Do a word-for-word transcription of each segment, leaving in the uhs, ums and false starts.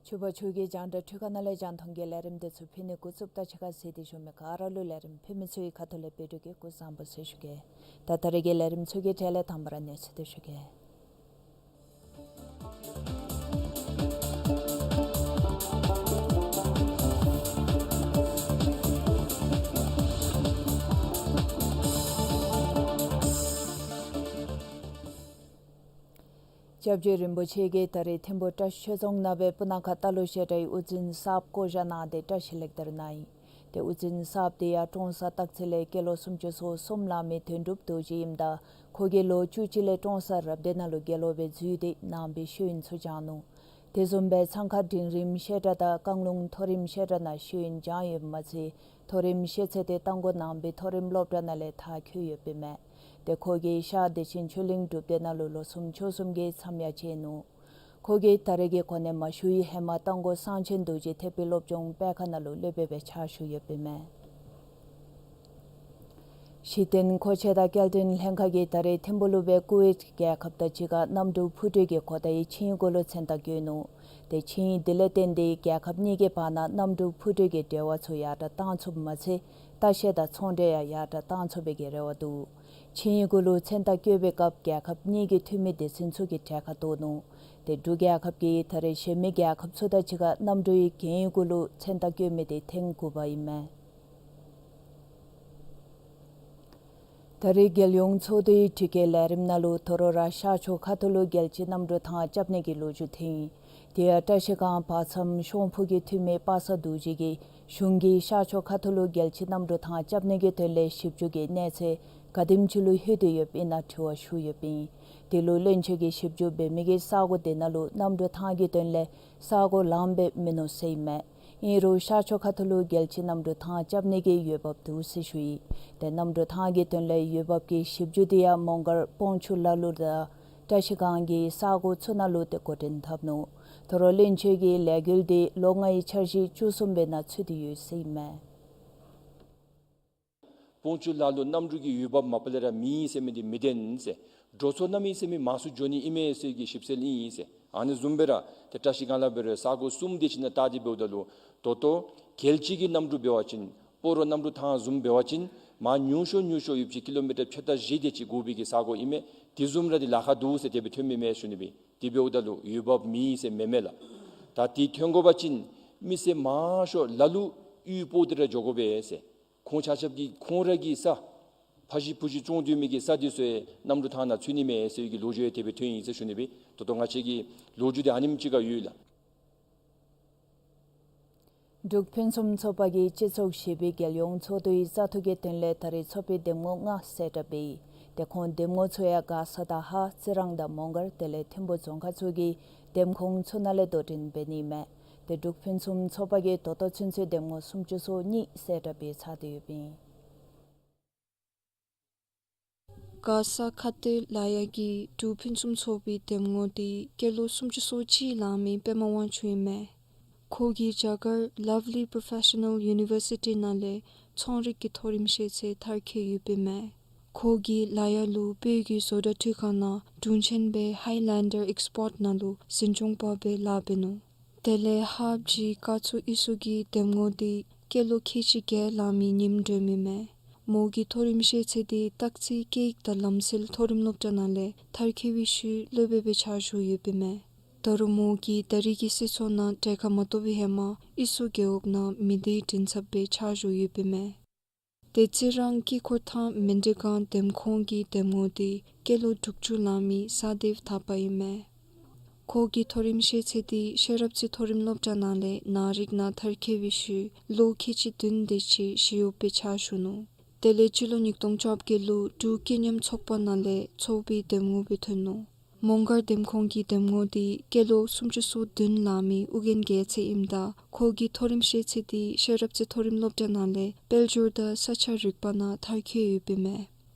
ཆོས་པ་ཆོས་རྒྱལ་རྒྱང་བསྒྲགས་འཕྲུལ་ཁང་ནང་ལས་རྒྱང་མཐོང་གི་ལས་རིམ་འདི་ཚུ་ཕུལ་ནི་འགོ་བཙུགསཔ་ད་ཕྱི་ཁར་གཟིགས་ཏེ་བཞུགས་མི་ག་ར་ལུ་ལས་རིམ་ཕུལ་མི་ཚུ་གི་ཁ་ཐུག་ལས་དཔལ་འབྱོར་གྱི་སྐུ་གཟུགས་བཟང་པོ་ཟེར་ཞུ་གེ། ད་ད་རེས་ཀྱི་ལས་རིམ་ཚུ་གི་གྲས་ལས་དང་པ་ར་གནས་ཚུལ་འདི་ཞུ་གེ། སྐྱབས་རྗེ་རིན་པོ་ཆེ་གིས་ད་རེས་ཐིམ་ཕུ་བཀྲ་ཤིས་ཆོས་རྫོང་ནང་སྦེ་སྤུ་ན་ཁ་རྟ་ལོག་བཤད་གྲྭའི་དབུ་འཛིན་གསརཔ་བསྐོ་བཞག་གནང་སྟེ་བཀྲ་ཤིས་ལེགས་དར་གནང་ཡི། ཏེ་དབུ་འཛིན་གསརཔ་དེ་ཡང་ཀྲོང་གསར་སྟག་འཚེར་ལས་སྐྱེས་ལོ་སུམ་ཅུ་སོ་གསུམ་ལང་མི་དོན་གྲུབ་རྡོ་རྗེ་ཨིནམ་ད་ཁོ་གིས་ལོ་བཅུ་གཅིག་ལས་ཀྲོང་གསར་རབ་སྡེ་ནང་ལུ་དགེ་སློང་སྦེ་འཛུལ་ཏེ་ནང་པའི་ཤེས་ཡོན་ཚུ་སྦྱངས་ནུག། དེ་བཟུམ་སྦེ་ཚང་ཁ་འབྲིང་རིམ་བཤད་གྲྭ་དང་བཀང་ལུང་མཐོ་རིམ་བཤད་གྲྭ་ནང་ཤེས་ཡོན་སྦྱངས་ཡོདཔ་མ་ཚད་མཐོ་རིམ་ཤེས་ཚད་དེ་རྟ་མགོ་ནང་པའི་མཐོ་རིམ་སློབ་གྲྭ་ནང་ལས་མཐར་འཁྱོལ་ཡོདཔ་ཨིན་མས། ཏེ་ཁོ་གིས་ཤར་བདེ་ཆེན་ཆོས་གླིང་སྒྲུབ་སྡེ་ནང་ལུ་ལོ་གསུམ་ཕྱོགས་གསུམ་གྱི་མཚམས་ཡང་བཅད་ནུག། ཁོ་གིས་ད་རེས་ཀྱི་གོ་གནས་མ་ཞུ་བའི་ཧེ་མ་རྟ་མགོ་གསང་ཆེན་རྡོ་རྗེ་ཐེག་པའི་སློབ་སྦྱོང་སྤེལ་ཁང་ནང་ལུ་སློབ་དཔོན་སྦེ་ཕྱག་ཞུ་ཡོདཔ་ཨིན་མས། གཞི་རྟེན་མཁོ་ཆས་དང་སྐྱེལ་འདྲེན་ལྷན་ཁག་གིས་ད་རེས་ཐིམ་ཕུག་ལུ་སྦེ་ཀུ་ཝེཊ་རྒྱལ་ཁབ་དང་གཅིག་ཁར་གནམ་གྲུ་འཕུར་གྲུ་གི་གོ་བརྡའི་ཆིངས་ཡིག་གུ་ལུ་མཚན་རྟགས་བཀོད་ནུག། ཏེ་ཆིངས་ཡིག་དེ་ལས་བརྟེན་ཏེ་རྒྱལ་ཁབ་གཉིས་ཀྱི་བར་ན་གནམ་གྲུ་འཕུར་གྲུ་གི་འབྲེལ་བ་ཚུ་ཡར་དྲག་གཏང་ཚུགསཔ་མ་ཚད་ལྟ་བཤལ་དང་ཚོང་འབྲེལ་ཡང་ཡར་དྲག་གཏང་ཚུགས་པའི་གི་རེ་བ་འདུག། ཆིངས་ཡིག་གུ་ལུ་མཚན་རྟགས་བཀོད་པའི་སྐབས་རྒྱལ་ཁབ་གཉིས་ཀྱི་འཐུས་མི་སྡེ་ཚན་ཚུ་གིས་གྲལ་ཁར་གཏོགས་ནུག། ཏེ་འབྲུག་རྒྱལ་ཁབ་ཀྱིས་ད་རེས་གཞན་མི་རྒྱལ་ཁབ་ཚུ་དང་གཅིག་ཁར་གནམ་གྲུའི་གན་ཡིག་གུ་ལུ་མཚན་རྟགས་བཀོད་མི་དེ་ཐེངས་དགུ་པ་ཨིན་མས། ད་རེས་རྒྱལ་ཡོངས་ཚོགས་འདུའི་དྲི་བཀོད་ལས་རིམ་ནང་ལུ་དོ་རུང་ར་ཤར་ཕྱོགས་ཁ་ཐུག་ལུ་རྒྱལ་སྤྱིའི་གནམ་གྲུ་ཐང་རྐྱབ་ནི་གི་ལོ་རྒྱུས་ཐོན་ཡི། དེ་ཡང་བཀྲ་ཤིས་སྒང་བར་མཚམས་ཤོང་ཕུ་གི་འཐུས་མི་པ་སངས་རྡོ་རྗེ་གིས་གཞུང་གིས་ཤར་ཕྱོགས་ཁ་ཐུག་ལུ་རྒྱལ་སྤྱིའི་གནམ་གྲུ་ཐང་རྐྱབ་ནི་གི་དོན་ལས་ཞིབ་འཇུག་གི་གནས་ཚད་ག་དེམ་ཅིག་ལུ་ལྷོད་དེ་ཡོདཔ་ཨིན་ན་དྲི་བ་ཞུ་ཡོདཔ་ཨིན། དེ་ལུ་བློན་ཆེན་གྱིས་ཞིབ་འཇུག་འབད་མི་གི་ས་གོ་དེ་ནང་ལུ་གནམ་གྲུ་ཐང་གི་དོན་ལས་ས་གོ་ལངམ་སྦེ་མིན་ནུག་ཟེར་ཨིན་མས། ཨིན་རུང་ཤར་ཕྱོགས་ཁ་ཐུག་ལུ་རྒྱལ་སྤྱིའི་གནམ་གྲུ་ཐང་རྐྱབ་ནི་གི་འོས་འབབ་འདུག་ཟེར་ཞུ་ཡི། ཏེ་གནམ་གྲུ་ཐང་གི་དོན་ལས་འོས་འབབ་ཀྱི་ཞིབ་འཇུག་དེ་ཡང་མོང་སྒར་སྤོང་ཆུ་ལ་ལུ་དང་བཀྲ་ཤིས་སྒང་གི་ས་གོ་ཚུ་ནང་ལུ་ཏེ་འགོ་འདྲེན་འཐབ་ནུག། དོ་རུང་བློན་ཆེན་གྱི་ལས་འགུལ་དེ་ལོ་ལྔའི་འཆར་གཞི་བཅུ་གསུམ་པའི་ནང་ཚུད་དེ་ཡོད་ཟེར་ཨིན་མས། སྤོང་ཆུ་ལ་ལུ་གནམ་གྲུ་གི་འོས་འབབ་མ་པ་ལས་ར་མེད་ཟེར་མི་འདི་མི་བདེན་ཟེར། འགྲོ་སོང་གནམ་མེད་ས་མེད་མང་སུ་འགྱོ་ནི་ཨིན་མས་ཟེར་གྱི་ཞིབ་འཚོལ་ཨིན་ཟེར། ཨ་ནི་བཟུམ་སྦེ་ར་ཏེ་བཀྲ་ཤིས་སྒང་ལས་འབད་རུང་ས་གོ་གསུམ་དེ་ཅིག་ནང་བལྟ་སྟེ་འབདཝ་ད་ལུ་ད་ལྟོ་རྒྱལ་སྤྱི་གི་གནམ་གྲུ་འབད་བ་ཅིན་སྤ་རོ་གནམ་གྲུ་ཐང་བཟུམ་འབད་བ་ཅིན་མར་ཉུང་ཤོས་ཉུང་ཤོས་ཡོདཔ་ཅིག་ཀི་ལོ་མི་ཊར་ཕྱེད་དང་བཞི་དེ་ཅིག་འགོར་བའི་གི་ས་གོ་ཨིན་མས། དེ་བཟུམ་ར་འདི་ལཱ་ཁག་འདུག་ཟེར་དེ་སྦེ་ཐོན་མི་མས་ཞུ་ནི་སྦེ། དེ་འབདཝ་ད་ལུ་འོས་འབབ་མེད་ཟེར་མེན་མས་ལགས། ད་དེ་ཐོན་དགོ་པ་ཅིན་མི་སེར་མང་ཤོས་ལ་ལུ་གཡུས་སྤོ་སྟེ་ར་འགྱོ་དགོ་པས་ཟེར། ཁོང་ཆ་ཁྱབ་ཀྱིས་ཁོང་ར་གི་ས་ཕ་གཞིས་བུ་གཞིས་བཙོང་སྡོད་མི་གི་ས་འདི་ཚུ་ཡང་གནམ་གྲུ་ཐང་ནང་ཚུད་ནི་མས་ཟེར་གྱི་ལོ་རྒྱུས་ཡང་དེ་སྦེ་ཐོན་ཡི་ཟེར་ཞུ་ནི་སྦེ། ད་ལྟོ་ང་བཅས་ཀྱི་ལོ་རྒྱུས་འདི་ཨ་ནེམ་ཅིག་ཁར་ཡོད་ལགས། འབྲུག་ཕུན་སུམ་ཚོགས་པ་གིས་སྤྱི་ཚོགས་བཞི་པའི་རྒྱལ་ཡོངས་ཚོགས་འདུའི་བཙག་འཐུ་གི་དོན་ལས་ད་རེས་ཚོགས་པའི་འདེམས་ངོ་ལྔ་གསལ་བསྒྲགས་འབད་ཡི། ཏེ་ཁོང་འདེམས་ངོ་ཚུ་ཡང་མགར་ས་དང་ཧཱ་རྩི་རང་དང་མོང་སྒར་དེ་ལས་ཐིམ་ཕུ་རྫོང་ཁག་ཚུ་གི་འདེམས་ཁོངས་ཚུ་ནང་ལས་དོ་འགྲན་འབད་ནི་མས། ཏེ་འབྲུག་ཕུན་སུམ་ཚོགས་པ་གིས་ད་ལྟོ་ཚུན་ཚོད་འདེམས་ངོ་སུམ་ཅུ་སོ་གཉིས་གསལ་བསྒྲགས་འབད་ཚར་ཏེ་ཡོདཔ་ཨིན། མགར་ས་ཁ་ཏེ་ལ་ཡ་གི་འབྲུག་ཕུན་སུམ་ཚོགས་པའི་འདེམས་ངོ་འདི་སྐྱེས་ལོ་སུམ་ཅུ་སོ་གཅིག་ལང་མི་པདྨ་དབང་ཕྱུག་ཨིན་མས། ཁོ་གིས་རྒྱ་གར་Lovely Professional University ནང་ལས་ཚོང་རིག་གི་མཐོ་རིམ་ཤེས་ཚད་མཐར་འཁྱོལ་ཡོདཔ་ཨིན་མས། ཁོ་གིས་ལ་ཡ་ལུ་བོད་ཀྱི་བཟོ་གྲྭ་འཕྲུལ་ཁང་ནང་དྲུང་ཆེན་སྦེ་Highlander Export ནང་ལུ་འཛིན་སྐྱོང་པ་སྦེ་ལཱ་འབད་ནུག། དེ་ལས་ཧཱཔ་ཇི་ཀ་ཚུ་ཨི་སུ་གི་འདེམས་ངོ་འདི་སྐྱེས་ལོ་ཁལ་གཅིག་བརྒྱད་ལང་མི་ཉིམ་སྒྲོལ་མ་ཨིན་མས། མོ་གི་མཐོ་རིམ་ཤེས་ཚད་འདི་སྟག་རྩེ་སྐད་ཡིག་དང་ལམ་སྲོལ་མཐོ་རིམ་སློབ་གྲྭ་ནང་ལས་མཐར་འཁྱོལ་བའི་ཤུལ་སློབ་དཔོན་སྦེ་ཕྱག་ཞུ་ཡོདཔ་ཨིན་མས། ད་རུང་མོ་གིས་ད་རེས་ཀྱི་སྲིད་ཚོགས་ནང་གྲལ་ཁར་མ་གཏོགས་པའི་ཧེ་མ་ཨི་སུ་རྒེད་འོག་ནང་མི་སྡེའི་མགྲིན་ཚབ་སྦེ་ཕྱག་ཞུ་ཡོདཔ་ཨིན་མས། ཏེ་རྩི་རང་དཀྱིལ་འཁོར་ཐང་མན་ཌི་སྒང་འདེམས་ཁོངས་ཀྱི་འདེམས་ངོ་འདི་སྐྱེས་ལོ་དྲུག་ཅུ་ལང་མི་སཱ་དེབ་ཐ་པ་ཨིན་མས། ཁོ་གི་མཐོ་རིམ་ཤེས་ཚད་འདི་ཤེས་རབ་རྩེ་མཐོ་རིམ་སློབ་གྲྭ་ནང་ལས་ནང་རིག་ནང་མཐར་འཁྱོལ་བའི་ཤུལ་ལོ་ཁལ་གཅིག་བདུན་དེ་ཅིག་ཞི་གཡོགཔ་སྦེ་ཕྱག་ཞུ་ནུག། དེ་ལས་སྤྱི་ལོ་ཉིས་སྟོང་བཅོ་བརྒྱད་ལུ་འབྲུག་སྐྱིད་ཉམས་ཚོགས་པ་ནང་ལས་ཚོགས་པའི་འདེམས་ངོ་སྦེ་ཐོན་ནུག། མོང་སྒར་འདེམས་ཁོངས་ཀྱི་འདེམས་ངོ་འདི་སྐྱེས་ལོ་སུམ་ཅུ་སོ་བདུན་ལང་མི་ཨོ་རྒྱན་རྒྱལ་མཚན་ཨིནམ་ད་ཁོ་གི་མཐོ་རིམ་ཤེས་ཚད་འདི་ཤེས་རབ་རྩེ་མཐོ་རིམ་སློབ་གྲྭ་ནང་ལས་དཔལ་འབྱོར་དང་ས་ཆ་རིག་པ་ནང་མཐར་འཁྱོལ་ཡོདཔ་ཨིན་མས།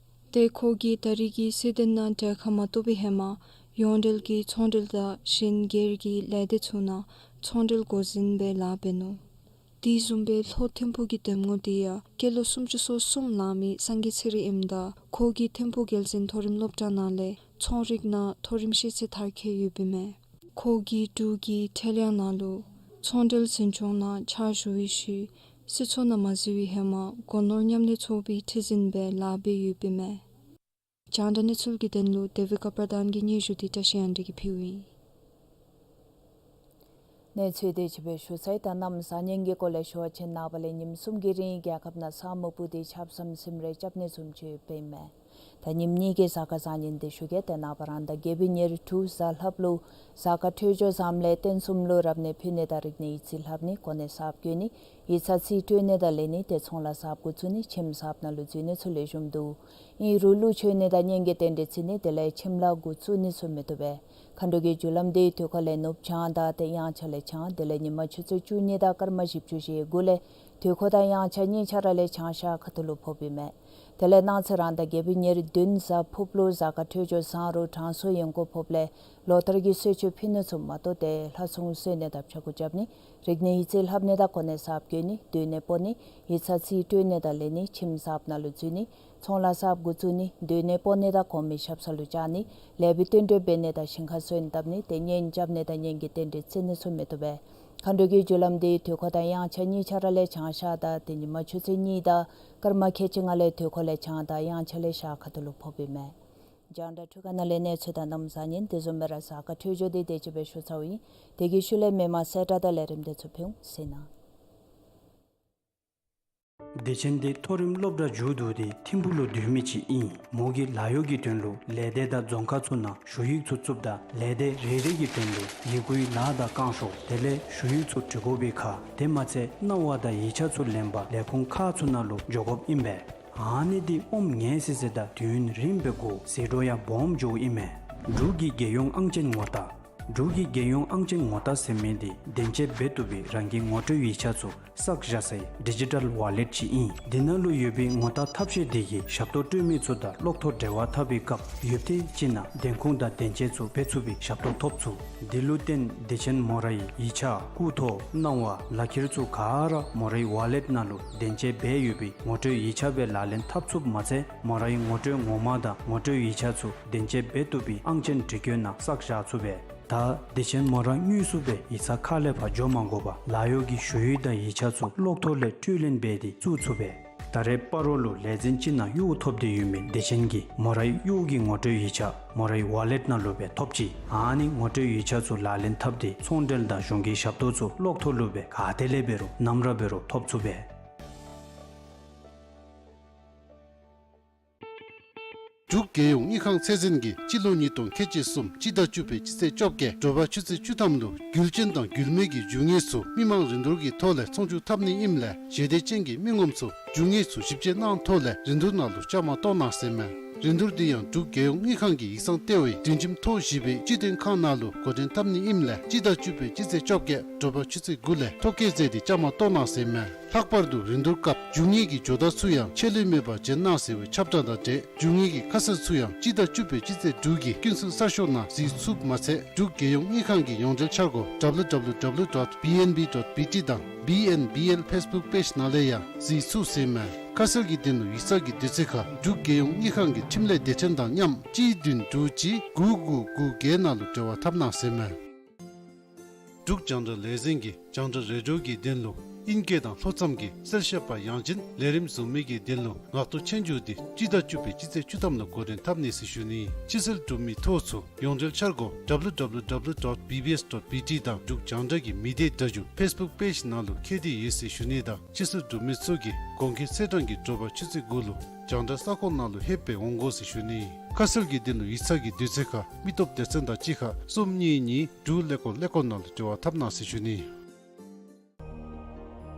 ཏེ་ཁོ་གིས་ད་རེས་ཀྱི་སྲིད་དོན་ནང་གྲལ་ཁར་མ་གཏོགས་པའི་ཧེ་མ་ཡོངས་འབྲེལ་གྱི་ཚོང་འབྲེལ་དང་གཞན་སྒེར་གྱི་ལས་སྡེ་ཚུ་ནང་ཚོང་འབྲེལ་འགོ་འཛིན་སྦེ་ལཱ་འབད་ནུག། དེ་བཟུམ་སྦེ་ལྷོ་ཐིམ་ཕུག་གི་འདེམས་ངོ་འདི་ཡང་སྐྱེས་ལོ་སུམ་ཅུ་སོ་གསུམ་ལང་མི་སངས་རྒྱས་ཚེ་རིང་ཨིནམ་ད་ཁོ་གིས་ཐིམ་ཕུག་རྒྱལ་འཛིན་མཐོ་རིམ་སློབ་གྲྭ་ནང་ལས་ཚོང་རིག་ནང་མཐོ་རིམ་ཤེས་ཚད་མཐར་འཁྱོལ་ཡོདཔ་ཨིན་མས། ཁོ་གིས་འབྲུག་གི་ཁྲེལ་གཡང་ནང་ལུ་ཚོང་འབྲེལ་འཛིན་སྐྱོང་ནང་ཕྱག་ཞུ་བའི་ཤུལ་སྲིད་ཚོགས་ནང་མ་འཛུལ་བའི་ཧེ་མ་སྒོ་ནོར་མཉམ་ལས་ཚོགས་པའི་ཁྲི་འཛིན་སྦེ་ལཱ་འབད་ཡོདཔ་ཨིན་མས། རྒྱང་བསྒྲགས་གནས་ཚུལ་གྱི་དོན་ལུ་དེ་བི་ཀ་པར་དཱན་གྱི་སྙན་ཞུ་འདི་བཀྲ་ཤིས་དབང་འདུས་ཀྱིས་ཕུལཝ་ཨིན། གནས་ཚུལ་དེ་ཅིག་སྦེ་ཞུ་ཚར་ཡི། ད་གནམ་གཤིས་ཉེན་ཁའི་སྐོར་ལས་ཞུ་བ་ཅིན་ནངས་པ་ལས་ཉིནམ་གསུམ་གྱི་རིང་རྒྱལ་ཁབ་ནང་ས་སྨུག་སྤུབས་ཏེ་ཆརཔ་ཟམ་ཟིམ་རེ་རྐྱབ་ནི་བཟུམ་ཅིག་ཡོདཔ་ཨིན་མས། ད་ཉིནམ་གཉིས་ཀྱི་གཟའ་སྐར་བཟང་ངན་འདི་ཞུ་གེ། ཏེ་ནངས་པ་རང་ཟླ་བརྒྱད་པའི་ཉེར་དྲུག་གཟའ་ལྷགཔ་ལུ་གཟའ་སྐར་འཕྲོད་སྦྱོར་བཟངམ་ལས་རྟེན་གསུམ་ལུ་རབ་གནས་ཕུལ་ནི་དང་རིག་གནས་ཡིག་རྩིས་ལྷབ་ནི་གོ་གནས་གསརཔ་བསྐོ་ནི་ཡིག་ཚང་རྩིས་སྤྲོད་ནི་དང་ལེན་ནི་ཏེ་ཚོང་ལཱ་གསརཔ་འགོ་བཙུགས་ནི་ཁྱིམ་གསརཔ་ནང་ལུ་འཛུལ་ནི་ཚུ་ལེགས་ཤོམ་འདུག། ཨིན་རུང་ཀླུ་མཆོད་ནི་དང་གཉེན་གྱི་རྟེན་འབྲེལ་བརྩི་ནི་དེ་ལས་ཁྱིམ་ལཱ་འགོ་བཙུགས་ནི་ཚུ་མི་བཏུབ་པས། མཁའ་འགྲོ་གི་རྒྱུ་ལམ་འདི་དུས་འཁོར་ལས་ནུབ་བྱང་དང་ཏེ་དབྱངས་འཆར་ལས་བྱང་དེ་ལས་ཉིན་མ་ཆུ་ཚོད་བཅུ་གཉིས་དང་སྐར་མ་བཞི་བཅུ་ཞེ་དགུ་ལས་དུས་འཁོར་དང་དབྱངས་འཆར་གཉིས་ཆ་ར་ལས་བྱང་ཤར་ཁ་ཐུག་ལུ་ཕོགཔ་ཨིན་མས། དེ་ལས་གནངས་ཚེ་རང་ཟླ་བརྒྱད་པའི་ཉེར་བདུན་གཟའ་ཕུརཔ་ལུ་གཟའ་སྐར་འཕྲོད་སྦྱོར་བཟང་རུང་དྲང་སྲོང་ཡོན་སྐོར་ཕོགཔ་ལས་ལོ་ལྟར་གྱི་གསོལ་མཆོད་ཕུལ་ནི་ཚུ་མ་གཏོགས་ཏེ་ལྷ་སྲུང་གསོལ་ནི་དང་ཕྱྭ་འགུགས་རྐྱབ་ནི་རིག་གནས་ཡིག་རྩིས་ལྷབ་ནི་དང་གོ་གནས་གསརཔ་བསྐོ་ནི་སྡོད་གནས་སྤོ་ནི་ཡིག་ཚང་རྩིས་སྤྲོད་ནི་དང་ལེན་ནི་ཁྱིམ་གསརཔ་ནང་ལུ་འཛུལ་ནི་ཚོང་ལཱ་གསརཔ་འགོ་བཙུགས་ནི་སྡོད་གནས་སྤོ་ནི་དང་གོང་མའི་ཞབས་སར་ལུ་བཅར་ནི་ལེགས་པའི་བསྟུན་གྲོས་འབད་ནི་དང་ཞིང་ཁ་སོན་བཏབ་ནི་ཏེ་གཉེན་རྐྱབ་ནི་དང་གཉེན་གྱི་རྟེན་འབྲེལ་བརྩི་ནི་ཚུ་མི་བཏུབ་པས། མཁའ་འགྲོ་གི་རྒྱུ་ལམ་འདི་དུས་འཁོར་དང་དབྱངས་འཆར་གཉིས་ཆ་ར་ལས་བྱང་ཤར་དང་ཏེ་ཉིན་མ་ཆུ་ཚོད་གཉིས་དང་སྐར་མ་ཁལ་གཅིག་ལྔ་ལས་དུས་འཁོར་ལས་བྱང་དང་དབྱངས་འཆར་ལས་ཤར་ཁ་ཐུག་ལུ་ཕོགཔ་ཨིན་མས། རྒྱང་བསྒྲགས་འཕྲུལ་ཁང་ནང་ལས་གནས་ཚུལ་དང་གནམ་བཟང་ངན་དེ་བཟུམ་སྦེ་ར་གཟའ་སྐར་འཕྲོད་སྦྱོར་འདི་དེ་ཅིག་སྦེ་ཞུ་ཚརཝ་ཨིན། དེ་གི་ཤུལ་ལས་མི་མང་གསལ་བསྒྲགས་དང་ལས་རིམ་དེ་ཚུ་ཕུལ་འོང་ཟེར་ན། བདེ་ཆེན་འདི་མཐོ་རིམ་སློབ་གྲྭ་མཇུག་བསྡུ་སྟེ་ཐིམ་ཕུག་ལུ་སྡོད་མི་ཅིག་ཨིན། མོ་གིས་ལཱ་གཡོག་གི་དོན་ལུ་ལས་སྡེ་དང་རྫོང་ཁག་ཚུ་ནང་ཞུ་ཡིག་ཚུ་བཙུགསཔ་ད་ལས་སྡེ་རེ་རེ་གི་དོན་ལུ་ཡི་གུའི་ལཱ་དང་བསྐང་ཤོག་དེ་ལས་ཞུ་ཡིག་ཚུ་འབྲི་དགོ་པའི་ཁར་དེ་མ་ཚད་གནང་བ་དང་ཡིག་ཆ་ཚུ་ལེན་པར་ལས་ཁུངས་ཁག་ཚུ་ནང་ལུ་འགྱོ་དགོཔ་ཨིན་པས། ཨ་ནི་འདི་ཨོམ་ངལ་སི་སི་དང་དུས་ཡུན་རིངམོ་སྦེ་འགོར་ཟད་འགྲོ་ཡང་སྦོམ་འགྱོཝ་ཨིན་མས། འབྲུག་གི་རྒྱལ་ཡོངས་ཨང་ཅན་ངོ་རྟགས། འབྲུག་གི་རྒྱལ་ཡོངས་ཨང་ཅན་ངོ་རྟགས་ཟེར་མི་འདི་བདེན་དཔྱད་འབད་བཏུབ་པའི་རང་གི་ངོ་སྤྲོད་ཡིག་ཆ་ཚུ་བསགས་བཞག་སའི་ཌི་ཇི་ཊལ་ཝ་ལེཊ་ཅིག་ཨིན། འདི་ནང་ལུ་ཡོད་པའི་ངོ་རྟགས་ཐབས་ཤེས་འདི་གིས་ཞབས་ཏོག་སྤྲོད་མི་ཚུ་དང་གློག་ཐོག་འབྲེལ་བ་འཐབ་པའི་སྐབས་ཡུདཔ་ཐེངས་ཅིག་ནང་བདེན་ཁུངས་དང་བདེན་དཔྱད་ཚུ་འབད་ཚུགས་པའི་ཞབས་ཏོག་ཐོབ་ཚུགས། འདི་ལུ་བརྟེན་བདེ་ཆེན་མོ་རའི་ཡིག་ཆ་སྐུ་ཐོག་གནང་བ་ལག་ཁྱེར་ཚུ་ག་ར་མོ་རའི་ཝ་ལེཊ་ནང་ལུ་བདེན་དཔྱད་འབད་ཡོད་པའི་ངོ་སྤྲོད་ཡིག་ཆ་སྦེ་ལག་ལེན་འཐབ་ཚུགསཔ་མ་ཚད་མོ་རའི་ངོ་སྤྲོད་ངོ་མ་དང་ངོ་སྤྲོད་ཡིག་ཆ་ཚུ་བདེན་དཔྱད་འབད་བཏུབ་པའི་ཨང་ཅན་འབྲི་སྐྱོན་ནང་བསགས་བཞག་ཚུགས་པས། ད་བདེ་ཆེན་མོ་ར་དངོས་སུ་སྦེ་ཡིག་ཚང་ཁ་ལས་ཕར་འགྱོ་མ་དགོ་པར་ལཱ་གཡོག་གི་ཞུ་ཡིག་དང་ཡིག་ཆ་ཚུ་གློག་ཐོག་ལས་སྤྲོད་ལེན་འབད་དེ་བཙུགས་ཚུགས་པས། ད་རེས་སྤ་རོ་ལུ་ལས་འཛིན་ཅིག་ནང་གཡོག་ཐོབ་སྟེ་ཡོད་མི་བདེ་ཆེན་གྱིས་མོ་རའི་གཡོག་གི་ངོ་སྤྲོད་ཡིག་ཆ་མོ་རའི་ཝ་ལེཊ་ནང་ལུ་སྦེ་ཐོབ་ཅི། ཨ་ནི་ངོ་སྤྲོད་ཡིག་ཆ་ཚུ་ལག་ལེན་འཐབ་སྟེ་ཚོང་འབྲེལ་དང་གཞུང་གི་ཞབས་ཏོག་ཚུ་གློག་ཐོག་ལུ་སྦེ་ག་ཏེ་ལས་འབད་རུང་ནམ་ར་འབད་རུང་ཐོབ་ཚུགས་པས། འབྲུག་རྒྱལ་ཡོངས་དངུལ་ཁང་ཚད་འཛིན་གྱིས་སྤྱི་ལོ་ཉིས་སྟོང་ཁལ་གཅིག་གསུམ་སྤྱི་ཟླ་བཅུ་པའི་སྤྱི་ཚེས་བཅོ་བརྒྱད་དྲོ་པ་ཆུ་ཚོད་བཅུ་ཐམ་ལུ་རྒྱུ་རྐྱེན་དང་རྒྱུ་མེད་ཀྱི་རྒྱུ་དངོས་ཚུ་མི་མང་རིན་བསྡུར་གྱི་ཐོག་ལས་ཚོང་བསྒྱུར་འཐབ་ནི་ཨིནམ་ལས་ཞལ་འདེབས་ཅན་གྱི་མི་ངོམ་ཚུ་རྒྱུ་དངོས་ཚུ་ཞིབ་དཔྱད་གནང་ཐོག་ལས་རིན་བསྡུར་ནང་ལུ་བཅའ་མར་གཏོགས་གནང་ཟེར་མས། རིན་བསྡུར་འདི་ཡང་འབྲུག་རྒྱལ་ཡོངས་དངུལ་ཁང་གི་ཡིག་ཚང་ལྟེ་བའི་སྒྲིང་ཁྱིམ་ཐོག་བཞི་པའི་སྤྱི་དོན་ཁང་ནང་ལུ་འགོ་འདྲེན་འཐབ་ནི་ཨིནམ་ལས་སྤྱི་ཟླ་བཅུ་པའི་སྤྱི་ཚེས་བཅོ་བརྒྱད་དྲོ་པ་ཆུ་ཚོད་དགུ་ལས་ཐོ་བཀོད་མཛད་དེ་བཅའ་མར་གཏོགས་གནང་ཟེར་མས། ལྷག་པར་དུ་རིན་བསྡུར་སྐབས་རྒྱུ་དངོས་ཀྱི་ཇོ་བདག་ཚུ་ཡང་ཆད་ལུས་མེད་པར་བྱོན་གནང་ཟེར་བའི་ཁྱབ་བསྒྲགས་དང་འབྲེལ་རྒྱུ་དངོས་ཀྱི་ཁ་གསལ་ཚུ་ཡང་སྤྱི་ཟླ་བཅུ་པའི་སྤྱི་ཚེས་དྲུག་གི་ཀུན་གསལ་གསར་ཤོག་ནང་གཟིགས་ཚུགསཔ་མ་ཚད་འབྲུག་རྒྱལ་ཡོངས་དངུལ་ཁང་གི་ཡོངས་འབྲེལ་འཆར་སྒོ་W W W dot B N B dot B T དང་B N B L Facebook page ནང་ལས་ཡང་གཟིགས་ཚུགས་ཟེར་ཨིན་མས། ཁ་གསལ་གྱི་དོན་ལུ་ཡིག་ཚང་གི་དུས་ཚོད་ཁར་འབྲུག་རྒྱལ་ཡོངས་དངུལ་ཁང་གི་ཁྲིམས་ལས་སྡེ་ཚན་དང་མཉམ་གཅིག་བདུན་དྲུག་གཅིག་དགུ་དགུ་དགུ་བརྒྱད་ནང་ལུ་འབྲེལ་བ་འཐབ་གནང་ཟེར་ཨིན་མས། འབྲུག་རྒྱང་བསྒྲགས་ལས་འཛིན་གྱིས་རྒྱང་བསྒྲགས་རེ་ཌིའོ་གི་དོན་ལུ་ཨིན་སྐད་དང་ལྷོ་མཚམས་ཀྱི་གསལ་བཤད་པ་ཡང་ཅིན་ལས་རིམ་བཟོ་མི་གི་དོན་ལུ་ངག་ཐོག་སྤྱན་འཇུག་འདི་སྤྱི་ཟླ་བཅུ་པའི་སྤྱི་ཚེས་བཅུ་ཐམ་ལུ་འགོ་འདྲེན་འཐབ་ནི་ཟེར་ཞུ་ནི། ཕྱིར་སེལ་གྲུབ་མི་ཐོ་ཚུ་ཡོངས་འབྲེལ་འཆར་སྒོ W W W dot B B S dot B T དང་འབྲུག་རྒྱང་བསྒྲགས་ཀྱི་མི་སྡེ་སྒྲ་སྒྱུར་Facebook page ནང་ལུ་ཁྱབ་སྟེ་ཡོད་ཟེར་ཞུ་ནི་དང་ཕྱིར་སེལ་གྲུབ་མི་ཚུ་གིས་གོང་འཁོད་ཚེས་གྲངས་ཀྱི་དྲོ་པ་ཆུ་ཚོད་དགུ་ལུ་རྒྱང་བསྒྲགས་ས་ཁོངས་ནང་ལུ་ལྷོདཔ་སྦེ་འོང་དགོ་ཟེར་ཞུ་ནི། ཁ་གསལ་གྱི་དོན་ལུ་ཡིག་ཚང་གི་དུས་ཚོད་ཁར་མི་སྟོབས་སྡེ་ཚན་དང་གཅིག་ཁར་གསུམ་གཉིས་གཉིས་དྲུག་ཀླད་ཀོར་ཀླད་ཀོར་ནང་ལུ་འབྲེལ་བ་འཐབ་གནང་ཟེར་ཞུ་ནི།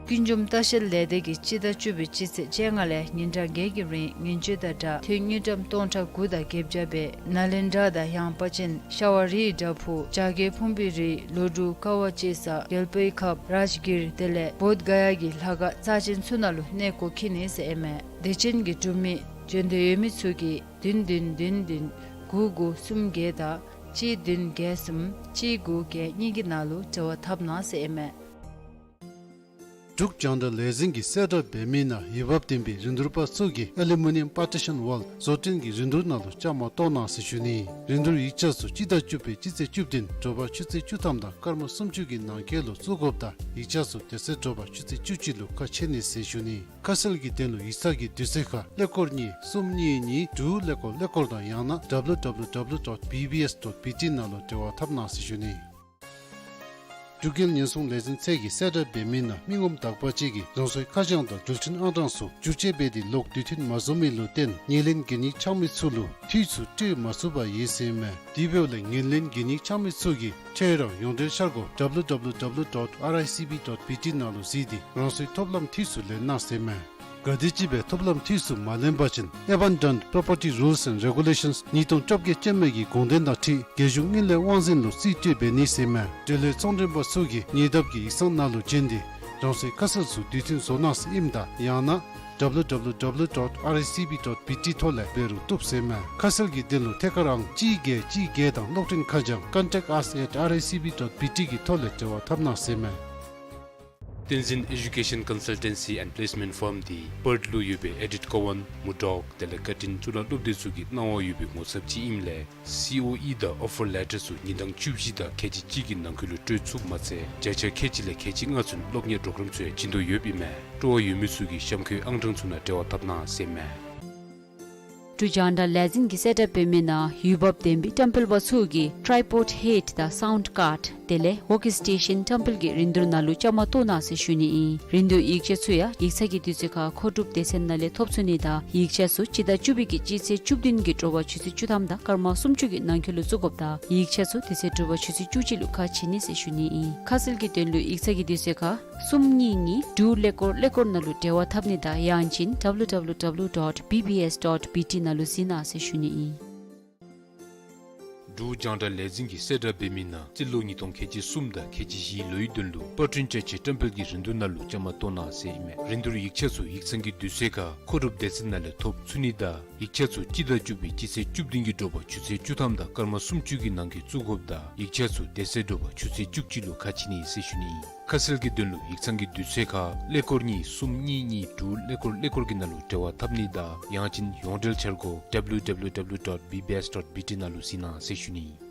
ཀུན་འཇོམས་ལྟ་བཤལ་ལས་སྡེ་གིས་སྤྱི་ཟླ་བཅུ་པའི་སྤྱི་ཚེས་བཅོ་ལྔ་ལས་ཉིན་གྲངས་བརྒྱད་ཀྱི་རིང་ངན་བྱུས་དང་སྦྲགས་ཐོན་དངུལ་ཀྲམ་སྟོང་ཕྲག་དགུ་དང་བརྒྱད་བརྒྱ་སྦེ་ནཱ་ལེནྡྲ་དང་ཡངས་པ་ཅན་ཤ་བ་རིའི་བྲག་ཕུག་བྱ་རྒོད་ཕུང་པོའི་རི་ལོ་འབྲུག་ཀ་བ་ཅེ་ས་གལ་པོའི་ཁབ་རཱཇ་གིར་དེ་ལས་བོདྷ་ག་ཡ་གི་ལྷ་ཁང་རྩ་ཅན་ཚུ་ནང་ལུ་གནས་སྐོར་འཁྱིད་ནི་ཟེར་ཨིན་མས། སྡེ་ཚན་གྱི་འབྲུག་མི་འབྱོན་འདོད་ཡོད་མི་ཚུ་གིས་བདུན་བདུན་བདུན་བདུན་དགུ་དགུ་གསུམ་བརྒྱད་དང་གཅིག་བདུན་བརྒྱད་གསུམ་གཅིག་དགུ་བརྒྱད་གཉིས་ཀྱི་ནང་ལུ་འབྲེལ་བ་འཐབ་གནང་ཟེར་ཨིན་མས། འབྲུག་རྒྱང་བསྒྲགས་ལས་འཛིན་གྱིས་གསལ་བསྒྲགས་འབད་མི་ནང་འོས་འབབ་ལྡན་པའི་རིན་བསྡུར་པ་ཚུ་གིས་ཨ་ལུ་མི་ནི་ཡམ་པར་ཊི་ཤཱན་ཝཱལ་བཟོ་སྐྲུན་གྱི་རིན་བསྡུར་ནང་ལུ་བཅའ་མར་གཏོགས་གནང་ཟེར་ཞུ་ནི། རིན་བསྡུར་ཡིག་ཆ་ཚུ་སྤྱི་ཟླ་བཅུ་པའི་སྤྱི་ཚེས་བཅུ་བདུན་དྲོ་པ་ཆུ་ཚོད་བཅུ་ཐམ་དང་སྐར་མ་སུམ་ཅུ་གི་ནང་འཁོད་ལུ་བཙུགས་དགོཔ་དང་ཡིག་ཆ་ཚུ་དེ་ཚེ་དྲོ་པ་ཆུ་ཚོད་བཅུ་གཅིག་ལུ་ཁ་ཕྱེ་ནི་ཟེར་ཞུ་ནི། ཁ་གསལ་གྱི་དོན་ལུ་ཡིག་ཚང་གི་དུས་ཚོད་ཁར་ཀླད་ཀོར་གཉིས་གསུམ་གཉིས་གཉིས་དྲུག་ཀླད་ཀོར་ཀླད་ཀོར་དང་ཡང་ན་W W W dot B B S dot B T ནང་ལུ་འབྲེལ་བ་འཐབ་གནང་ཟེར་ཞུ་ནི། འབྲུག་རྒྱལ་ཉེན་སྲུང་ལས་འཛིན་ཚད་ཀྱིས་གསལ་བསྒྲགས་འབད་མི་ནང་མི་ངོམ་དག་པ་ཅིག་གིས་རང་སོའི་ཁ་བྱང་དང་འགྲུལ་འཕྲིན་ཨང་གྲངས་ཚུ་བསྒྱུར་བཅོས་འབད་དེ་ལོག་དུས་མཐུན་མ་བཟོ་མི་ལུ་བརྟེན་ངོས་ལེན་གན་ཡིག་འཆང་མི་ཚུ་ལུ་འཐུས་ཚུ་སྤྲོད་མ་ཚུགས་པར་ཡོད་ཟེར་ཨིན་མས། དེ་འབདཝ་ལས་ངོས་ལེན་གན་ཡིག་འཆང་མི་ཚུ་གིས་ཁྱོད་རའི་ཡོངས་འབྲེལ་འཆར་སྒོ་W W W dot R I C B dot B T ནང་ལུ་གཟིགས་ཏེ་རང་སོའི་ཐོབ་ལམ་འཐུས་ཚུ་ལེན་གནང་ཟེར་ཨིན་མས། ག་དེམ་ཅིག་སྦེ་ཐོབ་ལམ་འཐུས་ཚུ་མ་ལེན་པ་ཅིན་Abandoned Property Rules and Regulations ཉིས་སྟོང་བཅོ་བརྒྱད་ཅན་མ་གི་དགོངས་དོན་དང་འཁྲིལ་རྒྱལ་གཞུང་དངུལ་ལས་དབང་འཛིན་ལུ་རྩིས་སྤྲོད་འབད་ནི་ཟེར་ཨིན་མས། འབྲེལ་ཡོད་ཚོང་མགྲོན་པ་ཚུ་གིས་ཉེ་འདབས་ཀྱི་ཡིག་ཚང་ནང་ལུ་བྱོན་ཏེ་རང་སོའི་ཁ་གསལ་ཚུ་དུས་མཐུན་བཟོ་གནང་ཟེར་ཨིནམ་ད་ཡང་ན་W W W dot R I C B dot B T ཐོག་ལས་འབད་རུང་བཏུབ་ཟེར་ཨིན་མས། ཁ་གསལ་གྱི་དོན་ལུ་ཐད་ཀར་ཨང་གཅིག་བརྒྱད་གཅིག་བརྒྱད་དང་གློག་འཕྲིན་ཁ་བྱང་contact us at R I C B dot B T གི་ཐོག་ལས་འབྲེལ་བ་འཐབ་གནང་ཟེར་ཨིན་མས། བསྟན་འཛིན་Education Consultancy and Placement Firm འདི་པརཐ་ལུ་ཡོད་པའི་ཨེ་ཌིཐ་ཀོ་ཝཱན་མུར་ཌོག་དེ་ལས་ཀར་ཊིན་གཙུག་ལག་སློབ་སྡེ་ཚུ་གི་གནང་བ་ཡོད་པའི་ངོ་ཚབ་ཅིག་ཨིནམ་ལས་སི་ཨོ་ཨི་དང་ཨོ་ཕར་ལེ་ཊར་ཚུ་ཉིན་གྲངས་བཅུ་བཞི་དང་ཁལ་གཅིག་གཅིག་གི་ནང་འཁོད་ལུ་སྤྲོད་ཚུགསཔ་མ་ཚད་བརྒྱ་ཆ་ཁལ་གཅིག་ལས་ཁལ་གཅིག་ལྔ་ཚུན་གློག་བརྙན་གྲོགས་རམ་ཚུ་ཡང་བྱིན་དོ་ཡོདཔ་ཨིན་མས། སྤྲོ་བ་ཡོད་མི་ཚུ་གིས་གཤམ་འཁོད་ཨང་གྲངས་ཚུ་ནང་འབྲེལ་བ་འཐབ་གནང་ཟེར་ཨིན་མས། འབྲུག་རྒྱང་བསྒྲགས་ལས་འཛིན་གྱིས་གསལ་བསྒྲགས་འབད་མི་ནང་འོས་འབབ་ལྡན་པའི་བཀྲམ་སྤེལ་པ་ཚུ་གིས་ཊཱའི་པོཌ་ཧེཌ་དང་སའུནཌ་ཀཱརཌ་དེ་ལས་ཝོརཀ་སི་ཊེ་ཤཱན་བཀྲམ་སྤེལ་གྱི་རིན་བསྡུར་ནང་ལུ་བཅའ་མར་གཏོགས་གནང་ཟེར་ཞུ་ནི་ཨིན། རིན་བསྡུར་ཡིག་ཆ་ཚུ་ཡང་ཡིག་ཚང་གི་དུས་ཚོད་ཁར་མཁོ་སྒྲུབ་སྡེ་ཚན་ནང་ལས་ཐོབ་ཚུགས་ནི་དང་ཡིག་ཆ་ཚུ་སྤྱི་ཟླ་བཅུ་པའི་གི་སྤྱི་ཚེས་བཅུ་བདུན་གྱི་དྲོ་པ་ཆུ་ཚོད་བཅུ་ཐམ་དང་སྐར་མ་སུམ་ཅུ་གི་ནང་འཁོད་ལུ་བཙུགས་དགོཔ་དང་ཡིག་ཆ་ཚུ་དེ་ཚེ་དྲོ་པ་ཆུ་ཚོད་བཅུ་གཅིག་ལུ་ཁ་ཕྱེ་ནི་ཟེར་ཞུ་ནི་ཨིན། ཁ་གསལ་གྱི་དོན་ལུ་ཡིག་ཚང་གི་དུས་ཚོད་ཁར་གསུམ་གཉིས་གཉིས་དྲུག་ཀླད་ཀོར་ཀླད་ཀོར་ནང་ལུ་འབྲེལ་བ་འཐབ་ནི་དང་ཡང་ཅིན་W W W dot B B S dot B T ནང་ལུ་གཟིགས་གནང་ཟེར་ཞུ་ནི་ཨིན། འབྲུག་རྒྱང་བསྒྲགས་ལས་འཛིན་གྱིས་གསལ་བསྒྲགས་འབད་མི་ནང་སྤྱི་ལོ་ཉིས་སྟོང་ཁལ་གཅིག་གསུམ་དང་ཁལ་གཅིག་བཞི་ལོའི་དོན་ལུ་པར་སྐྲུན་བཅའ་ཆས་བཀྲམ་སྤེལ་གྱི་རིན་བསྡུར་ནང་ལུ་བཅའ་མར་གཏོགས་གནང་ཟེར་ཨིན་མས། རིན་བསྡུར་ཡིག་ཆ་ཚུ་ཡིག་ཚང་གི་དུས་ཚོད་ཁར་མཁོ་སྒྲུབ་སྡེ་ཚན་ནང་ལས་ཐོབ་ཚུགས་ནི་དང་ཡིག་ཆ་ཚུ་སྤྱི་ཟླ་བཅུ་པའི་སྤྱི་ཚེས་བཅུ་བདུན་གྱི་དྲོ་པ་ཆུ་ཚོད་བཅུ་ཐམ་དང་སྐར་མ་སུམ་ཅུ་གི་ནང་འཁོད་བཙུགས་དགོཔ་དང་ཡིག་ཆ་ཚུ་དེ་ཚེ་དྲོ་པ་ཆུ་ཚོད་བཅུ་གཅིག་ལུ་ཁ་ཕྱེ་ནི་ཟེར་ཞུ་ནི་ཨིན། ཁ་གསལ་གྱི་དོན་ལུ་ཡིག་ཚང་གི་དུས་ཚོད་ཁར་ཀླད་ཀོར་གཉིས་གསུམ་གཉིས་གཉིས་དྲུག་ཀླད་ཀོར་ཀླད་ཀོར་གྱི་ནང་ལུ་འབྲེལ་བ་འཐབ་ནི་དང་ཡང་ཅིན་ཡོངས་འབྲེལ་འཆར་སྒོ་W W W dot B B S dot B T ནང་ལུ་གཟིགས་གནང་ཟེར་ཞུ་ནི་ཨིན།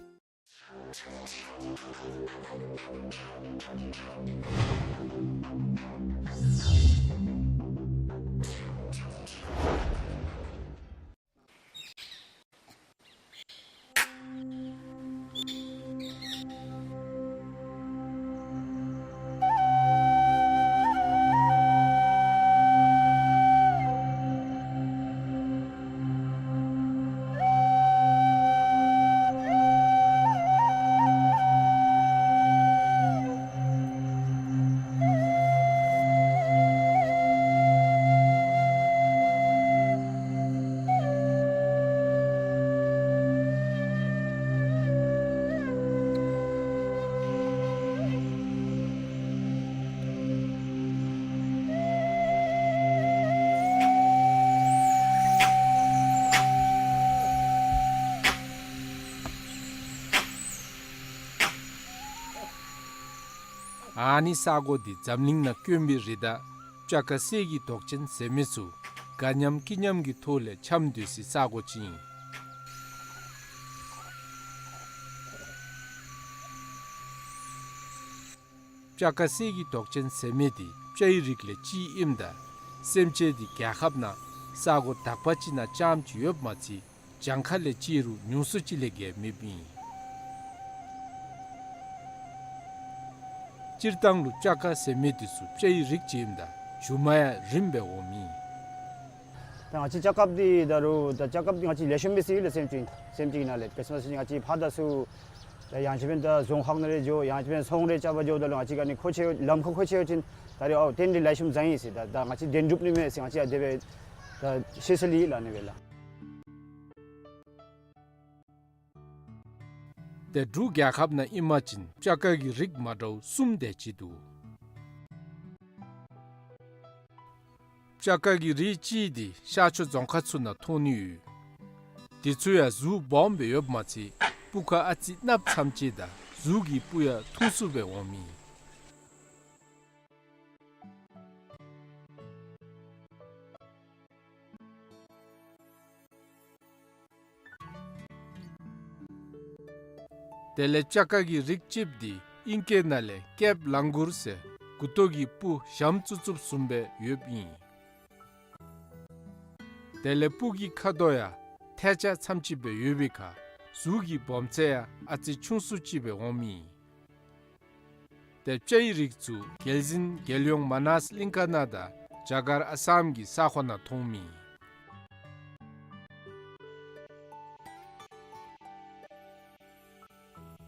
ཨ་ནི་ས་གོ་འདི་འཛམ་གླིང་ནང་དཀོན་པའི་རི་དྭགས་སྤྱ་ཁ་གསེར་གྱི་མདོག་ཅན་ཟེར་མི་ཚུ་དགའ་ཉམས་སྐྱིད་ཉམས་ཀྱི་ཐོག་ལས་འཁྱམས་སྡོད་སའི་ས་གོ་ཅིག་ཨིན། སྤྱ་ཁ་གསེར་གྱི་མདོག་ཅན་ཟེར་མི་འདི་སྤྱའི་རིགས་ལས་གཅིག་ཨིནམ་ད་སེམས་ཅན་འདི་རྒྱལ་ཁབ་ནང་ས་གོ་དག་པ་ཅིག་ནང་རྐྱངམ་ཅིག་ཡོདཔ་མ་ཚད་གྱངས་ཁ་ལས་ཅིག་རུང་ཉུང་སུ་ཅིག་ལས་བརྒལ་མེདཔ་ཨིན། སྤྱིར་བཏང་ལུ་སྤྱ་ཁ་ཟེར་མི་འདི་ཚུ་སྤྱའི་རིགས་ཅིག་ཨིནམ་ད་རྒྱུ་མ་ཡང་རིངམ་སྦེ་འོངམ་ཨིན། ད་ང་བཅས་སྤྱ་ཁ་འདི་ད་རུང་ད་སྤྱ་ཁ་འདི་ང་བཅས་ལེགས་ཤོམ་སྦེ་ཟེར་ཡོད་ལགས། སེམས་ཅན་སེམས་ཅན་གྱི་ནང་ལས་ག་ཅི་སྨོ་ཟེར་བ་ཅིན་ང་བཅས་ཕར་དང་ཚུར་ད་ཡང་ཅིན་འབདན་ད་རྫོང་ཁག་ནང་རེ་འགྱོ་ཡང་ཅིན་འབདན་ཚོང་རེ་རྐྱབ་པར་འགྱོཝ་ད་ལུ་ང་བཅས་ཀྱི་ཨ་ནི་མཁོ་ཆས་ལམ་ཁར་མཁོ་ཆས་ཡོད་ཅིན་ད་རེས་ཨའོ་ཏན་ཏན་ལེགས་ཤོམ་བཟའ་ཡི་ཟེར། ད་ད་ང་བཅས་བདེན་གྲུབ་ནི་མས་ཟེར་ང་བཅས་ཡང་དེ་སྦེ་ད་ཤེས་སྲོལ་ཡོད་ལགས། ཨ་ནི་སྦེ་ལགས། ཏེ་འབྲུག་རྒྱལ་ཁབ་ནང་ཨིན་པ་ཅིན་སྤྱ་ཁ་གི་རིགས་མ་འདྲཝ་གསུམ་དེ་ཅིག་འདུག། སྤྱ་ཁ་གི་རིགས་གཅིག་འདི་ཤར་ཕྱོགས་རྫོང་ཁག་ཚུ་ནང་མཐོང་ནི་ཡོད། དེ་ཚུ་ཡང་གཟུགས་སྦོམ་སྦེ་ཡོདཔ་མ་ཚད་སྤུ་ཁ་ཨ་ཙི་གནགཔོ་ཙམ་ཅིག་དང་གཟུགས་ཀྱི་སྤུ་ཡང་ཐུང་སུ་སྦེ་འོངམ་ཨིན། དེ་ལས་སྤྱ་ཁ་གི་རིགས་གཅིགཔོ་འདི་ཨིང་སྐད་ནང་ལས་ཀེབ་ལང་གུར་ཟེར་མགུ་ཏོ་གི་སྤུ་ཞྭམོ་བཙུགས་བཙུགསཔ་བཟུམ་སྦེ་ཡོདཔ་ཨིན། དེ་ལས་སྤུ་གི་ཁ་དོག་ཡང་ཐལ་ཆ་ཙམ་ཅིག་སྦེ་ཡོད་པའི་ཁར་གཟུགས་ཀྱི་སྦོམ་ཚད་ཡང་ཨ་ཙི་ཆུང་སུ་ཅིག་སྦེ་འོངམ་ཨིན། ཏེ་སྤྱའི་རིགས་ཚུ་རྒྱལ་བཞིན་རྒྱལ་ཡོངས་མ་ནཱས་གླིང་ཁ་ནང་དང་རྒྱ་གར་ཨ་སམ་གྱི་ས་ཁོངས་ནང་མཐོངམ་ཨིན།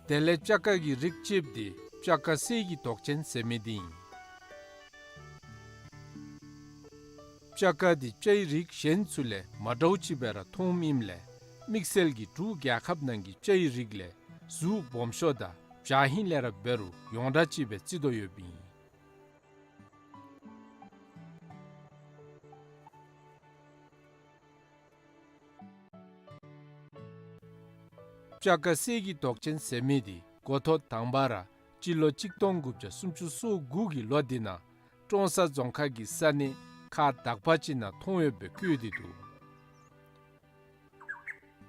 དེ་ལས་སྤྱ་ཁ་གི་རིགས་གཅིགཔོ་འདི་སྤྱ་ཁ་གསེར་གྱི་མདོག་ཅན་ཟེར་མི་འདི་ཨིན། སྤྱ་ཁ་འདི་སྤྱའི་རིགས་གཞན་ཚུ་ལས་མ་འདྲཝ་ཅིག་སྦེ་ར་མཐོངམ་ཨིནམ་ལས་དམིགས་བསལ་གྱིས་འབྲུག་རྒྱལ་ཁབ་ནང་གི་སྤྱའི་རིགས་ལས་གཟུགས་སྦོམ་ཤོས་དང་བྱ་ཧིང་ལས་ར་འབད་རུང་ཡོངས་གྲགས་ཅིག་སྦེ་བརྩི་དོ་ཡོདཔ་ཨིན། སྤྱ་ཁ་གསེར་གྱི་མདོག་ཅན་ཟེར་མི་འདི་འགོ་ཐོག་དང་པ་ར་སྤྱི་ལོ་གཅིག་སྟོང་དགུ་བརྒྱ་སུམ་ཅུ་སོ་དགུ་གི་ལོ་འདི་ནང་ཀྲོང་གསར་རྫོང་ཁག་གི་ས་གནས་ཁག་དག་པ་ཅིག་ནང་མཐོང་ཡོདཔ་སྦེ་བཀོད་དེ་འདུག།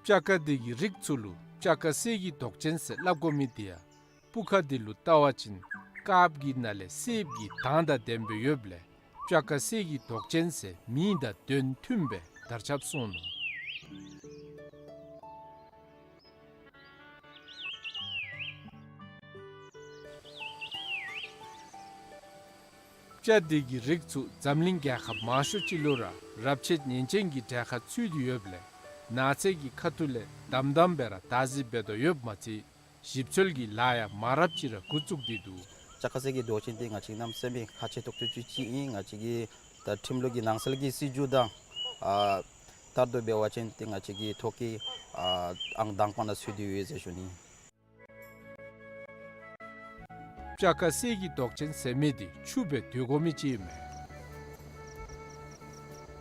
སྤྱ་ཁ་འདི་གི་རིགས་ཚུ་ལུ་སྤྱ་ཁ་གསེར་གྱི་མདོག་ཅན་ཟེར་སླབ་དགོ་མི་འདི་ཡང་སྤུ་ཁ་འདི་ལུ་བལྟ་བ་ཅིན་དཀརཔོ་གི་ནང་ལས་སེརཔོ་གི་མདངས་དང་ལྡནམ་སྦེ་ཡོདཔ་ལས་སྤྱ་ཁ་གསེར་གྱི་མདོག་ཅན་ཟེར་མིང་དང་དོན་མཐུནམ་སྦེ་དར་ཁྱབ་སོང་ནུག། སྤྱ་འདི་གི་རིགས་ཚུ་འཛམ་གླིང་རྒྱལ་ཁབ་མང་ཤོས་ཅིག་ལུ་ར་རབས་ཆད་ཉེན་ཅན་གྱི་གྲལ་ཁར་ཚུད་དེ་ཡོདཔ་ལས་ནགས་ཚལ་གྱི་ཁ་ཐུག་ལས་དམ་དམ་སྦེ་ར་བདག་འཛིན་འབད་དོ་ཡོདཔ་མ་ཚད་ཞིབ་འཚོལ་གྱི་ལཱ་ཡང་མང་རབས་ཅིག་ར་འགོ་བཙུགས་ཏེ་འདུག། སྤྱ་ཁ་གསེར་གྱི་མདོག་ཅན་འདི་ང་བཅས་གནམ་མེད་ས་མེད་ཁག་ཆེ་ཏོག་ཏོ་ཅིག་ཅིག་ཨིན། ང་བཅས་ཀྱི་ད་ཁྲིམས་ལུགས་ཀྱི་ནང་གསལ་གྱི་སྲིད་བྱུས་དང་ཨ་ལྟར་དུ་འབད་བ་ཅིན་ཏེ་ང་བཅས་ཀྱི་ཐོག་གི་ཨ་ཨང་དང་པ་ནང་ཚུད་དེ་ཡོད་ཟེར་ཞུ་ནི། སྤྱ་ཁ་གསེར་གྱི་མདོག་ཅན་ཟེར་མི་འདི་ཕྱུགཔོ་སྦེ་སྡོད་དགོ་མི་ཅིག་ཨིན་མས།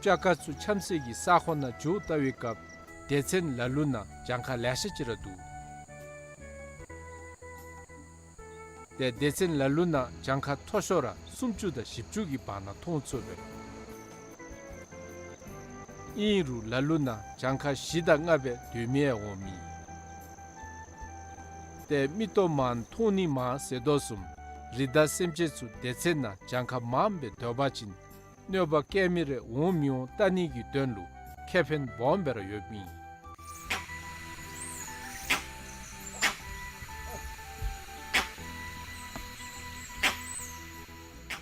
སྤྱ་ཁ་ཚུ་འཁྱམས་སའི་གི་ས་ཁོངས་ནང་འགྱོ་བལྟ་བའི་སྐབས་སྡེ་ཚན་ལ་ལུ་ནང་གྱངས་ཁ་ལེ་ཤ་ཅིག་ར་འདུག། ཏེ་སྡེ་ཚན་ལ་ལུ་ནང་གྱངས་ཁ་མཐོ་ཤོས་ར་སུམ་ཅུ་དང་བཞི་བཅུ་གི་བར་ན་མཐོང་ཚུགས་པས། ཨིན་རུང་ལ་ལུ་ནང་གྱངས་ཁ་བཞི་དང་ལྔ་སྦེ་སྡོད་མི་ཡང་འོང་མི། ཏེ་མིག་ཏོ་མང་མཐོང་ནི་མང་ཟེར་དོ་བཟུམ་རི་དྭགས་སེམས་ཅན་ཚུ་སྡེ་ཚན་ནང་གྱངས་ཁ་མངམ་སྦེ་སྡོད་པ་ཅིན་གནོད་པ་བཀལ་མི་རེ་འོང་མི་འོང་བལྟ་ནི་གི་དོན་ལུ་ཁེ་ཕན་སྦོམ་སྦེ་ར་ཡོདཔ་ཨིན།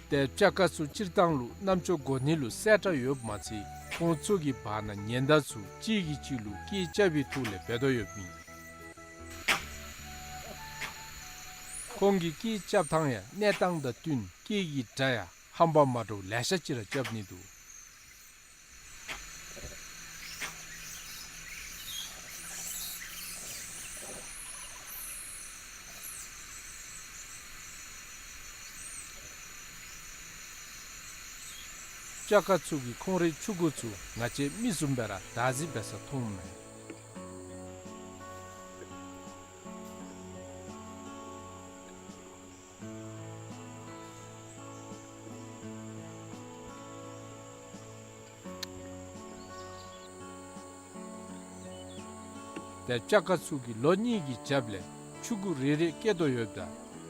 ཏེ་སྤྱ་ཁ་ཚུ་སྤྱིར་བཏང་ལུ་རྣམ་ཅོ་གོ་ནི་ལུ་གསལ་དྲགས་ཡོདཔ་མ་ཚད་ཁོང་ཚུ་གི་བར་ན་ཉེན་བརྡ་ཚུ་གཅིག་གིས་གཅིག་ལུ་སྐད་རྐྱབ་པའི་ཐོག་ལས་འབད་དོ་ཡོདཔ་ཨིན། ཁོང་གི་སྐད་རྐྱབ་ཐངས་ཡང་གནས་སྟངས་དང་བསྟུན་སྐད་ཀྱི་སྒྲ་ཡང་ཧམ་པ་མ་འདྲཝ་ལེ་ཤ་ཅིག་ར་རྐྱབ་ནི་འདུག། སྤྱ་ཁ་ཚུ་གི་ཁོང་རའི་ཕྲུ་གུ་ཚུ་ང་བཅས་མི་བཟུམ་སྦེ་ར་བདག་འཛིན་འབད་ས་མཐོངམ་མས། ཏེ་སྤྱ་དཀར་ཚུ་གིས་ལོ་གཉིས་ཀྱི་རྒྱབ་ལས་ཕྱུ་གུ་རེ་རེ་སྐྱེ་དོ་ཡོདཔ་ད་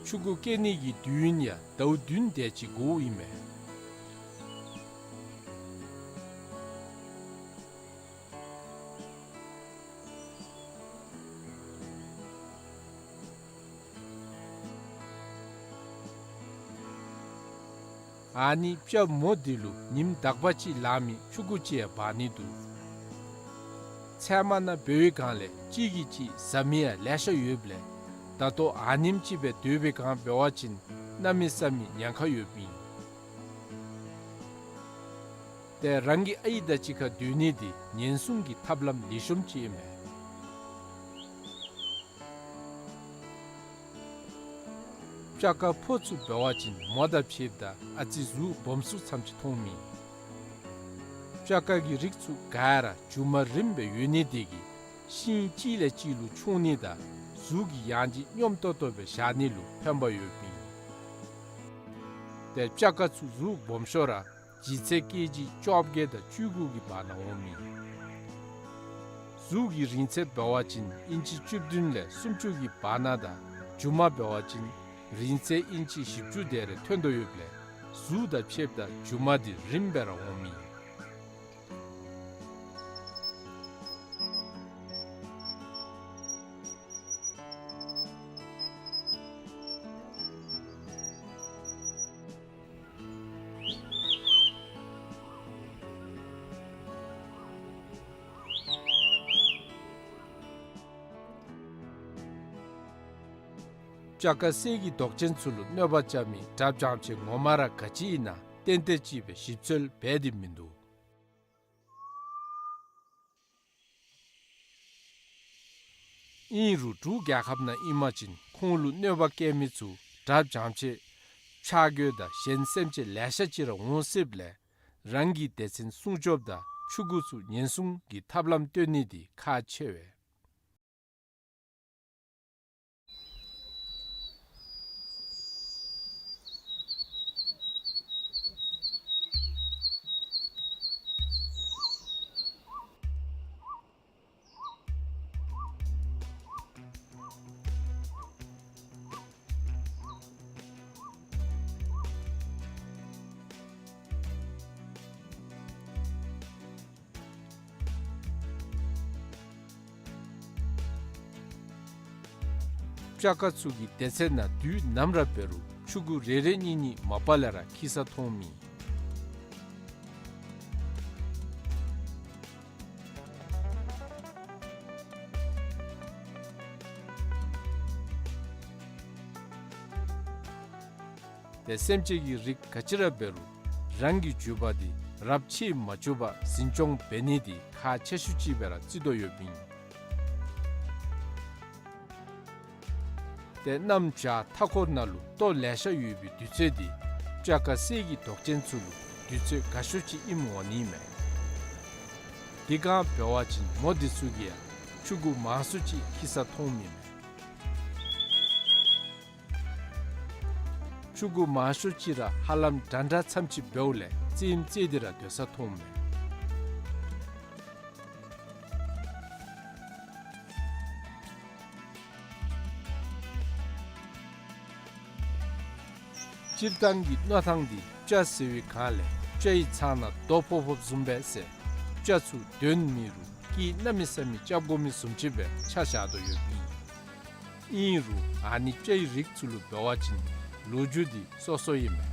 ཕྱུ་གུ་སྐྱེ་ནི་གི་དུས་ཡུན་ཡང་ཟླཝ་བདུན་དེ་ཅིག་འགོརཝ་ཨིན་མས། ཨ་ནི་སྤྱ་མོ་འདི་ལུ་ཉིནམ་དག་པ་ཅིག་ལང་མི་ཕྱུ་གུ་ཅིག་ཡང་འབག་ནི་འདུག། ཚལ་མ་ནང་འབད་བའི་སྒང་ལས་གཅིག་གིས་གཅིག་ཟ་མི་ཡང་ལེ་ཤ་ཡོདཔ་ལས་ད་ལྟོ་ཨ་ནེམ་ཅིག་སྦེ་སྡོད་པའི་སྒང་འབད་བ་ཅིན་གནམ་མེད་ས་མེད་ཉེན་ཁ་ཡོདཔ་ཨིན། ཏེ་རང་གི་ཨའི་དང་གཅིག་ཁར་སྡོད་ནི་འདི་ཉེན་སྲུང་གི་ཐབས་ལམ་ལེགས་ཤོམ་ཅིག་ཨིན་མས། སྤྱ་དཀར་ཕོ་ཚུ་འབད་བ་ཅིན་མོ་དང་ཕྱདཔ་ད་ཨ་ཙི་གཟུགས་སྦོམ་སུ་ཙམ་ཅིག་མཐོངམ་ཨིན། སྤྱ་དཀར་གྱི་རིགས་ཚུ་ག་ར་མཇུག་མ་རིངམ་སྦེ་ཡོད་ནི་དེ་གིས་ཤིང་གཅིག་ལས་གཅིག་ལུ་མཆོང་ནི་དང་གཟུགས་ཀྱི་ཡང་ལྗིད་སྙོམས་ཏོག་ཏོ་སྦེ་བཞག་ནི་ལུ་ཕན་པ་ཡོདཔ་ཨིན། ཏེ་སྤྱ་དཀར་ཚུ་གཟུགས་སྦོམ་ཤོས་ར་ལྗིད་ཚད་ཀེ་ཇི་བཅོ་བརྒྱད་དང་བཅུ་དགུ་གི་བར་ན་འོངམ་ཨིན། གཟུགས་ཀྱི་རིང་ཚད་འབད་བ་ཅིན་ཨིན་ཅི་བཅུ་བདུན་ལས་སུམ་ཅུ་གི་བར་ན་དང་མཇུག་མ་འབད་བ་ཅིན་རིང་ཚད་ཨིན་ཅི་བཞི་བཅུ་དེ་རེ་ཐོན་དོ་ཡོདཔ་ལས་གཟུགས་དང་ཕྱདཔ་ད་མཇུག་མ་འདི་རིངམ་སྦེ་ར་འོངམ་ཨིན། སྤྱ་དཀར་གསེར་གྱི་མདོག་ཅན་ཚུ་ལུ་གནོད་པ་རྐྱབ་མི་དགྲ་བྱང་ཆེ་ངོ་མ་ར་ག་ཅི་ཨིན་ན་ཏན་ཏན་ཅིག་སྦེ་ཞིབ་འཚོལ་འབད་དེ་མིན་འདུག། ཨིན་རུང་འབྲུག་རྒྱལ་ཁབ་ནང་ཨིན་པ་ཅིན་ཁོང་ལུ་གནོད་པ་བཀལ་མི་ཚུ་དགྲ་བྱང་ཆེ་ཆག་སྒོ་དང་གཞན་སེམས་ཅན་ལེ་ཤ་ཅིག་ར་འོང་སྲིདཔ་ལས་རང་གི་སྡེ་ཚན་སྲུང་སྐྱོབ་དང་ཕྱུ་གུ་ཚུ་ཉེན་སྲུང་གི་ཐབས་ལམ་སྟོན་ནི་འདི་ཁག་ཆེ་བས། སྤྱ་དཀར་ཚུ་གི་སྡེ་ཚན་ནང་དུས་ནམ་ར་འབད་རུང་ཕྱུ་གུ་རེ་རེ་གཉིས་གཉིས་མ་པ་ལས་ར་འཁྱིད་ས་མཐོངམ་ཨིན། ཏེ་སེམས་ཅན་གྱི་རིགས་ག་ཅི་ར་འབད་རུང་རང་གི་རྒྱུད་པ་འདི་རབས་ཕྱེད་མ་བཅུག་པར་འཛིན་སྐྱོང་འབད་ནི་འདི་ཁག་ཆེ་ཤོས་ཅིག་སྦེ་ར་བརྩི་དོ་ཡོདཔ་ཨིན། ཏེ་གནམ་བྱཱར་མཐའ་འཁོར་ནང་ལུ་ལྟོ་ལེ་ཤ་ཡོད་པའི་དུས་ཚོད་འདི་སྤྱ་དཀར་གསེར་གྱི་མདོག་ཅན་ཚུ་ལུ་དུས་ཚོད་དགའ་ཤོས་ཅིག་ཨིནམ་འོང་ནི་མས། དེ་སྒང་འབད་བ་ཅིན་མོ་འདི་ཚུ་གིས་ཡང་ཕྱུ་གུ་མང་སུ་ཅིག་འཁྱིད་ས་མཐོངམ་ཨིན་མས། ཕྱུ་གུ་མང་ཤོས་ཅིག་ར་ཧ་ལམ་འདྲ་འདྲ་ཙམ་ཅིག་འབདཝ་ལས་རྩེདམོ་རྩེ་སྟེ་ར་སྡོད་ས་མཐོངམ་མས། སྤྱིར་བཏང་གི་མནོ་ཐངས་འདི་སྤྱ་ཟེར་བའི་སྒང་ལས་སྤྱའི་ཚང་ནང་རྡོ་ཕོག་ཕོགཔ་བཟུམ་སྦེ་ཟེར་སྤྱ་ཚུ་གདོན་མེད་རུང་སྐད་གནམ་མེད་ས་མེད་རྐྱབ་དགོ་མི་བཟུམ་ཅིག་སྦེ་ཆ་བཞག་དོ་ཡོདཔ་ཨིན། ཨིན་རུང་ཨ་ནི་སྤྱའི་རིགས་ཚུ་ལུ་འབད་བ་ཅིན་ལོ་རྒྱུས་འདི་སོ་སོ་ཨིན་མས།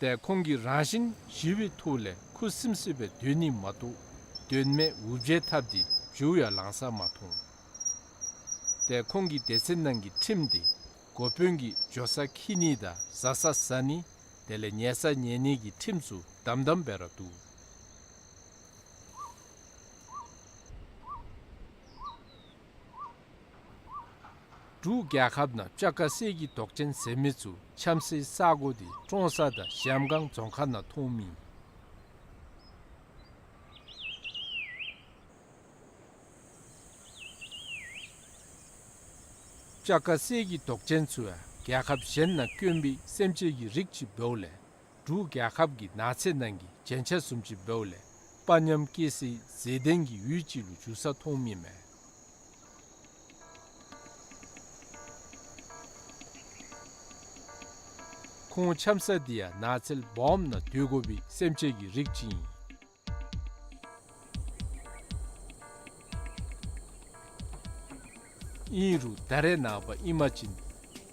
ཏེ་ཁོང་གིས་རང་བཞིན་ཞི་བའི་ཐོག་ལས་ཁུ་སིམ་སིམ་སྦེ་སྡོད་ནི་མ་གཏོགས་གདོན་མེད་འུབ་བྱེད་ཐབས་འདི་བྱུང་ཡང་ལང་ས་མ་མཐོང་། ཏེ་ཁོང་གི་སྡེ་ཚན་ནང་གི་ཁྲིམས་འདི་འགོ་དཔོན་གྱིས་འགྱོ་ས་འཁྱིད་ནི་དང་བཟའ་ས་བཟའ་ནི་དེ་ལས་ཉལ་ས་ཉལ་ནི་གི་ཁྲིམས་ཚུ་དམ་དམ་སྦེ་ར་འདུག། འབྲུག་རྒྱལ་ཁབ་ནང་སྤྱ་དཀར་གསེར་གྱི་མདོག་ཅན་ཟེར་མི་ཚུ་འཁྱམ་སའི་ས་གོ་འདི་ཀྲོང་གསར་དང་གཞལམ་སྒང་རྫོང་ཁག་ནང་མཐོངམ་ཨིན། སྤྱ་དཀར་གསེར་གྱི་མདོག་ཅན་ཚུ་ཡང་རྒྱལ་ཁབ་གཞན་ནང་དཀོན་པའི་སེམས་ཅན་གྱི་རིགས་ཅིག་འབདཝ་ལས་འབྲུག་རྒྱལ་ཁབ་ཀྱི་ནགས་ཚལ་ནང་གི་རྒྱན་ཆ་བཟུམ་ཅིག་འབདཝ་ལས་ དཔའ་ཉམས་སྐྱེ་སའི་མཛེས་ལྡན་གྱི་ཡུལ་ཅིག་ལུ་འགྱུར་ས་མཐོངམ་ཨིན་མས། ཁོང་འཁྱམས་ས་འདི་ཡང་ནགས་ཚལ་སྦོམ་ནང་སྡོད་དགོ་པའི་སེམས་ཅན་གྱི་རིགས་ཅིག་ཨིན། ཨིན་རུང་ད་རེས་ནངས་པ་ཨིན་པ་ཅིན་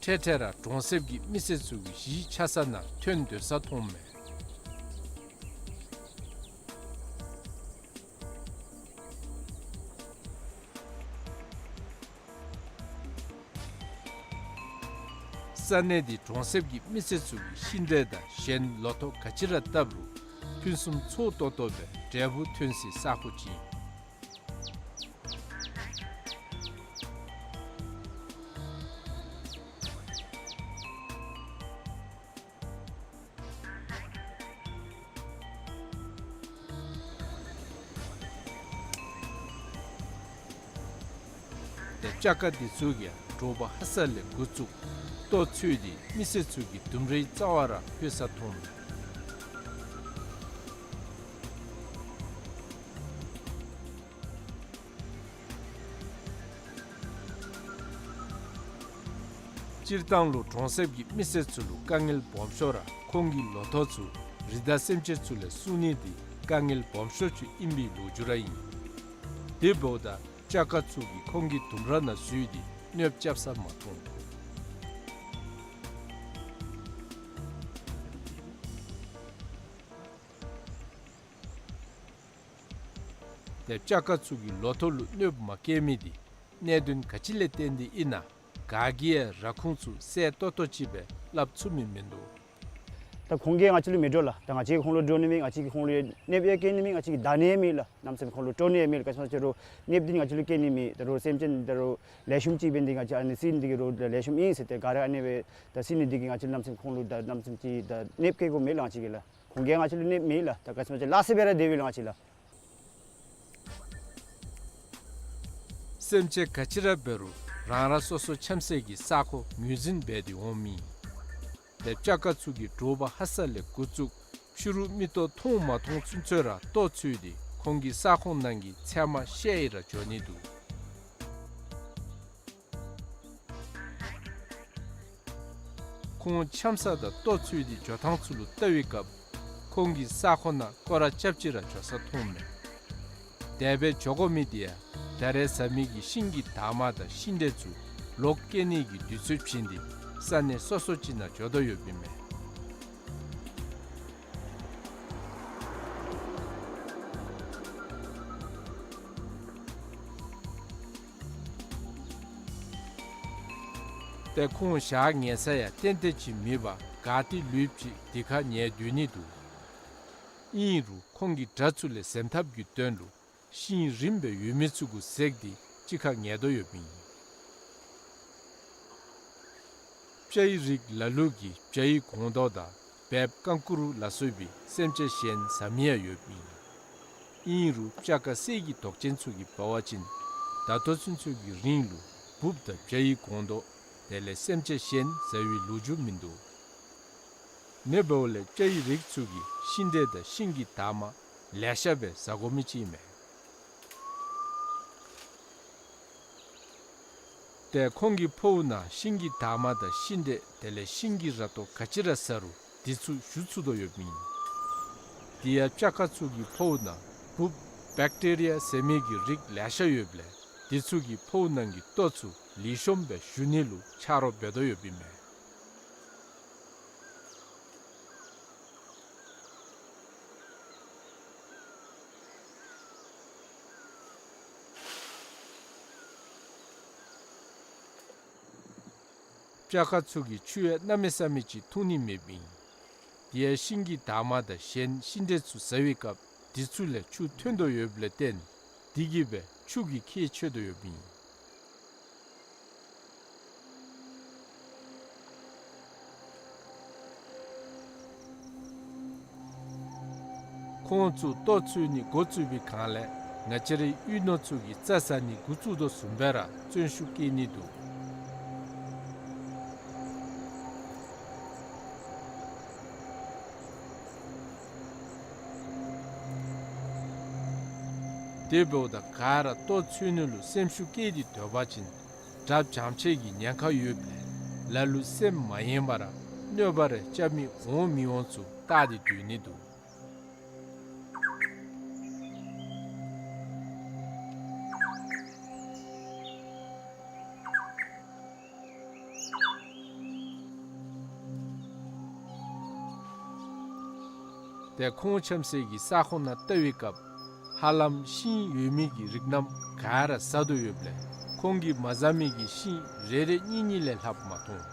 འཕྲལ་འཕྲལ་ར་གྲོང་གསེབ་ཀྱི་མི་སེར་ཚུ་གི་གཞིས་ཆགས་ས་ནང་ཐོན་སྡོད་ས་མཐོངམ་མས། ས་གནས་འདི་གྲོང་གསེབ་ཀྱི་མི་སེར་ཚུ་གིས་ཤིང་འབྲས་དང་གཞན་ལོ་ཐོག་ག་ཅི་ར་བཏབ་རུང་ཕུན་སུམ་ཚོགས་ཏོག་ཏོ་སྦེ་འབྲས་བུ་ཐོན་སའི་ས་ཁོངས་ཅིག་ཨིན། ཏེ་སྤྱ་ཁ་འདི་ཚུ་གིས་དྲོ་པ་ཧ་སག་ལས་འགོ་བཙུགས་ལྟོ་འཚོལ་ཏེ་མི་སེར་ཚུ་གི་ལྡུམ་རའི་རྩ་བར་ལྷོད་ས་མཐོངམ་མས། སྤྱིར་བཏང་ལུ་གྲོང་གསེབ་ཀྱི་མི་སེར་ཚུ་ལུ་དཀའ་ངལ་སྦོམ་ཤོས་ར་ཁོང་གི་ལོ་ཐོག་ཚུ་རི་དྭགས་སེམས་ཅན་ཚུ་ལས་སྲུང་ནི་འདི་དཀའ་ངལ་སྦོམ་ཤོས་ཅིག་ཨིན་པའི་ལོ་རྒྱུས་ར་ཨིན། དེ་འབདཝ་ད་སྤྱ་ཁ་ཚུ་གིས་ཁོང་གི་ལྡུམ་ར་ནང་འཛུལ་ཏེ་གནོདཔ་རྐྱབ་ས་མ་མཐོང་། ཏེ་སྤྱ་ཁ་ཚུ་གིས་ལོ་ཐོག་ལུ་གནོདཔ་མ་བཀལ་མི་འདི་གནད་དོན་ག་ཅི་ལས་བརྟེན་ཏེ་ཨིན་ན་ག་གིས་ཡང་ར་ཁུངས་ཚུ་གསལ་ཏོག་ཏོ་ཅིག་སྦེ་སླབ་ཚུགས་མི་མིན་འདུག། ད་ཁོང་གིས་ང་བཅས་ལུ་མི་འདྲོག་ལགས། ད་ང་བཅས་ཁོང་ལུ་འདྲོག་ནི་མེད། ང་བཅས་ཀྱིས་ཁོང་ལུ་གནོདཔ་ཡང་བཀལ་ནི་མེད། ང་བཅས་ཀྱིས་བདའ་ནི་ཡང་མེད་ལགས། གནམ་མེད་ས་མེད་ཁོང་ལུ་དཀྲོག་ནི་ཡང་མེད་ལགས། ག་ཅི་སྨོ་ཟེར་རུང་གནོདཔ་འདི་ང་བཅས་ལུ་བཀལ་ནི་མེད། ད་རུང་སེམས་ཅན་ད་རུང་ལེགས་ཤོམ་ཅིག་འབད་ནི་འདི་ང་བཅས་ཨ་ནི་བསད་ནི་འདི་གིས་ར་ལེགས་ཤོམ་ཨིན་ཟེར་ཏེ་ག་ར་ཨ་ནི་སྦེ་ད་བསད་ནི་འདི་གིས་ང་བཅས་གནམ་མེད་ས་མེད་ཁོང་ལུ་ད་གནམ་མེད་ས་མེད་ཅིག་ད་གནོདཔ་བཀལ་དགོཔ་མེད་ལགས། ང་བཅས་ཀྱིས་ལགས། ཁོང་གིས་ང་བཅས་ལུ་གནོདཔ་མེད་ལགས། ད་ག་ཅི་སྨོ་ཟེར་སླ་བསྲེ་སྦེ་ར་སྡོད་པས་ལགས་ང་བཅས་ལགས། སེམས་ཅན་ག་ཅི་ར་འབད་རུང་རང་རང་སོ་སོ་འཁྱམས་སའི་གི་ས་ཁོངས་ངོས་འཛིན་འབད་དེ་འོངམ་ཨིན། ཏེ་སྤྱ་ཁ་ཚུ་གིས་དྲོ་པ་ཧ་སག་ལས་འགོ་བཙུགས་ཕྱི་རུ་མིག་ཏོ་མཐོང་མ་མཐོང་ཚུན་ཚོད་ར་ལྟོ་འཚོལ་ཏེ་ཁོང་གི་ས་ཁོངས་ནང་གི་ཚལ་མ་བཤལ་ཡི་ར་འགྱོ་ནི་འདུག། ཁོང་འཁྱམས་ས་དང་ལྟོ་འཚོལ་ཏེ་འགྱོ་ཐངས་ཚུ་ལུ་བལྟ་བའི་སྐབས་ཁོང་གི་ས་ཁོངས་ནང་སྐོར་ར་རྐྱབ་སྟེ་ར་འགྱོ་ས་མཐོངམ་མས། དེ་སྦེ་འགྱོ་དགོ་མི་འདི་ཡང་ད་རེས་ཟ་མི་གི་ཤིང་གི་འདབ་མ་དང་ཤིང་འབྲས་ཚུ་ལོག་སྐྱེ་ནི་གི་དུས་ཚོད་བྱིན་ཏེ་ས་གནས་སོ་སོ་ཅིག་ནང་འགྱོ་དོ་ཡོདཔ་ཨིན་མས། ཏེ་ཁོང་ཞག་ཉལ་ས་ཡང་ཏན་ཏན་ཅིག་མེད་པར་ག་ཏེ་ལུསཔ་ཅིག་དེ་ཁར་ཉལ་སྡོད་ནི་འདུག། ཨིན་རུང་ཁོང་གིས་དགྲ་ཚུ་ལས་འཛེམ་ཐབས་ཀྱི་དོན་ལུ་ཤིང་རིངམོ་སྦེ་ཡོད་མི་ཚུ་གུ་འཛེགས་ཏེ་གཅིག་ཁར་ཉལ་དོ་ཡོདཔ་ཨིན། སྤྱ་ཡི་རིགས་ལ་ལུ་གིས་བྱ་ཡི་སྒོང་རྡོག་དང་སྦལཔ་རྐང་བཀུར་ལ་སོགས་པའི་སེམས་ཅན་གཞན་ཟ་མི་ཡང་ཡོདཔ་ཨིན། ཨིན་རུང་སྤྱ་ཁ་གསེར་གྱི་མདོག་ཅན་ཚུ་གིས་འབད་བ་ཅིན་ད་ལྟོ་ཚུན་ཚོད་ཀྱི་རིང་ལུ་འབུཔ་དང་བྱ་ཡི་སྒོང་རྡོག་དེ་ལས་སེམས་ཅན་གཞན་ཟ་བའི་ལོ་རྒྱུས་མིན་འདུག། ཨ་ནི་འབདཝ་ལས་སྤྱ་ཡི་རིགས་ཚུ་གིས་ཤིང་འབྲས་དང་ཤིང་གི་འདབ་མ་ལེ་ཤ་སྦེ་ཟ་དགོ་མི་ཅིག་ཨིན་མས། ཏེ་ཁོང་གི་ཕོཝ་ནང་ཤིང་གི་འདབ་མ་དང་ཤིང་འབྲས་དེ་ལས་ཤིང་གི་ར་ཏོ་ག་ཅི་ར་ཟ་རུང་འདི་ཚུ་ཞུ་ཚུགས་དོ་ཡོདཔ་ཨིན། དེ་ཡང་སྤྱ་ཁ་ཚུ་གི་ཕོཝ་ནང་འབུཔ་བེཀ་ཊེ་རི་ཡ་ཟེར་མི་གི་རིགས་ལེ་ཤ་ཡོདཔ་ལས་འདི་ཚུ་གིས་ཕོཝ་ནང་གི་ལྟོ་ཚུ་ལེགས་ཤོམ་སྦེ་ཞུ་ནི་ལུ་ཆ་རོགས་འབད་དོ་ཡོདཔ་ཨིན་མས། སྤྱ་ཁ་ཚུ་གིས་ཆུ་ཡང་གནམ་མེད་ས་མེད་ཅིག་འཐུང་ནི་མེདཔ་ཨིན། དེ་ཡང་ཤིང་གི་འདབ་མ་དང་གཞན་ཤིང་འབྲས་ཚུ་ཟ་བའི་སྐབས་འདི་ཚུ་ལས་ཆུ་ཐོན་དོ་ཡོདཔ་ལས་བརྟེན་འདི་གིས་སྦེ་ཆུ་གི་ཁྱད་ཆོད་དོ་ཡོདཔ་ཨིན། ཁོང་ཚུ་ལྟོ་འཚོལ་ནི་འགོ་བཙུགས་པའི་སྒང་ལས་ང་བཅས་རའི་གཡུས་ནོར་ཚུ་གིས་རྩྭ་ཟ་ནི་འགོ་བཙུགས་དོ་བཟུམ་སྦེ་ར་བརྩོན་ཤུགས་བསྐྱེད་ནི་འདུག། དེ་འབདཝ་ད་ག་ར་ལྟོ་འཚོལ་ནི་ལུ་སེམས་ཤུགས་བསྐྱེད་དེ་སྡོད་པ་ཅིན་དགྲ་བྱང་ཆེ་གི་ཉེན་ཁ་ཡོདཔ་ལས་ལ་ལུ་སེམས་མ་ཡེངས་པར་གནོད་པ་རེ་རྐྱབ་མི་འོང་མི་འོང་ཚུ་བལྟ་སྟེ་སྡོད་ནི་འདུག། ཏེ་ཁོང་འཁྱམ་སའི་གི་ས་ཁོངས་ནང་བལྟ་བའི་སྐབས་ཧ་ལམ་ཤིང་ཡོད་མི་གི་རིགས་རྣམས་ག་ར་ཟ་དོ་ཡོདཔ་ལས་ཁོང་གིས་མ་ཟ་མི་གི་ཤིང་རེ་རེ་གཉིས་གཉིས་ལས་ལྷགཔ་མ་མཐོང་།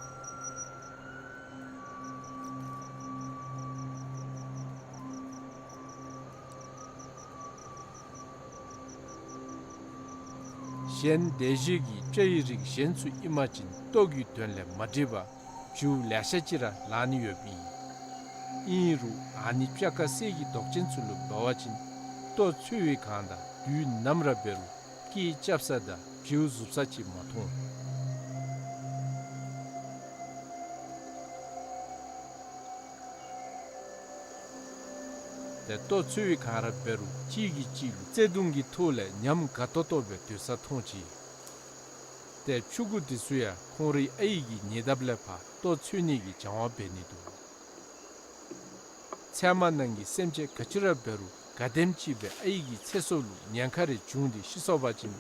གཞན་སྡེ་བཞི་གི་སྤྱ་ཡི་རིགས་གཞན་ཚུ་ཨིན་པ་ཅིན་ལྟོ་གི་དོན་ལས་མ་འགྲིག་པར་བྱིའུ་ལེ་ཤ་ཅིག་ར་ལང་ནི་ཡོདཔ་ཨིན། ཨིན་རུང་ཨ་ནི་སྤྱ་ཀ་གསེར་གྱི་མདོག་ཅན་ཚུ་ལུ་འབད་བ་ཅིན་ལྟོ་འཚོལ་བའི་སྒང་དང་དུས་ནམ་ར་འབད་རུང་སྐད་རྐྱབ་ས་དང་བྱིའུ་ཟུག་ས་ཅིག་མ་མཐོང་། ཏེ་ལྟོ་འཚོལ་བའི་སྒང་ར་འབད་རུང་གཅིག་གིས་གཅིག་ལུ་བརྩེ་གདུང་གི་ཐོག་ལས་ཉམས་དགའ་ཏོག་ཏོ་སྦེ་སྡོད་ས་མཐོང་ཅི། ཏེ་ཕྱུ་གུ་འདི་ཚུ་ཡང་ཁོང་རའི་ཨའི་གི་ཉེ་འདབས་ལས་ཕར་ལྟོ་འཚོལ་ནི་གི་སྦྱང་བ་འབད་ནི་འདུག། ཚལ་མ་ནང་གི་སེམས་ཅན་ག་ཅི་ར་འབད་རུང་ག་དེམ་ཅིག་སྦེ་ཨའི་གི་ཚེ་སྲོག་ལུ་ཉེན་ཁ་རེ་བྱུང་སྟེ་ཤི་སོང་པ་ཅིན་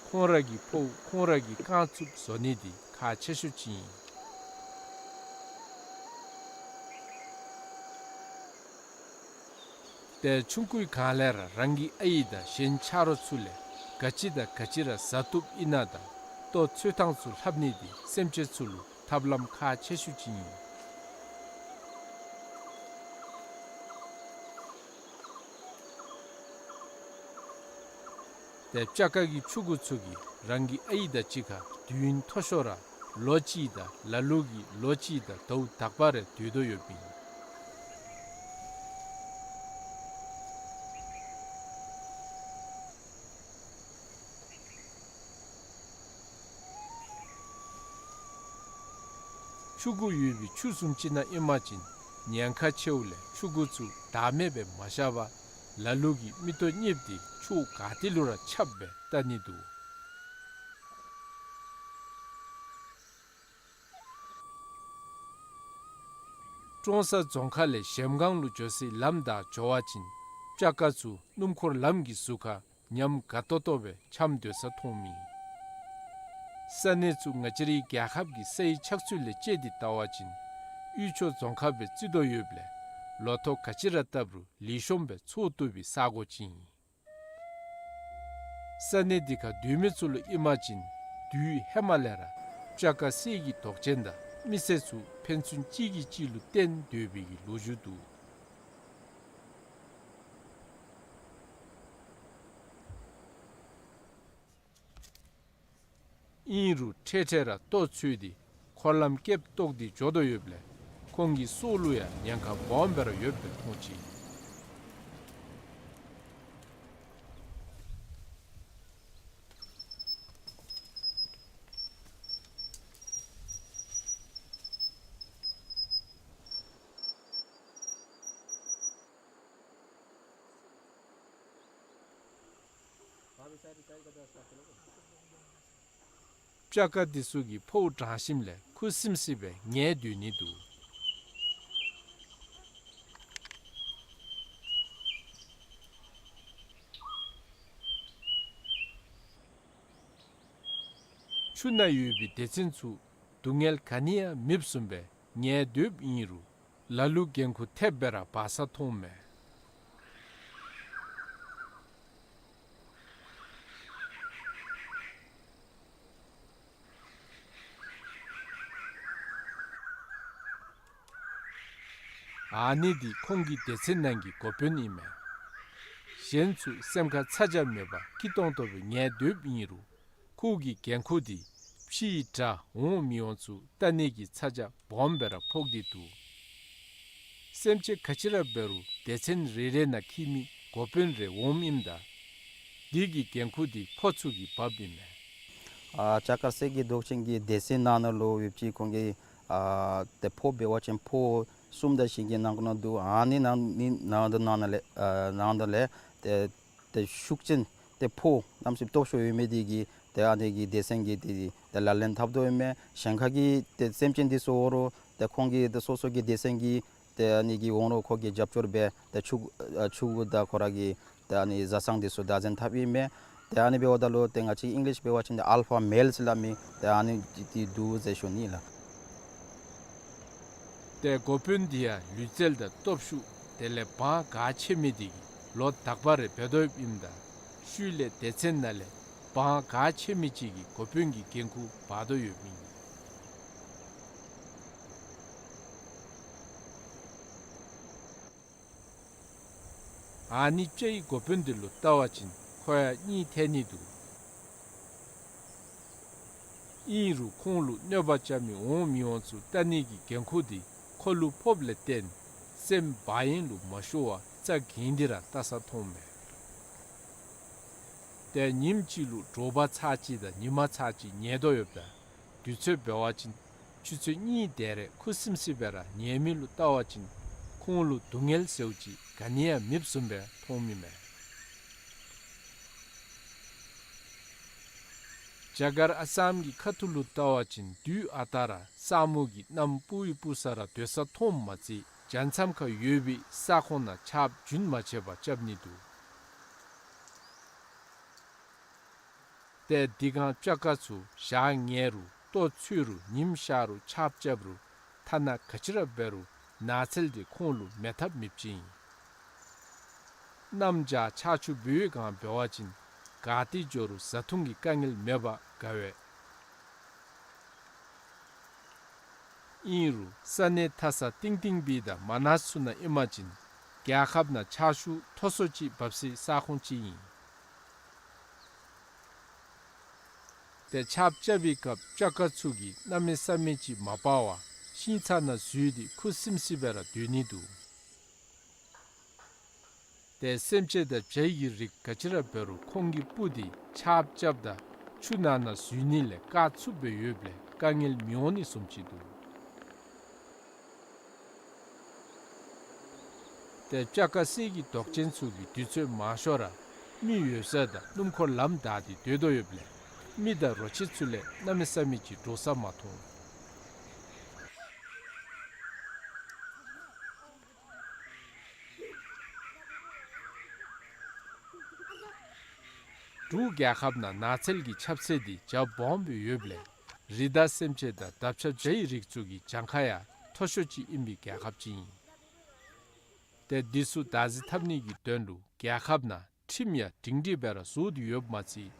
ཁོང་ར་གི་ཕོཝ་ཁོང་ར་གིས་རྐང་བཙུགས་བཟོ་ནི་འདི་ཁག་ཆེ་ཤོས་ཅིག་ཨིན། ཏེ་ཆུང་ཀུའི་སྒང་ལས་ར་རང་གི་ཨའི་དང་གཞན་ཆ་རོགས་ཚུ་ལས་ག་ཅི་དང་ག་ཅི་ར་ཟ་བཏུབ་ཨིན་ན་དང་ལྟོ་འཚོལ་ཐངས་ཚུ་ལྷབ་ནི་འདི་སེམས་ཅན་ཚུ་ལུ་ཐབས་ལམ་ཁག་ཆེ་ཤོས་ཅིག་ཨིན། ཏེ་སྤྱ་ཀ་གི་ཕྱུ་གུ་ཚུ་གིས་རང་གི་ཨའི་དང་གཅིག་ཁར་དུས་ཡུན་མཐོ་ཤོས་ར་ལོ་གཅིག་དང་ལ་ལུ་གིས་ལོ་གཅིག་དང་ཟླཝ་དག་པ་རེ་སྡོད་དོ་ཡོདཔ་ཨིན། ཕྱུ་གུ་ཡོད་པའི་ཆུ་བཟུམ་ཅིག་ནང་ཨིན་པ་ཅིན་ཉེན་ཁ་ཆེཝ་ལས་ཕྱུ་གུ་ཚུ་བདག་མེད་སྦེ་མ་བཞག་པར་ལ་ལུ་གིས་མིག་ཏོ་གཉིསཔ་དེ་ཕྱོགས་ག་ཏེ་ལུ་ར་ཁྱབ་སྦེ་བལྟ་ནི་འདུག། ཀྲོང་གསར་རྫོང་ཁག་ལས་གཞལམ་སྒང་ལུ་འགྱོ་སའི་ལམ་བདའ་འགྱོ་བ་ཅིན་སྤྱ་ཀ་ཚུ་སྣུམ་འཁོར་ལམ་གྱི་ཟུར་ཁར་ཉམས་དགའ་ཏོག་ཏོ་སྦེ་འཁྱམས་སྡོད་ས་མཐོངམ་ཨིན། ས་གནས་ཚུ་ང་བཅས་རའི་རྒྱལ་ཁབ་ཀྱི་སའི་ཆགས་ཚུལ་ལས་དཔྱད་དེ་བལྟ་བ་ཅིན་དབུས་ཕྱོགས་རྫོང་ཁག་སྦེ་བརྩི་དོ་ཡོདཔ་ལས་ལོ་ཐོག་ག་ཅི་ར་བཏབ་རུང་ལེགས་ཤོམ་སྦེ་འཚོ་བཏུབ་པའི་ས་གོ་ཅིག་ཨིན། ས་གནས་འདི་ཁར་སྡོད་མི་ཚུ་ལུ་ཨིན་པ་ཅིན་དུས་ཧེ་མ་ལས་ར་སྤྱ་ཀ་གསེར་གྱི་མདོག་ཅན་དང་མི་སེར་ཚུ་ཕན་ཚུན་གཅིག་གིས་གཅིག་ལུ་བརྟེན་སྡོད་པའི་གི་ལོ་རྒྱུས་འདུག། ཨིན་རུང་འཕྲལ་འཕྲལ་ར་ལྟོ་འཚོལ་ཏེ་འཁོར་ལམ་སྐེདཔ་བཏོག་སྟེ་འགྱོ་དོ་ཡོདཔ་ལས་ཁོང་གི་སྲོག་ལུ་ཡང་ཉེན་ཁ་སྦོམ་སྦེ་ར་ཡོདཔ་སྦེ་མཐོང་ཅི། སྤྱ་ཀ་འདི་ཚུ་གིས་ཕོཝ་དྲང་ཞིནམ་ལས་ཁུ་སིམ་སི་སྦེ་ཉལ་སྡོད་ནི་འདུག། ཆུ་ནང་ཡོད་པའི་སྡེ་ཚན་ཚུ་སྡུག་བསྔལ་ག་ནི་ཡང་མེདཔ་བཟུམ་སྦེ་ཉལ་སྡོདཔ་ཨིན་རུང་ལ་ལུ་འགན་ཁུར་ཐེབས་སྦེ་ར་འབག་ས་མཐོངམ་མས། ཨ་ནི་འདི་ཁོང་གི་སྡེ་ཚན་ནང་གི་འགོ་དཔོན་ཨིན་མས། གཞན་ཚུ་སེམས་ཁར་ཚ་གྱང་མེད་པར་སྐྱིད་ཏོང་ཏོ་སྦེ་ཉལ་སྡོདཔ་ཨིན་རུང་ཁོ་གི་འགན་ཁུར་འདི་ཕྱིའི་དགྲ་འོང་མི་འོང་ཚུ་བལྟ་ནི་གི་ཚ་གྱང་སྦོམ་སྦེ་ར་ཕོག་སྟེ་འདུག། སེམས་ཅན་ག་ཅི་ར་འབད་རུང་སྡེ་ཚན་རེ་རེ་ནང་འཁྱིད་མི་འགོ་དཔོན་རེ་འོངམ་ཨིནམ་ད་འདི་གི་འགན་ཁུར་འདི་ཁོ་ཚུ་གིས་འབགཔ་ཨིན་མས། ཨ་སྤྱ་ཀ་གསེར་གྱི་མདོག་ཅན་གྱི་སྡེ་ཚན་ནང་ན་ལུ་ཡོདཔ་ཅིག་ཁོང་གི་ཨ་ཏེ་ཕོཝ་འབད་བ་ཅིན་ཕོཝ་གསུམ་དང་བཞི་གི་ནང་འཁོད་ནང་འདུག། ཨ་ནི་ནང་ནི་ནང་དུ་ནང་ན་ལས་ཨ་ནང་དུ་ལས་ཏེ་ཏེ་ཤུགས་ཅན་ ཏེ་ཕོ་གནམ་མེད་ས་མེད་སྟོབས་ཤུགས་ཡོད་མི་འདི་གིས་ཏེ་ཨ་ནི་གི་སྡེ་ཚན་གྱི་ཏེ་ཏེ་ལག་ལེན་འཐབ་དོ་ཡོད་མས། གཞན་ཁ་གི་ཏེ་སེམས་ཅན་འདི་ཚུ་འོང་རུང་ཏེ་ཁོང་གི་ཏེ་སོ་སོ་གི་སྡེ་ཚན་གྱི་ཏེ་ཨ་ནི་གི་འོང་རུང་ཁོ་གིས་རྒྱབ་སྐྱོར་འབད་ཏེ་ཕྱུ་ཨ་ཕྱུ་གུ་དང་ཁོ་ར་གི་ཏེ་ཨ་ནི་བཟའ་ཚང་འདི་ཚུ་བདག་འཛིན་འཐབ་ཨིན་མས། ཏེ་ཨ་ནི་འབདཝ་ད་ལུ་ཏེ་ང་བཅས་ཨིང་ལིཤ་འབད་བ་ཅིན་ཏེ་ཨལ་ཕ་མེལ་ཟེར་སླབ་མི་ཏེ་ཨ་ནི་འདི་འདུག་ཟེར་ཞུ་ནི་ལགས། ཏེ་འགོ་དཔོན་འདི་ཡང་ལུས་རྩལ་དང་སྟོབས་ཤུགས་དེ་ལས་དབང་ག་ཆེ་མི་འདི་གིས་ལོ་དག་པ་རེ་འབད་དོ་ཡོདཔ་ཨིནམ་ད་ཤུལ་ལས་སྡེ་ཚན་ནང་ལས་དབང་ག་ཆེ་མི་ཅིག་གིས་འགོ་དཔོན་གྱི་འགན་ཁུར་འབག་དོ་ཡོདཔ་ཨིན། ཨ་ནི་སྤྱ་ཡི་འགོ་དཔོན་འདི་ལུ་བལྟ་བ་ཅིན་ཁོ་ཡང་གཉིད་ཐལ་ནི་འདུག། ཨིན་རུང་ཁོང་ལུ་གནོད་པ་རྐྱབ་མི་འོང་མི་འོང་ཚུ་བལྟ་ནི་གི་འགན་ཁུར་འདི་ཁོ་ལུ་ཕོགཔ་ལས་བརྟེན་སེམས་བག་ཡངས་ལུ་མ་ཤོར་བར་རྩ་འགེངས་ཏེ་ར་བལྟ་ས་མཐོངམ་མས། ཏེ་ཉིནམ་གཅིག་ལུ་དྲོ་པ་ཚར་གཅིག་དང་ཉི་མ་ཚར་གཅིག་ཉལ་དོ་ཡོདཔ་ད་དུས་ཚོད་འབད་བ་ཅིན་ཆུ་ཚོད་གཉིས་དེ་རེ་ཁུ་སིམ་སི་སྦེ་ར་ཉལ་མི་ལུ་བལྟ་བ་ཅིན་ཁོང་ལུ་སྡུག་བསྔལ་ཟེརཝ་ཅིག་ག་ནི་ཡང་མེདཔ་བཟུམ་སྦེ་མཐོངམ་ཨིན་མས། རྒྱ་གར་ཨ་སམ་གྱི་ཁ་ཐུག་ལུ་བལྟ་བ་ཅིན་དུས་ཨ་རྟག་ར་ས་སྨུག་གིས་གནམ་སྤུབ་ཡི་སྤུབ་ས་ར་སྡོད་ས་མཐོངམ་མ་ཚད་རྒྱ་མཚམས་ཁར་ཡོད་པའི་ས་ཁོངས་ནང་ཆརཔ་རྒྱུན་མ་ཆད་པར་རྐྱབ་ནི་འདུག། ཏེ་དེ་སྒང་སྤྱ་ཀ་ཚུ་ཞག་ཉལ་རུང་ལྟོ་འཚོལ་རུང་ཉིམ་ཤར་རུང་ཆརཔ་རྐྱབ་རུང་ཐ་ན་ག་ཅི་ར་འབད་རུང་ནགས་ཚལ་འདི་ཁོང་ལུ་མེད་ཐབས་མེདཔ་ཅིག་ཨིན། གནམ་བྱཱར་ཆར་ཆུ་འབུ་བའི་སྒང་འབད་བ་ཅིན་ག་ཏེ་འགྱོ་རུང་བཟའ་འཐུང་གི་དཀའ་ངལ་མེད་པར་དགའ་བས། ཨིན་རུང་ས་གནས་མཐའ་ས་གཏིང་གཏིང་སྦིས་དང་མ་ནཱས་ཚུ་ནང་ཨིན་པ་ཅིན་རྒྱལ་ཁབ་ནང་ཆར་ཆུ་མཐོ་སུ་ཅིག་འབབ་སའི་ས་ཁོངས་ཅིག་ཨིན། ཏེ་ཆརཔ་རྐྱབ་པའི་སྐབས་སྤྱ་ཀ་ཚུ་གིས་གནམ་མེད་ས་མེད་ཅིག་མ་སྤར་བར་ཤིང་ཚང་ནང་འཛུལ་ཏེ་ཁུ་སིམ་སི་སྦེ་ར་སྡོད་ནི་འདུག། ཏེ་སེམས་ཅན་དང་བྱ་ཡི་རིགས་ག་ཅི་ར་འབད་རུང་ཁོང་གི་སྤུ་འདི་ཆརཔ་རྐྱབ་དང་ཆུ་ནང་ན་འཛུལ་ནི་ལས་བཀག་ཚུགསཔ་སྦེ་ཡོདཔ་ལས་དཀའ་ངལ་མི་འོང་ནི་བཟུམ་ཅིག་འདུག། ཏེ་སྤྱ་ཀ་གསེར་གྱི་མདོག་ཅན་ཚུ་གིས་དུས་ཚོད་མང་ཤོས་ར་མི་ཡོད་ས་དང་སྣུམ་འཁོར་ལམ་བདའ་སྟེ་སྡོད་དོ་ཡོདཔ་ལས་མི་དང་རོ་ཁྱི་ཚུ་ལས་གནམ་མེད་ས་མེད་ཅིག་འདྲོག་ས་མ་མཐོང་། འབྲུག་རྒྱལ་ཁབ་ནང་ནགས་ཚལ་གྱི་ཁྱབ་ཚད་འདི་རྒྱ་སྦོམ་སྦེ་ཡོདཔ་ལས་རི་དྭགས་སེམས་ཅན་དང་འདབ་ཆགས་བྱ་ཡི་རིགས་ཚུ་གི་གྱངས་ཁ་ཡང་མཐོ་ཤོས་ཅིག་ཨིན་པའི་རྒྱལ་ཁབ་ཅིག་ཨིན། ཏེ་འདི་ཚུ་བདག་འཛིན་འཐབ་ནི་གི་དོན་ལུ་རྒྱལ་ཁབ་ནང་ཁྲིམས་ཡང་སྒྲིང་སྒྲིང་སྦེ་ར་བཟོ་སྟེ་ཡོདཔ་མ་ཚད་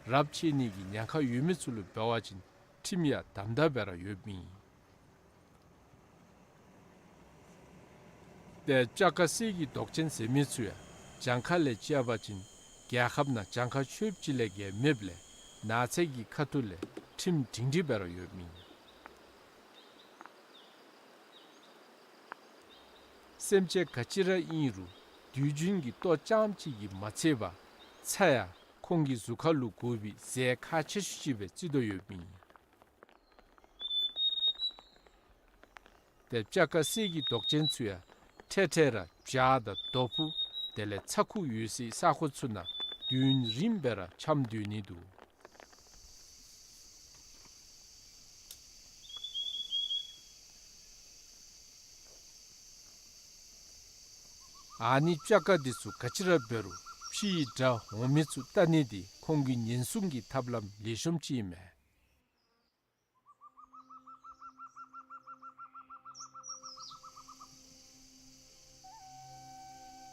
རབས་ཆད་ནི་གི་ཉེན་ཁ་ཡོད་མི་ཚུ་ལུ་འབད་བ་ཅིན་ཁྲིམས་ཡང་དམ་དམ་སྦེ་ར་ཡོདཔ་ཨིན། ཏེ་སྤྱ་ཀ་གསེར་གྱི་མདོག་ཅན་ཟེར་མི་ཚུ་ཡང་གྱངས་ཁ་ལས་དཔྱད་པ་ཅིན་རྒྱལ་ཁབ་ནང་གྱངས་ཁ་ཆོདཔ་ཅིག་ལས་བརྒལ་མེདཔ་ལས་ནགས་ཚལ་གྱི་ཁ་ཐུག་ལས་ཁྲིམས་སྒྲིང་སྒྲིང་སྦེ་ར་ཡོདཔ་ཨིན། སེམས་ཅན་ག་ཅི་ར་ཨིན་རུང་དུས་རྒྱུན་གྱི་ལྟོ་རྐྱངམ་གཅིག་གིས་མ་ཚད་པར་ཚྭ་ཡང་ཁོང་གི་གཟུགས་ཁར་ལུ་དགོ་པའི་རྫས་ཁག་ཆེ་ཤོས་ཅིག་སྦེ་བརྩི་དོ་ཡོདཔ་ཨིན། ཏེ་སྤྱ་ཀ་གསེར་གྱི་མདོག་ཅན་ཚུ་ཡང་འཕྲལ་འཕྲལ་ར་བྱག་དང་རྡོ་ཕུ་དེ་ལས་ཚྭ་ཁུ་ཡོད་སའི་ས་ཁོངས་ཚུ་ནང་དུས་ཡུན་རིངམོ་སྦེ་ར་འཁྱམས་སྡོད་ནི་འདུག། ཨ་ནི་སྤྱ་ཀ་འདི་ཚུ་ག་ཅི་ར་འབད་རུང་ཕྱི་ཡི་དགྲ་འོང་མི་ཚུ་བལྟ་ནི་འདི་ཁོང་གི་ཉེན་སྲུང་གི་ཐབས་ལམ་ལེགས་ཤོམ་ཅིག་ཨིན་མས།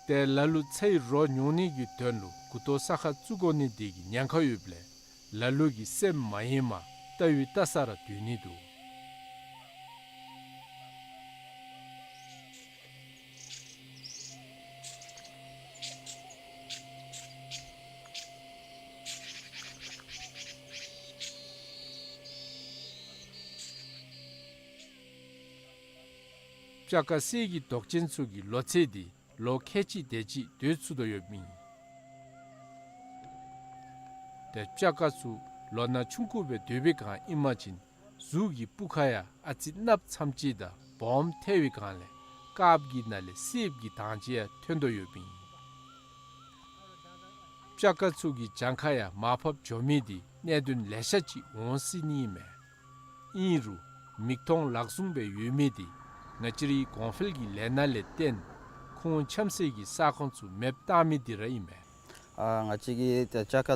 ཏེ་ལ་ལུ་ཚྭའི་རོ་ཉོ་ནི་གི་དོན་ལུ་མགུ་ཏོ་ས་ཁར་བཙུགས་དགོ་ནི་འདི་གིས་ཉེན་ཁ་ཡོདཔ་ལས་ལ་ལུ་གིས་སེམས་མ་ཡེངས་པར་བལྟ་བའི་བལྟ་ས་ར་སྡོད་ནི་འདུག། སྤྱ་ཀ་གསེར་གྱི་མདོག་ཅན་ཚུ་གི་ལོ་ཚད་འདི་ལོ་ཁལ་གཅིག་དེ་ཅིག་སྡོད་ཚུགས་དོ་ཡོདཔ་ཨིན། ཏེ་སྤྱ་ཀ་ཚུ་ལོ་ན་ཆུང་ཀུ་སྦེ་སྡོད་པའི་སྒང་ཨིན་པ་ཅིན་གཟུགས་ཀྱི་སྤུ་ཁ་ཡང་ཨ་ཙི་གནགཔོ་ཙམ་ཅིག་དང་སྦོམ་ཐལ་བའི་སྒང་ལས་དཀརཔོ་གི་ནང་ལས་སེརཔོ་གི་མདངས་ཅིག་ཡང་ཐོན་དོ་ཡོདཔ་ཨིན། སྤྱ་ཀ་ཚུ་གི་གྱངས་ཁ་ཡང་མར་ཕབ་འགྱོ་མི་འདི་གནད་དོན་ལེ་ཤ་ཅིག་འོང་སྲིད་ནི་མས། ཨིན་རུང་མིག་མཐོང་ལག་བཟུང་སྦེ་ཡོད་མི་འདི་ང་བཅས་རའི་གོང་འཕེལ་གྱི་ལས་སྣ་ལས་བརྟེན་ཁོང་འཁྱམ་སའི་གི་ས་ཁོངས་ཚུ་མེདཔ་བཏང་མི་འདི་ར་ཨིན་མས། ཨ་ང་བཅས་ཀྱི་ཏེ་སྤྱ་ཀ་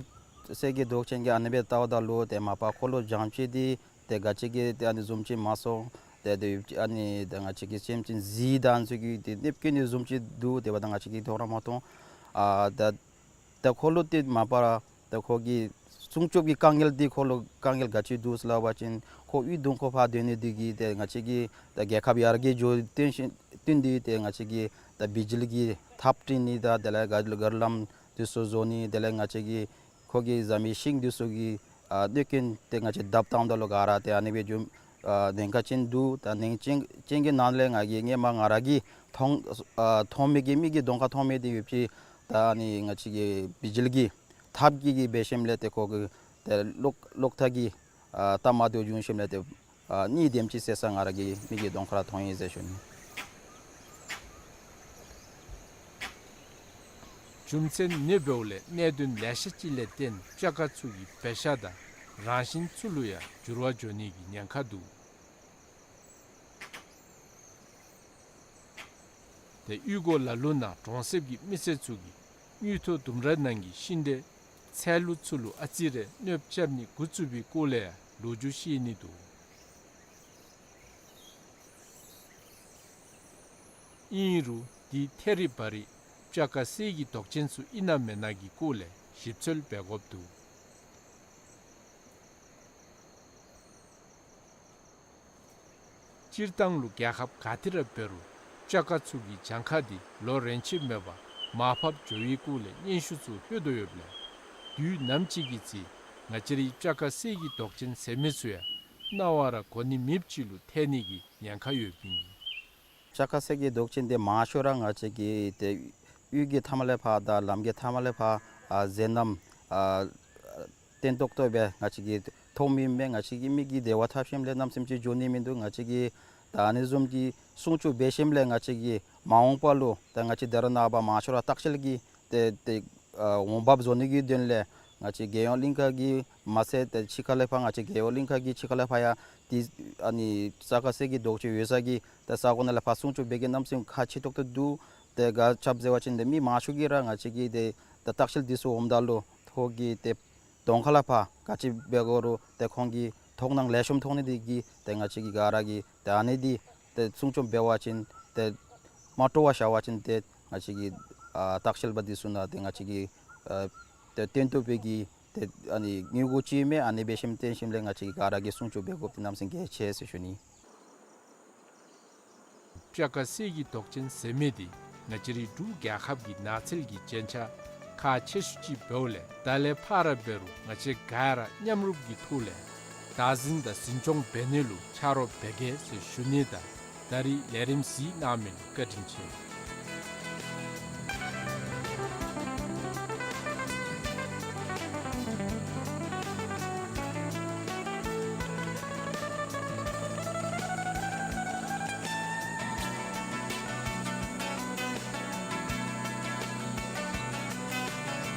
གསེར་གྱི་མདོག་ཅན་གྱི་ཨ་ནི་སྦེ་བལྟཝ་ད་ལུ་ཏེ་མ་པ་འཁོར་ལོ་བྱང་ཕྱི་འདི་ཏེ་ག་ཅི་གི་ཏེ་ཨ་ནི་བཟུམ་ཅིག་མ་སོང་། ཏེ་ཏེ་ཨ་ནི་ཏེ་ང་བཅས་ཀྱི་སེམས་ཅན་གཟིག་དང་ཚུ་གི་ཏེ་གནོད་སྐྱོན་ནི་བཟུམ་ཅིག་འདུག། དེ་འབདཝ་ད་ང་བཅས་ཀྱིས་མཐོང་ར་མ་མཐོང་། ཨ་ད་ད་ཁོ་ལུ་ཏེ་མ་པ་ར་ད་ཁོ་གི་སྲུང་སྐྱོབ་ཀྱི་དཀའ་ངལ་འདི་ཁོ་ལུ་དཀའ་ངལ་ག་ཅི་འདུག་ཟེར་སླབ་པ་ཅིན་ཁོ་གཡུས་གདོང་ཁར་ཕར་སྡོད་ནི་འདི་གིས་ཏེ་ང་བཅས་ཀྱི་ད་རྒྱལ་ཁབ་ཡར་རྒྱས་འགྱོ་བརྟེན་ཞིན་བརྟེན་ཏེ་ཏེ་ང་བཅས་ཀྱིས་ད་བི་ཇི་ལི་གི་ཐགཔ་བཏིང་ནི་དང་དེ་ལས་ག་ག་ར་ལམ་འདི་ཚུ་བཟོ་ནི་དེ་ལས་ང་བཅས་ཀྱི་ཁོ་གི་བཟའ་མི་ཤིང་འདི་ཚུ་གི་ཨ་གནོད་སྐྱོན་ཏེ་ང་བཅས་བརྡབ་བཏངམ་ད་ལུ་ག་ར་ཏེ་ཨ་ནི་སྦེ་འགྱོ་ཨ་ཉེན་ཁ་ཅན་འདུག། ད་ཉེན་ཁ་ཅན་ཅན་གྱི་ནང་ལས་ང་གིས་སྔོན་མ་ང་ར་གིས་མཐོང་ཨ་མཐོང་མི་གི་མིག་གི་གདོང་ཁར་མཐོང་མི་འདི་ཡོད་ཅི། ད་ཨ་ནི་ང་བཅས་ཀྱི་བི་ཇི་ལི་གི་ཐགཔ་གི་གི་འབད་ཞིནམ་ལས་ཏེ་ཁོ་གི་ཏེ་གློག་གློག་ཐག་གི་ཨ་ཐགམ་དེ་བྱུང་ཞིནམ་ལས་ཏེ་ཨ་གཉིས་དེམ་ཅིག་བསད་ས་ང་ར་གི་མིག་གི་གདོང་ཁར་མཐོང་ཡི་ཟེར་ཞུ་ནི། རྒྱུ་མཚན་ཨ་ནི་འབདཝ་ལས་གནད་དོན་ལེ་ཤ་ཅིག་ལས་བརྟེན་སྤྱ་ཀ་ཚུ་གི་བེ་ཤ་དང་རང་བཞིན་ཚུ་ལུ་ཡང་འགྱུར་བ་འགྱོ་ནི་གི་ཉེན་ཁ་འདུག། ཏེ་གཡུས་སྒོ་ལ་ལུ་ནང་གྲོང་གསེབ་ཀྱི་མི་སེར་ཚུ་གིས་དངུལ་ཐོག་ལྡུམ་ར་ནང་གི་ཤིང་འབྲས་ཚལ་ལུ་ཚུ་ལུ་ཨ་ཙི་རེ་གནོདཔ་རྐྱབ་ནི་འགོ་བཙུགས་པའི་སྐོར་ལས་ཡང་ལོ་རྒྱུས་བཤད་ནི་འདུག། ཨིན་རུང་འདི་ཐད་རི་བ་རི་སྤྱ་ཀ་གསེར་གྱི་མདོག་ཅན་ཚུ་ཨིན་ན་མེན་ན་གི་སྐོར་ལས་ཞིབ་འཚོལ་འབད་དགོཔ་འདུག། སྤྱིར་བཏང་ལུ་རྒྱལ་ཁབ་ག་ཏེ་ར་འབད་རུང་སྤྱ་ཀ་ཚུ་གི་གྱངས་ཁ་འདི་ལོ་རེ་ཆད་མེད་པར་མར་ཕབ་འགྱོ་བའི་སྐོར་ལས་སྙན་ཞུ་ཚུ་ལྷོད་དོ་ཡོདཔ་ལས་དུས་ནམ་ཅིག་གི་ཚེ་ང་བཅས་རའི་སྤྱ་ཀ་གསེར་གྱི་མདོག་ཅན་ཟེར་མི་ཚུ་ཡང་རྣ་བར་གོ་ནི་མེདཔ་ཅིག་ལུ་ཐལ་ནི་གི་ཉེན་ཁ་ཡོདཔ་ཨིན། སྤྱ་ཀ་གསེར་གྱི་མདོག་ཅན་འདི་མང་ཤོས་ར་ང་བཅས་ཀྱི་ཏེ་གཡུས་ཀྱི་མཐའམ་ལས་ཕར་དང་ལམ་གྱི་མཐའམ་ལས་ཕར་ཨ་མཛེས་རྣམ་ཨ་བརྟན་ཏོག་ཏོ་སྦེ་ང་བཅས་ཀྱིས་མཐོངམ་ཨིན་པས། ང་བཅས་ཀྱི་མིག་གིས་བདེ་བ་ཐོབ་ཞིནམ་ལས་གནམ་མེད་ས་མེད་ཅིག་འགྱོ་ནི་མིན་འདུག། ང་བཅས་ཀྱིས་ད་ཨ་ནི་བཟུམ་གྱི་སྲུང་སྐྱོབ་འབད་ཞིནམ་ལས་ང་བཅས་ཀྱིས་མ་འོངས་པ་ལུ་ད་ང་བཅས་ད་རེས་ནངས་པ་མང་ཤོས་ར་ལྟ་བཤལ་གྱི་ཏེ་ཏེ་ཨ་འོང་འབབ་བཟོ་ནི་གི་དོན་ལས་ང་བཅས་རྒྱལ་ཡོངས་གླིང་ཁ་གི་མ་ཚད་ཏེ་ཕྱི་ཁ་ལས་ཕར་ང་བཅས་རྒྱལ་ཡོངས་གླིང་ཁ་གི་ཕྱི་ཁ་ལས་ཕར་ཡང་ཏེ་ཨ་ནི་སྤྱ་ཀ་གསེར་གྱི་མདོག་ཅན་ཡོད་ས་གི་ཏེ་ས་གོ་ནང་ལས་ཕར་སྲུང་སྐྱོབ་འབད་གེ་གནམ་མེད་ས་མེད་ཁག་ཆེ་ཏོག་ཏོ་འདུག། ཏེ་ག་ཅི་འབད་ཟེར་བ་ཅིན་ཏེ་མི་མང་ཤོས་ཀྱིས་ར་ང་བཅས་ཀྱི་ཏེ་ད་ལྟ་བཤལ་འདི་ཚུ་འོངམ་ད་ལུ་ཁོང་གིས་ཏེ་གདོང་ཁ་ལས་ཕར་ག་ཅི་འབད་དགོ་རུང་ཏེ་ཁོང་གིས་མཐོང་སྣང་ལེགས་ཤོམ་མཐོང་ནི་འདི་གིས་ཏེ་ང་བཅས་ཀྱིས་ག་ར་གིས་ཏེ་ཨ་ནི་འདི་ཏེ་སྲུང་སྐྱོབ་འབད་བ་ཅིན་ཏེ་མ་སྤྲོ་བར་བཞག་པ་ཅིན་ཏེ་ང་བཅས་ཀྱི་ཨ་ལྟ་བཤལ་པ་འདི་ཚུ་ནང་ཏེ་ང་བཅས་ཀྱི་ཨ་ཏེ་བརྟན་ཏོག་ཏོ་སྦེ་གི་ཏེ་ཨ་ནི་དངུལ་སྒོར་ཅིག་མས། ཨ་ནི་འབད་ཞིནམ་བརྟེན་ཞིནམ་ལས་ང་བཅས་ཀྱིས་ག་ར་གིས་སྲུང་སྐྱོབ་འབད་དགོཔ་འདི་གནམ་མེད་ས་མེད་གལ་ཆེ་ཟེར་ཞུ་ནི། སྤྱ་ཀ་གསེར་གྱི་མདོག་ཅན་ཟེར་མི་འདི་ང་བཅས་རའི་འབྲུག་རྒྱལ་ཁབ་ཀྱི་ནགས་ཚལ་གྱི་རྒྱན་ཆ་ཁག་ཆེ་ཤོས་ཅིག་འབདཝ་ལས་ད་ལས་ཕར་ར་འབད་རུང་ང་བཅས་ག་ར་མཉམ་རུབ་ཀྱི་ཐོག་ལས་བདག་འཛིན་དང་འཛིན་སྐྱོང་འབད་ནི་ལུ་ཆ་རོགས་འབད་གེ་ཟེར་ཞུ་ནི་དང་ད་རིས་ལས་རིམ་གཟིགས་གནང་མི་ལུ་བཀའ་དྲིན་ཆེ།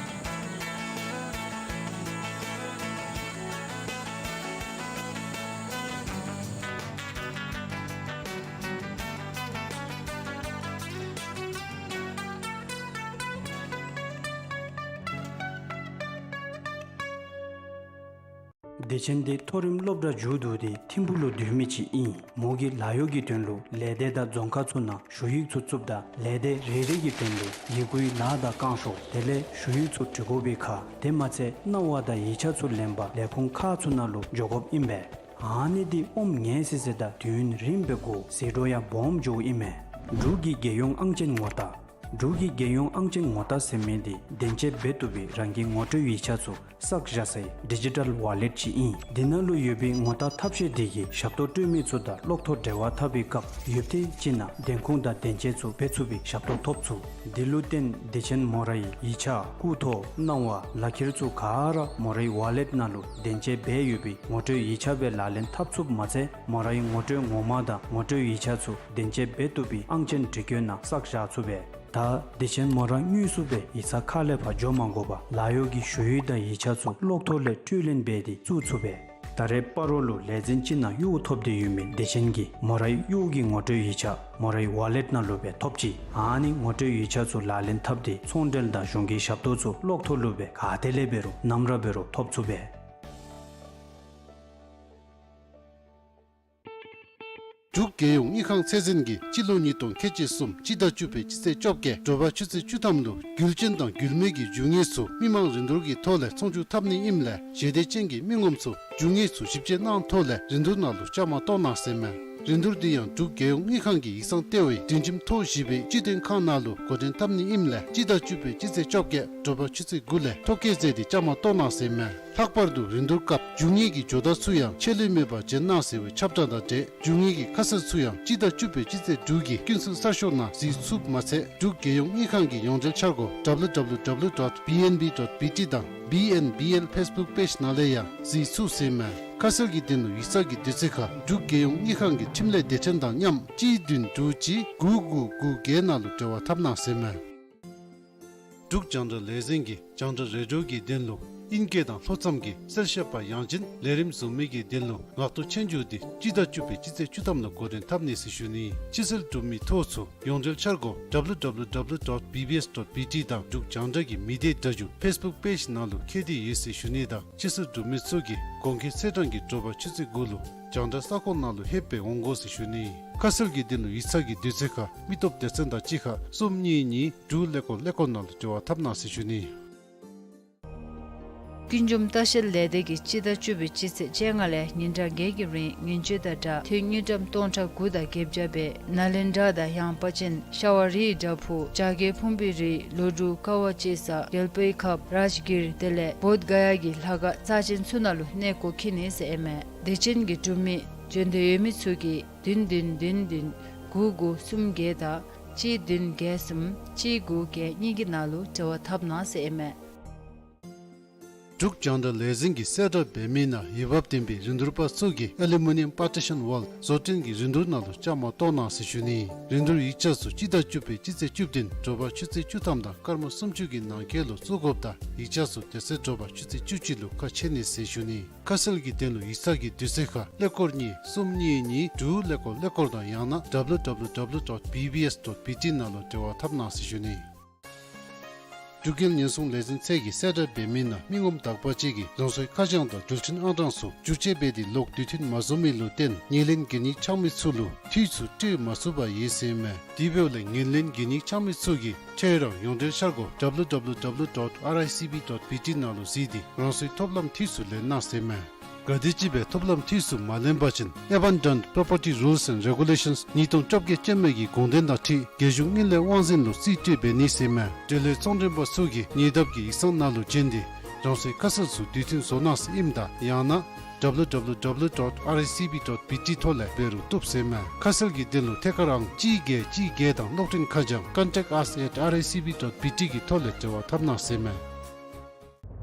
བདེ་ཆེན་འདི་མཐོ་རིམ་སློབ་གྲྭ་མཇུག་བསྡུ་སྟེ་ཐིམ་ཕུག་ལུ་སྡོད་མི་ཅིག་ཨིན། མོ་གིས་ལཱ་གཡོག་གི་དོན་ལུ་ལས་སྡེ་དང་རྫོང་ཁག་ཚུ་ནང་ཞུ་ཡིག་ཚུ་བཙུགསཔ་ད་ལས་སྡེ་རེ་རེ་གི་དོན་ལུ་ཡི་གུའི་ལཱ་དང་བསྐང་ཤོག་དེ་ལས་ཞུ་ཡིག་ཚུ་འབྲི་དགོ་པའི་ཁར་དེ་མ་ཚད་གནང་བ་དང་ཡིག་ཆ་ཚུ་ལེན་པར་ལས་ཁུངས་ཁག་ཚུ་ནང་ལུ་འགྱོ་དགོཔ་ཨིན་པས། ཨ་ནི་འདི་ཨོམ་ངལ་སི་སི་དང་དུས་ཡུན་རིངམོ་སྦེ་འགོར་ཟད་འགྲོ་ཡང་སྦོམ་འགྱོཝ་ཨིན་མས། འབྲུག་གི་རྒྱལ་ཡོངས་ཨང་ཅན་ངོ་རྟགས། འབྲུག་གི་རྒྱལ་ཡོངས་ཨང་ཅན་ངོ་རྟགས་ཟེར་མི་འདི་བདེན་དཔྱད་འབད་བཏུབ་པའི་རང་གི་ངོ་སྤྲོད་ཡིག་ཆ་ཚུ་བསགས་བཞག་སའི་ཌི་ཇི་ཊལ་ཝ་ལེཊ་ཅིག་ཨིན། འདི་ནང་ལུ་ཡོད་པའི་ངོ་རྟགས་ཐབས་ཤེས་འདི་གིས་ཞབས་ཏོག་སྤྲོད་མི་ཚུ་དང་གློག་ཐོག་འབྲེལ་བ་འཐབ་པའི་སྐབས་ཡུདཔ་ཐེངས་ཅིག་ནང་བདེན་ཁུངས་དང་བདེན་དཔྱད་ཚུ་འབད་ཚུགས་པའི་ཞབས་ཏོག་ཐོབ་ཚུགས། འདི་ལུ་བརྟེན་བདེ་ཆེན་མོ་རའི་ཡིག་ཆ་སྐུ་ཐོག་གནང་བ་ལག་ཁྱེར་ཚུ་ག་ར་མོ་རའི་ཝ་ལེཊ་ནང་ལུ་བདེན་དཔྱད་འབད་ཡོད་པའི་ངོ་སྤྲོད་ཡིག་ཆ་སྦེ་ལག་ལེན་འཐབ་ཚུགསཔ་མ་ཚད་མོ་རའི་ངོ་སྤྲོད་ངོ་མ་དང་ངོ་སྤྲོད་ཡིག་ཆ་ཚུ་བདེན་དཔྱད་འབད་བཏུབ་པའི་ཨང་ཅན་འབྲི་བཀོད་ནང་བསགས་བཞག་ཚུགས་པས། ད་དེ་ཅིན་མོ་ར་དངོས་སུ་སྦེ་ཡིག་ཚང་ཁ་ལས་ཕར་འགྱོ་མ་དགོ་པར་ལཱ་གཡོག་གི་ཞུ་ཡིག་དང་ཡིག་ཆ་ཚུ་གློག་ཐོག་ལས་འཕྲུལ་ལེན་འབད་དེ་བཙུགས་ཚུགས་པས། ད་རེས་སྤ་རོ་ལུ་ལས་འཛིན་ཅིག་ནང་གཡོག་ཐོབ་སྟེ་ཡོད་མི་དེ་ཅིན་གྱིས་མོ་རའི་གཡོག་གི་ངོ་སྤྲོད་ཡིག་ཆ་མོ་རའི་ཝོ་ལེཊ་ནང་ལུ་སྦེ་ཐོབ་ཅི། ཨ་ནི་ངོ་སྤྲོད་ཡིག་ཆ་ཚུ་ལག་ལེན་འཐབ་སྟེ་ཚོང་འབྲེལ་དང་གཞུང་གི་ཞབས་ཏོག་ཚུ་གློག་ཐོག་ལུ་སྦེ་ག་ཏེ་ལས་འབད་རུང་ནམ་ར་འབད་རུང་ཐོབ་ཚུགས་པས། འབྲུག་རྒྱལ་ཡོངས་དངུལ་ཁང་ཚད་འཛིན་གྱིས་སྤྱི་ལོ་ཉིས་སྟོང་ཁལ་གཅིག་གསུམ་སྤྱི་ཟླ་བཅུ་པའི་སྤྱི་ཚེས་བཅོ་བརྒྱད་དྲོ་པ་ཆུ་ཚོད་བཅུ་ཐམ་ལུ་རྒྱུ་ཅན་དང་རྒྱུ་མེད་ཀྱི་རྒྱུ་དངོས་ཚུ་མི་མང་རིན་བསྡུར་གྱི་ཐོག་ལས་ཚོང་བསྒྱུར་འཐབ་ནི་ཨིནམ་ལས་ཞལ་འདེབས་ཅན་གྱི་མི་ངོམ་ཚུ་རྒྱུ་དངོས་ཚུ་ཞིབ་དཔྱད་གནང་ཐོག་ལས་རིན་བསྡུར་ནང་ལུ་བཅའ་མར་གཏོགས་གནང་ཟེར་མས། རིན་བསྡུར་འདི་ཡང་འབྲུག་རྒྱལ་ཡོངས་དངུལ་ཁང་གི་ཡིག་ཚང་ལྟེ་བའི་སྒྲིག་ཁྲིམས་ཐོ་བཞི་པའི་སྤྱི་དོན་ཁང་ནང་ལུ་འགོ་འདྲེན་འཐབ་ནི་ཨིནམ་ལས་སྤྱི་ཟླ་བཅུ་པའི་སྤྱི་ཚེས་བཅོ་བརྒྱད་དྲོ་པ་ཆུ་ཚོད་དགུ་ལས་ཐོ་བཀོད་མཛད་དེ་བཅའ་མར་གཏོགས་གནང་ཟེར་མས། ལྷག་པར་དུ་རིན་བསྡུར་སྐབས་རྒྱུ་དངོས་ཀྱི་ཇོ་བདག་ཚུ་ཡང་ཆད་ལུས་མེད་པར་བྱིན་གནང་ཟེར་བའི་ཁྱབ་བསྒྲགས་དང་འབྲེལ་རྒྱུ་དངོས་ཀྱི་ཁ་གསལ་ཚུ་ཡང་སྤྱི་ཟླ་བཅུ་པའི་སྤྱི་ཚེས་དྲུག་གི་ཀུན་གསལ་གསར་ཤོག་ནང་གཟིགས་ཚུགསཔ་མ་ཚད་འབྲུག་རྒྱལ་ཡོངས་དངུལ་ཁང་གི་ཡོངས་འབྲེལ་འཆར་སྒོ་W W W dot B N B dot B T དང་B N B L Facebook page ནང་ལས་ཡང་གཟིགས་ཚུགས་ཟེར་མས། ཁ་གསལ་གྱི་དོན་ལུ་ཡིག་ཚང་གི་དུས་ཚོད་ཁར་འབྲུག་རྒྱལ་ཡོངས་དངུལ་ཁང་གི་ཁྲིམས་ལས་སྡེ་ཚན་དང་མཉམ་གཅིག་བདུན་དྲུག་གཅིག་དགུ་དགུ་དགུ་བརྒྱད་ནང་ལུ་འབྲེལ་བ་འཐབ་གནང་ཟེར་མས། འབྲུག་རྒྱང་བསྒྲགས་ལས་འཛིན་གྱིས་རྒྱང་བསྒྲགས་རེ་ཌིའོ་གི་དོན་ལུ་ཨིན་སྐད་དང་ལྷོ་མཚམས་ཀྱི་གསལ་བཤད་པ་ཡང་ཅིན་ལས་རིམ་བཟོ་མི་གི་དོན་ལུ་ངག་ཐོག་སྤྱན་འཇུག་འདི་སྤྱི་ཟླ་བཅུ་པའི་སྤྱི་ཚེས་བཅུ་ཐམ་ལུ་འགོ་འདྲེན་འཐབ་ནི་ཟེར་ཞུ་ནི། ཕྱི་སེལ་གྲུབ་མི་ཐོ་ཚུ་ཡོངས་འབྲེལ་འཆར་སྒོ་W W W dot B B S dot B T དང་འབྲུག་རྒྱང་བསྒྲགས་ཀྱི་མི་སྡེ་སྒྲ་སྒྱུར་Facebook page ནང་ལུ་ཁྱེར་ཏེ་ཡོད་ཟེར་ཞུ་ནི་དང་ཕྱི་སེལ་གྲུབ་མི་ཚུ་གིས་གོང་འཁོད་ཚེས་གྲངས་ཀྱི་དྲོ་པ་ཆུ་ཚོད་དགུ་ལུ་རྒྱང་བསྒྲགས་ས་ཁོངས་ནང་ལུ་ལྷོདཔ་སྦེ་འོང་དགོ་ཟེར་ཞུ་ནི། ཁ་གསལ་གྱི་དོན་ལུ་ཡིག་ཚང་གི་དུས་ཚོད་ཁར་མི་སྟོབས་སྡེ་ཚན་དང་གཅིག་ཁར་གསུམ་གཉིས་གཉིས་དྲུག་ཀླད་ཀོར་ཀླད་ཀོར་ནང་ལུ་འབྲེལ་བ་འཐབ་གནང་ཟེར་ཞུ་ནི། ཀུན་འབྱུང་ལྟ་བཤལ་ལས་སྡེ་གིས་སྤྱི་ཟླ་བཅུ་པའི་སྤྱི་ཚེས་བཅོ་ལྔ་ལས་ཉིན་གྲངས་བརྒྱད་ཀྱི་རིང་ངན་བྱུས་དང་སྦྲགས་ཐོན་དངུལ་ཀྲམ་སྟོང་ཕྲག་དགུ་དང་བརྒྱད་བརྒྱ་སྦེ་ནཱ་ལེནྡྲ་དང་ཡངས་པ་ཅན་ཤ་བ་རིའི་བྲག་ཕུག་བྱ་རྒོད་ཕུང་པོའི་རི་ལོ་དྲུག་ཀ་བ་ལྕེ་ས་རྒྱལ་པོའི་ཁབ་རཱཇ་གིར་དེ་ལས་བོདྷ་ག་ཡ་གི་ལྷ་ཁང་རྩ་ཅན་ཚུ་ནང་ལུ་གནས་སྐོར་འཁྱིད་ནི་ཟེར་ཨིན་མས། དེ་ཅན་གྱི་འབྲུག་མི་འབྱོན་འདོད་ཡོད་མི་ཚུ་གིས་བདུན་བདུན་བདུན་བདུན་དགུ་དགུ་གསུམ་བརྒྱད་དང་གཅིག་བདུན་བརྒྱད་གསུམ་གཅིག་དགུ་བརྒྱད་གཉིས་ཀྱི་ནང་ལུ་འབྲེལ་བ་འཐབ་གནང་ཟེར་ཨིན་མས། འབྲུག་རྒྱང་བསྒྲགས་ལས་འཛིན་གྱིས་གསལ་བསྒྲགས་འབད་མི་ནང་འོས་འབབ་ལྡན་པའི་རིན་བསྡུར་པ་ཚུ་གིས་ཨ་ལུ་མི་ནི་ཡམ་པར་ཊི་ཤཱན་ཝཱལ་བཟོ་སྐྲུན་གྱི་རིན་བསྡུར་ནང་ལུ་བཅའ་མར་གཏོགས་གནང་ཟེར་ཞུ་ནི། རིན་བསྡུར་ཡིག་ཆ་ཚུ་སྤྱི་ཟླ་བཅུ་པའི་སྤྱི་ཚེས་བཅུ་བདུན་དྲོ་པ་ཆུ་ཚོད་བཅུ་ཐམ་དང་སྐར་མ་སུམ་ཅུ་གི་ནང་འཁོད་ལུ་བཙུགས་དགོཔ་དང་ཡིག་ཆ་ཚུ་དེ་ཚེ་དྲོ་པ་ཆུ་ཚོད་བཅུ་གཅིག་ལུ་ཁ་ཕྱེ་ནི་ཟེར་ཞུ་ནི། ཁ་གསལ་གྱི་དོན་ལུ་ཡིག་ཚང་གི་དུས་ཚོད་ཁར་ཀླད་ཀོར་གཉིས་གསུམ་གཉིས་གཉིས་དྲུག་ཀླད་ཀོར་ཀླད་ཀོར་དང་ཡང་ན་W W W dot B B S dot B T ནང་ལུ་འབྲེལ་བ་འཐབ་གནང་ཟེར་ཞུ་ནི། འབྲུག་རྒྱལ་ཉེན་སྲུང་ལས་འཛིན་ཚད་ཀྱིས་གསལ་བསྒྲགས་འབད་མི་ནང་མི་ངོམ་དག་པ་ཅིག་གིས་རང་སོའི་ཁ་བྱང་དང་འགྲུལ་འཕྲིན་ཨང་གྲངས་ཚུ་བསྒྱུར་བཅོས་འབད་དེ་ལོག་དུས་མཐུན་མ་བཟོ་མི་ལུ་བརྟེན་ངོས་ལེན་གན་ཡིག་འཆང་མི་ཚུ་ལུ་འཐུས་ཚུ་སྤྲོད་མ་ཚུགས་པར་ཡོད་ཟེར་མས། དེ་འབདཝ་ལས་ངོས་ལེན་གན་ཡིག་འཆང་མི་ཚུ་གིས་ཁྱོད་རའི་ཡོངས་འབྲེལ་འཆར་སྒོ་W W W dot R I C B dot B T ནང་ལུ་གཟིགས་ཏེ་རང་སོའི་ཐོབ་ལམ་འཐུས་ཚུ་ལེན་གནང་ཟེར་མས། ག་དེམ་ཅིག་སྦེ་ཐོབ་ལམ་འཐུས་ཚུ་མ་ལེན་པ་ཅིན་Abandoned Property Rules and Regulations ཉིས་སྟོང་བཅོ་བརྒྱད་ཅན་མའི་གི་དགོངས་དོན་དང་འཁྲིལ་རྒྱལ་གཞུང་དངུལ་ལས་དབང་འཛིན་ལུ་རྩིས་སྤྲོད་འབད་ནི་ཟེར་མས། འབྲེལ་ཡོད་ཚོང་མགྲོན་པ་ཚུ་གིས་ཉེ་འདབས་ཀྱི་ཡིག་ཚང་ནང་ལུ་བྱོན་ཏེ་རང་སོའི་ཁ་གསལ་ཚུ་དུས་མཐུན་བཟོ་གནང་ཟེར་ཨིནམ་ད་ཡང་ན་W W W dot R I C B dot B T ཐོག་ལས་འབད་རུང་བཏུབ་ཟེར་མས། ཁ་གསལ་གྱི་དོན་ལུ་ཐད་ཀར་ཨང་གཅིག་བརྒྱད་གཅིག་བརྒྱད་དང་གློག་འཕྲིན་ཁ་བྱང་contact us at R I C B dot B T གི་ཐོག་ལས་འབྲེལ་བ་འཐབ་གནང་ཟེར་མས།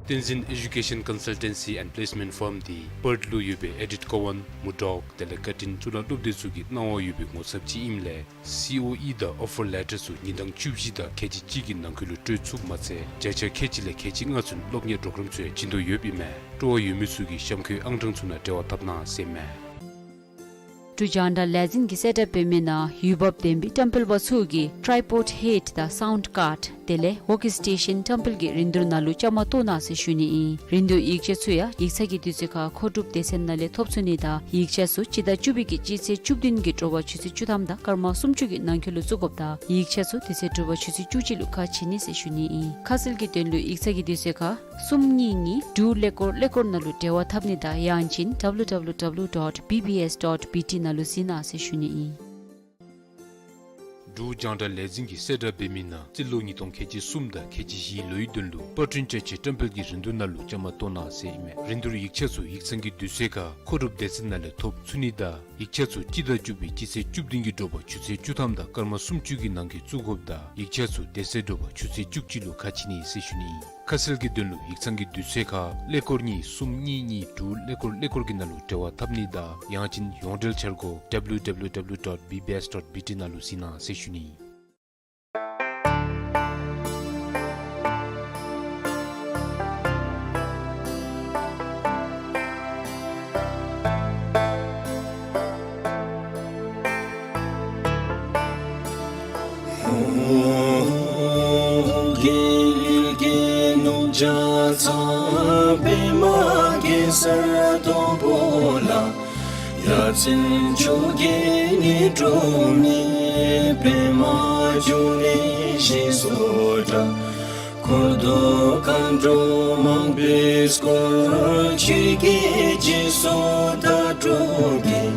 བསྟན་འཛིན་Education Consultancy and Placement Firm འདི་པརཐ་ལུ་ཡོད་པའི་ཨེ་ཌིཐ་ཀོ་ཝཱན་མུར་ཌོག་དེ་ལས་བཀའ་དྲིན་གཙུག་ལག་སློབ་སྡེ་ཚུ་གིས་གནང་བ་ཡོད་པའི་ངོ་ཚབ་ཅིག་ཨིནམ་ལས་སི་ཨོ་ཨི་དང་ཨོ་ཕར་ལེ་ཊར་ཚུ་ཉིན་གྲངས་བཅུ་བཞི་དང་ཁལ་གཅིག་གཅིག་གི་ནང་འཁོད་ལུ་སྤྲོད་ཚུགསཔ་མ་ཚད་བརྒྱ་ཆ་ཁལ་གཅིག་ལས་ཁལ་གཅིག་ལྔ་ཚུན་སློབ་གཉེར་པོརོ་གརམ་ཚུ་ཡང་བྱིན་དོ་ཡོདཔ་ཨིན་མས། སྤྲོ་བ་ཡོད་མི་ཚུ་གིས་གཤམ་འཁོད་ཨང་གྲངས་ཚུ་ནང་འབྲེལ་བ་འཐབ་གནང་ཟེར་མས། འབྲུག་རྒྱང་བསྒྲགས་ལས་འཛིན་གྱིས་གསལ་བསྒྲགས་འབད་མི་ནང་འོས་འབབ་ལྡན་པའི་བཀྲམ་སྤེལ་པ་ཚུ་གིས་ཊྲའི་པོཌ་ཧེཌ་དང་སའུནཌ་ཀཱརཌ་དེ་ལས་ཝོརཀ་སི་ཊེ་ཤཱན་བཀྲམ་སྤེལ་གྱི་རིན་བསྡུར་ནང་ལུ་བཅའ་མར་གཏོགས་གནང་ཟེར་ཞུ་ནི་ཨིན། རིན་བསྡུར་ཡིག་ཆ་ཚུ་ཡང་ཡིག་ཚང་གི་དུས་ཚོད་ཁར་མཁོ་སྒྲུབ་སྡེ་ཚན་ནང་ལས་ཐོབ་ཚུགས་ནི་དང་ཡིག་ཆ་ཚུ་སྤྱི་ཟླ་བཅུ་པའི་གི་སྤྱི་ཚེས་བཅུ་བདུན་གྱི་དྲོ་པ་ཆུ་ཚོད་བཅུ་ཐམ་དང་སྐར་མ་སུམ་ཅུ་གི་ནང་འཁོད་ལུ་བཙུགས་དགོཔ་དང་ཡིག་ཆ་ཚུ་དེ་ཚེ་དྲོ་པ་ཆུ་ཚོད་བཅུ་གཅིག་ལུ་ཁ་ཕྱེ་ནི་ཟེར་ཞུ་ནི་ཨིན། ཁ་གསལ་གྱི་དོན་ལུ་ཡིག་ཚང་གི་དུས་ཚོད་ཁར་གསུམ་གཉིས་གཉིས་དྲུག་ཀླད་ཀོར་ཀླད་ཀོར་ནང་ལུ་འབྲེལ་བ་འཐབ་ནི་དང་ཡང་ཅིན་W W W dot B B S dot B T ནང་ལུ་གཟིགས་གནང་ཟེར་ཞུ་ནི་ཨིན། འབྲུག་རྒྱང་བསྒྲགས་ལས་འཛིན་གྱིས་གསལ་བསྒྲགས་འབད་མི་ནང་རྩིས་ལོ་ཉིས་སྟོང་ཁལ་གཅིག་གསུམ་དང་ཁལ་གཅིག་བཞིའི་ལོའི་དོན་ལུ་པར་སྐྲུན་བཅའ་ཆས་བཀྲམ་སྤེལ་གྱི་རིན་བསྡུར་ནང་ལུ་བཅའ་མར་གཏོགས་གནང་ཟེར་ཨིན་མས། རིན་བསྡུར་ཡིག་ཆ་ཚུ་ཡིག་ཚང་གི་དུས་ཚོད་ཁར་མཁོ་སྒྲུབ་སྡེ་ཚན་ནང་ལས་ཐོབ་ཚུགས་ནི་དང་ཡིག་ཆ་ཚུ་སྤྱི་ཟླ་བཅུ་པའི་སྤྱི་ཚེས་བཅུ་བདུན་གྱི་དྲོ་པ་ཆུ་ཚོད་བཅུ་ཐམ་དང་སྐར་མ་སུམ་ཅུ་གི་ནང་འཁོད་བཙུགས་དགོཔ་དང་ཡིག་ཆ་ཚུ་དེ་ཚེ་དྲོ་པ་ཆུ་ཚོད་བཅུ་གཅིག་ལུ་ཁ་ཕྱེ་ནི་ཟེར་ཞུ་ནི་ཨིན། ཁ་གསལ་གྱི་དོན་ལུ་ཡིག་ཚང་གི་དུས་ཚོད་ཁར་ཀླད་ཀོར་གཉིས་གསུམ་གཉིས་གཉིས་དྲུག་ཀླད་ཀོར་ཀླད་ཀོར་གྱི་ནང་ལུ་འབྲེལ་བ་འཐབ་ནི་དང་ཡང་ཅིན་ཡོངས་འབྲེལ་འཆར་སྒོ་W W W dot B B S dot B T ནང་ལུ་གཟིགས་གནང་ཟེར་ཞུ་ནི་ཨིན། གསེར་སྡོང་པོ་ལ། ཡ་མཚན་མཆོག་གི་ནི་སྒྲོན་མེ། པདྨ་འབྱུང་གནས་ཞེས་སུ་གྲགས། འཁོར་དུ་མཁའ་འགྲོ་མང་པོས་བསྐོར། ཆོས་ཀྱི་རྗེས་སུ་བདག་སྒྲུབ་ཀྱིས།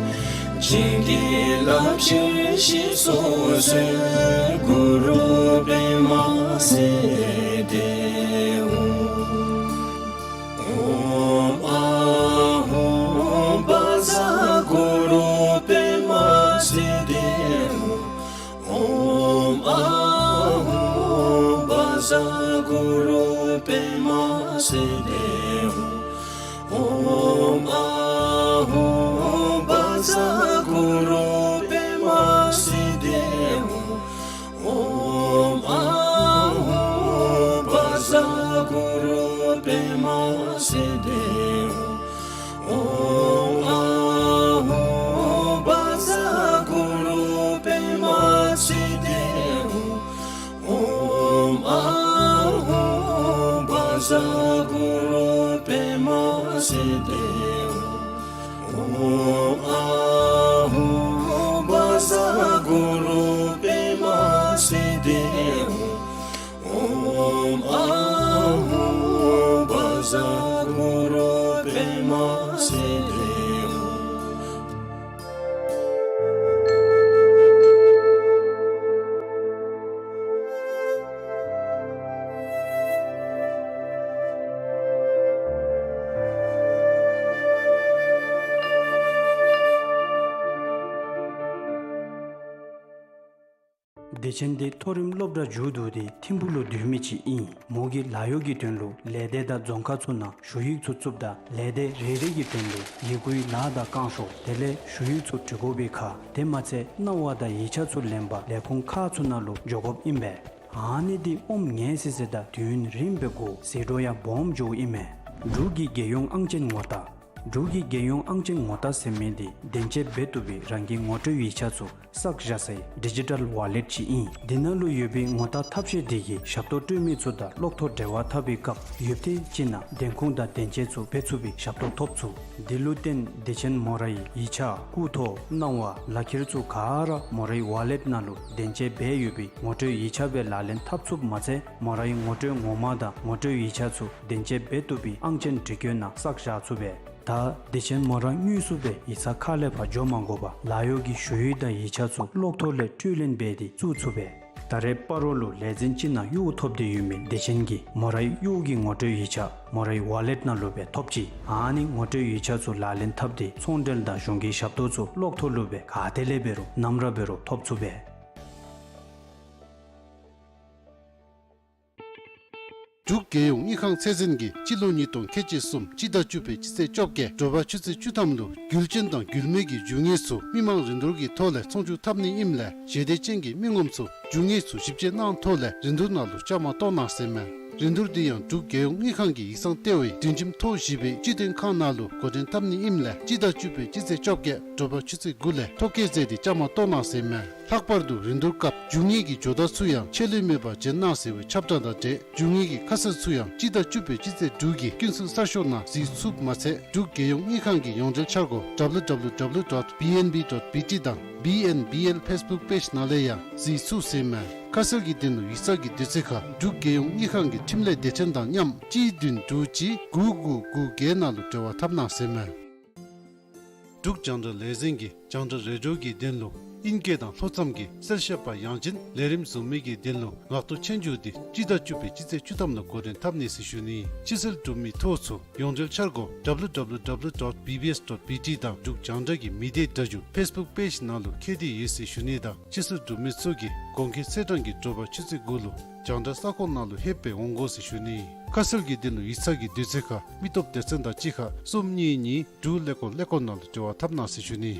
བྱིན་གྱིས་བརླབ་ཕྱིར་ཞེས་སུ་གསོལ། གུ་རུ་པདྨ་སིདྡྷི་ཧཱུྃ། ཨོཾ་ཨཱཿཧཱུྃ་བཛྲ་གུ་རུ་པདྨ་སིདྡྷི་ཧཱུྃ། ཨོཾ་ཨཱཿཧཱུྃ་བཛྲ་གུ་རུ་པདྨ་སིདྡྷི་ཧཱུྃ། ཨོཾ་ཨཱཿཧཱུྃ་བཛྲ་གུ་རུ་པདྨ་སིདྡྷི་ཧཱུྃ། ཨོཾ་ཨཱཿཧཱུྃ་བཛྲ་གུ་རུ་པདྨ་སིདྡྷི་ཧཱུྃ། ཨོཾ་ཨཱཿཧཱུྃ་བཛྲ་གུ་རུ་པདྨ་སིདྡྷི་ཧཱུྃ། ཨོཾ་ཨཱཿཧཱུྃ་བཛྲ་གུ་རུ་པདྨ་སིདྡྷི་ཧཱུྃ། ཨོཾ་ཨཱཿཧཱུྃ་བཛྲ་གུ་རུ་པདྨ་སིདྡྷི་ཧཱུྃ། ཨོཾ་ཨཱཿཧཱུྃ་བཛྲ་གུ་རུ་པདྨ་སིདྡྷི་ཧཱུྃ། བདེ་ཆེན་འདི་མཐོ་རིམ་སློབ་གྲྭ་མཇུག་བསྡུ་སྟེ་ཐིམ་ཕུག་ལུ་སྡོད་མི་ཅིག་ཨིན། མོ་གིས་ལཱ་གཡོག་གི་དོན་ལུ་ལས་སྡེ་དང་རྫོང་ཁག་ཚུ་ནང་ཞུ་ཡིག་ཚུ་བཙུགསཔ་ད་ལས་སྡེ་རེ་རེ་གི་དོན་ལུ་ཡི་གུའི་ལཱ་དང་བསྐང་ཤོག་དེ་ལས་ཞུ་ཡིག་ཚུ་འབྲི་དགོ་པའི་ཁར་དེ་མ་ཚད་གནང་བ་དང་ཡིག་ཆ་ཚུ་ལེན་པར་ལས་ཁུངས་ཁག་ཚུ་ནང་ལུ་འགྱོ་དགོཔ་ཨིན་པས། ཨ་ནི་འདི་ཨོམ་ངལ་སི་སི་དང་དུས་ཡུན་རིངམོ་སྦེ་འགོར་ཟད་འགྲོ་ཡང་སྦོམ་འགྱོཝ་ཨིན་མས། འབྲུག་གི་རྒྱལ་ཡོངས་ཨང་ཅན་ངོ་རྟགས། འབྲུག་གི་རྒྱལ་ཡོངས་ཨང་ཅན་ངོ་རྟགས་ཟེར་མི་འདི་བདེན་དཔྱད་འབད་བཏུབ་པའི་རང་གི་ངོ་སྤྲོད་ཡིག་ཆ་ཚུ་བསགས་བཞག་སའི་ཌི་ཇི་ཊལ་ཝ་ལེཊ་ཅིག་ཨིན། འདི་ནང་ལུ་ཡོད་པའི་ངོ་རྟགས་ཐབས་ཤེས་འདི་གིས་ཞབས་ཏོག་སྤྲོད་མི་ཚུ་དང་གློག་ཐོག་འབྲེལ་བ་འཐབ་པའི་སྐབས་ཡོད་ཚད་ཅིག་ནང་བདེན་ཁུངས་དང་བདེན་དཔྱད་ཚུ་འབད་ཚུགས་པའི་ཞབས་ཏོག་ཐོབ་ཚུགས། འདི་ལུ་བརྟེན་བདེ་ཆེན་མོ་རའི་ཡིག་ཆ་སྐུ་ཐོག་གནང་བ་ལག་ཁྱེར་ཚུ་ག་ར་མོ་རའི་ཝ་ལེཊ་ནང་ལུ་བདེན་དཔྱད་འབད་ཡོད་པའི་ངོ་སྤྲོད་ཡིག་ཆ་སྦེ་ལག་ལེན་འཐབ་ཚུགསཔ་མ་ཚད་མོ་རའི་ངོ་སྤྲོད་ངོ་མ་དང་ངོ་སྤྲོད་ཡིག་ཆ་ཚུ་བདེན་དཔྱད་འབད་བཏུབ་པའི་ཨང་ཅན་འབྲི་བཀོད་ནང་བསགས་བཞག་ཚུགས་པས། ད་བདེ་ཆེན་མོ་ར་དངོས་སུ་སྦེ་ཡིག་ཚང་ཁ་ལས་ཕར་འགྱོ་མ་དགོ་པར་ལཱ་གཡོག་གི་ཞུ་ཡིག་དང་ཡིག་ཆ་ཚུ་གློག་ཐོག་ལས་སྤྲོད་ལེན་འབད་དེ་བཙུགས་ཚུགས་པས། ད་རེས་སྤ་རོ་ལུ་ལས་འཛིན་ཅིག་ནང་གཡོག་ཐོབ་སྟེ་ཡོད་མི་བདེ་ཆེན་གྱིས་མོ་རའི་གཡོག་གི་ངོ་སྤྲོད་ཡིག་ཆ་མོ་རའི་ཝ་ལེཊ་ནང་ལུ་སྦེ་ཐོབ་ཅི། ཨ་ནི་ངོ་སྤྲོད་ཡིག་ཆ་ཚུ་ལག་ལེན་འཐབ་སྟེ་ཚོང་འབྲེལ་དང་གཞུང་གི་ཞབས་ཏོག་ཚུ་གློག་ཐོག་ལུ་སྦེ་ག་ཏེ་ལས་འབད་རུང་ནམ་ར་འབད་རུང་ཐོབ་ཚུགས་པས། འབྲུག་རྒྱལ་ཡོངས་དངུལ་ཁང་ཚད་འཛིན་གྱིས་སྤྱི་ལོ་ཉིས་སྟོང་ཁལ་གཅིག་གསུམ་སྤྱི་ཟླ་བཅུ་པའི་སྤྱི་ཚེས་བཅོ་བརྒྱད་དྲོ་པ་ཆུ་ཚོད་བཅུ་ཐམ་ལུ་རྒྱུ་ཅན་དང་རྒྱུ་མེད་ཀྱི་རྒྱུ་དངོས་ཚུ་མི་མང་རིན་བསྡུར་གྱི་ཐོག་ལས་ཚོང་བསྒྱུར་འཐབ་ནི་ཨིནམ་ལས་ཞལ་འདེབས་ཅན་གྱི་མི་ངོམ་ཚུ་རྒྱུ་དངོས་ཚུ་ཞིབ་དཔྱད་གནང་ཐོག་ལས་རིན་བསྡུར་ནང་ལུ་བཅའ་མར་གཏོགས་གནང་ཟེར་མས། རིན་བསྡུར་འདི་ཡང་འབྲུག་རྒྱལ་ཡོངས་དངུལ་ཁང་གི་ཡིག་ཚང་ལྟེ་བའི་སྒྲིག་ཁྲིམས་ཐོག་བཞི་པའི་སྤྱི་དོན་ཁང་ནང་ལུ་འགོ་འདྲེན་འཐབ་ནི་ཨིནམ་ལས་སྤྱི་ཟླ་བཅུ་པའི་སྤྱི་ཚེས་བཅོ་བརྒྱད་དྲོ་པ་ཆུ་ཚོད་དགུ་ལས་ཐོ་བཀོད་མཛད་དེ་བཅའ་མར་གཏོགས་གནང་ཟེར་མས། ལྷག་པར་དུ་རིན་བསྡུར་སྐབས་རྒྱུ་དངོས་ཀྱི་ཇོ་བདག་ཚུ་ཡང་ཆད་ལུས་མེད་པར་བྱོན་གནང་ཟེར་བའི་ཁྱབ་བསྒྲགས་དང་འབྲེལ་རྒྱུ་དངོས་ཀྱི་ཁ་གསལ་ཚུ་ཡང་སྤྱི་ཟླ་བཅུ་པའི་སྤྱི་ཚེས་དྲུག་གི་ཀུན་གསལ་གསར་ཤོག་ནང་གཟིགས་ཚུགསཔ་མ་ཚད་འབྲུག་རྒྱལ་ཡོངས་དངུལ་ཁང་གི་ཡོངས་འབྲེལ་འཆར་སྒོ་W W W dot B N B dot B T དང་B N B L Facebook page ནང་ལས་ཡང་གཟིགས་ཚུགས་ཟེར་མས། ཁ་གསལ་གྱི་དོན་ལུ་ཡིག་ཚང་གི་དུས་ཚོད་ཁར་འབྲུག་རྒྱལ་ཡོངས་དངུལ་ཁང་གི་འཕྲིན་ལས་སྡེ་ཚན་དང་མཉམ་གཅིག་བདུན་དྲུག་གཅིག་དགུ་དགུ་དགུ་བརྒྱད་ནང་ལུ་འབྲེལ་བ་འཐབ་གནང་ཟེར་མས། འབྲུག་རྒྱང་བསྒྲགས་ལས་འཛིན་གྱིས་རྒྱང་བསྒྲགས་རེ་ཌིའོ་གི་དོན་ལུ་ཨིན་སྐད་དང་ལྷོ་མཚམས་ཀྱི་གསལ་བཤད་པ་ཡང་ཅིན་ལས་རིམ་བཟུམ་མའི་གི་དོན་ལུ་ངག་ཐོག་ཆོས་རྒྱུགས་འདི་སྤྱི་ཟླ་བཅུ་པའི་སྤྱི་ཚེས་བཅུ་ཐམ་ལུ་འགོ་འདྲེན་འཐབ་ནི་ཟེར་ཞུ་ནི། ཕྱི་སེལ་གྲུབ་མི་ཐོ་ཚུ་ཡོངས་འབྲེལ་འཆར་སྒོ་W W W dot B B S dot B T དང་འབྲུག་རྒྱང་བསྒྲགས་ཀྱི་མི་སྡེ་སྒྲ་སྒྱུར་Facebook page ནང་ལུ་ཁྱེར་ཏེ་ཡོད་ཟེར་ཞུ་ནི་དང་ཕྱི་སེལ་གྲུབ་མི་ཚུ་གིས་གོང་འཁོད་ཚེས་གྲངས་ཀྱི་དྲོ་པ་ཆུ་ཚོད་དགུ་ལུ་རྒྱང་བསྒྲགས་ས་ཁོངས་ནང་ལུ་ལྷོདཔ་སྦེ་འོང་དགོ་ཟེར་ཞུ་ནི། ཁ་གསལ་གྱི་དོན་ལུ་ཡིག་ཚང་གི་དུས་ཚོད་ཁར་མི་སྟོབས་སྡེ་ཚན་དང་གཅིག་ཁར་གསུམ་གཉིས་གཉིས་དྲུག་ཀླད་ཀོར་ཀླད་ཀོར་ནང་ལུ་འབྲེལ་བ་འཐབ་གནང་ཟེར་ཞུ་ནི།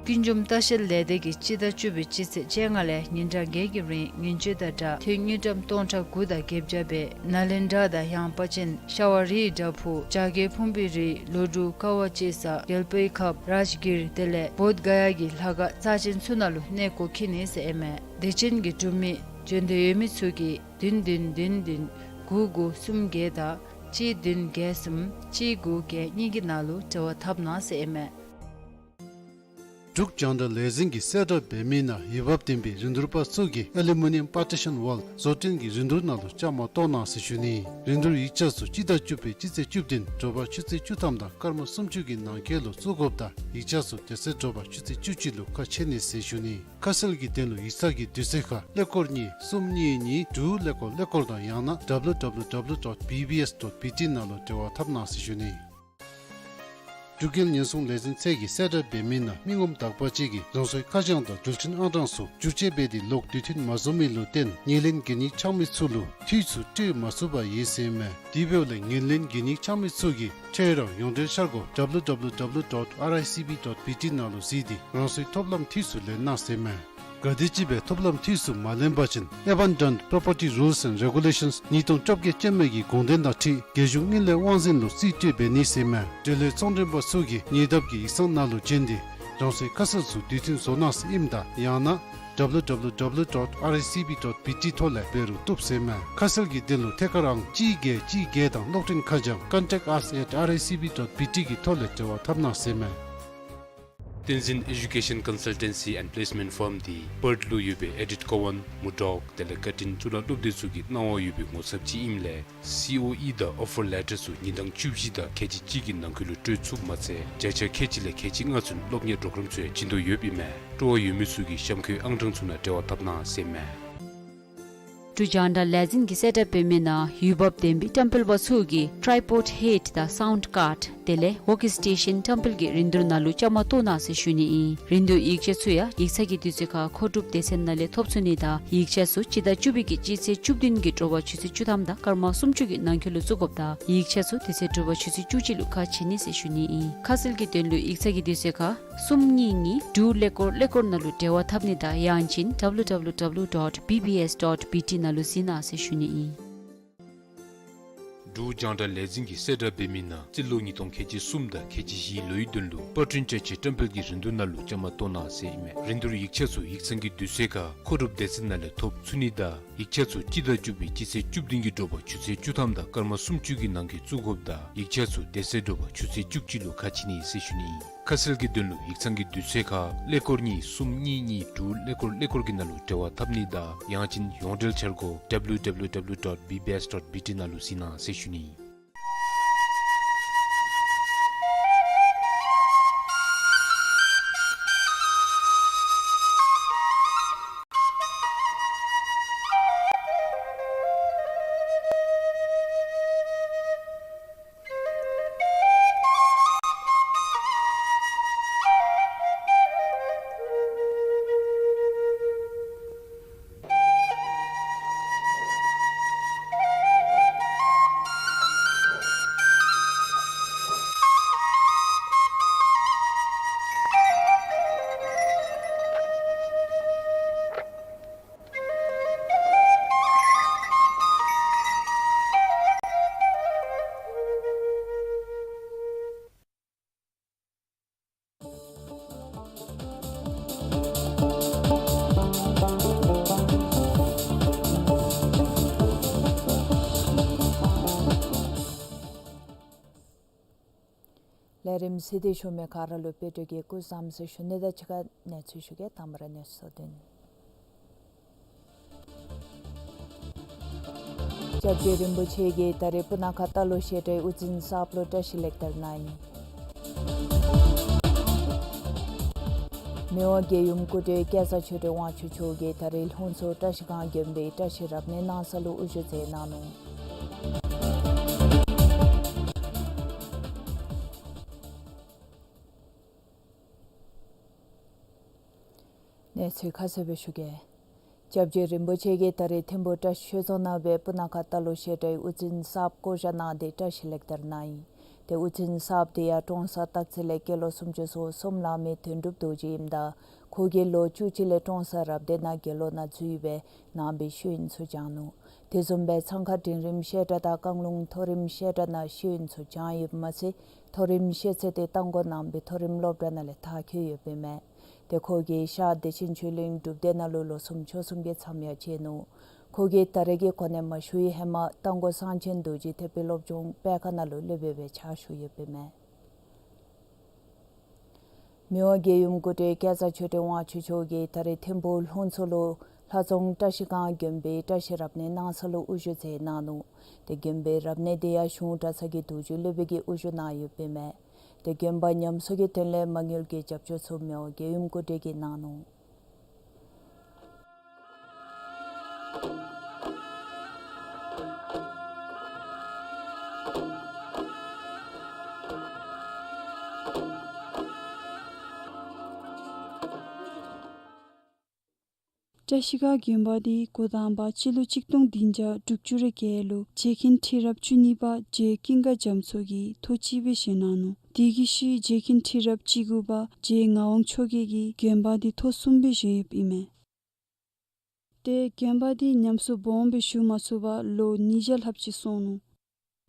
ཀུན་འབྱུང་ལྟ་བཤལ་ལས་སྡེ་གིས་སྤྱི་ཟླ་བཅུ་པའི་སྤྱི་ཚེས་བཅོ་ལྔ་ལས་ཉིན་གྲངས་བརྒྱད་ཀྱི་རིང་ངན་བྱུས་དང་སྦྲགས་ཐོན་དངུལ་ཀྲམ་སྟོང་ཕྲག་དགུ་དང་བརྒྱད་བརྒྱ་སྦེ་ནཱ་ལེནྡྲ་དང་ཡངས་པ་ཅན་ཤ་བ་རིའི་བྲག་ཕུག་བྱ་རྒོད་ཕུང་པོའི་རི་ལོ་འབྲུག་ཀ་བ་གཅེས་ས་རྒྱལ་པོའི་ཁབ་རཱཇ་གིར་དེ་ལས་བོདྷ་ག་ཡ་གི་ལྷ་ཁང་རྩ་ཆེན་ཚུ་ནང་ལུ་གནས་སྐོར་འཁྱིད་ནི་ཟེར་ཨིན་མས། དེ་ཅན་གྱི་འབྲུག་མི་འབྱོན་འདོད་ཡོད་མི་ཚུ་གིས་བདུན་བདུན་བདུན་བདུན་དགུ་དགུ་གསུམ་བརྒྱད་དང་ གཅིག་བདུན་བརྒྱད་གསུམ་གཅིག་དགུ་བརྒྱད་གཉིས་ཀྱི་ནང་ལུ་འབྲེལ་བ་འཐབ་གནང་ཟེར་ཨིན་མས། འབྲུག་རྒྱང་བསྒྲགས་ལས་འཛིན་གྱིས་གསལ་བསྒྲགས་འབད་མི་ནང་འོས་འབབ་ལྡན་པའི་རིན་བསྡུར་པ་ཚུ་གིས་ཨེ་ལུ་མི་ནི་ཡམ་པར་ཊི་ཤཱན་ཝཱལ་བཟོ་སྐྲུན་གྱི་རིན་བསྡུར་ནང་ལུ་བཅའ་མར་གཏོགས་གནང་ཟེར་ཞུ་ནི། རིན་བསྡུར་ཡིག་ཆ་ཚུ་སྤྱི་ཟླ་བཅུ་པའི་སྤྱི་ཚེས་བཅུ་བདུན་དྲོ་པ་ཆུ་ཚོད་བཅུ་ཐམ་དང་སྐར་མ་སུམ་ཅུ་གི་ནང་འཁོད་ལུ་བཙུགས་དགོཔ་དང་ཡིག་ཆ་ཚུ་དེ་ཚེ་དྲོ་པ་ཆུ་ཚོད་བཅུ་གཅིག་ལུ་ཁ་ཕྱེ་ནི་ཟེར་ཞུ་ནི། ཁ་གསལ་གྱི་དོན་ལུ་ཡིག་ཚང་གི་དུས་ཚོད་ཁར་ཀླད་ཀོར་གཉིས་གསུམ་གཉིས་གཉིས་དྲུག་ཀླད་ཀོར་ཀླད་ཀོར་དང་ཡང་ན་W W W dot B B S dot B T ནང་ལུ་འབྲེལ་བ་འཐབ་གནང་ཟེར་ཞུ་ནི། འབྲུག་རྒྱལ་ཉེན་སྲུང་ལས་འཛིན་ཚད་ཀྱིས་གསལ་བསྒྲགས་འབད་མི་ནང་མི་ངོམ་དག་པ་ཅིག་གིས་རང་སོའི་ཁ་བྱང་དང་འགྲུལ་འཕྲིན་ཨང་གྲངས་ཚུ་བསྒྱུར་བཅོས་འབད་དེ་ལོག་དུས་མཐུན་མ་བཟོ་མི་ལུ་བརྟེན་ངོས་ལེན་གན་ཡིག་འཆང་མི་ཚུ་ལུ་འཐུས་ཚུ་སྤྲོད་མ་ཚུགས་པར་ཡོད་ཟེར་མས། དེ་འབདཝ་ལས་ངོས་ལེན་གན་ཡིག་འཆང་མི་ཚུ་གིས་ཁྱོད་རའི་ཡོངས་འབྲེལ་འཆར་སྒོ་W W W dot R I C B dot B T ནང་ལུ་གཟིགས་ཏེ་རང་སོའི་ཐོབ་ལམ་འཐུས་ཚུ་ལེན་གནང་ཟེར་མས། ག་དེམ་ཅིག་སྦེ་ཐོབ་ལམ་འཐུས་ཚུ་མ་ལེན་པ་ཅིན་Abandoned Property Rules and Regulations ཉིས་སྟོང་བཅོ་བརྒྱད་ཅན་མའི་གི་དགོངས་དོན་དང་འཁྲིལ་རྒྱལ་གཞུང་དངུལ་ལས་དབང་འཛིན་ལུ་རྩིས་སྤྲོད་འབད་ནི་ཟེར་མས། འབྲེལ་ཡོད་ཚོང་མགྲོན་པ་ཚུ་གིས་ཉེ་འདབས་ཀྱི་ཡིག་ཚང་ནང་ལུ་བྱོན་ཏེ་རང་སོའི་ཁ་གསལ་ཚུ་དུས་མཐུན་བཟོ་གནང་ཟེར་ཨིནམ་ད་ཡང་ན W W W dot R I C B dot B T ཐོག་ལས་འབད་རུང་བཏུབ་ཟེར་མས། ཁ་གསལ་གྱི་དོན་ལུ་ཐད་ཀར་ཨང་གཅིག་བརྒྱད་གཅིག་བརྒྱད་དང་གློག་འཕྲིན་ཁ་བྱང་contact us at R I C B dot B T གི་ཐོག་ལས་འབྲེལ་བ་འཐབ་གནང་ཟེར་མས། བསྟན་འཛིན་Education Consultancy and Placement Firm འདི་པརཐ་ལུ་ཡོད་པའི་ཨེ་ཌིཐ་ཀོ་ཝན་མུར་ཌོག་དེ་ལས་ཀར་ཊིན་གཙུག་ལག་སློབ་སྡེ་ཚུ་གི་གནང་བ་ཡོད་པའི་ངོ་ཚབ་ཅིག་ཨིནམ་ལས་སི་ཨོ་ཨི་དང་ཨོ་ཕར་ལེ་ཊར་ཚུ་ཉིན་གྲངས་བཅུ་བཞི་དང་ཁལ་གཅིག་གཅིག་གི་ནང་འཁོད་ལུ་སྤྲོད་ཚུགསཔ་མ་ཚད་བརྒྱ་ཆ་ཁལ་གཅིག་ལས་ཁལ་གཅིག་ལྔ་ཚུན་སློབ་གཉེར་པོརོ་གརམ་ཚུ་ཡང་བྱིན་དོ་ཡོདཔ་ཨིན་མས། སྤྲོ་བ་ཡོད་མི་ཚུ་གིས་གཤམ་འཁོད་ཨང་གྲངས་ཚུ་ནང་འབྲེལ་བ་འཐབ་གནང་ཟེར་མས། འབྲུག་རྒྱང་བསྒྲགས་ལས་འཛིན་གྱིས་གསལ་བསྒྲགས་འབད་མི་ནང་འོས་འབབ་ལྡན་པའི་བཀྲམ་སྤེལ་པ་ཚུ་གིས་ཊྲའི་པོཌ་ཧེཌ་དང་སའུནཌ་ཀཱརཌ་དེ་ལས་ཝོརཀ་སི་ཊེ་ཤཱན་བཀྲམ་སྤེལ་གྱི་རིན་བསྡུར་ནང་ལུ་བཅའ་མར་གཏོགས་གནང་ཟེར་ཞུ་ནི་ཨིན། རིན་བསྡུར་ཡིག་ཆ་ཚུ་ཡང་ཡིག་ཚང་གི་དུས་ཚོད་ཁར་མཁོ་སྒྲུབ་སྡེ་ཚན་ནང་ལས་ཐོབ་ཚུགས་ནི་དང་ཡིག་ཆ་ཚུ་སྤྱི་ཟླ་བཅུ་པའི་གི་སྤྱི་ཚེས་བཅུ་བདུན་གྱི་དྲོ་པ་ཆུ་ཚོད་བཅུ་ཐམ་དང་སྐར་མ་སུམ་ཅུ་གི་ནང་འཁོད་ལུ་བཙུགས་དགོཔ་དང་ཡིག་ཆ་ཚུ་དེ་ཚེ་དྲོ་པ་ཆུ་ཚོད་བཅུ་གཅིག་ལུ་ཁ་ཕྱེ་ནི་ཟེར་ཞུ་ནི་ཨིན། ཁ་གསལ་གྱི་དོན་ལུ་ཡིག་ཚང་གི་དུས་ཚོད་ཁར་གསུམ་གཉིས་གཉིས་དྲུག་ཀླད་ཀོར་ཀླད་ཀོར་ནང་ལུ་འབྲེལ་བ་འཐབ་ནི་དང་ཡང་ཅིན W W W dot B B S dot B T ནང་ལུ་གཟིགས་གནང་ཟེར་ཞུ་ནི་ཨིན། འབྲུག་རྒྱང་བསྒྲགས་ལས་འཛིན་གྱིས་གསལ་བསྒྲགས་འབད་མི་ནང་རྩིས་ལོ་ཉིས་སྟོང་ཁལ་གཅིག་གསུམ་དང་ཁལ་གཅིག་བཞིའི་ལོའི་དོན་ལུ་པར་སྐྲུན་བཅའ་ཆས་བཀྲམ་སྤེལ་གྱི་རིན་བསྡུར་ནང་ལུ་བཅའ་མར་གཏོགས་གནང་ཟེར་ཨིན་མས། རིན་བསྡུར་ཡིག་ཆ་ཚུ་ཡིག་ཚང་གི་དུས་ཚོད་ཁར་མཁོ་སྒྲུབ་སྡེ་ཚན་ནང་ལས་ཐོབ་ཚུགས་ནི་དང་ཡིག་ཆ་ཚུ་སྤྱི་ཟླ་བཅུ་པའི་སྤྱི་ཚེས་བཅུ་བདུན་གྱི་དྲོ་པ་ཆུ་ཚོད་བཅུ་ཐམ་དང་སྐར་མ་སུམ་ཅུ་གི་ནང་འཁོད་བཙུགས་དགོཔ་དང་ཡིག་ཆ་ཚུ་དེ་ཚེ་དྲོ་པ་ཆུ་ཚོད་བཅུ་གཅིག་ལུ་ཁ་ཕྱེ་ནི་ཟེར་ཞུ་ནི་ཨིན། ཁ་གསལ་གྱི་དོན་ལུ་ཡིག་ཚང་གི་དུས་ཚོད་ཁར་ཀླད་ཀོར་གཉིས་གསུམ་གཉིས་གཉིས་དྲུག་ཀླད་ཀོར་ཀླད་ཀོར་གྱི་ནང་ལུ་འབྲེལ་བ་འཐབ་ནི་དང་ཡང་ཅིན་ཡོངས་འབྲེལ་འཆར་སྒོ་W W W dot B B S dot B T ནང་ལུ་གཟིགས་གནང་ཟེར་ཞུ་ནི་ཨིན། ལས་རིམ་གཟིགས་ཏེ་བཞུགས་མི་ག་ར་ལུ་དཔལ་སྒྲོན་གྱིས་སྐུ་གཟུགས་བཟང་ཟེར་ཞུ་ནི་དང་གཅིག་ཁར་གནས་ཚུལ་ཞུ་གེ། དང་པ་ར་གནས་ཚུལ་བསྡུ་ནི། སྐྱབས་རྗེ་རིན་པོ་ཆེ་གིས་ད་རེས་སྤུ་ན་ཁ་རྟ་ལོག་བཤད་གྲྭའི་དབུ་འཛིན་གསརཔ་ལུ་བཀྲིས་ལེགས་དར་གནང་ཡི། མི་དབང་རྒྱལ་ཡུམ་སྐུ་བགྲེས་སྐལ་བཟང་ཆོས་སྒྲོན་དབང་ཕྱུག་མཆོག་གིས་ད་རེས་ལྷུན་རྩེ་བཀྲིས་སྒང་དགོན་པའི་བཀྲིས་རབ་གནས་གནང་ས་ལུ་དབུ་བཞུགས་མཛད་གནང་ནུག། གནས་ཚུལ་ཁ་གསལ་སྦེ་ཞུ་གེ། སྐྱབས་རྗེ་རིན་པོ་ཆེ་གིས་ད་རེས་ཐིམ་ཕུ་བཀྲིས་ཆོས་རྫོང་ནང་སྦེ་སྤུ་ན་ཁ་རྟ་ལོག་བཤད་གྲྭའི་དབུ་འཛིན་གསརཔ་བསྐོ་བཞག་གནང་སྟེ་བཀྲིས་ལེགས་དར་གནང་ཡི། ཏེ་དབུ་འཛིན་གསརཔ་དེ་ཡང་ཀྲོང་གསར་སྟག་རྩེ་ལས་སྐྱེས་ལོ་སུམ་ཅུ་སོ་གསུམ་ལང་མི་དོན་གྲུབ་རྡོ་རྗེ་ཨིནམ་ད་ཁོ་གིས་ལོ་བཅུ་གཅིག་ལས་ཀྲོང་གསར་རབ་སྡེ་ནང་དགེ་སློང་ནང་འཛུལ་སྦེ་ནང་པའི་ཤེས་ཡོན་ཚུ་སྦྱངས་ནུག། དེ་བཟུམ་སྦེ་ཚང་ཁ་འབྲིང་རིམ་བཤད་གྲྭ་དང་བཀང་ལུང་མཐོ་རིམ་བཤད་གྲྭ་ནང་ཤེས་ཡོན་ཚུ་སྦྱངས་ཡོདཔ་མ་ཚད་མཐོ་རིམ་ཤེས་ཚད་དེ་རྟ་མགོ་ནང་པའི་མཐོ་རིམ་སློབ་གྲྭ་ནང་ལས་མཐར་འཁྱོལ་ཡོདཔ་ཨིན་མས། ཏེ་ཁོ་གིས་ཤར་བདེ་ཆེན་ཆོས་གླིང་སྒྲུབ་སྡེ་ནང་ལུ་ལོ་གསུམ་ཆོས་གསུམ་གྱི་མཚམས་ཡང་བཅད་ནུག། ཁོ་གིས་ད་རེས་ཀྱི་གོ་གནས་མ་ཞུ་བའི་ཧེ་མ་རྟ་མགོ་གསང་ཆེན་རྡོ་རྗེ་ཐེག་པའི་སློབ་སྦྱོང་སྤེལ་ཁང་ནང་ལུ་སློབ་དཔོན་སྦེ་ཕྱག་ཞུ་ཡོདཔ་ཨིན་མས། མི་དབང་རྒྱལ་ཡུམ་སྐུ་བགྲེས་སྐལ་བཟང་ཆོས་སྒྲོན་དབང་ཕྱུག་མཆོག་གིས་ད་རེས་ཐིམ་ཕུག་ལྷུན་རྩེ་ལུ་ལྷ་རྫོང་བཀྲ་ཤིས་སྒང་དགོན་པའི་བཀྲ་ཤིས་རབ་གནས་གནང་ས་ལུ་དབུ་བཞུགས་མཛད་གནང་ནུག། ཏེ་དགོན་པའི་རབ་གནས་དེ་ཡང་གཞུང་གྲྭ་ཚང་གི་དུས་ཆེན་སློབ་དཔོན་གྱིས་དབུ་བཞུགས་གནང་ཡོདཔ་ཨིན་མས། ཏེ་དགོན་པ་ཉམས་གསོ་གི་དོན་ལས་མ་དངུལ་གྱི་རྒྱབ་སྐྱོར་ཚུ་མི་དབང་རྒྱལ་ཡུམ་སྐུ་བགྲེས་ཀྱིས་གནང་ནུག། བཀྲ་ཤིས་སྒང་དགོན་པ་འདི་འགོ་དང་པ་སྤྱི་ལོ་གཅིག་སྟོང་བདུན་བརྒྱ་དྲུག་ཅུ་རེ་བརྒྱད་ལུ་རྗེ་མཁན་ཁྲི་རབས་བཅུ་གཉིས་པ་རྗེ་ཀུན་དགའ་རྒྱ་མཚོ་གིས་ཐོག་གཅིག་སྦེ་བཞེངས་གནང་ནུག། དེ་གི་ཤུལ་རྗེ་མཁན་ཁྲི་རབས་བཅུ་དགུ་པ་རྗེ་ངག་དབང་མཆོག་རྒྱལ་གྱིས་དགོན་པ་འདི་ཐོག་གསུམ་སྦེ་བཞེངས་ཡོདཔ་ཨིན་མས། ཏེ་དགོན་པ་འདི་ཉམས་གསོ་སྦོམ་སྦེ་ཞུ་མ་ཚུགས་པར་ལོ་ཉིས་བརྒྱ་ལྷགཔ་ཅིག་སོང་ནུག།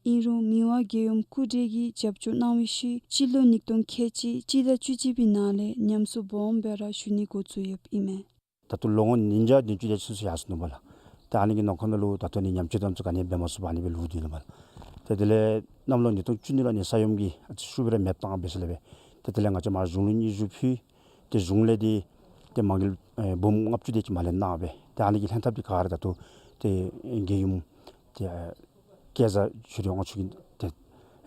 ཨིན་རུང་མི་དབང་རྒྱལ་ཡུམ་སྐུ་བགྲེས་ཀྱིས་རྒྱབ་སྐྱོར་གནང་བའི་ཤུལ་སྤྱི་ལོ་ཉིས་སྟོང་ཁལ་གཅིག་སྤྱི་ཟླ་བཅུ་གཅིག་པའི་ནང་ལས་ཉམས་གསོ་སྦོམ་སྦེ་ར་ཞུ་ནི་འགོ་བཙུགས་ཡོདཔ་ཨིན་མས། ད་ལྟོ་ལོ་ངོ་ཉིས་བརྒྱ་བདུན་ཅུ་དེ་ཅིག་ཚུན་ཚོད་ཡར་སོ་ནུག་པ་ལགས། ཏེ་ཨ་ནི་གི་ནང་འཁོད་ནང་ལུ་ད་ལྟོ་ནི་ཉམས་བཅོས་དེ་ཚུ་ག་ནི་འབད་མ་ཚུགས་པར་ཨ་ནི་སྦེ་ལུས་སྡོད་ནུག་པ་ལགས། ཏེ་དེ་ལས་གནམ་ལོ་ཉིས་སྟོང་བཅུ་གཉིས་ལུ་ནི་ས་ཡོམ་གྱིས་ཨ་ཙི་ཤུགས་སྦེ་ར་མེདཔ་བཏང་སྦེ་ཟེར་སླབ་པས། ཏེ་དེ་ལས་ང་བཅས་མར་གཞུང་ལུ་སྙན་ཞུ་ཕུལ། ཏེ་གཞུང་ལས་འདི་ཏེ་མ་དངུལ་ཨེ་འབུམ་ལྔ་བཅུ་དེ་ཅིག་མར་ལས་གནང་སྦེ། ཏེ་ཨ་ནི་གི་ལྷན་ཐབས་འདི་ག་ར་ད་ལྟོ་ཏེ་རྒྱལ་ཡུམ་ཏེ་ཨེ་སྐལ་བཟང་ཆོས་སྒྲོན་དབང་ཕྱུག་གིས་ཏེ་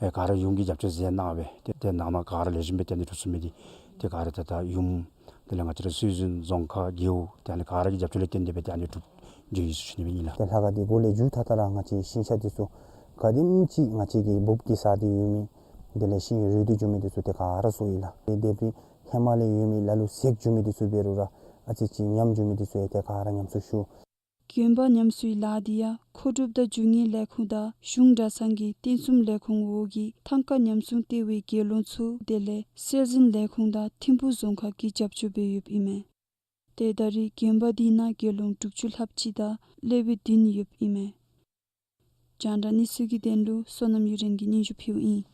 ཨེ་ག་ར་ཡུམ་གྱིས་རྒྱབ་སྐྱོར་མཛད་གནང་སྦེ་ཏེ་ཏེ་ནང་ན་ག་ར་ལེགས་ཤོམ་སྦེ་ཏེ་ཨ་ནི་གྲུབ་ཚུགས་མི་འདི་ཏེ་ག་ར་ཏེ་ད་ཡུམ་དེ་ལས་ང་བཅས་ར་སྲོལ་འཛིན་རྫོང་ཁག་རྒེད་འོག་ཏེ་ཨ་ནི་ག་ར་གི་རྒྱབ་སྐྱོར་ལས་བརྟེན་ཏེ་སྦེ་ཏེ་ཨ་ནི་གྲུབ་འགྱོ་ཡི་ཟེར་ཞུ་ནི་སྦེ་ཨིན་ལགས། ཏེ་ལྷ་ཁང་འདི་གོང་ལས་མཇུག་མཐའ་དག་ར་ང་བཅས་ཤིང་ཆ་འདི་ཚུ་ག་དེམ་ཅིག་ང་བཅས་ཀྱི་འབུབ་ཀྱི་ས་འདི་ཡོད་མི་དེ་ལས་ཤིང་རུལ་ཏེ་འགྱོ་མི་འདི་ཚུ་ཏེ་ག་ར་བཟོ་ཡི་ལགས། ཏེ་དེ་སྦེ་ཧེ་མ་ལས་ཡོད་མི་ལ་ལུ་ཟད་འགྱོ་མི་འདི་ཚུ་འབད་རུང་ར་ཨ་ཙི་ཅིག་ཉམས་འགྱོ་མི་འདི་ཚུ་ཡང་ཏེ་ག་ར་ཉམས་གསོ་ཞུ། དགོན་པ་ཉམས་གསོའི་ལཱ་འདི་ཡང་མཁོ་སྒྲུབ་དང་རྒྱུ་དངོས་ལས་ཁུངས་དང་གཞུང་གྲྭ་ཚང་གི་རྟེན་གསུམ་ལས་ཁུངས་འོག་གི་ཐང་ཀ་ཉམས་སྲུང་ལྟེ་བའི་དགེ་སློང་ཚུ་དེ་ལས་སྲོལ་འཛིན་ལས་ཁུངས་དང་ཐིམ་ཕུག་རྫོང་ཁག་གིས་རྒྱབ་སྐྱོར་འབད་ཡོདཔ་ཨིན་མས། ཏེ་ད་རེས་དགོན་པ་འདི་ནང་དགེ་སློང་དྲུག་ཅུ་ལྷགཔ་ཅིག་དང་སློབ་དཔོན་བདུན་ཡོདཔ་ཨིན་མས། རྒྱང་བསྒྲགས་གནས་ཚུལ་གྱི་དོན་ལུ་བསོད་ནམས་གཡུ་སྒྲོན་གྱིས་སྙན་ཞུ་ཕུལཝ་ཨིན།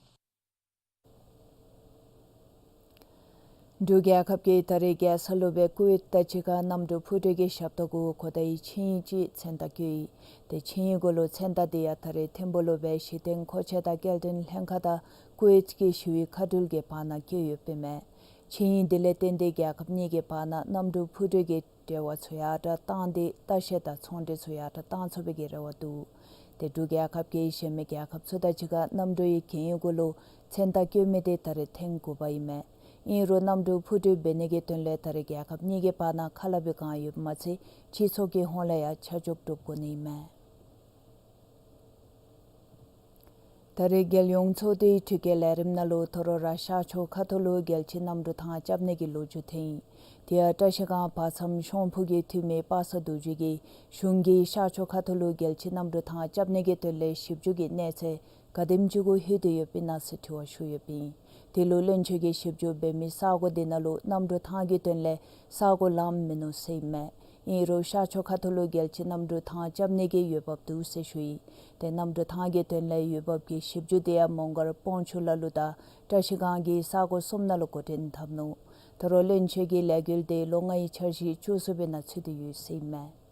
འབྲུག་རྒྱལ་ཁབ་ཀྱིས་ད་རེས་རྒྱལ་ས་ལུ་སྦེ་ཀུ་ཝེཊ་དང་གཅིག་ཁར་གནམ་གྲུ་འཕུར་གྲུ་གི་ཞབས་ཏོག་གུ་གོ་བརྡའི་ཆིངས་ཡིག་ཅིག་མཚན་རྟགས་བཀོད་ཡི། ཏེ་ཆིངས་ཡིག་གུ་ལུ་མཚན་རྟགས་འདི་ཡང་ད་རེས་ཐིམ་ཕུག་ལུ་སྦེ་གཞི་རྟེན་མཁོ་ཆས་དང་སྐྱེལ་འདྲེན་ལྷན་ཁག་དང་ཀུ་ཝེཊ་ཀྱི་ཞི་བའི་མཁའ་འགྲུལ་གྱི་བར་ན་བཀོད་ཡོདཔ་ཨིན་མས། ཆིངས་ཡིག་འདི་ལས་བརྟེན་ཏེ་རྒྱལ་ཁབ་གཉིས་ཀྱི་བར་ན་གནམ་གྲུ་འཕུར་གྲུ་གི་འབྲེལ་བ་ཚུ་ཡར་དྲག་བཏང་སྟེ་ལྟ་བཤལ་དང་ཚོང་འབྲེལ་ཚུ་ཡར་དྲག་བཏང་ཚུགས་པའི་གི་རེ་བ་འདུག། ཏེ་འབྲུག་རྒྱལ་ཁབ་ཀྱིས་གཞན་མི་རྒྱལ་ཁབ་ཚུ་དང་གཅིག་ཁར་གནམ་གྲུ་ཡི་གྱོན་ཡིག་གུ་ལུ་མཚན་རྟགས་བཀོད་མི་འདི་ད་རེས་ཐེངས་དགུ་པ་ཨིན་མས། ཨིན་རུང་གནམ་གྲུ་འཕུར་གྲུ་འབད་ནི་གི་དོན་ལས་ད་རེས་རྒྱལ་ཁབ་གཉིས་ཀྱི་བར་ན་ཁ་སླབ་པའི་བསྒང་ཡོདཔ་མ་ཚད་སྤྱི་ཚོགས་ཀྱི་ཧོངས་ལས་ཡང་ཆ་འཇོག་གྲུབ་དགོ་ནི་ཨིན་མས། ད་རེས་རྒྱལ་ཡོངས་ཚོགས་འདུའི་དྲི་བཀོད་ལས་རིམ་ནང་ལུ་ད་རུང་ར་ཤར་ཕྱོགས་ཁ་ཐུག་ལུ་རྒྱལ་སྤྱིའི་གནམ་གྲུ་ཐང་རྐྱབ་ནི་གི་ལོ་རྒྱུས་ཐོན་ཡི། དེ་ཡང་བཀྲ་ཤིས་སྒང་བར་མཚམས་ཤོང་ཕུ་གི་འཐུས་མི་པ་སངས་རྡོ་རྗེ་གིས་གཞུང་གིས་ཤར་ཕྱོགས་ཁ་ཐུག་ལུ་རྒྱལ་སྤྱིའི་གནམ་གྲུ་ཐང་རྐྱབ་ནི་གི་དོན་ལས་ཞིབ་འཇུག་གི་གནས་ཚད་ག་དེམ་ཅིག་གུ་ལྷོད་དེ་ཡོདཔ་ཨིན་ན་ཟེར་དྲི་བ་ཞུ་ཡོདཔ་ཨིན། དེ་ལུ་བློན་ཆེན་གྱིས་ཞིབ་འཇུག་འབད་མི་ས་གོ་དེ་ནང་ལུ་གནམ་གྲུ་ཐང་གི་དོན་ལས་ས་གོ་ལངམ་མིན་ནུག་ཟེར་ཨིན་མས། ཨིན་རུང་ཤར་ཕྱོགས་ཁ་ཐུག་ལུ་རྒྱལ་སྤྱིའི་གནམ་གྲུ་ཐང་རྐྱབ་ནི་གི་འོས་འབབ་འདུག་ཟེར་ཞུ་ཡི། ཏེ་གནམ་གྲུ་ཐང་གི་དོན་ལས་འོས་འབབ་ཀྱི་ཞིབ་འཇུག་དེ་ཡང་མོང་སྒར་སྤོང་ཆུ་ལ་ལུ་དང་བཀྲ་ཤིས་སྒང་གི་ས་གོ་གསུམ་ནང་ལུ་འགོ་འདྲེན་འཐབ་ནུག། ད་རུང་བློན་ཆེན་གྱིས་ལས་འགུལ་དེ་ལོ་ལྔའི་འཆར་གཞི་བཅུ་གསུམ་པའི་ནང་ཚུད་དེ་ཡོད་ཟེར་ཨིན་མས།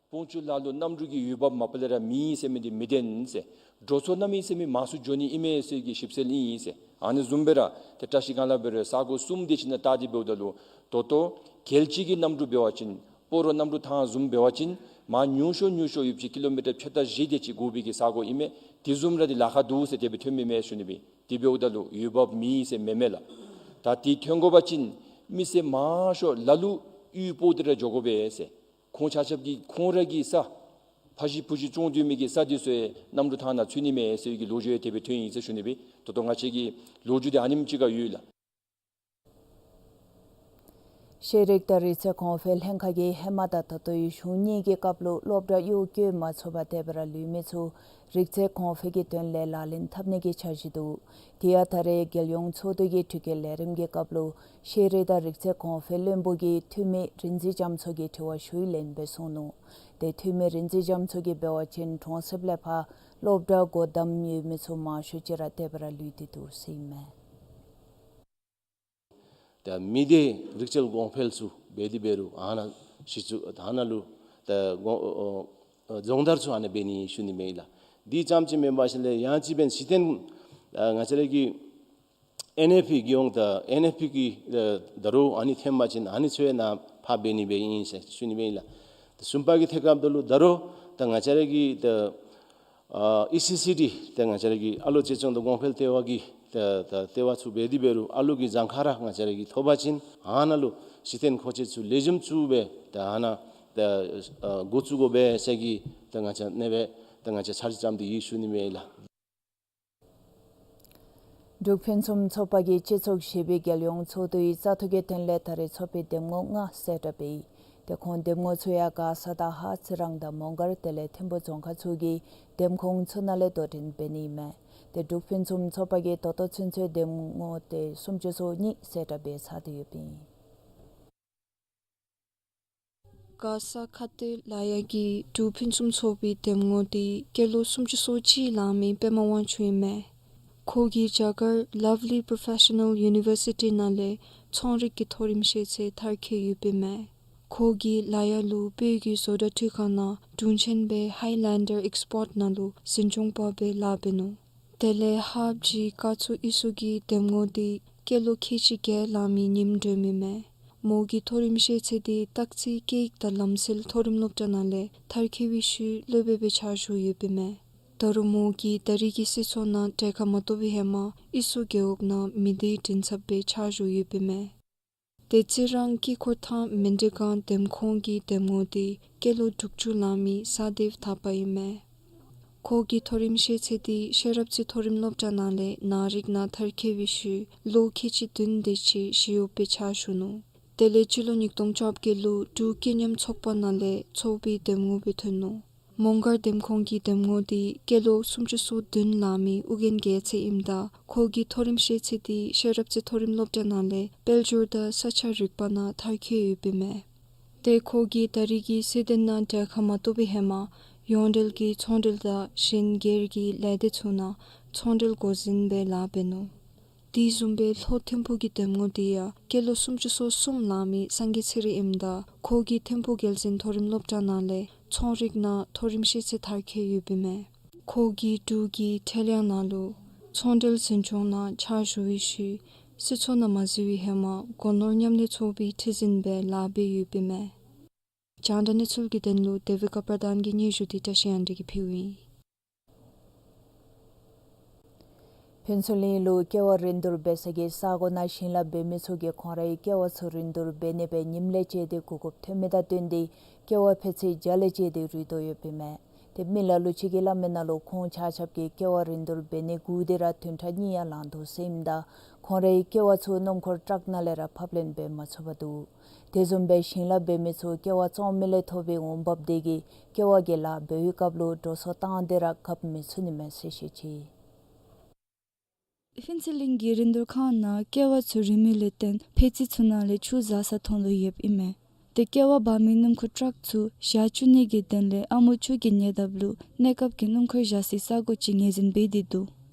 སྤོང་ཆུ་ལ་ལུ་གནམ་གྲུ་གི་འོས་འབབ་མ་པ་ལས་ར་མེད་ཟེར་མི་འདི་མི་བདེན་ཟེར། འགྲོ་མགོན་རྣམ་གཉིས་ཟེར་མི་མང་སུ་འགྱོ་ནི་ཨིན་མས་ཟེར་གྱི་ཞིབ་འཚོལ་ཨིན་ཟེར། ཨ་ནི་བཟུམ་སྦེ་ར་ཏེ་བཀྲ་ཤིས་སྒང་ལུ་འབད་རུང་ས་གོ་གསུམ་དེ་ཅིག་ནང་བལྟ་སྟེ་འབདཝ་ད་ལུ་ད་ལྟོ་རྒྱལ་སྤྱི་གི་གནམ་གྲུ་འབད་བ་ཅིན་སྤ་རོ་གནམ་གྲུ་ཐང་བཟུམ་འབད་བ་ཅིན་མར་ཉུང་ཤོས་ཉུང་ཤོས་ཡོདཔ་ཅིག་ཀི་ལོ་མི་ཊར་ཕྱེད་དང་བཞི་དེ་ཅིག་དགོ་པའི་གི་ས་གོ་ཨིན་མས། དེ་བཟུམ་ར་འདི་ལཱ་ཁག་འདུག་ཟེར་དེ་སྦེ་ཐོན་མི་མས་ཞུ་ནི་སྦེ། དེ་འབདཝ་ད་ལུ་འོས་འབབ་མེད་ཟེར་མེན་མས་ལགས། ད་དེ་ཐོན་དགོ་པ་ཅིན་མི་སེར་མང་ཤོས་ལ་ལུ་གཡུས་སྤོ་སྟེ་ར་འགྱོ་དགོ་པས་ཟེར། ཁོང་ཆ་ཁྱབ་ཀྱི་ཁོང་ར་གི་ས་ཕ་གཞིས་བུ་གཞིས་བཙོང་སྡོད་མི་གི་ས་འདི་ཚུ་ཡང་གནམ་གྲུ་ཐང་ནང་ཚུད་ནི་མས་ཟེར་བའི་གི་ལོ་རྒྱུས་ཡང་དེ་སྦེ་ཐོན་ཡི་ཟེར་ཞུ་ནི་སྦེ། ད་ལྟོ་ང་བཅས་ཀྱི་ལོ་རྒྱུས་འདི་ཨ་ནེམ་ཅིག་ཁར་ཡོད་ལགས། ཤེས་རིག་དང་རིག་རྩལ་གོང་འཕེལ་ལྷན་ཁག་གིས་ཧེ་མ་དང་ད་ལྟོའི་གཞུང་གཉིས་ཀྱི་སྐབས་ལུ་སློབ་གྲྭ་གཡོག་བཀོལ་མ་ཚུགས་པར་དེ་སྦེ་ར་ལུས་མི་ཚུ་རིག་རྩལ་གོང་འཕེལ་གྱི་དོན་ལས་ལག་ལེན་འཐབ་ནི་གི་འཆར་གཞི་འདུག། དེ་ཡང་ད་རེས་རྒྱལ་ཡོངས་ཚོགས་འདུ་གི་དྲི་བཀོད་ལས་རིམ་གྱི་སྐབས་ལུ་ཤེས་རིག་དང་རིག་རྩལ་གོང་འཕེལ་བློན་པོ་གིས་འཐུས་མི་རིག་འཛིན་རྒྱ་མཚོ་གི་དྲི་བ་ཞུ་བའི་ལན་སྦེ་གསུངས་ནུག། ཏེ་འཐུས་མི་རིག་འཛིན་རྒྱ་མཚོ་གིས་འབད་བ་ཅིན་གྲོང་གསེབ་ལས་ཕར་སློབ་གྲྭ་སྒོ་བསྡམས་ཡོད་མི་ཚུ་མང་ཤོས་ཅིག་ར་དེ་སྦེ་ར་ལུས་ཏེ་འདུག་ཟེར་ཨིན་མས། ད་མི་སྡེ་རིག་རྩལ་གོང་འཕེལ་ཚུ་འབད་དེ་འབད་རུང་ཨ་ནཱ་གཞི་བཙུགས་ཨ་ནཱ་ལུ་ ད་གོང་ཨ་ཨ་ཨ་སྦྱོང་བརྡར་ཚུ་ཨ་ནཱ་འབད་ནི་ཞུ་ནི་མས་ལགས། དེ་ཙམ་ཅིག་མེན་པར་ཞིནམ་ལས་ཡང་ཅིན་འབདན་གཞི་རྟེན་ཨ་ང་བཅས་ར་གི་ཨེན་ཨེཕ་པི་གི་ཡོངས་ད་ཨེན་ཨེཕ་པི་གི་ཨ་ད་རུང་ཨ་ནི་འཐོན་པ་ཅིན་ཨ་ནི་ཚུ་ཡང་ནཱ་ཕར་འབད་ནི་སྦེ་ཨིན་ཟེར་ཞུ་ནི་མས་ལགས། ད་གསུམ་པ་གི་ཐད་ཁར་འབདཝ་ད་ལུ་ད་རུང་ད་ང་བཅས་ར་གི་ད་ཨ་ཨི་སི་སི་ཌི་ད་ང་བཅས་ར་གི་ཨ་ལོ་གཅེས་སྐྱོང་དང་གོང་འཕེལ་ལྟེ་བ་གི་ད་ད་ལྟེ་བ་ཚུ་འབད་དེ་འབད་རུང་ཨ་ལོ་གི་གྱངས་ཁ་ར་ང་བཅས་ར་གིས་ཐོབ་པ་ཅིན་ཨ་ནཱ་ལུ་གཞི་རྟེན་མཁོ་ཆས་ཚུ་ལེགས་ཤོམ་ཚུ་སྦེ་ད་ཨ་ནཱ་ད་ཨ་འགོ་བཙུགས་དགོ་པས་ཟེར་གྱི་ད་ང་བཅས་ཨ་ནེ་སྦེ་ད་ང་བཅས་ཚར་གཅིག་བརྩམས་ཏེ་ཡོད་ཞུ་ནི་མས་ལགས། འབྲུག་ཕུན་སུམ་ཚོགས་པ་གིས་སྤྱི་ཚོགས་བཞི་པའི་རྒྱལ་ཡོངས་ཚོགས་འདུའི་བཙག་འཐུ་གི་དོན་ལས་ད་རེས་ཚོགས་པའི་འདེམས་ངོ་ལྔ་གསལ་བསྒྲགས་འབད་ཡི། དེ་ཁོང་འདེམས་ངོ་ཚུ་ཡང་མགར་ས་དང་ཧཱ་རྩི་རང་དང་མོང་སྒར་དེ་ལས་ཐིམ་ཕུ་རྫོང་ཁག་ཚུ་གི་འདེམས་ཁོངས་ཚུ་ནང་ལས་དོ་འགྲན་འབད་ནི་ཨིན་མས། དེ་འབྲུག་ཕུན་སུམ་ཚོགས་པ་གིས་ད་ལྟོ་ཚུན་ཚོད་འདེམས་ངོ་དེ་སུམ་ཅུ་སོ་གཉིས་གསལ་བསྒྲགས་འབད་ཚར་ཏེ་ཡོདཔ་ཨིན། མགར་ས་ཁ་གཏད་ལ་ཡ་གི་འབྲུག་ཕུན་སུམ་ཚོགས་པའི་འདེམས་ངོ་དེ་སྐྱེས་ལོ་སུམ་ཅུ་སོ་གཅིག་ལང་མི་པདྨ་དབང་ཕྱུག་ཨིན་མས། ཁོ་གིས་རྒྱ་གར་Lovely Professional University ནང་ལས་ཚོང་རིག་གི་མཐོ་རིམ་ཤེས་ཚད་མཐར་འཁྱོལ་ཡོདཔ་ཨིན་མས། ཁོ་གིས་ལ་ཡ་ལུ་བོད་ཀྱི་བཟོ་གྲྭ་འཕྲུལ་ཁང་ནང་དྲུང་ཆེན་སྦེ་Highlander Export ནང་ལུ་འཛིན་སྐྱོང་པ་སྦེ་ལཱ་འབད་ནུག། དེ་ལས་ཧཱཔ་ཇི་ཀ་ཚུ་ཨི་སུ་གི་འདེམས་ངོ་དེ་སྐྱེས་ལོ་ཁལ་གཅིག་བརྒྱད་ལང་མི་ཉིམ་སྒྲོལ་མ་ཨིན་མས། མོ་གི་མཐོ་རིམ་ཤེས་ཚད་དེ་སྟག་རྩེ་སྐད་ཡིག་དང་ལམ་སྲོལ་མཐོ་རིམ་སློབ་གྲྭ་ནང་ལས་མཐར་འཁྱོལ་བའི་ཤུལ་སློབ་དཔོན་སྦེ་ཕྱག་ཞུ་ཡོདཔ་ཨིན་མས། ད་རུང་མོ་གིས་ད་རེས་ཀྱི་སྲིད་ཚོགས་ནང་གྲལ་ཁར་མ་གཏོགས་པའི་ཧེ་མ་ཨི་སུ་རྒེད་འོག་ནང་མི་སྡེའི་མགྲིན་ཚབ་སྦེ་ཕྱག་ཞུ་ཡོདཔ་ཨིན་མས། དེ་རྩི་རང་དཀྱིལ་འཁོར་ཐང་མན་ཌི་སྒང་འདེམས་ཁོངས་ཀྱི་འདེམས་ངོ་དེ་སྐྱེས་ལོ་དྲུག་ཅུ་ལང་མི་སཱ་དེབ་ཐ་པ་ཨིན་མས། ཁོ་གི་མཐོ་རིམ་ཤེས་ཚད་དེ་ཤེས་རབ་རྩེ་མཐོ་རིམ་སློབ་གྲྭ་ནང་ལས་ནང་རིག་ནང་མཐར་འཁྱོལ་བའི་ཤུལ་ལོ་ཁལ་གཅིག་བདུན་དེ་ཅིག་ཞི་གཡོགཔ་སྦེ་ཕྱག་ཞུ་ནུག། དེ་ལས་སྤྱི་ལོ་ཉིས་སྟོང་བཅོ་བརྒྱད་ལུ་འབྲུག་སྐྱིད་ཉམས་ཚོགས་པ་ནང་ལས་ཚོགས་པའི་འདེམས་ངོ་སྦེ་ཐོན་ནུག། མོང་སྒར་འདེམས་ཁོངས་ཀྱི་འདེམས་ངོ་དེ་སྐྱེས་ལོ་སུམ་ཅུ་སོ་བདུན་ལང་མི་ཨོ་རྒྱན་རྒྱལ་མཚན་ཨིནམ་ད་ཁོ་གི་མཐོ་རིམ་ཤེས་ཚད་དེ་ཤེས་རབ་རྩེ་མཐོ་རིམ་སློབ་གྲྭ་ནང་ལས་དཔལ་འབྱོར་དང་ས་ཆ་རིག་པ་ནང་མཐར་འཁྱོལ་ཡོདཔ་ཨིན་མས། དེ་ཁོ་གིས་ད་རེས་ཀྱི་སྲིད་དོན་ནང་གྲལ་ཁར་མ་གཏོགས་པའི་ཧེ་མ་ཡོངས་འབྲེལ་གྱི་ཚོང་འབྲེལ་དང་གཞན་སྒེར་གྱི་ལས་སྡེ་ཚུ་ནང་ཚོང་འབྲེལ་འགོ་འཛིན་སྦེ་ལཱ་འབད་ནུག། དེ་བཟུམ་སྦེ་ལྷོ་ཐིམ་ཕུ་གི་འདེམས་ངོ་དེ་ཡང་སྐྱེས་ལོ་སུམ་ཅུ་སོ་གསུམ་ལང་མི་སངས་རྒྱས་ཚེ་རིང་ཨིནམ་ད་ཁོ་གིས་ཐིམ་ཕུ་རྒྱལ་འཛིན་མཐོ་རིམ་སློབ་གྲྭ་ནང་ལས་ཚོང་རིག་ནང་མཐོ་རིམ་ཤེས་ཚད་མཐར་འཁྱོལ་ཡོདཔ་ཨིན་མས། ཁོ་གིས་འབྲུག་གི་ཁྲེལ་ཡང་ནང་ལུ་ཚོང་འབྲེལ་འཛིན་སྐྱོང་ནང་ཕྱག་ཞུ་བའི་ཤུལ་སྲིད་ཚོགས་ནང་མ་འཛུལ་བའི་ཧེ་མ་སྒོ་ནོར་མཉམ་ལས་ཚོགས་པའི་ཁྲི་འཛིན་སྦེ་ལཱ་འབད་ཡོདཔ་ཨིན་མས། རྒྱང་བསྒྲགས་གནས་ཚུལ་གྱི་དོན་ལུ་དེ་བི་ཀ་པར་དཱན་གྱི་སྙན་ཞུ་དེ་བཀྲ་ཤིས་དབང་འདུས་ཀྱིས་ཕུལཝ་ཨིན། ཕུན་ཚོགས་གླིང་ལུ་ཀེ་བ་རིན་བསྡུར་འབད་ས་གི་ས་གོ་ནང་བྱིན་རླབས་འབད་མི་ཚུ་གིས་ཁོང་རའི་ཀེ་བ་ཚུ་རིན་བསྡུར་འབད་ནི་སྦེ་ཉིནམ་ལས་བཅད་དེ་གོ་སྐབས་ཐོན་མི་དང་བསྟུན་ཏེ་ཀེ་བ་ཕད་ཚོད་བརྒྱ་ལས་བཅད་དེ་རུལ་དོ་ཡོདཔ་ཨིན་མས། དེ་མི་ལ་ལུ་ཅིག་གིས་སླབ་མི་ནང་ལུ་ཁོང་ཆ་ཁྱབ་ཀྱིས་ཀེ་བ་རིན་བསྡུར་འབད་ནི་བསྒུགས་ཏེ་ར་བདུན་ཕྲག་གཉིས་ཡང་ལང་དོ་ཟེར་ཨིནམ་ད་ཁོང་རའི་ཀེ་བ་ཚུ་སྣུམ་འཁོར་ཊཱག་ནང་ལས་ར་ཕབ་ལེན་འབད་མ་ཚུགས་པར་འདུག། དེ་བཟུམ་སྦེ་བྱིན་རླབས་འབད་མི་ཚུ་ཀེ་བ་བཙོང་མི་ལས་ཐོབ་པའི་འོང་འབབ་དེ་གིས་ཀེ་བ་གི་ལཱ་འབད་བའི་སྐབས་ལུ་འགྲོ་སོང་བཏང་སྟེ་ར་བཀབ་མི་ཚུགས་ནི་མས་ཟེར་བཤད་ཅི། ཕུན་ཚོགས་གླིང་གི་རིན་བསྡུར་ཁང་ནང་ཀེ་བ་ཚུ་རིན་མི་ལས་བརྟེན་ཕད་ཚོད་ཚུ་ནང་ལས་ཆུ་བཟའ་ས་མཐོང་དོ་ཡོདཔ་ཨིན་མས། དེ་ཀེ་བ་འབག་མི་སྣུམ་འཁོར་ཊཱག་ཚུ་ཞག་བཅུ་གཉིས་ཀྱི་དོན་ལས་ཨ་མོ་ཆུ་གི་ཉེ་འདབས་ལུ་གནས་སྐབས་ཀྱི་སྣུམ་འཁོར་བཞག་སའི་ས་གོ་ཅིག་ངོས་འཛིན་འབད་དེ་འདུག།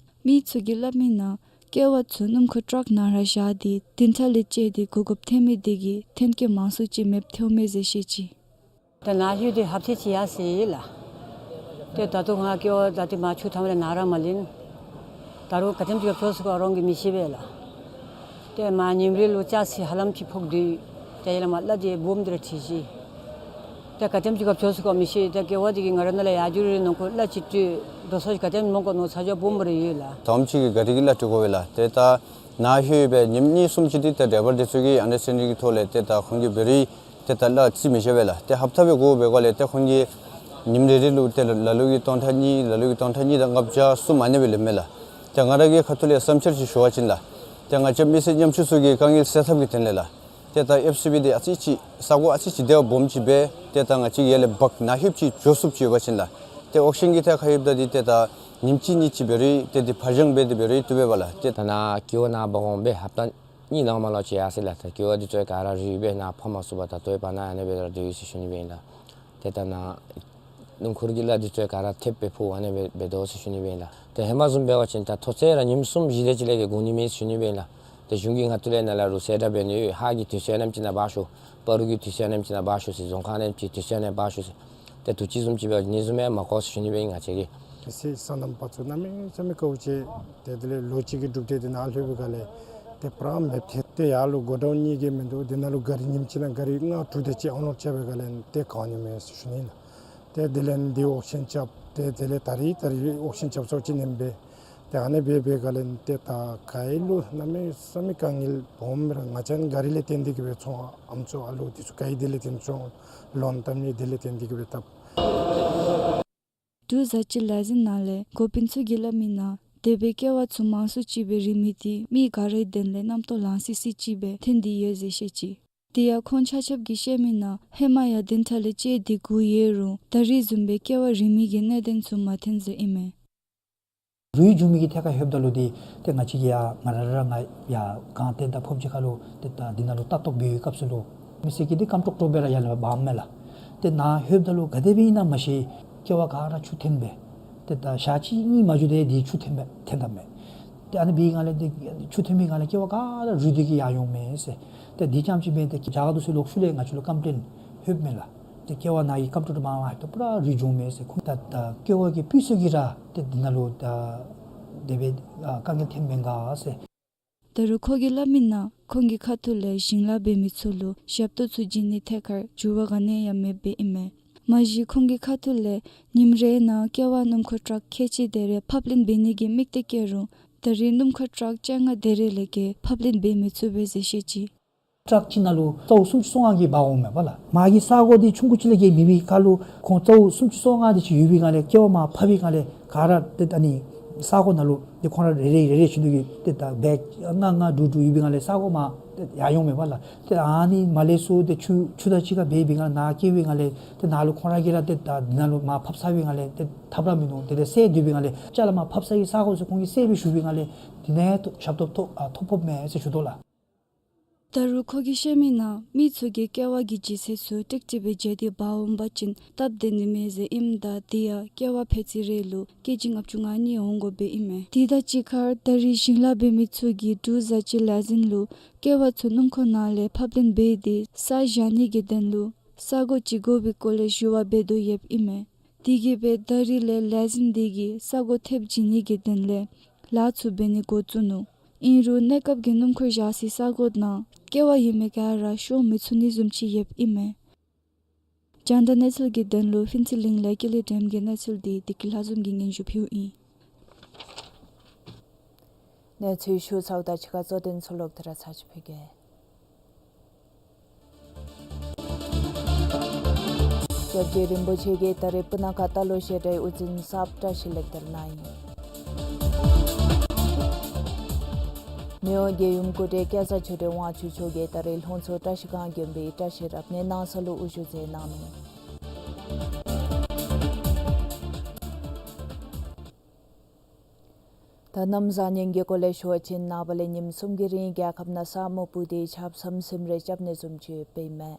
མི་ཚུ་གིས་སླབ་མི་ནང་ཀེ་བ་ཚུ་སྣུམ་འཁོར་ཊཱག་ནང་ར་བཞག་སྟེ་བདུན་ཕྲག་ལས་བཅད་དེ་གོ་སྐབས་ཐོན་མི་དེ་གིས་ཐོན་སྐྱེད་མང་སུ་ཅིག་མེདཔ་ཐལཝ་མས་ཟེར་བཤད་ཅི། ད་ནཱ་ལྷོད་དེ་ཧབ་ཏ་ཅིག་ཡར་སོ་ཡི་ལགས། ཏེ་ད་ལྟོ་ང་ཀེ་བ་ད་ཏེ་མར་ཆུ་ཐང་པ་ལས་ནཱ་ར་མར་ལེན། ད་རུང་ག་དེམ་ཅིག་ག་བྱོག་སོང་ག་རོང་གིས་མི་ཤེས་པས་ལགས། ཏེ་མར་ཉིམ་རེ་ལུ་ལྕགས་ཚི་ཧ་ལམ་ཅིག་ཕོག་སྟེ་ཏེ་ཡར་ལས་མར་གླ་དེ་སྦོམ་དེ་ར་འཁྲིད་ཅི། ཏེ་ག་དེམ་ཅིག་ག་བྱོག་སོང་ག་མི་ཤེས། ཏེ་ཀེ་བ་དེ་གིས་ང་ར་ནཱ་ལས་ཡར་འགྱོ་རུང་ནང་འཁོད་གླ་ཅིག་སྤྲོད་འགྲོ་སོང་ཅིག་ག་དེམ་མོ་ག་ནོར་ཚ་གྱང་སྦོམ་སྦེ་ར་ཡོད་ལགས། དུམ་ཅིག་གིས་ག་ར་གི་གླ་སྤྲོད་དགོ་པས་ལགས། ཏེ་ད་ནཱ་ལྷོད་སྦེ་ཉིནམ་གཉིས་གསུམ་ཅིག་འདི་ཏེ་ཌའི་བར་དེ་ཚུ་གིས་ཨན་ཌར་སི་ཊེན་ཌིང་གི་ཐོག་ལས་ཏེ་ད་ཁོང་གིས་འབད་རུང་ཏེ་ད་གླ་རྩིས་མི་བཞག་པས་ལགས། ཏེ་ཧབ་ཏ་སྦེ་དགོ་པའི་སྒང་ལས་ཏེ་ཁོང་གིས་ཉིནམ་རེ་རེ་ལུ་ཏེ་ལ་ལུ་གིས་སྟོང་ཕྲག་གཉིས་ལ་ལུ་གིས་སྟོང་ཕྲག་གཉིས་དང་ལྔ་བརྒྱ་གསུམ་ཨ་ནེ་སྦེ་ལེན་མས་ལགས། ཏེ་ང་ར་གི་ཁ་ཐུག་ལས་བསམ་འཆར་ཅིག་ཞུ་བ་ཅིན་ལགས། ཏེ་ང་བཅས་མི་སེར་ཉམ་ཆུང་ཚུ་གི་དཀའ་ངལ་སེལ་ཐབས་ཀྱི་དོན་ལས་ལགས། ཏེ་ད་ཨེཕ་སི་བི་འདི་ཨ་ཙི་ཅིག་ས་གོ་ཨ་ཙི་ཅིག་དེ་སྦོམ་ཅིག་སྦེ་ཏེ་ད་ང་བཅས་ཡར་ལས་འབག་ནཱ་ལྷོདཔ་ཅིག་འགྱོ་ཚུགསཔ་ཅིག་ཡོད་པ་ཅིན་ལགས། ཏེ་ཨོག་ཤན་གྱི་ཐད་ཁར་ཡོདཔ་ད་འདི་ཏེ་ད་ཉིནམ་གཅིག་གཉིས་ཅིག་འབད་རུང་ཏེ་འདི་ཕར་འགྱངས་འབད་དེ་འབད་རུང་བཏུབ་པས་ལགས། ཏེ་ད་ནཱ་ཀེ་བ་ནང་འབག་འོང་སྦེ་ཧབ་ཏ་གཉིས་ལང་མ་ལོག་ཅིག་ཡར་སོ་ཡི་ལགས། ཏེ་ཀེ་བ་འདི་ཚུ་ག་ར་རུལ་སྦེ་ནཱ་ཕབ་མ་ཚུགས་པར་ད་ལྟོ་ཡང་བར་ན་ཨ་ནེ་སྦེ་ར་སྡོད་ཡི་ཟེར་ཞུ་ནི་སྦེ་ཨིན་ལགས། ཏེ་ད་ནཱ་སྣུམ་འཁོར་གྱི་གླ་འདི་ཚུ་ག་ར་ཐེབས་སྦེ་ཕོག་ཨ་ནེ་སྦེ་འབད་དོ་ཟེར་ཞུ་ནི་སྦེ་ཨིན་ལགས། ཏེ་ཧེ་མ་བཟུམ་འབད་བ་ཅིན་ད་མཐོ་ཚད་ར་ཉིནམ་གསུམ་བཞི་དེ་ཅིག་ལས་བརྒལ་འགོར་ནི་མེད་ཟེར་ཞུ་ནི་སྦེ་ཨིན་ལགས། ཏེ་གཞུང་གིས་ང་བཅས་ལུ་ནཱ་ལས་རུང་གསལ་བསྒྲགས་འབད་ནི་ཡོད། ཧཱ་གི་དུས་ཚོད་ཨ་ནེམ་ཅིག་ནང་འབག་ཤོག། སྤ་རོ་གི་དུས་ཚོད་ཨ་ནེམ་ཅིག་ནང་འབག་ཤོག་ཟེར། རྫོང་ཁག་ཨ་ནེམ་ཅིག་དུས་ཚོད་ཨ་ནེམ་འབག་ཤོག་ཟེར། ཏེ་དུས་ཅི་བཟུམ་ཅིག་འབད་ནི་བཟུམ་མས་མ་གོ་ཟེར་ཞུ་ནི་སྦེ་ཨིན་ང་བཅས་ཀྱིས། གལ་སྲིད་སོ་ནམ་པ་ཚུ་གནམ་མེད་ས་མེད་དཀའཝ་སྤྱད་དེ་དེ་ལས་ལོ་གཅིག་གི་གྲུབ་འབྲས་དེ་ནཱ་ལྷོད་པའི་སྒང་ལས་ཏེ་པར་མེདཔ་ཐལ། ཏེ་ཡར་ལུ་གོ་ཌའུན་གཉིས་ཀྱི་མིང་འདུག། དེ་ནང་ལུ་ག་རི་ཉིནམ་གཅིག་ནང་ག་རི་ལྔ་དྲུག་དེ་ཅིག་ཨོ་ལོཌ་རྐྱབ་པའི་སྒང་ལས་ཏེ་གང་ནི་མེད་ཟེར་ཞུ་ནི་ལགས། ཏེ་དེ་ལས་འདི་ཨོག་ཤན་རྐྱབ་སྟེ་དེ་ལས་ད་རིས་ད་རིས་ཨོག་ཤན་རྐྱབ་སོ་ཅིག་ནེམ་སྦེ། ཏེ་ཨ་ནི་སྦེ་འབད་བའི་སྒང་ལས་ཏེ་ད་ག་ཨིན་ལོ་གནམ་མེད་ས་མེད་དཀའ་ངལ་སྦོམ་ར། ང་བཅས་ག་རི་ལས་བརྟེན་ཏེ་གི་སྦེ་ཚོང་ཨམ་སྲུ་ཨ་ལོ་འདི་ཚུ་ག་རི་དེ་ལས་བརྟེན་ཚོང་ལོན་བཏབ་ནི་དེ་ལས་བརྟེན་ཏེ་གི་སྦེ་བཏབ། འབྲུག་བཟའ་སྤྱོད་ལས་འཛིན་ནང་ལས་འགོ་དཔོན་ཚུ་གིས་སླབ་མི་ནང་དེ་སྦེ་ཀེ་བ་ཚུ་མང་སུ་ཅིག་སྦེ་རིལ་མི་འདི་མི་ག་རའི་དོན་ལས་རྣམ་རྟོག་ལང་སི་སི་ཅིག་སྦེ་ཐོན་ཏེ་ཡོད་ཟེར་བཤད་ཅི། དེ་ཡང་ཁོང་ཆ་ཁྱབ་ཀྱིས་བཤད་མི་ནང་ཧེ་མ་ཡང་བདུན་ཕྲག་ལས་བཅད་དེ་འགོར་ཡོད་རུང་ད་རིས་བཟུམ་སྦེ་ཀེ་བ་རིལ་མི་གི་གནད་དོན་ཚུ་མ་ཐོན་ཟེར་ཨིན་མས། རུལ་འགྱོ་མི་གི་ཐད་ཁར་ལྷོདཔ་ད་ལུ་འདི་ཏེ་ང་བཅས་ཀྱིས་ཡང་ང་ར་ར་ང་ཡང་སྒང་སྟེང་དང་ཕོབ་ཅིག་ཁར་ལུ་ཏེ་ད་འདི་ནང་ལུ་ལྟ་རྟོག་འབད་བའི་སྐབས་སུ་ལུ་མི་སེར་གྱིས་འདི་སྐམ་ཀྲོག་ཀྲོ་སྦེ་ར་ཡར་ལས་འབག་མས་ལགས། ཏེ་ནཱ་ལྷོདཔ་ད་ལུ་ག་དེ་སྦེ་ཨིན་ན་མ་ཤེས། ཀེ་བ་ག་ར་ཆུ་ཐོནམ་སྦེ་ཏེ་ད་ཞག་གཅིག་གཉིས་མ་འགྱོ་སྟེ་འདི་ཆུ་ཐོནམ་སྦེ་ཐོན་དོ་མས། ཏེ་ཨ་ནི་འབད་བའི་སྒང་ལས་འདི་ཆུ་ཐོན་པའི་སྒང་ལས་ཀེ་བ་ག་ར་རུལ་ཏེ་གི་ཡར་འོང་མས་ཟེར། ཏེ་འདི་རྐྱངམ་ཅིག་མེན་ཏེ་རྒྱ་གར་དུ་ཚུ་ལོག་ཤུལ་ལས་ང་བཅས་ལུ་ཀམ་པི་ལེན་ལྷོདཔ་མས་ལགས། ཏེ་ཀེ་བ་ནཱ་གི་སྐམ་ཀྲོག་ཀྲོ་མར་མར་ལྷོདཔ་ད་པུ་ར་རུལ་འགྱོཝ་མས་ཟེར། ཁོང་ད་ད་ཀེ་བ་གི་སྤུས་ཚད་ཀྱིས་ར་ཏེ་འདི་ནང་ལུ་ད་དེ་སྦེ་ཨ་དཀའ་ངལ་ཐོནམ་མེན་ག་ཟེར། ད་རུང་ཁོ་གིས་སླབ་མི་ནང་ཁོང་གི་ཁ་ཐུག་ལས་ཞིང་ལཱ་འབད་མི་ཚུ་ལུ་ཞབས་ཏོག་ཚུ་བྱིན་ནིའི་ཐད་ཁར་འགྱུར་བ་ག་ནི་ཡང་མེདཔ་སྦེ་ཨིན་མས། མ་གཞི་ཁོང་གི་ཁ་ཐུག་ལས་ཉིནམ་རེ་ནང་ཀེ་བ་སྣུམ་འཁོར་ཊཱག་ཁལ་གཅིག་དེ་རེ་ཕབ་ལེན་འབད་ནི་གི་དམིགས་གཏད་བསྐྱེད་རུང་ད་རིས་སྣུམ་འཁོར་ཊཱག་བཅོ་ལྔ་དེ་རེ་ལས་བརྒལ་ཕབ་ལེན་འབད་མི་ཚུགས་པས་ཟེར་བཤད་ཅི། ཊཱག་གཅིག་ནང་ལུ་ཙོའུ་སུམ་ཅུ་སོ་ལྔ་གིས་འབག་འོང་མས་པ་ལགས། མ་གི་ས་གོ་འདི་ཆུང་ཀུ་ཅིག་ལས་བརྒལ་མེད་པའི་ཁར་ལུ་ཁོང་ཙོའུ་སུམ་ཅུ་སོ་ལྔ་དེ་ཅིག་ཡོད་པའི་སྒང་ལས་ཀེ་བ་མར་ཕབ་པའི་སྒང་ལས་ག་ར་ཏེ་ཨ་ནི་ས་གོ་ནང་ལུ་ཏེ་ཁོང་ར་རེ་རེ་རེ་རེ་བཞིན་དུ་གིས་ཏེ་ད་བེག་ལྔ་ལྔ་དྲུག་དྲུག་ཡོད་པའི་སྒང་ལས་ས་གོ་མར་ཏེ་ཡར་འོང་མས་པ་ལགས། ཏེ་ཨ་ནི་མར་ལས་ཚུར་ཏེ་ཆུ་ཆུ་དང་གཅིག་ཁར་འབད་བའི་སྒང་ལས་ནཱ་སྐྱེལ་བའི་སྒང་ལས་ཏེ་ནཱ་ལུ་ཁོང་ར་གིས་ར་ཏེ་ད་འདི་ནང་ལུ་མར་ཕབ་ཚར་བའི་སྒང་ལས་ཏེ་ཐབས་ར་མིན་འདུག། དེ་ལས་བསལ་སྡོད་པའི་སྒང་ལས་ཅ་ལ་མར་ཕབ་ཚར་བའི་ས་གོ་ཚུ་ཁོང་གིས་བསལ་སྦེ་བཞུགས་པའི་སྒང་ལས་འདི་ནང་ཡང་ཞབས་ཏོག་ཐོབ་ཨ་ཐོབ་ཕོགཔ་མས་ཟེར་ཞུ་དོ་ལགས། ད་རུང་ཁོ་གིས་བཤད་མི་ནང་མི་ཚུ་གིས་ཀེ་བ་གི་ལྗིད་ཚད་ཚུ་ཀྲིག་ཀྲི་སྦེ་འཇལ་ཏེ་འབག་འོང་པ་ཅིན་སྟབས་བདེ་ནི་མས་ཟེར་ཨིནམ་ད་དེ་ཡང་ཀེ་བ་ཕད་ཚོད་རེ་ལུ་ཀེ་ཇི་ལྔ་བཅུ་ང་གཉིས་འོང་དགོཔ་སྦེ་ཨིན་མས། དེ་དང་གཅིག་ཁར་ད་རིས་ཞིང་ལཱ་འབད་མི་ཚུ་གིས་འབྲུག་བཟའ་སྤྱོད་ལས་འཛིན་ལུ་ཀེ་བ་ཚུ་སྣུམ་འཁོར་ནང་ལས་ཕབ་ལེན་འབད་དེ་ས་བཞག་ནི་གི་དོན་ལུ་ས་གོ་ཅིག་དགོ་པའི་སྐོར་ལས་ཞུ་བ་འབད་དོ་ཡོདཔ་ཨིན་མས། དེ་གིས་སྦེ་ད་རིས་ལས་ལས་འཛིན་དེ་གིས་ས་གོ་ཐེབས་བྱིན་ནི་གི་དོན་ལས་ལཱ་ཚུ་འབད་ནི་འགོ་བཙུགས་ནུག། ཨིན་རུང་གནས་སྐབས་ཀྱི་སྣུམ་འཁོར་བཞག་སའི་ས་གོ་ནང་ཀེ་བ་ཡོད་མི་ག་ར་ཤོང་མི་ཚུགས་ནི་བཟུམ་ཅིག་ཡོདཔ་ཨིན་མས། རྒྱང་བསྒྲགས་གནས་ཚུལ་གྱི་དོན་ལུ་ཕུན་ཚོགས་གླིང་ལས་ཀུན་ལེགས་སྒྲོལམ་གྱི་གནས་ཚུལ་འདི་བདེ་སྐྱིད་ལྷ་འཛོམས་ཀྱིས་སྙན་ཞུ་ཕུལཝ་ཨིན། གནས་ཚུལ་ཞུ་ཚརཝ་དང་གཅིག་ཁར་གཙོ་དོན་ཚུ་ལོག་སྟེ་ར་ཚར་ཅིག་ཕུལ་གེ། སྐྱབས་རྗེ་རིན་པོ་ཆེ་གིས་ད་རིས་སྤུ་ན་ཁ་རྟ་ལོག་བཤད་གྲྭའི་དབུ་འཛིན་གསརཔ་བཀྲ་ཤིས་ལེགས་དར་གནང་ཡི། མི་དབང་རྒྱལ་ཡུམ་སྐུ་བགྲེས་སྐལ་བཟང་ཆོས་སྒྲོན་དབང་ཕྱུག་མཆོག་གིས་ད་རིས་ལྷུན་རྩེ་བཀྲ་ཤིས་སྒང་དགོན་པའི་བཀྲ་ཤིས་རབ་གནས་གནང་ས་ལུ་དབུ་བཞུགས་མཛད་གནང་ནུག། ད་གནམ་བཟང་ངན་གྱི་སྐོར་ལས་ཞུ་བ་ཅིན་ནངས་པ་ལས་ཉིནམ་གསུམ་གྱི་རིང་རྒྱལ་ཁབ་ནང་ས་སྨུག་སྤུབས་ཏེ་ཆརཔ་ཟམ་ཟིམ་རེ་རྐྱབ་ནི་བཟུམ་ཅིག་ཡོདཔ་ཨིན་མས།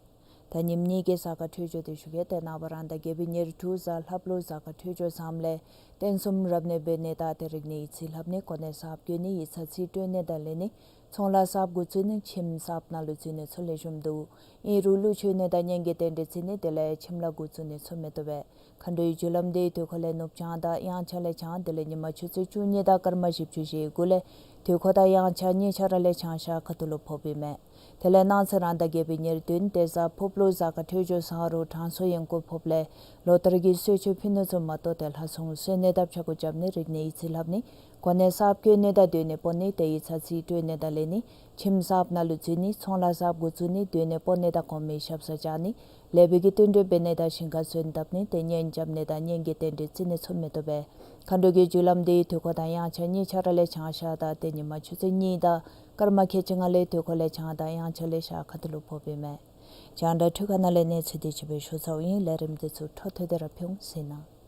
ད་ཉིནམ་གཉིས་ཀྱི་གཟའ་སྐར་འཕྲོད་སྦྱོར་འདི་ཞུ་གེ། ཏེ་ནངས་པ་རང་ཟླ་བརྒྱད་པའི་ཉེར་དྲུག་གཟའ་ལྷགཔ་ལུ་གཟའ་སྐར་འཕྲོད་སྦྱོར་བཟངམ་ལས་རྟེན་གསུམ་རབ་གནས་འབད་ནི་དང་ཏེ་རིག་གནས་ཡིག་རྩིས་ལྷབ་ནི་གོ་གནས་གསརཔ་བཀོད་ནི་ཡིག་ཚང་རྩིས་སྤྲོད་ནི་དང་ལེན་ནི་ཚོང་ལཱ་གསརཔ་འགོ་བཙུགས་ནི་ཁྱིམ་གསརཔ་ནང་ལུ་འཛུལ་ནི་ཚུ་ལེགས་ཤོམ་འདུག། ཨིན་རུང་བླུ་མཆོད་ནི་དང་གཉེན་གྱི་རྟེན་འབྲེལ་བརྩི་ནི་དེ་ལས་ཁྱིམ་ལཱ་འགོ་བཙུགས་ནི་ཚུ་མི་བཏུབ་པས། མཁའ་འགྲོའི་རྒྱུ་ལམ་འདི་དུས་འཁོར་ལས་ནུབ་བྱང་དང་དབྱངས་འཆར་ལས་བྱང་དེ་ལས་ཉིན་མ་ཆུ་ཚོད་བཅུ་གཉིས་དང་སྐར་མ་བཞི་བཅུ་ཞེ་དགུ་ལས་དུས་འཁོར་དང་དབྱངས་འཆར་གཉིས་ཆ་ར་ལས་བྱང་ཤར་ཁ་ཐུག་ལུ་ཕོགཔ་ཨིན་མས། དེ་ལས་གནངས་ཚེ་རང་ཟླ་བརྒྱད་པའི་ཉེར་བདུན་ཏེ་གཟའ་ཕུརཔ་ལུ་གཟའ་སྐར་འཕྲོད་སྦྱོར་བཟང་རུང་དྲང་སྲོང་ཡང་སྐུ་ཕོགཔ་ལས་ལོ་ལྟར་གྱི་གསོལ་མཆོད་ཕུལ་ནི་ཚུ་མ་གཏོགས་ཏེ་ལྷ་སྲུང་གསོལ་ནི་དང་ཕྱྭ་འགུགས་རྐྱབ་ནི་རིག་གནས་ཡིག་རྩིས་ལྷབ་ནི་གོ་གནས་གསརཔ་བཀོད་ནི་དང་སྡོད་གནས་སྤོ་ནི་ཏེ་ཡིག་ཚང་རྩིས་སྤྲོད་ནི་དང་ལེན་ནི་ཁྱིམ་གསརཔ་ནང་ལུ་འཛུལ་ནི་ཚོང་ལཱ་གསརཔ་འགོ་བཙུགས་ནི་སྡོད་གནས་སྤོ་ནི་དང་གོང་མའི་ཞབས་སར་བཅར་ནི་ལེགས་པའི་གི་བསྟུན་གྲོས་འབད་ནི་དང་ཞིང་ཁར་སོན་བཏབ་ནི་ཏེ་གཉེན་རྐྱབ་ནི་དང་གཉེན་གྱི་རྟེན་འབྲེལ་བརྩི་ནི་ཚུ་མི་བཏུབ་པས། མཁའ་འགྲོ་གི་རྒྱུ་ལམ་འདི་དུས་འཁོར་དང་དབྱངས་འཆར་གཉིས་ཆ་ར་ལས་བྱང་ཤར་དང་ཏེ་ཉིན་མ་ཆུ་ཚོད་གཉིས་དང་སྐར་མ་ཁལ་གཅིག་ལྔ་ལས་དུས་འཁོར་ལས་བྱང་དང་དབྱངས་འཆར་ལས་ཤར་ཁ་ཐུག་ལུ་ཕོགཔ་ཨིན་མས། རྒྱང་བསྒྲགས་འཕྲུལ་ཁང་ནང་ལས་གནས་ཚུལ་འདི་ཅིག་སྦེ་ཞུ་ཚརཝ་ཨིན། ལས་རིམ་འདི་ཚུ་འཕྲོ་མཐུད་དེ་ར་ཕུལ་འོང་ཟེར་ཞུ་ནི།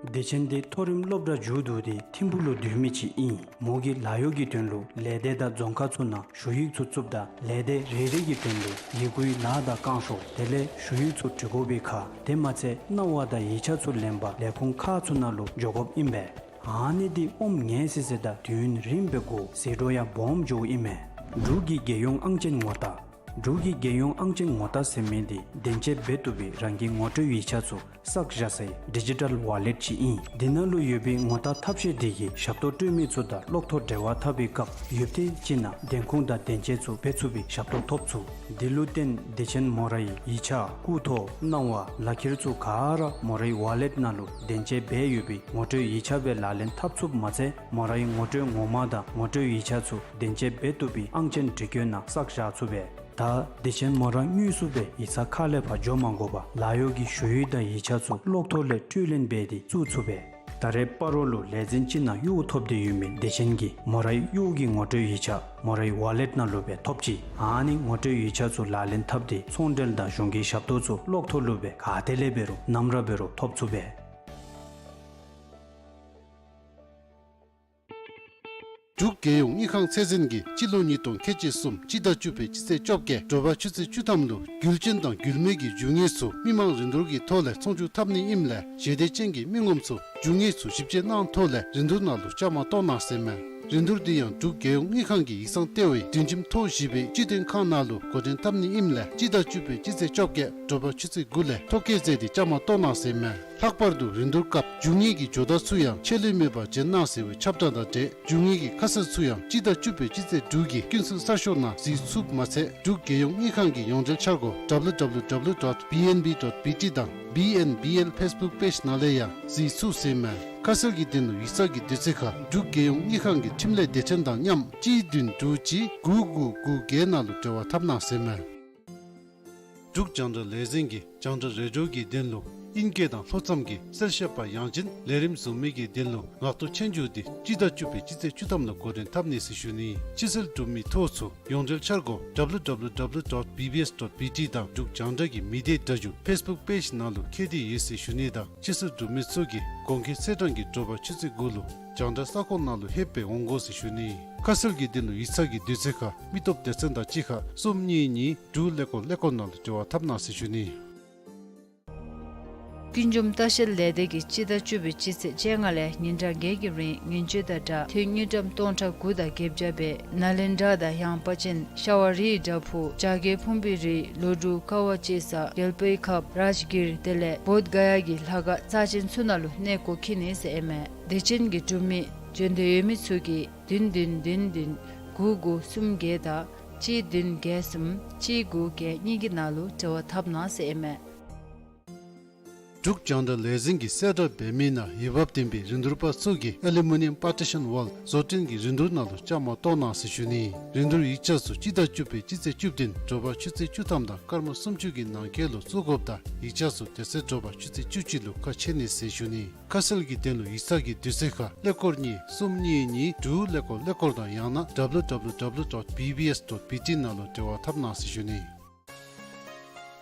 བདེ་ཆེན་འདི་མཐོ་རིམ་སློབ་གྲྭ་མཇུག་བསྡུ་སྟེ་ཐིམ་ཕུག་ལུ་སྡོད་མི་ཅིག་ཨིན། མོ་གིས་ལཱ་གཡོག་གི་དོན་ལུ་ལས་སྡེ་དང་རྫོང་ཁག་ཚུ་ནང་ཞུ་ཡིག་ཚུ་བཙུགསཔ་ད་ལས་སྡེ་རེ་རེ་གི་དོན་ལུ་ཡི་གུའི་ལཱ་དང་བསྐང་ཞོར་དེ་ལས་ཞུ་ཡིག་ཚུ་འབྲི་དགོ་པའི་ཁར་དེ་མ་ཚད་གནང་བ་དང་ཡིག་ཆ་ཚུ་ལེན་པར་ལས་ཁུངས་ཁག་ཚུ་ནང་ལུ་འགྱོ་དགོཔ་ཨིན་པས། ཨ་ནི་འདི་ཨོམ་ངལ་སི་སི་དང་དུས་ཡུན་རིངམོ་སྦེ་འགོར་ཟད་འགྲོ་ཡང་སྦོམ་འགྱོཝ་ཨིན་མས། འབྲུག་གི་རྒྱལ་ཡོངས་ཨང་ཅན་ངོ་རྟགས། འབྲུག་གི་རྒྱལ་ཡོངས་ཨང་ཅན་ངོ་རྟགས་ཟེར་མི་འདི་བདེན་དཔྱད་འབད་བཏུབ་པའི་རང་གི་ངོ་སྤྲོད་ཡིག་ཆ་ཚུ་བསགས་བཞག་སའི་ཌི་ཇི་ཊལ་ཝ་ལེཊ་ཅིག་ཨིན། འདི་ནང་ལུ་ཡོད་པའི་ངོ་རྟགས་ཐབས་ཤེས་འདི་གིས་ཞབས་ཏོག་སྤྲོད་མི་ཚུ་དང་གློག་ཐོག་འབྲེལ་བ་འཐབ་པའི་སྐབས་ཡུདཔ་ཐེངས་ཅིག་ནང་བདེན་ཁུངས་དང་བདེན་དཔྱད་ཚུ་འབད་ཚུགས་པའི་ཞབས་ཏོག་ཐོབ་ཚུགས། འདི་ལུ་བརྟེན་བདེ་ཆེན་མོ་རའི་ཡིག་ཆ་སྐུ་ཐོ་གནང་བ་ལག་ཁྱེར་ཚུ་ག་ར་མོ་རའི་ཝ་ལེཊ་ནང་ལུ་བདེན་དཔྱད་འབད་ཡོད་པའི་ངོ་སྤྲོད་ཡིག་ཆ་སྦེ་ལག་ལེན་འཐབ་ཚུགསཔ་མ་ཚད་མོ་རའི་ངོ་སྤྲོད་ངོ་མ་དང་ངོ་སྤྲོད་ཡིག་ཆ་ཚུ་བདེན་དཔྱད་འབད་བཏུབ་པའི་ཨང་ཅན་འབྲི་སྐྱོད་ནང་བསགས་བཞག་ཚུགས་པས། ད་བདེ་ཆེན་མོ་ར་དངོས་སུ་སྦེ་ཡིག་ཚང་ཁ་ལས་ཕར་འགྱོ་མ་དགོ་པར་ལཱ་གཡོག་གི་ཞུ་ཡིག་དང་ཡིག་ཆ་ཚུ་གློག་ཐོག་ལས་སྤྲོད་ལེན་འབད་དེ་བཙུགས་ཚུགས་པས། ད་རེས་སྤ་རོ་ལུ་ལས་འཛིན་ཅིག་ནང་གཡོག་ཐོབ་སྟེ་ཡོད་མི་བདེ་ཆེན་གྱིས་མོ་རའི་གཡོག་གི་ངོ་སྤྲོད་ཡིག་ཆ་མོ་རའི་ཝ་ལེཊ་ནང་ལུ་སྦེ་ཐོབ་ཅི། ཨ་ནི་ངོ་སྤྲོད་ཡིག་ཆ་ཚུ་ལག་ལེན་འཐབ་སྟེ་ཚོང་འབྲེལ་དང་གཞུང་གི་ཞབས་ཏོག་ཚུ་གློག་ཐོག་ལུ་སྦེ་ག་ཏེ་ལས་འབད་རུང་ནམ་ར་འབད་རུང་ཐོབ་ཚུགས་པས། འབྲུག་རྒྱལ་ཡོངས་དངུལ་ཁང་ཚད་འཛིན་གྱིས་སྤྱི་ལོ་ཉིས་སྟོང་ཁལ་གཅིག་གསུམ་སྤྱི་ཟླ་བཅུ་པའི་སྤྱི་ཚེས་བཅོ་བརྒྱད་དྲོ་པ་ཆུ་ཚོད་བཅུ་ཐམ་ལུ་རྒྱུ་ཅན་དང་རྒྱུ་མེད་ཀྱི་རྒྱུ་དངོས་ཚུ་མི་མང་རིན་བསྡུར་གྱི་ཐོག་ལས་ཚོང་བསྒྱུར་འཐབ་ནི་ཨིནམ་ལས་ཞེ་འདོད་ཅན་གྱི་མི་ངོམ་ཚུ་རྒྱུ་དངོས་ཚུ་ཞིབ་དཔྱད་གནང་ཐོག་ལས་རིན་བསྡུར་ནང་ལུ་བཅའ་མར་གཏོགས་གནང་ཟེར་མས། རིན་བསྡུར་འདི་ཡང་འབྲུག་རྒྱལ་ཡོངས་དངུལ་ཁང་གི་ཡིག་ཚང་ལྟེ་བའི་བདུད་འཇོམས་ཐོག་བཞི་པའི་སྤྱི་དོན་ཁང་ནང་ལུ་འགོ་འདྲེན་འཐབ་ནི་ཨིནམ་ལས་སྤྱི་ཟླ་བཅུ་པའི་སྤྱི་ཚེས་བཅོ་བརྒྱད་དྲོ་པ་ཆུ་ཚོད་དགུ་ལས་ཐོ་བཀོད་མཛད་དེ་བཅའ་མར་གཏོགས་གནང་ཟེར་མས། ལྷག་པར་དུ་རིན་བསྡུར་སྐབས་རྒྱུ་དངོས་ཀྱི་ཇོ་བདག་ཚུ་ཡང་ཆད་ལུས་མེད་པར་བྱོན་གནང་ཟེར་བའི་ཁྱབ་བསྒྲགས་དང་འབྲེལ་རྒྱུ་དངོས་ཀྱི་ཁ་གསལ་ཚུ་ཡང་སྤྱི་ཟླ་བཅུ་པའི་སྤྱི་ཚེས་དྲུག་གི་ཀུན་གསལ་གསར་ཤོག་ནང་གཟིགས་ཚུགསཔ་མ་ཚད་འབྲུག་རྒྱལ་ཡོངས་དངུལ་ཁང་གི་ཡོངས་འབྲེལ་འཆར་སྒོ་W W W dot B N B dot B T དང་B N B L Facebook page ནང་ལས་ཡང་གཟིགས་ཚུགས་ཟེར་མས། ཁ་གསལ་གྱི་དོན་ལུ་ཡིག་ཚང་གི་དུས་ཚོད་ཁར་འབྲུག་རྒྱལ་ཡོངས་དངུལ་ཁང་གི་འཕྲིན་ལས་སྡེ་ཚན་དང་མཉམ་གཅིག་བདུན་དྲུག་གཅིག་དགུ་དགུ་དགུ་བརྒྱད་ནང་ལུ་འབྲེལ་བ་འཐབ་གནང་ཟེར་མས། འབྲུག་རྒྱང་བསྒྲགས་ལས་འཛིན་གྱིས་རྒྱང་བསྒྲགས་རེ་ཌིའོ་གི་དོན་ལུ་ཨིན་སྐད་དང་ལྷོ་མཚམས་ཀྱི་གསལ་བཤད་པ་ཡང་ཅིན་ལས་རིམ་བཟོ་མི་གི་དོན་ལུ་ངག་ཐོག་ཆོས་རྒྱུགས་འདི་སྤྱི་ཟླ་བཅུ་པའི་སྤྱི་ཚེས་བཅུ་ཐམ་ལུ་འགོ་འདྲེན་འཐབ་ནི་ཟེར་ཞུ་ནི། ཕྱིར་སེལ་གྲུབ་མི་ཐོ་ཚུ་ཡོངས་འབྲེལ་འཆར་སྒོ་W W W dot B B S dot B T དང་འབྲུག་རྒྱང་བསྒྲགས་ཀྱི་མི་སྡེ་སྒྲ་སྒྱུར་Facebook page ནང་ལུ་ཁྱེར་ཏེ་ཡོད་ཟེར་ཞུ་ནི་དང་ཕྱིར་སེལ་གྲུབ་མི་ཚུ་གིས་གོང་འཁོད་ཚེས་གྲངས་ཀྱི་དྲོ་པ་ཆུ་ཚོད་དགུ་ལུ་རྒྱང་བསྒྲགས་ས་ཁོངས་ནང་ལུ་ལྷོདཔ་སྦེ་འོང་དགོ་ཟེར་ཞུ་ནི། ཁ་གསལ་གྱི་དོན་ལུ་ཡིག་ཚང་གི་དུས་ཚོད་ཁར་མི་སྟོབས་སྡེ་ཚན་དང་གཅིག་ཁར་གསུམ་གཉིས་གཉིས་དྲུག་ཀླད་ཀོར་ཀླད་ཀོར་ནང་ལུ་འབྲེལ་བ་འཐབ་གནང་ཟེར་ཞུ་ནི། ཀུན་འབྱུང་ལྟ་བཤལ་ལས་སྡེ་གིས་སྤྱི་ཟླ་བཅུ་པའི་སྤྱི་ཚེས་བཅོ་ལྔ་ལས་ཉིན་གྲངས་བརྒྱད་ཀྱི་རིང་ཉིན་བཅུ་དང་སྦྲགས་ཐོན་དངུལ་ཀྲམ་སྟོང་ཕྲག་དགུ་དང་བརྒྱད་བརྒྱ་སྦེ་ནཱ་ལེནྡྲ་དང་ཡངས་པ་ཅན་ཤ་བ་རིའི་བྲག་ཕུག་རྒྱ་བསྐྱེད་ཕུང་པོའི་རི་ལོ་དྲུག་ཀ་བ་ལྕེ་ས་རྒྱལ་པོའི་ཁབ་རཱཇ་གིར་དེ་ལས་བོདྷ་ག་ཡ་གི་ལྷ་ཁང་རྩ་ཅན་ཚུ་ནང་ལུ་གནས་སྐོར་འཁྱིད་ནི་ཟེར་ཨིན་མས། བདེ་ཆེན་གྱི་གྲུབ་མི་འབྱོན་འདོད་ཡོད་མི་ཚུ་གིས་བདུན་བདུན་བདུན་བདུན་དགུ་དགུ་གསུམ་བརྒྱད་དང་གཅིག་བདུན་བརྒྱད་གསུམ་གཅིག་དགུ་བརྒྱད་གཉིས་ཀྱི་ནང་ལུ་འབྲེལ་བ་འཐབ་གནང་ཟེར་ཨིན་མས། འབྲུག་རྒྱང་བསྒྲགས་ལས་འཛིན་གྱིས་གསལ་བསྒྲགས་འབད་མི་ནང་འོས་འབབ་ལྡན་པའི་རིན་བསྡུར་པ་ཚུ་གིས་ཨེ་ལུ་མི་ནི་ཡམ་པར་ཊི་ཤཱན་ཝཱལ་བཟོ་སྐྲུན་གྱི་རིན་བསྡུར་ནང་ལུ་བཅའ་མར་གཏོགས་གནང་ཟེར་ཞུ་ནི། རིན་བསྡུར་ཡིག་ཆ་ཚུ་སྤྱི་ཟླ་བཅུ་པའི་སྤྱི་ཚེས་བཅུ་བདུན་དྲོ་པ་ཆུ་ཚོད་བཅུ་ཐམ་དང་སྐར་མ་སུམ་ཅུ་གི་ནང་འཁོད་ལུ་བཙུགས་དགོཔ་ད་ཡིག་ཆ་ཚུ་དེ་ཚེ་དྲོ་པ་ཆུ་ཚོད་བཅུ་གཅིག་ལུ་ཁ་ཕྱེ་ནི་ཟེར་ཞུ་ནི། ཁ་གསལ་གྱི་དོན་ལུ་ཡིག་ཚང་གི་དུས་ཚོད་ཁར་ཀླད་ཀོར་གཉིས་གསུམ་གཉིས་གཉིས་དྲུག་ཀླད་ཀོར་ཀླད་ཀོར་དང་ཡང་ན་W W W dot B B S dot B T ནང་ལུ་འབྲེལ་བ་འཐབ་གནང་ཟེར་ཞུ་ནི།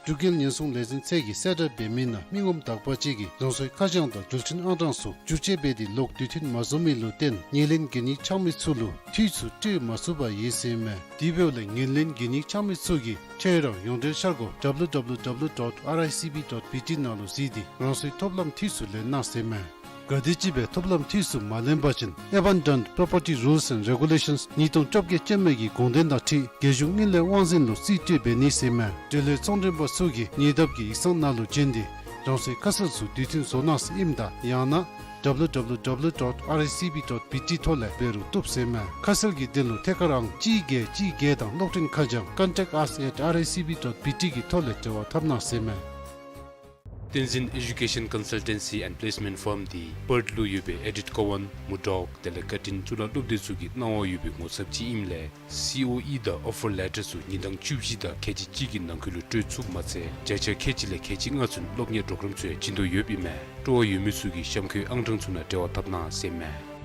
འབྲུག་རྒྱལ་ཉེན་སྲུང་ལས་འཛིན་ཚད་ཀྱིས་གསལ་བསྒྲགས་འབད་མི་ནང་མི་ངོམ་དག་པ་ཅིག་གིས་རང་སོའི་ཁ་བྱང་དང་འགྲུལ་འཕྲིན་ཨང་གྲངས་ཚུ་བསྒྱུར་བཅོས་འབད་དེ་ལོག་དུས་མཐུན་མ་བཟོ་མི་ལུ་བརྟེན་ཉེར་ལེན་གན་ཡིག་འཆང་མི་ཚུ་ལུ་འཐུས་ཚུ་སྤྲོད་མ་ཚུགས་པར་ཡོད་ཟེར་མས། དེ་འབདཝ་ལས་ཉེར་ལེན་གན་ཡིག་འཆང་མི་ཚུ་གིས་ཁྱོད་རའི་ཡོངས་འབྲེལ་འཆར་སྒོ་W W W dot R I C B dot B T ནང་ལུ་གཟིགས་ཏེ་རང་སོའི་ཐོབ་ལམ་འཐུས་ཚུ་ལེན་གནང་ཟེར་མས། ག་དེམ་ཅིག་སྦེ་ཐོབ་ལམ་འཐུས་ཚུ་མ་ལེན་པ་ཅིན་Abandoned Property Rules and Regulations ཉིས་སྟོང་བཅོ་བརྒྱད་ཅན་མའི་གི་དགོངས་དོན་དང་འཁྲིལ་རྒྱལ་གཞུང་དངུལ་ལས་དབང་འཛིན་ལུ་རྩིས་སྤྲོད་འབད་ནི་ཟེར་མས། འབྲེལ་ཡོད་ཚོང་མགྲོན་པ་ཚུ་གིས་ཉེ་འདབས་ཀྱི་ཡིག་ཚང་ནང་ལུ་བྱོན་ཏེ་རང་སོའི་ཁ་གསལ་ཚུ་དུས་མཐུན་བཟོ་གནང་ཟེར་ཨིནམ་ད་ཡང་ན་W W W dot R I C B dot B T ཐོག་ལས་འབད་རུང་བཏུབ་ཟེར་མས། ཁ་གསལ་གྱི་དོན་ལུ་ཐད་ཀར་ཨང་གཅིག་བརྒྱད་གཅིག་བརྒྱད་དང་གློག་འཕྲིན་ཁ་བྱང་contact us at R I C B dot B T གི་ཐོག་ལས་འབྲེལ་བ་འཐབ་གནང་ཟེར་མས། བསྟན་འཛིན་Education Consultancy and Placement Firm འདི་པརཐ་ལུ་ཡོད་པའི་ཨེ་ཌིཐ་ཀོ་ཝཱན་མུར་ཌོག་དེ་ལས་ཀར་ཊིན་གཙུག་ལག་སློབ་སྡེ་ཚུ་གི་གནང་བ་ཡོད་པའི་ངོ་ཚབ་ཅིག་ཨིནམ་ལས་སི་ཨོ་ཨི་དང་ཨོ་ཕར་ལེ་ཊར་ཚུ་ཉིན་གྲངས་བཅུ་བཞི་དང་ཁལ་གཅིག་གཅིག་གི་ནང་འཁོད་ལུ་སྤྲོད་ཚུགསཔ་མ་ཚད་བརྒྱ་ཆ་ཁལ་གཅིག་ལས་ཁལ་གཅིག་ལྔ་ཚུན་སློབ་གཉེར་པོརོ་གརམ་ཚུ་ཡང་བྱིན་དོ་ཡོདཔ་ཨིན་མས། སྤྲོ་བ་ཡོད་མི་ཚུ་གིས་གཤམ་འཁོད་ཨང་གྲངས་ཚུ་ནང་འབྲེལ་བ་འཐབ་གནང་ཟེར་མས།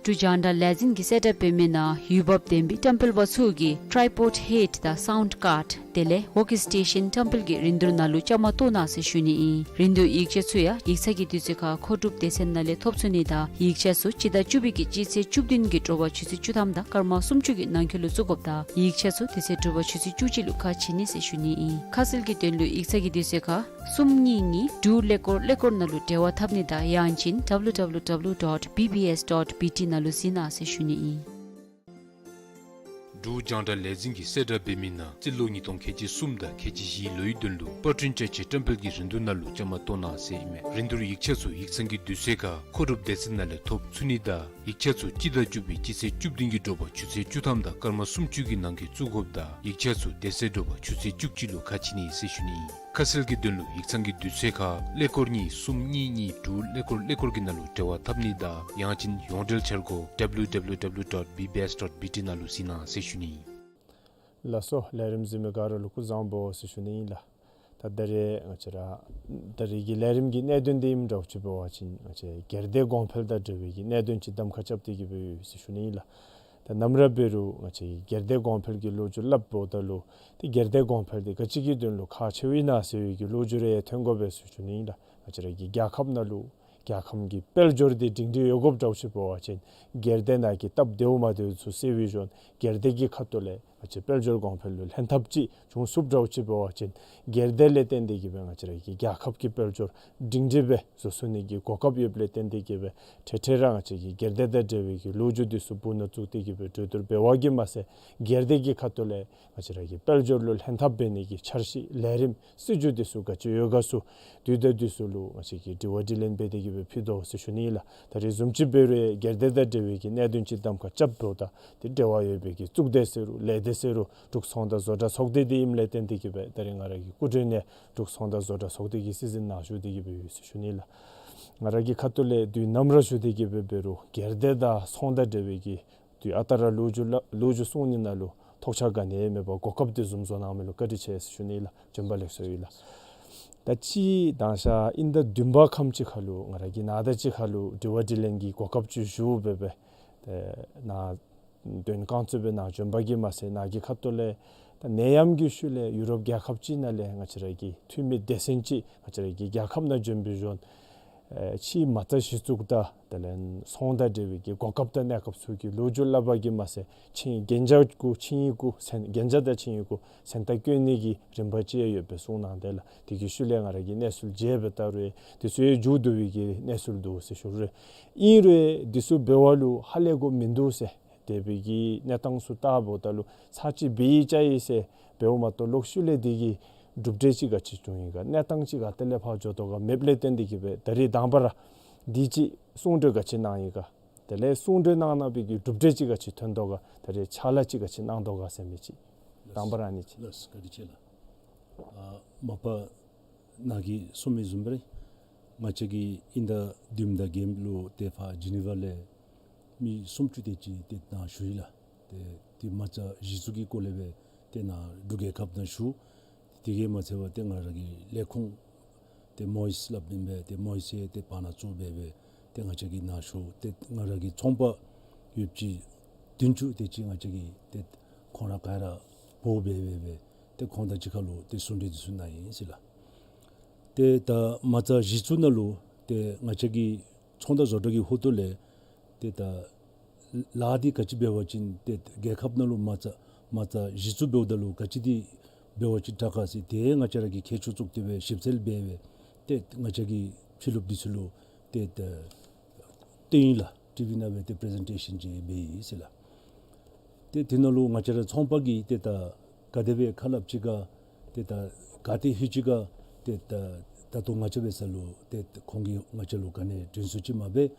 འབྲུག་རྒྱང་བསྒྲགས་ལས་འཛིན་གྱིས་གསལ་བསྒྲགས་འབད་མི་ནང་ཡུལ་བབ་ལྡན་པའི་བཀྲམ་སྤེལ་པ་ཚུ་གིས་ཊའི་པོཌ་ཧེཌ་དང་སའུནཌ་ཀཱརཌ་དེ་ལས་ཝོག་སི་ཊེ་ཤཱན་བཀྲམ་སྤེལ་གྱི་རིན་བསྡུར་ནང་ལུ་བཅའ་མར་གཏོགས་གནང་ཟེར་ཞུ་ནི་ཨིན། རིན་བསྡུར་ཡིག་ཆ་ཚུ་ཡང་ཡིག་ཚང་གི་དུས་ཚོད་ཁར་མཁོ་སྒྲུབ་སྡེ་ཚན་ནང་ལས་ཐོབ་ཚུགས་ནི་དང་ཡིག་ཆ་ཚུ་སྤྱི་ཟླ་བཅུ་པའི་གི་སྤྱི་ཚེས་བཅུ་བདུན་གྱི་དྲོ་པ་ཆུ་ཚོད་བཅུ་ཐམ་དང་སྐར་མ་སུམ་ཅུ་གི་ནང་འཁོད་ལུ་བཙུགས་དགོཔ་དང་ཡིག་ཆ་ཚུ་དེ་ཚེ་དྲོ་པ་ཆུ་ཚོད་བཅུ་གཅིག་ལུ་ཁ་ཕྱེ་ནི་ཟེར་ཞུ་ནི་ཨིན། ཁ་གསལ་གྱི་དོན་ལུ་ཡིག་ཚང་གི་དུས་ཚོད་ཁར་གསུམ་གཉིས་གཉིས་དྲུག་ཀླད་ཀོར་ཀླད་ཀོར་ནང་ལུ་འབྲེལ་བ་འཐབ་ནི་དང་ཡང་ཅིན་ཌབ་ལུ་ཌབ་ལུ་ཌབ་ལུ་ཌོཊ་བི་བི་ཨེསི་ཌོཊ་བི་ཊི་ནང་ལུ་གཟིགས་གནང་ཟེར་ཞུ་ནི་ཨིན། འབྲུག་རྒྱང་བསྒྲགས་ལས་འཛིན་གྱིས་གསལ་བསྒྲགས་འབད་མི་ནང་རྩིས་ལོ་ཉིས་སྟོང་ཁལ་གཅིག་གསུམ་དང་ཁལ་གཅིག་བཞིའི་ལོའི་དོན་ལུ་པར་སྐྲུན་བཅའ་ཆས་བཀྲམ་སྤེལ་གྱི་རིན་བསྡུར་ནང་ལུ་བཅའ་མར་གཏོགས་གནང་ཟེར་ཨིན་མས། རིན་བསྡུར་ཡིག་ཆ་ཚུ་ཡིག་ཚང་གི་དུས་ཚོད་ཁར་མཁོ་སྒྲུབ་སྡེ་ཚན་ནང་ལས་ཐོབ་ཚུགས་ནི་དང་ཡིག་ཆ་ཚུ་སྤྱི་ཟླ་བཅུ་པའི་སྤྱི་ཚེས་བཅུ་བདུན་གྱི་དྲོ་པ་ཆུ་ཚོད་བཅུ་ཐམ་དང་སྐར་མ་སུམ་ཅུ་གི་ནང་འཁོད་བཙུགས་དགོཔ་དང་ཡིག་ཆ་ཚུ་དེ་ཚེ་དྲོ་པ་ཆུ་ཚོད་བཅུ་གཅིག་ལུ་ཁ་ཕྱེ་ནི་ཟེར་ཞུ་ནི་ཨིན། ཁ་གསལ་གྱི་དོན་ལུ་ཡིག་ཚང་གི་དུས་ཚོད་ཁར་ཀླད་ཀོར་གཉིས་གསུམ་གཉིས་གཉིས་དྲུག་ཀླད་ཀོར་ཀླད་ཀོར་གྱི་ནང་ལུ་འབྲེལ་བ་འཐབ་ནི་དང་ཡང་ཅིན་ཡོངས་འབྲེལ་འཆར་སྒོ་ཌབ་ལུ་ཌབ་ལུ་ཌབ་ལུ་ཌོཊ་བི་བི་ཨེསི་ཌོཊ་བི་ཊི་ནང་ལུ་གཟིགས་གནང་ཟེར་ཞུ་ནི་ཨིན། ལགས་སོ། ལས་རིམ་གཟིགས་མི་ག་ར་ལུ་སྐུ་གཟུགས་བཟང་པོ་ཟེར་ཞུ་ནི་ཨིན་ལགས། ད་ད་རེས་ང་བཅས་ར་ད་རེས་ཀྱི་ལས་རིམ་གྱི་གནད་དོན་འདི་ཨིནམ་འདྲཝ་ཅིག་འབད་བ་ཅིན་ང་བཅས་སྒེར་སྡེ་གོང་འཕེལ་དང་འབྲེལ་བའི་གི་གནད་དོན་ཅིག་གདམ་ཁ་རྐྱབ་སྟེ་གི་སྦེ་ཡོད་ཟེར་ཞུ་ནི་ཨིན་ལགས། ད་ནམ་ར་འབད་རུང་ང་བཅས་ཀྱིས་སྒེར་སྡེ་གོང་འཕེལ་གྱི་ལོ་རྒྱུས་སླབ་འོངམ་ད་ལུ་ཏེ་སྒེར་སྡེ་གོང་འཕེལ་འདི་ག་ཅི་གི་དོན་ལུ་ཁག་ཆེཝ་ཨིན་ན་ཟེར་བའི་གི་ལོ་རྒྱུས་རེ་ཐོན་དགོ་པས་ཟེར་ཞུ་ནི་ཨིན་ལགས། ང་བཅས་ར་གི་རྒྱལ་ཁབ་ནང་ལུ་རྒྱལ་ཁམས་ཀྱི་དཔལ་འབྱོར་འདི་སྒྲིང་སྒྲི་ཡོད་དགོཔ་འདྲཝ་ཅིག་འབད་བ་ཅིན་སྒེར་སྡེ་ནང་གི་སྟབས་བདེཝ་མ་བདེཝ་ཚུ་སེལ་བའི་བཟུམ་སྒེར་སྡེ་གི་ཁ་ཐུག་ལས་ང་བཅས་དཔལ་འབྱོར་གོང་འཕེལ་ལུ་ལྷན་ཐབས་ཅིག་བྱུང་ཚུགསཔ་འདྲཝ་ཅིག་འབད་བ་ཅིན་སྒེར་སྡེ་ལས་བརྟེན་ཏེ་གི་སྦེ་ང་བཅས་ར་གི་རྒྱལ་ཁབ་ཀྱི་དཔལ་འབྱོར་སྒྲིང་སྒྲི་སྦེ་བཟོ་ཚུགས་ནི་གི་གོ་སྐབས་ཡོདཔ་ལས་བརྟེན་ཏེ་གི་སྦེ་འཕྲལ་འཕྲལ་ར་ང་བཅས་ཀྱིས་སྒེར་སྡེ་དང་འབྲེལ་བའི་གི་ལོ་རྒྱུས་འདི་ཚུ་སྦུག་ནང་བཙུགས་ཏེ་གི་སྦེ་གྲོས་བསྡུར་འབད་བ་གིས་མ་ཚད་སྒེར་སྡེ་གི་ཁ་ཐུག་ལས་ང་བཅས་ར་གི་དཔལ་འབྱོར་ལུ་ལྷན་ཐབས་འབད་ནི་གི་འཆར་གཞི་ལས་རིམ་སྲིད་བྱུས་འདི་ཚུ་ག་ཅི་ཡོད་ག་ཚུ་དུས་དང་དུས་སུ་ལུ་ང་བཅས་ཀྱིས་དྲི་བ་དྲིས་ལན་འབད་དེ་གི་སྦེ་ཕུལ་དོ་ཟེར་ཞུ་ནི་ཨིན་ལགས། ད་རེས་བཟུམ་ཅིག་འབད་རུང་སྒེར་སྡེ་དང་འབྲེལ་བའི་གི་གནད་དོན་ཅིག་གདམ་ཁ་རྐྱབ་འབདཝ་ད་ཏེ་འབྲེལ་བ་ཡོད་པའི་གི་གཙུག་སྡེ་ཟེར་རུང་ལས་སྡེ་ཟེར་རུང་འབྲུག་ཚོང་དང་བཟོ་གྲྭ་ཚོགས་སྡེ་འདི་ཨིནམ་ལས་བརྟེན་ཏེ་གི་སྦེ་ད་རེས་ང་ར་གི་སྐུ་མགྲོན་ནས་འབྲུག་ཚོང་དང་བཟོ་གྲྭ་ཚོགས་སྡེ་གི་སྲིད་འཛིན་ནཱ་བཞུགས་ཏེ་གི་སྦེ་ཡོད་ཟེར་ཞུ་ནི་ཨིན་ལགས། ང་ར་གི་ཁ་ཐུག་ལས་དུས་ནམ་ར་བཞུགས་ཏེ་གི་སྦེ་འབད་རུང་སྒེར་སྡེ་དང་ཚོང་དང་འབྲེལ་བའི་གི་དུས་ཨ་རྟག་ར་ལོ་རྒྱུས་ལ་ལོ་རྒྱུས་གསུང་ནི་ནང་ལུ་ཐོགས་ཆགས་ག་ནི་ཡང་མེད་པར་གོ་སྐབས་འདི་བཟུམ་བཟོ་གནང་མི་ལུ་བཀའ་དྲིན་ཆེ་ཟེར་ཞུ་ནི་ཨིན་ལགས། བྱོན་པ་ལེགས་སོ་ཡོད་ལགས། ད་ཅི་དང་ཞག་དབྱིན་ཟླ་བདུན་པ་ཁམས་ཅིག་ཁར་ལུ་ང་ར་གིས་ནཱ་ད་ཅི་ཁར་ལུ་དྲི་བ་དྲིས་ལན་གྱི་གོ་སྐབས་ཅིག་ཞུ་སྦེ་སྦེ་ཏེ་ནཱ་དོན་བསྐང་གཙོས་སྦེ་ནཱ་བྱོན་པ་གིས་མ་ཚད་ནཱ་གི་ཁ་ཐུག་ལས་ད་ནད་ཡམས་ཀྱི་ཤུལ་ལས་ཡུ་རོབ་རྒྱལ་ཁབ་ཅིག་ནང་ལས་ང་བཅས་ར་གི་འཐུས་མི་སྡེ་ཚན་ཅིག་ང་བཅས་ར་གི་རྒྱལ་ཁབ་ནང་བྱོན་པའི་བཟུམ་ཨེ་ཕྱིའི་མ་རྩ་གཞི་བཙུགས་དང་དེ་ལས་ཚོང་དང་འབྲེལ་བའི་གི་གོ་སྐབས་དང་གནས་སྐབས་ཚུ་གི་ལོ་རྒྱུས་སླབ་པ་གིས་མ་ཚད་ཆིངས་གན་རྒྱ་གུ་ཆིངས་ཡིག་གུ་གན་རྒྱ་དང་ཆིངས་ཡིག་གུ་མཚན་རྟགས་བཀོད་ནི་གི་རིམ་པ་ཅིག་ཡང་ཡོདཔ་སྦེ་གསུངས་གནང་དེས་ལགས། དེ་གི་ཤུལ་ལས་ང་ར་གིས་གནས་ཚུལ་མཇལ་སྦེ་བལྟ་རུང་དེ་ཚུ་ཡང་མཇུག་བསྡུ་བའི་གི་གནས་ཚུལ་འདུག་ཟེར་ཞུ་རུང་ཨིན་རུང་དེ་ཚུ་འབད་བ་ལུ་ཧ་ལས་དགོཔ་མིན་འདུག་ཟེར་དེ་སྦེ་གི་གནས་སྟངས་ཚུ་བལྟཝ་ད་ལུ་ཚར་གཅིག་འབད་ཡི་བཅའ་ཡི་ཟེར་འབདཝ་མ་གཏོགས་ལོག་ཤུལ་ལས་དེ་གི་གྲུབ་འབྲས་ཅིག་ག་ཅི་བྱུང་ཡི་ག་གནས་སྟངས་ཅིག་ག་ཏེ་ལས་ཕར་འགྱོ་དོ་ག་མེདཔ་ལས་བརྟེན་ཏེ་གི་སྦེ་ད་རེས་དང་པ་ར་དེ་ཅིག་གསུང་གྲོས་ག་ཅི་གནང་ཡི་ག་དེ་ལས་གསུང་གྲོས་གནང་གནང་བའི་གི་གྲུབ་འབྲས་ཅིག་ག་ཅི་ཐོན་དོ་ག་ད་རེས་ཕྱག་ལཱ་ཅིག་ག་ཅི་གནང་དོ་ག་ཟེར་མི་ཅིག་དང་པ་ར་ཨ་ནི་ཅིག། ལགས་སོ། བཀའ་དྲིན་ཆེ་ལགས། ཨ་མ་པ་ནཱ་གིས་གསུངས་མི་བཟུམ་སྦེ་ར་ང་བཅས་ཀྱིས་དབྱིན་ཟླ་བདུན་དང་བརྒྱད་ལུ་ཏེ་ཕར་ཇི་ནི་ཝ་ལས་མི་སུམ་ཅུ་དེ་ཅིག་ཏེ་ནཱ་ཞུ་ཡི་ལགས། ཏེ་ཏེ་མ་རྩ་གཞི་བཙུགས་ཀྱི་སྐོར་ལས་སྦེ་ཏེ་ནཱ་འབྲུག་རྒྱལ་ཁབ་ནང་ཞུ། དེ་གིས་མ་ཚད་པར་ཏེ་ང་ར་གི་ལས་ཁུངས་ཏེ་མོ་ཡིས་སླབ་ཨིན་པས། ཏེ་མོ་ཡིས་ཏེ་བར་ན་གཙོ་འབད་སྦེ་ཏེ་ང་བཅས་ཀྱིས་ནཱ་ཞུ། ཏེ་ང་ར་གི་ཚོང་པ་ཡོདཔ་ཅིག་བདུན་ཅུ་དེ་ཅིག་ང་བཅས་ཀྱིས་ཏེ་ཁོང་ར་ག་ར་འབོ་འབད་འབད་སྦེ་ཏེ་ཁོང་དང་གཅིག་ཁར་ལུ་ཏེ་གསུང་གྲོས་འདི་ཚུ་གནང་ཡི་ཟེར་ལགས། ཏེ་ད་མ་རྩ་གཞི་བཙུགས་ནང་ལུ་ཏེ་ང་བཅས་ཀྱི་ཚོང་དང་བཟོ་གྲྭ་གི་ཧོངས་ལས་ཏེ་ད་ལཱ་འདི་ག་ཅི་འབད་བ་ཅིན་ཏེ་རྒྱལ་ཁབ་ནང་ལུ་མ་རྩ་མ་རྩ་གཞི་བཙུགས་འབདཝ་ད་ལུ་ག་ཅི་འདི་འབད་བ་ཅིན་དྲག་ག་ཟེར་ཏེ་ང་བཅས་ར་གིས་ཁྱད་ཆོས་བཙུགས་ཏེ་སྦེ་ཞིབ་འཚོལ་འབད་སྦེ་ཏེ་ང་བཅས་ཀྱི་ཕྱི་ལུགཔ་འདི་ཚུ་ལུ་ཏེ་ད་སྟོན་ཡི་ལགས། ཊི་ཝི་ནང་སྦེ་ཏེ་པི་རི་ཛེན་ཊེ་ཤཱན་ཅིག་འབད་ཡི་ཟེར་ལགས། ཏེ་དེ་ནང་ལུ་ང་བཅས་ར་ཚོང་པ་གིས་ཏེ་ད་ག་དེ་སྦེ་ཁ་སླབ་ཅི་ག་ཏེ་ད་ག་ཏེ་ལྷོད་ཅི་ག་ཏེ་ད་ད་ལྟོ་ང་བཅས་འབད་ས་ལུ་ཏེ་ཁོང་གིས་ང་བཅས་ལུ་ག་ནི་དྲན་གསོ་ཅིག་མ་འབད།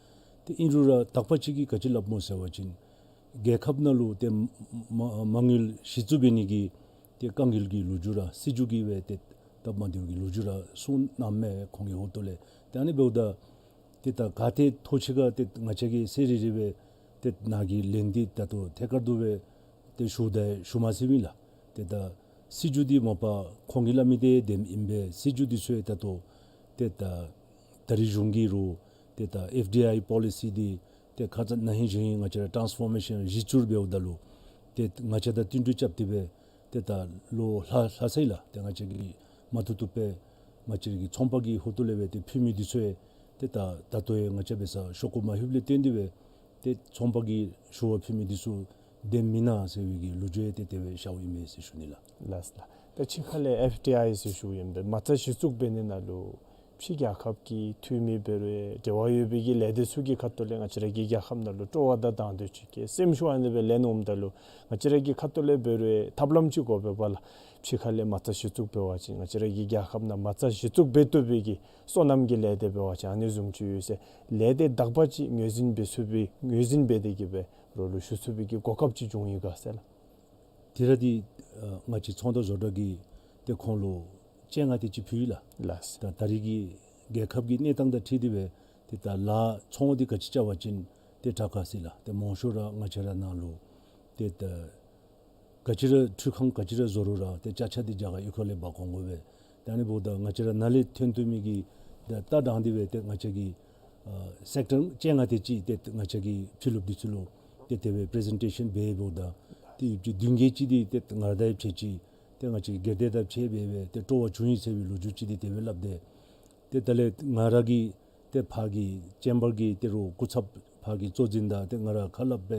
ཏེ་ཨིན་རུང་ར་དག་པ་ཅིག་གིས་ག་ཅི་སླབ་སྨོ་ཟེར་བ་ཅིན་རྒྱལ་ཁབ་ནང་ལུ་ཏེ་མ་མ་དངུལ་གཞི་བཙུགས་འབད་ནི་གི་ཏེ་དཀའ་ངལ་གྱི་ལོ་རྒྱུས་ར་སྲིད་བྱུས་ཀྱི་སྦེ་ཏེ་སྟབས་མ་བདེཝ་གི་ལོ་རྒྱུས་ར་གསུངས་གནངམ་མས། ཁོང་གི་ཧོངས་ལས་ཏེ་ཨ་ནི་འབདཝ་ད་ཏེ་ད་ག་ཏེ་ཐོག་ཅིག་ཁར་ཏེ་ང་བཅས་ཀྱིས་ཚར་རེ་རེ་སྦེ་ཏེ་ནཱ་གི་ལན་འདི་ད་ལྟོ་ཐད་ཀར་དུ་སྦེ་ཏེ་ཞུ་ད་ཞུ་མ་ཚུགས་པས་ལགས། ཏེ་ད་སྲིད་བྱུས་འདི་མ་པ་ཁོང་གིས་སླབ་མི་འདི་བདེནམ་ཨིན་པས། སྲིད་བྱུས་འདི་ཚུ་ད་ལྟོ་ཏེ་ད་ད་རིས་གཞུང་གིས་རུང་ཏེ་ད་ཨེཕ་ཌི་ཨའི་པོ་ལི་སི་འདི་ ཏེ་ཁ་ཙ་ན་ཧིང་གཞེས་ཧིང་ང་བཅས་ར་ཊཱནསི་ཕོར་མེ་ཤཱན་གཞི་བཙུགས་འབདཝ་ད་ལུ་ཏེ་ང་བཅས་དང་བསྟུན་གྲོས་རྐྱབ་སྟེ་སྦེ་ཏེ་ད་ལོ་ལྷག་ལྷག་ས་ཨིན་ལགས། ཏེ་ང་བཅས་ཀྱིས་མ་བཏུབ་བཏུབ་སྦེ་ང་བཅས་ཀྱི་ཚོང་པ་གི་ཧོངས་ལས་སྦེ་ཏེ་ཕུལ་མི་འདི་ཚུ་ཡང་ཏེ་ད་ད་ལྟོ་ཡང་ང་བཅས་འབད་སར་ཤོག་གུ་མ་ལྷོདཔ་ལས་བརྟེན་ཏེ་སྦེ་ཏེ་ཚོང་པ་གི་ཞུ་བ་ཕུལ་མི་འདི་ཚུ་བདེ་མི་ནུག་ཟེར་བའི་གི་ལོ་རྒྱུས་ཡང་ཏེ་དེ་སྦེ་ཤརཝ་ཨིན་མས་ཟེར་ཞུ་ནི་ལགས། ལགས་ལགས། ད་ཕྱི་ཁ་ལས་ཨེཕ་ཌི་ཨའི་ཟེར་ཞུཝ་ཨིན་པས། མ་རྩ་གཞི་བཙུགས་འབད་ནི་ནང་ལུ་ཕྱི་རྒྱལ་ཁབ་ཀྱི་འཐུས་མི་འབད་རུང་འབྲེལ་བ་ཡོད་པའི་གི་ལས་སྡེ་ཚུ་གི་ཁ་ཐུག་ལས་ང་བཅས་ར་གི་རྒྱལ་ཁབ་ནང་ལུ་སྤྲོ་བ་དང་དང་འདོད་ཅིག་གི་སེམས་ཤུགས་ཨ་ནི་སྦེ་ལེན་འོངམ་ད་ལུ་ང་བཅས་ར་གི་ཁ་ཐུག་ལས་འབད་རུང་ཐབས་ལམ་ཅིག་དགོ་པས་པ་ལགས། ཕྱི་ཁ་ལས་མ་རྩ་གཞི་བཙུགས་འབད་བ་ཅིན་ང་བཅས་ར་གི་རྒྱལ་ཁབ་ནང་མ་རྩ་གཞི་བཙུགས་འབད་བཏུབ་པའི་གི་སོ་ནམ་གྱི་ལས་སྡེ་འབད་བ་ཅིན་ཨ་ནི་བཟུམ་ཅིག་ཡོད་ཟེར་ལས་སྡེ་དག་པ་ཅིག་ངོས་འཛིན་འབད་ཚུགས་པའི་ངོས་འཛིན་འབད་དེ་གི་སྦེ་རོགས་ལུ་ཞུ་ཚུགས་པའི་གི་གོ་སྐབས་ཅིག་བྱུང་ཡི་ག་ཟེར་ལགས། དེ་ར་འདི་ཨ་ང་བཅས་ཚོང་དང་བཟོ་གྲྭ་གིས་ཏེ་ཁོང་ལུ་སྤྱན་སྔ་དེ་ཅིག་ཕུལ་ཡི་ལགས། ལགས། ད་ད་རེས་ཀྱི་རྒྱལ་ཁབ་ཀྱི་གནས་སྟངས་དང་འཁྲིལ་ཏེ་སྦེ་ཏེ་ད་ལཱ་ཚོང་འདི་ག་ཅི་རྐྱབ་པ་ཅིན་ཏེ་དྲག་ག་ཟེར་ལགས། ཏེ་མང་ཤོས་ར་ང་བཅས་ར་ནང་ལུ་ཏེ་ད་ག་ཅི་ར་འཕྲུལ་ཁང་ག་ཅི་ར་བཟོ་རུང་ར་ཏེ་ཅ་ཆས་འདི་རྒྱ་གར་གཡུས་ཁ་ལས་འབག་འོང་དགོ་པས། ཏེ་ཨ་ནི་འབདཝ་ད་ང་བཅས་ར་ནཱ་ལས་ཐོན་བཏུབ་མི་གི་ད་ལྟ་དྲང་སྟེ་སྦེ་ཏེ་ང་བཅས་ཀྱི་ཨ་སེཀ་ཊར་སྤྱན་སྔ་དེ་ཅིག་ཏེ་ང་བཅས་ཀྱི་ཕྱི་ལུ་འདི་ཚུ་ལུ་ཏེ་དེ་སྦེ་པི་རི་ཟེན་ཊེ་ཤཱན་འབད་འབདཝ་ད་ཏེ་ཡུདཔ་ཅིག་བདུན་བརྒྱད་ཅིག་འདི་ཏེ་ང་ར་དང་ཕྱད་ཅི། ཏེ་ང་བཅས་སྒེར་སྡེ་དང་ཕྱད་སྦེ་སྦེ་ཏེ་སྤྲོ་བ་བྱུང་ཡི་ཟེར་བའི་ལོ་རྒྱུས་ཅིག་འདི་དེ་སྦེ་སླབ་སྟེ། ཏེ་ད་ལས་ང་ར་གི་ཏེ་ཕར་གྱི་ཅེམ་བར་གྱི་ཏེ་རོགས་སྐུ་ཚབ་ཕར་གྱི་གཙོ་འཛིན་དང་ཏེ་ང་ར་ཁ་སླབ་སྦེ་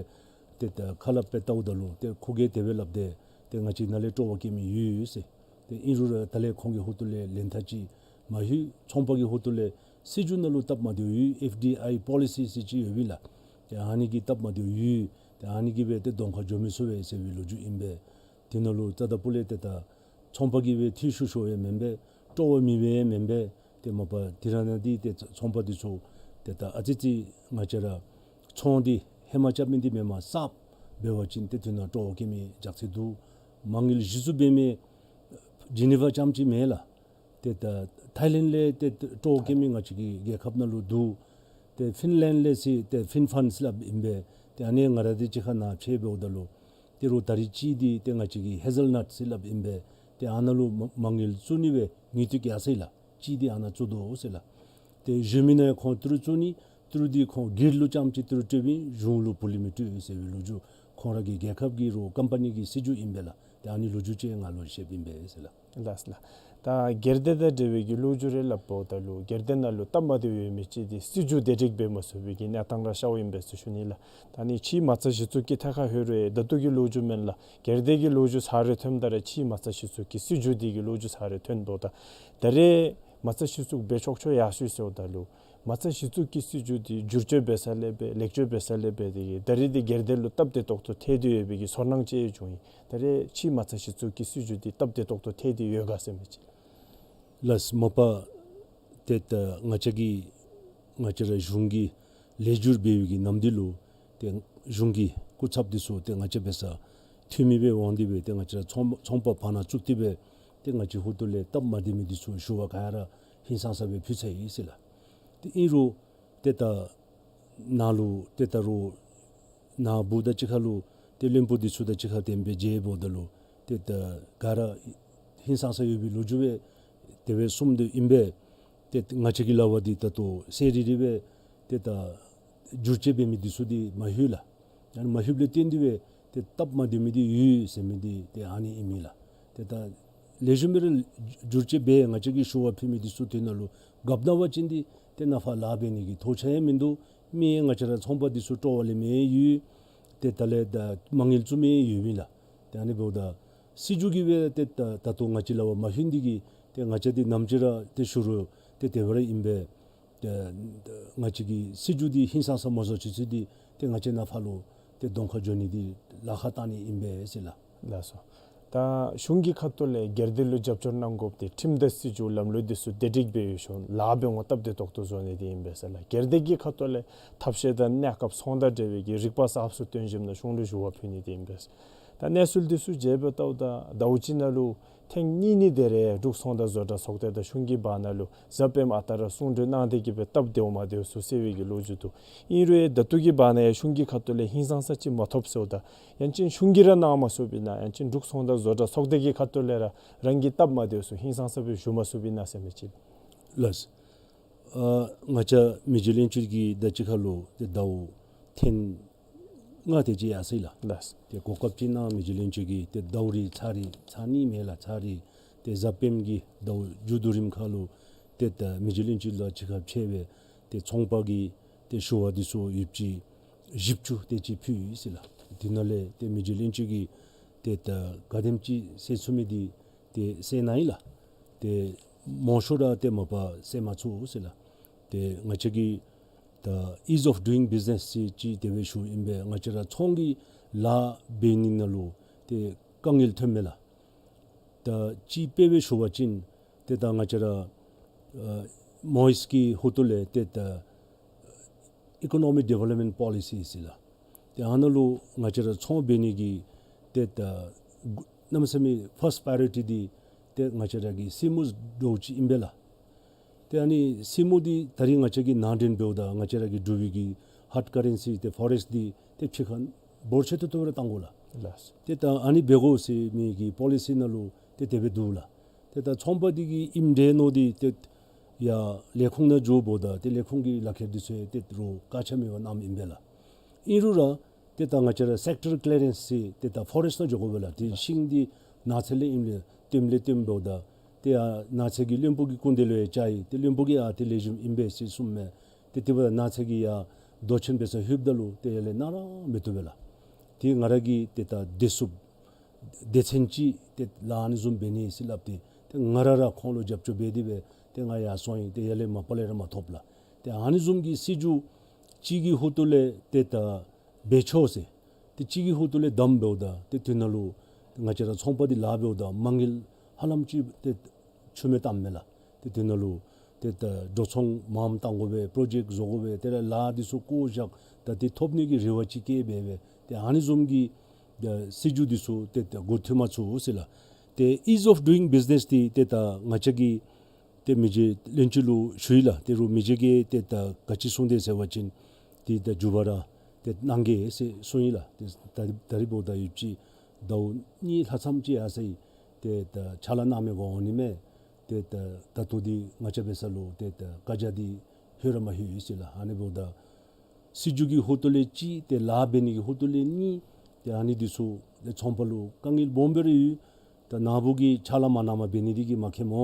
ཏེ་ད་ཁ་སླབ་སྦེ་བལྟཝ་ད་ལུ་ཏེ་ཁོ་གིས་དེ་སྦེ་སླབ་སྟེ་ཏེ་ང་བཅས་ནཱ་ལས་སྤྲོ་བ་བསྐྱེད་མི་ཡོད་ཟེར། ཏེ་ཨིན་རུང་ར་ད་ལས་ཁོང་གི་ཧོངས་ལས་ལེན་ཐངས་ཅིག་མ་ལྷོད། ཚོང་པ་གི་ཧོངས་ལས་སྲིད་བྱུས་ནང་ལུ་སྟབས་མ་བདེཝ་ཡོད། ཨེཕ་ཌི་ཨའི་པོ་ལི་སི་ཟེར་ཅིག་ཡོདཔ་ཨིན་ལགས། ཏེ་ཨ་ནི་གི་སྟབས་མ་བདེཝ་ཡོད། ཏེ་ཨ་ནི་གིས་སྦེ་ཏེ་གདོང་ཁར་འགྱོ་མི་ཚུགས་པས་ཟེར་བའི་ལོ་རྒྱུས་ཨིན་པས། དེ་ནང་ལུ་རྩ་དང་པོ་ལས་ཏེ་ད་ཚོང་པ་གིས་སྦེ་འཐུས་ཤོར་ཤོརཝ་ཡང་མེན་པས། སྤྲོ་བ་མེདཔ་ཡང་མེན་པས། ཏེ་མ་པ་དེ་ར་ནང་འདི་ཏེ་ཚོང་པ་འདི་ཚུ་ཏེ་ད་ཨ་ཙི་ཙི་ང་བཅས་ར་ཚོང་འདི་ཧེ་མ་རྐྱབ་མི་འདི་མེན་པར་གསརཔ་འབད་བ་ཅིན་ཏེ་དེ་ནང་སྤྲོ་བ་བསྐྱེད་མི་ཅིག་ཅིག་འདུག། མ་དངུལ་གཞི་བཙུགས་འབད་མི་ཇི་ནི་ཝ་རྐྱངམ་ཅིག་མེན་ལགས། ཏེ་ད་ཐའི་ལེནཌ་ལས་ཏེ་སྤྲོ་བ་བསྐྱེད་མི་ང་བཅས་ཀྱི་རྒྱལ་ཁབ་ནང་ལུ་འདུག། ཏེ་ཕིན་ལེནཌ་ལས་ཟེར་ཏེ་ཕིན་ཕཱན་ཟེར་སླབ་ཨིན་པས། ཏེ་ཨ་ནི་ང་ར་འདི་གཅིག་ཁར་ནཱ་ཕྱད་འབདཝ་ད་ལུ་ཏེ་རོགས་ད་རེས་གཅིག་འདི་ཏེ་ང་བཅས་ཀྱི་ཧེ་ཟལ་ནཊ་ཟེར་སླབ་ཨིན་པས། ཏེ་ཨ་ནཱ་ལུ་མ་མ་དངུལ་བཙུགས་ནི་སྦེ་དངུལ་འདི་བཀལ་ཟེར་ལགས། གཅིག་འདི་ཨ་ནཱ་བཙུགས་དོ་ཟེར་ལགས། ཏེ་གཞན་མི་ནང་ཡང་ཁོང་ཏི་རུ་བཙུགས་ནི། ཏི་རུ་འདི་ཁོང་སྒེར་ལུ་རྐྱངམ་ཅིག་ཏི་རུ་སྤྲོད་པའི་གཞུང་ལུ་བུ་ལི་མི་སྤྲོད་ཟེར་བའི་ལོ་རྒྱུས་ཁོང་ར་གི་རྒྱལ་ཁབ་ཀྱི་རོགས་ཀམ་པ་ནི་གི་སྲིད་བྱུས་ཨིན་པས་ལགས། ཏེ་ཨ་ནི་ལོ་རྒྱུས་ཅིག་ང་ལུ་བཤདཔ་ཨིན་པས་ཟེར་ལགས། ལགས་ལགས། ད་སྒེར་སྡེ་དང་འབྲེལ་བའི་གི་ལོ་རྒྱུས་རེ་སླབ་འབདཝ་ད་ལུ་སྒེར་སྡེ་ནང་ལུ་སྟབས་མ་བདེཝ་ཡོད་མི་ཅིག་འདི་སྲིད་བྱུས་དེ་སྒྲིག་འབད་མ་ཚུགས་པའི་གི་གནས་སྟངས་ར་ཤརཝ་ཨིན་པས་ཟེར་ཞུ་ནི་ལགས། ད་ནི་ཕྱིའི་མ་རྩ་གཞི་བཙུགས་ཀྱི་ཐད་ཁར་ལྷོད་རུང་ད་ལྟོ་གི་ལོ་རྒྱུས་མེན་ལགས། སྒེར་སྡེ་གི་ལོ་རྒྱུས་ཚར་རེ་ཐོནམ་ད་ར་ཕྱིའི་མ་རྩ་གཞི་བཙུགས་ཀྱི་སྲིད་བྱུས་འདི་གི་ལོ་རྒྱུས་ཚར་རེ་ཐོན་དོ། ད་ད་རེས་མ་རྩ་གཞི་བཙུགས་འབད་ཆོག་ཆོག་ཡར་སོང་ཡི་ཟེརཝ་ད་ལུ་མ་རྩ་གཞི་བཙུགས་ཀྱི་སྲིད་བྱུས་འདི་བསྒྱུར་བཅོས་འབད་ས་ལས་འབད་ལེགས་བཅོས་འབད་ས་ལས་འབད་དེ་གིས་ད་རེས་འདི་སྒེར་སྡེ་ལུ་སྟབས་བདེ་ཏོག་ཏོ་ཐལ་ཏེ་ཡོད་པའི་གི་ཚོར་སྣང་ཅིག་བྱུང་ཡི། ད་རེས་ཕྱིའི་མ་རྩ་གཞི་བཙུགས་ཀྱི་སྲིད་བྱུས་འདི་སྟབས་བདེ་ཏོག་ཏོ་ཐལ་ཏེ་ཡོད་ག་ཟེར་མི་ཅིག། ལགས་མ་པ་ཏེ་ད་ང་བཅས་ཀྱི་ང་བཅས་ར་གཞུང་གི་ལེགས་བསྒྱུར་འབད་བའི་གི་ནམ་དུས་ལུ་ཏེ་གཞུང་གི་སྐུ་ཚབ་འདི་ཚུ་ཏེ་ང་བཅས་འབད་སར་འཐུས་མི་སྦེ་འོང་སྟེ་སྦེ་ཏེ་ང་བཅས་ར་ཚོང་ཚོང་པ་བར་ན་བཙུགས་ཏེ་སྦེ་ཏེ་ང་བཅས་ཧོངས་ལས་སྟབས་མ་བདེ་མི་འདི་ཚུ་ཞུ་བ་ག་ར་ཧིང་སངས་ས་སྦེ་ཕུལ་ཚར་ཡི་ཟེར་ལགས། ཏེ་ཨིན་རུང་ཏེ་ད་ནཱ་ལུ་ཏེ་ད་རོགས་ནཱ་བུ་དང་གཅིག་ཁར་ལུ་ཏེ་བློན་པོ་འདི་ཚུ་དང་གཅིག་ཁར་ཏེ་སྦེ་མཇལ་འབདཝ་ད་ལུ་ཏེ་ད་ག་ར་ཧིང་སངས་ས་ཡོད་པའི་ལོ་རྒྱུས་སྦེ་དེ་སྦེ་གསུངས་དོ་ཨིན་པས། ཏེ་ང་བཅས་ཀྱི་ལཱ་བ་འདི་ད་ལྟོ་ཟེར་རི་རི་སྦེ་ཏེ་ད་བསྒྱུར་བཅོས་འབད་མི་འདི་ཚུ་འདི་མ་ལྷོད་ལགས། ཨ་ནི་མ་ལྷོདཔ་ལས་བརྟེན་ཏེ་སྦེ་ཏེ་སྟབས་མ་བདེ་མི་འདི་ཡོད་ཟེར་མི་འདི་ཏེ་ཨ་ནི་ཨིན་མས་ལགས། ཏེ་ད་ལེགས་ཤོམ་སྦེ་ར་བསྒྱུར་བཅོས་འབད་ང་བཅས་ཀྱིས་ཞུ་བ་ཕུལ་མི་འདི་ཚུ་དེ་ནང་ལུ་རྐྱབ་གནང་བ་ཅིན་འདི་ཏེ་ནཱ་ཕར་ལཱ་འབད་ནི་གི་ཐོགས་ཆགས་ཡང་མིན་འདུག། མི་ཡང་ང་བཅས་ར་ཚོང་པ་འདི་ཚུ་སྤྲོ་བ་ལེན་མི་ཡང་ཡོད། ཏེ་ད་ལས་ད་མ་དངུལ་བཙུགས་མི་ཡང་ཡོདཔ་ཨིན་ལགས། ཏེ་ཨ་ནི་འབདཝ་ད་སྲིད་བྱུས་ཀྱིས་སྦེ་ཏེ་ད་ད་ལྟོ་ང་བཅས་ལཱ་བ་མ་ལྷོད་འདི་གིས་ཏེ་ང་བཅས་འདི་ནམ་ཅིག་ར་ཏེ་ཞུ་རུང་ཏེ་དེ་སྦེ་ར་ཨིན་པས། ཏེ་ང་བཅས་ཀྱི་སྲིད་བྱུས་འདི་ཧིང་སངས་ས་མ་བཟོ་ཚུན་ཚོད་འདི་ཏེ་ང་བཅས་ནཱ་ཕར་ལུ་ཏེ་གདོང་ཁར་འགྱོ་ནི་འདི་ལཱ་ཁག་གཏང་ནི་ཨིན་པས་ཟེར་ལགས། ལགས་སོ། ད་གཞུང་གི་ཁ་ཐུག་ལས་སྒེར་སྡེ་ལུ་རྒྱབ་སྐྱོར་གནང་དགོཔ་འདི་ཁྲིམས་དང་སྲིད་བྱུས་ལམ་ལུགས་འདི་ཚུ་བདེ་སྒྲིག་འབད་ཡོད་ཞིནམ་ལཱ་འབད་ནི་སྟབས་བདེ་ཏོག་ཏོ་བཟོ་ནི་འདི་ཨིན་པས་ཟེར་ལགས། སྒེར་སྡེ་གི་ཁ་ཐུག་ལས་ཐབས་ཤེས་དང་གནས་སྐབས་ཚོང་དང་འབྲེལ་བའི་གི་རིག་པ་གསརཔ་ཚུ་སྟོན་ཞིནམ་ལས་གཞུང་ལུ་ཞུ་བ་ཕུལ་ནི་འདི་ཨིན་པས། ད་གནས་ཚུལ་འདི་ཚུ་མཇལ་བའི་ཐོག་ད་ཟླཝ་གཅིག་ནང་ལུ་ཐེངས་གཉིས་གཉིས་དེ་རེ་འབྲུག་ཚོང་དང་བཟོ་གྲྭ་ཚོགས་སྡེ་དང་གཞུང་གི་བར་ན་ལུ་གཟའ་སྤེནམ་ཨ་རྟག་ར་གསུང་གྲོས་གནང་སྟེ་གི་སྦེ་སྟབས་བདེཝ་མ་བདེཝ་ཚུ་སེལ་བའི་གི་ལོ་རྒྱུས་འདུག། ཨིན་རུང་ད་ལྟོ་གི་བར་ན་ཡང་གཞུང་གི་ཁ་ཐུག་ལས་ཧིང་སངས་ས་ཅིག་མ་ཐོབ་ཟེརཝ་ད་ཡང་ཅིན་གཞུང་གིས་ར་གནང་མ་ཚུགསཔ་ཨིན་ན་ཡང་ཅིན་འབྲུག་ཚོང་དང་བཟོ་གྲྭ་ཚོགས་སྡེ་གི་ཁ་ཐུག་ལས་ར་རང་གི་སྟབས་མ་བདེཝ་ཚུ་ཧིང་སངས་ས་སྦེ་ཞུ་མ་ཚུགསཔ་ཨིན་ན་ཟེར་མི་ཅིག། ལགས། ཨ་ང་བཅས་མི་རྗེ་བློན་ཆེན་གྱིས་ད་ཅི་ཁ་ལུ་ཏེ་ཟླཝ་ ཐེངས་ལྔ་དེ་ཅིག་ཡར་སོ་ཡི་ལགས། ལགས། ཏེ་གོ་སྐབས་ཅིག་གནང་མི་རྗེ་བློན་ཆེན་གྱིས། ཏེ་ཟླཝ་རེ་ཚར་རེ་ཚར་གཉིས་མེན་ལགས། ཚར་རེ་ཏེ་གཟའ་སྤེནམ་གི་ཟླཝ་མཇུག་བསྡུ་རནམ་ཁར་ལུ་ཏེ་ད་མི་རྗེ་བློན་ཆེན་ལུ་གཅིག་ཁར་ཕྱད་སྦེ་ཏེ་ཚོང་པ་གི་ཏེ་ཞུ་བ་འདི་ཚུ་ཡོདཔ་ཅིག་བཞི་བཅུ་དེ་ཅིག་ཕུལ་ཡི་ཟེར་ལགས། དེ་ནང་ལས་ཏེ་མི་རྗེ་བློན་ཆེན་གྱིས་ཏེ་ད་ག་དེམ་ཅིག་སེལ་ཚུགས་མི་འདི་ཏེ་སེལ་གནང་ཡི་ལགས། ཏེ་མང་ཤོས་ར་ཏེ་མ་པ་སེལ་མ་ཚུགས་ཟེར་ལགས། ཏེ་ང་བཅས་ཀྱི་ད་ease of doing business ཟེར་ཅིག་དེ་སྦེ་ཞུཝ་ཨིན་པས། ང་བཅས་ར་ཚོང་གི་ལཱ་འབད་ནི་ནང་ལུ་ཏེ་དཀའ་ངལ་ཐོནམ་མས་ལགས། ད་ཅིག་དཔེ་སྦེ་ཞུ་བ་ཅིན་ཏེ་ད་ང་བཅས་ར་ཨ་མོའིས་ཀྱི་ཧོངས་ལས་ཏེ་ད་economic development policy ཟེར་ལགས། ཏེ་ཨ་ནཱ་ལུ་ང་བཅས་ར་ཚོང་འབད་ནི་གི་ཏེ་ད་གུ་གནམ་མེད་ས་མེད་first priority འདི་ཏེ་ང་བཅས་ར་གི་སྲིནམོ་འདྲཝ་ཅིག་ཨིན་པས་ལགས། ཏེ་ཨ་ནི་སྲིནམོ་འདི་ད་རིས་ང་བཅས་ཀྱིས་ནང་འདྲེན་འབདཝ་ད་ང་བཅས་ར་གི་འབྲུག་པའི་གི་hard currency ཏེ་ཕོ་རེགསི་འདི་ཏེ་ཕྱི་ཁར་འབོར་ཆེ་ཏོག་ཏོ་ར་གཏང་དགོ་ལགས། ལགས། ཏེ་ད་ཨ་ནི་འབད་དགོ་ཟེར་མི་གི་པོ་ལི་སི་ནང་ལུ་ཏེ་དེ་སྦེ་འདུག་ལགས། ཏེ་ད་ཚོང་པ་འདི་གི་ཨིནམ་འདྲས་མནོ་སྟེ་ཏེ་ཡར་ལས་ཁུངས་ནང་འགྱོཝ་ད་ཏེ་ལས་ཁུངས་ཀྱི་ལག་ཁྱེར་འདི་ཚུ་ཡང་ཏེ་རོགས་བཀག་ཆ་མེད་པར་གནངམ་ཨིན་པས་ལགས། ཨིན་རུང་ར་ཏེ་ད་ང་བཅས་ར་sector clearance ཟེར་ཏེ་ད་ཕོ་རེགསི་ནང་འགྱོ་དགོ་པས་ལགས། ཏེ་ཤིང་འདི་ནགས་ཚལ་ལས་ཨིནམ་ལས་བཏོནམ་ལས་བཏོནམ་འབདཝ་ད་ཏེ་ཡར་ནགས་ཚལ་གྱི་བློན་པོ་གི་སྐུ་མདུན་ལུ་ཡང་བཅར་ཡི། ཏེ་བློན་པོ་གིས་ཨ་ཏེ་ལེགས་ཤོམ་ཨིན་པས་ཟེར་གསུངམ་མས། ཏེ་དེ་འབདཝ་ད་ནགས་ཚལ་གྱི་ཡར་རྡོ་ཆེན་འབད་སར་ལྷོདཔ་ད་ལུ་ཏེ་ཡར་ལས་གནང་ར་མི་བཏུབ་པས་ལགས། ཏེ་ང་ར་གིས་ཏེ་ད་བདེ་སྲུངཔ་སྡེ་ཚན་ཅིག་ཏེ་ལཱ་ཨ་ནི་བཟུམ་འབད་ནི་ཟེར་སླབ་སྟེ་ཏེ་ང་ར་ར་ཁོང་ལུ་རྒྱབ་སྐྱོར་འབད་དེ་སྦེ་ཏེ་ང་ཡར་སོང་ཡི། ཏེ་ཡར་ལས་མ་པ་ལས་ར་མ་ཐོབ་ལགས། ཏེ་ཨ་ནི་བཟུམ་གྱི་སྲིད་བྱུས་གཅིག་གི་ཧོངས་ལས་ཏེ་ད་འབད་ཆོག་ཟེར་ཏེ་གཅིག་གི་ཧོངས་ལས་བསྡམ་འབདཝ་ད་ཏེ་དེ་ནང་ལུ་ང་བཅས་ར་ཚོང་པ་འདི་ལཱ་འབདཝ་ད་མ་དངུལ་ཧ་ལམ་ཅིག་ཏེ་ཆུ་མེད་གཏམ་མེད་ལགས། ཏེ་དེ་ནང་ལུ་ཏེ་ད་འགྲོ་སོང་མངམ་གཏང་དགོ་པས། པྲོ་ཇེཀཊ་བཟོ་དགོ་པས། ཏེ་ར་ལཱ་འདི་ཚུ་བཀོ་བཞག་ད་ཏེ་ཐོབ་ནི་གི་རེ་བ་ཅིག་བསྐྱེད་འབད་སྦེ་ཏེ་ཨ་ནི་བཟུམ་གྱི་ད་སྲིད་བྱུས་འདི་ཚུ་ཏེ་ད་འགོ་ཐོན་མ་ཚུགས་ཟེར་ལགས། ཏེ་ease of doing business འདི་ཏེ་ད་ང་བཅས་ཀྱིས་ཏེ་མི་རྗེ་བློན་ཆེན་ལུ་ཞུ་ཡི་ལགས། ཏེ་རུང་མི་རྗེ་གིས་ཏེ་ད་ག་ཅི་གསུངས་དེས་ཟེར་བ་ཅིན་ཏེ་ད་མཇུག་བར་ར་ཏེ་གནང་གེ་ཟེར་གསུངས་ཡི་ལགས། ཏེ་ད་ད་རིས་འབདཝ་ད་ཡོདཔ་ཅིག་ཟླཝ་གཉིས་ལྷག་ཙམ་ཅིག་ཡར་སོ་ཡི། ཏེ་ད་ཕྱག་ལཱ་གནང་མི་གུ་འོང་ནི་མས། ཏེ་ད་ད་ལྟོ་འདི་ང་བཅས་འབད་ས་ལུ་ཏེ་ད་བཀའ་རྒྱ་འདི་ལྷོད་ར་མ་ལྷོད་ཡོད་ཟེར་ལགས། ཨ་ནི་འབདཝ་ད་སྲིད་བྱུས་ཀྱི་ཧོངས་ལས་གཅིག་ཏེ་ལཱ་འབད་ནི་གི་ཧོངས་ལས་གཉིས་ཏེ་ཨ་ནི་འདི་ཚུ་ཏེ་ཚོང་པ་ལུ་དཀའ་ངལ་སྦོམ་སྦེ་ར་ཡོད། ད་ནཱ་བུ་གིས་ཕྱག་ལཱ་མ་གནངམ་འབད་ནི་འདི་གིས་མ་ཁེ་མོ་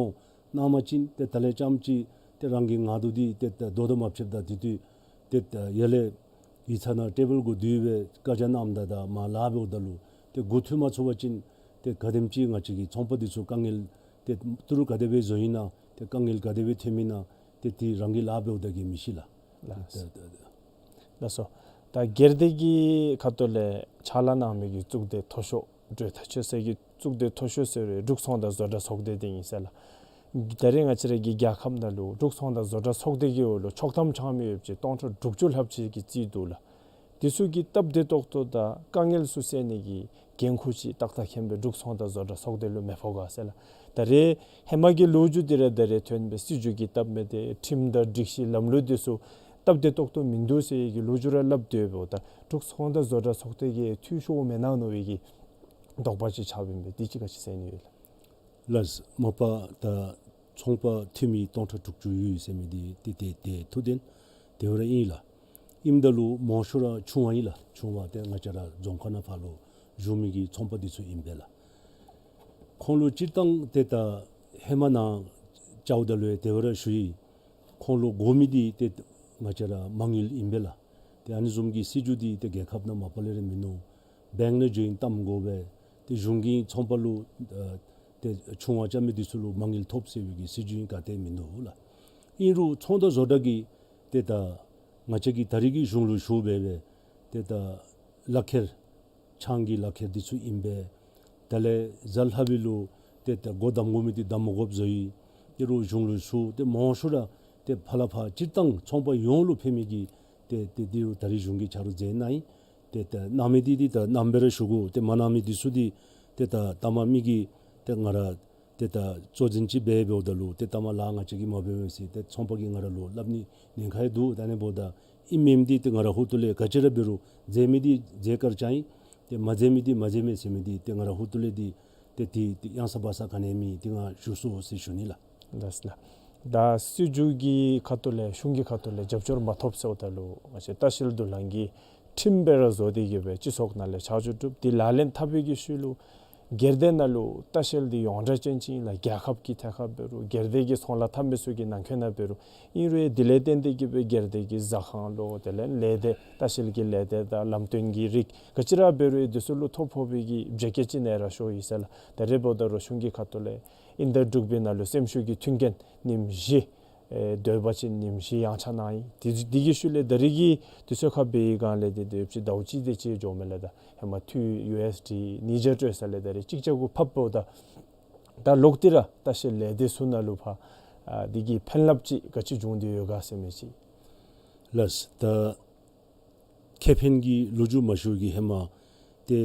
གནང་པ་ཅིན་ཏེ་ད་ལས་རྐྱངམ་ཅིག་ཏེ་རང་གི་ངལ་དུབ་འདི་ཏེ་ད་བཟློག་དང་མ་ཕྱདཔ་ད་དེ་དུས་ཏེ་ད་ཡར་ལས་ཡིག་ཚང་ནང་ཊེ་བཱལ་གུ་སྡོད་སྦེ་བཀའ་རྒྱ་གནངམ་ད་ད་མར་ལཱ་འབདཝ་ད་ལུ་ཏེ་འགོ་ཐོན་མ་ཚུགས་པ་ཅིན་ཏེ་ག་དེམ་ཅིག་ང་བཅས་ཀྱི་ཚོང་པ་འདི་ཚུ་དཀའ་ངལ་ཏེ་ཏི་རུ་ག་དེ་སྦེ་བཟོ་ཡི་ན་ཏེ་དཀའ་ངལ་ག་དེ་སྦེ་ཐོནམ་ཨིན་ན་ཏེ་དེ་རང་གིས་ལཱ་འབདཝ་ད་གིས་མི་ཤེས་ལགས། ལགས། ད་ད་ད་ལགས་སོ། ད་སྒེར་སྡེ་གི་ཁ་ཐུག་ལས་ཕྱག་ལཱ་གནང་མི་གི་གཙུག་སྡེ་མཐོ་ཤོས་གྲོས་ཐག་ཆོད་ས་གི་གཙུག་སྡེ་མཐོ་ཤོས་ཟེར་བའི་འབྲུག་ཚོང་དང་བཟོ་གྲྭ་ཚོགས་སྡེ་འདི་ཨིན་ཟེར་ལགས། ད་རེས་ང་བཅས་ར་གི་རྒྱལ་ཁབ་ནང་ལུ་འབྲུག་ཚོང་དང་བཟོ་གྲྭ་ཚོགས་སྡེ་གི་འོག་ལུ་ཆོག་ཐམ་འཆང་མི་ཡོདཔ་ཅིག་སྟོང་ཕྲག་དྲུག་ཅུ་ལྷགཔ་ཅིག་གིས་རྩིས་འདུག་ལགས། དེ་ཚུ་གིས་སྟབས་བདེ་ཏོག་ཏོ་དང་དཀའ་ངལ་ཚུ་སེལ་ནི་གི་འགན་ཁུར་ཅིག་ཏག་ཏག་མཁྱེན་པའི་འབྲུག་ཚོང་དང་བཟོ་གྲྭ་ཚོགས་སྡེ་ལུ་མི་ཕོག་ག་ཟེར་ལགས། ད་རེས་ཧེ་མ་གི་ལོ་རྒྱུས་འདི་ར་ད་རེས་ཐོན་པའི་སྲིད་བྱུས་ཀྱི་སྟབས་མི་བདེ་ཁྲིམས་དང་སྒྲིག་གཞི་ལམ་ལུགས་འདི་ཚུ་སྟབས་བདེ་ཏོག་ཏོ་མིན་འདུག་ཟེར་གྱི་ལོ་རྒྱུས་ར་སླབ་སྡོདཔ་ད་འབྲུག་ཚོང་དང་བཟོ་གྲྭ་ཚོགས་སྡེ་གིས་འཐུས་ཤོར་མེན་ན་མནོ་བའི་གི་དོགས་པ་ཅིག་ཆགསཔ་ཨིན་པས། དེ་ཅིག་ག་ཅི་ཟེར་ནི་ཡོད་ལགས། ལགས། མ་པ་ད་ཚོང་པ་འཐུས་མི་སྟོང་ཕྲག་དྲུག་ཅུ་ཡོད་ཟེར་མི་འདི་ཏེ་ཏེ་ཏེ་ཐུགས་བདེན་དེ་སྦེ་ར་ཨིན་ལགས། ཨིནམ་ད་ལུ་མང་ཤོས་ར་ཆུང་བ་ཨིན་ལགས། ཆུང་བ་ཏེ་ང་བཅས་ར་རྫོང་ཁག་ནང་ཕར་ལུ་བཞུགས་མི་གི་ཚོང་པ་འདི་ཚུ་ཨིན་པས་ལགས། ཁོང་ལུ་སྤྱིར་བཏང་ཏེ་ད་ཧེ་མ་ནཱ་བཅརཝ་ད་ལུ་ཡང་དེ་སྦེ་ར་ཞུ་ཡི། ཁོང་ལུ་དགོ་མི་འདི་ཏེ་ང་བཅས་ར་མ་དངུལ་ཨིན་པས་ལགས། ཏེ་ཨ་ནི་བཟུམ་གྱི་སྲིད་བྱུས་འདི་ཏེ་རྒྱལ་ཁབ་ནང་མ་པ་ལས་ར་མིན་ནུག། བེངཀ་ནང་འགྱོ་ཞིནམ་བཏབ་དགོ་པས། ཏེ་གཞུང་གིས་ཚོང་པ་ལུ་ཨ་ཏེ་ཆུང་བ་རྐྱབ་མི་འདི་ཚུ་ལུ་མ་དངུལ་ཐོབ་ཟེར་བའི་གི་སྲིད་བྱུས་ག་ཏེ་མིན་ནུག་ལགས། ཨིན་རུང་ཚོང་དང་བཟོ་གྲྭ་གི་ཏེ་ད་ང་བཅས་ཀྱིས་ད་རེས་ཀྱི་གཞུང་ལུ་ཞུ་འབད་སྦེ་ཏེ་ད་ལག་ཁྱེར་ཆང་གི་ལག་ཁྱེར་འདི་ཚུ་ཨིན་པས། དེ་ལས་གཟའ་ལྷག་པའི་ལུ་ཏེ་ད་སྒོ་བསྡམ་དགོ་མི་འདི་བསྡམ་མ་དགོཔ་བཟོ་ཡི། ཏེ་རུང་གཞུང་ལུ་ཞུ་ཏེ་མང་ཤོས་ར་ཏེ་ཕར་ལས་ཕར་སྤྱིར་བཏང་ཚོང་པ་ཡོངས་ལུ་ཕན་མི་གི་ཏེ་ཏེ་འདི་རུང་ད་རེས་གཞུང་གིས་ཆ་རོགས་མཛད་གནང་ཡི། ཏེ་ད་གནང་མི་འདི་འདི་ད་གནངམ་སྦེ་ར་ཞུ་དགོ། ཏེ་མ་གནང་མི་འདི་ཚུ་འདི་ཏེ་ད་ལྟ་མ་མི་གིས་ཏེ་ང་ར་ཏེ་ད་གཙོ་འཛིན་ཅིག་འབད་འབདཝ་ད་ལུ་ཏེ་ལྟ་མ་ལཱ་ང་བཅས་ཀྱིས་མ་འབད་འོང་ཟེར་ཏེ་ཚོང་པ་གིས་ང་ར་ལུ་སླབ་ནི་ཉེན་ཁ་ཡང་འདུག། ད་ཨ་ནི་འབདཝ་ད་ཨིནམ་མེནམ་འདི་ཏེ་ང་ར་ཧོངས་ལས་ག་ཅི་ར་འབད་རུང་མཛད་མི་འདི་མཛད་དཀར་བཅའ་ཡི། ཏེ་མ་མཛད་མི་འདི་མ་མཛད་མས་ཟེར་མི་འདི་ཏེ་ང་ར་ཧོངས་ལས་འདི་ཏེ་ཏེ་ཏེ་གཡང་ས་བ་ས་ག་ནི་མེད། ཏེ་ང་ཞུ་སོང་ཟེར་ཞུ་ནི་ལགས། ལགས་ལགས། ད་སྲིད་བྱུས་ཀྱི་ཁ་ཐུག་ལས་གཞུང་གི་ཁ་ཐུག་ལས་རྒྱབ་སྐྱོར་མ་ཐོབ་ཟེརཝ་ད་ལུ་ང་བཅས་ལྟ་བཤལ་བསྡུ་ལེན་གྱི་ ཁྲིམས་སྦེ་ར་བཟོ་སྟེ་གི་སྦེ་སྤྱི་ཚོགས་ནང་ལས་ཆ་འཇོག་གྲུབ། དེ་ལག་ལེན་འཐབ་པའི་གི་ཤུལ་ལུ་སྒེར་སྡེ་ནང་ལུ་ལྟ་བཤལ་འདི་ཡོངས་གྲགས་ཅན་ཅིག་ཨིན་ལགས། རྒྱལ་ཁབ་ཀྱི་ཐད་ཁར་འབད་རུང་སྒེར་སྡེ་གི་ཚོང་ལཱ་འཐབ་མི་ཚུ་གི་ནང་འཁོད་ནང་འབད་རུང་ཨིན་རུང་དེ་ལས་བརྟེན་ཏེ་གི་སྦེ་སྒེར་སྡེ་གི་ཟ་ཁང་ལོ་དེ་ལས་ལས་སྡེ་ལྟ་བཤལ་གྱི་ལས་སྡེ་དང་ལམ་སྟོན་གྱི་རིགས་ག་ཅི་ར་འབད་རུང་དེ་ཚུ་ལུ་ཐོ་ཕོག་པའི་གི་བརྗེད་སྐྱེ་ཅིག་ནཱ་ར་ཤོར་ཡི་ཟེར་ལགས། ད་རེས་འབདཝ་ད་རུང་གཞུང་གི་ཁ་ཐུག་ལས་ཨིན་ཟླ་དྲུག་པའི་ནང་ལུ་སེམས་ཤུགས་ཀྱི་མཐུན་རྐྱེན་ཉིནམ་བཞི་ཨེ་སྡོད་པ་ཅིན་ཉིནམ་བཞི་ཡང་ཆ་གནང་ཡི། དེ་དེ་གི་ཤུལ་ལས་ད་རེས་ཀྱི་དུས་ཚོད་ཁར་འབད་བའི་སྒང་ལས་དེ་དེ་ཡོདཔ་ཅིག་ཟླཝ་གཅིག་དེ་ཅིག་འགྱོཝ་མས་ལགས། ད་ཧེ་མ་འཐུས་ཡུ་ཨེསི་ཌི་ཉིས་བརྒྱ་སྤྲོད་ས་ལས་ད་རེས་གཅིག་བརྒྱ་གུ་ཕབ་འབདཝ་ད་ད་ལོག་སྟེ་ར་ལྟ་བཤལ་ལས་སྡེ་ཚུ་ནང་ལུ་ཕར་ཨ་དེ་གི་ཕན་རླབས་ཅིག་ག་ཅི་བྱུང་སྟེ་ཡོད་ག་ཟེར་མི་ཅིག། ལགས། ད་ཁེ་ཕན་གྱི་ལོ་རྒྱུས་མ་ཞུ་གི་ཧེ་མ་ཏེ་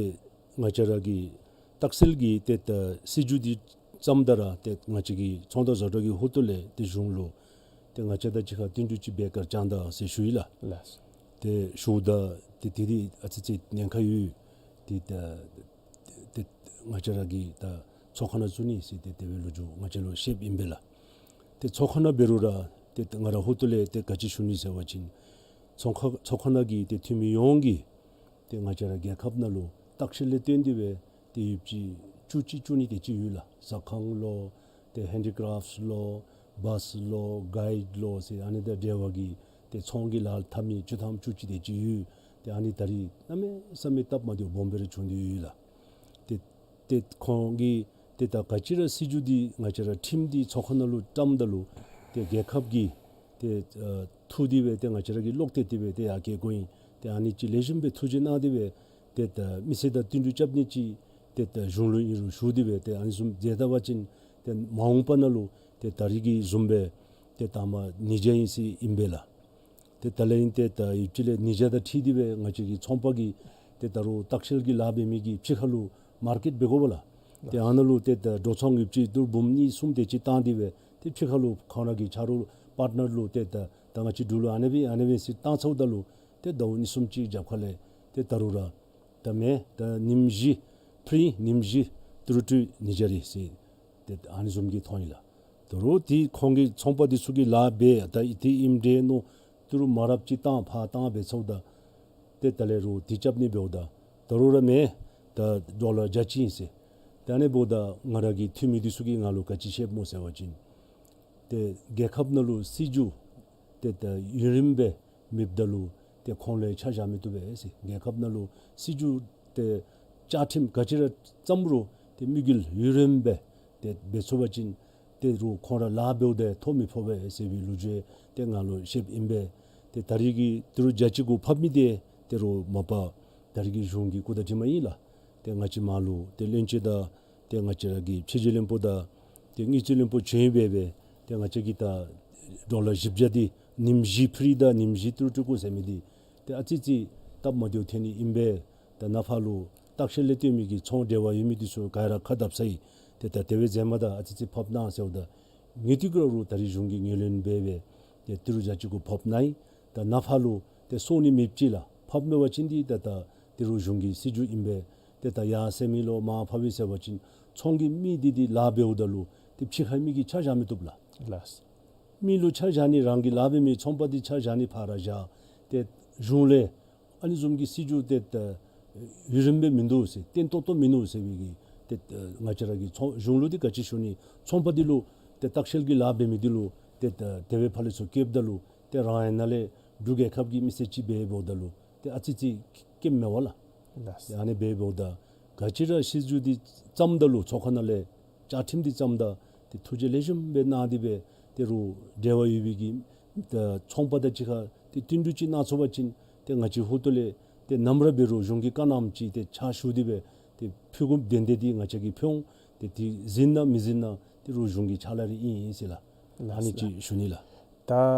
ང་བཅས་ར་གི་ལྟ་བཤལ་གྱི་ཏེ་ད་སྲིད་བྱུས་འདི་བརྩམ་ད་ར་ཏེ་ང་བཅས་ཀྱི་ཚོང་དང་བཟོ་གྲྭ་གི་ཧོངས་ལས་ཏེ་གཞུང་ལུ་ཏེ་ང་བཅས་དང་གཅིག་ཁར་བསྟུན་གྲོས་ཅིག་འབད་བཀའ་རྒྱ་བཏང་ད་ཟེར་ཞུ་ཡི་ལགས། ལགས། ཏེ་ཞུཝ་ད་ཏེ་དེ་འདི་ཨ་ཙི་ཅིག་ཉེན་ཁ་ཡོད། ཏེ་ད་ཏེ་ང་བཅས་ར་གིས་ད་ཚོགས་ཁང་ནང་བཙུགས་ནི་ཟེར་ཏེ་དེ་སྦེ་ལོ་རྒྱུས་ང་བཅས་ལུ་བཤདཔ་ཨིན་པས་ལགས། ཏེ་ཚོགས་ཁང་ནང་འབད་རུང་ར་ཏེ་ང་ར་ཧོངས་ལས་ཏེ་ག་ཅི་ཞུ་ནི་ཟེར་བ་ཅིན་ཚོགས་ཁང་ཚོགས་ཁང་ནང་གི་ཏེ་འཐུས་མི་ཡོངས་ཀྱིས་ཏེ་ང་བཅས་ར་རྒྱལ་ཁབ་ནང་ལུ་ལྟ་བཤལ་ལས་བརྟེན་ཏེ་སྦེ་ཏེ་ཡོདཔ་ཅིག་བཅུ་གཅིག་བཅུ་གཉིས་དེ་ཅིག་ཡོད་ལགས། ཟ་ཁང་ལོ་ཏེ་ཧེན་ཌི་ཀ་རེཕཊ་ལོ་བཱས་ལོ་གའིཌ་ལོ་ཟེར་ཨ་ནི་དང་འབྲེལ་བ་གི་ཏེ་ཚོང་གི་ལཱ་འཐབ་མི་བཅུ་ཐམ་བཅུ་གཅིག་དེ་ཅིག་ཡོད། ཏེ་ཨ་ནི་ད་རེས་གནམ་མེད་ས་མེད་སྟབས་མ་བདེཝ་སྦོམ་སྦེ་ར་བྱུང་སྟེ་ཡོད་ལགས། ཏེ་ཏེ་ཁོང་གིས་ཏེ་ད་ག་ཅི་ར་སྲིད་བྱུས་འདི་ང་བཅས་ར་ཁྲིམས་འདི་ཚོགས་ཁང་ནང་ལུ་བཀྲམ་ད་ལུ་ཏེ་རྒྱལ་ཁབ་ཀྱི་ཏེ་ཨ་ཐུགས་འདི་སྦེ་ཏེ་ང་བཅས་ར་གིས་ལོག་སྟེ་དེ་སྦེ་ཏེ་ཡར་བསྐྱལ་དགོ་ཨིན། ཏེ་ཨ་ནི་ཅིག་ལེགས་ཤོམ་སྦེ་ཐུགས་རྗེ་གནང་སྟེ་སྦེ་ཏེ་ད་མི་སེར་དང་བསྟུན་གྲོས་རྐྱབ་ནི་ཅིག་ཏེ་ད་གཞུང་ལུ་ཨིན་རུང་ཞུ་སྟེ་སྦེ་ཏེ་ཨ་ནི་བཟུམ་མཛད་ད་པ་ཅིན་ཏེ་མ་འོངས་པ་ནང་ལུ་ཏེ་ད་རེས་ཀྱི་བཟུམ་སྦེ་ཏེ་ད་མ་ཉིས་བརྒྱ་ཨིན་ཟེར་ཨིན་པས་ལགས། ཏེ་ད་ལས་ཨིན་ཏེ་ད་ཡོདཔ་ཅིག་ལས་ཉིས་བརྒྱ་དང་འཁྲིལ་ཏེ་སྦེ་ང་བཅས་ཀྱི་ཚོང་པ་གིས་ཏེ་ད་རུང་ལྟ་བཤལ་གྱི་ལཱ་འབད་མི་གི་ཕྱི་ཁ་ལུ་མར་ཀེཊ་འབད་དགོ་པས་ལགས། ཏེ་ཨ་ནཱ་ལུ་ཏེ་ད་འགྲོ་སོང་ཡོདཔ་ཅིག་ཏི་རུ་འབུམ་གཉིས་གསུམ་དེ་ཅིག་བཏང་སྟེ་སྦེ་ཏེ་ཕྱི་ཁ་ལུ་ཁོང་ར་གི་ཆ་རོགས་པར་ཊི་ནར་ལུ་ཏེ་ད་ད་ང་བཅས་འབྲུག་ལུ་ཨ་ནེ་སྦེ་ཨ་ནེ་སྦེ་ཟེར་བཏང་ཚརཝ་ད་ལུ་ཏེ་ཟླཝ་གཉིས་གསུམ་ཅིག་རྒྱབ་ཁ་ལས་ཏེ་ད་རུང་ར་ད་མེན་ད་ཉིནམ་བཞི་ཕི་རི་ཉིནམ་བཞི་ཏི་རུ་སྤྲོད་ཉིས་བརྒྱ་རེ་ཟེར་ཏེ་ཨ་ནི་བཟུམ་གྱི་ཐོན་ཡི་ལགས། ད་རུང་ཏེ་ཁོང་གི་ཚོང་པ་འདི་ཚུ་གིས་ལཱ་འབད་ད་ཨི་ཏི་ཨིམ་འདྲེ་ནོ་ཏི་རུ་མ་རབས་ཅིག་བཏང་ཕར་བཏང་འབད་ཚརཝ་ད་ཏེ་ད་ལས་རུང་ཏེ་རྐྱབ་ནི་འབདཝ་ད་ད་རུང་ར་མེན་ད་ཌོ་ལར་བརྒྱ་གཅིག་ཨིན་ཟེར། ཏེ་ཨ་ནི་འབདཝ་ད་ང་ར་གི་འཐུས་མི་འདི་ཚུ་གིས་ང་ལུ་ག་ཅི་བཤདཔ་སྨོ་ཟེར་བ་ཅིན་ཏེ་རྒྱལ་ཁབ་ནང་ལུ་སྲིད་བྱུས་ཏེ་ད་ཡུན་རིངམོ་སྦེ་མེདཔ་ད་ལུ་ཏེ་ཁོང་ལུ་ཆ་བཞག་མི་བཏུབ་པས་ཟེར། རྒྱལ་ཁབ་ནང་ལུ་སྲིད་བྱུས་ཏེ་བཅའ་ཁྲིམས་ག་ཅི་ར་བརྩམ་རུང་ཏེ་དམིགས་ཡུལ་ཡུན་རིངམོ་སྦེ་ཏེ་འབད་ཚུགས་པ་ཅིན་ཏེ་རུང་ཁོང་ར་ལཱ་འབདཝ་ད་ཐོ་མི་ཕོག་པས་ཟེར་བའི་ལོ་རྒྱུས་ཏེ་ང་ལུ་བཤདཔ་ཨིན་པས། ཏེ་ད་རེས་ཀྱི་ཏི་རུ་བརྒྱ་གཅིག་གུ་ཕབ་མི་འདི་ཏེ་རུང་མ་པ་ད་རེས་ཀྱི་གཞུང་གི་སྐུ་དྲིན་ཨིན་ལགས། ཏེ་ང་བཅས་མར་ལུ་ཏེ་བློན་ཆེན་དང་ཏེ་ང་བཅས་ར་གི་ཕྱི་འབྲེལ་བློན་པོ་དང་ཏེ་དངུལ་རྩིས་བློན་པོ་བྱོན་སྦེ་སྦེ་ཏེ་ང་བཅས་ཀྱིས་ད་ཌོ་ལར་བཞི་བརྒྱ་འདི་ཉིནམ་བཞི་ཕི་རི་དང་ཉིནམ་བཞི་ཏི་རུ་སྤྲོད་དགོ་ཟེར་མི་འདི་ཏེ་ཨ་ཙི་ཅིག་སྟབས་མ་བདེཝ་ཐོན་ནི་ཨིན་པས། ད་ནཱ་ཕར་ལུ་ལྟ་བཤལ་ལས་བརྟེན་མི་གི་ཚོང་འབྲེལ་བ་ཡོད་མི་འདི་ཚུ་ག་ར་ཁ་བརྡབ་ཚར་ཡི། ཏེ་ད་དེ་སྦེ་མཛད་མ་ད་ཨ་ཙི་ཅིག་ཕབ་གནང་ཟེརཝ་ད་ངེས་ཏིག་ར་རུང་ད་རེས་གཞུང་གིས་ངོས་ལེན་འབད་སྦེ་ཏེ་ཏི་རུ་བརྒྱ་གཅིག་གུ་ཕབ་གནང་ཡི། ད་ནཱ་ཕར་ལུ་ཏེ་སོང་ནི་མེདཔ་ཅིག་ལགས། ཕབ་མེད་པ་ཅིན་འདི་ད་ད་ཏི་རུ་གཞུང་གི་སྲིད་བྱུས་ཨིན་པས། ཏེ་ད་ཡར་སེང་མི་ལོ་མར་ཕབ་ཡི་ཟེར་བ་ཅིན་ཚོང་གི་མི་འདི་འདི་ལཱ་འབདཝ་ད་ལུ་ཏེ་ཕྱི་ཁའི་མི་གིས་ཆ་བཞག་མི་བཏུབ་ལགས། ལགས། མི་ལུ་ཆ་བཞག་ནི་རང་གི་ལཱ་འབད་མི་ཚོང་པ་འདི་ཆ་བཞག་ནི་ཕར་ར་བཞག། ཏེ་གཞུང་ལས་ཨ་ནི་བཟུམ་གྱི་སྲིད་བྱུས་ཏེ་ད་ཡུན་རིངམོ་སྦེ་མིན་འདུག་ཟེར་བརྟན་ཏོག་ཏོ་མིན་འདུག་ཟེར་བའི་གི་ཏེ་ང་བཅས་ར་གི་ཚོང་གཞུང་ལུ་འདི་ག་ཅི་ཞུ་ནི་ཚོང་པ་འདི་ལུ་ཏེ་ལྟ་བཤལ་གྱི་ལཱ་འབད་མི་འདི་ལུ་ཏེ་ད་དེ་སྦེ་ཕར་ལས་ཚུར་བསྐྱལཝ་ད་ལུ་ཏེ་རང་ཡང་ནཱ་ལས་འབྲུག་རྒྱལ་ཁབ་ཀྱི་མི་སེར་ཅིག་འབད་འབདཝ་ད་ལུ་ཏེ་ཨ་ཙི་ཅིག་སྐྱེཝ་མས་པ་ལགས། ལགས། ཏེ་ཨ་ནི་འབད་འབདཝ་ད་ག་ཅི་ར་སྲིད་བྱུས་འདི་བརྩམ་ད་ལུ་ཚོགས་ཁང་ནང་ལས་བཅའ་ཁྲིམས་འདི་བརྩམ་ད་ཏེ་ཐུགས་རྗེ་ལེགས་ཤོམ་སྦེ་གནང་སྟེ་སྦེ་ཏེ་རུང་འབྲེལ་བ་ཡོད་པའི་གི་ད་ཚོང་པ་དང་གཅིག་ཁར་ཏེ་བསྟུན་གྲོས་ཅིག་གནང་ཚུགས་པ་ཅིན་ཏེ་ང་བཅས་ཧོངས་ལས་ཏེ་ནམ་ར་འབད་རུང་གཞུང་གི་བཀའ་གནངམ་ཅིག་ཏེ་ཕྱག་ཞུ་སྟེ་སྦེ་ཏེ་ཕུལ་དགོཔ་དོན་དེ་འདི་ང་བཅས་ཀྱིས་ཕུལ་འོང་། ཏེ་དེ་བཟུམ་ན་མི་བཟུམ་ན་ཏེ་རུང་གཞུང་གི་ཕྱག་ལཱ་རེ་ཨིན་ཟེར་ལགས། ལགས། ཨ་ནི་ཅིག་ཞུ་ནི་ལགས། ད་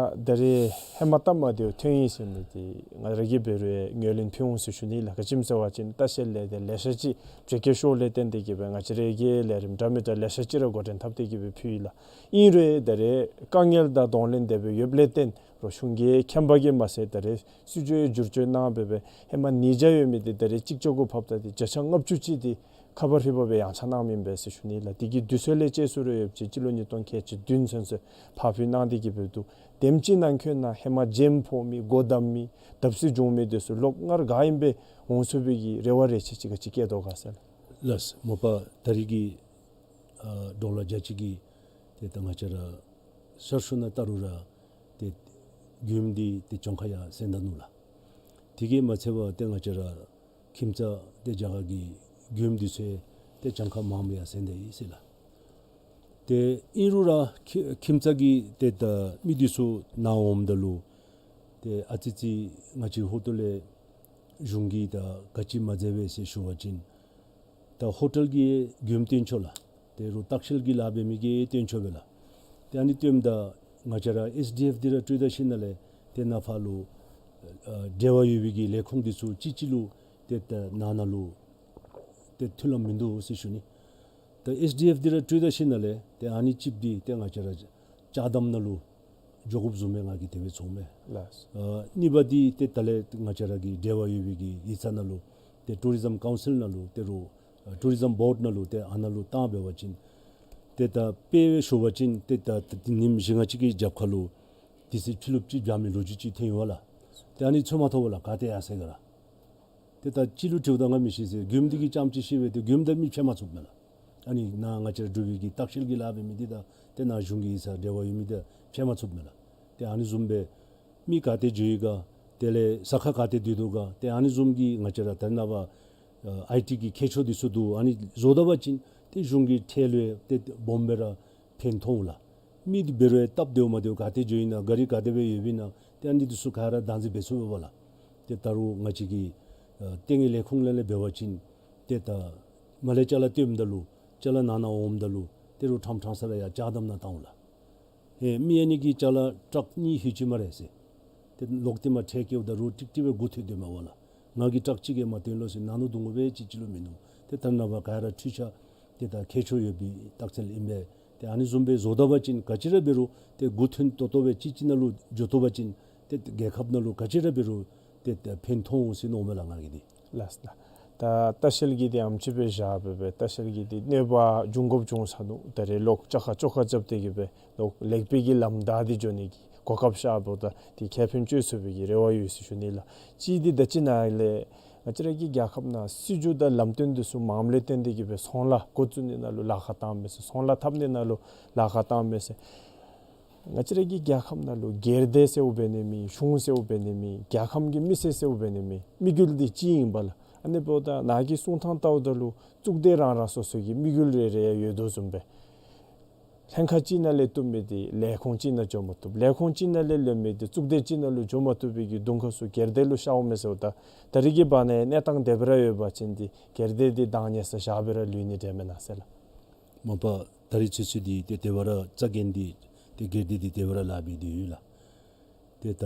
ད་རེས་ཧེ་མ་སྟབས་མ་བདེཝ་ཐོན་ཡི་ཟེར་མི་འདི་ང་ར་གིས་འབད་རུང་ངོས་ལེན་ཕུལ་འོང་ཟེར་ཞུ་ནི་ལགས། ག་ཅི་སྨོ་ཟེར་བ་ཅིན་ལྟ་བཤལ་ལས་སྡེ་ལེ་ཤ་ཅིག་བརྗེད་སྐྱེ་ཤོར་ལས་བརྟེན་ཏེ་གི་སྦེ་ང་བཅས་ར་གིས་ལས་རིམ་འདྲ་མི་འདྲ་ལེ་ཤ་ཅིག་ར་འགོ་འདྲེན་འཐབ་སྟེ་གི་སྦེ་ཕུལ་ཡི་ལགས། ཨིན་རུང་ད་རེས་དཀའ་ངལ་དང་གདོང་ལེན་དེ་སྦེ་ཡོདཔ་ལས་བརྟེན་ རོགས་གཞུང་གིས་མཁྱེན་པ་གིས་མ་ཚད་ད་རེས་སྲིད་བྱུས་བསྒྱུར་བཅོས་གནང་སྦེ་སྦེ་ཧེ་མ་ཉིས་བརྒྱ་ཡོད་མི་འདི་ད་རེས་གཅིག་བརྒྱ་གུ་ཕབ་ད་འདི་བརྒྱ་ཆ་ལྔ་བཅུ་ཅིག་འདི་ཁ་པར་ཧྲིལ་པོ་སྦེ་ཡངས་ཆག་གནངམ་ཨིན་པས་ཟེར་ཞུ་ནི་ལགས། དེ་གི་དུས་ཚོད་ལས་བཅད་སུ་ར་ཡོད་ཅི། སྤྱི་ལོ་ཉིས་སྟོང་ཁལ་གཅིག་བདུན་ཚུན་ཚོད་ཕར་འགྱངས་གནང་སྟེ་གི་སྦེ་འདུག། དེམ་ཅིག་ནང་འཁོད་ནང་ཧེ་མ་འཇམ་ཕོག་མི་སྒོ་བསྡམས་མི་བརྡབ་གསིག་བྱུང་མི་འདི་ཚུ་ལོག་སྔར་ག་ཨིནམ་སྦེ་འོང་ཚུགས་པའི་གི་རེ་བ་རེ་ཆེ་ཅིག་ག་ཅི་བསྐྱེད་དོ་ག་ཟེར་ལགས། ལགས་མ་པ་ད་རེས་ཀྱི་ཨ་ཌོ་ལར་བརྒྱ་གཅིག་གི་ཏེ་ད་ང་བཅས་ར་ཤར་ཕྱོགས་ནང་ལྟ་རུང་ར་ཏེ་མགྱོནམ་འདི་ཏེ་གྱངས་ཁ་ཡང་ཟད་ད་ནུག་ལགས། དེ་གིས་མ་ཚད་པར་ཏེ་ང་བཅས་ར་ཁྱིམ་ཚང་ཏེ་རྒྱ་གར་གྱི་མགྱོནམ་འདི་ཚུ་ཏེ་གྱངས་ཁ་མངམ་ཡང་ཟད་ད་ཡི་ཟེར་ལགས། ཏེ་ཨིན་རུང་ར་ཁྱི་ཁྱིམ་ཚང་གི་ཏེ་ད་མི་འདི་ཚུ་ནཱ་འོངམ་ད་ལུ་ཏེ་ཨ་ཙི་ཅིག་ང་བཅས་ཧོ་ཏོ་ལས་གཞུང་གིས་ད་ག་ཅི་མ་མཛད་པས་ཟེར་ཞུ་བ་ཅིན་ད་ཧོ་ཊེལ་གྱི་མགྱོནམ་བཏོན་ཆོག་ལགས། ཏེ་རོགས་ལྟ་བཤལ་གྱི་ལཱ་འབད་མི་གིས་བཏོན་ཆོག་པས་ལགས། ཏེ་ཨ་ནི་བཏོནམ་ད་ང་བཅས་ར་ཨེསི་ཌི་ཨེཕ་འདི་ར་སྤྲོད་ད་ཞིནམ་ལས་ཏེ་ནཱ་ཕར་ལུ་ཨ་འབྲེལ་བ་ཡོད་པའི་གི་ལས་ཁུངས་འདི་ཚུ་གཅིག་གཅིག་ལུ་ཏེ་ད་ནང་ན་ལུ་ཏེ་མཐུན་ལམ་མིན་འདུག་ཟེར་ཞུ་ནི། ད་ཨེསི་ཌི་ཨེཕ་འདི་ར་སྤྲོད་ད་ཞིནམ་ལས་ཏེ་ཨ་ནི་གཅིག་འདི་ཏེ་ང་བཅས་ར་ཅ་དམ་ནང་ལུ་འགྱོ་དགོཔ་བཟུམ་སྦེ་ང་གིས་དེ་སྦེ་ཚོརཝ་མས། ལགས། ཨ་གཉིས་པ་འདི་ཏེ་ད་ལས་ང་བཅས་ར་གི་འབྲེལ་བ་ཡོད་པའི་གི་ཡིག་ཚང་ནང་ལུ་ཏེ་ཊུ་རི་ཛམ་ཀའུན་སིལ་ནང་ལུ་ཏེ་རོགས་ཨ་ཊུ་རི་ཛམ་བོརཌ་ནང་ལུ་ཏེ་ཨ་ནཱ་ལུ་བཏང་འབད་བ་ཅིན་ཏེ་ད་དཔེ་སྦེ་ཞུ་བ་ཅིན་ཏེ་ད་ཏེ་ཉིནམ་བཞི་ལྔ་ཅིག་གི་རྒྱབ་ཁ་ལུ་དུས་ཚོད་ཕྱི་ལུ་ཅིག་འགྱོ་མི་ལོ་རྒྱུས་ཅིག་ཐོན་ཡོད་ལགས། ཏེ་ཨ་ནི་ཚོད་མ་ཐོབ་པར་ལགས་ག་ཏེ་ཡར་སོང་ག་ར། ཏེ་ད་ཅི་ལུ་འདྲིཝ་ད་ང་མི་ཤེས་ཟེར། མགྱོནམ་འདི་གིས་རྐྱངམ་ཅིག་ཤེས་པས། ཏེ་མགྱོནམ་དང་མི་ཕྱད་མ་ཚུགསཔ་མས་ལགས། ཨ་ནི་ནཱ་ང་བཅས་ར་འབྲུག་པའི་གི་ལྟ་བཤལ་གྱི་ལཱ་འབད་མི་འདི་དང་ཏེ་ནཱ་གཞུང་གི་ཡིག་ཚང་འབྲེལ་བ་ཡོད་མི་འདི་ཕྱད་མ་ཚུགསཔ་མས་ལགས། ཏེ་ཨ་ནི་བཟུམ་སྦེ་མི་ག་ཏེ་འགྱོ་ཡི་ག། དེ་ལས་ས་ཁ་ག་ཏེ་སྡོད་དོ་ག། ཏེ་ཨ་ནི་བཟུམ་གྱི་ང་བཅས་ར་ད་རེས་ནངས་པ་ཨ་ཨའི་ཊི་གི་མཁས་མཆོག་འདི་ཚུ་འདུག། ཨ་ནི་བཟོ་ད་པ་ཅིན་ཏེ་གཞུང་གི་ཁྲལ་ལུ་ཏེ་སྦོམ་སྦེ་ར་ཕན་ཐོགས་འོང་ལགས། མི་འདི་འབད་རུང་སྟབས་བདེཝ་མ་བདེཝ་ག་ཏེ་འགྱོ་ཡི་ན་ག་རི་ག་དེ་སྦེ་ཡོདཔ་ཨིན་ན་ཏེ་ཨ་ནི་འདི་ཚུ་ག་ར་བདག་འཛིན་འབད་ཚུགས་པས་ལགས། ཏེ་ད་རུང་ང་བཅས་ཀྱི་ཨ་ལྟེ་གནས་ལས་ཁུངས་ལས་ལས་འབད་བ་ཅིན་ཏེ་ད་མར་ལས་ཅ་ལ་བཏོནམ་ད་ལུ་ཅ་ལ་ནང་ན་འོངམ་ད་ལུ་ཏེ་རོགས་ཕྲང་ཕྲང་ས་ར་ཡར་ཅ་དམ་ནང་བཏང་འོང་ལགས། ཨེ་མི་ཨ་ནི་གིས་ཅ་ལ་ཊཱག་གཉིས་ལྷོད་ཅི་སྨ་རེ་ཟེར། ཏེ་ལོག་སྟེ་མར་ཁྲལ་བཀལཝ་ད་རོགས་ཀྲིག་ཀྲི་སྦེ་མགུ་འཐོན་དོ་མས་པ་ལགས། ང་གིས་ཊཱག་གཅིག་གིས་མ་བཏོན་ལོ་ཟེར། ནང་ན་སྡོད་དགོ་པའི་གཅིག་གཅིག་ལུ་མིན་འདུག། ཏེ་ད་རེས་ནངས་པ་ག་ར་འཕྲུལ་ཆས་ཏེ་ད་མཁས་མཆོག་ཡོད་པའི་རྟགས་མཚན་ཨིན་པས། ཏེ་ཨ་ནི་བཟུམ་སྦེ་བཟོ་ད་པ་ཅིན་ག་ཅི་ར་འབད་རུང་ཏེ་མགུ་འཐོན་ཏོག་ཏོ་སྦེ་གཅིག་གཅིག་ནང་ལུ་འགྱོ་བཏུབ་པ་ཅིན་ཏེ་རྒྱལ་ཁབ་ནང་ལུ་ག་ཅི་ར་འབད་རུང་ཏེ་ཏེ་ཕན་ཐོགས་འོང་ཟེར་མནོཝ་མས་ལགས་ང་གིས་འདི། ལགས་ལགས། ད་ལྟ་བཤལ་གྱི་འདི་ཨམ་ཅིག་སྦེ་བཞག་སྦེ་སྦེ་ལྟ་བཤལ་གྱི་འདི་གནོད་པ་འབྱུང་དགོཔ་འབྱུང་ས་ནུག། ད་རེས་ལོག་ཅ་ཁ་བཅོ་ཁ་རྐྱབ་སྟེ་གི་སྦེ་ལོག་ལེགས་པའི་གི་ལམ་བདའ་སྟེ་འགྱོ་ནི་གི་གོ་སྐབས་ཤརཝ་ད་འདི་ཁེ་ཕན་ལྕོགས་ཚུགས་པའི་གི་རེ་བ་ཡོད་ཟེར་ཞུ་ནི་ལགས། གཅིག་འདི་ད་ཅི་ནཱ་ལས་ང་བཅས་ར་གི་རྒྱལ་ཁབ་ནང་སྲིད་བྱུས་དང་ལམ་སྟོན་འདི་ཚུ་མངམ་ལས་བརྟེན་ཏེ་གི་སྦེ་ཚོང་ལཱ་འགོ་བཙུགས་ནི་ནང་ལུ་ལཱ་ཁག་བཏངམ་མས་ཟེར། ཚོང་ལཱ་འཐབ་ནི་ནང་ལུ་ལཱ་ཁག་བཏངམ་མས་ཟེར། ང་བཅས་ར་གི་རྒྱལ་ཁབ་ནང་ལུ་སྒེར་སྡེ་ཟེརཝ་འབད་ནི་མེད། གཞུང་ཟེརཝ་འབད་ནི་མེད། རྒྱལ་ཁམས་ཀྱི་མི་སེར་ཟེརཝ་འབད་ནི་མེད། དམིགས་ཡུལ་འདི་གཅིག་ཨིན་པས་ལགས། ཨ་ནི་འབདཝ་ད་ནཱ་གི་གསུང་ཐངས་བལྟཝ་ད་ལུ་གཙུག་སྡེ་རང་རང་སོ་སོ་གི་དམིགས་ཡུལ་རེ་རེ་ཡང་ཡོད་དོ་བཟུམ་སྦེ། ལྷན་ཁག་གཅིག་ནང་ལས་བཏུབ་མི་འདི་ལས་ཁུངས་གཅིག་ནང་འགྱོ་མ་བཏུབ། ལས་ཁུངས་གཅིག་ནང་ལས་ལོན་མི་འདི་གཙུག་སྡེ་གཅིག་ནང་ལུ་འགྱོ་མ་བཏུབ་པའི་གི་གདོང་ཁ་ཚུ་སྒེར་སྡེ་ལུ་ཤརཝ་མས་ཟེརཝ་ད་ད་རེས་ཀྱི་བར་ན་གནས་སྟངས་དེ་སྦེ་ར་ཡོད་པ་ཅིན་འདི་སྒེར་སྡེ་འདི་བདག་ཉར་ས་བཞག་སྦེ་ར་ལུས་ནི་འདྲས་མེན་ན་ཟེར་ལགས། མ་པ་ད་རེས་ཚུན་ཚོད་འདི་ཏེ་དེ་སྦེ་ར་རྩ་འགེངས་ཏེ་ཏེ་སྒེར་སྡེ་འདི་དེ་སྦེ་ར་ལཱ་འབད་དེ་ཡོད་ལགས། ཏེ་ད་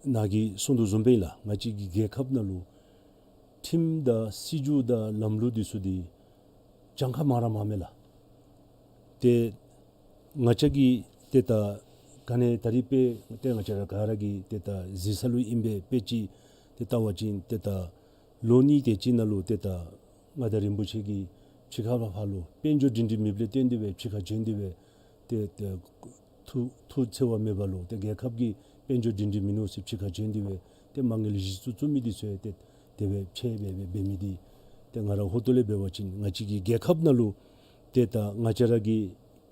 ནཱ་གིས་གསུང་དོ་བཟུམ་སྦེ་ཨིན་ལགས། ང་བཅས་ཀྱི་རྒྱལ་ཁབ་ནང་ལུ་ཁྲིམས་དང་སྲིད་བྱུས་དང་ལམ་ལུགས་འདི་ཚུ་འདི་གྱངས་ཁ་མང་ར་མངམ་མས་ལགས། ཏེ་ང་བཅས་ཀྱིས་ཏེ་ད་ག་ནི་ད་རེས་དཔེ་ཏེ་ང་བཅས་ར་ག་ར་གིས་ཏེ་ད་གཟིགས་ས་ལུ་ཨིན་པས། དཔེ་ཅིག་ཏེ་བལྟ་བ་ཅིན་ཏེ་ད་ལོ་གཉིས་དེ་ཅིག་ནང་ལུ་ཏེ་ད་མངའ་བདག་རིན་པོ་ཆེ་གིས་ཕྱི་ཁ་ལས་ཕར་ལུ་དཔལ་འབྱོར་སྒྲིང་སྒྲིང་མེདཔ་ལས་བརྟེན་ཏེ་སྦེ་ཕྱི་ཁར་བྱོན་ཏེ་སྦེ་ཏེ་ཏེ་ཐུགས་ཐུགས་འཚེར་བ་མེད་པར་ལུ་ཏེ་རྒྱལ་ཁབ་ཀྱི་དཔལ་འབྱོར་སྒྲིང་སྒྲིང་མིན་ནུག་ཟེར་ཕྱི་ཁར་བྱོན་ཏེ་སྦེ་ཏེ་མ་དངུལ་གཞི་བཙུགས་བཙུགས་མི་འདི་ཚུ་ཏེ་དེ་སྦེ་ཕྱེ་སྦེ་སྦེ་འབད་མི་འདི་ཏེ་ང་ར་ཧོ་ཏོ་ལས་འབད་བ་ཅིན་ང་བཅས་ཀྱི་རྒྱལ་ཁབ་ནང་ལུ་ཏེ་ད་ང་བཅས་ར་གི་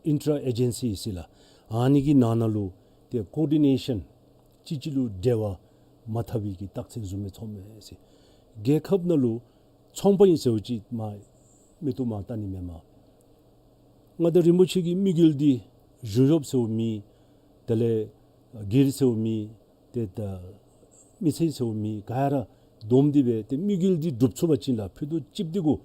ཨིན་ཊྲ་ཨེ་ཇེན་སི་ཟེར་ལགས། ཨ་ནི་གི་ནང་ན་ལུ་ཏེ་ཀོ་ཌི་ནེ་ཤཱན་གཅིག་གཅིག་ལུ་འབྲེལ་བ་མ་འཐབ་པའི་གི་རྟགས་མཚན་བཟུམ་སྦེ་ཚོརཝ་མས་ཟེར། རྒྱལ་ཁབ་ནང་ལུ་ཚོང་པ་ཨིན་ཟེརཝ་ཅིག་མ་མིག་ཏོ་མ་བལྟ་ནི་མེན་མས། མངའ་བདག་རིན་པོ་ཆེ་གི་དམིགས་ཡུལ་འདི་གཞུང་གཡོགཔ་ཟེརཝ་མེད། དེ་ལས་སྒེར་ཟེརཝ་མེད། ཏེ་ད་མི་ཚེ་ཟེརཝ་མེད། ག་ར་བསྡོམས་ཏེ་སྦེ་ཏེ་དམིགས་ཡུལ་འདི་འགྲུབ་ཚུགས་པ་ཅིན་ལགས་ཕུད་རྡོག་གཅིགཔོ་འདི་གུ་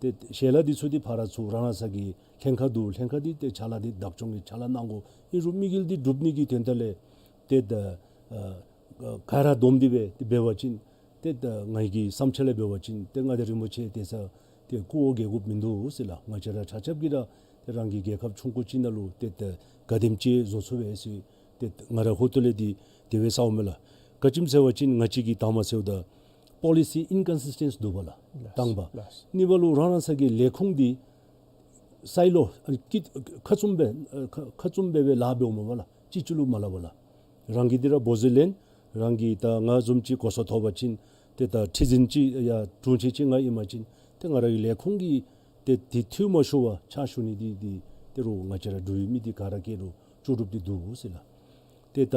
ཏེ་ཞལ་ལག་འདི་ཚུ་འདི་ཕར་ར་ཚུར་རང་རང་སོ་གི་ལྷན་ཁག་འདུག། ལྷན་ཁག་འདི་ཏེ་ཕྱག་ལཱ་འདི་བདག་སྐྱོང་གི་ཕྱག་ལཱ་གནང་དགོ། ཨིན་རུང་དམིགས་ཡུལ་འདི་འགྲུབ་ནི་གི་དོན་དག་ལས་ཏེ་ད་ཨ་ག་ར་བསྡོམས་ཏེ་སྦེ་ཏེ་འབད་བ་ཅིན་ཏེ་ད་ངེའི་གི་བསམ་འཆར་ལས་འབད་བ་ཅིན་ཏེ་མངའ་བདག་རིན་པོ་ཆེ་དེ་ས་ཏེ་སྐུ་འོ་བརྒྱལ་དགོཔ་མིན་འདུག་ཟེར་ལགས། ང་བཅས་ར་ཆ་ཁྱབ་ཀྱིས་ར་ཏེ་རང་གི་རྒྱལ་ཁབ་ཆུང་ཀུ་ཅིག་ནང་ལུ་ཏེ་ད་ག་དེམ་ཅིག་བཟོ་ཚུགས་པས་ཟེར་ ཏེ་ང་ར་ཧོ་ཏོ་ལས་འདི་དེ་སྦེ་ཟཝ་མས་ལགས། ག་ཅི་སྨོ་ཟེར་བ་ཅིན་ང་བཅས་ཀྱི་དང་པ་ཟེརཝ་ད་པོ་ལི་སི་ཨིན་ཀོན་སིསི་ཊེནཊ་འདུག་པ་ལགས། ལགས། དང་པ། ལགས། གཉིས་པ་ལུ་རང་རང་སོའི་ལས་ཁུངས་འདི་སའི་ལོ་ཨ་ནི་ཀི་ཁ་བཙུམ་སྦེ་ཨ་ཁ་ཁ་བཙུམ་སྦེ་སྦེ་ལཱ་འབདཝ་མས་པ་ལགས། གཅིག་གཅིག་ལུ་མ་སླབ་པར་ལགས། རང་གིས་འདི་ར་འབོ་རྩིས་ལེན། རང་གིས་ད་ང་བཟུམ་ཅིག་གོ་ས་ཐོབ་པ་ཅིན་ཏེ་ད་ཁྲི་འཛིན་ཅིག་ཡང་དྲུང་ཆེན་ཅིག་ང་ཨིན་པ་ཅིན་ཏེ་ང་ར་གི་ལས་ཁུངས་ཀྱི་ཏེ་དེ་འཐུས་མ་ཤོར་བར་ཕྱག་ཞུ་ནི་འདི་འདི་ཏེ་རོགས་ང་བཅས་ར་འབྲུག་པའི་མི་འདི་ག་ར་གིས་རོགས་ལྕོགས་གྲུབ་འདི་འདུག་ཟེར་ལགས། ཏེ་ད་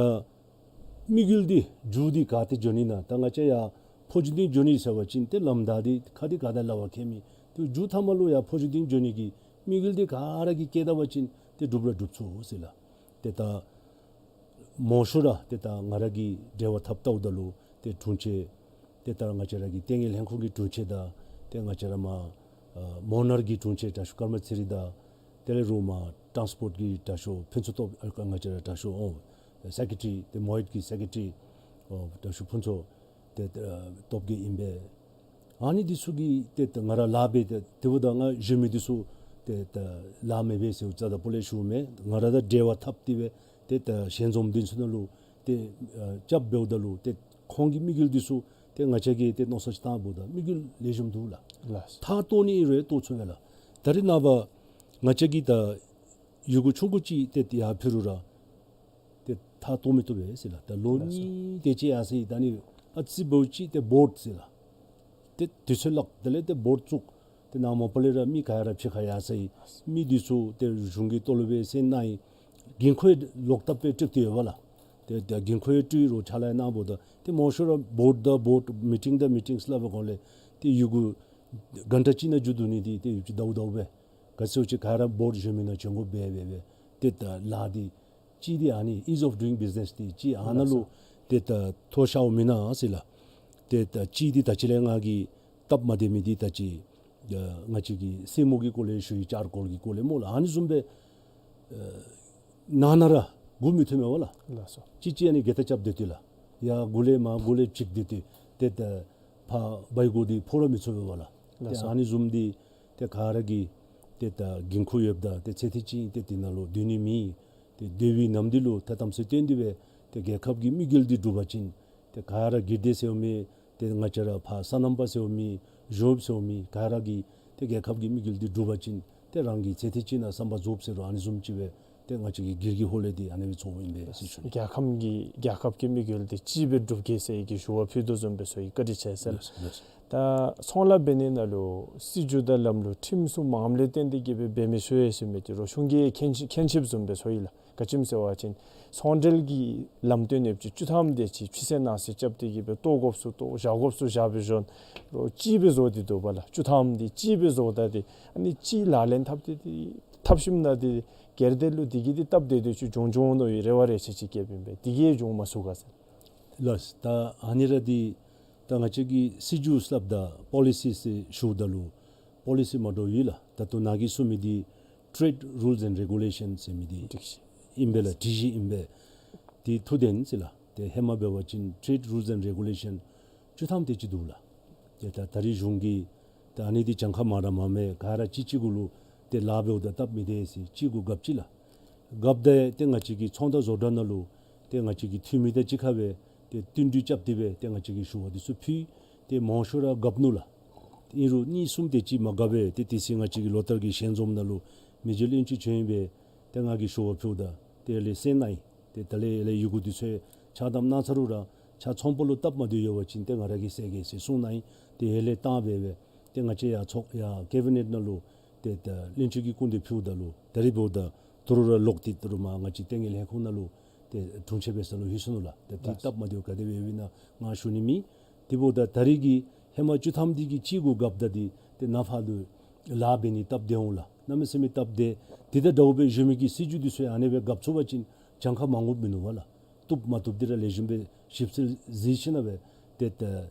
དམིགས་ཡུལ་འདི་མཇུག་འདི་ག་ཏེ་འགྱོ་ནི་ན། ད་ང་བཅས་ཡར་ཕོ་ཇུ་འདི་འགྱོ་ནི་ཟེར་བ་ཅིན་ཏེ་ལམ་བདའ་སྟེ་ཁ་འདི་ག་ཏེ་ལ་བ་ཁྱད་མེད། ཏེ་མཇུག་མཐའ་མ་ལུ་ཡར་ཕོ་ཇུ་འདི་འགྱོ་ནི་གི་དམིགས་ཡུལ་འདི་ག་ར་གིས་བསྐྱེད་ད་པ་ཅིན་ཏེ་འགྲུབ་ར་འགྲུབ་ཚུགས་ཟེར་ལགས། ཏེ་ད་མང་ཤོས་ར་ཏེ་ད་ང་ར་གིས་འབྲེལ་བ་འཐབ་འཐབཝ་ད་ལུ་ཏེ་དྲུང་ཆེན་ཏེ་ད་ང་བཅས་ར་གི་ལྟས་ངན་ལྷན་ཁག་གི་དྲུང་ཆེན་དང་ཏེ་ང་བཅས་ར་མར་ཨ་མོ་ནར་གྱི་དྲུང་ཆེན་དྲག་ཤོས་ཀརྨ་ཚེ་རིང་དང་དེ་ལས་རོགས་མར་ཊཱནསི་པོརཊ་གི་དྲག་ཤོས་ཕུན་ཚོགས་སྟོབས་ཨ་ང་བཅས་ར་དྲག་ཤོས་ཨོ་སེ་ཀེ་ཊ་རི་ཏེ་མོ་ཡེཊ་ཀྱི་སེ་ཀེ་ཊ་རི་ཨོ་དྲག་ཤོས་ཕུན་ཚོགས་ཏེ་ཨ་སྟོབས་རྒྱས་ཨིན་པས། ཨ་ནི་འདི་ཚུ་གིས་ཏེ་ད་ང་ར་ལཱ་འབད་དེ་དེ་འབདཝ་ད་ང་གཞོན་མི་འདི་ཚུ་ཏེ་ད་ལཱ་མི་འབད་ཟེར་རྩ་དང་པོ་ལས་ཞུཝ་མས། ང་ར་དང་འབྲེལ་བ་འཐབ་སྟེ་སྦེ་ཏེ་ད་ཞལ་འཛོམས་འདི་ཚུ་ནང་ལུ་ཏེ་ཨ་རྐྱབ་འབདཝ་ད་ལུ་ཏེ་ཁོང་གི་དམིགས་ཡུལ་འདི་ཚུ་ཏེ་ང་བཅས་ཀྱིས་ཏེ་མནོ་བསམ་ཅིག་བཏངམ་ད་དམིགས་ཡུལ་ལེགས་ཤོམ་འདུག་ལགས། ལགས། མཐར་གཏུགས་ནི་ཨིན་རུང་གཏུགས་ཚུགས་པས་ལགས། ད་རེས་ནངས་པ་ང་བཅས་ཀྱིས་ད་ཡི་གུ་ཆུང་ཀུ་ཅིག་ཏེ་ཡར་ཕུལ་རུང་ར་ཏེ་མཐར་གཏུགས་མི་བཏུབ་པས་ཟེར་ལགས། ད་ལོ་ལགས་སོ། གཉིས་དེ་ཅིག་ཡར་སོ་ཡི། ད་ནི་ཨ་ཙི་འབདཝ་ཅིག་ཏེ་བོརཌ་ཟེར་ལགས། ཏེ་དུས་ཚོད་བརླག། དེ་ལས་ཏེ་བོརཌ་བཙུགས། ཏེ་ནངས་མ་པ་ལས་ར་མི་ག་ར་ཕྱི་ཁར་ཡར་སོ་ཡི། མི་འདི་ཚུ་ཏེ་གཞུང་གི་ལྟོ་ལུ་སྦེ་སེམས་གནང་ཡི། འགན་ཁུར་ལོག་ལྟབ་སྦེ་སྤྲོད་དེ་ཡོད་པ་ལགས། ཏེ་ཏེ་འགན་ཁུར་སྤྲོད་རུང་ཕྱག་ལཱ་གནང་འབདཝ་ད་ཏེ་མང་ཤོས་ར་བོརཌ་དང་བོརཌ་མི་ཊིང་དང་མི་ཊིང་སླབ་པའི་སྒང་ལས་ཏེ་ཡི་གུ་གྷན་ཊ་གཅིག་ནང་མཇུག་བསྡུ་ནི་འདི་ཏེ་ཡུདཔ་ཅིག་ཟླཝ་ཟླཝ་སྦེ་ག་ཅི་ཅིག་ག་ར་བོརཌ་གཞོན་མི་ནང་བྱོན་དགོཔ་སྦེ་སྦེ་སྦེ་ཏེ་ད་ལཱ་འདི་གཅིག་འདི་ཨ་ནི་ཨིཛ་ཨོཕ་ཌུ་ཡིང་བིཛ་ནེས་འདི་གཅིག་ཨ་ནཱ་ལུ་ཏེ་ད་མཐོ་ཤོས་མེན་ན་ཟེར་ལགས། ཏེ་ད་གཅིག་འདི་ད་ཅི་ལས་ང་གིས་སྟབས་མ་བདེ་མི་འདི་ད་ཅི་ང་བཅས་ཀྱི་སྲིང་མོ་གི་སྐོར་ལས་ཞུ་ཡི། བསྐྱར་སྐོར་གྱི་སྐོར་ལས་སྨོ་ལགས། ཨ་ནི་བཟུམ་སྦེ་ནང་ན་ར་སྒུག་མི་བཏུབ་མས་པ་ལགས། ལགས་སོ། གཅིག་གཅིག་ཨ་ནི་སྒལ་ཏ་རྐྱབ་སྡོད་དེ་ལགས། ཡར་སྒུག་ལས་མར་སྒུག་ལས་ཅིག་སྡོད་དེ་ཏེ་ད་ཕར་བའི་གུ་འདི་ཕོག་ར་མི་ཚུགས་པས་པ་ལགས། ལགས་སོ། ཏེ་ཨ་ནི་བཟུམ་འདི་ཏེ་ག་ར་གིས་ཏེ་ད་འགན་ཁུར་ཡོདཔ་ད་ཏེ་ཚེ་ཐིག་ཅིག་ཏེ་འདི་ནང་ལུ་སྡོད་ནི་མེད། ཏེ་སྡོད་པའི་ནམ་འདི་ལུ་ཐ་དམ་ཚིག་བསྟེན་ཏེ་སྦེ་ཏེ་རྒྱལ་ཁབ་ཀྱི་དམིགས་ཡུལ་འདི་འགྲུབ་པ་ཅིན་ཏེ་ག་ར་སྒེར་སྡེ་ཟེར་བ་མེད། ཏེ་ང་བཅས་ར་ཕར་སོ་ནམ་པ་ཟེར་བ་མེད། གཞོནམ་ཟེར་བ་མེད། ག་ར་གིས་ཏེ་རྒྱལ་ཁབ་ཀྱི་དམིགས་ཡུལ་འདི་འགྲུབ་པ་ཅིན་ཏེ་རང་གི་ཚེ་ཐིག་ཅིག་ནང་བསམ་པ་རྫོགསཔ་ཟེར་རུང་ཨ་ནི་བཟུམ་ཅིག་སྦེ་ཏེ་ང་བཅས་ཀྱི་སྒེར་གྱི་ཧོངས་ལས་འདི་ཨ་ནི་སྦེ་ཚོརཝ་ཨིན་པས་ཟེར་ཞུ་ནི། རྒྱལ་ཁམས་ཀྱི་རྒྱལ་ཁབ་ཀྱི་དམིགས་ཡུལ་འདི་གཅིག་སྦེ་འགྲུབ་གེ་ཟེར་གྱི་ཞུ་བ་ཕུལ་དོ་བཟུམ་སྦེ་སོང་ཡི། བཀའ་དྲིན་ཆེ་ཟེར་ལགས། ལགས། ད་ཚོང་ལཱ་འབད་ནི་ནང་ལུ་སྲིད་བྱུས་དང་ལམ་ལུགས་ཁྲིམས་སྲུང་མངམ་ལས་བརྟེན་ཏེ་གིས་སྦེ་འབད་མི་ཚུགས་ཟེར་མི་འདི་རོགས་གཞུང་གིས་མཁྱེན་མཁྱེན་ཆིཝ་བཟུམ་སྦེ་སོང་ཡི་ལགས། ག་ཅི་སྨོ་ཟེར་བ་ཅིན་ཚོང་འབྲེལ་གྱི་ལམ་སྟོན་ཡོདཔ་ཅིག་བཅུ་ཐམ་དེ་ཅིག་ཕྱི་སེལ་ནང་སེལ་རྐྱབ་སྟེ་གིས་སྦེ་བཏོག་དགོཔ་ཚུ་བཏོག་བཞག་དགོཔ་ཚུ་བཞག་སྦེ་བཞག་རོགས་གཅིག་སྦེ་བཟོ་སྟེ་འདུག་པ་ལགས། བཅུ་ཐམ་འདི་གཅིག་སྦེ་བཟོ་ད་འདི་ཨ་ནི་གཅིག་ལག་ལེན་འཐབ་སྟེ་འདི་འཐབ་ཞིནམ་ན་འདི་སྒེར་སྡེ་ལུ་འདི་གིས་འདི་སྟབས་བདེ་བདེ་ཅིག་འབྱུང་འབྱུང་མནོ་བའི་རེ་བ་རེ་ཆེ་ཅིག་བསྐྱེདཔ་ཨིན་པས། འདི་གིས་འབྱུང་མ་ཚུགས་ག་ཟེར། ལགས། ད་ཨ་ནི་ར་འདི་ད་ང་བཅས་ཀྱི་སྲིད་བྱུས་སླབ་ད་པོ་ལི་སི་ཟེར་ཞུཝ་ད་ལུ་པོ་ལི་སི་མ་འདྲཝ་ཡོད་ལགས། ད་ལྟོ་ནཱ་གིས་གསུངས་མི་འདི་Trade Rules and Regulations ཟེར་མི་འདི་སྒྲིག་གཞི་ཨིན་པས་ལགས། སྒྲིག་གཞི་ཨིན་པས། འདི་ཐུགས་བདེན་ཟེར་ལགས། ཏེ་ཧེ་མ་འབད་བ་ཅིན་Trade Rules and Regulation བཅུ་ཐམ་དེ་ཅིག་འདུག་ལགས། ཏེ་ད་ད་རིས་གཞུང་གིས་ད་ཨ་ནི་འདི་གྱངས་ཁ་མང་ར་མང་མས། ག་ར་གཅིག་གཅིག་གུ་ལུ་ཏེ་ལཱ་འབདཝ་ད་སྟབས་མི་བདེ་ཟེར་གཅིག་གུ་རྒཔོ་ཅིག་ལགས། རྒཔོ་དེ་ཏེ་ང་བཅས་ཀྱི་ཚོང་དང་བཟོ་གྲྭ་ནང་ལུ་ཏེ་ང་བཅས་ཀྱི་འཐུས་མི་དང་གཅིག་ཁར་སྦེ་ཏེ་བསྟུན་གྲོས་རྐྱབ་སྟེ་སྦེ་ཏེ་ང་བཅས་ཀྱིས་ཞུ་བ་འདི་ཚུ་ཕུལ། ཏེ་མང་ཤོས་ར་རྒཔ་ནུག་ལགས། ཨིན་རུང་གཉིས་གསུམ་དེ་ཅིག་མ་རྒཔ་པས། ཏེ་དེ་ཚེ་ང་བཅས་ཀྱི་ལོ་ལྟར་གྱི་ཞལ་འཛོམས་ནང་ལུ་མི་རྗེ་བློན་ཆེན་བྱོན་སྦེ་ཏེ་ང་གིས་ཞུ་བ་ཕུལཝ་ད་དེ་ལས་སེམས་གནང་ཡི། ཏེ་ད་ལས་ཡར་ལས་ཡི་གུ་འདི་ཚུ་ཆ་བཏབ་གནང་ཚར་རུང་ར་ཆ་ཚོང་པ་ལུ་སྟབས་མ་བདེཝ་ཡོད་པ་ཅིན་ཏེ་ང་ར་གིས་སེལ་གེ་ཟེར་གསུངས་གནང་ཡི། ཏེ་ཡར་ལས་བཏང་སྦེ་སྦེ་ཏེ་ང་བཅས་ཡར་ཚོགས་ཡར་ཀེ་བི་ནེཊ་ནང་ལུ་ཏེ་ད་བློན་ཆེན་གྱི་སྐུ་མདུན་ཕུལཝ་ད་ལུ་ད་རིས་འབདཝ་ད་ད་རུང་ར་ལོག་སྟེ་ད་རུང་མར་ང་བཅས་ལྟས་ངན་ལྷན་ཁག་ནང་ལུ་ཏེ་དྲུང་ཆེན་འབད་ས་ལུ་ལྷོད་སོ་ནུག་ལགས། ཏེ་འདི་ལགས། སྟབས་མ་བདེཝ་ག་དེ་སྦེ་ཡོདཔ་ཨིན་ན་ང་ཞུ་ནི་མེད། དེ་འབདཝ་ད་ད་རིས་ཀྱི་ཧེ་མ་བཅུ་ཐམ་འདི་གིས་གཅིག་གུ་རྒཔ་ད་འདི་ཏེ་ནཱ་ཕར་ལུ་ལཱ་འབད་ནི་སྟབས་བདེ་འོང་ལགས། གནམ་མེད་ས་མེད་སྟབས་བདེ། དེ་དང་འདྲཝ་སྦེ་གཞོན་མི་གི་སྲིད་བྱུས་འདི་ཚུ་ཡང་ཨ་ནེ་སྦེ་རྒཔ་ཚུགས་པ་ཅིན་གྱངས་ཁ་མང་དགོཔ་མིན་ནུག་པ་ལགས། བཏུབ་མ་བཏུབ་འདི་ར་ལེགས་ཤོམ་སྦེ་ཞིབ་འཚོལ་གཟིགས་ཞིནམ་ལས་སྦེ་ཏེ་ད་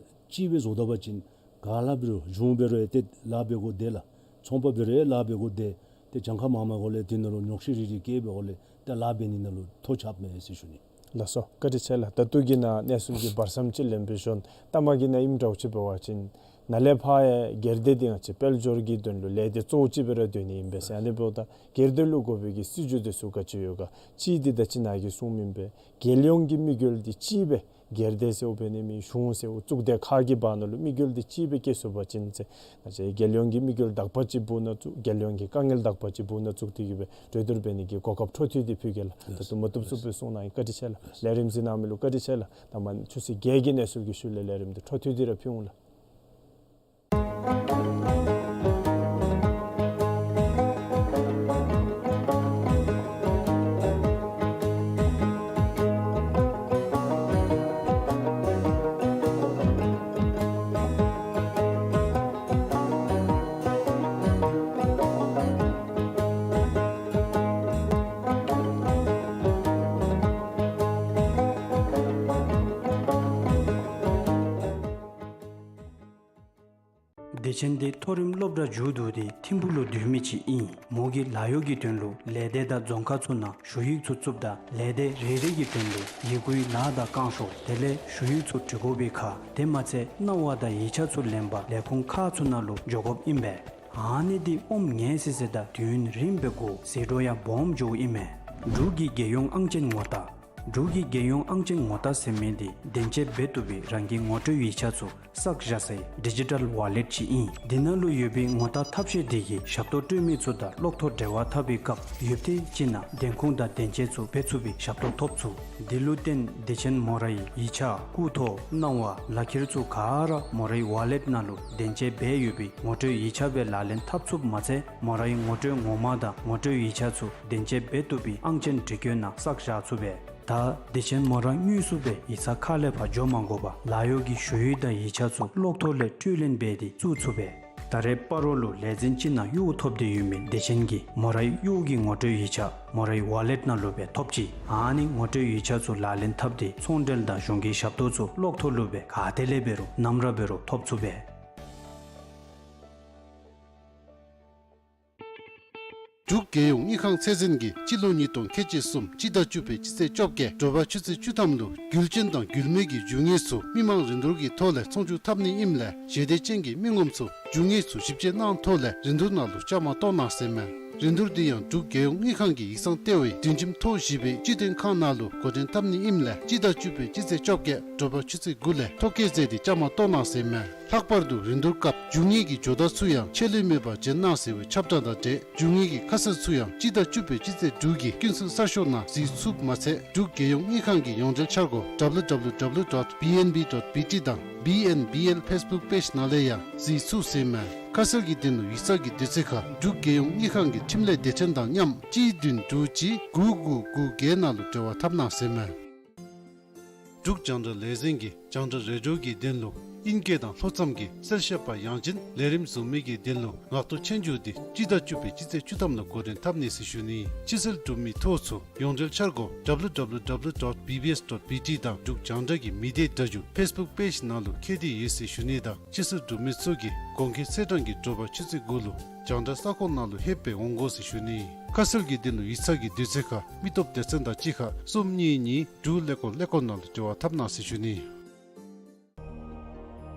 གཅིག་སྦེ་བཟོ་ད་པ་ཅིན་ག་ལ་འབད་རུང་གཞུང་འབད་རུང་ཡང་ཏེ་ལཱ་འབད་དགོ་དེ་ལགས། ཚོང་པ་འབད་རུང་ཡང་ལཱ་འབད་དགོ་དེ། ཏེ་གྱངས་ཁ་མང་མང་དགོཔ་ལས་དེ་ནང་ལུ་ཉོགས་བཤད་རེ་རེ་བཀལ་བའི་འོག་ལས་ཏེ་ལཱ་འབད་ནི་ནང་ལུ་ཐོ་ཆགསཔ་མས་ཟེར་ཞུ་ནི། ལགས་སོ། བཀའ་དྲིན་ཆེ་ལགས། ད་ལྟོ་གི་ནང་གནས་ཚུལ་གྱི་བར་མཚམས་ཅིག་ལེན་པའི་ཤུལ་མཐའ་མ་གི་ནང་ཨིནམ་འདྲཝ་ཅིག་འབད་བ་ཅིན་ ནཱ་ལས་ཕར་ཡང་སྒེར་སྡེ་འདི་ང་བཅས་དཔལ་འབྱོར་གྱི་དོན་ལུ་ལས་སྡེ་གཙོ་བོ་ཅིག་སྦེ་ར་སྡོད་ནི་ཨིན་པས་ཟེར། ཨ་ནི་འབདཝ་ད་སྒེར་སྡེ་ལུ་དགོ་པའི་གི་སྲིད་བྱུས་འདི་ཚུ་ག་ཅི་ཡོད་ག། གཅིག་འདི་ད་ཅི་ནཱ་གིས་གསུངས་མི་སྦེ་རྒྱལ་ཡོངས་ཀྱི་དམིགས་ཡུལ་འདི་གཅིག་སྦེ་སྒེར་སྡེ་ཟེརཝ་འབད་ནི་མེན། གཞུང་ཟེརཝ་གཙུག་སྡེ་ཁག་གི་བར་ན་ལུ་དམིགས་ཡུལ་འདི་གཅིག་སྦེ་བསྐྱེད་ཚུགས་པ་ཅིན་ཟེར། ང་བཅས་རྒྱལ་ཡོངས་ཀྱི་དམིགས་ཡུལ་དག་པ་ཅིག་སྦུག་ན་བཙུགས། རྒྱལ་ཡོངས་ཀྱི་དཀའ་ངལ་དག་པ་ཅིག་སྦུག་ན་བཙུགས་ཏེ་གི་སྦེ་གྲོས་བསྡུར་འབད་ནི་གི་གོ་སྐབས་འཕྲོ་མཐུད་དེ་ཕུལ་གེ་ལགས། ད་ལྟོ་མ་བཏུབ་ཚུགས་སྦེ་གསུངས་གནང་ཡི། བཀའ་དྲིན་ཆེ་ལགས། ལས་རིམ་གཟིགས་གནང་མི་ལུ་བཀའ་དྲིན་ཆེ་ལགས། ད་མ་ཆུ་ཚོད་བརྒྱད་ཀྱི་གནས་ཚུལ་གྱི་ཤུལ་ལས་ལས་རིམ་འདི་འཕྲོ་མཐུད་དེ་ར་ཕུལ་འོང་ལགས། བདེ་ཆེན་འདི་མཐོ་རིམ་སློབ་གྲྭ་མཇུག་བསྡུ་སྟེ་ཐིམ་ཕུག་ལུ་སྡོད་མི་ཅིག་ཨིན། མོ་གིས་ལཱ་གཡོག་གི་དོན་ལུ་ལས་སྡེ་དང་རྫོང་ཁག་ཚུ་ནང་ཞུ་ཡིག་ཚུ་བཙུགསཔ་ད་ལས་སྡེ་རེ་རེ་གི་དོན་ལུ་ཡི་གུའི་ལཱ་དང་བསྐང་ཤོག་དེ་ལས་ཞུ་ཡིག་ཚུ་འབྲི་དགོ་པའི་ཁར་དེ་མ་ཚད་གནང་བ་དང་ཡིག་ཆ་ཚུ་ལེན་པར་ལས་ཁུངས་ཁག་ཚུ་ནང་ལུ་འགྱོ་དགོཔ་ཨིན་པས། ཨ་ནི་འདི་ཨོམ་ངལ་སི་སི་དང་དུས་རིངམོ་སྦེ་འགོར་ཟད་འགྲོ་ཡང་སྦོམ་འགྱོཝ་ཨིན་མས། འབྲུག་གི་རྒྱལ་ཡོངས་ཨང་ཅན་ངོ་རྟགས། འབྲུག་གི་རྒྱལ་ཡོངས་ཨང་ཅན་ངོ་རྟགས་ཟེར་མི་འདི་བདེན་དཔྱད་འབད་བཏུབ་པའི་རང་གི་ངོ་སྤྲོད་ཡིག་ཆ་ཚུ་བསགས་བཞག་སའི་ཌི་ཇི་ཊལ་ཝ་ལེཊ་ཅིག་ཨིན། འདི་ནང་ལུ་ཡོད་པའི་ངོ་རྟགས་ཐབས་ཤེས་འདི་གིས་ཞབས་ཏོག་སྤྲོད་མི་ཚུ་དང་གློག་ཐོག་འབྲེལ་བ་འཐབ་པའི་སྐབས་ཡུདཔ་ཐེངས་ཅིག་ནང་བདེན་ཁུངས་དང་བདེན་དཔྱད་ཚུ་འབད་ཚུགས་པའི་ཞབས་ཏོག་ཐོབ་ཚུགས། འདི་ལུ་བརྟེན་བདེ་ཆེན་མོ་རའི་ཡིག་ཆ་སྐུ་ཐོག་གནང་བ་ལག་ཁྱེར་ཚུ་ག་ར་མོ་རའི་ཝ་ལེཊ་ནང་ལུ་བདེན་དཔྱད་འབད་ཡོད་པའི་ངོ་སྤྲོད་ཡིག་ཆ་སྦེ་ལག་ལེན་འཐབ་ཚུགསཔ་མ་ཚད་མོ་རའི་ངོ་སྤྲོད་ངོ་མ་དང་ངོ་སྤྲོད་ཡིག་ཆ་ཚུ་བདེན་དཔྱད་འབད་བཏུབ་པའི་ཨང་ཅན་འབྲི་སྐྱོན་ནང་བསགས་བཞག་ཚུགས་པས། ད་བདེ་ཆེན་མོ་ར་དངོས་སུ་སྦེ་ཡིག་ཚང་ཁ་ལས་ཕར་འགྱོ་མ་དགོ་པར་ལཱ་གཡོག་གི་ཞུ་ཡིག་དང་ཡིག་ཆ་ཚུ་གློག་ཐོག་ལས་སྤྲོད་ལེན་འབད་དེ་བཙུགས་ཚུགས་པས། ད་རེས་སྤ་རོ་ལུ་ལས་འཛིན་ཅིག་ནང་གཡོག་ཐོབ་སྟེ་ཡོད་མི་བདེ་ཆེན་གྱིས་མོ་རའི་གཡོག་གི་ངོ་སྤྲོད་ཡིག་ཆ་མོ་རའི་ཝ་ལེཊ་ནང་ལུ་སྦེ་ཐོབ་ཅི། ཨ་ནི་ངོ་སྤྲོད་ཡིག་ཆ་ཚུ་ལག་ལེན་འཐབ་སྟེ་ཚོང་འབྲེལ་དང་གཞུང་གི་ཞབས་ཏོག་ཚུ་གློག་ཐོག་ལུ་སྦེ་ག་ཏེ་ལས་འབད་རུང་ནམ་ར་འབད་རུང་ཐོབ་ཚུགས་པས། འབྲུག་རྒྱལ་ཡོངས་དངུལ་ཁང་ཚད་འཛིན་གྱིས་སྤྱི་ལོ་ཉིས་སྟོང་ཁལ་གཅིག་གསུམ་སྤྱི་ཟླ་བཅུ་པའི་སྤྱི་ཚེས་བཅོ་བརྒྱད་དྲོ་པ་ཆུ་ཚོད་བཅུ་ཐམ་ལུ་རྒྱུ་ཅན་དང་རྒྱུ་མེད་ཀྱི་རྒྱུ་དངོས་ཚུ་མི་མང་རིན་བསྡུར་གྱི་ཐོག་ལས་ཚོང་བསྒྱུར་འཐབ་ནི་ཨིནམ་ལས་ཞལ་འདེབས་ཅན་གྱི་མི་ངོམ་ཚུ་རྒྱུ་དངོས་ཚུ་ཞིབ་དཔྱད་གནང་ཐོག་ལས་རིན་བསྡུར་ནང་ལུ་བཅའ་མར་གཏོགས་གནང་ཟེར་མས། རིན་བསྡུར་འདི་ཡང་འབྲུག་རྒྱལ་ཡོངས་དངུལ་ཁང་གི་ཡིག་ཚང་ལྟེ་བའི་སྒྲིང་ཁྱིམ་ཐོག་བཞི་པའི་སྤྱི་དོན་ཁང་ནང་ལུ་འགོ་འདྲེན་འཐབ་ནི་ཨིནམ་ལས་སྤྱི་ཟླ་བཅུ་པའི་སྤྱི་ཚེས་བཅོ་བརྒྱད་དྲོ་པ་ཆུ་ཚོད་དགུ་ལས་ཐོ་བཀོད་མཛད་དེ་བཅའ་མར་གཏོགས་གནང་ཟེར་མས། ལྷག་པར་དུ་རིན་བསྡུར་སྐབས་རྒྱུ་དངོས་ཀྱི་ཇོ་བདག་ཚུ་ཡང་ཆད་ལུས་མེད་པར་བྱོན་གནང་ཟེར་བའི་ཁྱབ་བསྒྲགས་དང་འབྲེལ་རྒྱུ་དངོས་ཀྱི་ཁ་གསལ་ཚུ་ཡང་སྤྱི་ཟླ་བཅུ་པའི་སྤྱི་ཚེས་དྲུག་གི་ཀུན་གསལ་གསར་ཤོག་ནང་གཟིགས་ཚུགསཔ་མ་ཚད་འབྲུག་རྒྱལ་ཡོངས་དངུལ་ཁང་གི་ཡོངས་འབྲེལ་འཆར་སྒོ་W W W dot B N B dot B T དང་B N B L Facebook page ནང་ལས་ཡང་གཟིགས་ཚུགས་ཟེར་མས། ཁ་གསལ་གྱི་དོན་ལུ་ཡིག་ཚང་གི་དུས་ཚོད་ཁར་འབྲུག་རྒྱལ་ཡོངས་དངུལ་ཁང་གི་འཕྲིན་ལས་སྡེ་ཚན་དང་མཉམ་གཅིག་བདུན་དྲུག་གཅིག་དགུ་དགུ་དགུ་བརྒྱད་ནང་ལུ་འབྲེལ་བ་འཐབ་གནང་ཟེར་མས། འབྲུག་རྒྱང་བསྒྲགས་ལས་འཛིན་གྱིས་རྒྱང་བསྒྲགས་རེ་ཌི་ཡོ་གི་དོན་ལུ་ཨིང་སྐད་དང་ལྷོ་མཚམས་ཀྱི་གསལ་བཤད་པ་ཡང་ཅིན་ལས་རིམ་བཟོ་མི་གི་དོན་ལུ་ངག་ཐོག་ཆོས་རྒྱུགས་འདི་སྤྱི་ཟླ་བཅུ་པའི་སྤྱི་ཚེས་བཅུ་ཐམ་ལུ་འགོ་འདྲེན་འཐབ་ནི་ཟེར་ཞུ་ནི། ཕྱི་སེལ་གྲུབ་མི་ཐོ་ཚུ་ཡོངས་འབྲེལ་འཆར་སྒོ་W W W dot B B S dot B T དང་འབྲུག་རྒྱང་བསྒྲགས་ཀྱི་མི་སྡེ་སྒྲ་སྒྱུར་Facebook page ནང་ལུ་ཁྱེར་ཏེ་ཡོད་ཟེར་ཞུ་ནི་དང་ཕྱི་སེལ་གྲུབ་མི་ཚུ་གིས་གོང་འཁོད་ཚེས་གྲངས་ཀྱི་དྲོ་པ་ཆུ་ཚོད་དགུ་ལུ་རྒྱང་བསྒྲགས་ས་ཁོངས་ནང་ལུ་ལྷོདཔ་སྦེ་འོང་དགོ་ཟེར་ཞུ་ནི། ཁ་གསལ་གྱི་དོན་ལུ་ཡིག་ཚང་གི་དུས་ཚོད་ཁར་མི་སྟོབས་སྡེ་ཚན་དང་གཅིག་ཁར་གསུམ་གཉིས་གཉིས་དྲུག་ཀླད་ཀོར་ཀླད་ཀོར་ནང་ལུ་འབྲེལ་བ་འཐབ་གནང་ཟེར་ཞུ་ནི།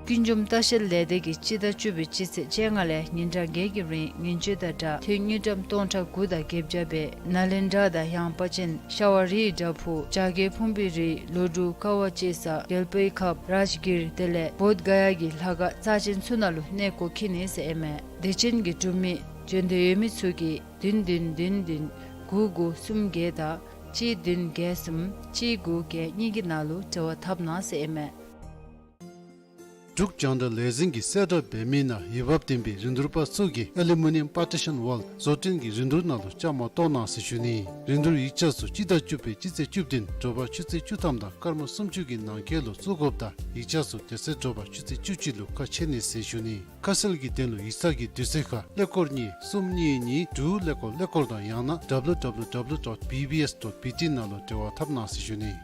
ཀུན་འབྱུང་ལྟ་བཤལ་ལས་སྡེ་གིས་སྤྱི་ཟླ་བཅུ་པའི་སྤྱི་ཚེས་བཅོ་ལྔ་ལས་ཉིན་གྲངས་བརྒྱད་ཀྱི་རིང་ཉིན་བཅུ་དང་སྦྲགས་ཐོན་དངུལ་ཀྲམ་སྟོང་ཕྲག་དགུ་དང་བརྒྱད་བརྒྱ་སྦེ་ནཱ་ལེནྡྲ་དང་ཡངས་པ་ཅན་ཤ་བ་རིའི་བྲག་ཕུག་བྱ་རྒོད་ཕུང་པོའི་རི་ལོ་དྲུག་ཀ་བ་ལྕེ་ས་རྒྱལ་པོའི་ཁབ་རཱཇ་གིར་དེ་ལས་བོདྷ་ག་ཡ་གི་ལྷ་ཁང་རྩ་ཅན་ཚུ་ནང་ལུ་གནས་སྐོར་འཁྱིད་ནི་ཟེར་ཨིན་མས། དེ་ཅན་གྱི་གྲུབ་མི་བྱོན་འདོད་ཡོད་མི་ཚུ་གིས་བདུན་བདུན་བདུན་བདུན་དགུ་དགུ་གསུམ་བརྒྱད་དང་གཅིག་བདུན་བརྒྱད་གསུམ་གཅིག་དགུ་བརྒྱད་གཉིས་ཀྱི་ནང་ལུ་འབྲེལ་བ་འཐབ་གནང་ཟེར་ཨིན་མས། འབྲུག་རྒྱང་བསྒྲགས་ལས་འཛིན་གྱིས་གསལ་བསྒྲགས་འབད་མི་ནང་འོས་འབབ་ལྡན་པའི་རིན་བསྡུར་པ་ཚུ་གིས་ཨ་ལུ་མི་ནི་ཡམ་པར་ཊི་ཤཱན་ཝཱལ་བཟོ་སྐྲུན་གྱི་རིན་བསྡུར་ནང་ལུ་བཅའ་མར་གཏོགས་གནང་ཟེར་ཞུ་ནི། རིན་བསྡུར་ཡིག་ཆ་ཚུ་སྤྱི་ཟླ་བཅུ་པའི་སྤྱི་ཚེས་བཅུ་བདུན་དྲོ་པ་ཆུ་ཚོད་བཅུ་ཐམ་དང་སྐར་མ་སུམ་ཅུ་གི་ནང་འཁོད་ལུ་བཙུགས་དགོཔ་ད་ཡིག་ཆ་ཚུ་དེ་ཚེ་དྲོ་པ་ཆུ་ཚོད་བཅུ་གཅིག་ལུ་ཁ་ཕྱེ་ནི་ཟེར་ཞུ་ནི། ཁ་གསལ་གྱི་དོན་ལུ་ཡིག་ཚང་གི་དུས་ཚོད་ཁར་ཀླད་ཀོར་གཉིས་གསུམ་གཉིས་གཉིས་དྲུག་ཀླད་ཀོར་ཀླད་ཀོར་དང་ཡང་ན་W W W dot B B S dot B T ནང་ལུ་འབྲེལ་བ་འཐབ་གནང་ཟེར་ཞུ་ནི།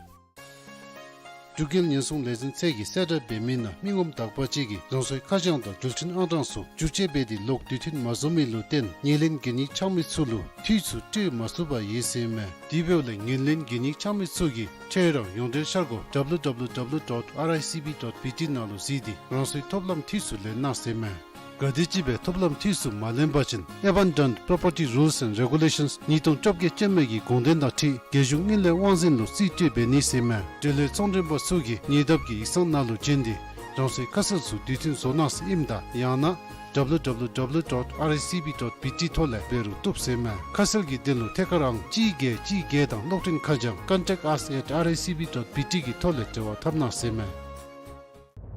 འབྲུག་རྒྱལ་ཉེན་སྲུང་ལས་འཛིན་ཚད་ཀྱིས་གསལ་བསྒྲགས་འབད་མི་ནང་མི་ངོམ་དག་པ་ཅིག་གིས་རང་སོའི་ཁ་བྱང་དང་འགྲུལ་འཕྲིན་ཨང་གྲངས་ཚུ་བསྒྱུར་བཅོས་འབད་དེ་ལོག་དུས་མཐུན་མ་བཟོ་མི་ལུ་བརྟེན་ངོས་ལེན་གན་ཡིག་འཆང་མི་ཚུ་ལུ་འཐུས་ཚུ་སྤྲོད་མ་ཚུགས་པར་ཡོད་ཟེར་མས། དེ་འབདཝ་ལས་ངོས་ལེན་གན་ཡིག་འཆང་མི་ཚུ་གིས་ཁྱོད་རའི་ཡོངས་འབྲེལ་འཆར་སྒོ་W W W dot R I C B dot B T ནང་ལུ་གཟིགས་ཏེ་རང་སོའི་ཐོབ་ལམ་འཐུས་ཚུ་ལེན་གནང་ཟེར་མས། ག་དེམ་ཅིག་སྦེ་ཐོབ་ལམ་འཐུས་ཚུ་མ་ལེན་པ་ཅིན་Abandoned Property Rules and Regulations ཉིས་སྟོང་བཅོ་བརྒྱད་ཅན་མའི་གི་དགོངས་དོན་དང་འཁྲིལ་རྒྱལ་གཞུང་དངུལ་ལས་དབང་འཛིན་ལུ་རྩིས་སྤྲོད་འབད་ནི་ཟེར་མས། འབྲེལ་ཡོད་ཚོང་མགྲོན་པ་ཚུ་གིས་ཉེ་འདབས་ཀྱི་ཡིག་ཚང་ནང་ལུ་བྱོན་ཏེ་རང་སོའི་ཁ་གསལ་ཚུ་དུས་མཐུན་བཟོ་གནང་ཟེར་ཨིནམ་ད་ཡང་ན་W W W dot R I C B dot B T ཐོག་ལས་འབད་རུང་བཏུབ་ཟེར་མས། ཁ་གསལ་གྱི་དོན་ལུ་ཐད་ཀར་ཨང་གཅིག་བརྒྱད་གཅིག་བརྒྱད་དང་གློག་འཕྲིན་ཁ་བྱང་contact us at R I C B dot B T གི་ཐོག་ལས་འབྲེལ་བ་འཐབ་གནང་ཟེར་མས།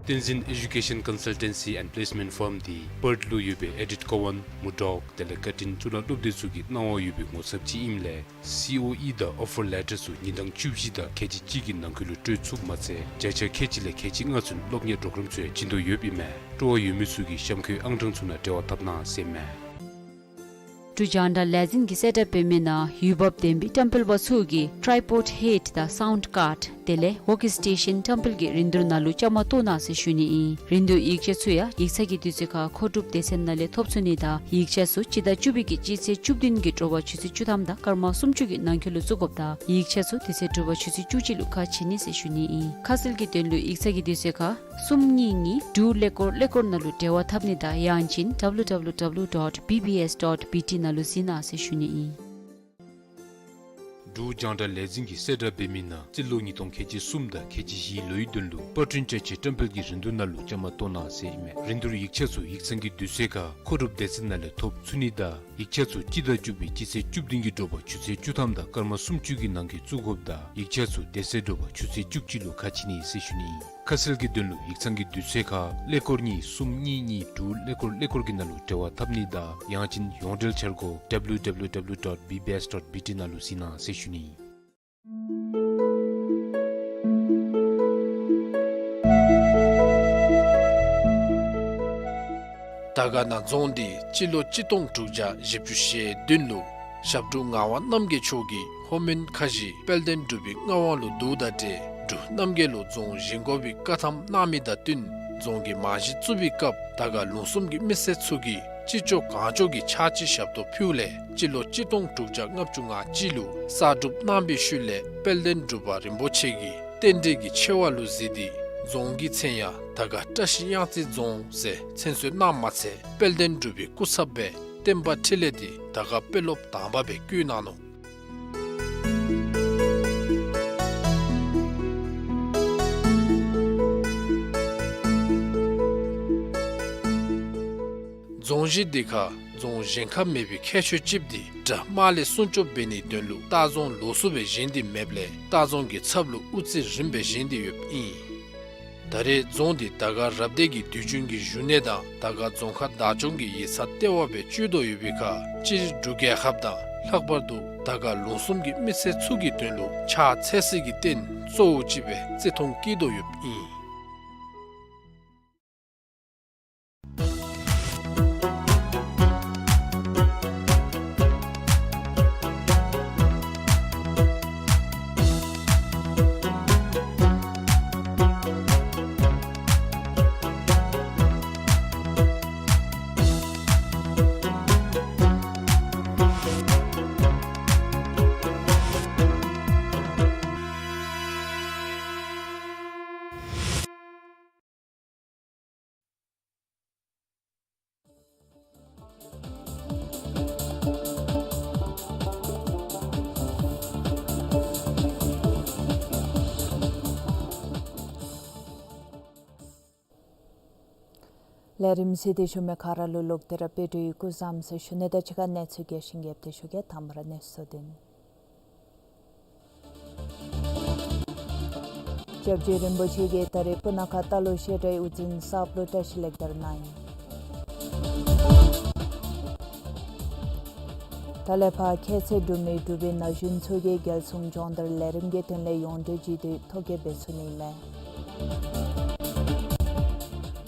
བསྟན་འཛིན་Education Consultancy and Placement Firm འདི་པརཐ་ལུ་ཡོད་པའི་ཨེ་ཌིཊ་ཀོ་ཝན་མུར་ཌོག་དེ་ལས་ཀར་ཊིན་གཙུག་ལག་སློབ་སྡེ་ཚུ་གི་གནང་བ་ཡོད་པའི་ངོ་ཚབ་ཅིག་ཨིནམ་ལས་སི་ཨོ་ཨི་དང་ཨོ་ཕར་ལེ་ཊར་ཚུ་ཉིན་གྲངས་བཅུ་བཞི་དང་ཁལ་གཅིག་གཅིག་གི་ནང་འཁོད་ལུ་སྤྲོད་ཚུགསཔ་མ་ཚད་བརྒྱ་ཆ་ཁལ་གཅིག་ལས་ཁལ་གཅིག་ལྔ་ཚུན་སློབ་གཉེར་པོརོ་གརམ་ཚུ་ཡང་བྱིན་དོ་ཡོདཔ་ཨིན་མས། སྤྲོ་བ་ཡོད་མི་ཚུ་གིས་གཤམ་འཁོད་ཨང་གྲངས་ཚུ་ནང་འབྲེལ་བ་འཐབ་གནང་ཟེར་མས། འབྲུག་རྒྱང་བསྒྲགས་ལས་འཛིན་གྱིས་གསལ་བསྒྲགས་འབད་མི་ནང་འོས་འབབ་ལྡན་པའི་བཀྲམ་སྤེལ་པ་ཚུ་གིས་ཊའི་པོཌ་ཧེཌ་དང་སའུནཌ་ཀཱརཌ་དེ་ལས་ཝོརཀ་སི་ཊེ་ཤཱན་བཀྲམ་སྤེལ་གྱི་རིན་བསྡུར་ནང་ལུ་བཅའ་མར་གཏོགས་གནང་ཟེར་ཞུ་ནི་ཨིན། རིན་བསྡུར་ཡིག་ཆ་ཚུ་ཡང་ཡིག་ཚང་གི་དུས་ཚོད་ཁར་མཁོ་སྒྲུབ་སྡེ་ཚན་ནང་ལས་ཐོབ་ཚུགས་ནི་དང་ཡིག་ཆ་ཚུ་སྤྱི་ཟླ་བཅུ་པའི་གི་སྤྱི་ཚེས་བཅུ་བདུན་གྱི་དྲོ་པ་ཆུ་ཚོད་བཅུ་ཐམ་དང་སྐར་མ་སུམ་ཅུ་གི་ནང་འཁོད་ལུ་བཙུགས་དགོཔ་དང་ཡིག་ཆ་ཚུ་དེ་ཚེ་དྲོ་པ་ཆུ་ཚོད་བཅུ་གཅིག་ལུ་ཁ་ཕྱེ་ནི་ཟེར་ཞུ་ནི་ཨིན། ཁ་གསལ་གྱི་དོན་ལུ་ཡིག་ཚང་གི་དུས་ཚོད་ཁར་གསུམ་གཉིས་གཉིས་དྲུག་ཀླད་ཀོར་ཀླད་ཀོར་ནང་ལུ་འབྲེལ་བ་འཐབ་ནི་དང་ཡང་ཅིན་W W W dot B B S dot B T ནང་ལུ་གཟིགས་གནང་ཟེར་ཞུ་ནི་ཨིན། འབྲུག་རྒྱང་བསྒྲགས་ལས་འཛིན་གྱིས་གསལ་བསྒྲགས་འབད་མི་ནང་རྩིས་ལོ་ཉིས་སྟོང་ཁལ་གཅིག་གསུམ་དང་ཁལ་གཅིག་བཞིའི་ལོའི་དོན་ལུ་པར་སྐྲུན་བཅའ་ཆས་བཀྲམ་སྤེལ་གྱི་རིན་བསྡུར་ནང་ལུ་བཅའ་མར་གཏོགས་གནང་ཟེར་ཨིན་མས། རིན་བསྡུར་ཡིག་ཆ་ཚུ་ཡིག་ཚང་གི་དུས་ཚོད་ཁར་མཁོ་སྒྲུབ་སྡེ་ཚན་ནང་ལས་ཐོབ་ཚུགས་ནི་དང་ཡིག་ཆ་ཚུ་སྤྱི་ཟླ་བཅུ་པའི་སྤྱི་ཚེས་བཅུ་བདུན་གྱི་དྲོ་པ་ཆུ་ཚོད་བཅུ་ཐམ་དང་སྐར་མ་སུམ་ཅུ་གི་ནང་འཁོད་བཙུགས་དགོཔ་དང་ཡིག་ཆ་ཚུ་དེ་ཚེ་དྲོ་པ་ཆུ་ཚོད་བཅུ་གཅིག་ལུ་ཁ་ཕྱེ་ནི་ཟེར་ཞུ་ནི་ཨིན། ཁ་གསལ་གྱི་དོན་ལུ་ཡིག་ཚང་གི་དུས་ཚོད་ཁར་ཀླད་ཀོར་གཉིས་གསུམ་གཉིས་གཉིས་དྲུག་ཀླད་ཀོར་ཀླད་ཀོར་གྱི་ནང་ལུ་འབྲེལ་བ་འཐབ་ནི་དང་ཡང་ཅིན་ཡོངས་འབྲེལ་འཆར་སྒོ་W W W dot B B S dot B T ནང་ལུ་གཟིགས་གནང་ཟེར་ཞུ་ནི་ཨིན། དར་དཀར་ན་རྫོང་འདི་སྤྱི་ལོ་གཅིག་སྟོང་དྲུག་བརྒྱ་བཞི་བཅུ་ཞེ་བདུན་ལུ་ཞབས་དྲུང་ངག་དབང་རྣམ་རྒྱལ་མཆོག་གིས་ལྷོ་མོན་ཁ་བཞི་དཔལ་ལྡན་འབྲུག་པའི་མངའ་དབང་ལུ་བསྡུཝ་དང་འབྲེལ་འབྲུག་རྣམ་རྒྱལ་ལུ་རྫོང་བཞེངས་དགོ་པའི་བཀའ་ཐམ་གནང་མི་དང་བསྟུན་རྫོང་གི་རྨང་གཞི་བཙུགས་པའི་སྐབས་དར་དཀར་ལུང་གསུམ་གྱི་མི་སེར་ཚུ་གིས་ཅི་ལྕོགས་གང་ལྕོགས་ཀྱི་ཕྱག་ཕྱི་ཞབས་ཏོག་ཕུལཝ་ལས་སྤྱི་ལོ་གཅིག་སྟོང་དྲུག་བརྒྱ་ལྔ་བཅུ་ང་གཅིག་ལུ་གསར་སྒྲུབ་གནང་བའི་ཤུལ་ལས་དཔལ་ལྡན་འབྲུག་པ་རིན་པོ་ཆེ་གིས་རྟེན་འབྲེལ་གྱི་ཆེ་བ་ལུ་གཟིགས་ཏེ་རྫོང་གི་མཚན་ཡང་དར་དཀར་བཀྲ་ཤིས་གཡང་རྩེ་རྫོང་ཟེར་མཚན་གསོལ་གནངམ་མ་ཚད་དཔལ་ལྡན་འབྲུག་པའི་སྐུ་ཚབ་སྦེ་བསྟན་པ་འཕྲིན་ལས་འདི་དར་དཀར་དཔོན་སློབ་དང་པ་སྦེ་བསྐོ་གནང་ནུག། རྫོང་གཞི་འདི་ཁར་རྫོང་གཞན་ཁར་མེད་པའི་ཁྱད་ཆོས་ཅིག་འདི་དགྲ་དམག་ལས་སྲུང་སྐྱོབ་འབད་ནིའི་དོན་ལུ་ལྟ་རྫོང་ལོགས་སུ་སྦེ་བཞེངས་ཏེ་མེདཔ་ལས་ལྟ་རྫོང་གི་ཚབ་ལུ་དབུ་རྩེ་རིངམ་སྦེ་བཞེངས་ཏེ་ཡོདཔ་ཨིན། ད་རེས་རྫོང་འདི་དར་དཀར་རབ་སྡེ་གི་དུས་རྒྱུན་གྱི་བཞུགས་གནས་དང་དར་དཀར་རྫོང་ཁག་བདག་སྐྱོང་གི་ཡིག་ཚང་ལྟེ་བ་སྦེ་སྤྱོད་དོ་ཡོད་པའི་ཁར་སྤྱིར་འབྲུག་རྒྱལ་ཁབ་དང་ལྷག་པར་དུ་དར་དཀར་ལུང་གསུམ་གྱི་མི་སེར་ཚུ་གི་དོན་ལུ་ཕྱག་འཚལ་སའི་གི་རྟེན་གཙོ་བོ་ཅིག་སྦེ་བརྩི་མཐོང་བསྐྱེད་དོ་ཡོདཔ་ཨིན། ལས་རིམ་གཟིགས་ཏེ་བཞུགས་མི་ག་ར་ལུ་ལོག་སྟེ་ར་དཔལ་འབྱོར་གྱི་སྐུ་གཟུགས་བཟང་ཟེར་ཞུ་ནི་དང་གཅིག་ཁར་གནས་ཚུལ་རྒྱས་ཤིང་རྒྱསཔ་སྦེ་ཞུ་གེ། དང་པ་ར་གནས་ཚུལ་དོན། སྐྱབས་རྗེ་རིན་པོ་ཆེ་གིས་ད་རེས་སྤུ་ན་ཁ་རྟ་ལོག་བཤད་གྲྭའི་དབུ་འཛིན་གསརཔ་ལུ་བཀྲིས་ལེགས་དར་གནང་ཡི། ད་ལས་ཕར་ཁྱད་ཚད་གྲུབ་མི་འབྲུག་པའི་ན་གཞོན་ཚུ་གིས་རྒྱལ་སྲུང་སྦྱོང་བརྡར་ལས་རིམ་གྱི་དོན་ལས་ཡོངས་འབྲེལ་བརྒྱུད་དེ་ཐོ་བཀོད་འབད་ཚུགས་ནི་མས།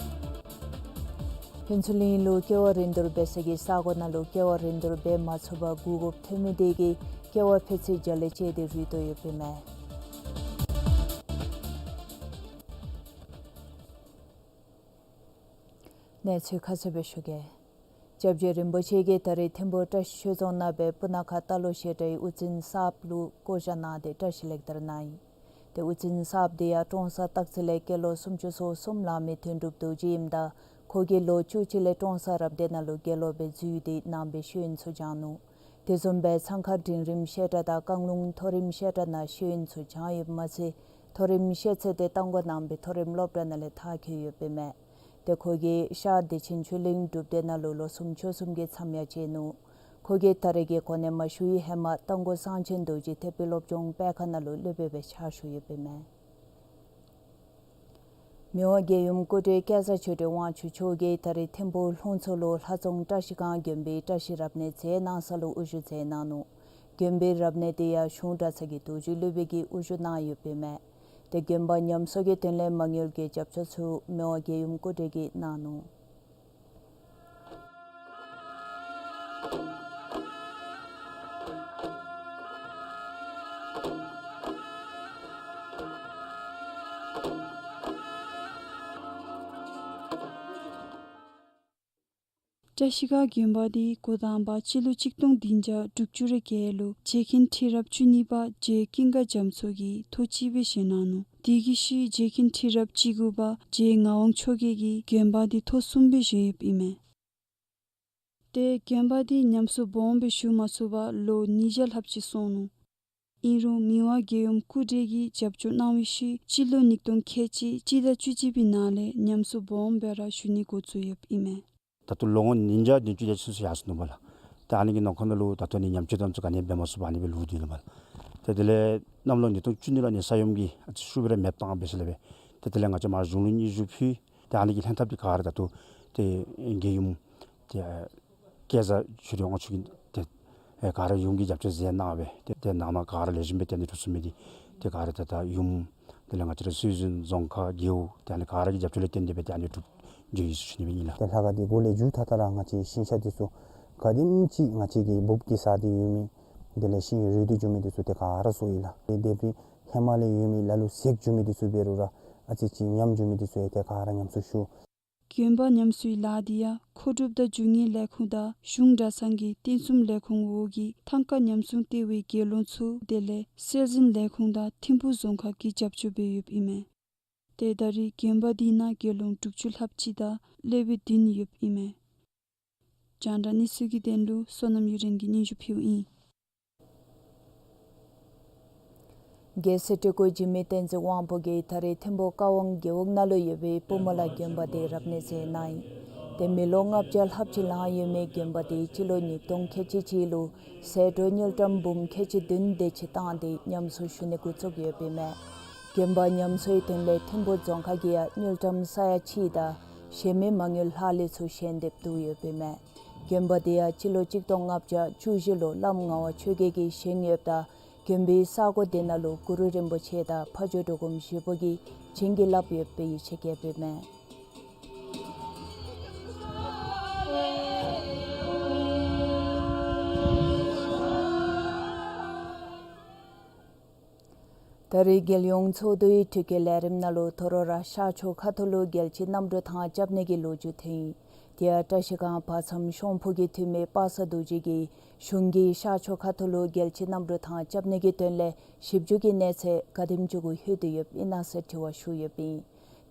ཕུན་ཚོགས་གླིང་ལུ་ཀེ་བ་རིན་བསྡུར་འབད་ས་གི་ས་གོ་ནང་ལུ་ཀེ་བ་རིན་བསྡུར་འབད་མ་ཚུགས་པར་སྒུག་དགོཔ་ཐོན་མི་དེ་གིས་ཀེ་བ་ཕད་ཚུ་རྒྱ་ལས་བཅད་དེ་རུལ་དོ་ཡོདཔ་ཨིན་མས། གནས་ཚུལ་ཁ་གསལ་སྦེ་ཞུ་གེ། སྐྱབས་རྗེ་རིན་པོ་ཆེ་གིས་ད་རིས་ཐིམ་ཕུ་བཀྲ་ཤིས་ཆོས་རྫོང་ནང་སྦེ་སྤུ་ན་ཁ་རྟ་ལོག་བཤད་གྲྭའི་དབུ་འཛིན་གསརཔ་ལུ་བསྐོ་བཞག་གནང་སྟེ་བཀྲ་ཤིས་ལེགས་དར་གནང་ཡི། ཏེ་དབུ་འཛིན་གསརཔ་དེ་ཡང་ཀྲོང་གསར་སྟག་རྩེ་ལས་དགེ་སློང་སུམ་ཅུ་སོ་གསུམ་ལང་མི་དོན་གྲུབ་རྡོ་རྗེ་ཨིནམ་ད་ཁོ་གིས་ལོ་བཅུ་གཅིག་ལས་ཀྲོང་གསར་རབ་སྡེ་ནང་ལུ་དགེ་སློང་སྦེ་འཛུལ་ཏེ་ནང་པའི་ཤེས་ཡོན་ཚུ་སྦྱང་ནུག། དེ་བཟུམ་སྦེ་ཚང་ཁ་འབྲིང་རིམ་བཤད་གྲྭ་དང་བཀང་ལུང་མཐོ་རིམ་བཤད་གྲྭ་ནང་ཤེས་ཡོན་ཚུ་སྦྱང་ཡོདཔ་མ་ཚད་མཐོ་རིམ་ཤེས་ཚད་དེ་རྟ་མགོ་ནང་པའི་མཐོ་རིམ་སློབ་གྲྭ་ནང་ལས་མཐར་འཁྱོལ་ཡོདཔ་ཨིན་མས། ཏེ་ཁོ་གིས་ཤར་བདེ་ཆེན་ཆོས་གླིང་སྒྲུབ་སྡེ་ནང་ལུ་ལོ་གསུམ་ཆོས་གསུམ་གྱི་མཚམས་ཡང་བཅད་ནུག། ཁོ་གིས་ད་རེས་ཀྱི་གོ་གནས་མ་ཞུ་བའི་ཧེ་མ་རྟ་མགོ་གསང་ཆེན་རྡོ་རྗེ་ཐེག་པའི་སློབ་སྦྱོང་སྤེལ་ཁང་ནང་ལུ་སློབ་དཔོན་སྦེ་ཕྱག་ཞུ་ཡོདཔ་ཨིན་མས། མི་དབང་རྒྱལ་ཡུམ་སྐུ་བགྲེས་སྐལ་བཟང་ཆོས་སྒྲོན་དབང་ཕྱུག་མཆོག་གིས་ད་རེས་ཐིམ་ཕུ་ལྷུང་མཚོ་ལུ་ལྷ་རྫོང་བཀྲ་ཤིས་སྒང་དགོན་པའི་བཀྲ་ཤིས་རབ་གནས་མཛད་གནང་ས་ལུ་དབུ་བཞུགས་མཛད་གནང་ནུག། དགོན་པའི་རབ་གནས་དེ་ཡང་གཞུང་གྲྭ་ཚང་གི་རྡོ་རྗེ་སློབ་དཔོན་གྱིས་དབུ་བཞུགས་གནང་ཡོདཔ་ཨིན་མས། ཏེ་དགོན་པ་ཉམས་གསོ་གི་དོན་ལས་མ་དངུལ་གྱི་རྒྱབ་སྐྱོར་ཚུ་མི་དབང་རྒྱལ་ཡུམ་སྐུ་བགྲེས་ཀྱིས་གནང་ནུག། བཀྲ་ཤིས་སྒང་དགོན་པ་དེ་འགོ་དང་པ་སྤྱི་ལོ་གཅིག་སྟོང་བདུན་བརྒྱ་དྲུག་ཅུ་རེ་བརྒྱད་ལུ་རྗེ་མཁན་ཁྲི་རབས་བཅུ་གཉིས་པ་རྗེ་ཀུན་དགའ་རྒྱ་མཚོ་གིས་ཐོག་གཅིག་སྦེ་བཞེངས་གནང་ནུག། དེ་གི་ཤུལ་རྗེ་མཁན་ཁྲི་རབས་བཅུ་དགུ་པ་རྗེ་ངག་དབང་མཆོག་གིས་དགོན་པ་དེ་ཐོག་གསུམ་སྦེ་བཞེངས་ཡོདཔ་ཨིན་མས། ཏེ་དགོན་པ་དེ་ཉམས་གསོ་སྦོམ་སྦེ་ཞུ་མ་ཚུགས་པར་ལོ་ཉིས་བརྒྱ་ལྷགཔ་ཅིག་སོང་ནུག། ཨིན་རུང་མི་དབང་རྒྱལ་ཡུམ་སྐུ་བགྲེས་ཀྱིས་རྒྱབ་སྐྱོར་གནང་བའི་ཤུལ་སྤྱི་ལོ་ཉིས་སྟོང་ཁལ་གཅིག་སྤྱི་ཟླ་བཅུ་གཅིག་པའི་ནང་ལས་ཉམས་གསོ་སྦོམ་སྦེ་ར་ཞུ་ནི་འགོ་བཙུགས་ཡོདཔ་ཨིན་མས། ད་ལྟོ་ལོ་ངོ་ཉིས་བརྒྱ་བདུན་ཅུ་དེ་ཅིག་ཚུན་ཚོད་ཡར་སོང་ནུག་པ་ལགས། ད་ཨ་ནི་གི་ནང་འཁོད་ནང་ལུ་ད་ལྟོ་ནི་ཉམས་བཅོས་དེ་ཚུ་ག་ནི་འབད་མ་ཚུགས་པར་ཨ་ནི་སྦེ་ལུས་ཏེ་ནུག་པ་ལགས། ཏེ་དེ་ལས་གནམ་ལོ་ཉིས་སྟོང་བཅུ་གཉིས་ལུ་ཨ་ནི་ས་ཡོམ་གྱིས་ཨ་ཙི་ཤུགས་སྦེ་ར་མེདཔ་བཏང་སྦེ་ཟེར་སླབ་སྦེ། ཏེ་དེ་ལས་ང་བཅས་མར་གཞུང་ལུ་སྙན་ཞུ་ཕུལ། ཏེ་ཨ་ནི་གི་ལྷན་ཐབས་འདི་ག་ར་ད་ལྟོ་ཏེ་རྒྱལ་ཡུམ་ཏེ་སྐལ་བཟང་ཆོས་སྒྲོན་དབང་ཕྱུག་གིས་ཏེ་ཨེ་ག་ར་ཡུམ་གྱིས་རྒྱབ་སྐྱོར་མཛད་གནང་སྦེ་ཏེ་ཏེ་ནང་ན་ག་ར་ལེགས་ཤོམ་སྦེ་ཏེ་ཨ་ནི་གྲུབ་ཚུགས་མི་འདི་ཏེ་ག་ར་ད་ད་ཡུམ་དེ་ལས་ང་བཅས་ར་སྲོལ་འཛིན་རྫོང་ཁག་རྒེད་འོག་ཏེ་ཨ་ནི་ག་ར་གི་རྒྱབ་སྐྱོར་ལས་བརྟེན་ཏེ་སྦེ་ཏེ་ཨ་ནི་གྲུབ་འགྱོ་ཡི་ཟེར་ཞུ་ནི་སྦེ་ཨིན་ལགས། ཏེ་ལྷ་ཁང་འདི་གོང་ལས་མཇུག་མཐའ་དག་ར་ང་བཅས་ཤིང་ཤ་འདི་ཚུ་ག་དེམ་ཅིག་ང་བཅས་ཀྱི་འབུབ་ཀྱི་ས་འདི་ཡོད་མི་དེ་ལས་ཤིང་གི་རུད་དེ་འགྱོ་མི་འདི་ཚུ་ཏེ་ག་ར་གསོ་ཡི་ལགས། ཏེ་དེ་སྦེ་ཧེ་མ་ལས་ཡོད་མི་ལ་ལུ་ཟད་འགྱོ་མི་འདི་ཚུ་འབད་རུང་ར་ཨ་ཙི་ཅིག་ཉམས་འགྱོ་མི་འདི་ཚུ་ཡང་ཏེ་ག་ར་ཉམས་གསོ་ཞུ། དགོན་པ་ཉམས་གསོའི་ལཱ་འདི་ཡང་མཁོ་སྒྲུབ་དང་རྒྱུ་དངོས་ལས་ཁུངས་དང་གཞུང་གྲྭ་ཚང་གི་རྟེན་གསུམ་ལས་ཁུངས་འོག་གི་ཐང་ཀ་ཉམས་སྲུང་ལྟེ་བའི་དགེ་སློང་ཚུ་དེ་ལས་སྲོལ་འཛིན་ལས་ཁུངས་དང་ཐིམ་ཕུག་རྫོང་ཁག་གིས་རྒྱབ་སྐྱོར་འབད་ཡོདཔ་ཨིན་མས། ཏེ་ད་རེས་དགོན་པ་འདི་ནང་དགེ་སློང་དྲུག་ཅུ་ལྷགཔ་ཅིག་དང་སློབ་དཔོན་བདུན་ཡོདཔ་ཨིན་མས། རྒྱང་བསྒྲགས་གནས་ཚུལ་གྱི་དོན་ལུ་བསོད་ནམས་གཡུ་སྒྲོན་གྱིས་སྙན་ཞུ་ཕུལཝ་ཨིན། རྒྱལ་སྲས་སྤྲུལ་སྐུ་འཇིགས་མེད་བསྟན་འཛིན་དབང་པོ་གིས་ད་རེས་ཐིམ་ཕུ་ཀ་ཝང་རྒེད་འོག་ནང་ལུ་ཡོད་པའི་པུ་མོ་ལ་དགོན་པ་དེ་རབ་གནས་མཛད་གནང་ཡི། ཏེ་མི་ལོ་ལྔ་བརྒྱ་ལྷགཔ་ཅིག་ལང་ཡོད་མི་དགོན་པ་དེ་སྤྱི་ལོ་ཉིས་སྟོང་ཁལ་གཅིག་གཅིག་ལུ་ཟད་འགྲོ་དངུལ་ཀྲམ་འབུམ་ཁལ་གཅིག་བདུན་དེ་ཅིག་བཏང་སྟེ་ཉམས་གསོ་ཞུ་ནི་འགོ་བཙུགས་ཡོདཔ་ཨིན་མས། དགོན་པ་ཉམས་གསོའི་དོན་ལས་ཐིམ་ཕུ་རྫོང་ཁག་གིས་ཡང་དངུལ་ཀྲམ་ས་ཡ་གཅིག་དང་གཞན་མི་མ་དངུལ་ལྷག་ལུས་ཚུ་ཞལ་འདེབས་བསྡུ་ཡོདཔ་ཨིན་མས། དགོན་པ་དེ་ཡང་སྤྱི་ལོ་གཅིག་སྟོང་ལྔ་བརྒྱ་བཅུ་བཞི་ལུ་བླམ་ངག་དབང་ཆོས་རྒྱལ་གྱིས་བཞེངས་ཡོདཔ་ད་དགོན་པའི་ས་སྒོ་དེ་ནང་ལུ་གུ་རུ་རིན་པོ་ཆེ་དང་ཕ་ཇོ་འབྲུག་སྒོམ་ཞིག་པོ་གིས་བྱིན་གྱིས་བརླབས་ཡོདཔ་སྦེ་ཡིད་ཆེས་བསྐྱེདཔ་ཨིན་མས། ད་རེས་རྒྱལ་ཡོངས་ཚོགས་འདུའི་དྲི་བཀོད་ལས་རིམ་ནང་ལུ་དོ་རུང་ར་ཤར་ཕྱོགས་ཁ་ཐུག་ལུ་རྒྱལ་སྤྱིའི་གནམ་གྲུ་ཐང་རྐྱབ་ནི་གི་ལོ་རྒྱུས་ཐོན་ཡི། དེ་ཡང་བཀྲ་ཤིས་སྒང་བར་མཚམས་ཤོང་ཕུ་གི་འཐུས་མི་པ་སངས་རྡོ་རྗེ་གིས་གཞུང་གིས་ཤར་ཕྱོགས་ཁ་ཐུག་ལུ་རྒྱལ་སྤྱིའི་གནམ་གྲུ་ཐང་རྐྱབ་ནི་གི་དོན་ལས་ཞིབ་འཇུག་གི་གནས་ཚད་ག་དེམ་ཅིག་གུ་ལྷོད་དེ་ཡོདཔ་ཨིན་ན་ཟེར་དྲི་བ་ཞུ་ཡོདཔ་ཨིན།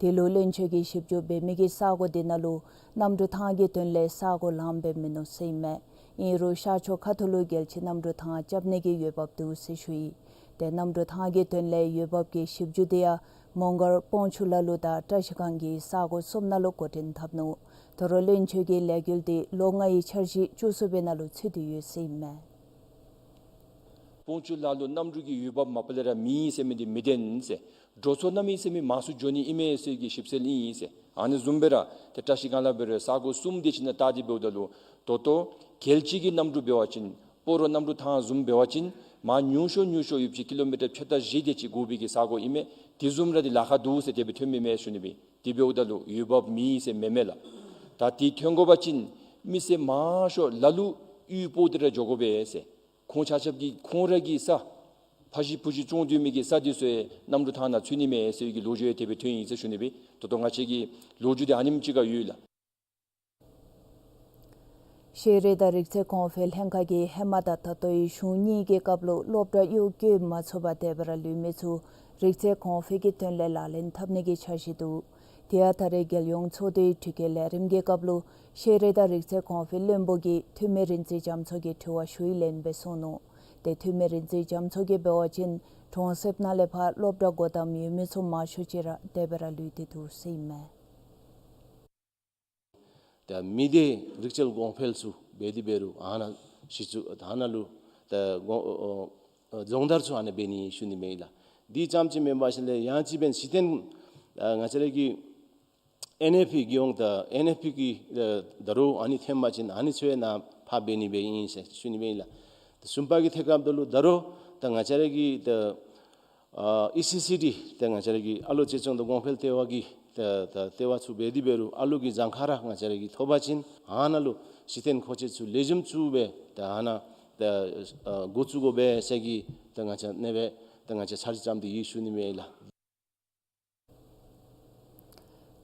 དེ་ལུ་བློན་ཆེན་གྱིས་ཞིབ་འཇུག་འབད་མི་གི་ས་སྒོ་དེ་ནང་ལུ་གནམ་གྲུ་ཐང་གི་དོན་ལས་ས་སྒོ་ལངམ་སྦེ་མིན་ནུག་ཟེར་ཨིན་མས། ཨིན་རུང་ཤར་ཕྱོགས་ཁ་ཐུག་ལུ་རྒྱལ་སྤྱིའི་གནམ་གྲུ་ཐང་རྐྱབ་ནི་གི་འོས་འབབ་འདུག་ཟེར་ཞུ་ཡི། ཏེ་གནམ་གྲུ་ཐང་གི་དོན་ལས་འོས་འབབ་ཀྱི་ཞིབ་འཇུག་དེ་ཡང་མོང་སྒར་སྤོང་ཆུ་ལ་ལུ་དང་བཀྲ་ཤིས་སྒང་གི་ས་སྒོ་གསུམ་ནང་ལུ་འགོ་འདྲེན་འཐབ་ནུག། དོ་རུང་བློན་ཆེན་གྱི་ལས་འགུལ་དེ་ལོ་ལྔ་ཡི་འཆར་གཞི་བཅུ་གསུམ་པའི་ནང་ལུ་ཚུད་དེ་ཡོད་ཟེར་ཨིན་མས། སྤོང་ཆུ་ལ་ལུ་གནམ་གྲུ་གི་འོས་འབབ་མ་པ་ལས་ར་མེད་ཟེར་མི་འདི་མི་བདེན་ཟེར། འགྲོ་མཚོ་གནམ་མེད་ས་མེད་མང་སུ་འགྱོ་ནི་ཨིན་མས་ཟེར་གྱི་ཞིབ་འཚོལ་ཨིན་ཟེར། ཨ་ནི་བཟུམ་སྦེ་ར་ཏེ་བཀྲ་ཤིས་སྒང་ལུ་འབད་རུང་ས་སྒོ་གསུམ་དེ་ཅིག་ནང་བལྟ་སྟེ་འབདཝ་ད་ལུ་ད་ལྟོ་རྒྱལ་སྤྱི་གི་གནམ་གྲུ་འབད་བ་ཅིན་སྤ་རོ་གནམ་གྲུ་ཐང་བཟུམ་འབད་བ་ཅིན་མར་ཉུང་ཤོས་ཉུང་ཤོས་ཡུདཔ་ཅིག་ཀི་ལོ་མི་ཊར་ཕྱེད་དང་བཞི་དེ་ཅིག་འགོར་བའི་གི་ས་སྒོ་ཨིན་མས། དེ་བཟུམ་ར་འདི་ལཱ་ཁག་འདུག་ཟེར་དེ་སྦེ་ཐོན་མི་མས་ཞུ་ནི་སྦེ། དེ་འབདཝ་ད་ལུ་འོས་འབབ་མེད་ཟེར་མེན་མས་ལགས། ད་དེ་ཐོན་དགོ་པ་ཅིན་མི་སེར་མང་ཤོས་ལ་ལུ་གཡུས་སྤོ་སྟེ་ར་འགྱོ་དགོ་པས་ཟེར། ཁོང་ཆ་ཁྱབ་ཀྱི་ཁོང་ར་གི་ས་ཕ་གཞིས་བུ་གཞིས་བཙོང་སྡོད་མི་གི་ས་དེ་ཚུ་ཡང་གནམ་གྲུ་ཐང་ནང་ཚུད་ནི་མས་ཟེར་གྱི་ལོ་རྒྱུས་ཡང་དེ་སྦེ་ཐོན་ཡི་ཟེར་ཞུ་ནི་སྦེ། ད་ལྟོ་ང་བཅས་ཀྱི་ལོ་རྒྱུས་དེ་ཨ་ནེམ་ཅིག་ཁར་ཡོད་ལགས། ཤེས་རིག་དང་རིག་རྩལ་གོང་འཕེལ་ལྷན་ཁག་གིས་ཧེ་མ་དང་ད་ལྟོའི་གཞུང་གཉིས་ཀྱི་སྐབས་ལུ་སློབ་གྲྭ་གཡོག་བཀོལ་མ་ཚུགས་པར་དེ་སྦེ་ར་ལུས་མི་ཚུ་རིག་རྩལ་གོང་འཕེལ་གྱི་དོན་ལས་ལག་ལེན་འཐབ་ནི་གི་འཆར་གཞི་འདུག། དེ་ཡང་ད་རེས་རྒྱལ་ཡོངས་ཚོགས་འདུའི་དྲི་བཀོད་ལས་རིམ་གྱི་སྐབས་ལུ་ཤེས་རིག་དང་རིག་རྩལ་གོང་འཕེལ་བློན་པོ་གིས་འཐུས་མི་རིག་འཛིན་རྒྱ་མཚོ་གི་དྲི་བ་ཞུ་ཡིག་ལེན་སྦེ་གསུངས་ནུག། ཏེ་འཐུས་མི་རིག་འཛིན་རྒྱ་མཚོ་གིས་འབད་བ་ཅིན་གྲོང་གསེབ་ནང་ལས་ཕར་སློབ་གྲྭ་སྒོ་བསྡམས་ཡོད་མི་ཚུ་མང་ཤོས་ཅིག་ར་དེ་སྦེ་ར་ལུས་ཏེ་འདུག་ཟེར་ཨིན་མས། ད་མི་སྡེ་རིག་རྩལ་གོང་འཕེལ་ཚུ་འབད་དེ་འབད་རུང་ཨ་ནཱ་གཞི་བཙུགས་ཨ་ནཱ་ལུ་ད་གོང་ཨོ་ཨོ་སྦྱོང་བརྡར་ཚུ་ཨ་ནཱ་འབད་ནི་ཞུ་ནི་མས་ལགས། དེ་ཙམ་ཅིག་མེན་པར་ཞིནམ་ལས་ཡང་ཅིན་འབདན་གཞི་རྟེན་ཨ་ང་བཅས་ར་གི་ཨེན་ཨེཕ་པི་གི་ཡོངས་ད་ཨེན་ཨེཕ་པི་གི་ད་རུང་ཨ་ནི་ཐོན་པ་ཅིན་ཨ་ནི་ཚུ་ཡང་ནཱ་ཕར་འབད་ནི་སྦེ་ཨིན་ཟེར་ཞུ་ནི་མས་ལགས། ད་གསུམ་པ་གི་ཐད་ཁར་འབདཝ་ད་ལུ་ད་རུང་ད་ང་བཅས་ར་གི་ད་ཨ་ཨི་སི་སི་ཌི་ཏེ་ང་བཅས་ར་གི་ཨ་ལོ་གཅེས་སྐྱོང་དང་གོང་འཕེལ་ལྟེ་བ་གི་ཏེ་ཏེ་ལྟེ་བ་ཚུ་འབད་དེ་འབད་རུང་ཨ་ལོ་གི་གྱངས་ཁ་ར་ང་བཅས་ར་གིས་ཐོབ་པ་ཅིན་ཨ་ནཱ་ལུ་གཞི་རྟེན་མཁོ་ཆས་ཚུ་ལེགས་ཤོམ་ཚུ་སྦེ་ཏེ་ཨ་ནཱ་ཏེ་ཨ་འགོ་བཙུགས་དགོ་པས་ཟེར་གྱི་ཏེ་ང་བཅས་ཨ་ནེ་སྦེ་ཏེ་ང་བཅས་འཆར་གཞི་བརྩམས་ཏེ་ཡོད་ཞུ་ནི་མས་ལགས།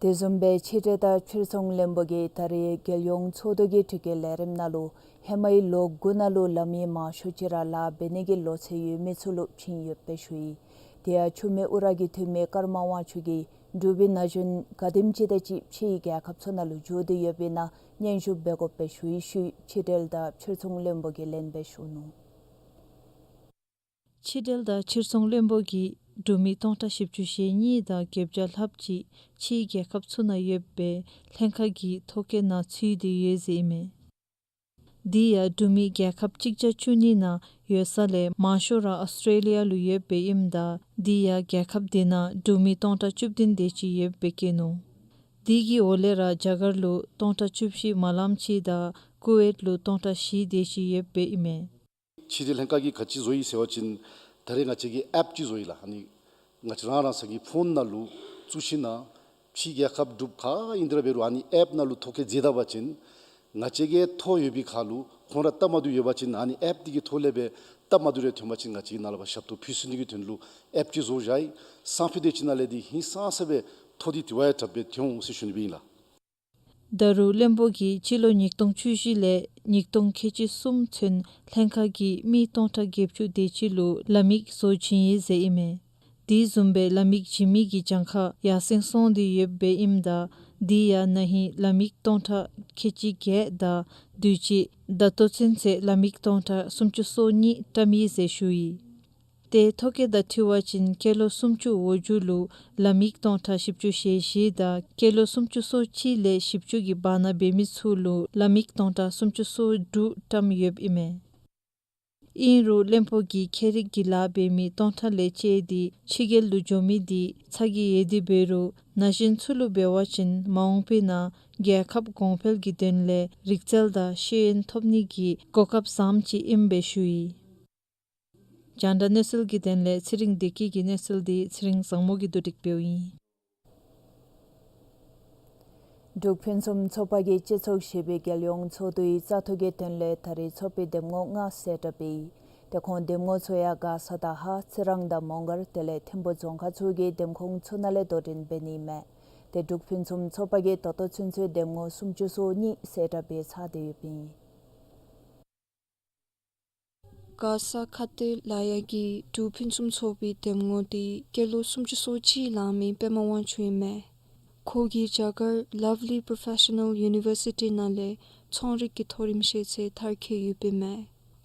དེ་བཟུམ་སྦེ་ཕྱི་འབྲེལ་དང་ཕྱིར་ཚོང་བློན་པོ་གིས་ད་རེས་རྒྱལ་ཡོངས་ཚོགས་འདུ་གི་དྲི་བཀོད་ལས་རིམ་ནང་ལུ་ཧེ་མའི་ལོ་དགུ་ནང་ལུ་ལམ་ཡིག་མང་ཤོས་ཅིག་ར་ལཱ་འབད་ནི་གི་ལོ་ཚད་ཡོད་མི་ཚུ་ལུ་བྱིན་ཡོདཔ་སྦེ་ཞུ་ཡི། དེ་ཡང་ཆུ་སྨད་ཨུ་ར་གི་འཐུས་མི་ཀརྨ་དབང་ཕྱུག་གིས་འབྲུག་པའི་ན་གཞོན་ག་དེམ་ཅིག་དེ་ཅིག་ཕྱིའི་རྒྱལ་ཁབ་ཚུ་ནང་ལུ་འགྱོ་སྟེ་ཡོདཔ་ཨིན་ན་སྙན་ཞུ་འབད་དགོཔ་སྦེ་ཞུ་ཡི་ཞུ་ཡི་ཕྱི་འབྲེལ་དང་ཕྱིར་ཚོང་བློན་པོ་གིས་ལན་སྦེ་ཞུ་ནུག། ཕྱི་འབྲེལ་དང་ཕྱིར་ཚོང་བློན་པོ་གིས་འབྲུག་མི་སྟོང་ཕྲག་བཞི་བཅུ་ཞེ་གཉིས་དང་བརྒྱད་བརྒྱ་ལྷགཔ་ཅིག་ཕྱིའི་རྒྱལ་ཁབ་ཚུ་ནང་ཡོད་པའི་ལྷན་ཁག་གི་ཐོ་བཀོད་ནང་ཚུད་དེ་ཡོད་ཟེར་ཨིན་མས། དེ་ཡང་འབྲུག་མི་རྒྱལ་ཁབ་གཅིག་བརྒྱ་བཅུ་གཉིས་ནང་ཡོད་ས་ལས་མང་ཤོས་ར་ཨཱོས་ཊྲེ་ལི་ཡ་ལུ་ཡོདཔ་སྦེ་ཨིནམ་ད་དེ་ཡང་རྒྱལ་ཁབ་དེ་ནང་འབྲུག་མི་སྟོང་ཕྲག་བཅུ་བདུན་དེ་ཅིག་ཡོདཔ་སྦེ་བཀོད་ནུག། དེ་གི་འོག་ལས་ར་རྒྱ་གར་ལུ་སྟོང་ཕྲག་བཅུ་བཞི་མ་ལངམ་ཅིག་དང་ཀུ་ཝེཊ་ལུ་སྟོང་ཕྲག་བཞི་དེ་ཅིག་ཡོདཔ་སྦེ་ཨིན་མས། ཕྱི་འབྲེལ་ལྷན་ཁག་གིས་ག་ཅི་བཟོ་ཡི་ཟེར་བ་ཅིན་ད་རེས་ང་བཅས་ཀྱིས་ཨེཔ་ཅིག་བཟོ་ཡི་ལགས། ཨ་ནི་ང་བཅས་རང་རང་སོའི་ཕོན་ནང་ལུ་བཙུགས་ཞིན་ན་ཕྱིའི་རྒྱལ་ཁབ་འབྲུག་ག་ཨིན་དེ་ར་འབད་རུང་ཨ་ནི་ཨེཔ་ནང་ལུ་ཐོ་བཀོད་མཛད་ད་པ་ཅིན་ང་བཅས་ཀྱི་ཐོ་ཡོད་པའི་ཁར་ལུ་ཁོང་ར་སྟབས་མ་བདེཝ་ཡོད་པ་ཅིན་ཨ་ནི་ཨེཔ་དེ་གི་ཐོག་ལས་སྦེ་སྟབས་མ་བདེཝ་རེ་ཐོན་པ་ཅིན་ང་བཅས་ཀྱིས་ནཱ་ལས་ཕར་ཞབས་ཏོག་ཕུལ་ཚུགས་ནི་གི་དོན་ལུ་ཨེཔ་ཅིག་བཟོ་བཞག་ཡི། སང་ཕོད་དེ་ཅིག་ནང་ལས་དེ་ཧིང་སངས་ས་སྦེ་ཐོ་དེ་དེ་བ་ཡང་དྲགཔ་སྦེ་ཐོན་འོང་ཟེར་ཞུ་ནི་སྦེ་ཨིན་ལགས། ད་རུང་བློན་པོ་གིས་སྤྱི་ལོ་ཉིས་སྟོང་བཅུ་བཞི་ལས་ཉིས་སྟོང་ཁལ་གཅིག་གསུམ་ཚུན་ལྷན་ཁག་གིས་མི་སྟོང་ཕྲག་བརྒྱད་ཅུ་དེ་ཅིག་ལུ་ལམ་ཡིག་བཟོ་བྱིན་ཡི་ཟེར་ཨིན་མས། དེ་བཟུམ་སྦེ་ལམ་ཡིག་བྱིན་མི་གི་གྱངས་ཁ་ཡར་སེང་སོང་སྟེ་ཡོདཔ་སྦེ་ཨིནམ་ད་དེ་ཡང་ན་ཧིང་ལམ་ཡིག་སྟོང་ཕྲག་ཁལ་གཅིག་བརྒྱད་དང་དུས་ཅི་ད་ལྟོ་ཚུན་ཚོད་ལམ་ཡིག་སྟོང་ཕྲག་སུམ་ཅུ་སོ་གཉིས་བཀྲམ་ཡི་ཟེར་ཞུ་ཡི། ཏེ་ཐོ་བཀོད་དང་འཁྲིལ་བ་ཅིན་སྐྱེས་ལོ་སུམ་ཅུ་འོག་འཇུག་ལུ་ལམ་ཡིག་སྟོང་ཕྲག་བཞི་བཅུ་ཞེ་བཞི་དང་སྐྱེས་ལོ་སུམ་ཅུ་སོ་གཅིག་ལས་བཞི་བཅུ་གི་བར་ན་འབད་མི་ཚུ་ལུ་ལམ་ཡིག་སྟོང་ཕྲག་སུམ་ཅུ་སོ་དྲུག་བཀྲམ་ཡོདཔ་ཨིན་མས། ཨིན་རུང་བློན་པོ་གིས་ཁྱད་རིག་གི་ལཱ་འབད་མི་སྟོང་ཕྲག་ལས་བཅད་དེ་ཕྱི་རྒྱལ་ལུ་འགྱོ་མི་དེ་ཚ་གྱང་ཡོད་དེ་འབད་རུང་ན་གཞོན་ཚུ་ལུ་འབད་བ་ཅིན་མ་འོངས་པའི་ནང་རྒྱལ་ཁབ་གོང་འཕེལ་གྱི་དོན་ལས་རིག་རྩལ་དང་ཤེས་ཡོན་ཐོབ་ནི་གི་གོ་སྐབས་བཟངམ་ཅིག་ཨིནམ་སྦེ་ཞུ་ཡི། རྒྱང་བསྒྲགས་གནས་ཚུལ་གྱི་དོན་ལས་ཚེ་རིང་བདེ་སྐྱིད་ཀྱི་གནས་ཚུལ་དེ་ཚེ་རིང་བཟང་མོ་གིས་བསྡུ་སྒྲིག་འབདཝ་ཨིན། འབྲུག་ཕུན་སུམ་ཚོགས་པ་གིས་སྤྱི་ཚོགས་བཞི་པའི་རྒྱལ་ཡོངས་ཚོགས་འདུའི་བཙག་འཐུ་གི་དོན་ལས་ད་རེས་ཚོགས་པའི་འདེམས་ངོ་ལྔ་གསལ་བསྒྲགས་འབད་ཡི། ཏེ་ཁོང་འདེམས་ངོ་ཚུ་ཡང་མགར་ས་དང་ཧཱ་རྩི་རང་དང་མོང་སྒར་དེ་ལས་ཐིམ་ཕུ་རྫོང་ཁག་ཚུ་གི་འདེམས་ཁོངས་ཚུ་ནང་ལས་དོ་འགྲན་འབད་ནི་མས། ཏེ་འབྲུག་ཕུན་སུམ་ཚོགས་པ་གིས་ད་ལྟོ་ཚུན་ཚོད་འདེམས་ངོ་སུམ་ཅུ་སོ་གཉིས་གསལ་བསྒྲགས་འབད་ཚར་ཏེ་ཡོདཔ་ཨིན། མགར་ས་ཁ་བཏེག་ལ་ཡ་གི་འབྲུག་ཕུན་སུམ་ཚོགས་པའི་འདེམས་ངོ་དེ་སྐྱེས་ལོ་སུམ་ཅུ་སོ་གཅིག་ལང་མི་པདྨ་དབང་ཕྱུག་ཨིན་མས། ཁོ་གིས་རྒྱ་གར་Lovely Professional University ནང་ལས་ཚོང་རིག་གི་མཐོ་རིམ་ཤེས་ཚད་མཐར་འཁྱོལ་ཡོདཔ་ཨིན་མས།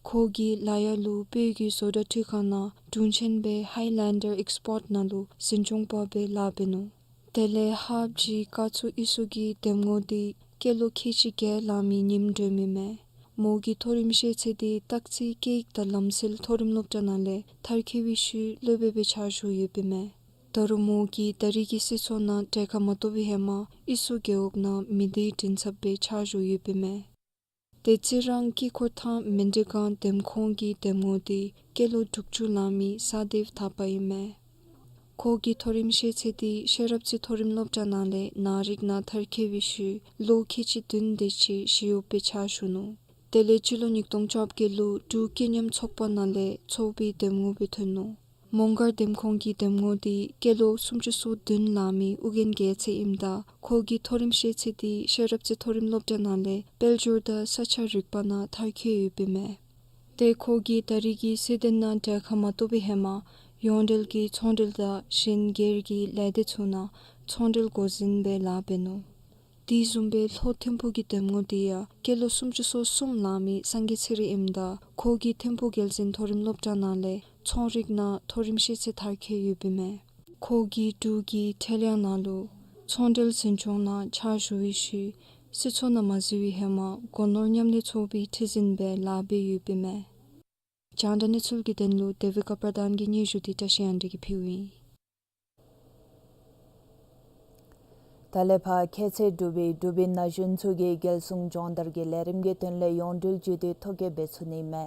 ཁོ་གིས་ལ་ཡ་ལུ་བོད་ཀྱི་བཟོ་གྲྭ་འཕྲུལ་ཁང་ནང་དྲུང་ཆེན་སྦེ་Highlander Export ནང་ལུ་འཛིན་སྐྱོང་པ་སྦེ་ལཱ་འབད་ནུག། དེ་ལས་ཧཱཔ་ཇི་ཀ་ཚུ་ཨི་སུ་གི་འདེམས་ངོ་དེ་སྐྱེས་ལོ་ཁལ་གཅིག་བརྒྱད་ལང་མི་ཉིམ་སྒྲོལ་མ་ཨིན་མས། མོ་གི་མཐོ་རིམ་ཤེས་ཚད་དེ་སྟག་རྩེ་སྐད་ཡིག་དང་ལམ་སྲོལ་མཐོ་རིམ་སློབ་གྲྭ་ནང་ལས་མཐར་འཁྱོལ་བའི་ཤུལ་སློབ་དཔོན་སྦེ་ཕྱག་ཞུ་ཡོདཔ་ཨིན་མས། ད་རུང་མོ་གིས་ད་རེས་ཀྱི་སྲིད་ཚོགས་ནང་གྲལ་ཁར་མ་གཏོགས་པའི་ཧེ་མ་ཨི་སུ་རྒེད་འོག་ནང་མི་སྡེའི་མགྲིན་ཚབ་སྦེ་ཕྱག་ཞུ་ཡོདཔ་ཨིན་མས། ཏེ་རྩི་རང་དཀྱིལ་འཁོར་ཐང་མན་ཌི་སྒང་འདེམས་ཁོངས་ཀྱི་འདེམས་ངོ་དེ་སྐྱེས་ལོ་དྲུག་ཅུ་ལང་མི་སཱ་དེབ་ཐར་པ་ཨིན་མས། ཁོ་གི་མཐོ་རིམ་ཤེས་ཚད་དེ་ཤེས་རབ་རྩེ་མཐོ་རིམ་སློབ་གྲྭ་ནང་ལས་ནང་རིག་ནང་མཐར་འཁྱོལ་བའི་ཤུལ་ལོ་ཁལ་གཅིག་བདུན་དེ་ཅིག་ཞི་གཡོགཔ་སྦེ་ཕྱག་ཞུ་ནུག། དེ་ལས་སྤྱི་ལོ་ཉིས་སྟོང་བཅོ་བརྒྱད་ལུ་འབྲུག་སྐྱིད་ཉམས་ཚོགས་པ་ནང་ལས་ཚོགས་པའི་འདེམས་ངོ་སྦེ་ཐོན་ནུག། མོང་སྒར་འདེམས་ཁོངས་ཀྱི་འདེམས་ངོ་དེ་སྐྱེས་ལོ་སུམ་ཅུ་སོ་བདུན་ལང་མི་ཨོ་རྒྱན་རྒྱལ་མཚན་ཨིནམ་ད་ཁོ་གི་མཐོ་རིམ་ཤེས་ཚད་དེ་ཤེས་རབ་རྩེ་མཐོ་རིམ་སློབ་གྲྭ་ནང་ལས་དཔལ་འབྱོར་དང་ས་ཆ་རིག་པ་ནང་མཐར་འཁྱོལ་ཡོདཔ་ཨིན་མས། ཏེ་ཁོ་གིས་ད་རེས་ཀྱི་སི་ཌན་ནང་གྲལ་ཁར་མ་གཏོགས་པའི་ཧེ་མ་ཡོངས་འབྲེལ་གྱི་ཚོང་འབྲེལ་དང་གཞན་སྒེར་གྱི་ལས་སྡེ་ཚུ་ནང་ཚོང་འབྲེལ་འགོ་འཛིན་སྦེ་ལཱ་འབད་ནུག། དེ་བཟུམ་སྦེ་ལྷོ་ཐིམ་ཕུག་གི་འདེམས་ངོ་དེ་ཡང་སྐྱེས་ལོ་སུམ་ཅུ་སོ་གསུམ་ལང་མི་སངས་རྒྱས་ཚེ་རིང་ཨིནམ་ད་ཁོ་གིས་ཐིམ་ཕུག་རྒྱལ་འཛིན་མཐོ་རིམ་སློབ་གྲྭ་ནང་ལས་ཚོང་རིག་ནང་མཐོ་རིམ་ཤེས་ཚད་མཐར་འཁྱོལ་ཡོདཔ་ཨིན་མས། ཁོ་གིས་འབྲུག་གི་ཁྲེལ་ཡང་ནང་ལུ་ཚོང་འབྲེལ་འཛིན་སྐྱོང་ནང་ཕྱག་ཞུ་བའི་ཤུལ་སྲིད་ཚོགས་ནང་མ་འཛུལ་བའི་ཧེ་མ་སྒོ་ནོར་མཉམ་ལས་ཚོགས་པའི་ཁྲི་འཛིན་སྦེ་ལཱ་འབད་ཡོདཔ་ཨིན་མས། རྒྱང་བསྒྲགས་གནས་ཚུལ་གྱི་དོན་ལུ་དེ་བི་ཀ་པར་དཱན་གྱི་སྙན་ཞུ་དེ་བཀྲ་ཤིས་དབང་འདུས་ཀྱིས་ཕུལཝ་ཨིན། ད་ལས་ཕར་ཁྱད་ཚད་གྲུབ་པའི་འབྲུག་པའི་ན་གཞོན་ཚུ་གིས་རྒྱལ་སྲུང་སྦྱོང་བརྡར་གྱི་ལས་རིམ་གྱི་དོན་ལས་ཡོངས་འབྲེལ་བརྒྱུད་དེ་ཐོ་བཀོད་འབད་ཚུགས་ནི་མས།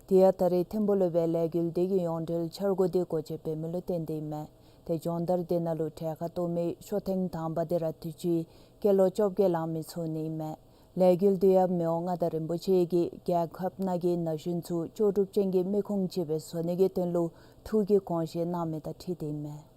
དེ་ཡང་ད་རེས་ཐིམ་ཕུག་ལུ་སྦེ་ལས་འགུལ་དེ་གི་ཡོངས་འབྲེལ་འཆར་སྒོ་དེ་སྒོ་འབྱེད་འབད་མི་ལུ་བརྟེན་ཏེ་ཨིན་མས། ཏེ་སྦྱོང་བརྡར་དེ་ནང་ལུ་གྲལ་ཁར་གཏོགས་མི་ཤོག་ཐེངས་དང་པ་དེ་ར་དུས་ཅི་སྐྱེས་ལོ་བཅོ་བརྒྱད་ལང་མི་ཚུ་ནི་ཨིན་མས། ལས་འགུལ་དེ་ཡང་མི་དབང་མངའ་བདག་རིན་པོ་ཆེ་གིས་རྒྱལ་ཁབ་ནང་གི་ན་གཞོན་ཚུ་ལྕོགས་གྲུབ་ཅན་གྱི་མི་ཁུངས་ཅིག་སྦེ་བཟོ་ནི་གི་དོན་ལུ་ཐུགས་ཀྱི་དགོངས་བཞེས་གནང་མི་དང་འཁྲིལ་ཏེ་ཨིན་མས།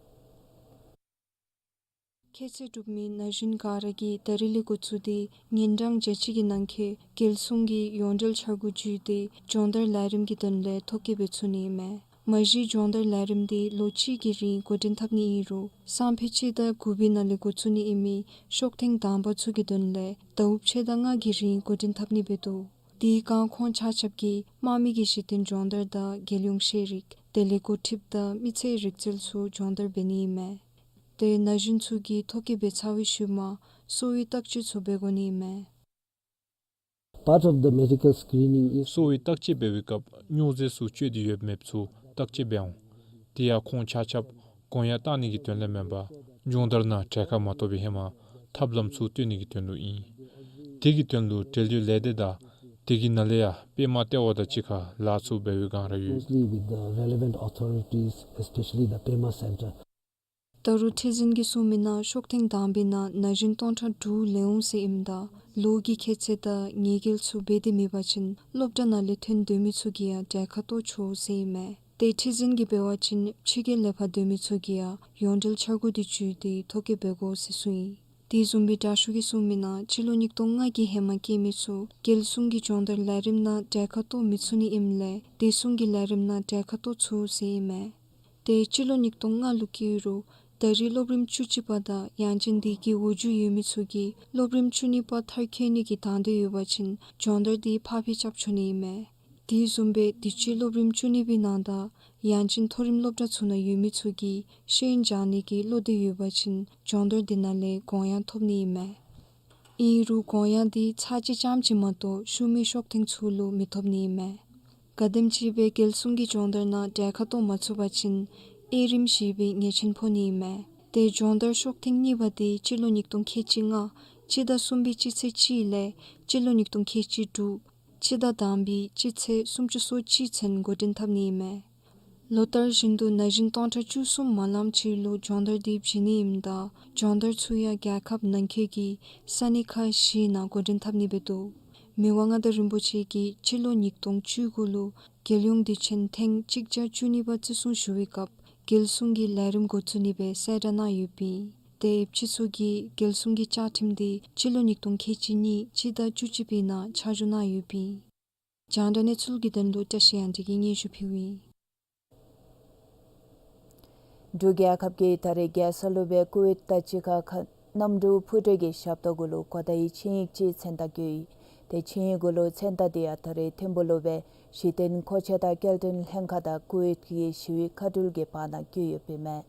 ཁྱད་ཚད་གྲུབ་མི་ན་གཞོན་ག་ར་གིས་ད་རིས་ལས་འགོ་བཙུགས་ཏེ་ཉིན་གྲངས་བརྒྱ་གཅིག་གི་ནང་འཁོད་རྒྱལ་སྲུང་གི་ཡོངས་འབྲེལ་འཆར་སྒོ་བརྒྱུད་དེ་སྦྱོང་བརྡར་ལས་རིམ་གྱི་དོན་ལས་ཐོ་བཀོད་འབད་ཚུགས་ནི་ཨིན་མས། མ་གཞི་སྦྱོང་བརྡར་ལས་རིམ་དེ་ལོ་གཅིག་གི་རིང་འགོ་འདྲེན་འཐབ་ནི་ཨིན་རུང་སང་ཕོད་སྤྱི་ཟླ་དགུ་པའི་ནང་ལས་འགོ་བཙུགས་ནི་ཨིན་མི་ཤོག་ཐེངས་དང་པ་ཚུ་གི་དོན་ལས་ཟླཝ་ཕྱེད་དང་ལྔ་གི་རིང་འགོ་འདྲེན་འཐབ་ནི་འབད་དོ། དེའི་སྒང་ཁོང་ཆ་ཁྱབ་ཀྱིས་དམག་མི་གི་གཞི་རྟེན་སྦྱོང་བརྡར་དང་རྒྱལ་ཡོངས་ཤེས་རིག་དེ་ལས་འགོ་ཁྲིདཔ་དང་མི་ཚེའི་རིག་རྩལ་ཚུ་སྦྱོང་བརྡར་འབད་ནི་ཨིན་མས། ཏེ་ན་གཞོན་ཚུ་གིས་ཐོ་བཀོད་འབད་ཚར་བའི་ཤུལ་མ་གསོ་བའི་བརྟག་དཔྱད་ཚུ་འབད་དགོ་ནི་ཨིན་མས། Part of the medical screening is གསོ་བའི་བརྟག་དཔྱད་འབད་བའི་སྐབས་སྨྱོ་རྫས་ཚུ་སྤྱོད་དེ་ཡོདཔ་མེདཔ་ཚུ་བརྟག་དཔྱད་འབད་འོང་། དེ་ཡང་ཁོང་ཆ་ཁྱབ་དགོངས་ཡངས་བཏང་ནི་གི་དོན་ལས་མེན་པར་སྦྱོང་བརྡར་ནང་གྲལ་ཁར་མ་གཏོགས་པའི་ཧེ་མ་ཐབས་ལམ་ཚུ་སྟོན་ནི་གི་དོན་ལུ་ཨིན། དེ་གི་དོན་ལུ་འབྲེལ་ཡོད་ལས་སྡེ་དང་དེ་གི་ནང་ལས་ཡང་པདྨ་ལྟེ་བ་དང་གཅིག་ཁར་ལཱ་ཚུ་འབད་བའི་སྒང་ར་ཡོད། Closely with the relevant authorities, especially the Pema Center. ད་རུང་ཁྲི་འཛིན་གྱིས་གསུངས་མི་ནང་ཤོག་ཐེངས་དང་པའི་ནང་ན་གཞོན་སྟོང་ཕྲག་དྲུག་ལེན་འོང་ཟེར་ཨིནམ་ད་ལོ་གི་ཁྱད་ཚད་དང་ཉེས་འགེལ་ཚུ་འབད་དེ་མེད་པ་ཅིན་སློབ་གྲྭ་ནང་ལས་ཐོན་སྡོད་མི་ཚུ་གིས་ཡང་གྲལ་ཁར་གཏོགས་ཆོག་ཟེར་ཨིན་མས། ཏེ་ཁྲི་འཛིན་གྱིས་འབད་བ་ཅིན་ཕྱི་རྒྱལ་ལས་ཕར་སྡོད་མི་ཚུ་གིས་ཡང་ཡོངས་འབྲེལ་འཆར་སྒོ་དེ་བརྒྱུད་དེ་ཐོ་བཀོད་འབད་དགོ་ཟེར་གསུངས་ཡི། དེ་བཟུམ་སྦེ་དྲག་ཤོས་ཀྱིས་གསུངས་མི་ནང་སྤྱི་ལོ་ཉིས་སྟོང་ལྔ་གི་ཧེ་མ་སྐྱེས་མི་ཚུ་རྒྱལ་སྲུང་གི་སྦྱོང་བརྡར་ལས་རིམ་ནང་གྲལ་ཁར་གཏོགས་མི་ཚུགས་ནི་ཨིནམ་ལས་བདེ་སྲུང་གི་ལས་རིམ་ནང་གྲལ་ཁར་གཏོགས་ཚུགས་ཟེར་ཨིན་མས། ཏེ་སྤྱི་ལོ་ཉིས་སྟོང་ལྔ་ལུ་སྐྱེས་རུང་ད་རིས་སློབ་རིམ་བཅུ་གཅིག་པ་དང་ཡང་ཅིན་དེ་གི་འོག་འགྱོ་ཡོད་མི་ཚུ་གིས་སློབ་རིམ་བཅུ་གཉིས་པ་མཐར་འཁྱོལ་ནི་གི་དང་འདོད་ཡོད་པ་ཅིན་སྦྱོང་བརྡར་དེ་ཕར་འགྱངས་རྐྱབ་ཆོག་ནི་ཨིན་མས། དེ་བཟུམ་སྦེ་དུས་ཅི་སློབ་རིམ་བཅུ་གཉིས་པའི་ནང་དང་ཡང་ཅིན་མཐོ་རིམ་སློབ་གྲྭ་ཚུ་ནང་ཡོད་མི་ཚུ་གིས་ཤེས་ཡོན་སྦྱང་ནི་གི་བློ་འདོད་ཡོད་པ་ཅིན་སྦྱོང་བརྡར་དེ་ནང་ལས་དགོངས་ཡངས་ཐོབ་ནི་ཨིན་མས། ཨིན་རུང་དགོངས་ཡངས་དེ་ཚར་གཅིག་རྐྱངམ་ཅིག་མ་གཏོགས་ཤུལ་མའི་ཤོག་ཐེངས་ཚུ་ལུ་མི་ཐོབ་ནི་ཨིན་མས། ག་དེམ་ཅིག་སྦེ་རྒྱལ་སྲུང་གི་སྦྱོང་བརྡར་ནང་གྲལ་ཁར་གཏོགས་མ་ཚུགས་པ་ཅིན་དབྱེ་རིམ་བཞི་པའི་ཉེས་ཆད་ཕོག་ནི་ཨིན་མས། ཏེ་སྦྱོང་བརྡར་ཤོག་ཐེངས་གཉིས་པ་དེ་སྤྱི་ལོ་ཉིས་སྟོང་ཁལ་གཅིག་ལྔ་སྤྱི་ཟླ་གསུམ་པའི་སྤྱི་ཚེས་གཅིག་ལས་སྤྱི་ལོ་ཉིས་སྟོང་ཁལ་གཅིག་དྲུག་སྤྱི་ཟླ་དང་པའི་སྤྱི་ཚེས་སུམ་ཅུ་སོ་གཅིག་ཚུན་འགོ་འདྲེན་འཐབ་ནི་ཨིན་མས། ལོ་ལྟར་བཞིན་དུ་ན་གཞོན་སྟོང་ཕྲག་བཅུ་གསུམ་མ་ལངམ་ཅིག་ལུ་སྦྱོང་བརྡར་དེ་བྱིན་ནི་ཨིནམ་ད་སྦྱོང་བརྡར་ཚུ་ཡང་རྒྱལ་ཁབ་ནང་འཁོད་ཀྱི་ས་གནས་ཁག་བཞི་ནང་འགོ་འདྲེན་འཐབ་ནི་འབད་དོ། མི་དབང་མངའ་བདག་རིན་པོ་ཆེ་གིས་སྤྱི་ལོ་ཉིས་སྟོང་བཅུ་དགུ་ལུ་རྒྱལ་ཡོངས་དུས་ཆེན་ཐེངས་གཅིག་བརྒྱ་བཅུ་གཉིས་པ་བརྩི་སྲུང་ཞུ་བའི་སྐབས་རྒྱལ་སྲུང་གི་ལས་རིམ་འགོ་བཙུགས་ནི་སྦེ་གསལ་བསྒྲགས་གནང་ཡོདཔ་ཨིན། ཏེ་ཨེབ་ཕྱི་ཚུ་གིས་རྒྱལ་སྲུང་གི་བཅའ་ཁྲིམས་དེ་སྤྱི་ལོ་ཉིས་སྟོང་ཁལ་གཅིག་གཉིས་སྤྱི་ཟླ་བཅུ་གཅིག་པའི་ནང་ཆ་འཇོག་གནང་ཡོདཔ་ཨིན། རྒྱང་བསྒྲགས་གནས་ཚུལ་གྱི་དོན་ལུ་བཀྲ་ཤིས་དབྱངས་སྒྲོན་གྱིས་སྙན་ཞུ་ཕུལཝ་ཨིན། འབྲུག་རྒྱལ་ཁབ་ཀྱིས་ད་རེས་རྒྱལ་ས་ལུ་སྦེ་ཀུ་ཝེཊ་དང་གཅིག་ཁར་ཁ་གནམ་གྲུ་འཕུར་གྲུ་གི་ཞབས་ཏོག་གུ་ལུ་གོ་བརྡའི་ཆིངས་ཡིག་ཅིག་མཚན་རྟགས་བཀོད་ཡི། ཏེ་ཆིངས་ཡིག་གུ་ལུ་མཚན་རྟགས་དེ་ཡང་ད་རེས་ཐིམ་ཕུག་ལུ་སྦེ་གཞི་རྟེན་མཁོ་ཆས་དང་སྐྱེལ་འདྲེན་ལྷན་ཁག་དང་ཀུ་ཝེཊ་ཀྱི་ཞི་བའི་མཁའ་འགྲུལ་གྱི་བར་ན་བཀོད་ཡོདཔ་ཨིན་མས།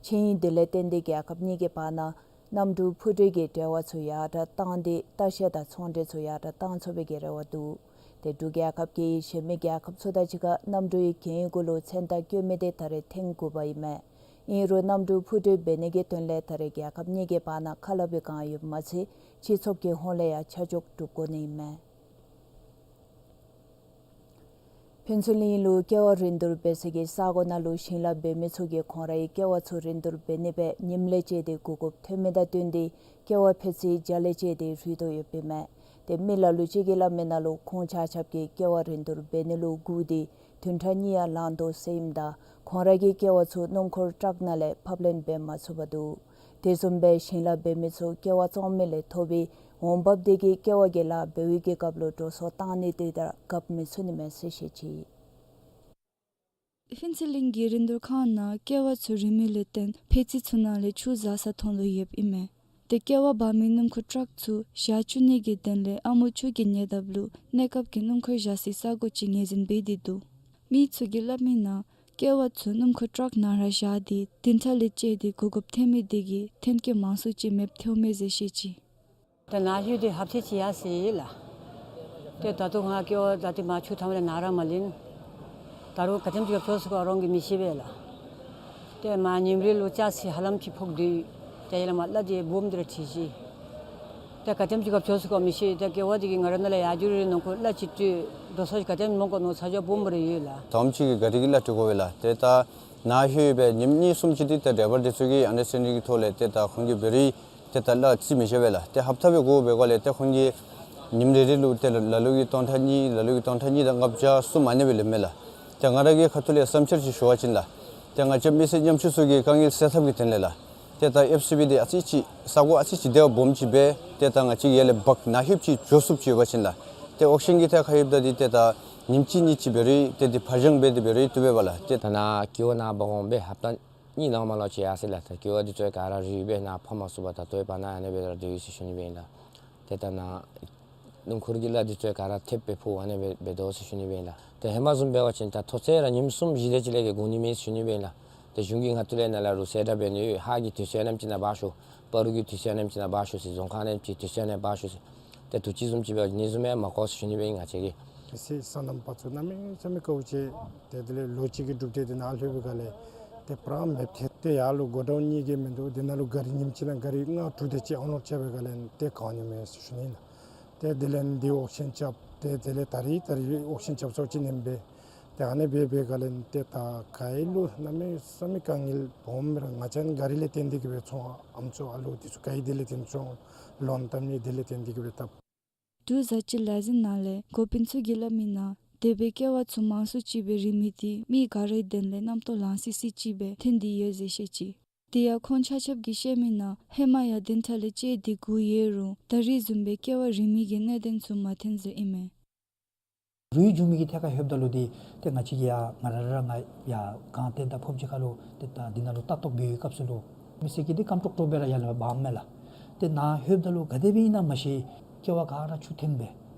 ཆིངས་ཡིག་དེ་ལས་བརྟེན་ཏེ་རྒྱལ་ཁབ་གཉིས་ཀྱི་བར་ན་གནམ་གྲུ་འཕུར་གྲུ་གི་འབྲེལ་བ་ཚུ་ཡར་དྲག་བཏང་སྟེ་ལྟ་བཤལ་དང་ཚོང་འབྲེལ་ཚུ་ཡར་དྲག་བཏང་ཚུགས་པའི་གི་རེ་བ་འདུག། ཏེ་འབྲུག་རྒྱལ་ཁབ་ཀྱིས་གཞན་མི་རྒྱལ་ཁབ་ཚུ་དང་གཅིག་ཁར་གནམ་གྲུའི་གྱོན་ཡིག་གུ་ལུ་མཚན་རྟགས་བཀོད་མི་དེ་ད་རེས་ཐེངས་དགུ་པ་ཨིན་མས། ཨིན་རུང་གནམ་གྲུ་འཕུར་གྲུ་འབད་ནི་གི་དོན་ལས་ད་རེས་རྒྱལ་ཁབ་གཉིས་ཀྱི་བར་ན་ཁ་སླབ་པའི་བསྒང་ཡོདཔ་མ་ཚད་སྤྱི་ཚོགས་ཀྱི་ཧོངས་ལས་ཡང་ཆ་འཇོག་གྲུབ་དགོ་ནི་ཨིན་མས། ཕུན་ཚོགས་གླིང་ལུ་ཀེ་བ་རིན་བསྡུར་འབད་ས་གི་ས་གོ་ནང་ལུ་ཞིང་ལཱ་འབད་མི་ཚུ་གིས་ཁོང་རའི་ཀེ་བ་ཚུ་རིན་བསྡུར་འབད་ནི་སྦེ་ཉིནམ་ལས་བཅད་དེ་གོ་སྐབས་ཐོན་མི་དང་བསྟུན་ཏེ་ཀེ་བ་ཕད་ཙི་བརྒྱ་ལས་བཅད་དེ་རུལ་དོ་ཡོདཔ་ཨིན་མས། ཏེ་མི་ལ་ལུ་ཅིག་གིས་སླབ་མི་ནང་ལུ་ཁོང་ཆ་ཁྱབ་ཀྱིས་ཀེ་བ་རིན་བསྡུར་འབད་ནི་ལུ་སྒུག་སྟེ་ བདུན་ཕྲག་གཉིས་ཡང་ལང་དོ་ཟེར་ཨིནམ་ད་ཁོང་ར་གི་ཀེ་བ་ཚུ་སྣུམ་འཁོར་ཊཱག་ནང་ལས་ཕབ་ལེན་འབད་མ་ཚུགས་པར་འདུག། དེ་བཟུམ་སྦེ་ཞིང་ལཱ་འབད་མི་ཚུ་ཀེ་བ་བཙོང་མི་ལས་ཐོབ་པའི་འོང་འབབ་དེ་གིས་ཀེ་བ་གི་ལཱ་འབད་བའི་གི་སྐབས་ལུ་འགྲོ་སོང་བཏང་ནི་དེ་དང་རྐྱབ་མི་ཚུགས་ནི་མས་ཟེར་བཤད་ཅི། ཕུན་ཚོགས་གླིང་གི་རིན་བསྡུར་ཁང་ནང་ཀེ་བ་ཚུ་རིལ་མི་ལས་བརྟེན་ཕད་ཙི་ཚུ་ནང་ལས་ཆུ་བཟའ་ས་མཐོང་ལུ་ཡོདཔ་ཨིན་མས། ཏེ་ཀེ་བ་འབག་མི་སྣུམ་འཁོར་ཊཱག་ཚུ་ཞག་བཅུ་གཉིས་ཀྱི་དོན་ལས་ཨ་མོ་ཆུ་གི་ཉེ་འདབས་ལུ་གནས་སྐབས་ཀྱི་སྣུམ་འཁོར་བཞག་སའི་ས་གོ་ཅིག་ངོས་འཛིན་འབད་དེ་འདུག། མི་ཚུ་གིས་སླབ་མི་ནང་ཀེ་བ་ཚུ་སྣུམ་འཁོར་ཊཱག་ནང་ར་བཞག་སྟེ་བདུན་ཕྲག་ལས་བཅད་དེ་གོ་སྐབས་ཐོན་མི་དེ་གིས་ཐོན་སྐྱེད་མང་སུ་ཅིག་མེདཔ་ཐལཝ་མས་ཟེར་བཤད་ཅི། ད་ནཱ་ལྷོད་དེ་ཧབ་ཏ་ཅིག་ཡར་སོ་ཡི་ལགས། ཏེ་ད་ལྟོ་ང་ཀེ་བ་ད་ཏེ་མར་ཆུ་ཐང་ལས་ནཱ་ར་མ་ལེན། ད་རུང་ག་དེམ་ཅིག་ཁར་འགྱོ་ཚུགས་ག་རང་གིས་མི་ཤེས་པས་ལགས། ཏེ་མར་ཉིམ་རེ་ལུ་ལྕགས་སི་ཧ་ལམ་ཅིག་ཕོག་སྟེ་ཏེ་ཡར་ལས་མར་གླ་དེ་སྦོམ་དེ་ར་འཁྲིལ་ཅི། ཏེ་ག་དེམ་ཅིག་ཁར་འགྱོ་ཚུགས་ག་མི་ཤེས། ཏེ་ཀེ་བ་དེ་གིས་ང་རའི་ནང་ལས་ཡར་འགྱོ་རུང་ནང་འཁོད་གླ་ཅིག་སྤྲོད་འགྲོ་སོང་ཅིག་ག་དེམ་མང་ག་ནོ་ཚ་གྱང་སྦོམ་སྦེ་ར་ཡོད་ལགས། དུམ་ཅིག་གིས་ག་རི་གི་གླ་སྤྲོད་དགོ་པས་ལགས། ཏེ་ད་ནཱ་ལྷོད་སྦེ་ཉིནམ་གཉིས་གསུམ་ཅིག་འདི་ཏེ་ཌའི་བར་དེ་ཚུ་གིས་ཨན་ཌར་སི་ཊེན་ཌིང་གི་ཐོག་ལས་ཏེ་ད་ཁོང་གིས་འབད་རུང་ཏེ་ད་གླ་རྩིས་མི་ཆོད་པས་ལགས། ཏེ་ཧབ་ཏ་སྦེ་དགོ་པའི་སྒང་ལས་ཏེ་ཁོང་གིས་ཉིནམ་རེ་རེ་ལུ་ཏེ་ལ་ལུ་གིས་སྟོང་ཕྲག་གཉིས་ལ་ལུ་གིས་སྟོང་ཕྲག་གཉིས་དང་ལྔ་བརྒྱ་གསུམ་ཨ་ནེ་སྦེ་ལེནམ་མས་ལགས། ཏེ་ང་ར་གི་ཁ་ཐུག་ལས་བསམ་འཆར་ཅིག་ཞུ་བ་ཅིན་ལགས། ཏེ་ང་བཅས་མི་སེར་ཉམ་ཆུང་ཚུ་གི་དཀའ་ངལ་སེལ་ཐབས་ཀྱི་དོན་ལས་ལགས། ཏེ་ད་ཨེཕ་སི་བི་འདི་ཨ་ཙི་ཅིག་ས་གོ་ཨ་ཙི་ཅིག་དེ་བ་སྦོམ་ཅིག་སྦེ་ཏེ་ད་ང་བཅས་ཀྱིས་ཡར་ལས་འབག་ནཱ་ལྷོདཔ་ཅིག་འགྱོ་ཚུགསཔ་ཅིག་ཡོད་པ་ཅིན་ལགས། ཏེ་ཨོག་ཤན་གྱི་ཐད་ཁར་ལྷོདཔ་ད་འདི་ཏེ་ད་ཉིནམ་གཅིག་གཉིས་ཅིག་འབད་རུང་ཏེ་འདི་ཕར་འགྱངས་འབད་དེ་འབད་རུང་བཏུབ་པས་ལགས། ཏེ་ད་ནཱ་ཀེ་བ་ནཱ་འབག་འོང་སྦེ་ཧབ་ཏ་གཉིས་ནང་མ་ལུ་ཅིག་ཡར་སོ་ཡི་ལགས། ད་ཀེ་བ་འདི་ཚུ་ག་ར་རིལ་སྦེ་ནཱ་ཕབ་མ་ཚུགས་པར་ད་ལྟོ་ཡང་བར་ན་ཨ་ནེ་སྦེ་ར་སྡོད་ཡི་ཟེར་ཞུ་ནི་སྦེ་ཨིན་ལགས། ཏེ་ད་ནཱ་སྣུམ་འཁོར་གྱི་གླ་འདི་ཚུ་ག་ར་ཐེབས་སྦེ་ཕོག་ཨ་ནེ་སྦེ་འབད་དོ་ཟེར་ཞུ་ནི་སྦེ་ཨིན་ལགས། ཏེ་ཧེ་མ་བཟུམ་འབད་བ་ཅིན་ད་མཐོ་ཚད་ར་ཉིནམ་གསུམ་བཞི་དེ་ཅིག་ལས་བརྒལ་འགོར་ནི་མེད་ཟེར་ཞུ་ནི་སྦེ་ཨིན་ལགས། ཏེ་གཞུང་གི་ངོས་ཐོག་ལས་ནཱ་ལས་རུང་གསལ་བསྒྲགས་འབད་ནི་ཡོད། ཧཱ་གི་དུས་ཚོད་ཨ་ནེམ་ཅིག་ནང་འབག་ཤོག། སྤ་རོ་གི་དུས་ཚོད་ཨ་ནེམ་ཅིག་ནང་འབག་ཤོག་ཟེར། རྫོང་ཁག་ཨ་ནེམ་ཅིག་དུས་ཚོད་ཨ་ནེམ་འབག་ཤོག་ཟེར། ཏེ་དུས་ཅི་བཟུམ་ཅིག་འབད་བ་ཅིན་ཨ་ནི་བཟུམ་ཡང་མ་གོ་ཟེར་ཞུ་ནི་སྦེ་ཨིན་ང་བཅས་ཀྱིས། མི་སེར་སོ་ནམ་པ་ཚུ་གནམ་མེད་ས་མེད་དཀའཝ་སྤྱད། ཏེ་དེ་ལས་ལོ་གཅིག་གི་གྲུབ་འབྲས་འདི་ནཱ་ལྷོད་པའི་སྒང་ལས་ཏེ་པུ་ར་མེདཔ་ཐལ། ཏེ་ཡར་ལུ་གོ་ཌའུན་གཉིས་ཀྱི་མིང་འདུག། དེ་ནང་ལུ་ག་རི་ཉིནམ་གཅིག་ནང་ག་རི་ལྔ་དྲུག་དེ་ཅིག་ཨན་ལོཌ་རྐྱབ་པའི་སྒང་ལས་ཏེ་གང་ནི་མེད་ཟེར་ཞུ་ནི་ཨིན་ལགས། ཏེ་དེ་ལས་འདི་ཨོག་ཤན་རྐྱབ། ཏེ་དེ་ལས་ད་རིས་ད་རིས་ཨོག་ཤན་རྐྱབ་སོ་ཅིག་ཨིན་པས། ཏེ་ཨ་ནེ་སྦེ་འབད་བའི་སྒང་ལས་ཏེ་ད་ག་ཨིན་རུང་གནམ་མེད་ས་མེད་དཀའ་ངལ་སྦོམ་ར་ང་བཅས་ག་རི་ལས་བརྟེན་ཏེ་གིས་སྦེ་ཚོང་ཨམ་སྲུ་ཨ་ལུ་འདི་ཚུ་ག་རི་དེ་ལས་བརྟེན་ཚོང་ལོན་བཏབ་ནི་དེ་ལས་བརྟེན་ཏེ་གིས་སྦེ་བཏབ། འབྲུག་བཟའ་སྤྱོད་ལས་འཛིན་ནང་ལས་འགོ་དཔོན་ཚུ་གིས་སླབ་མི་ནང་དེ་སྦེ་ཀེ་བ་ཚུ་མང་སུ་ཅིག་སྦེ་རིལ་མི་འདི་མི་ག་རའི་དོན་ལས་རྣམ་རྟོག་ལང་སི་སི་ཅིག་སྦེ་ཐོན་ཏེ་ཡོད་ཟེར་བཤད་ཅི། དེ་ཡང་ཁོང་ཆ་ཁྱབ་ཀྱིས་བཤད་མི་ནང་ཧེ་མ་ཡང་བདུན་ཕྲག་ལས་བཅད་དེ་བསྒུགས་ཡོད་རུང་ད་རིས་བཟུམ་སྦེ་ཀེ་བ་རིལ་མི་གི་གནད་དོན་ཚུ་མ་ཐོན་ཟེར་ཨིན་མས། རུལ་འགྱོ་མི་གི་ཐད་ཁར་ལྷོདཔ་ད་ལུ་འདི་ཏེ་ང་བཅས་ཀྱིས་ཡར་ང་ར་ར་ང་ཡར་སྒང་སྟེང་དང་ཕོབ་ཅིག་ཁར་ལུ་ཏེ་ད་འདི་ནང་ལུ་ལྟ་རྟོག་འབད་བའི་སྐབས་སུ་ལུ་མི་སེར་གྱིས་འདི་རྐངམ་ཀྲོག་ཀྲོ་སྦེ་ར་ཡར་ལས་འབགཔ་མས་ལགས། ཏེ་ནཱ་ལྷོདཔ་ད་ལུ་ག་དེ་སྦེ་ཨིན་ན་མ་ཤེས། ཀེ་བ་ག་ར་ཆུ་ཐོནམ་སྦེ།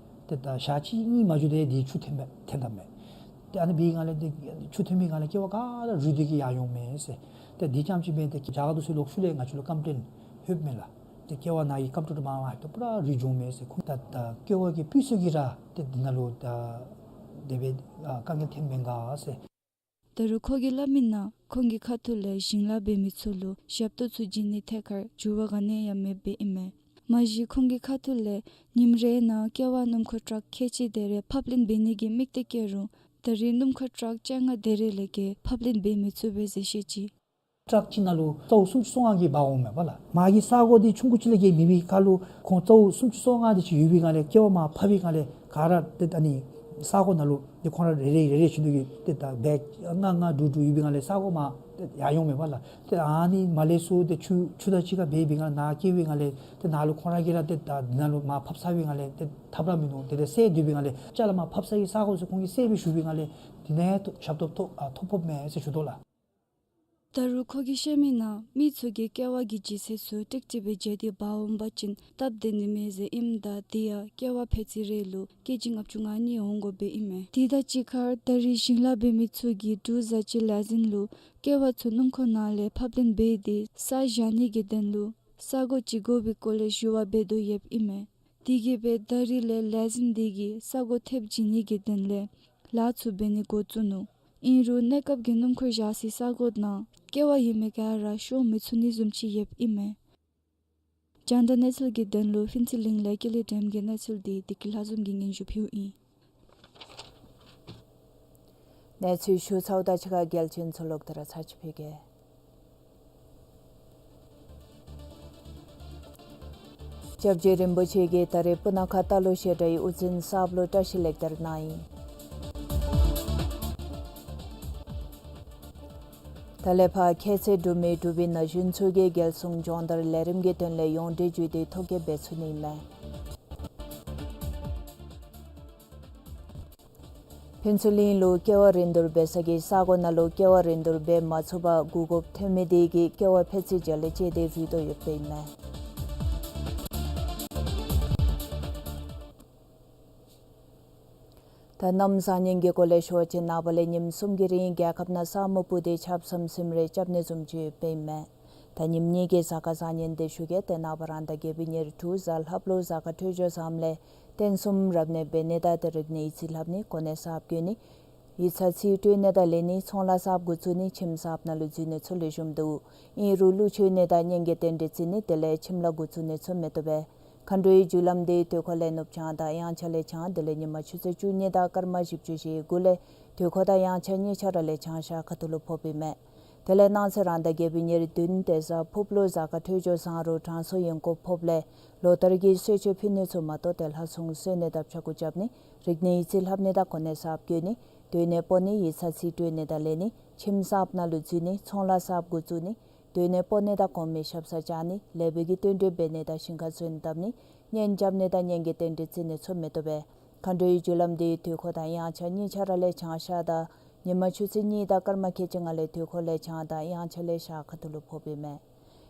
ཏེ་ད་ཞག་གཅིག་གཉིས་མ་འགྱོ་དེ་འདི་ཆུ་ཐོནམ་སྦེ་ཐོན་དོ་མས། ཏེ་ཨ་ནི་འབད་བའི་སྒང་ལས་ཏེ་ཆུ་ཐོན་པའི་སྒང་ལས་ཀེ་བ་ག་ར་རུལ་ཏེ་གིས་ཡར་འོངམ་མས་ཟེར། ཏེ་འདི་རྐྱངམ་ཅིག་མེན་ཏེ་རྒྱ་གར་དུ་སུ་ལོག་ཤུལ་ལས་ང་བཅས་ལུ་ཀམ་པི་ལེན་ལྷོདཔ་མས་ལགས། ཏེ་ཀེ་བ་ནང་གི་རྐངམ་ཀྲོག་ཀྲོ་མར་མར་ལྷོདཔ་ད་པུ་ར་རུལ་འགྱོཝ་མས་ཟེར། ཁོང་ད་ད་ཀེ་བ་གི་སྤུས་ཚད་ཀྱིས་ར་ཏེ་འདི་ནང་ལུ་ད་དེ་སྦེ་ཨ་དཀའ་ངལ་ཐོནམ་མེན་ག་ཟེར། ད་རུང་ཁོ་གིས་སླབ་མི་ནང་ཁོང་གི་ཁ་ཐུག་ལས་ཞིང་ལཱ་འབད་མི་ཚུ་ལུ་ཞབས་ཏོག་ཚུ་བྱིན་ནིའི་ཐད་ཁར་འགྱུར་བ་ག་ནི་ཡང་མེདཔ་སྦེ་ཨིན་མས། མ་གཞི་ཁོང་གི་ཁ་ཐུག་ལས་ཉིནམ་རེ་ནང་ཀེ་བ་སྣུམ་འཁོར་ཊཱག་ཁལ་གཅིག་དེ་རེ་ཕབ་ལེན་འབད་ནི་གི་དམིགས་གཏད་བསྐྱེད་རུང་ད་རེས་སྣུམ་འཁོར་ཊཱག་བཅོ་ལྔ་དེ་རེ་ལས་བརྒལ་ཕབ་ལེན་འབད་མི་ཚུགས་པས་ཟེར་བཤད་ཅི། ཊཱག་གཅིག་ནང་ལུ་རྩྭ་འུག་སུམ་ཅུ་སོ་ལྔ་གི་འབག་འོངམ་མས་པ་ལགས། མ་གི་ས་གོ་འདི་ཆུང་ཀུ་ཅིག་ལས་བརྒལ་མེད་པའི་ཁར་ལུ་ཁོང་རྩྭ་འུག་སུམ་ཅུ་སོ་ལྔ་དེ་ཅིག་ཡོད་པའི་སྒང་ལས་ཀེ་བ་མར་ཕབ་པའི་སྒང་ལས་ག་ར་ཏེ་ཨ་ནི་ས་གོ་ནང་ལུ་ཏེ་ཁོང་ར་རེ་རེ་རེ་རེ་བཞིན་དུ་གིས་ཏེ་ད་བེག་ལྔ་ལྔ་དྲུག་དྲུག་ཡོད་པའི་སྒང་ལས་ས་གོ་མར་ཏེ་ཡར་འོངམ་མས་པ་ལགས། ཏེ་ཨ་ནི་མར་ལས་ཚུར་ཏེ་ཆུ་ཆུ་དང་གཅིག་ཁར་འབད་བའི་སྒང་ལས་ནཱ་སྐྱེལ་བའི་སྒང་ལས་ཏེ་ནཱ་ལུ་ཁོང་ར་གིས་ར་ཏེ་ད་འདི་ནང་ལུ་མར་ཕབ་ཚར་བའི་སྒང་ལས་ཏེ་ཐབས་ར་མིན་འདུག། དེ་ལས་བསལ་སྡོད་པའི་སྒང་ལས་ཅ་ལ་མར་ཕབ་ཚར་བའི་ས་གོ་ཚུ་ཁོང་གིས་བསལ་སྦེ་བཞུགས་པའི་སྒང་ལས་འདི་ནང་ཐོ་ཞབས་ཏོག་ཐོ་ཨ་ཐོ་ཕོགཔ་མས་ཟེར་ཞུ་དོ་ལགས། ད་རུང་ཁོ་གིས་བཤད་མི་ནང་མི་ཚུ་གིས་ཀེ་བ་གི་ལྗིད་ཚད་ཚུ་ཀྲིག་ཀྲི་སྦེ་འཇལ་ཏེ་འབག་འོང་པ་ཅིན་སྟབས་བདེ་ནི་མས་ཟེར་ཨིནམ་ད་དེ་ཡང་ཀེ་བ་ཕད་ཙི་རེ་ལུ་ཀེ་ཇི་ལྔ་བཅུ་ང་གཉིས་འོང་དགོཔ་སྦེ་ཨིན་མས། དེ་དང་གཅིག་ཁར་ད་རིས་ཞིང་ལཱ་འབད་མི་ཚུ་གིས་འབྲུག་བཟའ་སྤྱོད་ལས་འཛིན་ལུ་ཀེ་བ་ཚུ་སྣུམ་འཁོར་ནང་ལས་ཕབ་ལེན་འབད་དེ་ས་བཞག་ནི་གི་དོན་ལུ་ས་གོ་ཅིག་དགོ་པའི་སྐོར་ལས་ཞུ་བ་འབད་དོ་ཡོདཔ་ཨིན་མས། དེ་གིས་སྦེ་ད་རིས་ལས་ལས་འཛིན་དེ་གིས་ས་གོ་ཐེབས་བྱིན་ནི་གི་དོན་ལས་ལཱ་ཚུ་འབད་ནི་འགོ་བཙུགས་ནུག། ཨིན་རུང་གནས་སྐབས་ཀྱི་སྣུམ་འཁོར་བཞག་སའི་ས་གོ་ནང་ཀེ་བ་ཡོད་མི་ག་ར་ཤོང་མི་ཚུགས་ནི་བཟུམ་ཅིག་ཡོདཔ་ཨིན་མས། རྒྱང་བསྒྲགས་གནས་ཚུལ་གྱི་དོན་ལུ་ཕུན་ཚོགས་གླིང་ལས་ཀུན་ལེགས་སྒྲོལམ་གྱི་གནས་ཚུལ་འདི་བདེ་སྐྱིད་ལྷ་འཛོམས་ཀྱིས་སྙན་ཞུ་ཕུལཝ་ཨིན། གནས་ཚུལ་ཞུ་ཚརཝ་དང་གཅིག་ཁར་རྒྱལ་སྤྱིའི་ཚུལ་ལོག་ད་ར་ཚར་ཅིག་ཕུལ་གེ། སྐྱབས་རྗེ་རིན་པོ་ཆེ་གིས་ད་རིས་སྤུ་ན་ཁ་རྟ་ལོག་བཤད་གྲྭའི་དབུ་འཛིན་གསརཔ་ལུ་བཀྲིས་ལེགས་དར་གནང་ཡི། ད་ལས་ཕར་ཁྱད་ཚད་གྲུབ་མི་འབྲུག་པའི་ན་གཞོན་ཚུ་གིས་རྒྱལ་སྲུང་སྦྱོང་བརྡར་ལས་རིམ་གྱི་དོན་ལས་ཡོངས་འབྲེལ་བརྒྱུད་དེ་ཐོ་བཀོད་འབད་ཚུགས་ནི་ཨིན་མས། ཕུན་ཚོགས་གླིང་ལུ་ཀེ་བ་རིན་བསྡུར་འབད་ས་གི་ས་གོ་ནང་ལུ་ཀེ་བ་རིན་བསྡུར་འབད་མ་ཚུགས་པར་གུ་དགོཔ་ཐོན་མི་དེ་གིས་ཀེ་བ་ཕད་ཙི་རྒྱ་ལས་བཅད་དེ་རུལ་དོ་ཡོདཔ་ཨིན་མས། ད་གནམ་བཟང་ངན་གྱི་སྐོར་ལས་ཞུ་བ་ཅིན་ནངས་པ་ལས་ཉིནམ་གསུམ་གྱི་རིང་རྒྱལ་ཁབ་ནང་ས་སྨུག་སྤུབས་ཏེ་ཆརཔ་ཟམ་ཟིམ་རེ་རྐྱབ་ནི་བཟུམ་ཅིག་ཡོདཔ་ཨིན་མས། ད་ཉིནམ་གཉིས་ཀྱི་གཟའ་སྐར་བཟང་ངན་དེ་ཞུ་གེ། ཏེ་ནངས་པ་རང་ཟླ་བརྒྱད་པའི་ཉེར་དྲུག་གཟའ་ལྷགཔ་ལུ་གཟའ་སྐར་འཕྲོད་སྦྱོར་བཟངམ་ལས་རྟེན་གསུམ་རབ་གནས་འབད་ནི་དང་ཏེ་རིག་གནས་ཡིག་རྩིས་ལྷབ་ནི་གོ་གནས་གསརཔ་བསྐོ་ནི་ཡིག་ཚང་རྩིས་སྤྲོད་ནི་དང་ལེན་ནི་ཚོང་ལཱ་གསརཔ་འགོ་བཙུགས་ནི་ཁྱིམ་གསརཔ་ནང་ལུ་འཛུལ་ནི་ཚུ་ལེགས་ཤོམ་འདུག། ཨིན་རུང་གླུ་མཆོད་ནི་དང་སྙན་གྱི་རྟེན་འབྲེལ་བརྩི་ནི་དེ་ལས་ཁྱིམ་ལཱ་འགོ་བཙུགས་ནི་ཚུ་མི་བཏུབ་པས། མཁའ་འགྲོའི་རྒྱུ་ལམ་དེ་དུས་འཁོར་ལས་ནུབ་བྱང་དང་དབྱངས་འཆར་ལས་བྱང་དེ་ལས་ཉིན་མ་ཆུ་ཚོད་བཅུ་གཉིས་དང་སྐར་མ་བཞི་བཅུ་ཞེ་དགུ་ལས་དུས་འཁོར་དང་དབྱངས་འཆར་གཉིས་ཆ་ར་ལས་བྱང་ཤར་ཁ་ཐུག་ལུ་ཕོགཔ་ཨིན་མས། དེ་ལས་གནངས་ཚེ་རང་ཟླ་བརྒྱད་པའི་ཉེར་བདུན་ཏེ་གཟའ་ཕུརཔ་ལུ་གཟའ་སྐར་འཕྲོད་སྦྱོར་བཟང་རུང་དྲང་སྲོང་ཡོན་སྐོར་ཕོགཔ་ལས་ལོ་ལྟར་གྱི་གསོལ་མཆོད་ཕུལ་ནི་ཚུ་མ་གཏོགས་ཏེ་ལྷ་སྲུང་གསོལ་ནི་དང་ཕྱྭ་འགུགས་རྐྱབ་ནི་རིག་གནས་ཡིག་རྩིས་ལྷབ་ནི་དང་གོ་གནས་གསརཔ་བསྐོ་ནི་སྡོད་གནས་སྤོ་ནི་ཡིག་ཚང་རྩིས་སྤྲོད་ནི་དང་ལེན་ནི་ཁྱིམ་གསརཔ་ནང་ལུ་འཛུལ་ནི་ཚོང་ལཱ་གསརཔ་འགོ་བཙུགས་ནི་སྡོད་གནས་སྤོ་ནི་དང་གོང་མའི་ཞབས་སར་བཅར་ནི་ལེགས་པའི་གི་བསྟུན་གྲོས་འབད་ནི་དང་ཞིང་ཁར་སོན་བཏབ་ནི་གཉེན་རྐྱབ་ནི་དང་གཉེན་གྱི་རྟེན་འབྲེལ་བརྩི་ནི་ཚུ་མི་བཏུབ་པས། མཁའ་འགྲོའི་རྒྱུ་ལམ་དེ་དུས་འཁོར་དང་དབྱངས་འཆར་གཉིས་ཆ་ར་ལས་བྱང་ཤར་དང་ཉིན་མ་ཆུ་ཚོད་གཉིས་དང་སྐར་མ་ཁལ་གཅིག་ལྔ་ལས་དུས་འཁོར་ལས་བྱང་དང་དབྱངས་འཆར་ལས་ཤར་ཁ་ཐུག་ལུ་ཕོགཔ་ཨིན་མས།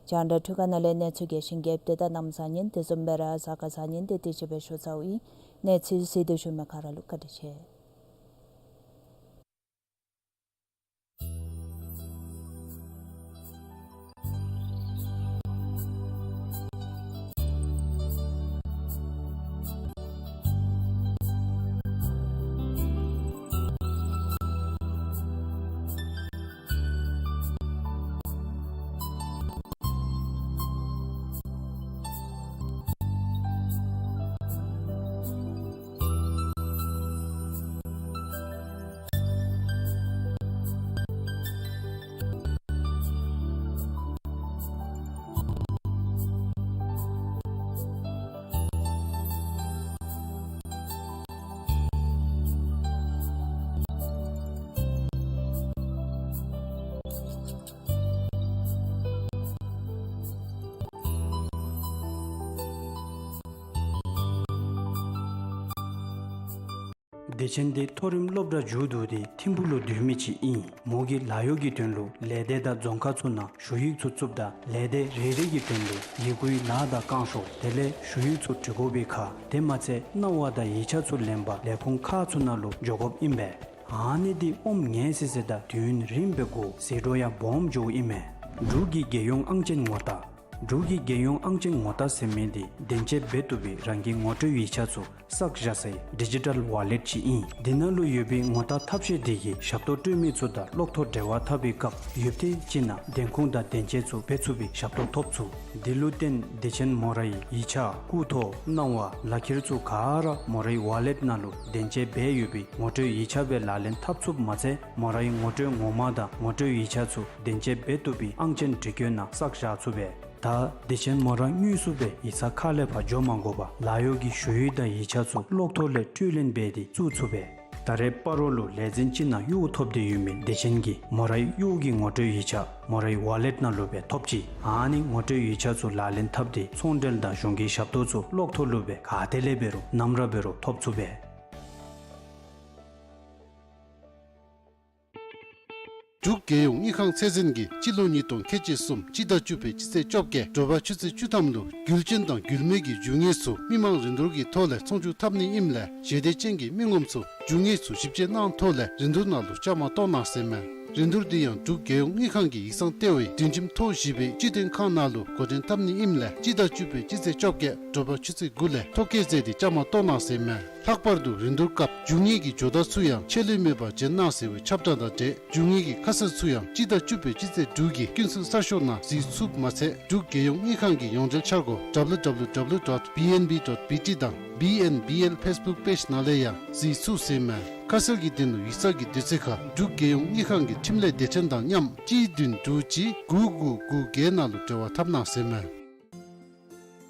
རྒྱང་བསྒྲགས་འཕྲུལ་ཁང་ནང་ལས་གནས་ཚུལ་རྒྱས་ཤིང་རྒྱསཔ་དེ་དང་གནམ་བཟང་ངན་དེ་བཟུམ་སྦེ་ར་གཟའ་སྐར་བཟང་ངན་དེ་དེ་ཅིག་སྦེ་ཞུ་ཚརཝ་ཨིན། གནས་ཚུལ་གཟིགས་ཏེ་བཞུགས་མི་ག་ར་ལུ་བཀའ་དྲིན་ཆེ། བདེ་ཆེན་འདི་མཐོ་རིམ་སློབ་གྲྭ་མཇུག་བསྡུ་སྟེ་ཐིམ་ཕུག་ལུ་སྡོད་མི་ཅིག་ཨིན། མོ་གིས་ལཱ་གཡོག་གི་དོན་ལུ་ལས་སྡེ་དང་རྫོང་ཁག་ཚུ་ནང་ཞུ་ཡིག་ཚུ་བཙུགསཔ་ད་ལས་སྡེ་རེ་རེ་གི་དོན་ལུ་ཡི་གུའི་ལཱ་དང་བསྐང་ཤོག་དེ་ལས་ཞུ་ཡིག་ཚུ་འབྲི་དགོ་པའི་ཁར་དེ་མ་ཚད་གནང་བ་དང་ཡིག་ཆ་ཚུ་ལེན་པར་ལས་ཁུངས་ཁག་ཚུ་ནང་ལུ་འགྱོ་དགོཔ་ཨིན་པས། ཨ་ནི་འདི་ཨོམ་ངལ་སི་སི་དང་དུས་ཡུན་རིངམོ་སྦེ་འགོར་ཟད་འགྲོ་ཡང་སྦོམ་འགྱོཝ་ཨིན་མས། འབྲུག་གི་རྒྱལ་ཡོངས་ཨང་ཅན་ངོ་རྟགས། འབྲུག་གི་རྒྱལ་ཡོངས་ཨང་ཅན་ངོ་རྟགས་ཟེར་མི་འདི་བདེན་དཔྱད་འབད་བཏུབ་པའི་རང་གི་ངོ་སྤྲོད་ཡིག་ཆ་ཚུ་བསགས་བཞག་སའི་ཌི་ཇི་ཊལ་ཝ་ལེཊ་ཅིག་ཨིན། འདི་ནང་ལུ་ཡོད་པའི་ངོ་རྟགས་ཐབས་ཤེས་འདི་གིས་ཞབས་ཏོག་སྤྲོད་མི་ཚུ་དང་གློག་ཐོག་འབྲེལ་བ་འཐབ་པའི་སྐབས་ཡུདཔ་ཐེངས་ཅིག་ནང་བདེན་ཁུངས་དང་བདེན་དཔྱད་ཚུ་འབད་ཚུགས་པའི་ཞབས་ཏོག་ཐོབ་ཚུགས། འདི་ལུ་བརྟེན་བདེ་ཆེན་མོ་རའི་ཡིག་ཆ་སྐུ་ཐོ་གནང་བ་ལག་ཁྱེར་ཚུ་ག་ར་མོ་རའི་ཝ་ལེཊ་ནང་ལུ་བདེན་དཔྱད་འབད་ཡོད་པའི་ངོ་སྤྲོད་ཡིག་ཆ་སྦེ་ལག་ལེན་འཐབ་ཚུགསཔ་མ་ཚད་མོ་རའི་ངོ་སྤྲོད་ངོ་མ་དང་ངོ་སྤྲོད་ཡིག་ཆ་ཚུ་བདེན་དཔྱད་འབད་བཏུབ་པའི་ཨང་ཅན་འབྲི་བཀོད་ནང་བསགས་བཞག་ཚུགས་པས། ད་བདེ་ཆེན་མོ་ར་དངོས་སུ་སྦེ་ཡིག་ཚང་ཁ་ལས་ཕར་འགྱོ་མ་དགོ་པར་ལཱ་གཡོག་གི་ཞུ་ཡིག་དང་ཡིག་ཆ་ཚུ་གློག་ཐོག་ལས་སྤྲོད་ལེན་འབད་དེ་བཙུགས་ཚུགས་པས། ད་རེས་སྤ་རོ་ལུ་ལས་འཛིན་ཅིག་ནང་གཡོག་ཐོབ་སྟེ་ཡོད་མི་བདེ་ཆེན་གྱིས་མོ་རའི་གཡོག་གི་ངོ་སྤྲོད་ཡིག་ཆ་མོ་རའི་ཝ་ལེཊ་ནང་ལུ་སྦེ་ཐོབ་ཅི། ཨ་ནི་ངོ་སྤྲོད་ཡིག་ཆ་ཚུ་ལག་ལེན་འཐབ་སྟེ་ཚོང་འབྲེལ་དང་གཞུང་གི་ཞབས་ཏོག་ཚུ་གློག་ཐོག་ལུ་སྦེ་ག་ཏེ་ལས་འབད་རུང་ནམ་ར་འབད་རུང་ཐོབ་ཚུགས་པས། འབྲུག་རྒྱལ་ཡོངས་དངུལ་ཁང་ཚད་འཛིན་གྱིས་སྤྱི་ལོ་ཉིས་སྟོང་ཁལ་གཅིག་གསུམ་སྤྱི་ཟླ་བཅུ་པའི་སྤྱི་ཚེས་བཅོ་བརྒྱད་དྲོ་པ་ཆུ་ཚོད་བཅུ་ཐམ་ལུ་རྒྱུ་ཅན་དང་རྒྱུ་མེད་ཀྱི་རྒྱུ་དངོས་ཚུ་མི་མང་རིན་བསྡུར་གྱི་ཐོག་ལས་ཚོང་བསྒྱུར་འཐབ་ནི་ཨིནམ་ལས་ཞེ་འདོད་ཅན་གྱི་མི་ངོམ་ཚུ་རྒྱུ་དངོས་ཚུ་ཞིབ་དཔྱད་གནང་ཐོག་ལས་རིན་བསྡུར་ནང་ལུ་བཅའ་མར་གཏོགས་གནང་ཟེར་མས། རིན་བསྡུར་འདི་ཡང་འབྲུག་རྒྱལ་ཡོངས་དངུལ་ཁང་གི་ཡིག་ཚང་ལྟེ་བའི་སྒྲིང་ཁྱིམ་ཐོག་བཞི་པའི་སྤྱི་དོན་ཁང་ནང་ལུ་འགོ་འདྲེན་འཐབ་ནི་ཨིནམ་ལས་སྤྱི་ཟླ་བཅུ་པའི་སྤྱི་ཚེས་བཅོ་བརྒྱད་དྲོ་པ་ཆུ་ཚོད་དགུ་ལས་ཐོ་བཀོད་མཛད་དེ་བཅའ་མར་གཏོགས་གནང་ཟེར་མས། ལྷག་པར་དུ་རིན་བསྡུར་སྐབས་རྒྱུ་དངོས་ཀྱི་ཇོ་བདག་ཚུ་ཡང་ཆད་ལུས་མེད་པར་བྱོན་གནང་ཟེར་བའི་ཁྱབ་བསྒྲགས་དང་འབྲེལ་རྒྱུ་དངོས་ཀྱི་ཁ་གསལ་ཚུ་ཡང་སྤྱི་ཟླ་བཅུ་པའི་སྤྱི་ཚེས་དྲུག་གི་ཀུན་གསལ་གསར་ཤོག་ནང་གཟིགས་ཚུགསཔ་མ་ཚད་འབྲུག་རྒྱལ་ཡོངས་དངུལ་ཁང་གི་ཡོངས་འབྲེལ་འཆར་སྒོ་W W W dot B N B dot B T དང་B N B L Facebook page ནང་ལས་ཡང་གཟིགས་ཚུགས་ཟེར་མས། ཁ་གསལ་གྱི་དོན་ལུ་ཡིག་ཚང་གི་དུས་ཚོད་ཁར་འབྲུག་རྒྱལ་ཡོངས་དངུལ་ཁང་གི་འཕྲིན་ལས་སྡེ་ཚན་དང་མཉམ་གཅིག་བདུན་དྲུག་གཅིག་དགུ་དགུ་དགུ་བརྒྱད་ནང་ལུ་འབྲེལ་བ་འཐབ་གནང་ཟེར་མས།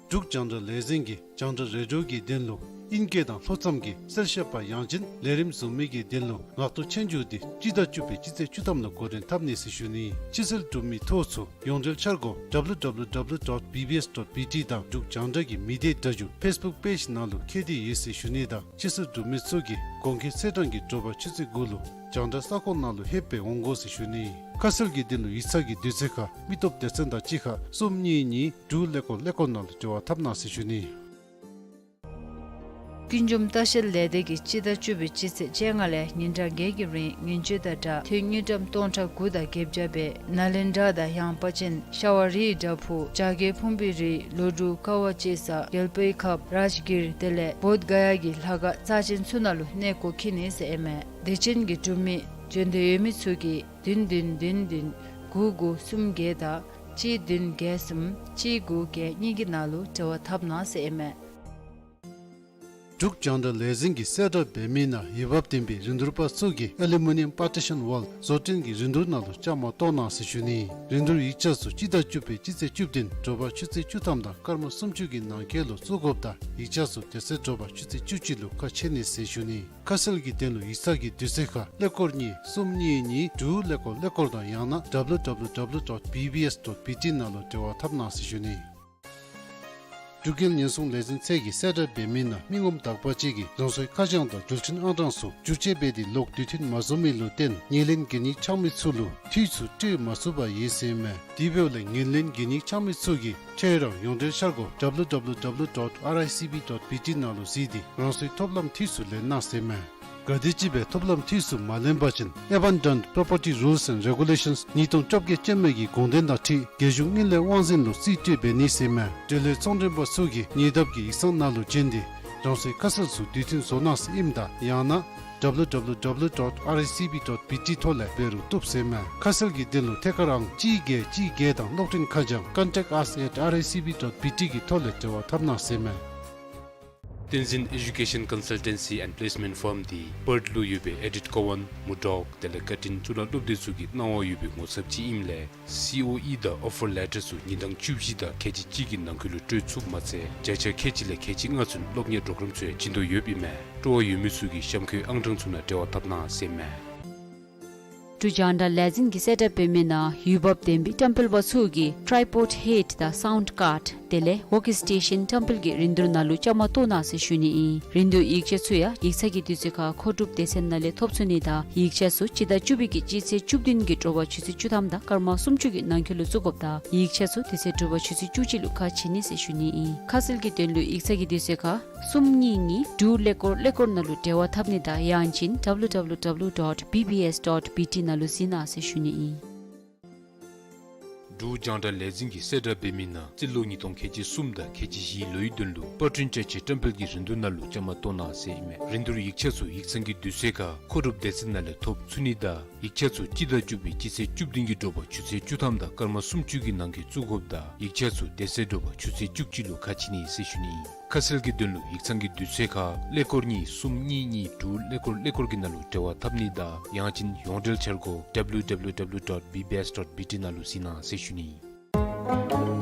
འབྲུག་རྒྱང་བསྒྲགས་ལས་འཛིན་གྱིས་རྒྱང་བསྒྲགས་རེ་ཌིའོ་གི་དོན་ལུ་ ཨིན་སྐད་དང་ལྷོ་མཚམས་ཀྱི་གསལ་བཤད་པ་ཡང་ཅིན་ལས་རིམ་བཟོ་མི་གི་དོན་ལུ་ངག་ཐོག་ཆོས་རྒྱུགས་འདི་སྤྱི་ཟླ་བཅུ་པའི་སྤྱི་ཚེས་བཅུ་ཐམ་ལུ་འགོ་འདྲེན་འཐབ་ནི་ཟེར་ཞུ་ནི། ཕྱི་སེལ་གྲུབ་མི་ཐོ་ཚུ་ཡོངས་འབྲེལ་འཆར་སྒོ་W W W dot B B S dot B T དང་འབྲུག་རྒྱང་བསྒྲགས་ཀྱི་མི་སྡེ་སྒྲ་སྒྱུར་Facebook page ནང་ལུ་ཁྱབ་སྟེ་ཡོད་ཟེར་ཞུ་ནི་དང་ཕྱི་སེལ་གྲུབ་མི་ཚུ་གིས་གོང་འཁོད་ཚེས་གྲངས་ཀྱི་དྲོ་པ་ཆུ་ཚོད་དགུ་ལུ་རྒྱང་བསྒྲགས་ས་ཁོངས་ནང་ལུ་ལྷོད་པའི་འོང་དགོ་ཟེར་ཞུ་ནི། ཁ་གསལ་གྱི་དོན་ལུ་ཡིག་ཚང་གི་དུས་ཚོད་ཁར་མི་སྟོབས་སྡེ་ཚན་དང་གཅིག་ཁར་གསུམ་གཉིས་གཉིས་དྲུག་ཀླད་ཀོར་ཀླད་ཀོར་ནང་ལུ་འབྲེལ་བ་འཐབ་གནང་ཟེར་ཞུ་ནི། ཀུན་འབྱུང་ལྟ་བཤལ་ལས་སྡེ་གིས་སྤྱི་ཟླ་བཅུ་པའི་སྤྱི་ཚེས་བཅོ་ལྔ་ལས་ཉིན་གྲངས་བརྒྱད་ཀྱི་རིང་ངན་བྱུས་དང་སྦྲགས་ཐོན་དངུལ་ཀྲམ་སྟོང་ཕྲག་དགུ་དང་བརྒྱད་བརྒྱ་སྦེ་ནཱ་ལེནྡྲ་དང་ཡངས་པ་ཅན་ཤ་བ་རིའི་བྲག་ཕུག་བྱ་རྒོད་ཕུང་པོའི་རི་ལོ་དྲུག་ཀ་བ་ཅེ་ས་གྱལ་པོའི་ཁབ་རཱཇ་གིར་དེ་ལས་བོདྷ་ག་ཡ་གི་ལྷ་ཁང་རྩ་ཅན་ཚུ་ནང་ལུ་གནས་སྐོར་འཁྱིད་ནི་ཟེར་ཨིན་མས། དེ་ཅན་གྱི་འབྲུག་མི་འབྱོན་འདོད་ཡོད་མི་ཚུ་གིས་བདུན་བདུན་བདུན་བདུན་དགུ་དགུ་གསུམ་བརྒྱད་དང་གཅིག་བདུན་བརྒྱད་གསུམ་གཅིག་དགུ་བརྒྱད་གཉིས་ཀྱི་ནང་ལུ་འབྲེལ་བ་འཐབ་གནང་ཟེར་ཨིན་མས། འབྲུག་རྒྱང་བསྒྲགས་ལས་འཛིན་གྱིས་གསལ་བསྒྲགས་འབད་མི་ནང་འོས་འབབ་ལྡན་པའི་རིན་བསྡུར་པ་ཚུ་གིས་Aluminium Partition Wall བཟོ་སྐྲུན་གྱི་རིན་བསྡུར་ནང་ལུ་བཅའ་མར་གཏོགས་གནང་ཟེར་ཞུ་ནི། རིན་བསྡུར་ཡིག་ཆ་ཚུ་སྤྱི་ཟླ་བཅུ་པའི་སྤྱི་ཚེས་བཅུ་བདུན་དྲོ་པ་ཆུ་ཚོད་བཅུ་ཐམ་དང་སྐར་མ་སུམ་ཅུ་གི་ནང་འཁོད་ལུ་བཙུགས་དགོཔ་དང་ཡིག་ཆ་ཚུ་དེ་ཚེ་དྲོ་པ་ཆུ་ཚོད་བཅུ་གཅིག་ལུ་ཁ་ཕྱེ་ནི་ཟེར་ཞུ་ནི། ཁ་གསལ་གྱི་དོན་ལུ་ཡིག་ཚང་གི་དུས་ཚོད་ཁར་ཀླད་ཀོར་གཉིས་གསུམ་གཉིས་གཉིས་དྲུག་ཀླད་ཀོར་ཀླད་ཀོར་དང་ཡང་ན་W W W dot B B S dot B T ནང་ལུ་འབྲེལ་བ་འཐབ་གནང་ཟེར་ཞུ་ནི། འབྲུག་རྒྱལ་ཉེན་སྲུང་ལས་འཛིན་ཚད་ཀྱིས་གསལ་བསྒྲགས་འབད་མི་ནང་མི་ངོམ་དག་པ་ཅིག་གིས་རང་སོའི་ཁ་བྱང་དང་འགྲུལ་འཕྲིན་ཨང་གྲངས་ཚུ་བསྒྱུར་བཅོས་འབད་དེ་ལོག་དུས་མཐུན་མ་བཟོ་མི་ལུ་བརྟེན་ངོས་ལེན་གན་ཡིག་འཆང་མི་ཚུ་ལུ་འཐུས་ཚུ་སྤྲོད་མ་ཚུགས་པར་ཡོད་ཟེར་ཨིན་མས། དེ་འབདཝ་ལས་ངོས་ལེན་གན་ཡིག་འཆང་མི་ཚུ་གིས་ཁྱོད་རའི་ཡོངས་འབྲེལ་འཆར་སྒོ་W W W dot R I C B dot B T ནང་ལུ་གཟིགས་ཏེ་རང་སོའི་ཐོབ་ལམ་འཐུས་ཚུ་ལེན་གནང་ཟེར་ཨིན་མས། གལ་སྲིད་ཅིག་སྦེ་ཐོབ་ལམ་འཐུས་ཚུ་མ་ལེན་པ་ཅིན་Abandoned Property Rules and Regulations ཉིས་སྟོང་བཅོ་བརྒྱད་ཅན་མའི་གི་དགོངས་དོན་དང་འཁྲིལ་རྒྱལ་གཞུང་དངུལ་ལས་དབང་འཛིན་ལུ་རྩིས་སྤྲོད་འབད་ནི་ཟེར་ཨིན་མས། འབྲེལ་ཡོད་ཚོང་མགྲོན་པ་ཚུ་གིས་ཉེ་འདབས་ཀྱི་ཡིག་ཚང་ནང་ལུ་བྱོན་ཏེ་རང་སོའི་ཁ་གསལ་ཚུ་དུས་མཐུན་བཟོ་གནང་ཟེར་ཨིནམ་ད་ཡང་ན་W W W dot R I C B dot B T ཐོག་ལས་འབད་རུང་བཏུབ་ཟེར་ཨིན་མས། ཁ་གསལ་གྱི་དོན་ལུ་ཐད་ཀར་ཨང་གཅིག་བརྒྱད་གཅིག་བརྒྱད་དང་གློག་འཕྲིན་ཁ་བྱང་contact us at R I C B dot B T གི་ཐོག་ལས་འབྲེལ་བ་འཐབ་གནང་ཟེར་ཨིན་མས། བསྟན་འཛིན་Education Consultancy and Placement Firm འདི་པརཐ་ལུ་ཡོད་པའི་ཨེ་ཌིཊ་ཀོ་ཝཱན་མུར་ཌོག་དེ་ལས་ཀར་ཊིན་གཙུག་ལག་སློབ་སྡེ་ཚུ་གི་གནང་བ་ཡོད་པའི་ངོ་ཚབ་ཅིག་ཨིནམ་ལས་སི་ཨོ་ཨི་དང་ཨོ་ཕར་ལེ་ཊར་ཚུ་ཉིན་གྲངས་བཅུ་བཞི་དང་ཁལ་གཅིག་གཅིག་གི་ནང་འཁོད་ལུ་སྤྲོད་ཚུགསཔ་མ་ཚད་བརྒྱ་ཆ་ཁལ་གཅིག་ལས་ཁལ་གཅིག་ལྔ་ཚུན་སློབ་གཉེར་པོརོ་གརམ་ཚུ་ཡང་བྱིན་དོ་ཡོདཔ་ཨིན་མས། སྤྲོ་བ་ཡོད་མི་ཚུ་གིས་གཤམ་འཁོད་ཨང་གྲངས་ཚུ་ནང་འབྲེལ་བ་འཐབ་གནང་ཟེར་ཨིན་མས། འབྲུག་རྒྱང་བསྒྲགས་ལས་འཛིན་གྱིས་གསལ་བསྒྲགས་འབད་མི་ནང་འོས་འབབ་ལྡན་པའི་བཀྲམ་སྤེལ་པ་ཚུ་གིས་ཊའི་པོཌ་ཧེཌ་དང་སའུནཌ་ཀཱརཌ་དེ་ལས་ཝརྐ་སི་ཊེ་ཤཱན་བཀྲམ་སྤེལ་གྱི་རིན་བསྡུར་ནང་ལུ་བཅའ་མར་གཏོགས་གནང་ཟེར་ཞུ་ནི་ཨིན། རིན་བསྡུར་ཡིག་ཆ་ཚུ་ཡང་ཡིག་ཚང་གི་དུས་ཚོད་ཁར་མཁོ་སྒྲུབ་སྡེ་ཚན་ནང་ལས་ཐོབ་ཚུགས་ནི་དང་ཡིག་ཆ་ཚུ་སྤྱི་ཟླ་བཅུ་པའི་གི་སྤྱི་ཚེས་བཅུ་བདུན་གྱི་དྲོ་པ་ཆུ་ཚོད་བཅུ་ཐམ་དང་སྐར་མ་སུམ་ཅུ་གི་ནང་འཁོད་ལུ་བཙུགས་དགོཔ་དང་ཡིག་ཆ་ཚུ་དེ་ཚེ་དྲོ་པ་ཆུ་ཚོད་བཅུ་གཅིག་ལུ་ཁ་ཕྱེ་ནི་ཟེར་ཞུ་ནི་ཨིན། ཁ་གསལ་གྱི་དོན་ལུ་ཡིག་ཚང་གི་དུས་ཚོད་ཁར་གསུམ་གཉིས་གཉིས་དྲུག་ཀླད་ཀོར་ཀླད་ཀོར་ནང་ལུ་འབྲེལ་བ་འཐབ་ནི་དང་ཡང་ཅིན་W W W dot B B S dot B T ནང་ལུ་གཟིགས་གནང་ཟེར་ཞུ་ནི་ཨིན། འབྲུག་རྒྱང་བསྒྲགས་ལས་འཛིན་གྱིས་གསལ་བསྒྲགས་འབད་མི་ནང་རྩིས་ལོ་ཉིས་སྟོང་ཁལ་གཅིག་གསུམ་དང་ཁལ་གཅིག་བཞིའི་ལོའི་དོན་ལུ་པར་སྐྲུན་བཅའ་ཆས་བཀྲམ་སྤེལ་གྱི་རིན་བསྡུར་ནང་ལུ་བཅའ་མར་གཏོགས་གནང་ཟེར་ཨིན་མས། རིན་བསྡུར་ཡིག་ཆ་ཚུ་ཡིག་ཚང་གི་དུས་ཚོད་ཁར་མཁོ་སྒྲུབ་སྡེ་ཚན་ནང་ལས་ཐོབ་ཚུགས་ནི་དང་ཡིག་ཆ་ཚུ་སྤྱི་ཟླ་བཅུ་པའི་སྤྱི་ཚེས་བཅུ་བདུན་གྱི་དྲོ་པ་ཆུ་ཚོད་བཅུ་ཐམ་དང་སྐར་མ་སུམ་ཅུ་གི་ནང་འཁོད་བཙུགས་དགོཔ་དང་ཡིག་ཆ་ཚུ་དེ་ཚེ་དྲོ་པ་ཆུ་ཚོད་བཅུ་གཅིག་ལུ་ཁ་ཕྱེ་ནི་ཟེར་ཞུ་ནི་ཨིན། ཁ་གསལ་གྱི་དོན་ལུ་ཡིག་ཚང་གི་དུས་ཚོད་ཁར་ཀླད་ཀོར་གཉིས་གསུམ་གཉིས་གཉིས་དྲུག་ཀླད་ཀོར་ཀླད་ཀོར་གྱི་ནང་ལུ་འབྲེལ་བ་འཐབ་ནི་དང་ཡང་ཅིན་ཡོངས་འབྲེལ་འཆར་སྒོ་W W W dot B B S dot B T ནང་ལུ་གཟིགས་གནང་ཟེར་ཞུ་ནི་ཨིན།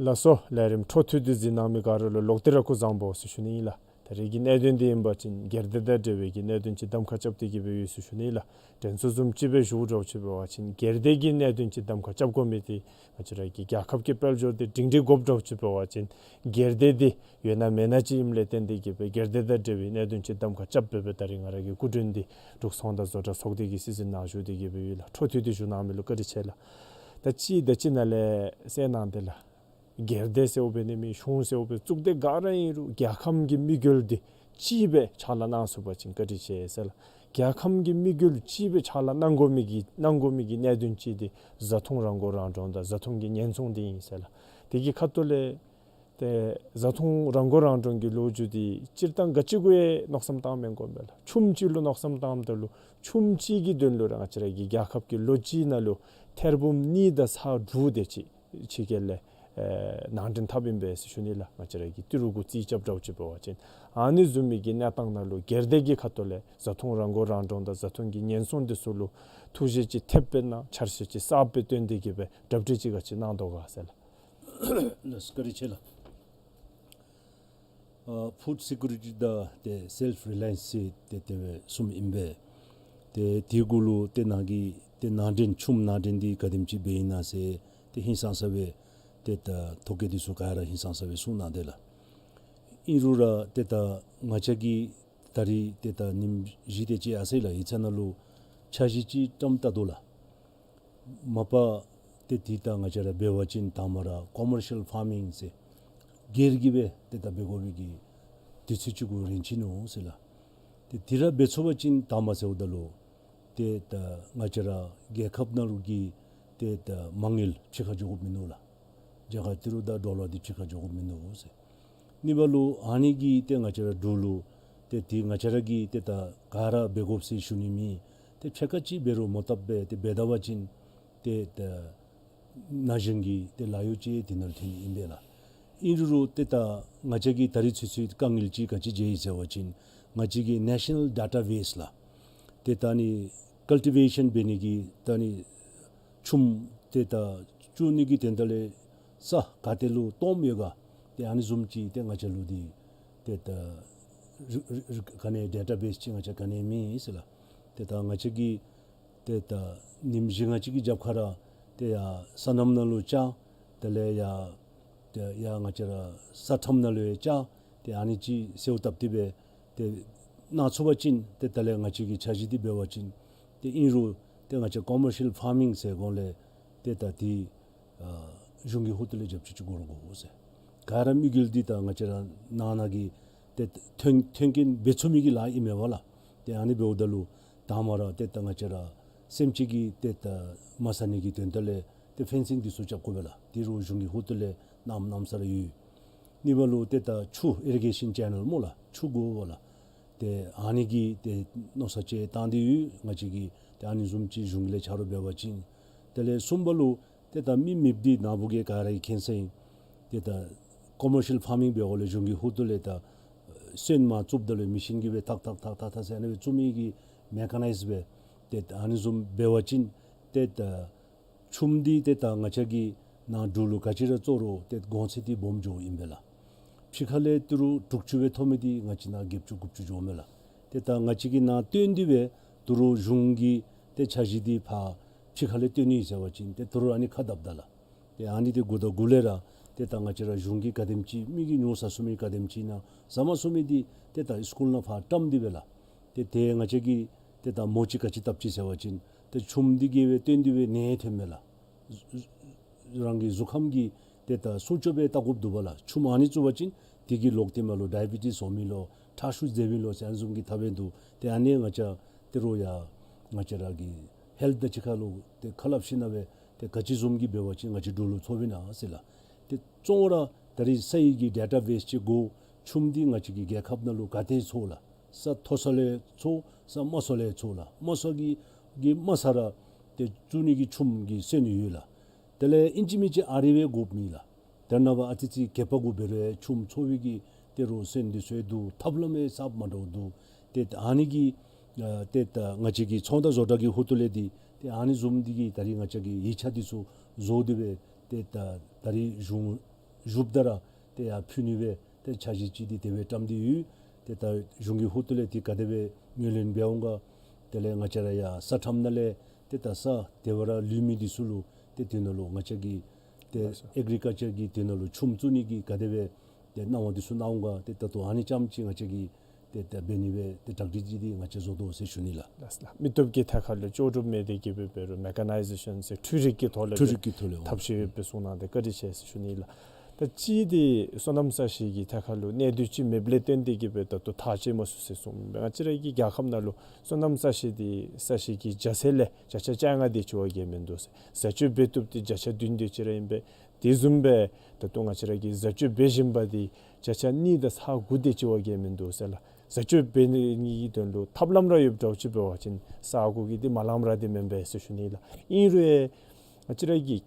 ལགས་སོ། ལས་རིམ་འཕྲོ་མཐུད་དེ་གཟིགས་གནང་མི་ག་ར་ལུ་ལོག་སྟེ་ར་སྐུ་གཟུགས་བཟང་པོ་ཟེར་ཞུ་ནི་ཨིན་ལགས། ད་རིས་ཀྱི་གནད་དོན་འདི་ཨིན་པ་ཅིན་སྒེར་སྡེ་དང་འབྲེལ་བའི་གི་གནད་དོན་ཅིག་གདམ་ཁ་རྐྱབ་སྟེ་གི་སྦེ་ཡོད་ཟེར་ཞུ་ནི་ཨིན་ལགས། དྲན་གསོ་བཟུམ་ཅིག་སྦེ་ཞུ་དགོཔ་འདྲཝ་ཅིག་འབད་བ་ཅིན་སྒེར་སྡེ་གི་གནད་དོན་ཅིག་གདམ་ཁ་རྐྱབ་དགོ་མི་འདི་ང་བཅས་ར་གི་རྒྱལ་ཁབ་ཀྱི་དཔལ་འབྱོར་འདི་སྒྲིང་སྒྲི་དགོཔ་འདྲཝ་ཅིག་འབད་བ་ཅིན་སྒེར་སྡེ་འདི་ཡོད་ན་མེད་ན་ཅིག་ཨིནམ་ལས་བརྟེན་ཏེ་གི་སྦེ་སྒེར་སྡེ་དང་འབྲེལ་བའི་གནད་དོན་ཅིག་གདམ་ཁ་རྐྱབ་སྦེ་སྦེ་ད་རིས་ང་ར་གི་སྐུ་མགྲོན་འདི་འབྲུག་ཚོང་དང་བཟོ་གྲྭ་ཚོགས་སྡེ་གི་སྲིད་འཛིན་ནཱ་བཞུགས་ཏེ་གི་སྦེ་ཡོད་ལགས། འཕྲོ་མཐུད་དེ་ཞུ་གནང་མི་ལུ་བཀའ་དྲིན་ཆེ་ལགས། ད་ཅི་ད་ཅི་ནཱ་ལས་གསན་གནང་སྟེ་ལགས། སྒེར་སྡེ་ཟེརཝ་འབད་ནི་མེན་གཞུང་ཟེརཝ་འབད་བཙུགས་སྡེ་ག་ར་ཨིན་རུང་རྒྱལ་ཁམས་ཀྱི་དམིགས་ཡུལ་འདི་གཅིག་སྦེ་ཕྱག་ལཱ་གནང་ཚུགས་པ་ཅིན་བཀའ་དྲིན་ཆེ་ཟེར་ལགས། རྒྱལ་ཁམས་ཀྱི་དམིགས་ཡུལ་གཅིག་སྦེ་ཕྱག་ལཱ་གནང་དགོ་མི་གི་གནང་དགོ་མི་གི་གནད་དོན་ཅིག་འདི་བཟའ་འཐུང་རང་མགོ་རང་འདྲོངས་དང་བཟའ་འཐུང་གི་ཉེན་སྲུང་འདི་ཨིན་ཟེར་ལགས། དེ་གི་ཁ་ཐུག་ལས་ ཏེ་བཟའ་འཐུང་རང་མགོ་རང་འདྲོངས་ཀྱི་ལོ་རྒྱུས་འདི་སྤྱིར་བཏང་ག་ཅི་གུ་ཡང་མནོ་བསམ་བཏངམ་མེན་དགོ་པས་ལགས། ཆུམ་ཅིག་ལུ་མནོ་བསམ་བཏངམ་ད་ལུ་ཆུམ་ཅིག་གི་དོན་ལུ་ར་ང་བཅས་ར་གི་རྒྱལ་ཁབ་ཀྱི་ལོ་གཅིག་ནང་ལུ་ཐེར་འབུམ་གཉིས་དང་ཚག་དྲུག་དེ་ཅིག་ཕྱི་རྒྱལ་ལས་ཨེ་ནང་འདྲེན་འཐབ་ཨིན་པས་ཟེར་ཞུ་ནི་ལགས། ང་བཅས་ར་གི་ཏི་རུ་གུ་རྩིས་རྐྱབ་འདྲཝ་ཅིག་འབད་བ་ཅིན་ཨ་ནི་བཟུམ་མའི་གི་གནས་སྟངས་ནང་ལུ་སྒེར་སྡེ་གི་ཁ་ཐུག་ལས་བཟའ་འཐུང་རང་མགོ་རང་འདྲོངས་དང་བཟའ་འཐུང་གི་ཉེན་སྲུང་འདི་ཚུ་ལུ་ཐུགས་བཞེད་ཅིག་ཐེབས་སྦེ་གནང་འཆར་གཞི་ཅིག་གསརཔ་སྦེ་བཏོན་ཏེ་གི་སྦེ་གྲ་སྒྲིག་ཅིག་ག་ཅི་གནང་དོ་ག་ཟེར་ལགས། ལགས་སོ། བཀའ་དྲིན་ཆེ་ལགས། ཨ་ཕུཌ་སི་ཀུ་རི་ཊི་དང་ཏེ་སེལཕ་རི་ལ་ཡེནསི་ཟེར་ཏེ་དེ་སྦེ་གསུམ་ཨིན་པས། ཏེ་དེ་གུ་ལུ་ཏེ་ནཱ་གི་ཏེ་ནང་འདྲེན་ཆུམ་ནང་འདྲེན་འདི་ག་དེམ་ཅིག་འབད་ཨིན་ན་ཟེར་ཏེ་ཧིང་སངས་ས་སྦེ་ཏེ་ད་ཐོ་བཀོད་འདི་ཚུ་ག་ར་ཧིང་སངས་ས་སྦེ་གསུང་གནང་དེས་ལགས། ཨིན་རུང་ར་ཏེ་ད་ང་བཅས་ཀྱིས་ད་རིས་ཏེ་ད་ཉིནམ་བཞི་དེ་ཅིག་ཡར་སོ་ཡི་ལགས། ཡིག་ཚང་ནང་ལུ་འཆར་གཞི་ཅིག་བཀྲམ་བལྟ་དོ་ལགས། མ་པ་ཏེ་འདི་ད་ང་བཅས་ར་འབད་བ་ཅིན་དང་པ་ར་ཀོ་མར་ཤལ་ཕར་མིང་ཟེར་སྒེར་གྱིས་སྦེ་ཏེ་ད་འབད་དགོ་པའི་གི་དུས་ཚོད་ཅིག་གུ་རན་ཅི་ནུག་ཟེར་ལགས། ཏེ་འདི་ར་འབད་ཚུགས་པ་ཅིན་དང་པ་ཟེརཝ་ད་ལུ་ཏེ་ད་ང་བཅས་ར་རྒྱལ་ཁབ་ནང་ལུ་གི་ཏེ་ད་མ་དངུལ་ཕྱི་ཁར་འགྱོ་དགོཔ་མིན་ནུག་ལགས། རྒྱ་གར་ཏི་རུ་དང་ཌོ་ལར་འདི་ཕྱི་ཁར་འགྱོ་དགོཔ་མིན་ནུག་ཟེར། གཉིས་པ་ལུ་ཨ་ནི་གིས་ཏེ་ང་བཅས་ར་འབྲུག་ལུ་ཏེ་འདི་ང་བཅས་ར་གིས་ཏེ་ད་ག་ར་འབད་དགོཔ་ཟེར་ཞུ་ནི་མེད། ཏེ་ཕྱེད་ཀ་ཅིག་འབད་རུང་མོ་བཏབ་སྦེ་ཏེ་འབད་ད་པ་ཅིན་ཏེ་ད་ན་གཞོན་གྱི་ཏེ་ལཱ་གཡོག་ཅིག་འདི་ནང་ལུ་ཐོན་ནི་ཨིན་པས་ལགས། ཨིན་རུང་རུང་ཏེ་ད་ང་བཅས་ཀྱིས་ད་རིས་ཚུན་ཚོད་དཀའ་ངལ་ཅིག་ག་ཅི་མཇལ་ཡི་ཟེར་བ་ཅིན་ང་བཅས་ཀྱི་ནེ་ཤ་ནཱལ་ཌེ་ཊ་བེསི་ལགས། ཏེ་ད་ནི་ཀཱལ་ཊི་བེ་ཤཱན་འབད་ནི་གི་ད་ནི་ཆུམ་ཏེ་ད་བཙུགས་ནི་གི་དོན་དག་ལས་ས་ག་ཏེ་ལུ་སྟོངམ་ཡོད་ག། ཏེ་ཨ་ནི་བཟུམ་ཅིག་ཏེ་ང་བཅས་ལུ་འདི་ཏེ་ད་རི་རི་རི་ག་ནི་ཌེ་ཊ་བེསི་ཅིག་ང་བཅས་ག་ནི་མེད་ཟེར་ལགས། ཏེ་ད་ང་བཅས་ཀྱིས་ཏེ་ད་ཉིནམ་བཞི་ལྔ་ཅིག་གི་རྒྱབ་ཁར་ར་ཏེ་ཡར་སོ་ནམ་ནང་ལུ་བཅར། དེ་ལས་ཡར་ཏེ་ཡར་ང་བཅས་ར་ས་ཁྲམ་ནང་ལུ་ཡང་བཅར། ཏེ་ཨ་ནི་ཅིག་གསོལཝ་བཏབ་སྟེ་སྦེ་ཏེ་གནང་ཚུགས་པ་ཅིན་ཏེ་དེ་ལས་ང་བཅས་ཀྱི་འཆར་གཞི་འདི་འབད་བ་ཅིན་ཏེ་ཨིན་རུང་ཏེ་ང་བཅས་ཀོ་མར་ཤལ་ཕར་མིང་ཟེར་གོང་ལས་ཏེ་ད་འདི་ཨ་གཞུང་གི་ཧོངས་ལས་རྒྱབ་སྐྱོར་ཅིག་དགོ་རུང་དགོ་ཟེར། ག་ར་དམིགས་ཡུལ་འདི་ད་ང་བཅས་ར་ནང་ན་གི་ཏེ་ཐོན་ཐོན་སྐྱེད་འབད་ཚུགས་མི་གི་ལཱ་ཨིན་མས་པ་ལགས། ཏེ་ཨ་ནི་འབདཝ་ད་ལུ་དང་པ་ར་ཏེ་ད་ང་བཅས་ར་སེམས་ཅན་གྱི་ཏེ་ད་མ་ཟ་ནི་གི་དོན་དག་ལས་ཏེ་ཕེན་སིང་འདི་ཚུ་རྐྱབ་དགོ་པས་ལགས། འདི་རུང་གཞུང་གི་ཧོངས་ལས་གནངམ་གནམ་ས་ར་ཡོད། གཉིས་པ་ལུ་ཏེ་ད་ཆུ་ཨི་རི་གེ་ཤཱན་ཅེ་ནཱལ་སྨོ་ལགས། ཆུ་དགོ་པས་ལགས། ཏེ་ཨ་ནི་གི་ཏེ་མནོ་བསམ་ཅིག་བཏང་སྟེ་ཡོད། ང་བཅས་ཀྱིས་ཏེ་ཨ་ནི་བཟུམ་ཅིག་གཞུང་གི་ལས་ཆ་རོགས་འབད་བ་ཅིན། དེ་ལས་གསུམ་པ་ལུ་ཏེ་ད་མི་མེདཔ་འདི་ནཱ་བུ་གིས་ག་ར་གིས་མཁྱེན་ས་ཨིན། ཏེ་ད་ཀོ་མར་ཤལ་ཕར་མིང་འབད་དགོ་ལས་གཞུང་གི་ཧོངས་ལས་ད་སོན་མར་བཙུགསཔ་ད་ལུ་མེ་ཤིན་གྱིས་སྦེ་ཐག་ཐག་ཐག་ཐག་ཐག་ཟེར་ཨ་ནི་སྦེ་བཙུགས་མི་གི་མེ་ཀ་ནའིཛ་སྦེ་ཏེ་ཨ་ནི་བཟུམ་འབད་བ་ཅིན་ཏེ་ད་ཆུམ་འདི་ཏེ་ད་ང་བཅས་ཀྱིས་ནཱ་འབྲུག་ལུ་ག་ཅི་ར་བཙོ་རུང་ཏེ་གོང་ཚད་འདི་སྦོམ་འགྱོཝ་ཨིན་པས་ལགས། ཕྱི་ཁ་ལས་ཏི་རུ་དྲུག་ཅུ་སྦེ་ཐོབ་མི་འདི་ང་བཅས་ནཱ་བརྒྱད་ཅུ་དགུ་བཅུ་འགྱོཝ་མས་ལགས། ཏེ་ད་ང་བཅས་ཀྱིས་ནཱ་བཏོན་ཏེ་སྦེ་ཏི་རུ་གཞུང་གི་ཏེ་འཆར་གཞི་འདི་ཕར་ཕྱི་ཁ་ལས་བཏོན་ནི་ཟེར་བ་ཅིན་ཏེ་ཏི་རུ་ཨ་ནི་ཁ་བརྡབ་ད་ལགས། ཏེ་ཨ་ནི་འདི་འགོ་དང་འགོ་ལས་ར་ཏེ་ད་ང་བཅས་ར་གཞུང་གིས་ག་དེམ་ཅིག་མི་གིས་ཉོ་ས་ཚུགས་མི་ག་དེམ་ཅིག་ཨིན་ན་ཟ་མ་ཚུགས་མི་འདི་ཏེ་ད་སི་ཀུལ་ནང་ཕར་བཀྲམ་སྟེ་སྦེ་ལགས། ཏེ་ཏེ་ང་བཅས་ཀྱིས་ཏེ་ད་མོ་ཅིག་ག་ཅི་བཏབ་ཅི་ཟེར་བ་ཅིན་ཏེ་ཆུམ་འདི་གིས་སྦེ་བཏོན་ཏེ་སྦེ་ནད་ཐོན་མས་ལགས། རང་གི་གཟུགས་ཁམས་ཀྱི་ཏེ་ད་སྲུང་སྐྱོབ་འབད་བལྟ་དགོཔ་འདུག་པ་ལགས། ཆུམ་ཨ་ནི་བཙུགས་པ་ཅིན་དེ་གིས་ལོག་སྟེ་མར་ལུ་ཌའི་བི་ཊིས་འོང་མི་ལོ་ཁྲག་ཤུགས་འཛེགས་མི་ལོ་ཟེར་ཨ་ནི་བཟུམ་གྱི་ཐབས་འབད་འདུག། ཏེ་ཨ་ནི་ང་བཅས་ཏི་རུ་ཡར་ང་བཅས་ར་གི་ཧེལཐ་དང་གཅིག་ཁར་ལུ་ཏེ་ཁ་སླབ་ཞིནམ་ལས་ཏེ་ག་ཅི་བཟུམ་གྱིས་འབད་བ་ཅིན་ང་བཅས་འབྲུག་ལུ་ཚོར་བའི་ན་ཟེར་ལགས། ཏེ་གཙོ་བོ་ར་ད་རིས་སའི་གི་ཌེ་ཊ་བེསི་ཅིག་དགོ། ཆུམ་འདི་ང་བཅས་ཀྱི་རྒྱལ་ཁབ་ནང་ལུ་ག་ཏེ་འཚོ་ལགས། ས་མཐོ་ས་ལས་འཚོ། ས་དམའ་ས་ལས་འཚོ་ལགས། དམའ་ས་གི་གི་དམའ་ས་ར་ཏེ་བཙུགས་ནི་གི་ཆུམ་གྱི་སོན་ཡོད་ལགས། དེ་ལས་ཨིན་ཅི་མིན་ཅི་ཨ་རི་བ་དགོཔ་མེད་ལགས། ད་ནངས་པ་ཨ་ཙི་ཅིག་གྱོད་པ་དགོ་པ་རུང་ཆུམ་འཚོ་བའི་གི་ཏེ་རུང་སོན་འདི་ཚུ་འདུག། ཐབས་ལམ་ཡང་གསརཔ་མ་འདྲཝ་འདུག། ཏེ་ཨ་ནི་གི་ཨ་ཏེ་ད་ང་བཅས་ཀྱི་ཚོང་དང་བཟོ་གྲྭ་གི་ཧོངས་ལས་འདི་ཏེ་ཨ་ནི་བཟུམ་འདི་གིས་ད་རིས་ང་བཅས་ཀྱིས་ཡིག་ཆ་འདི་ཚུ་བཟོ་སྟེ་སྦེ་ཏེ་ད་ད་རིས་གཞུང་བཞུགསཔ་ད་ར་ཏེ་ཡར་ཕུལ་ནི་སྦེ་ཏེ་འཆར་གཞི་ཅིག་འདི་དེ་སྦེ་བཀྲམ་སྟེ་ཡོད། ཏེ་ད་གཞུང་གི་ཧོངས་ལས་འདི་ག་དེ་སྦེ་ངོས་ལེན་འབད་འོང་ག། དེ་ལས་ང་བཅས་ར་ཡར་ས་ཁྲམ་ནང་ལས་ཏེ་ད་ས་དེ་བ་ར་ལུས་མི་འདི་ཚུ་ལུ་ཏེ་དེ་ནང་ལུ་ང་བཅས་ཀྱི་ཏེ་ལགས་སོ། ཨེག་རི་ཀལ་ཅར་གྱི་དེ་ནང་ལུ་ཆུམ་བཙུགས་ནི་གི་ག་དེ་སྦེ་ཏེ་གནང་བ་འདི་ཚུ་གནང་འོང་ག། ཏེ་ད་ལྟོ་ཨ་ནི་ཙམ་ཅིག་ང་བཅས་ཀྱིས་ཏེ་ད་འབད་ནི་སྦེ་ཏེ་གྲ་སྒྲིག་ཅིག་འདི་ང་བཅས་བཟོ་དོ་ཟེར་ཞུ་ནི་ལགས། ལགས་སོ་ལགས། མི་སྟོབས་ཀྱི་ཐད་ཁར་ལུ་ལྕོགས་གྲུབ་མེད་དེ་གི་སྦེ་འབད་རུང་མེ་ཀ་ནའི་ཛེ་ཤཱན་ཟེར་འཕྲུལ་རིག་གི་ཐོག་ལས་འཕྲུལ་རིག་གི་ཐོག་ལས་ཐབས་ཤེས་འབད་གསུང་གནང་སྟེ་བཀའ་དྲིན་ཆེ་ཟེར་ཞུ་ནི་ལགས། ད་ཅི་འདི་སོ་ནམ་ས་གཞི་གི་ཐད་ཁར་ལུ་གནད་དོན་ཅིག་མེདཔ་ལས་བརྟེན་ཏེ་གི་སྦེ་ད་ལྟོ་ཐག་བཅད་མ་ཚུགས་ཟེར་གསུངས། ང་བཅས་ར་གི་རྒྱལ་ཁབ་ནང་ལུ་སོ་ནམ་ས་གཞི་འདི་ས་གཞི་གི་རྒྱ་ཚད་ལས་བརྒྱ་ཆ་བཅོ་ལྔ་དེ་ཅིག་བ་གིས་མིན་འདུག་ཟེར། བཟའ་སྤྱོད་འབད་བཏུབ་འདི་བརྒྱ་ཆ་བདུན་དེ་ཅིག་ར་ཨིན་པས། དེ་བཟུམ་སྦེ་ད་ལྟོ་ང་བཅས་ར་གིས་བཟའ་སྤྱོད་འབད་བཞིན་པ་འདི་བརྒྱ་ཆ་གཉིས་དང་ས་དགུ་དེ་ཅིག་བ་གིས་མིན་འདུག་ཟེར་ལགས། བཟའ་སྤྱོད་འབད་ནི་གི་དོན་ལུ་ཐབས་ལམ་ར་ཡོདཔ་འདྲཝ་ཅིག་འབད་བ་ཅིན་ས་དགུ་གི་འདི་མ་ལངམ་ར་འདི་མེན་པས་ཟེར་ཞུ་ནི་ལགས། ཨིན་རུང་ཡང་ང་བཅས་ར་གི་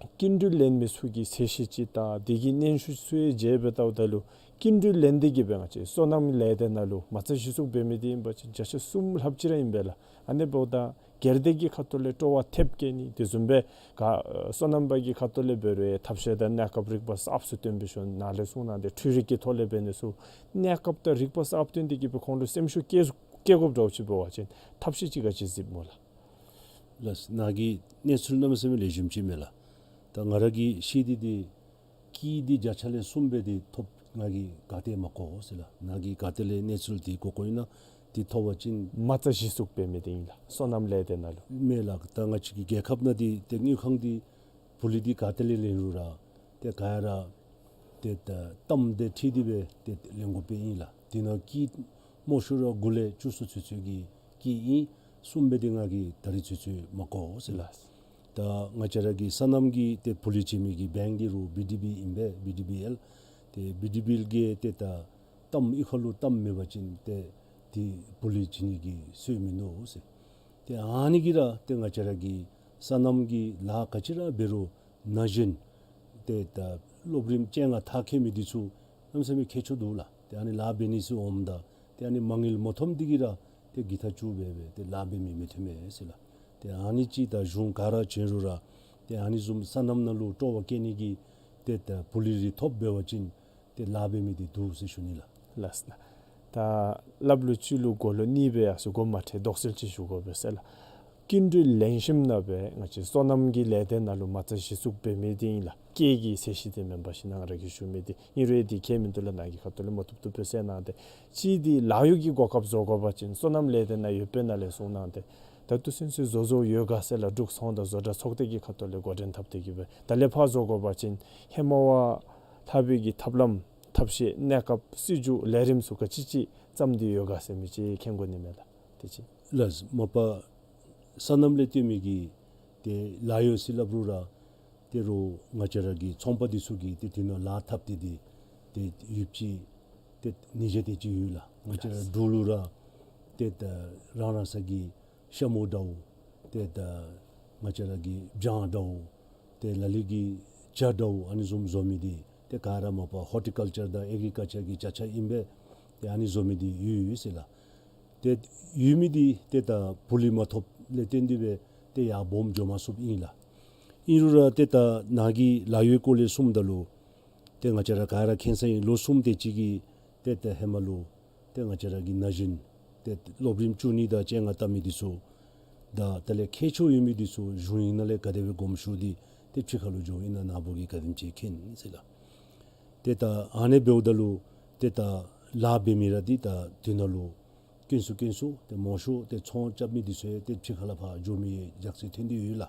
སྐྱིན་འགྲུལ་ལེན་མི་ཚུ་གི་ཚད་གཞི་ཅིག་དང་དེ་གི་གནོན་ཤུགས་ཚུ་ཡང་མཇལ་བའི་ལྟཝ་ད་ལུ་སྐྱིན་འགྲུལ་ལེན་ཏེ་གིས་སྦེ་ང་བཅས་སོ་ནམ་ལས་སྡེ་ནང་ལུ་མ་རྩ་གཞི་བཙུགས་འབད་མི་འདི་ཨིན་པ་ཅིན་བརྒྱ་ཆ་གསུམ་ལྷགཔ་ཅིག་ར་ཨིན་པས་ལགས། ཨ་ནི་འབདཝ་ད་སྒེར་སྡེ་གི་ཁ་ཐུག་ལས་སྤྲོ་བ་ཐེབས་བསྐྱེད་ནི་དེ་བཟུམ་སྦེ་ག་སོ་ནམ་པ་གི་ཁ་ཐུག་ལས་འབད་རུང་ཐབས་ཤེས་དང་གནས་སྐབས་རིག་པ་གསརཔ་ཚུ་སྟོན་འབད་ཞིནམ་ནཱ་ལས་གསུངས་གནང་སྟེ་འཕྲུལ་རིག་གི་ཐོག་ལས་འབད་ནི་ཚུ་གནས་སྐབས་དང་རིག་པ་གསརཔ་སྟོན་ཏེ་གིས་སྦེ་ཁོང་ལུ་སེམས་ཤུགས་བསྐྱེད་བསྐྱེད་དགོཔ་འདྲཝ་ཅིག་འབད་བ་ཅིན་ཐབས་ཤེས་ཅིག་ག་ཅི་གཟིགསཔ་སྨོ་ལགས། ལགས། ནཱ་གི་གནས་ཚུལ་གནམ་མེད་ས་མེད་ལེགས་ཤོམ་ཅིག་མས་ལགས། ད་ང་ར་གིས་ཤེས་ཏེ་འདི་སྐྱིད་འདི་བརྒྱ་ཆ་ལས་གསུམ་སྦེ་འདི་ཐོབ་ང་གིས་ག་ཏེ་མ་གོ་ཟེར་ལགས། ནཱ་གིས་ག་ཏེ་ལས་གནས་ཚུལ་འདི་གོ་གོ་ཨིན་ན། འདི་ཐོབ་པ་ཅིན་མ་རྩ་གཞི་བཙུགས་འབད་མི་འདི་ཨིན་ལགས། སོ་ནམ་ལས་སྡེ་ནང་ལུ་མས་ལགས། ད་ང་བཅས་ཀྱི་རྒྱལ་ཁབ་ནང་འདི་ཏེ་དངུལ་ཁང་འདི་ཕུལ་ལི་འདི་ག་ཏེ་ལས་ལེན་རུང་ར་ཏེ་ག་ཡ་ར་ཏེ་ད་གཏའམ་འདི་འཁྲིལ་ཏེ་སྦེ་ཏེ་ལེན་དགོཔ་སྦེ་ཨིན་ལགས། འདི་ནང་སྐྱིད་མང་ཤོས་ར་དགུ་ལས་བཅུ་གསུམ་ཚུན་ཚོད་ཀྱི་སྐྱིད་ཨིན། གསུམ་སྦེ་འདི་ང་གིས་ད་རིས་ཚུན་ཚོད་མ་གོ་ཟེར་ལགས། ད་ང་བཅས་ར་གི་སོ་ནམ་གྱི་ཏེ་ཕུལ་ལི་བྱིན་མི་གི་བེངཀ་འདི་རུང་བི་ཌི་བི་ཨིན་པས། བི་ཌི་བི་ཨེལ། ཏེ་བི་ཌི་བི་ཨེལ་གྱིས་ཏེ་ད་གཏའམ་གཡུས་ཁ་ལུ་གཏའམ་མེད་པ་ཅིན་ཏེ་འདི་ཕུལ་ལི་བྱིན་ནི་གི་སྲོལ་མིན་འདུག་ཟེར། ཏེ་ཨ་ནི་གིས་ར་ཏེ་ང་བཅས་ར་གི་སོ་ནམ་གྱི་ལཱ་ག་ཅི་ར་འབད་རུང་ན་གཞོན་ཏེ་ད་སློབ་རིམ་བཅོ་ལྔ་མཐར་འཁྱོལ་མི་འདི་ཚུ་གནམ་མེད་ས་མེད་ཁྱད་ཆོས་འདུག་ལགས། ཏེ་ཨ་ནི་ལཱ་འབད་ནི་ཚུ་འོངམ་ད་ཏེ་ཨ་ནི་མ་དངུལ་མ་ཐོབ་འདི་གིས་ར་ཏེ་གི་ཐག་བཅད་སྦེ་སྦེ་ཏེ་ལཱ་འབད་མི་མི་ཐོན་མས་ཟེར་ལགས། ཏེ་ཨ་ནི་ཅིག་ད་གཞུང་ག་ར་བྱིན་རུང་ར་ཏེ་ཨ་ནི་བཟུམ་སོ་ནམ་ནང་ལུ་སྤྲོ་བ་བསྐྱེད་ནི་གི་ཏེ་ད་ཕུལ་ལི་རེ་ཐོབ་འབད་བ་ཅིན་ཏེ་ལཱ་འབད་མི་འདི་འདུག་ཟེར་ཞུ་ནི་ལགས། ལགས་སོ། ད་སླབ་ལུགས་ཅིག་ལུ་གོ་ལུགས་གཉིས་སྦེ་ཡར་སོ་དགོ་མ་ཁྲེལ་དོགས་སེལ་ཅིག་ཞུ་དགོ་པས་ཟེར་ལགས། སྐྱིན་འགྲུལ་ལེན་ཞིནམ་ལས་སྦེ་ང་བཅས་སོ་ནམ་གྱི་ལས་སྡེ་ནང་ལུ་མ་རྩ་གཞི་བཙུགས་འབད་མི་འདི་ཨིན་ལགས། སྐྱེད་ཀྱི་ཚད་གཞི་འདི་མེན་པར་ཞིན་ན་ང་ར་གིས་ཞུ་མི་འདི་ཨིན་རུང་འདི་ཁྱད་མིན་འདུག་ལགས། ནཱ་གི་ཁ་ཐུག་ལས་མ་བཏུབ་བཏུབ་སྦེ་གསལ་གནང་སྟེ། གཅིག་འདི་ལཱ་གཡོག་གི་གོ་སྐབས་བཟོ་དགོ་པ་ཅིན་སོ་ནམ་ལས་སྡེ་ནང་ཡོད་པའི་ནང་ལས་གསུངས་གནང་སྟེ། ད་ལྟོ་ཚུན་ཚོད་བཟོ་བཟོཝ་ཡོད་ག་ཟེར་ལགས། འབྲུག་ཚོང་དང་བཟོ་གྲྭ་ཚོགས་སྡེ་གི་ཁ་ཐུག་ལས་འགོ་འདྲེན་འཐབ་སྟེ་གིས་སྦེ་ད་ལས་ཕར་བཟོ་དགོ་པ་ཅིན་ཧེ་མ་བ་ལྷག་པའི་གི་ཐབས་ལམ་ཐབས་ཤེས་གནས་སྐབས་སྲིད་བྱུས་ལས་རིམ་ཚུ་ག་ཅི་ཅིག་བརྩམས་ཏེ་ཡོད་ག་ཟེར་མི་ཅིག་མཁྱེན་དགོ་ནི་མས་ལགས། དེ་ཅིག་ལགས། མ་པ་སོ་ནམ་ལས་བརྟེན་མི་གི་ཏེ་ལཱ་གཡོག་ཟེར་སླབ་རུང་ར་ཏེ་རུང་ང་བཅས་ར་གི་ཚོང་པ་འདི་ཚུ་གིས་ཏེ་དེ་ནང་ལཱ་འཐབ་སྟེ་འདི་ཏེ་ཡོདཔ་ཅིག་ཏེ་ནི་བཞག་སྟེ་ཅིག་ཡོད་ལགས། ང་བཅས་ར་འབྲུག་ལུ་ར་ཏེ་ད་རང་རང་སོ་གི་ཤ་མུ་འདྲཝ་ཏེ་ད་ང་བཅས་ར་གི་སྦྱང་འདྲཝ་ཏེ་ལ་ལུ་གི་ཇ་འདྲཝ་ཨ་ནི་བཟུམ་བཟོ་མི་འདི་ཏེ་ག་ར་མ་པ་ཧོར་ཊི་ཀལ་ཅར་དང་ཨེག་རི་ཀལ་ཅར་གྱི་ཅ་ཆས་ཨིན་པས། ཏེ་ཨ་ནི་བཟོ་མི་འདི་ཡོད་ཡོད་ཟེར་ལགས། ཏེ་ཡོད་མི་འདི་ཏེ་ད་ཕུལ་ལི་མ་ཐོབ་ལས་བརྟེན་ཏེ་སྦེ་ཏེ་ཡར་སྦོམ་འགྱོ་མ་ཚུགསཔ་ཨིན་ལགས། ཨིན་རུང་ར་ཏེ་ད་ནཱ་གི་ལཱ་གཡོག་སྐོར་ལས་གསུངམ་ད་ལུ་ཏེ་ང་བཅས་ར་ག་ར་མཁྱེན་གསལ་ཨིན། ལོ་གསུམ་དེ་ཅིག་གི་ཏེ་ད་ཧེ་མ་ལུ་ཏེ་ང་བཅས་ར་གི་ན་གཞོན་ཏེ་སློབ་རིམ་བཅུ་གཉིས་དང་བཅོ་ལྔ་བལྟ་མི་འདི་ཚུ་དང་དེ་ལས་ཁྱད་ཆོས་ཡོད་མི་འདི་ཚུ་གཞུང་ནང་ལས་ག་དེ་སྦེ་དགོངསམ་ཞུ་སྟེ་ཏེ་ཕྱི་ཁ་ལུ་འགྱོཝ་ཨིན་ན་ནཱ་བུ་གིས་ག་དེམ་ཅིག་མཁྱེན་ཟེར་ལགས། ཏེ་ད་ཨ་ནི་འབདཝ་ད་ལུ་ཏེ་ད་ལཱ་འབད་མི་ར་འདི་ད་དེ་ནང་ལུ་དཀོན་སུ་དཀོན་སུ་ཏེ་མང་ཤོས་ཏེ་ཚོང་རྐྱབ་མི་འདི་ཚུ་ཡང་ཏེ་ཕྱི་ཁ་ལས་ཕར་འགྱོ་མི་ཡང་ཡར་སོ་ཐོན་ཏེ་ཡོད་ལགས།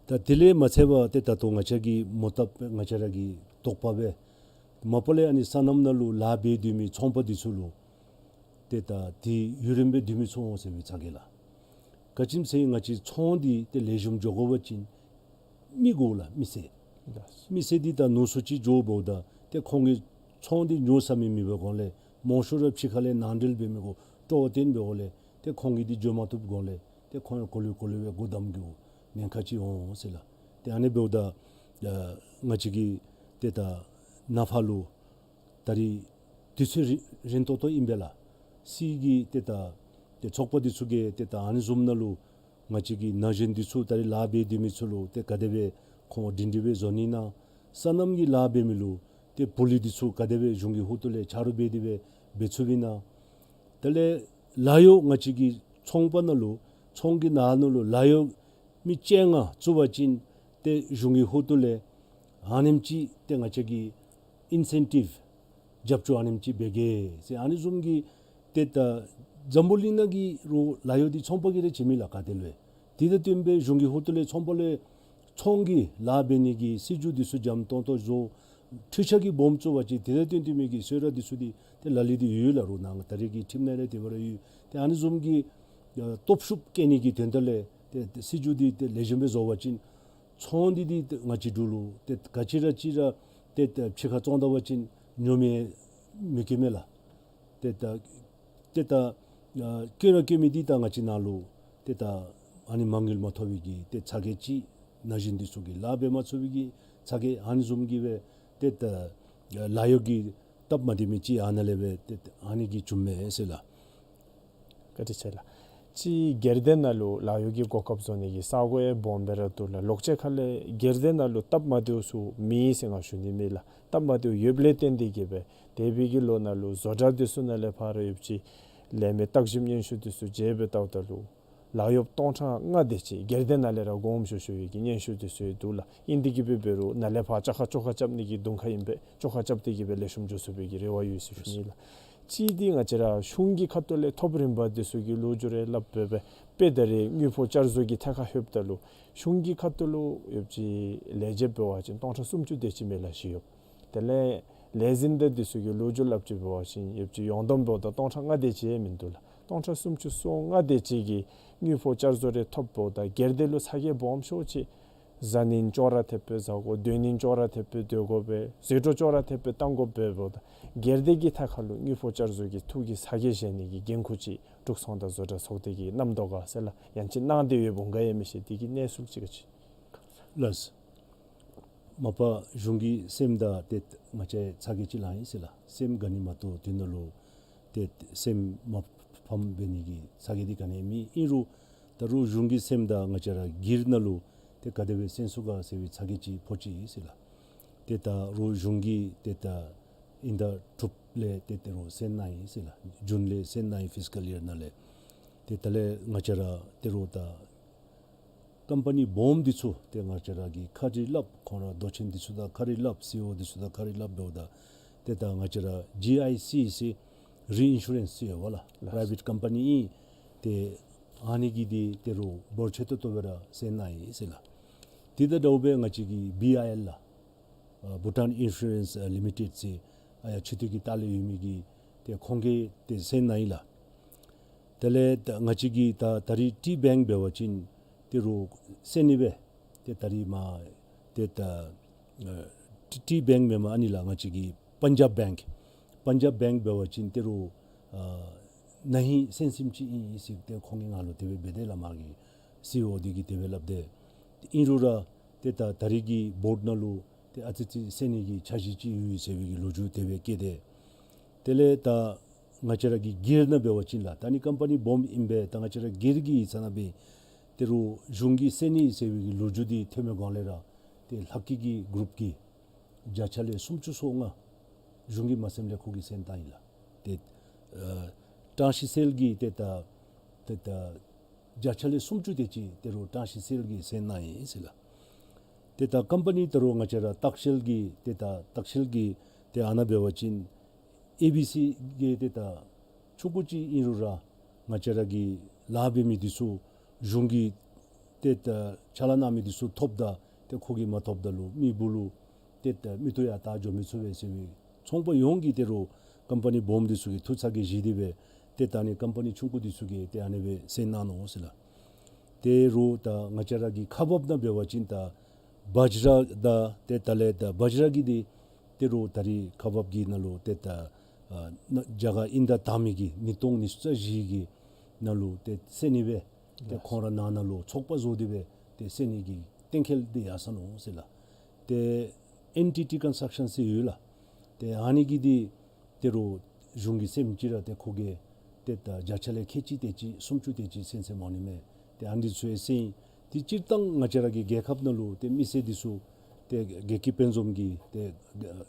ད་དེ་ལས་མ་ཚད་པར་ཏེ་ད་ལྟོ་ང་བཅས་ཀྱི་མོ་བཏབ་ང་བཅས་ར་གི་དོགས་པ་སྦེ་མ་པ་ལས་ཨ་ནི་སོ་ནམ་ནང་ལུ་ལཱ་འབད་སྡོད་མི་ཚོང་པ་འདི་ཚུ་ལུ་ཏེ་ད་འདི་ཡུན་རིངམོ་སྦེ་སྡོད་མི་ཚུགས་འོང་ཟེར་བའི་ཚ་གྱང་ལགས། ག་ཅི་སྨོ་ཟེར་ང་བཅས་ཚོང་འདི་ཏེ་ལེགས་ཤོམ་འགྱོ་དགོ་པ་ཅིན་མི་དགོ་ལགས། མི་སེར་མི་སེར་འདི་ད་ནུ་སུ་ཅིག་འགྱོཝ་ད་ཏེ་ཁོང་གིས་ཚོང་འདི་ཉོ་ས་མི་མེད་པའི་སྒང་ལས་མང་ཤོས་ར་ཕྱི་ཁ་ལས་ནང་འབྲེལ་འབད་མི་དགོ་སྤྲོ་བ་བཏོན་པའི་སྒང་ལས་ཏེ་ཁོང་གིས་འདི་འགྱོ་མ་བཏུབ་སྒང་ལས་ཏེ་ཁོང་ཡང་གོ་ལེ་གོ་ལེ་སྦེ་སྒོ་བསྡམ་འགྱོ་ཉེན་ཁ་ཅིག་འོང་ཟེར་ལགས། ཏེ་ཨ་ནི་འབདཝ་ད་ང་བཅས་ཀྱི་ཏེ་ད་ནཱ་ཕར་ལུ་ད་རིས་དུས་ཚོད་རིང་རིང་ཏོག་ཏོ་ཨིན་པས་ལགས། སྲིད་ཀྱི་ཏེ་ད་ཏེ་ཚོགས་པ་འདི་ཚུ་གིས་ཏེ་ད་ཨ་ནི་བཟུམ་ནང་ལུ་ང་བཅས་ཀྱི་ན་གཞོན་འདི་ཚུ་ད་རིས་ལཱ་འབད་སྡོད་མི་ཚུ་ལུ་ཏེ་ག་དེ་སྦེ་ཁོང་སྒྲིང་སྒྲི་སྦེ་བཟོ་ནི་ཨིན་ན། སོ་ནམ་གྱི་ལཱ་འབད་མི་ལུ་ཏེ་ཕུལ་ལི་འདི་ཚུ་ག་དེ་སྦེ་གཞུང་གི་ཧོངས་ལས་ཆ་རོགས་འབད་དེ་སྦེ་འབད་ཚུགསཔ་ཨིན་ན། དེ་ལས་ལཱ་གཡོག་ང་བཅས་ཀྱི་ཚོང་པ་ནང་ལུ་ཚོང་གི་ནང་ན་ལུ་ལཱ་གཡོག་མི་བཅོ་ལྔ་བཙུགས་པ་ཅིན་ཏེ་གཞུང་གི་ཧོངས་ལས་ཨ་ནེམ་ཅིག་ཏེ་ང་བཅས་ཀྱིས་ཨིན་སེན་ཊིབ་རྒྱབ་སྐྱོར་ཨ་ནེམ་ཅིག་འབད་གེ་ཟེར་ཨ་ནི་བཟུམ་གྱི་ཏེ་ད་འཛམ་བུ་གླིང་ནང་གི་རུང་ལཱ་གཡོག་འདི་ཚོང་པ་གིས་ར་བྱིན་མི་ལགས་ག་ཏེ་ལུ་ཡང་། དེ་དང་བསྟུན་པའི་གཞུང་གི་ཧོངས་ལས་ཚོང་པ་ལུ་ཚོང་གི་ལཱ་འབད་ནི་གི་སྲིད་བྱུས་འདི་ཚུ་འཇམ་ཏོང་ཏོ་བཟོ་འཕྲུལ་ཆས་ཀྱི་སྦོམ་བཙུགས་པ་ཅིན་དེ་དང་བསྟུན་ཏེ་མི་གི་གསོལ་རས་འདི་ཚུ་འདི་ཏེ་ལ་ལུ་འདི་ཡོད་ལགས། རུང་ནང་ད་རེས་ཀྱི་ཁྲིམས་ནང་ལས་དེ་སྦེ་ར་ཡོད། ཏེ་ཨ་ནི་བཟུམ་གྱི་ཨ་སྟོབས་ཤུགས་བསྐྱེད་ནི་གི་དོན་དག་ལས་ཏེ་སྲིད་བྱུས་འདི་ཏེ་ལེགས་ཤོམ་སྦེ་བཟོ་བ་ཅིན་ ཚོང་འདི་འདི་ང་བཅས་འབྲུག་ལུ་ཏེ་ག་ཅི་ར་ཅིག་ར་ཏེ་ཕྱི་ཁར་བཙོང་ད་པ་ཅིན་ཉོ་མི་མི་བཀོད་མས་ལགས། ཏེ་ད་ཏེ་ད་ཨ་བཀོད་ར་བཀོད་མི་འདི་ད་ང་བཅས་ནང་ལུ་ཏེ་ད་ཨ་ནི་མ་དངུལ་མ་ཐོབ་པའི་གི་ཏེ་ཚ་གྱང་ཅིག་ན་གཞོན་འདི་ཚུ་གིས་ལཱ་འབད་མ་ཚུགས་པའི་གི་ཚ་གྱང་ཨ་ནི་བཟུམ་གྱི་སྦེ་ཏེ་ད་ཨ་ལཱ་གཡོག་གི་སྟབས་མ་བདེ་མི་ཅིག་ཨ་ནཱ་ལས་སྦེ་ཏེ་ཨ་ནི་གིས་བྱུངམ་མས་ཟེར་ལགས། བཀའ་དྲིན་ཆེ་ལགས། ཅིག་སྒེར་སྡེ་ནང་ལུ་ལཱ་གཡོག་གི་གོ་སྐབས་བཟོ་ནི་གི་ས་གོ་ཡང་སྦོམ་སྦེ་ར་འདུག་ལགས། ལོག་སྤྱོད་ཁ་ལས་སྒེར་སྡེ་ནང་ལུ་སྟབས་མ་བདེཝ་ཚུ་མེད་ཟེར་ང་ཞུ་ནི་མེད་ལགས། སྟབས་མ་བདེཝ་ཡོདཔ་ལས་བརྟེན་ཏེ་གིས་སྦེ་འདས་པའི་གི་ལོ་ནང་ལུ་བཟོ་གྲྭ་འདི་ཚུ་ནང་ལས་ཕར་ཡོད་པ་ཅིན་ལས་མི་བརྟག་ཞིབ་སྙན་ཞུ་འདི་ཚུ་མཇལ་སྦེ་བལྟཝ་ད་ལུ་ལཱ་གཡོགཔ་སྟོང་ཕྲག་ལྔ་དེ་ཅིག་སྒེར་སྡེ་ནང་ལས་ར་དགོངསམ་ཞུ་ཞུ་བའི་གི་སྙན་ཞུ་འདི་ཚུ་ཡང་འདུག་ལགས། ཨིན་ཏེ་གིས་སྦེ་འབད་རུང་ནཱ་ལས་ཕར་བཅའ་ཁ་བཅོ་ཁ་རྐྱབ་ནི་གི་གདོང་ཁ་ཨིན་པས། བཅོ་ཁ་རྐྱབ་སྟེ་གིས་སྦེ་ལེགས་ཤོམ་འགྱོ་ཚུགས་པའི་གི་རེ་བ་ཡོད་ཟེར་ཞུ་ནི་ལགས། ཅིག་འདི་ང་བཅས་ར་གཞུང་གི་ཁ་ཐུག་ལས་ཐོབ་རིམ་པ་འདི་ཚུ་གི་ལོ་རྒྱུས་རེ་སླབ་སྦེ་སྦེ་དཔེ་ད་རེས་དངུལ་ཕོགས་བསྐྱར་བཟོ་གི་ཐད་ཁར་ལྷོདཔ་ད་ལུ་གཞུང་གི་ཁ་ཐུག་ལུ་ཡོད་པ་ཅིན་ལས་བྱེདཔ་འབད་བ་ཅིན་སྟོང་ཕྲག་སུམ་ཅུ་དེ་ཅིག་མས་ལགས་ཞུ་ཡོད། དེ་ལས་ལས་འཛིན་དང་འདི་ཚུ་གི་ལོ་རྒྱུས་སླབ་ཅི་འབད་བ་ཅིན་ཡོད་པ་ཅིན་ཡོངས་བསྡོམས་འབདཝ་ད་སྟོང་ཕྲག་ལྔ་དེ་ཅིག་ཡང་མིན་འདུག་ལགས། སྟོང་ཕྲག་སུམ་ཅུ་སོ་ལྔ་དེ་ཅིག་གིས་དངུལ་ཕོགས་བསྐྱར་བཟོ་རེ་ཐོབ་འབདཝ་ད་སྒེར་སྡེ་ལུ་ཚ་གྱང་སྦོམ་ཤོས་ཅིག་བཟའ་ནི་ཅོག་ར་འཐདཔ་སྦེ་བཟའ་དགོ། སྡོད་ནི་ཅོག་ར་འཐདཔ་སྦེ་སྡོད་དགོ་པས། ཟད་འགྲོ་ཅོག་ར་འཐདཔ་སྦེ་བཏང་དགོཔ་སྦེ་འབདཝ་ད་སྒེར་སྡེ་གི་ཐད་ཁར་ལུ་དངུལ་ཕོགས་བསྐྱར་བཟོ་གི་ཐོག་གི་ཚ་གྱང་བཞེས་ནི་གི་འགན་ཁུར་ཅིག་འབྲུག་ཚོང་དང་བཟོ་གྲྭ་ཚོགས་སྡེ་གིས་བསྣམས་དོ་ག་ཟེར་ལགས། ཡང་ཅིན་གནང་སྟེ་ཡོདཔ་འོང་ག་ཡང་མི་ཤེས། དེ་གི་གནས་ཚུལ་ཅིག་ག་ཅི། ལགས། མ་པ་གཞུང་གིས་སེམས་དང་ཏེ་ང་བཅས་ཚ་གྱང་ཅིག་ལང་ཡི་ཟེར་ལགས། སེམས་དགའ་ནི་མ་གཏོགས་དེ་ནང་ལུ་ཏེ་སེམས་མ་ཕམ་འབད་ནི་གི་ཚ་གྱང་འདི་ག་ནི་ཡང་མེད། ཨིན་རུང་ད་རུང་གཞུང་གི་སེམས་དང་ང་བཅས་ར་སྒེར་ནང་ལུ་ཏེ་ག་དེ་སྦེ་སེམས་སུ་དགའ་ཟེར་བའི་ཚ་གྱང་ཅིག་ཕོག་ཅི་ཟེར་ལགས། ཏེ་ད་རུང་གཞུང་གིས་ཏེ་ད་དབྱིན་ཟླ་དྲུག་ལས་ཏེ་ད་རུང་སེམས་ནང་ཡི་ཟེར་ལགས། ཇུན་ལས་སེམས་ནང་ཡི་ཕིསྐལ་ཡར་ནང་ལས། ཏེ་ད་ལས་ང་བཅས་ར་ད་རུང་ད་ཀམ་པ་ནི་སྦོམ་འདི་ཚུ་ཏེ་ང་བཅས་ར་གིས་ཁ་རེ་སླབ། ཁོང་ར་མདོ་ཆེན་འདི་ཚུ་དང་ཁ་རེ་སླབ། སི་ཨི་ཨོ་འདི་ཚུ་དང་ཁ་རེ་སླབ་འབདཝ་ད་ཏེ་ད་ང་བཅས་ར་ཇི་ཨའི་སི་ཟེར་རི་ཨིན་ཤུ་རེནསི་ཟེར་ཡོད་པ་ལགས། ལགས། པ་རའི་ཝེཊ་ཀམ་པ་ནི་ཨིན། ཏེ་ཨ་ནི་གིས་འདི་ད་རུང་འབོར་ཆེ་ཏོག་ཏོ་སྦེ་ར་སེམས་ནང་ཡི་ཟེར་ལགས། དེ་དང་འདྲཝ་སྦེ་ང་བཅས་ཀྱི་བི་ཨའི་ཨེལ་ལགས། ཨ་བྷུ་ཊཱན་ཨིན་ཤུ་རེནསི་ཨ་ལི་མི་ཊེཌ་ཟེར་ཨ་ཡར་ཆོས་སྡེ་གི་ལྟག་ལས་ཡོད་མི་གི་ཏེ་ཁོང་གིས་ཏེ་སེམས་ནང་ཡི་ལགས། དེ་ལས་ད་ང་བཅས་ཀྱི་ད་ད་རིས་ཊི་བེངཀ་འབད་བ་ཅིན་ད་རུང་སེམས་ནི་སྦེ་ཏེ་ད་རིས་མ་ཏེ་ད་ཨ་ཊི་ཊི་བེངཀ་མེན་པར་ཨ་ནི་ལགས། ང་བཅས་ཀྱི་པན་ཇབ་བེངཀ་པན་ཇབ་བེངཀ་འབད་བ་ཅིན་ད་རུང་ཨ་ན་ཧིང་སེམས་སེམས་ཅིག་ཨིན་ཨིན་ཟེར་ཏེ་ཁོང་གིས་ང་ལུ་དེ་སྦེ་འབད་དེས་ལགས། མ་གི་སི་ཨི་ཨོ་འདི་གིས་དེ་སྦེ་སླབ་དེས། ཨིན་རུང་ར་ཏེ་ད་ད་རིས་ཀྱི་བོརཌ་ནང་ལུ་ཏེ་ཨ་ཙི་ཅིག་སེམས་ནི་གི་འཆར་གཞི་ཅིག་ཡོད་ཟེར་བའི་གི་ལོ་རྒྱུས་དེ་སྦེ་བཀོད་དེས། དེ་ལས་ད་ང་བཅས་ར་གི་སྒེར་ནང་འབད་བ་ཅིན་ལགས། ད་ནི་ཀམ་པ་ནི་སྦོམ་ཨིན་པས། ད་ང་བཅས་ར་སྒེར་གྱི་ཡིག་ཚང་ནང་སྦེ་ད་རུང་གཞུང་གིས་སེམས་ནི་ཟེར་བའི་གི་ལོ་རྒྱུས་འདི་ཐོན་མི་སྒང་ལས་ར་ཏེ་ལྷ་སྐྱིད་ཀྱི་གུ་རུབ་ཀྱིས་བརྒྱ་ཆ་ལས་སུམ་ཅུ་སོ་ལྔ་གཞུང་གིས་མ་སེམས་ལས་ཁོ་གིས་སེམས་བཏང་ཡི་ལགས། ཏེ་ཨ་ཀྲང་ཤིས་སེལ་གྱིས་ཏེ་ད་ཏེ་ད་བརྒྱ་ཆ་ལས་སུམ་ཅུ་དེ་ཅིག་ད་རུང་ཀྲང་ཤིས་སེལ་གྱིས་སེམས་གནང་ཡི་ཟེར་ལགས། ཏེ་ད་ཀམ་པ་ནི་ད་རུང་ང་བཅས་ར་ཏཀ་ཤེལ་གྱི་ཏེ་ད་ཏཀ་ཤེལ་གྱི་ཏེ་ཨ་ནཱ་འབད་བ་ཅིན་ཨེ་བི་སི་གི་ཏེ་ད་ཆུང་ཀུ་ཅིག་ཨིན་རུང་ར་ང་བཅས་ར་གི་ལཱ་འབད་མི་འདི་ཚུ་གཞུང་གིས་ཏེ་ད་ཕྱག་ལཱ་གནང་མི་འདི་ཚུ་ཐོབ་ད་ཏེ་ཁོ་གིས་མ་ཐོབ་ད་ལུ་མི་སྦུག་ལུ་ཏེ་ད་མིག་ཏོ་ཡར་བལྟ་འགྱོ་མི་ཚུགས་པས་ཟེར་བའི་ཚོང་པ་ཡོངས་ཀྱིས་ད་རུང་ཀམ་པ་ནི་སྦོམ་འདི་ཚུ་གི་ཐུགས་ཚ་གྱང་བཞེས་ཏེ་སྦེ་ཏེ་ད་ནི་ཀམ་པ་ནི་ཆུང་ཀུ་འདི་ཚུ་གིས་ཏེ་ཨ་ནི་སྦེ་སེམས་གནང་ནུག་ཟེར་ལགས། ད་རུང་ད་ང་བཅས་ར་གི་ཁག་འབགཔ་ནང་འབད་བ་ཅིན་ད་བཛྲ་དང་ཏེ་ད་ལས་ད་བཛྲ་གི་འདི་ད་རུང་ད་རིས་ཁག་འབག་གི་ནང་ལུ་ཏེ་ད་ཨ་ན་རྒྱ་གར་དབྱིན་ཟླ་དང་པའི་གི་ཉིས་སྟོང་ཉི་ཤུ་རྩ་བཞི་གི་ནང་ལུ་ཏེ་སེམས་ནི་སྦེ་ཏེ་ཁོང་ར་ནང་ན་ལུ་ཚོགས་པ་བཟོ་སྟེ་སྦེ་ཏེ་སེམས་ནི་གི་གཏན་འཁེལ་འདི་ཡར་སོང་ནུག་ཟེར་ལགས། ཏེ་ཨེན་ཊི་ཊི་ཀོན་སི་ཊྲག་ཤཱན་ཟེར་ཡོད་ལགས། ཏེ་ཨ་ནི་གི་འདི་ད་རུང་གཞུང་གིས་སེམས་ཅི་ར་ཏེ་ཁོ་གིས་ཏེ་ད་བརྒྱ་ཆ་ལས་ཁལ་གཅིག་དེ་ཅིག་སུམ་ཅུ་དེ་ཅིག་སེམས་སེམས་འོང་ནི་མས། ཏེ་ཨ་ནི་འདི་ཚུ་ཡང་སེམས་ཏེ་སྤྱིར་བཏང་ང་བཅས་ར་གི་རྒྱལ་ཁབ་ནང་ལུ་ཏེ་མི་སེར་འདི་ཚུ་ཏེ་རྒྱལ་ཁབ་དཔོན་འཛོམས་ཀྱི་ཏེ་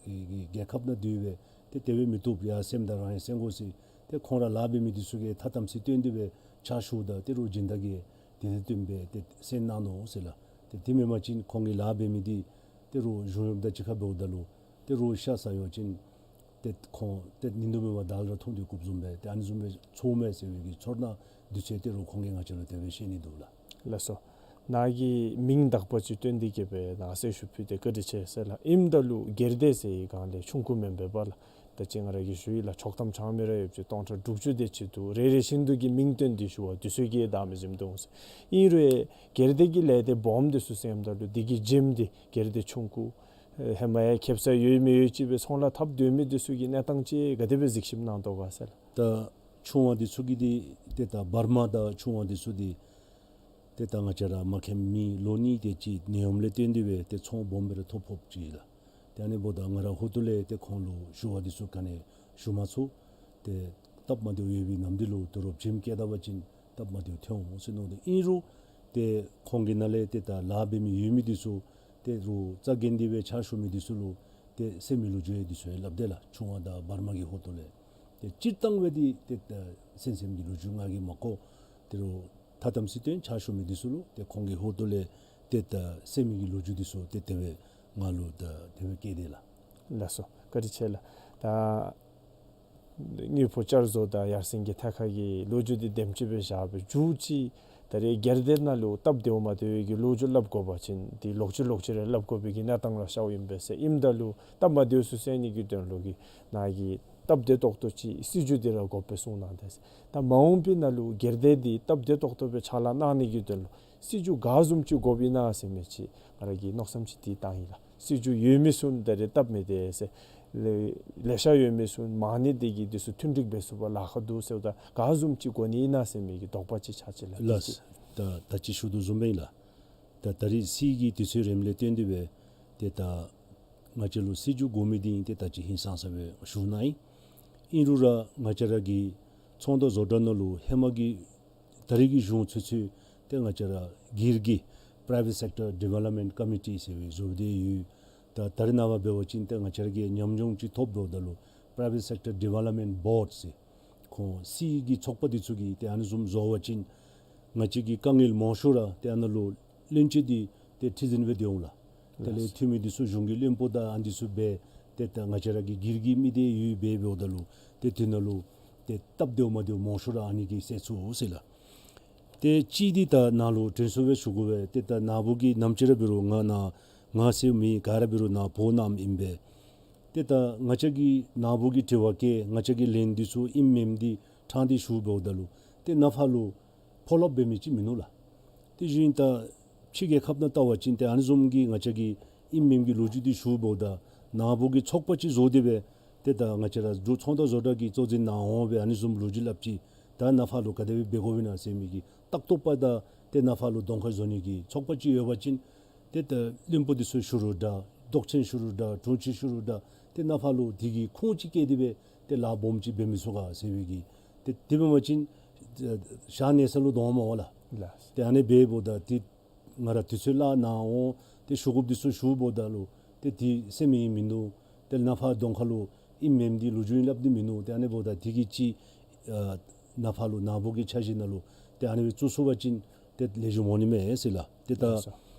རྒྱལ་ཁབ་ནང་སྡོད་སྦེ་ཏེ་དེ་སྦེ་མི་བཏུབ། ཡར་སེམས་དང་རང་ཡང་སེམས་དགོ་ཟེར་ཏེ་ཁོང་ར་ལཱ་འབད་མི་འདི་ཚུ་གིས་ཐ་དམ་ཚིག་བསྟེན་ཏེ་སྦེ་ཕྱག་ཞུཝ་ད་ད་རུང་སྦྱིན་བདག་གིས་དེ་དེ་བསྟུན་སྦེ་ཏེ་སེམས་གནང་ནུག་ཟེར་ལགས། ཏེ་དེ་མེན་པ་ཅིན་ཁོང་གིས་ལཱ་འབད་མི་འདི་ད་རུང་གཞུང་གཡོགཔ་དང་གཅིག་ཁར་འབདཝ་ད་ལུ་ད་རུང་ཤ་ཟ་ཡོད་ཅིན་ཏེ་ཁོང་ཏེ་ཉིན་དུ་མེད་པར་དར་ལ་འཐུང་སྟེ་རྐུབ་བཟུམ་སྦེ་ཏེ་ཨ་ནི་བཟུམ་སྦེ་ཚོརཝ་མས་ཟེར་བའི་གི་ཚོར་སྣང་འདི་ཚུ་ད་རུང་ཁོང་གིས་ང་བཅས་ལུ་དེ་སྦེ་བཤད་ནི་འདུག་ལགས། ལགས་སོ། ནཱ་གིས་མིང་དག་པ་ཅིག་བཏོན་ཏེ་གིས་སྦེ་ནཱ་གསལ་ཞུ་ཕུལ་ཏེ་བཀའ་དྲིན་ཆེ་ཟེར་ལགས། ཨིནམ་ད་ལུ་སྒེར་སྡེ་ཟེར་བའི་སྒང་ལས་ཆུང་ཀུ་མེན་པས་པ་ལགས། ད་ཅི་ང་ར་གིས་ཞུ་ཡི་ལགས། ཆོག་ཐམ་ཆང་མི་ར་ཡོད་ཅི། སྟོང་ཕྲག་དྲུག་ཅུ་དེ་ཅིག་འདུག། རེ་རེ་བཞིན་དུ་གི་མིང་བཏོན་ཏེ་ཞུ་བ་དེ་ཚུ་གིས་བདག་མེད་བཟུམ་འདུག་ཟེར། ཨིན་རུང་སྒེར་སྡེ་གི་ལས་སྡེ་སྦོམ་དེ་ཚུ་ཟེརཝ་ད་ལུ་དེ་གི་ཇེམ་དེ་སྒེར་སྡེ་ཆུང་ཀུ་ཧེ་མ་ཡང་ཁེབ་ས་ཡོད་མི་ཡོད་ཅིག་སྦེ་ཚོང་ལཱ་འཐབ་སྡོད་མི་དེ་ཚུ་གི་གནས་སྟངས་ཅིག་ག་དེ་སྦེ་གཟིགས་ཞིབ་གནང་དོ་ག་ཟེར་ལགས། ད་ཆུང་བ་དེ་ཚུ་གི་དེ་ཏེ་ད་བར་མ་དང་ཆུང་བ་དེ་ཚུ་དེ་ཏེ་ད་ང་བཅས་ར་མ་མཁྱེན་མི་ལོ་གཉིས་དེ་ཅིག་ནད་ཡམས་ལས་བརྟེན་ཏེ་སྦེ་ཏེ་ཚོང་སྦོམ་སྦེ་ར་ཐོ་ཕོགཔ་ཅིག་ལགས། ཏེ་ཨ་ནི་འབདཝ་ད་ང་ར་ཧོ་ཏོ་ལས་ཏེ་ཁོང་ལུ་ཞུ་བ་དེ་ཚུ་ག་ནི་ཞུ་མ་ཚུགས། ཏེ་སྟབས་མ་བདེཝ་ཡོད་པའི་ནམ་དུས་ལུ་དོ་རུང་ཇེམ་བཀལ་ད་པ་ཅིན་སྟབས་མ་བདེཝ་ཐོན་འོང་ཟེར་མནོ་སྟེ། ཨིན་རུང་ཏེ་ཁོང་གི་ནང་ལས་ཏེ་ད་ལཱ་འབད་མི་ཡོད་མི་དེ་ཚུ་དོ་རུང་རྩ་འགེངས་ཏེ་སྦེ་ཕྱག་ཞུ་མི་དེ་ཚུ་ལུ་ཏེ་སེམས་ཀྱི་ལོ་རྒྱུས་དེ་ཚུ་ཡང་སླབ་དེས་ལགས། ཆུང་བ་དང་བར་མ་གི་ཧོ་ཏོ་ལས་ཏེ་སྤྱིར་བཏང་སྦེ་དེ་ཏེ་ད་སེམས་སེམས་ཀྱི་ལོ་རྒྱུས་ང་གིས་མ་གོ། དོ་རུང་ཐ་དམ་ཚིག་དོན་ཕྱག་ཞུ་མི་དེ་ཚུ་ལུ་ཏེ་ཁོང་གི་ཧོ་ཏོ་ལས་ཏེ་ད་སེམས་ཀྱི་ལོ་རྒྱུས་དེ་ཚུ་ཏེ་དེ་སྦེ་ང་ལུ་ད་དེ་སྦེ་བཀལ་དེས་ལགས། ལགས་སོ། བཀའ་དྲིན་ཆེ་ལགས། ད་དངུལ་ཕོགས་བསྐྱར་བཟོ་དང་ཡར་སེང་གི་ཐད་ཁར་གྱི་ལོ་རྒྱུས་འདི་དེམ་ཅིག་སྦེ་བཞག་སྦེ་མཇུག་ཅིག་ད་རེས་སྒེར་སྡེ་ནང་ལུ་སྟབས་བདེཝ་མ་བདེཝ་གི་ལོ་རྒྱུས་སླབ་དགོ་པ་ཅིན་འདི་ལོག་ཅི་ལོག་ཅི་རེ་སླབ་དགོ་པའི་གི་གནས་སྟངས་ལུ་ཤརཝ་ཨིན་པས་ཟེར། ཨིནམ་ད་ལུ་སྟབས་མ་བདེཝ་ཚུ་སེལ་ནི་གི་དོན་ལུ་གི་ནཱ་གིས་སྟབས་བདེ་ཏོག་ཏོ་ཅིག་སྲིད་བྱུས་འདི་ར་དགོ་པས་གསུངས་གནང་དེས། ད་མ་འོངས་པའི་ནང་ལུ་སྒེར་སྡེ་འདི་སྟབས་བདེ་ཏོག་ཏོ་སྦེ་ཕྱག་ལཱ་གནང་ནི་གི་དོན་ལུ་སྲིད་བྱུས་ག་བཟུམ་ཅིག་དགོཔ་ཨིན་ན་ཟེར་མི་ཅིག་ང་ར་གིས་མནོ་བསམ་ཅིག་འདི་བཏང་ཡི་ལགས། སྲིད་བྱུས་ཡོད་མི་ཚུ་ད་རེས་སྟབས་མི་བདེ་ཟེར། ལེ་ལེ་ཤ་ཡོད་མི་ཚུ་མང་ནི་དེ་གིས་དེ་ཚུ་མཐུན་འགྲིག་འབད་ཚུགས་པར་ལཱ་ཁག་འདུག་ཟེརཝ་ད་ག་བཟུམ་ཅིག་དགོ་ནི་ཨིན་ན་ཟེར་མི་གི་དོགས་པ་ཅིག་ཆགས་ཅི་ལགས། ལགས། ད་ད་ཅི་ཞུ་དོ་བཟུམ་སྦེ་ཨིན་ལགས། ད་ད་རེས་སྲིད་ཀྱི་དུས་ཚོད་རནམ་ལས་བརྟེན་ཏེ་སྦེ་ཏེ་ད་ང་བཅས་ལུ་སྲིད་བྱུས་དགོ་མི་འདི་ཏེ་ད་ཅི་ཧིང་སངས་ས་སྦེ་ཞུ་ནི་ཨིན། ཨིན་རུང་ར་ང་བཅས་ར་གི་ཚོང་དང་བཟོ་གྲྭ་ནང་ལུ་ཧེ་མ་གི་ད་རེས་ཀྱི་གཞུང་ཚུན་ཚོད་ཏེ་ང་བཅས་ར་སྒེར་གྱི་Private Sector Development Committee ཟེར་བའི་བཟོ་སྟེ་ཡོད། ད་ད་རེས་ནངས་པ་འབད་བ་ཅིན་ཏེ་ང་བཅས་ར་གིས་ཉམས་མྱོང་ཅིག་ཐོབ་འབདཝ་ད་ལུ་Private Sector Development Board ཟེར་ཁོང་སྲིད་ཀྱི་ཚོགས་པ་འདི་ཚུ་གིས་ཏེ་ཨ་ནི་བཟུམ་བཟོ་བ་ཅིན་ང་བཅས་ཀྱི་དཀའ་ངལ་མང་ཤོས་ར་ཏེ་ཨ་ནཱ་ལུ་བློན་ཆེན་འདི་ཏེ་ཁྲི་འཛིན་སྦེ་སྡོད་འོང་ལགས། དེ་ལས་འཐུས་མི་འདི་ཚུ་གཞུང་གི་བློན་པོ་དང་ཨ་ནི་འདི་ཚུ་སྦེ་ཏེ་ད་ང་བཅས་ར་གི་སྒེར་གྱི་མི་སྡེ་ཡོད་པས། འབདཝ་ད་ལུ་ཏེ་དེ་ནང་ལུ་ཏེ་སྟབས་བདེཝ་མ་བདེཝ་མང་ཤོས་ར་ཨ་ནི་གིས་སེལ་ཚུགས་འོང་ཟེར་ལགས། ཏེ་གཅིག་འདི་ད་ནཱ་ལུ་དྲན་གསོ་སྦེ་ཞུ་དགོ་པས། ཏེ་ད་ནཱ་བུ་གི་ནམ་ཅིག་ར་འབད་རུང་ང་ནཱ་ང་ཟེར་མི་ག་ར་འབད་རུང་ནཱ་བོ་གནངམ་ཨིན་པས། ཏེ་ད་ང་བཅས་ཀྱི་ནཱ་བུ་གི་དྲི་བ་བཀོད་ང་བཅས་ཀྱིས་ལན་འདི་ཚུ་ཨིནམ་མེནམ་འདི་དྲང་སྟེ་ཞུ་འབདཝ་ད་ལུ་ཏེ་ནཱ་ཕར་ལུ་ཕོ་ལོ་ཨཔ་འབད་མི་ཅིག་མིན་ནུག་ལགས། དེ་བཞིན་ད་ཕྱི་རྒྱལ་ཁབ་ནང་བལྟ་བ་ཅིན་ཏེ་ཨ་ནི་བཟུམ་གྱི་ང་བཅས་ཀྱིས་ཨིནམ་མེནམ་གྱི་ལོ་རྒྱུས་འདི་ཞུ་འབདཝ་ད་ནཱ་བུ་གི་ཚོགས་པ་ཅིག་བཟོ་སྟེ་སྦེ་ཏེ་ད་ང་བཅས་ར་འབྲུག་ཚོང་དང་བཟོ་གྲྭ་གི་གཙོ་འཛིན་ནཱ་འོང་སྦེ་ཨ་ནི་བཟུམ་ལོ་རྒྱུས་སླབ་ཅི། ད་ནཱ་ཕར་ལུ་ག་དེ་སྦེ་འབད་དགོཔ་ཨིན་ན་ཟེར་མི་གི་ལྟ་རྟོག་པ་དང་ཏེ་ནཱ་ཕར་ལུ་གདོང་ཁར་བཟོ་ནི་གི་ཚོགས་པ་ཅིག་ཡོད་པ་ཅིན་ཏེ་ད་བློན་པོ་འདི་ཚུ་ཞུ་རུང་འདྲ་མདོག་ཅན་ཞུ་རུང་འདྲ་དྲུང་ཆེན་ཞུ་རུང་འདྲ་ཏེ་ནཱ་ཕར་ལུ་དེ་གི་ཁུངས་ཅིག་བཀལ་ཏེ་སྦེ་ཏེ་ལཱ་སྦོམ་ཅིག་འབད་མི་ཚུགས་ག་ཟེར་བའི་གི་ཏེ་དེ་འབད་བ་ཅིན་ཞག་གནས་ས་ལུ་གདོང་མ་འོང་ལགས། ལགས། ཏེ་ཨ་ནི་འབདཝ་ད་ཏེ་ང་ར་དུས་ཚོད་ལུ་ནཱ་འོང་ཏེ་ཞུ་དགོཔ་འདི་ཚུ་ཞུ་འབདཝ་ད་ལུ་ཏེ་དེ་སེམས་ཨིན་མིན་འདུག། ཏེ་ནཱ་ཕར་གདོང་ཁ་ལུ་ཨིནམ་མེནམ་འདི་ལོ་རྒྱུས་ཨིན་སླབ་སྟེ་མིན་འདུག། ཏེ་ཨ་ནི་འབདཝ་ད་དེ་གིས་ཅིག་ཨ་ནཱ་ཕར་ལུ་ནཱ་བུ་གི་འཆར་གཞི་ནང་ལུ་ཏེ་ཨ་ནི་སྦེ་བཙུགས་ཚུགས་པ་ཅིན་ཏེ་ལེགས་ཤོམ་འོང་ནི་མས་ཟེར་ལགས། ཏེ་ད་ལགས་སོ།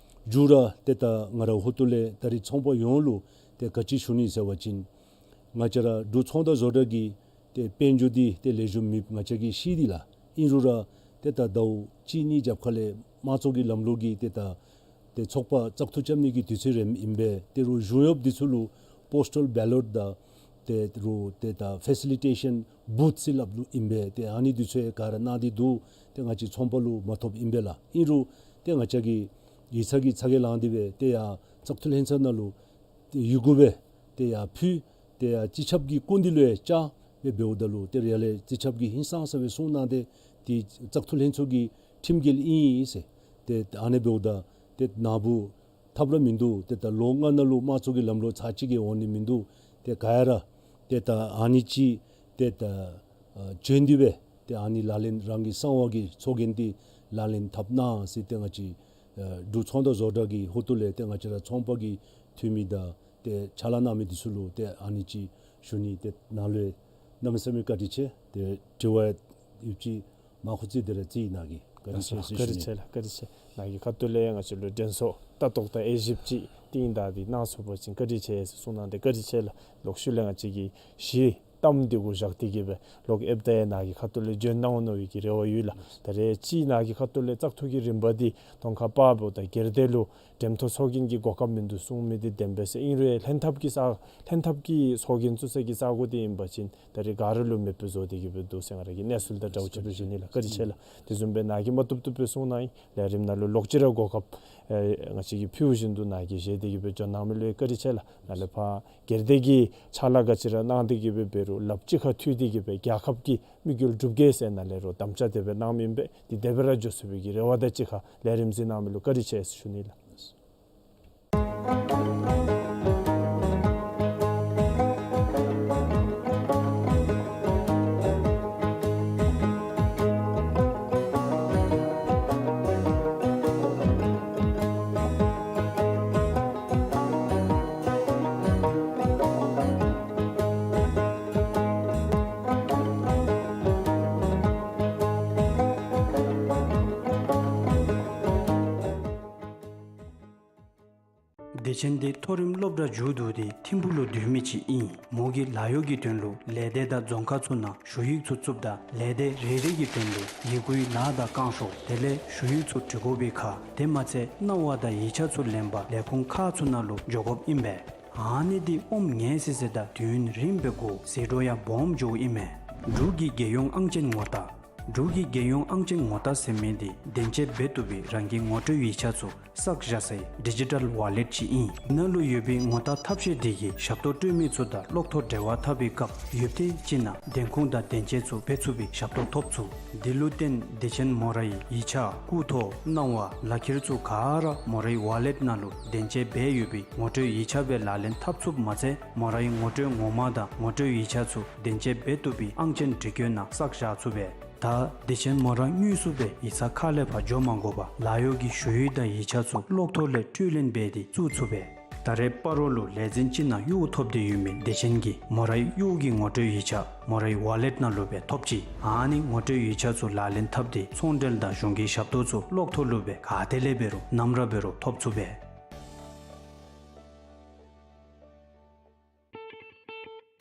མཇུག་ར་ཏེ་ད་ང་ར་ཧོ་ཏོ་ལས་ད་རེས་ཚོང་པ་ཡོངས་ལུ་ཏེ་ག་ཅི་ཞུ་ནི་ཟེར་བ་ཅིན་ང་བཅས་ར་འབྲུག་ཚོང་དང་བཟོ་གྲྭ་གི་ཏེ་དཔལ་འབྱོར་འདི་ཏེ་ལེགས་ཤོམ་མེདཔ་ང་བཅས་ཀྱིས་ཤེས་ཏེ་ལགས། ཨིན་རུང་ར་ཏེ་ད་ཟླཝ་གཅིག་གཉིས་རྒྱབ་ཁ་ལས་དམངས་གཙོ་གི་ལམ་ལུགས་ཀྱི་ཏེ་ད་ཏེ་ཚོགས་པ་བཙག་འཐུ་རྐྱབ་ནི་གི་དུས་ཚོད་རནམ་ཨིན་པས། ཏེ་རོགས་གཞུང་གཡོགཔ་འདི་ཚུ་ལུ་པོསི་ཊཱལ་བེ་ལོཊ་དང་ཏེ་རོགས་ཏེ་ད་ཕེ་སི་ལི་ཊེ་ཤཱན་བུཐ་ཟེར་སླབ་ལུ་ཨིན་པས། ཏེ་ཨ་ནི་འདི་ཚུ་ག་ར་གནང་སྟེ་འདུག། ཏེ་ང་བཅས་ཚོང་པ་ལུ་མ་ཐོབ་ཨིན་པས་ལགས། ཨིན་རུང་ཏེ་ང་བཅས་ཀྱིས་ཡིག་ཚང་གི་ཚ་གྱང་ལང་སྟེ་སྦེ་ཏེ་ཡར་བཙག་འཐུ་ལྷན་ཚོགས་ནང་ལུ་ཏེ་ཡི་གུ་སྦེ་ཏེ་ཡར་ཕུལ། ཏེ་ཡར་སྤྱི་ཁྱབ་ཀྱི་སྐུ་མདུན་ལུ་ཡང་བཅར་སྦེ་འབདཝ་ད་ལུ་ཏེ་རེ་ལས་སྤྱི་ཁྱབ་ཀྱིས་ཧིང་སངས་ས་སྦེ་གསུངས་གནང་སྟེ་ཏེ་བཙག་འཐུ་ལྷན་ཚོགས་ཀྱི་ཁྲིམས་འགལ་ཨིན་ཟེར། ཏེ་ཨ་ནི་འབདཝ་ད་ཏེ་ནཱ་བུ་ཐབས་ར་མིན་འདུག། ཏེ་ད་ལོ་ལྔ་ནང་ལུ་དམངས་གཙོ་གི་ལམ་ལུགས་ཚར་གཅིག་གིས་འོང་ནི་མིན་འདུག། ཏེ་ག་ར་ཏེ་ད་ཨ་ནི་ཅིག་ཏེ་ད་ཨ་བྱོན་ཏེ་སྦེ་ཏེ་ཨ་ནི་ལག་ལེན་རང་གི་གསང་བ་གི་ཚོགས་རྒྱན་འདི་ལག་ལེན་འཐབ་གནང་ཟེར་ཏེ་ང་བཅས་ཨ་འབྲུག་ཚོང་དང་བཟོ་གྲྭ་གི་ཧོ་ཏོ་ལས་ཏེ་ང་བཅས་ར་ཚོང་པ་གི་འཐུས་མི་དང་ཏེ་ཕྱག་ལཱ་གནང་མི་འདི་ཚུ་ལུ་ཏེ་ཨ་ནི་ཅིག་ཞུ་ནི། ཏེ་ནཱ་ལུ་ཡང་གནམ་མེད་ས་མེད་བཀའ་དྲིན་ཆེ། ཏེ་དྲི་བ་ཡོད་ཅི་མ་ཁུ་ཙི་དེ་ར་རྩིས་ནཱ་གིས་བཀའ་དྲིན་ཆེ་ཟེར་ཞུ་ནི། བཀའ་དྲིན་ཆེ་ལགས། བཀའ་དྲིན་ཆེ། ནཱ་གི་ཁ་ཐུག་ལས་ང་བཅས་ལུ་དྲན་གསོ་ལྟ་རྟོག་དང་དབྱེ་ཞིབ་ཅིག་བཏོན་ད་འདི་གནང་ཚུགས་པ་ཅིན་བཀའ་དྲིན་ཆེ་ཟེར་གསུངས་གནང་སྟེ་བཀའ་དྲིན་ཆེ་ལགས། ལོག་ཤུལ་ལས་ང་བཅས་ཀྱིས་གཞི་ གཏམ་འདི་གུ་བཞག་སྟེ་གི་སྦེ་ལོག་ཨེབ་ད་ཡང་ནཱ་གི་ཁ་ཐུག་ལས་འབྱོན་གནང་འོང་མནོ་བའི་གི་རེ་བ་ཡོད་ལགས། ད་རེས་ཅིག་ནཱ་གི་ཁ་ཐུག་ལས་བཙག་འཐུ་གི་རིམ་པ་འདི་དོང་ཁ་པ་བོ་དང་སྒེར་སྡེ་ལུ་འགྲེམས་སྟོན་ཚོགས་རྒྱན་གྱི་གོ་སྐབས་མིན་འདུག་གསུང་མི་འདི་བདེན་པས་ཟེར། ཨིན་རུང་ལྷན་ཐབས་ཀྱི་ས་ལྷན་ཐབས་ཀྱི་ཚོགས་རྒྱན་བཙུགས་ས་གི་ས་གོ་འདི་ཨིན་པ་ཅིན་ད་རེས་ག་ར་ལུ་མེདཔ་བཟོ་སྟེ་གི་སྦེ་འདུག་ཟེར་ང་ར་གི་གནས་ཚུལ་དང་འདྲཝ་ཅིག་ར་ཞུ་ནི་ལགས། བཀའ་དྲིན་ཆེ་ལགས། དེ་བཟུམ་སྦེ་ནཱ་གིས་མ་བཏུབ་བཏུབ་སྦེ་གསུང་གནང་ཡི། ལས་རིམ་ནང་ལུ་ལོག་ཅི་ར་གོ་སྐབས་ཨེ་ང་བཅས་ཀྱིས་ཕུལཝ་བཞིན་དུ་ནཱ་གིས་བཞེས་ཏེ་གི་སྦེ་འབྱོན་གནང་མི་ལུ་ཡང་བཀའ་དྲིན་ཆེ་ལགས། ནཱ་ལས་ཕར་སྒེར་སྡེ་གི་ཕྱག་ལཱ་ག་ཅི་ར་གནང་སྟེ་གི་སྦེ་འབད་རུང་ལགཔ་གཅིག་ཁར་མཐུད་དེ་གི་སྦེ་རྒྱལ་ཁབ་ཀྱི་དམིགས་ཡུལ་སྒྲུབ་གེ་ཟེར་ནཱ་ལས་ར་དམ་བཅའ་དེ་སྦེ་གནང་མི་ཨིན་པས། དེ་དེ་སྦེ་ར་འགྱོ་ཚུགས་པའི་གི་རེ་བ་དང་གཅིག་ཁར་ལས་རིམ་གཟིགས་གནང་མི་ལུ་བཀའ་དྲིན་ཆེ་ཟེར་ཞུ་ནི་ལགས། བདེ་ཆེན་འདི་མཐོ་རིམ་སློབ་གྲྭ་མཇུག་བསྡུ་སྟེ་ཐིམ་ཕུག་ལུ་སྡོད་མི་ཅིག་ཨིན། མོ་གིས་ལཱ་གཡོག་གི་དོན་ལུ་ལས་སྡེ་དང་རྫོང་ཁག་ཚུ་ནང་ཞུ་ཡིག་ཚུ་བཙུགསཔ་ད་ལས་སྡེ་རེ་རེ་གི་དོན་ལུ་ཡི་གུའི་ལཱ་དང་བཀང་ཤོག་དེ་ལས་ཞུ་ཡིག་ཚུ་འབྲི་དགོ་པའི་ཁར་དེ་མ་ཚད་གནང་བ་དང་ཡིག་ཆ་ཚུ་ལེན་པར་ལས་ཁུངས་ཁག་ཚུ་ནང་ལུ་འགྱོ་དགོཔ་ཨིན་པས། ཨ་ནི་འདི་ཨོམ་ངལ་སི་སི་དང་དུས་ཡུན་རིངམོ་སྦེ་འགོར། ཟད་འགྲོ་ཡང་སྦོམ་འགྱོཝ་ཨིན་མས། འབྲུག་གི་རྒྱལ་ཡོངས་ཨང་ཅན་ངོ་རྟགས། འབྲུག་གི་རྒྱལ་ཡོངས་ཨང་ཅན་ངོ་རྟགས་ཟེར་མི་འདི་བདེན་དཔྱད་འབད་བཏུབ་པའི་རང་གི་ངོ་སྤྲོད་ཡིག་ཆ་ཚུ་བསགས་བཞག་སའི་ཌི་ཇི་ཊལ་ཝ་ལེཊ་ཅིག་ཨིན། ནང་ལུ་ཡོད་པའི་ངོ་རྟགས་ཐབས་ཤེས་འདི་གིས་ཞབས་ཏོག་སྤྲོད་མི་ཚུ་དང་གློག་ཐོག་འབྲེལ་བ་འཐབ་པའི་སྐབས་ཡུདཔ་ཐེངས་ཅིག་ནང་བདེན་ཁུངས་དང་བདེན་དཔྱད་ཚུ་འབད་ཚུགས་པའི་ཞབས་ཏོག་ཐོབ་ཚུགས། འདི་ལུ་བརྟེན་བདེ་ཆེན་མོ་རའི་ཡིག་ཆ་སྐུ་ཐོ་གནང་བ་ལག་ཁྱེར་ཚུ་ག་ར་མོ་རའི་ཝ་ལེཊ་ནང་ལུ་བདེན་དཔྱད་འབད་ཡོད་པའི་ངོ་སྤྲོད་ཡིག་ཆ་སྦེ་ལག་ལེན་འཐབ་ཚུགསཔ་མ་ཚད་མོ་རའི་ངོ་སྤྲོད་ངོ་མ་དང་ངོ་སྤྲོད་ཡིག་ཆ་ཚུ་བདེན་དཔྱད་འབད་བཏུབ་པའི་ཨང་ཅན་འབྲི་སྐྱོན་ནང་བསགས་བཞག་ཚུགས་པས། ད་བདེ་ཆེན་མོ་ར་དངོས་སུ་སྦེ་ཡིག་ཚང་ཁ་ལས་ཕར་འགྱོ་མ་དགོ་པར་ལཱ་གཡོག་གི་ཞུ་ཡིག་དང་ཡིག་ཆ་ཚུ་གློག་ཐོག་ལས་སྤྲོད་ལེན་འབད་དེ་བཙུགས་ཚུགས་པས། ད་རེས་སྤ་རོ་ལུ་ལས་འཛིན་ཅིག་ནང་གཡོག་ཐོབ་སྟེ་ཡོད་མི་བདེ་ཆེན་གྱིས་མོ་རའི་གཡོག་གི་ངོ་སྤྲོད་ཡིག་ཆ་མོ་རའི་ཝ་ལེཊ་ནང་ལུ་སྦེ་ཐོབ་ཅི། ཨ་ནི་ངོ་སྤྲོད་ཡིག་ཆ་ཚུ་ལག་ལེན་འཐབ་སྟེ་ཚོང་འབྲེལ་དང་གཞུང་གི་ཞབས་ཏོག་ཚུ་གློག་ཐོག་ལུ་སྦེ་ག་ཏེ་ལས་འབད་རུང་ནམ་ར་འབད་རུང་ཐོབ་ཚུགས་པས།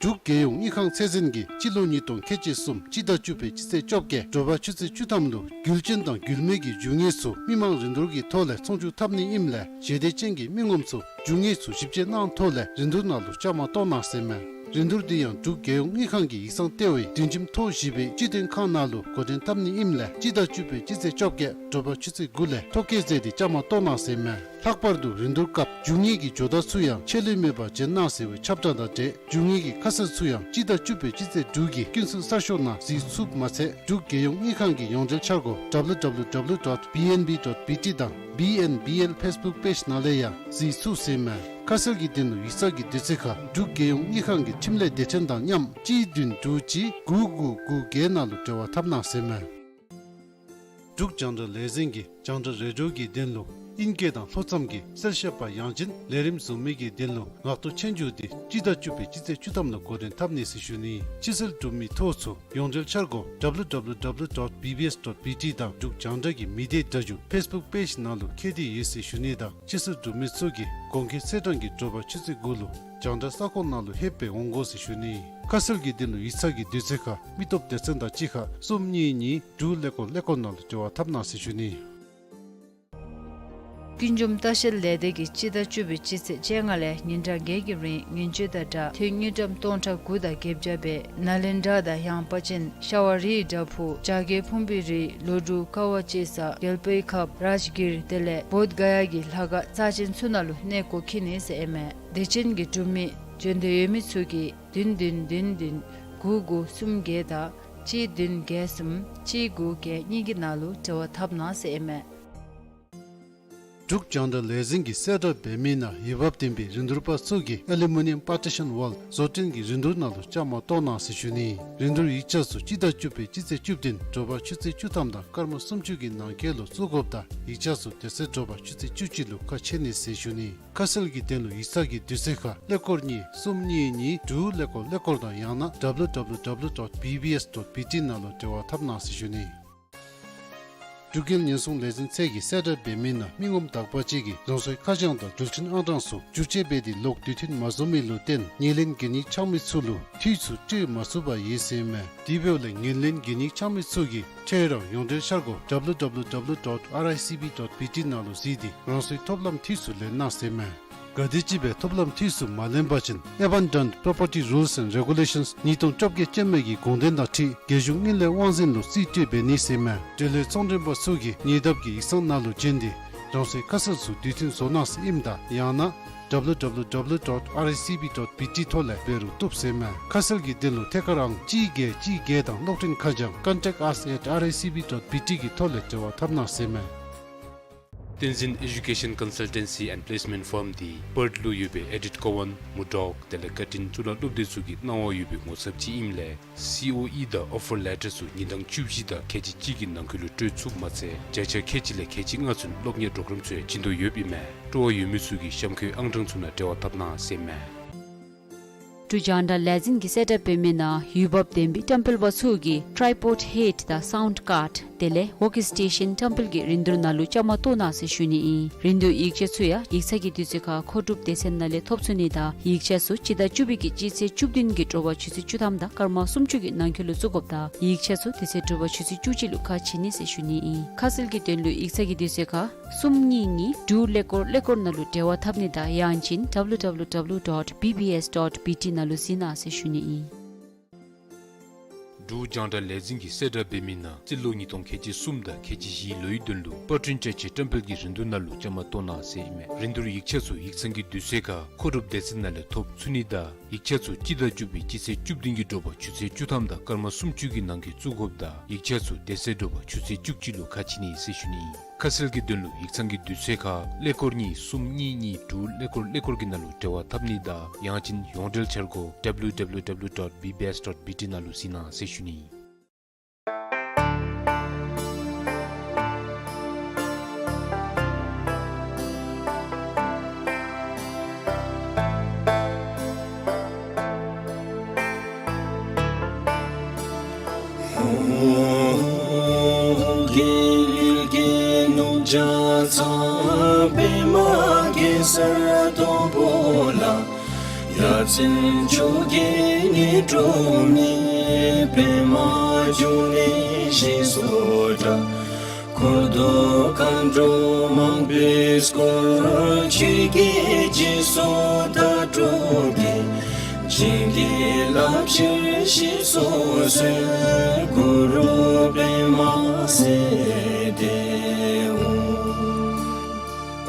འབྲུག་རྒྱལ་ཡོངས་དངུལ་ཁང་ཚད་འཛིན་གྱིས་སྤྱི་ལོ་ཉིས་སྟོང་ཁལ་གཅིག་གསུམ་སྤྱི་ཟླ་བཅུ་པའི་སྤྱི་ཚེས་བཅོ་བརྒྱད་དྲོ་པ་ཆུ་ཚོད་བཅུ་ཐམ་ལུ་རྒྱུ་ཅན་དང་རྒྱུ་མེད་ཀྱི་རྒྱུ་དངོས་ཚུ་མི་མང་རིན་བསྡུར་གྱི་ཐོག་ལས་ཚོང་བསྒྱུར་འཐབ་ནི་ཨིནམ་ལས་ཞེ་འདོད་ཅན་གྱི་མི་ངོམ་ཚུ་རྒྱུ་དངོས་ཚུ་ཞིབ་དཔྱད་གནང་ཐོག་ལས་རིན་བསྡུར་ནང་ལུ་བཅའ་མར་གཏོགས་གནང་ཟེར་མས། རིན་བསྡུར་འདི་ཡང་འབྲུག་རྒྱལ་ཡོངས་དངུལ་ཁང་གི་ཡིག་ཚང་ལྟེ་བའི་བདུད་འཇོམས་ཐོག་བཞི་པའི་སྤྱི་དོན་ཁང་ནང་ལུ་འགོ་འདྲེན་འཐབ་ནི་ཨིནམ་ལས་སྤྱི་ཟླ་བཅུ་པའི་སྤྱི་ཚེས་བཅོ་བརྒྱད་དྲོ་པ་ཆུ་ཚོད་དགུ་ལས་ཐོ་བཀོད་མཛད་དེ་བཅའ་མར་གཏོགས་གནང་ཟེར་མས། ལྷག་པར་དུ་རིན་བསྡུར་སྐབས་རྒྱུ་དངོས་ཀྱི་ཇོ་བདག་ཚུ་ཡང་ཆད་ལུས་མེད་པར་བྱོན་གནང་ཟེར་བའི་ཁྱབ་བསྒྲགས་དང་འབྲེལ་རྒྱུ་དངོས་ཀྱི་ཁ་གསལ་ཚུ་ཡང་སྤྱི་ཟླ་བཅུ་པའི་སྤྱི་ཚེས་དྲུག་གི་ཀུན་གསལ་གསར་ཤོག་ནང་གཟིགས་ཚུགསཔ་མ་ཚད་འབྲུག་རྒྱལ་ཡོངས་དངུལ་ཁང་གི་ཡོངས་འབྲེལ་འཆར་སྒོ་W W W dot B N B dot B T དང་B N B L Facebook page ནང་ལས་ཡང་གཟིགས་ཚུགས་ཟེར་མས། ཁ་གསལ་གྱི་དོན་ལུ་ཡིག་ཚང་གི་དུས་ཚོད་ཁར་འབྲུག་རྒྱལ་ཡོངས་དངུལ་ཁང་གི་འཕྲིན་ལས་སྡེ་ཚན་དང་མཉམ་གཅིག་བདུན་དྲུག་གཅིག་དགུ་དགུ་དགུ་བརྒྱད་ནང་ལུ་འབྲེལ་བ་འཐབ་གནང་ཟེར་མས། འབྲུག་རྒྱང་བསྒྲགས་ལས་འཛིན་གྱིས་རྒྱང་བསྒྲགས་རེ་ཌིའོ་གི་དོན་ལུ་ཨིན་སྐད་དང་ལྷོ་མཚམས་ཀྱི་གསལ་བཤད་པ་ཡང་ཅིན་ལས་རིམ་བཟོ་མི་གི་དོན་ལུ་ངག་ཐོག་ཆོས་རྒྱུགས་འདི་སྤྱི་ཟླ་བཅུ་པའི་སྤྱི་ཚེས་བཅུ་ཐམ་ལུ་འགོ་འདྲེན་འཐབ་ནི་ཟེར་ཞུ་ནི། ཕྱི་སེལ་གྲུབ་མི་ཐོ་ཚུ་ཡོངས་འབྲེལ་འཆར་སྒོ་W W W dot B B S dot B T དང་འབྲུག་རྒྱང་བསྒྲགས་ཀྱི་མི་སྡེ་སྒྲ་སྒྱུར་Facebook page ནང་ལུ་ཁྱེར་ཏེ་ཡོད་ཟེར་ཞུ་ནི་དང་ཕྱི་སེལ་གྲུབ་མི་ཚུ་གིས་དགོངས་འགལ་ཚེས་གྲངས་ཀྱི་དྲོ་པ་ཆུ་ཚོད་དགུ་ལུ་རྒྱང་བསྒྲགས་ས་ཁོངས་ནང་ལུ་ལྷོདཔ་སྦེ་འོང་དགོ་ཟེར་ཞུ་ནི། ཁ་གསལ་གྱི་དོན་ལུ་ཡིག་ཚང་གི་དུས་ཚོད་ཁར་མི་སྟོབས་སྡེ་ཚན་དང་གཅིག་ཁར་གསུམ་གཉིས་གཉིས་དྲུག་ཀླད་ཀོར་ཀླད་ཀོར་ནང་ལུ་འབྲེལ་བ་འཐབ་གནང་ཟེར་ཞུ་ནི། ཀུན་འབྱུང་ལྟ་བཤལ་ལས་སྡེ་གིས་སྤྱི་ཟླ་བཅུ་པའི་སྤྱི་ཚེས་བཅོ་ལྔ་ལས་ཉིན་གྲངས་བརྒྱད་ཀྱི་རིང་ངན་བྱུས་དང་སྦྲགས་ཐོན་དངུལ་ཀྲམ་སྟོང་ཕྲག་དགུ་དང་བརྒྱད་བརྒྱ་སྦེ་ནཱ་ལེནྡྲ་དང་ཡངས་པ་ཅན་ཤ་བ་རིའི་བྲག་ཕུག་བྱ་རྒོད་ཕུང་པོའི་རི་ལོ་དྲུག་ཀ་བ་གཅེས་ས་རྒྱལ་པོའི་ཁབ་རཱཇ་གིར་དེ་ལས་བོདྷ་ག་ཡ་གི་ལྷ་ཁང་རྩ་ཅན་ཚུ་ནང་ལུ་གནས་སྒོ་ཁྱིད་ནི་ཟེར་ཨིན་མས། དེ་ཅན་གྱི་འབྲུག་མི་འབྱོན་འདོད་ཡོད་མི་ཚུ་གིས་བདུན་བདུན་བདུན་བདུན་དགུ་དགུ་གསུམ་བརྒྱད་དང་གཅིག་བདུན་བརྒྱད་གསུམ་གཅིག་དགུ་བརྒྱད་གཉིས་ཀྱི་ནང་ལུ་འབྲེལ་བ་འཐབ་གནང་ཟེར་ཨིན་མས། འབྲུག་རྒྱང་བསྒྲགས་ལས་འཛིན་གྱིས་གསལ་བསྒྲགས་འབད་མི་ནང་འོས་འབབ་ལྡན་པའི་རིན་བསྡུར་པ་ཚུ་གིས་ཨ་ལུ་མི་ནི་ཡམ་པར་ཊི་ཤཱན་ཝཱལ་བཟོ་སྐྲུན་གྱི་རིན་བསྡུར་ནང་ལུ་བཅའ་མར་གཏོགས་གནང་ཟེར་ཞུ་ནི། རིན་བསྡུར་ཡིག་ཆ་ཚུ་སྤྱི་ཟླ་བཅུ་པའི་སྤྱི་ཚེས་བཅུ་བདུན་དྲོ་པ་ཆུ་ཚོད་བཅུ་ཐམ་དང་སྐར་མ་སུམ་ཅུ་གི་ནང་འཁོད་ལུ་བཙུགས་དགོཔ་ད་ཡིག་ཆ་ཚུ་དེ་ཚེ་དྲོ་པ་ཆུ་ཚོད་བཅུ་གཅིག་ལུ་ཁ་ཕྱེ་ནི་ཟེར་ཞུ་ནི། ཁ་གསལ་གྱི་དོན་ལུ་ཡིག་ཚང་གི་དུས་ཚོད་ཁར་ཀླད་ཀོར་གཉིས་གསུམ་གཉིས་གཉིས་དྲུག་ཀླད་ཀོར་ཀླད་ཀོར་དང་ཡང་ན་W W W dot B B S dot B T ནང་ལུ་འབྲེལ་བ་འཐབ་གནང་ཟེར་ཞུ་ནི། འབྲུག་རྒྱལ་ཉེན་སྲུང་ལས་འཛིན་ཚད་ཀྱིས་གསལ་བསྒྲགས་འབད་མི་ནང་མི་ངོམ་དག་པ་ཅིག་གིས་རང་སོའི་ཁ་བྱང་དང་འགྲུལ་འཕྲིན་ཨང་གྲངས་སོགས་བསྒྱུར་བཅོས་འབད་དེ་ལོག་དུས་མཐུན་མ་བཟོ་མི་ལུ་བརྟེན་ངོས་ལེན་གན་ཡིག་འཆང་མི་ཚུ་ལུ་འཐུས་ཚུ་སྤྲོད་མ་ཚུགས་པར་ཡོད་ཟེར་མས། དེ་འབདཝ་ལས་ངོས་ལེན་གན་ཡིག་འཆང་མི་ཚུ་གིས་ཁྱོད་རའི་ཡོངས་འབྲེལ་འཆར་སྒོ་W W W dot R I C B dot B T ནང་ལུ་གཟིགས་ཏེ་རང་སོའི་ཐོབ་ལམ་འཐུས་ཚུ་ལེན་གནང་ཟེར་མས། གལ་ཏེ་ཅིག་སྦེ་ཐོབ་ལམ་འཐུས་ཚུ་མ་ལེན་པ་ཅིན་Abandoned Property Rules and Regulations ཉིས་སྟོང་བཅོ་བརྒྱད་ཅན་མའི་གི་དགོངས་དོན་དང་འཁྲིལ་རྒྱལ་གཞུང་དངུལ་ལས་དབང་འཛིན་ལུ་རྩིས་སྤྲོད་འབད་ནི་ཟེར་མས། འབྲེལ་ཡོད་ཚོང་མགྲོན་པ་ཚུ་གིས་ཉེ་འདབས་ཀྱི་ཡིག་ཚང་ནང་ལུ་བྱོན་ཏེ་རང་སོའི་ཁ་གསལ་ཚུ་དུས་མཐུན་བཟོ་གནང་ཟེར་ཨིནམ་ད་ཡང་ན་W W W dot R I C B dot B T ཐོག་ལས་འབད་རུང་བཏུབ་ཟེར་མས། ཁ་གསལ་གྱི་དོན་ལུ་ཐད་ཀར་ཨང་གཅིག་བརྒྱད་གཅིག་བརྒྱད་དང་གློག་འཕྲིན་ཁ་བྱང་contact us at R I C B dot B T གི་ཐོག་ལས་འབྲེལ་བ་འཐབ་གནང་ཟེར་མས། བསྟན་འཛིན་Education Consultancy and Placement Firm འདི་པརཐ་ལུ་ཡོད་པའི་ཨེ་ཌིཐ་ཀོ་ཝན་མུར་ཌོག་དེ་ལས་ཀར་ཊིན་གཙུག་ལག་སློབ་སྡེ་ཚུ་གི་གནང་བ་ཡོད་པའི་ངོ་ཚབ་ཅིག་ཨིནམ་ལས་སི་ཨོ་ཨི་དང་ཨོ་ཕར་ལེ་ཊར་ཚུ་ཉིན་གྲངས་བཅུ་བཞི་དང་ཁལ་གཅིག་གཅིག་གི་ནང་འཁོད་ལུ་སྤྲོད་ཚུགསཔ་མ་ཚད་བརྒྱ་ཆ་ཁལ་གཅིག་ལས་ཁལ་གཅིག་ལྔ་ཚུན་སློབ་གཉེར་པོརོ་གརམ་ཚུ་ཡང་བྱིན་དོ་ཡོདཔ་ཨིན་མས། སྤྲོ་བ་ཡོད་མི་ཚུ་གིས་གཤམ་འཁོད་ཨང་གྲངས་ཚུ་ནང་འབྲེལ་བ་འཐབ་གནང་ཟེར་མས། འབྲུག་རྒྱང་བསྒྲགས་ལས་འཛིན་གྱིས་གསལ་བསྒྲགས་འབད་མི་ནང་འོས་འབབ་ལྡན་པའི་བཀྲམ་སྤེལ་པ་ཚུ་གིས་ཊའི་པོཌ་ཧེཌ་དང་སའུནཌ་ཀཱརཌ་དེ་ལས་ཝོརཀ་སི་ཊེ་ཤཱན་བཀྲམ་སྤེལ་གྱི་རིན་བསྡུར་ནང་ལུ་བཅའ་མར་གཏོགས་གནང་ཟེར་ཞུ་ནི་ཨིན། རིན་བསྡུར་ཡིག་ཆ་ཚུ་ཡང་ཡིག་ཚང་གི་དུས་ཚོད་ཁར་མཁོ་སྒྲུབ་སྡེ་ཚན་ནང་ལས་ཐོབ་ཚུགས་ནི་དང་ཡིག་ཆ་ཚུ་སྤྱི་ཟླ་བཅུ་པའི་གི་སྤྱི་ཚེས་བཅུ་བདུན་གྱི་དྲོ་པ་ཆུ་ཚོད་བཅུ་ཐམ་དང་སྐར་མ་སུམ་ཅུ་གི་ནང་འཁོད་ལུ་བཙུགས་དགོཔ་དང་ཡིག་ཆ་ཚུ་དེ་ཚེ་དྲོ་པ་ཆུ་ཚོད་བཅུ་གཅིག་ལུ་ཁ་ཕྱེ་ནི་ཟེར་ཞུ་ནི་ཨིན། ཁ་གསལ་གྱི་དོན་ལུ་ཡིག་ཚང་གི་དུས་ཚོད་ཁར་གསུམ་གཉིས་གཉིས་དྲུག་ཀླད་ཀོར་ཀླད་ཀོར་ནང་ལུ་འབྲེལ་བ་འཐབ་ནི་དང་ཡང་ཅིན་W W W dot B B S dot B T ནང་ལུ་གཟིགས་གནང་ཟེར་ཞུ་ནི་ཨིན། འབྲུག་རྒྱང་བསྒྲགས་ལས་འཛིན་གྱིས་གསལ་བསྒྲགས་འབད་མི་ནང་རྩིས་ལོ་ཉིས་སྟོང་ཁལ་གཅིག་གསུམ་དང་ཁལ་གཅིག་བཞིའི་ལོའི་དོན་ལུ་པར་སྐྲུན་བཅའ་ཆས་བཀྲམ་སྤེལ་གྱི་རིན་བསྡུར་ནང་ལུ་བཅའ་མར་གཏོགས་གནང་ཟེར་ཨིན་མས། རིན་བསྡུར་ཡིག་ཆ་ཚུ་ཡིག་ཚང་གི་དུས་ཚོད་ཁར་མཁོ་སྒྲུབ་སྡེ་ཚན་ནང་ལས་ཐོབ་ཚུགས་ནི་དང་ཡིག་ཆ་ཚུ་སྤྱི་ཟླ་བཅུ་པའི་སྤྱི་ཚེས་བཅུ་བདུན་གྱི་དྲོ་པ་ཆུ་ཚོད་བཅུ་ཐམ་དང་སྐར་མ་སུམ་ཅུ་གི་ནང་འཁོད་བཙུགས་དགོཔ་དང་ཡིག་ཆ་ཚུ་དེ་ཚེ་དྲོ་པ་ཆུ་ཚོད་བཅུ་གཅིག་ལུ་ཁ་ཕྱེ་ནི་ཟེར་ཞུ་ནི་ཨིན། ཁ་གསལ་གྱི་དོན་ལུ་ཡིག་ཚང་གི་དུས་ཚོད་ཁར་ཀླད་ཀོར་གཉིས་གསུམ་གཉིས་གཉིས་དྲུག་ཀླད་ཀོར་ཀླད་ཀོར་གྱི་ནང་ལུ་འབྲེལ་བ་འཐབ་ནི་དང་ཡང་ཅིན་ཡོངས་འབྲེལ་འཆར་སྒོ་W W W dot B B S dot B T ནང་ལུ་གཟིགས་གནང་ཟེར་ཞུ་ནི་ཨིན། རྒྱལ་བའི་གཞུང་ཕྱག་འཚལ་པདྨ་གེ་སར་སྡོང་པོ་ལ། ཡ་མཚན་མཆོག་གི་ཉི་སྒྲོན་མེ། པདྨ་འབྱུང་གནས་ཞེས་སུ་གྲགས། འཁོར་དང་མཁའ་འགྲོ་མང་པོས་བསྐོར། ཆོས་ཀྱི་རྗེས་སུ་བདག་སྒྲུབ་ཀྱིས། བྱིན་གྱིས་བརླབ་ཕྱིར་གཤེགས་སུ་གསོལ། གུ་རུ་པདྨ་སིདྡྷི་ཧཱུྃ།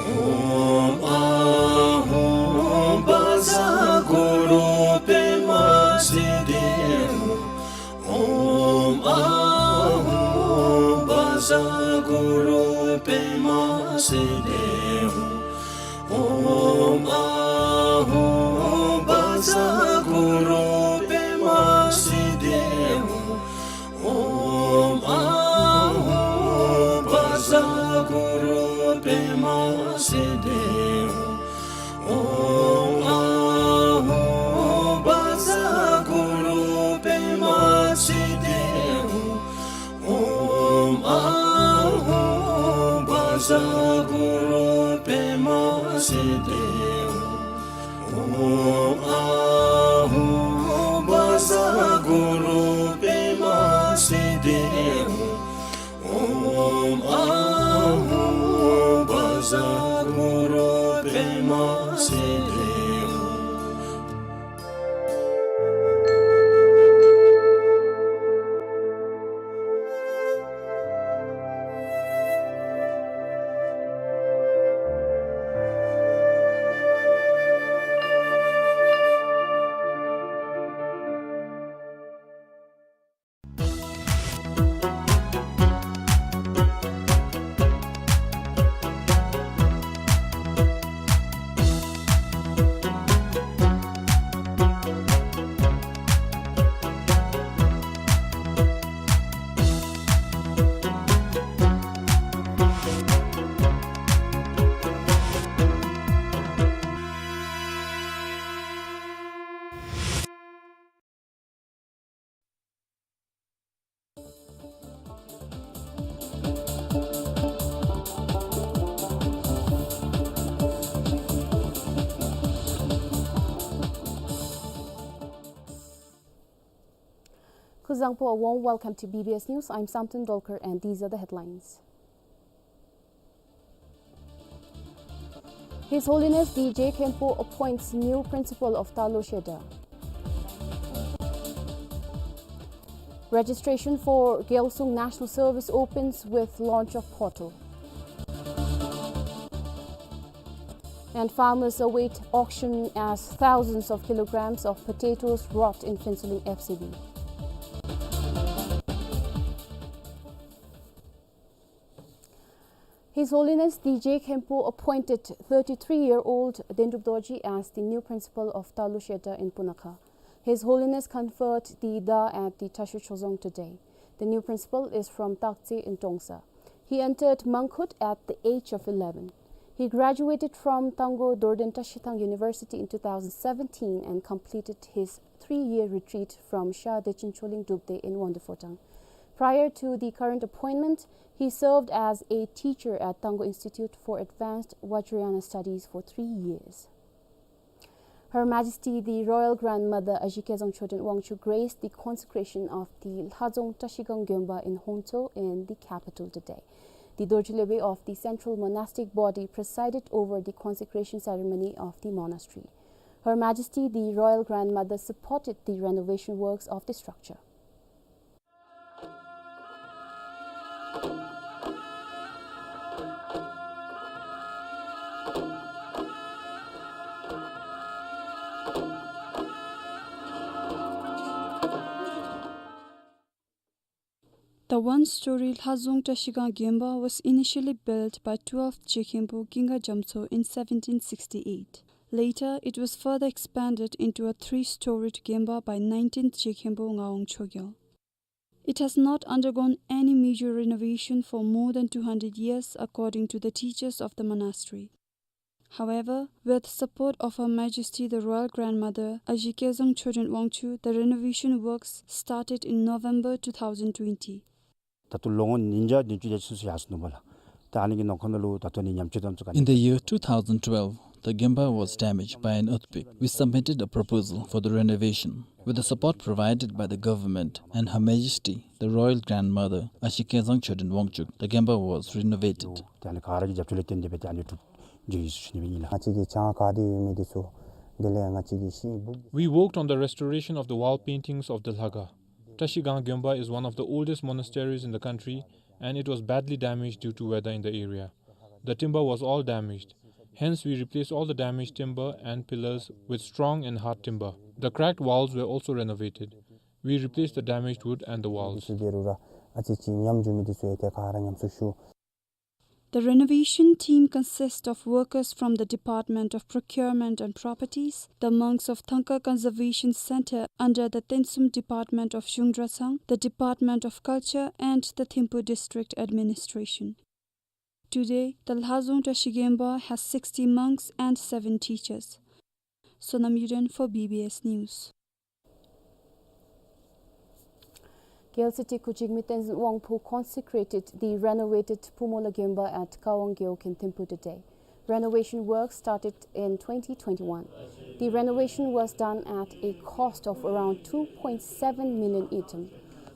ཨོཾ་ཨཱཿཧཱུྃ་བཛྲ་གུ་རུ་པདྨ་སིདྡྷི་ཧཱུྃ། ཨོཾ་ཨཱཿཧཱུྃ་བཛྲ་གུ་རུ་པདྨ་སིདྡྷི་ཧཱུྃ། ཨོཾ་ཨཱཿཧཱུྃ་བཛྲ་གུ་རུ་པདྨ་སིདྡྷི་ཧཱུྃ། ཨོཾ་ཨཱཿཧཱུྃ་བཛྲ་གུ་རུ་པདྨ་སིདྡྷི་ཧཱུྃ། ཨོཾ་ཨཱཿཧཱུྃ་བཛྲ་གུ་རུ་པདྨ་སིདྡྷི་ཧཱུྃ། ཨོཾ་ཨཱཿཧཱུྃ་བཛྲ་གུ་རུ་པདྨ་སིདྡྷི་ཧཱུྃ། ཨོཾ་ཨཱཿཧཱུྃ་བཛྲ་གུ་རུ་པདྨ་སིདྡྷི་ཧཱུྃ། ཨོཾ་ཨཱཿཧཱུྃ་བཛྲ་གུ་རུ་པདྨ་སིདྡྷི་ཧཱུྃ། Zangpo, a warm welcome to B B S News. I'm Samten Dolkar, and these are the headlines. His Holiness D J Khenpo appoints new principal of Talo Shedar. Registration for Gyalsung National Service opens with launch of portal. And farmers await auction as thousands of kilograms of potatoes rot in Phuentsholing F C B. His Holiness D J Khenpo appointed thirty-three-year-old Dendrup Dorji as the new principal of Talo Shedar in Punakha. His Holiness conferred the da at the Trashu Chozong today. The new principal is from Taktse in Trongsa. He entered Mangkhut at the age of eleven. He graduated from Tanggo Dorden Trashithang University in two thousand seventeen and completed his three-year retreat from Sha Dechen Choling Drupde in Wangdue Photang. Prior to the current appointment, he served as a teacher at Tanggo Institute for Advanced Vajrayana Studies for three years. Her Majesty the Royal Grandmother Aji Kezang Choden Wangchuck graced the consecration of the Lhazong Trashigang Gyemba in Hongtso in the capital today. The Dorji Lebe of the Central Monastic Body presided over the consecration ceremony of the monastery. Her Majesty the Royal Grandmother supported the renovation works of the structure. The one-story Lhazong Trashigang Gyemba was initially built by twelfth Jekhembo Ginga Jamtso in seventeen sixty-eight. Later, it was further expanded into a three-storied Gyemba by nineteenth Jekhembo Ngawang Chogyal. It has not undergone any major renovation for more than two hundred years, according to the teachers of the monastery. However, with support of Her Majesty the Royal Grandmother Aji Kezang Choden Wangchuck, the renovation works started in November two thousand twenty. ད་ལྟོ་ལོ་ངོ་ཉིས་བརྒྱ་བདུན་ཅུ་དེ་ཅིག་ཡར་སོང་ནུག་པ་ལགས། ད་ཨ་ནི་གི་ནང་འཁོད་ནང་ལུ་ད་ལྟོ་ནི་ཉམས་བཅོས་དེ་ཚུ་ག་ནི། In the year two thousand twelve, the Gyemba was damaged by an earthquake. We submitted a proposal for the renovation. With the support provided by the government and Her Majesty the Royal Grandmother Aji Kezang Choden Wangchuck, the Gyemba was renovated. ད་ཨ་ནི་ག་ར་གི་རྒྱབ་སྐྱོར་ལས་བརྟེན་ཏེ་སྦེ་ད་ཨ་ནི་གྲུབ་འགྱོ་ཡི་ཟེར་ཞུ་ནི་སྦེ་ཨིན་ལགས། ང་བཅས་ཀྱི་བྱ་དགའ་ག་དེ་ཡོད་མི་དེ་ཚུ་དེ་ལས་ང་བཅས་ཀྱི་ཤིང་སྦུག We worked on the restoration of the wall paintings of the Lhaga. Trashigang Gyemba is one of the oldest monasteries in the country, and it was badly damaged due to weather in the area. The timber was all damaged. Hence, we replaced all the damaged timber and pillars with strong and hard timber. The cracked walls were also renovated. We replaced the damaged wood and the walls. དེ་ཚུ་དེ་རུ་ར་ཨ་ཙི་ཅིག་ཉམས་འགྱོ་མི་དེ་ཚུ་ཡང་ཏེ་ག་ར་ཉམས་གསོ་ཞུ། The renovation team consists of workers from the Department of Procurement and Properties, the monks of Thangka Conservation Center under the Tensum Department of Zhungdratsang, the Department of Culture, and the Thimphu District Administration. Today, the Lhazong Trashigang Gyemba has sixty monks and seven teachers. Sonam Yuden for B B S News. K L C T Khuchigmi Tenzin Wangphu consecrated the renovated Phumola Gyemba at Kawang Gewog in Thimphu today. Renovation work started in twenty twenty-one. The renovation was done at a cost of around two point seven million ngultrum.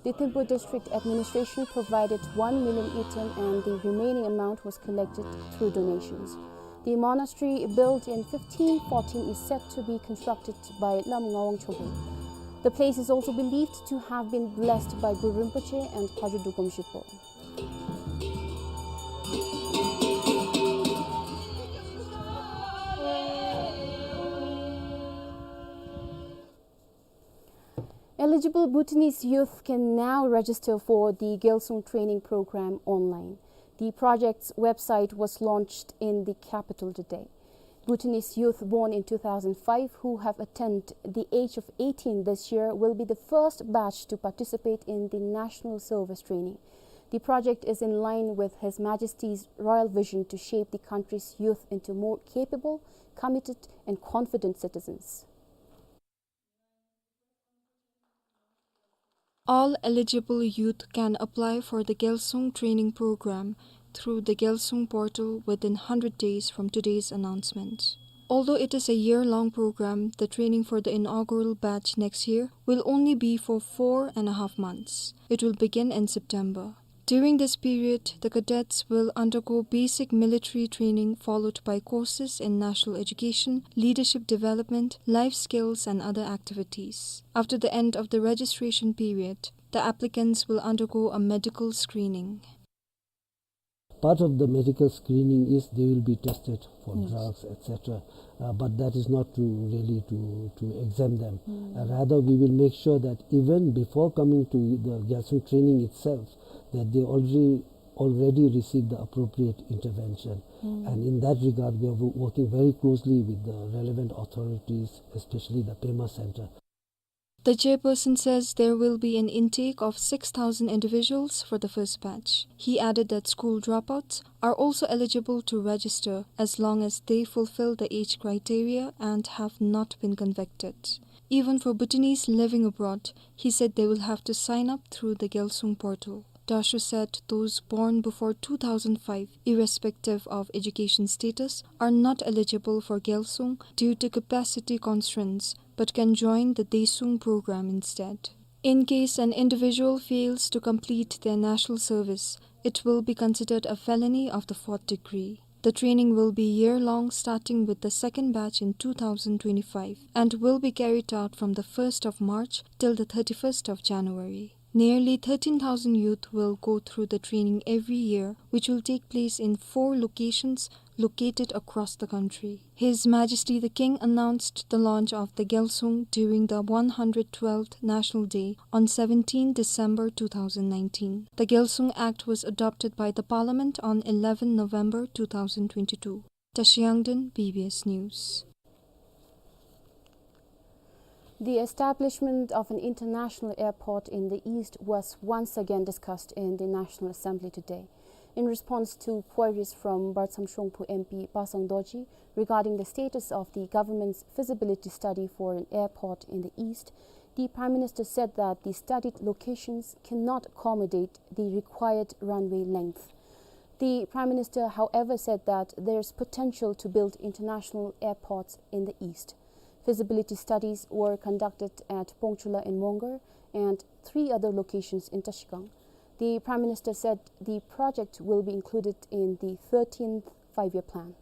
The Thimphu District Administration provided one million ngultrum and the remaining amount was collected through donations. The monastery, built in fifteen fourteen, is said to be constructed by Lam Ngawang Chogyal. The place is also believed to have been blessed by Guru Rinpoche and Khwaja Dugom Jigpo. Eligible Bhutanese youth can now register for the Gyalsung training program online. The project's website was launched in the capital today. Bhutanese youth born in two thousand five who have attained the age of eighteen this year will be the first batch to participate in the national service training. The project is in line with His Majesty's royal vision to shape the country's youth into more capable, committed, and confident citizens. All eligible youth can apply for the Gyalsung training program through the Gyalsung portal within hundred days from today's announcement. Although it is a year-long program, the training for the inaugural batch next year will only be for four and a half months. It will begin in September. During this period, the cadets will undergo basic military training, followed by courses in national education, leadership development, life skills, and other activities. After the end of the registration period, the applicants will undergo a medical screening. Part of the medical screening is they will be tested for Yes. drugs, et cetera. Uh, but that is not to really to, to exempt them. Mm. Uh, rather, we will make sure that even before coming to the Gyalsung training itself, that they already, already receive the appropriate intervention. Mm. And in that regard, we are wo-, working very closely with the relevant authorities, especially the Pema Center. The chairperson says there will be an intake of six thousand individuals for the first batch. He added that school dropouts are also eligible to register as long as they fulfill the age criteria and have not been convicted. Even for Bhutanese living abroad, he said they will have to sign up through the Gyalsung portal. Dasho said those born before two thousand five, irrespective of education status, are not eligible for Gyalsung due to capacity constraints, but can join the Daesung program instead. In case an individual fails to complete their national service, it will be considered a felony of the fourth degree. The training will be year-long, starting with the second batch in two thousand twenty-five, and will be carried out from the first of March till the thirty-first of January. Nearly thirteen thousand youth will go through the training every year, which will take place in four locations located across the country. His Majesty the King announced the launch of the Gyalsung during the one hundred twelfth National Day on seventeen December two thousand nineteen. The Gyalsung Act was adopted by the Parliament on eleven November two thousand twenty-two. Tashi Yangden, B B S News. The establishment of an international airport in the East was once again discussed in the National Assembly today. In response to queries from Bartsam Shongphu M P Pasang Dorji regarding the status of the government's feasibility study for an airport in the East, the Prime Minister said that the studied locations cannot accommodate the required runway length. The Prime Minister, however, said that there is potential to build international airports in the East. Feasibility studies were conducted at Pongchula in Mongar and three other locations in Trashigang. The Prime Minister said the project will be included in the thirteenth Five-Year Plan.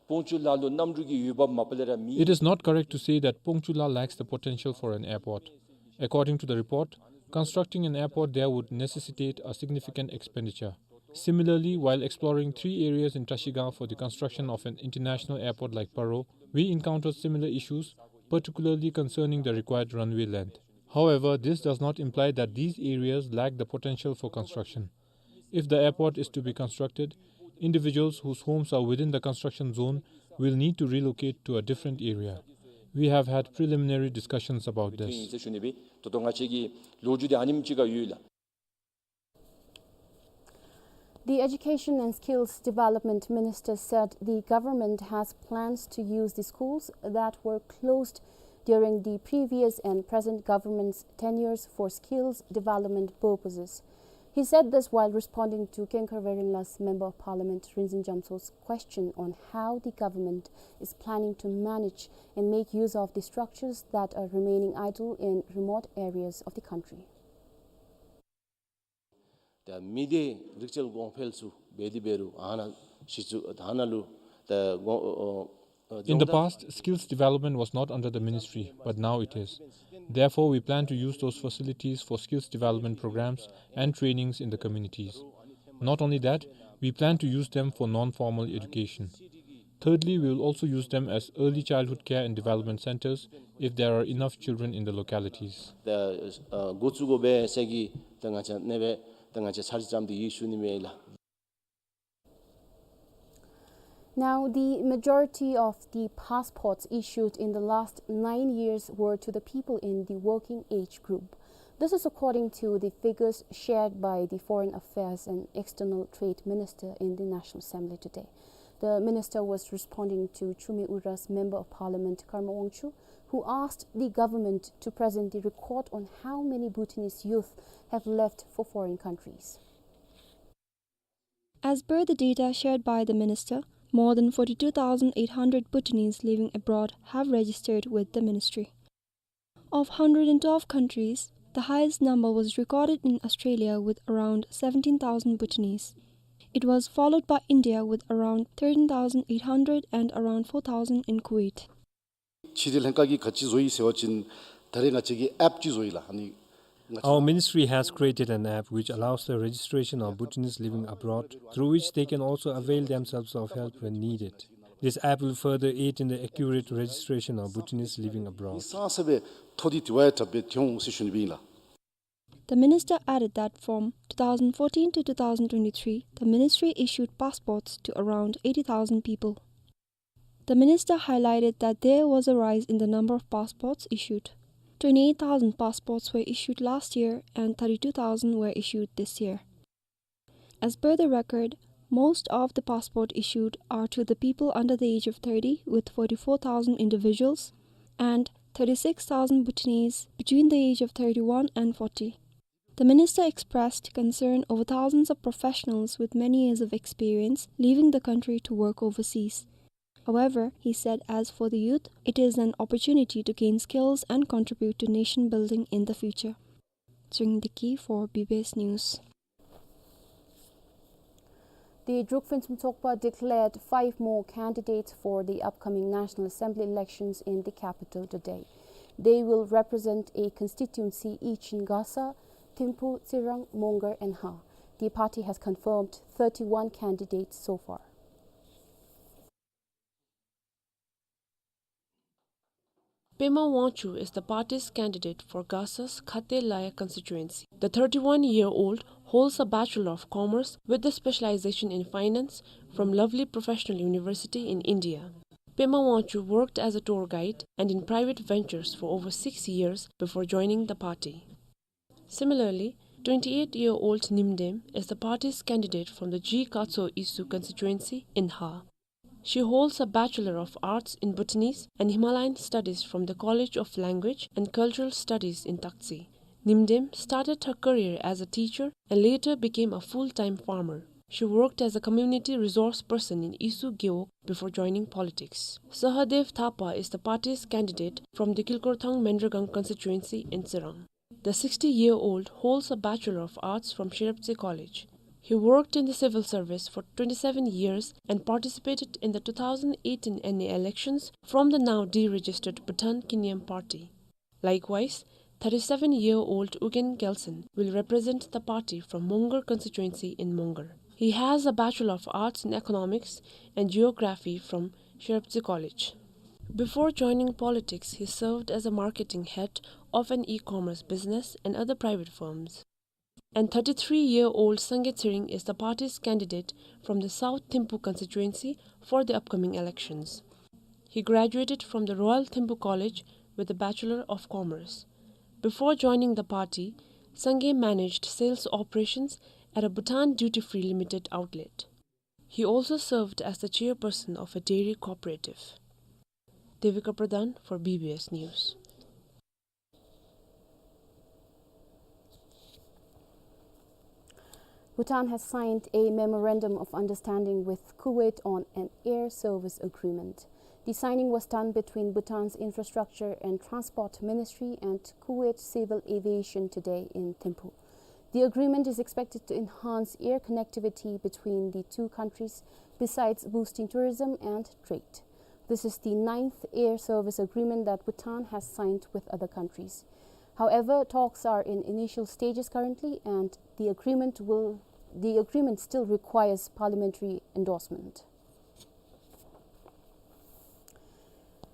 Pongchula ལུ་གནམ་གྲུ་གི་འོས་འབབ་མ་པ་ལས་ར་མེད། It is not correct to say that Pongchula lacks the potential for an airport. According to the report, constructing an airport there would necessitate a significant expenditure. Similarly, while exploring three areas in Trashigang for the construction of an international airport like Paro, we encountered similar issues, particularly concerning the required runway length. However, this does not imply that these areas lack the potential for construction. If the airport is to be constructed, individuals whose homes are within the construction zone will need to relocate to a different area. We have had preliminary discussions about this. The Education and Skills Development Minister said the government has plans to use the schools that were closed during the previous and present government's tenures for skills development purposes. He said this while responding to Kengkar Werenla's Member of Parliament Rinzin Jamso's question on how the government is planning to manage and make use of the structures that are remaining idle in remote areas of the country. ད་མི་སྡེ་རིག་རྩལ་གོང་འཕེལ་ཚུ་འབད་དེ་འབད་རུང་ཨ་ནཱ་གཞི་བཙུགས་ཨ་ནཱ་ལུ་ད་གོང་ཨོ་ཨོ་ཨོ། In the past, skills development was not under the ministry, but now it is. Therefore, we plan to use those facilities for skills development programs and trainings in the communities. Not only that, we plan to use them for non-formal education. Thirdly, we will also use them as early childhood care and development centers if there are enough children in the localities. ད་ཨ་འགོ་བཙུགས་དགོ་པས་ཟེར་གྱི་ད་ང་བཅས་ཨ་ནེ་སྦེ་ད་ང་བཅས་ཚར་ཙམ་དེ་ཡོད་ཞུ་ནི་མས་ལགས། Now, the majority of the passports issued in the last nine years were to the people in the working age group. This is according to the figures shared by the Foreign Affairs and External Trade Minister in the National Assembly today. The minister was responding to Chumi Ura's Member of Parliament Karma Wangchuk, who asked the government to present the record on how many Bhutanese youth have left for foreign countries. As per the data shared by the minister, More than forty-two thousand eight hundred Bhutanese living abroad have registered with the ministry. Of hundred and twelve countries, the highest number was recorded in Australia with around seventeen thousand Bhutanese. It was followed by India with around thirteen thousand eight hundred and around four thousand in Kuwait. ཕྱི་འབྲེལ་ལྷན་ཁག་གིས་ག་ཅི་བཟོ་ཡི་ཟེར་བ་ཅིན་ད་རེས་ང་བཅས་ཀྱིས་ཨེཔ་ཅིག་བཟོ་ཡི་ལགས། ཨ་ནི་ང་བཅས། Our ministry has created an app which allows the registration of Bhutanese living abroad, through which they can also avail themselves of help when needed. This app will further aid in the accurate registration of Bhutanese living abroad. ཨིན་ས་ས་སྦེ་ཐོ་འདི་དེ་བ་ཡང་དྲག་སྦེ་ཐོན་འོང་ཟེར་ཞུ་ནི་སྦེ་ཨིན་ལགས། The minister added that from two thousand fourteen to two thousand twenty-three, the ministry issued passports to around eighty thousand people. The minister highlighted that there was a rise in the number of passports issued. Twenty-eight thousand passports were issued last year and thirty-two thousand were issued this year. As per the record, most of the passport issued are to the people under the age of thirty, with forty-four thousand individuals and thirty-six thousand Bhutanese between the age of thirty-one and forty. The minister expressed concern over thousands of professionals with many years of experience leaving the country to work overseas. However, he said as for the youth, it is an opportunity to gain skills and contribute to nation building in the future. Tshering Deki for B B S News. The Druk Phuentsum Tshogpa declared five more candidates for the upcoming National Assembly elections in the capital today. They will represent a constituency each in Gasa, Thimphu, Tsirang, Mongar and Ha. The party has confirmed thirty-one candidates so far. Pema Wangchuk is the party's candidate for Gasa's Khate Laya constituency. The thirty-one-year-old holds a Bachelor of Commerce with a specialization in finance from Lovely Professional University in India. Pema Wangchuk worked as a tour guide and in private ventures for over six years before joining the party. Similarly, twenty-eight-year-old Nimdem is the party's candidate from the G Katso Isu constituency in Ha. She holds a Bachelor of Arts in Bhutanese and Himalayan Studies from the College of Language and Cultural Studies in Taktse. Nimdem started her career as a teacher and later became a full-time farmer. She worked as a community resource person in Isu Gewog before joining politics. Sahadev Thapa is the party's candidate from the Kilkorthang Mendragang constituency in Tsirang. The sixty-year-old holds a Bachelor of Arts from Shereptse College. He worked in the civil service for twenty-seven years and participated in the two thousand eighteen N A elections from the now deregistered Bhutan Kiniyam Party. Likewise, thirty-seven-year-old Ugyen Gyaltshen will represent the party from Mongar constituency in Mongar. He has a Bachelor of Arts in Economics and Geography from Shereptse College. Before joining politics, he served as a marketing head of an e-commerce business and other private firms. And thirty-three-year-old Sangay Tshering is the party's candidate from the South Thimphu constituency for the upcoming elections. He graduated from the Royal Thimphu College with a Bachelor of Commerce. Before joining the party, Sangay managed sales operations at a Bhutan Duty Free Limited outlet. He also served as the chairperson of a dairy cooperative. Devika Pradhan for B B S News. Bhutan has signed a memorandum of understanding with Kuwait on an air service agreement. The signing was done between Bhutan's Infrastructure and Transport Ministry and Kuwait Civil Aviation today in Thimphu. The agreement is expected to enhance air connectivity between the two countries, besides boosting tourism and trade. This is the ninth air service agreement that Bhutan has signed with other countries. However, talks are in initial stages currently, and the agreement will, the agreement still requires parliamentary endorsement.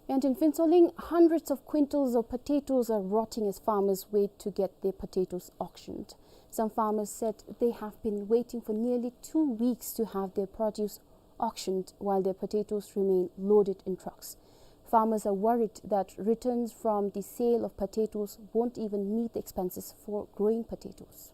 And in Phuentsholing, hundreds of quintals of potatoes are rotting as farmers wait to get their potatoes auctioned. Some farmers said they have been waiting for nearly two weeks to have their produce auctioned while their potatoes remain loaded in trucks. Farmers are worried that returns from the sale of potatoes won't even meet the expenses for growing potatoes.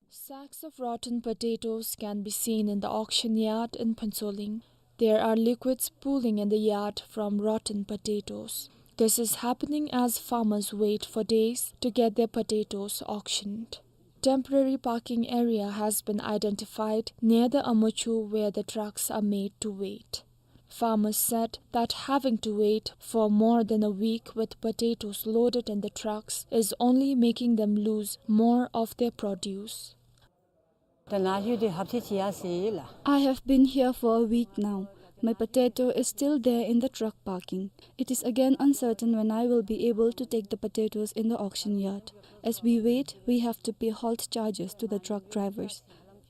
Sacks of rotten potatoes can be seen in the auction yard in Phuentsholing. There are liquids pooling in the yard from rotten potatoes. This is happening as farmers wait for days to get their potatoes auctioned. temporary parking area has been identified near the Amachu where the trucks are made to wait. Farmers said that having to wait for more than a week with potatoes loaded in the trucks is only making them lose more of their produce. ད་ནཱ་ལྷོད་དེ་ཧབ་ཏེ་ཅིག་ཡར་སོང་ཡི་ལགས། I have been here for a week now. My potato is still there in the truck parking. It is again uncertain when I will be able to take the potatoes in the auction yard. As we wait, we have to pay halt charges to the truck drivers.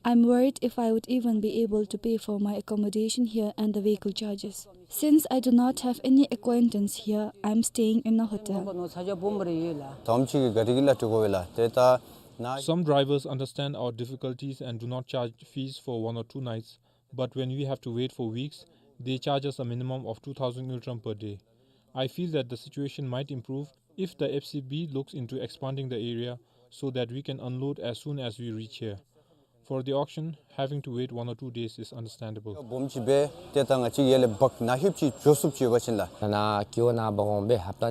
I'm worried if I would even be able to pay for my accommodation here and the vehicle charges. Since I do not have any acquaintance here, I'm staying in a hotel. ད་ཨོམ་ཅིག་གི་ག་རི་གི་ལ་ཏི་གོ་ཝེ་ལགས། ཏེ་ད་ནཱ། Some drivers understand our difficulties and do not charge fees for one or two nights, but when we have to wait for weeks, they charge us a minimum of two thousand ngultrum per day. I feel that the situation might improve if the F C B looks into expanding the area so that we can unload as soon as we reach here. For the auction, having to wait one or two days is understandable. སྦོམ་ཅིག་སྦེ་ཏེ་ད་ང་བཅས་ཡར་ལས་འབག་ནཱ་ལྷོདཔ་ཅིག་འགྱོ་ཚུགསཔ་ཅིག་ཡོད་པ་ཅིན་ལགས། ད་ནཱ་ཀི་ཝ་ནང་འབག་འོང་སྦེ་ཧབ་ཏ་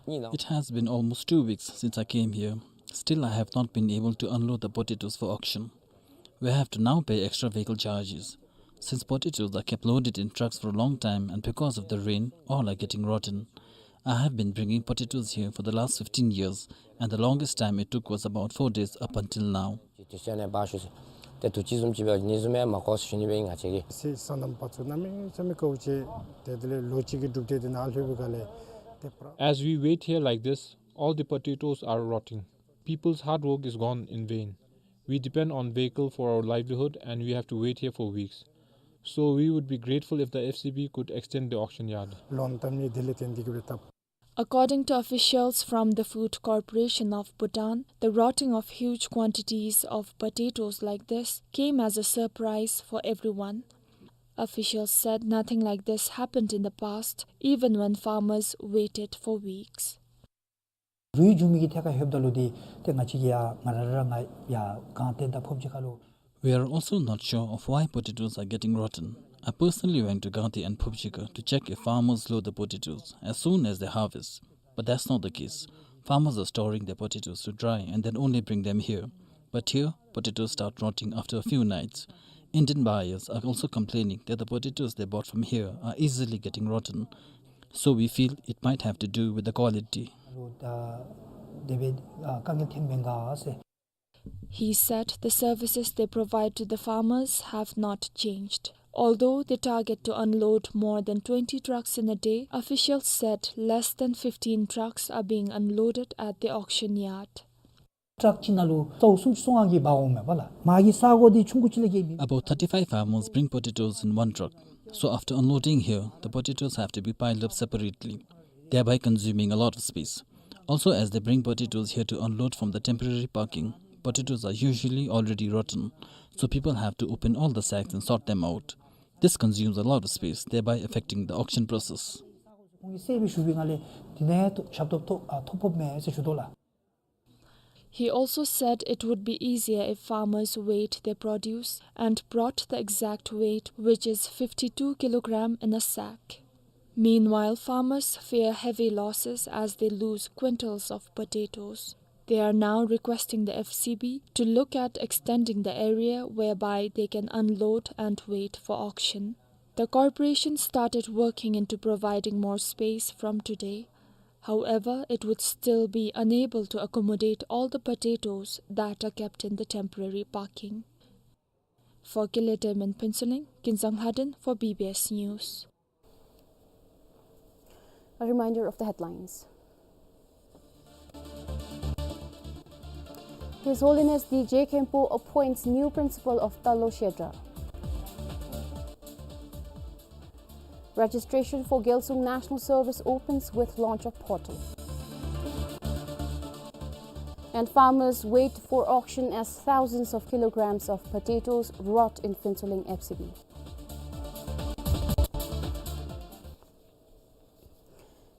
གཉིས་ནང་། It has been almost two weeks since I came here. Still, I have not been able to unload the potatoes for auction. We have to now pay extra vehicle charges. Since potatoes are kept loaded in trucks for a long time and because of the rain, all are getting rotten. I have been bringing potatoes here for the last fifteen years, and the longest time it took was about four days up until now. ཏེ་དུས་ཅི་བཟུམ་ཅིག་སྦེ་ནི་བཟུམ་ཡང་མ་གོ་ཟེར་ཞུ་ནི་སྦེ་ང་བཅས་ཀྱིས། སེམས་ནང་ཕར་ཚུར་གནམ་མེད་ས་མེད་དཀའཝ་སྤྱད་དེ་དེ་ལས་ལོ་གཅིག་གི་གྲུབ་འབྲས་དེ་ནཱ་ལྷོད་པའི་སྒང་ལས་ཏེ་པྲ། As we wait here like this, all the potatoes are rotting. People's hard work is gone in vain. We depend on vehicle for our livelihood and we have to wait here for weeks. So we would be grateful if the F C B could extend the auction yard. ལོན་ཏ་མི་དེ་ལས་བརྟེན་ཏེ་གི་སྦེ་ཏ། According to officials from the Food Corporation of Bhutan, the rotting of huge quantities of potatoes like this came as a surprise for everyone. Officials said nothing like this happened in the past, even when farmers waited for weeks. རུལ་འགྱོ་མི་གི་ཐད་ཁར་ལྷོདཔ་ད་ལུ་ཏེ་ཏེ་ང་བཅས་ཀྱིས་ཡར་ང་ར་ར་ང་ཡར་སྒང་སྟེང་དང་ཕོབ་ཅིག་ཁ་ལུ། We are also not sure of why potatoes are getting rotten. I personally went to Gangte and Phobjikha to check if farmers load the potatoes as soon as they harvest. But that's not the case. Farmers are storing their potatoes to dry and then only bring them here. But here, potatoes start rotting after a few nights. Indian buyers are also complaining that the potatoes they bought from here are easily getting rotten. So we feel it might have to do with the quality. He said the services they provide to the farmers have not changed. Although they target to unload more than twenty trucks in a day, officials said less than fifteen trucks are being unloaded at the auction yard. ཊག་གཅིག་ནང་ལུ་ས་སུམ་ཅུ་སོ་ལྔ་གིས་འབག་འོང་མས་པ་ལགས། མ་གི་ས་གོ་འདི་ཆུང་ཀུ་ཅིག་ལས་བརྒལ་མེད། About thirty-five farmers bring potatoes in one truck. So after unloading here, the potatoes have to be piled up separately, thereby consuming a lot of space. Also, as they bring potatoes here to unload from the temporary parking, potatoes are usually already rotten, so people have to open all the sacks and sort them out. This consumes a lot of space, thereby affecting the auction process. ཁོང་གིས་སེལ་བའི་ཞུ་བའི་སྒང་ལས་དེ་ནས་ཐོ་ཞབས་ཏོག་ཐོ་ཨ་ཐོ་ཕོགཔ་མས་ཟེར་ཞུ་དོ་ལགས། He also said it would be easier if farmers weighed their produce and brought the exact weight, which is fifty-two kilogram in a sack. Meanwhile, farmers fear heavy losses as they lose quintals of potatoes. They are now requesting the F C B to look at extending the area whereby they can unload and wait for auction. The corporation started working into providing more space from today. However, it would still be unable to accommodate all the potatoes that are kept in the temporary parking. For Killeterm in Phuentsholing, Kinzang Lhaden for B B S News. A reminder of the headlines. His Holiness the Je Khenpo appoints new principal of Tarlok Kshetra. Registration for Gyalsung National Service opens with launch of portal. And farmers wait for auction as thousands of kilograms of potatoes rot in Phuentsholing F C B.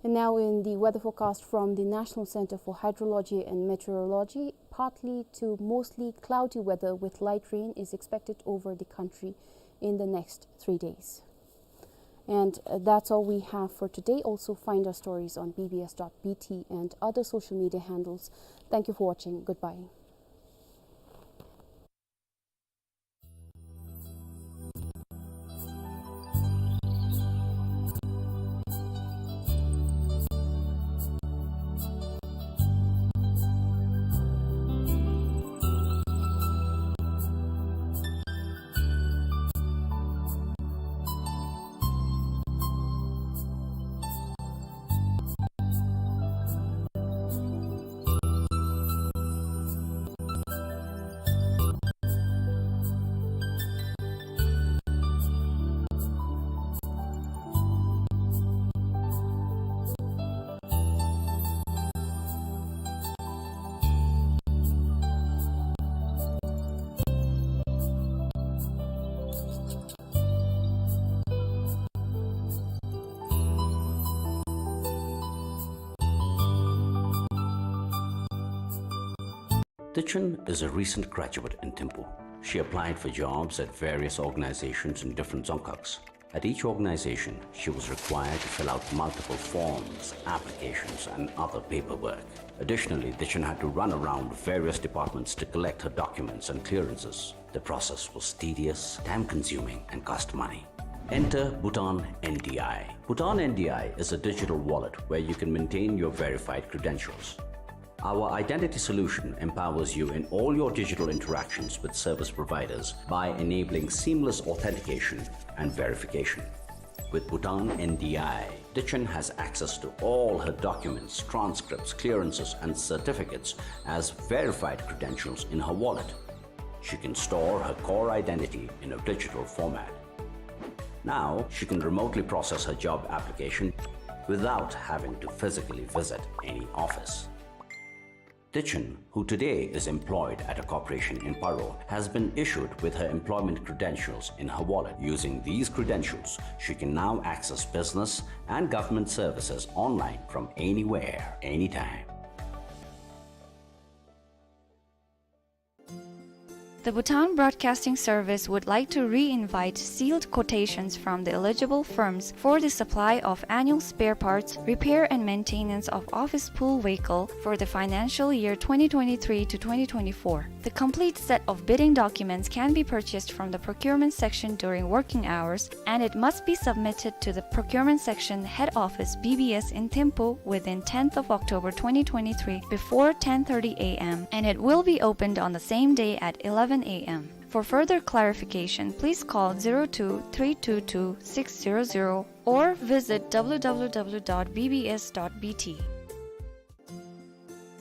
And now in the weather forecast from the National Center for Hydrology and Meteorology, partly to mostly cloudy weather with light rain is expected over the country in the next three days. And, uh, that's all we have for today. Also find our stories on B B S dot B T and other social media handles. Thank you for watching. Goodbye. Tichen is a recent graduate in Thimphu. She applied for jobs at various organizations in different Dzongkhags. At each organization, she was required to fill out multiple forms, applications, and other paperwork. Additionally, Tichen had to run around various departments to collect her documents and clearances. The process was tedious, time-consuming, and cost money. Enter Bhutan N D I. Bhutan N D I is a digital wallet where you can maintain your verified credentials. Our identity solution empowers you in all your digital interactions with service providers by enabling seamless authentication and verification. With Bhutan N D I, Tichen has access to all her documents, transcripts, clearances, and certificates as verified credentials in her wallet. She can store her core identity in a digital format. Now, she can remotely process her job application without having to physically visit any office. Tichen, who today is employed at a corporation in Paro, has been issued with her employment credentials in her wallet. Using these credentials, she can now access business and government services online from anywhere, anytime. The Bhutan Broadcasting Service would like to re-invite sealed quotations from the eligible firms for the supply of annual spare parts, repair and maintenance of office pool vehicle for the financial year twenty twenty-three to twenty twenty-four. The complete set of bidding documents can be purchased from the procurement section during working hours, and it must be submitted to the procurement section head office B B S in Thimphu within tenth of October twenty twenty-three before ten thirty A M, and it will be opened on the same day at eleven A M. For further clarification, please call zero two three two two six zero zero or visit W W W dot B B S dot B T.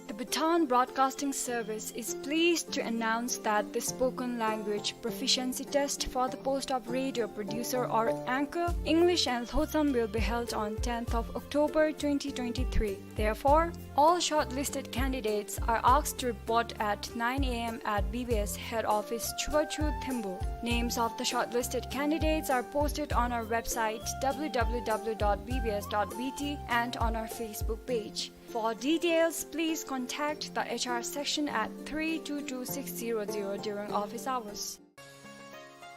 The Bhutan Broadcasting Service is pleased to announce that the spoken language proficiency test for the post of radio producer or anchor, English and Lhotsam, will be held on tenth of October twenty twenty-three. Therefore, all shortlisted candidates are asked to report at nine A M at B B S head office, Chubachu, Thembu. Names of the shortlisted candidates are posted on our website, W W W dot B B S dot B T, and on our Facebook page. For details, please contact the H R section at three two two six zero zero during office hours.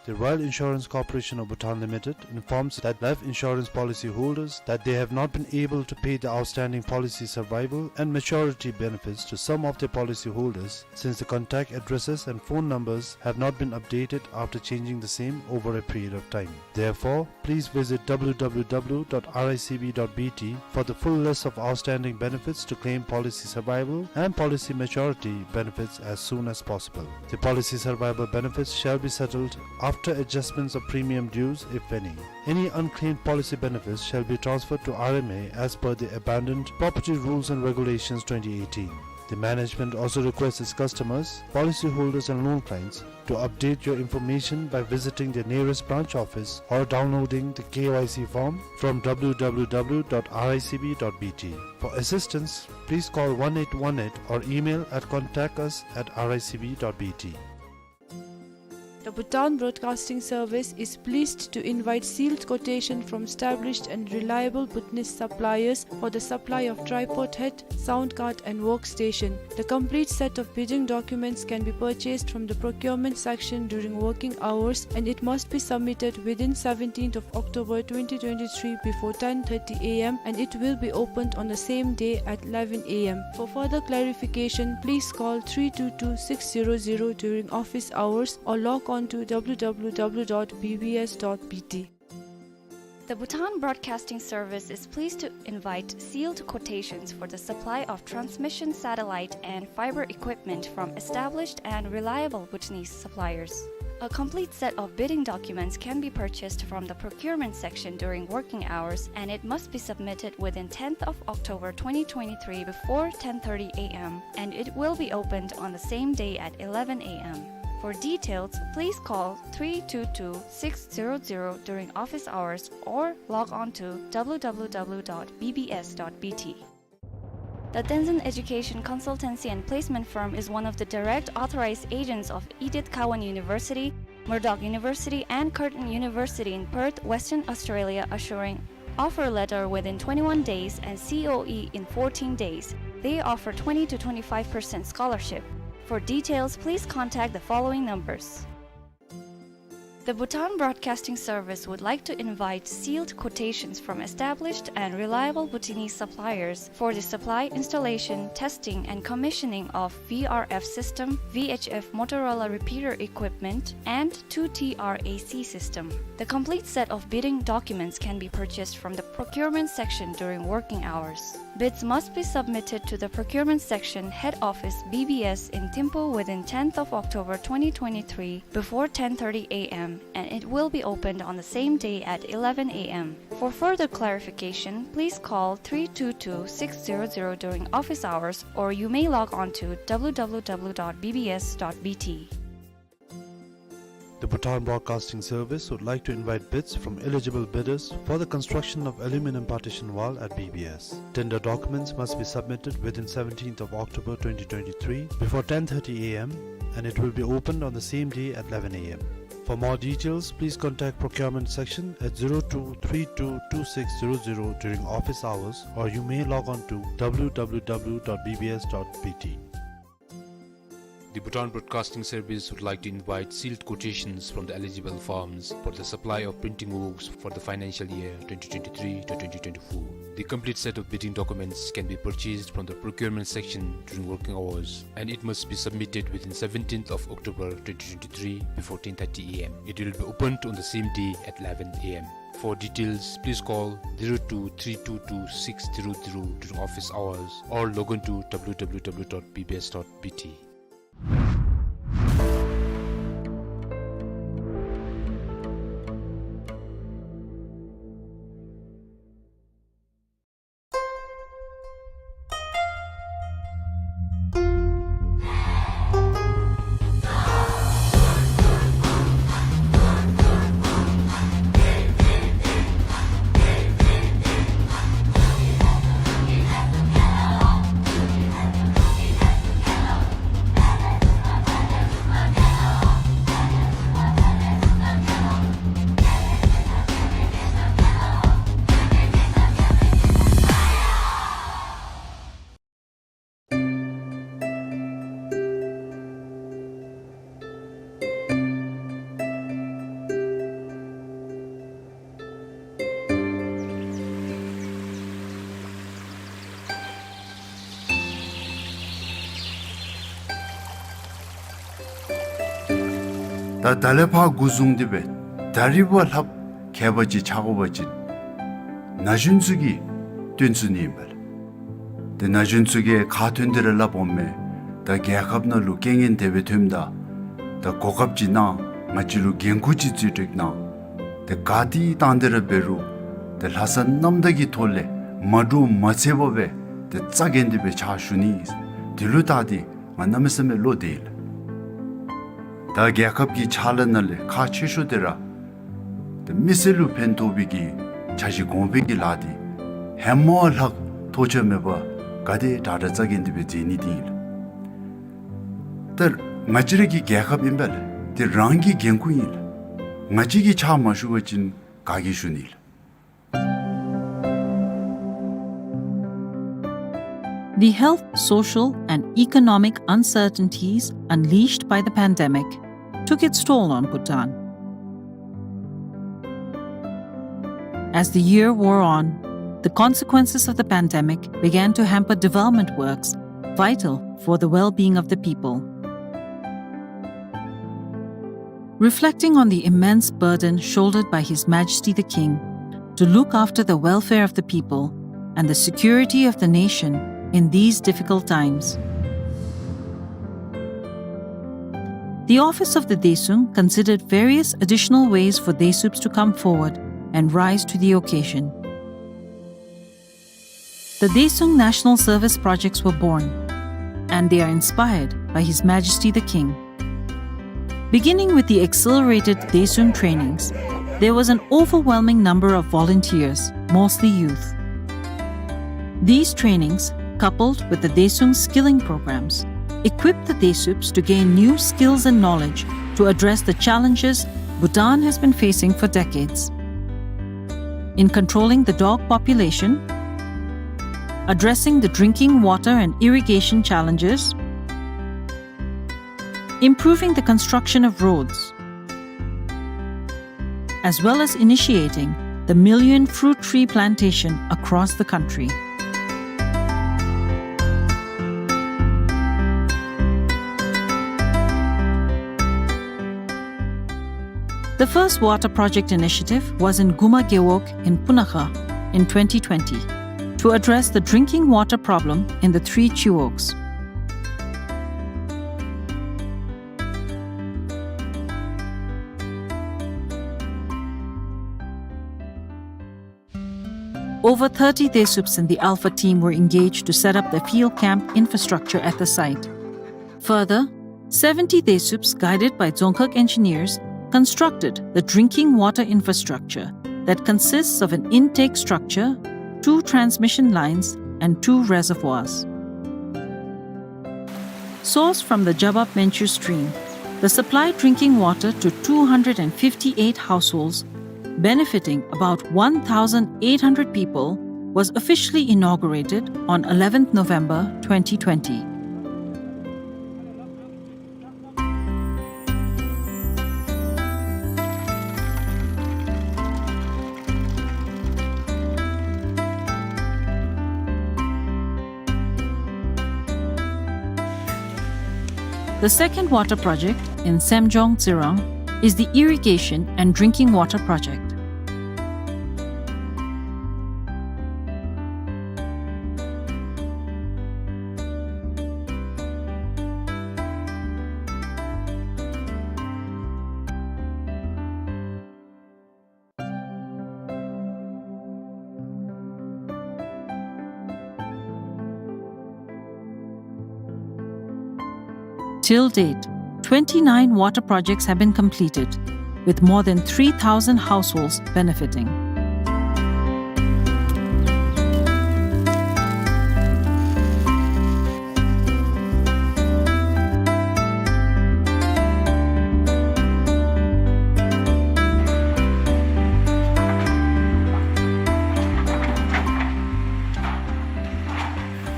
The Royal Insurance Corporation of Bhutan Limited informs that life insurance policy holders that they have not been able to pay the outstanding policy survival and maturity benefits to some of their policy holders, since the contact addresses and phone numbers have not been updated after changing the same over a period of time. Therefore, please visit W W W dot R I C B dot B T for the full list of outstanding benefits to claim policy survival and policy maturity benefits as soon as possible. The policy survival benefits shall be settled after adjustments of premium dues, if any. Any unclaimed policy benefits shall be transferred to R M A as per the Abandoned Property Rules and Regulations twenty eighteen. The management also requests its customers, policyholders and loan clients to update your information by visiting their nearest branch office or downloading the K Y C form from W W W dot R I C B dot B T. For assistance, please call one eight one eight or email at contact us at R I C B dot B T. The Bhutan Broadcasting Service is pleased to invite sealed quotation from established and reliable Bhutanese suppliers for the supply of tripod head, sound card and workstation. The complete set of bidding documents can be purchased from the procurement section during working hours, and it must be submitted within seventeenth of October twenty twenty-three before ten thirty A M, and it will be opened on the same day at eleven A M. For further clarification, please call three two two six zero zero during office hours or log on to W W W dot B B S dot B T. The Bhutan Broadcasting Service is pleased to invite sealed quotations for the supply of transmission satellite and fiber equipment from established and reliable Bhutanese suppliers. A complete set of bidding documents can be purchased from the procurement section during working hours, and it must be submitted within tenth of October twenty twenty-three before ten thirty A M, and it will be opened on the same day at eleven A M. For details, please call three two two six zero zero during office hours or log on to W W W dot B B S dot B T. The Tenzin Education Consultancy and Placement Firm is one of the direct authorized agents of Edith Cowan University, Murdoch University, and Curtin University in Perth, Western Australia, assuring offer letter within twenty-one days and C O E in fourteen days. They offer twenty to twenty-five percent scholarship. For details, please contact the following numbers. The Bhutan Broadcasting Service would like to invite sealed quotations from established and reliable Bhutanese suppliers for the supply, installation, testing, and commissioning of V R F system, V H F Motorola repeater equipment, and two T R A C system. The complete set of bidding documents can be purchased from the procurement section during working hours. Bids must be submitted to the procurement section, head office, B B S in Thimphu within tenth of October twenty twenty-three before ten thirty A M, and it will be opened on the same day at eleven A M. For further clarification, please call three two two six zero zero during office hours, or you may log on to W W W dot B B S dot B T. The Bhutan Broadcasting Service would like to invite bids from eligible bidders for the construction of aluminum partition wall at B B S. Tender documents must be submitted within seventeenth of October twenty twenty-three before ten thirty A M, and it will be opened on the same day at eleven A M. For more details, please contact procurement section at zero two three two two six zero zero during office hours, or you may log on to W W W dot B B S dot B T. The Bhutan Broadcasting Service would like to invite sealed quotations from the eligible firms for the supply of printing works for the financial year twenty twenty-three to twenty twenty-four. The complete set of bidding documents can be purchased from the procurement section during working hours, and it must be submitted within seventeenth of October twenty twenty-three before ten thirty A M. It will be opened on the same day at eleven A M. For details, please call zero two three two two six zero zero during office hours or log on to W W W dot B B S dot B T. ད་ད་ལས་ཕར་འགོ་བཟུང་སྟེ་སྦེ་ད་རིས་བ་ལྷགཔ་མཁས་པ་ཅིག་ཆགས་དགོ་པ་ཅིན་ན་གཞོན་ཚུ་གིས་སྟོན་ཚུགས་ནི་ཨིན་པས་ལགས། ཏེ་ན་གཞོན་ཚུ་གིས་ཁ་ཐོན་ཏེ་ར་སླབ་འོང་མས། ད་རྒྱལ་ཁབ་ནང་ལུ་རྐྱེན་ངན་དེ་སྦེ་ཐོནམ་ད་ད་གོ་སྐབས་ཅིག་གནང་། ང་བཅས་ལུ་འགན་ཁུར་ཅིག་བརྩི་སྤྲོད་གནང་། ཏེ་ག་ཏེ་བཏང་སྟེ་ར་འབད་རུང་ཏེ་ལྷག་བསམ་རྣམ་དག་གི་ཐོག་ལས་མ་འདྲོག་མ་འཚེར་བར་སྦེ་ཏེ་རྩ་འགེངས་ཏེ་སྦེ་ཕྱག་ཞུ་ནི། དེ་ལུ་བལྟ་སྟེ་ང་གནམ་མེད་ས་མེད་བློ་བདེ་ལགས། ད་རྒྱལ་ཁབ་ཀྱི་ཕྱག་ལཱ་ནང་ལས་ཁག་ཆེ་ཤོས་དེ་ར་ཏེ་མི་སེར་ལུ་ཕན་ཐོགས་པའི་གི་འཆར་གཞི་གོང་འཕེལ་གྱི་ལཱ་འདི་ཧེ་མ་ལྷག་ཐོགས་ཆགས་མེད་པར་ག་དེ་དྲག་དྲག་རྩ་འགེངས་ཏེ་སྦེ་མཛད་ནི་འདི་ཨིན་ལགས། ད་ང་བཅས་ར་གི་རྒྱལ་ཁབ་ཨིན་པས་ལགས། དེ་རང་གི་འགན་ཁུར་ཨིན་ལགས། ང་བཅས་ཀྱིས་ཕྱག་མ་ཞུ་བ་ཅིན་ག་གིས་ཞུ་ནི་ལགས། The health, social, and economic uncertainties unleashed by the pandemic took its toll on Bhutan. As the year wore on, the consequences of the pandemic began to hamper development works vital for the well-being of the people. Reflecting on the immense burden shouldered by His Majesty the King to look after the welfare of the people and the security of the nation in these difficult times, the office of the Daesung considered various additional ways for Daesups to come forward and rise to the occasion. The Daesung National Service projects were born, and they are inspired by His Majesty the King. Beginning with the accelerated Daesung trainings, there was an overwhelming number of volunteers, mostly youth. These trainings, coupled with the Daesung skilling programs, equip the Daesups to gain new skills and knowledge to address the challenges Bhutan has been facing for decades. In controlling the dog population, addressing the drinking water and irrigation challenges, improving the construction of roads, as well as initiating the million fruit tree plantation across the country. The first water project initiative was in Guma Gewog in Punakha in twenty twenty to address the drinking water problem in the three chiwogs. Over thirty Desups and the Alpha team were engaged to set up the field camp infrastructure at the site. Further, seventy Desups, guided by Dzongkhag engineers, constructed the drinking water infrastructure that consists of an intake structure, two transmission lines, and two reservoirs. Sourced from the Jabab Menchu stream, the supply drinking water to two hundred and fifty-eight households, benefiting about one thousand eight hundred people, was officially inaugurated on eleventh November twenty twenty. The second water project in Semjong Tsirang is the irrigation and drinking water project. Till date, twenty-nine water projects have been completed, with more than three thousand households benefiting.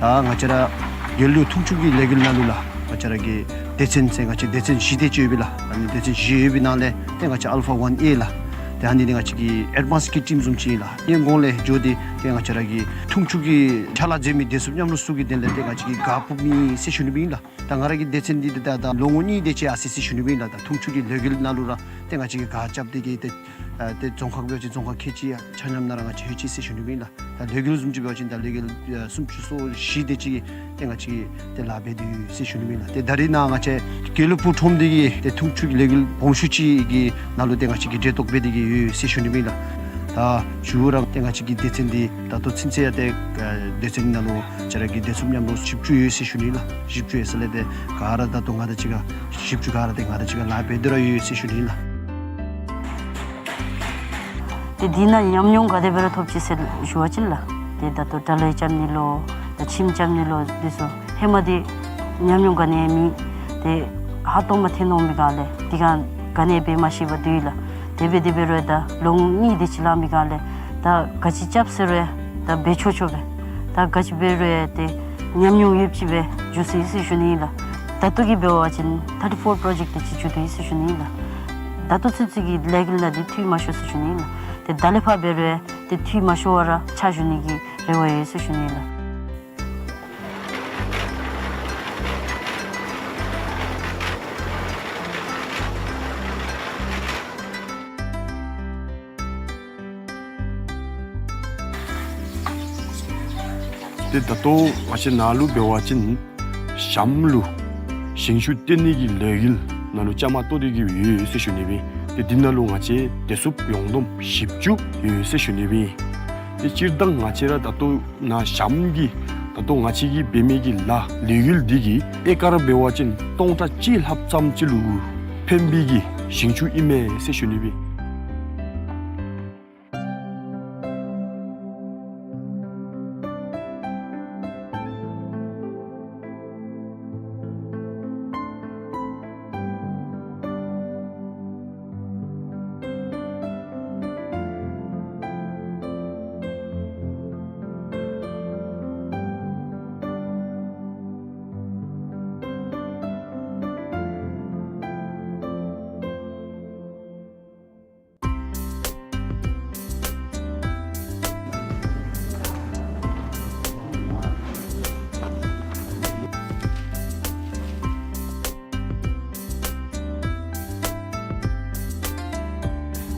ད་ང་བཅས་ར་དགེ་ལུགས་འཐུང་ཆུ་གི་ལས་འགུལ་ནང་ལུ་ལགས། ང་བཅས་ར་གི་སྡེ་ཚན་ཟེར་ང་བཅས་སྡེ་ཚན་བཞི་དེ་ཅིག་ཡོད་པས་ལགས། ཨ་ནི་སྡེ་ཚན་བཞི་ཡོད་པའི་ནང་ལས་ཏེ་ང་བཅས་ཨལ་ཕ་ཝན་ཨེ་ལགས། ཏེ་ཨ་ནི་འདི་ང་བཅས་ཀྱི་ཨེཌ་ཝཱནསི་ཀི་ཊིམ་བཟུམ་ཅིག་ཨིན་ལགས། ཨ་ནི་གོང་ལས་འགྱོ་སྟེ་ཏེ་ང་བཅས་ར་གི་འཐུང་ཆུ་གི་ཕྱག་ལཱ་མཛད་མི་སྡེ་ཚུ་མཉམ་རུབ་ཚུ་གི་དོན་ལས་ཏེ་ང་བཅས་ཀྱིས་གཱ་ཕུབ་མི་ཟེར་ཞུ་ནི་སྦེ་ཨིན་ལགས། ད་ང་ར་གི་སྡེ་ཚན་འདི་ད་ད་ལོ་ངོ་གཉིས་དེ་ཅིག་ཡར་སོ་ཡི་ཟེར་ཞུ་ནི་སྦེ་ཨིན་ལགས། ད་འཐུང་ཆུ་གི་ལས་འགུལ་ནང་ལུ་ར་ཏེ་ང་བཅས་ཀྱིས་གཱ་རྐྱབ་སྟེ་གི་ཏེ་ཨ་ཏེ་རྫོང་ཁག་འབད་བ་ཅིན་རྫོང་ཁག་ཁལ་གཅིག་ཡང་ཆ་མཉམ་ནང་ར་ང་བཅས་ལྷོད་ཅི་ཟེར་ཞུ་ནི་སྦེ་ཨིན་ལགས། ད་ལས་འགུལ་བཟུམ་ཅིག་འབད་བ་ཅིན་ད་ལས་འགུལ་ཨ་སུམ་ཅུ་སོ་བཞི་དེ་ཅིག་ཏེ་ང་བཅས་ཀྱིས་ཏེ་ལཱ་འབད་དེ་ཡོད་ཟེར་ཞུ་ནི་སྦེ་ཨིན་ལགས། ཏེ་ད་རེས་ནཱ་ང་བཅས་དགེ་ལུགས་སྤུངས་ཁྲོམ་འདི་གི་ཏེ་འཐུང་ཆུ་གི་ལས་འགུལ་སྦོམ་ཤོས་ཅིག་གི་ནང་ལུ་ཏེ་ང་བཅས་ཀྱིས་གྲལ་གཏོགས་འབད་དེ་གི་ཡོད་ཟེར་ཞུ་ནི་སྦེ་ཨིན་ལགས། ད་མཇུག་ར་ཏེ་ང་བཅས་ཀྱི་སྡེ་ཚན་འདི་ད་ལྟོ་ཚུན་ཚོད་ཡང་ཏེ་ཨ་སྡེ་ཚན་འདི་ནང་ལུ་ང་བཅས་ར་གི་སྡེ་ཚན་མཉམ་རུབ་བཞི་བཅུ་ཡོད་ཟེར་ཞུ་ནི་ལགས། བཞི་བཅུ་ཡོད་ཟེར་ལས་ཏེ་ག་ར་ད་ལྟོ་ང་དང་གཅིག་ཁར་བཞི་བཅུ་ག་ར་ཏེ་ང་དང་གཅིག་ཁར་ལཱ་འབད་དེ་ར་ཡོད་ཟེར་ཞུ་ནི་ལགས། ཏེ་འདི་ནང་ཉམས་མྱོང་ག་དེ་སྦེ་ར་ཐོབ་ཅི་ཟེར་ཞུ་བ་ཅིན་ལགས། ཏེ་ད་ལྟོ་དྲག་ལས་རྐྱབ་ནི་ལོ་ད་ཁྱིམ་རྐྱབ་ནི་ལོ་འདི་ཚུ་ཧེ་མ་འདི་ཉམས་མྱོང་ག་ནི་ཡང་མེད། ཏེ་ཧ་སྟོང་མ་ཐོན་འོང་མི་སྒང་ལས་དེ་སྒང་ག་ནི་ཡང་འབད་མ་ཤེས་པར་སྡོད་ཡི་ལགས། དེ་སྦེ་དེ་སྦེ་རུང་ད་ལོ་ངོ་གཉིས་དེ་ཅིག་ལང་མི་སྒང་ལས་ད་ག་ཅི་རྐྱབ་ཟེར་རུང་ད་འབད་ཆོག་ཆོག་སྦེ་ད་ག་ཅི་འབད་རུང་ཏེ་ཉམས་མྱོང་ཡོདཔ་ཅིག་སྦེ་འགྱོ་སོ་ཡི་ཟེར་ཞུ་ནི་ཨིན་ལགས། ད་ལྟོ་གི་འབད་བ་ཅིན་ཐར་ཊི་ཕོར་པྲོ་ཇེཀཊ་དེ་ཅིག་མཇུག་བསྡུ་ཡི་ཟེར་ཞུ་ནི་ཨིན་ལགས། ད་ལྟོ་ཚུན་ཚོད་ཀྱི་ལས་འགུལ་ནང་འདི་འཐུས་མ་ཤོར་ཟེར་ཞུ་ནི་ཨིན་ལགས། ཏེ་ད་ལས་ཕར་འབད་རུང་ཏེ་འཐུས་མ་ཤོར་བར་ར་ཕྱག་ཞུ་ནི་གི་རེ་བ་ཡོད་ཟེར་ཞུ་ནི་ཨིན་ལགས། ཏེ་ད་ལྟོ་ང་བཅས་ནཱ་ལུ་འབད་བ་ཅིན་ཞྭམོ་ལུ་ཞིང་ཆུ་བཏོན་ནི་གི་ལས་འགུལ་ནང་ལུ་བཅའ་མར་གཏོགས་ཏེ་གི་ཡོད་ཟེར་ཞུ་ནི་སྦེ། ཏེ་འདི་ནང་ལུ་ང་བཅས་སྡེ་ཚན་ཡོངས་བསྡོམས་བཞི་བཅུ་ཡོད་ཟེར་ཞུ་ནི་སྦེ། ཏེ་སྤྱིར་བཏང་ང་བཅས་ར་ད་ལྟོ་ནཱ་ཞྭམོ་གི་ད་ལྟོ་ང་བཅས་ཀྱིས་འབད་མི་གི་ལཱ་ལས་འགུལ་འདི་གིས་ཨེ་ཀར་འབད་བ་ཅིན་སྟོང་ཕྲག་གཅིག་ལྷགཔ་ཙམ་ཅིག་ལུ་ཕན་པའི་གི་ཞིང་ཆུ་ཨིན་མས་ཟེར་ཞུ་ནི་སྦེ།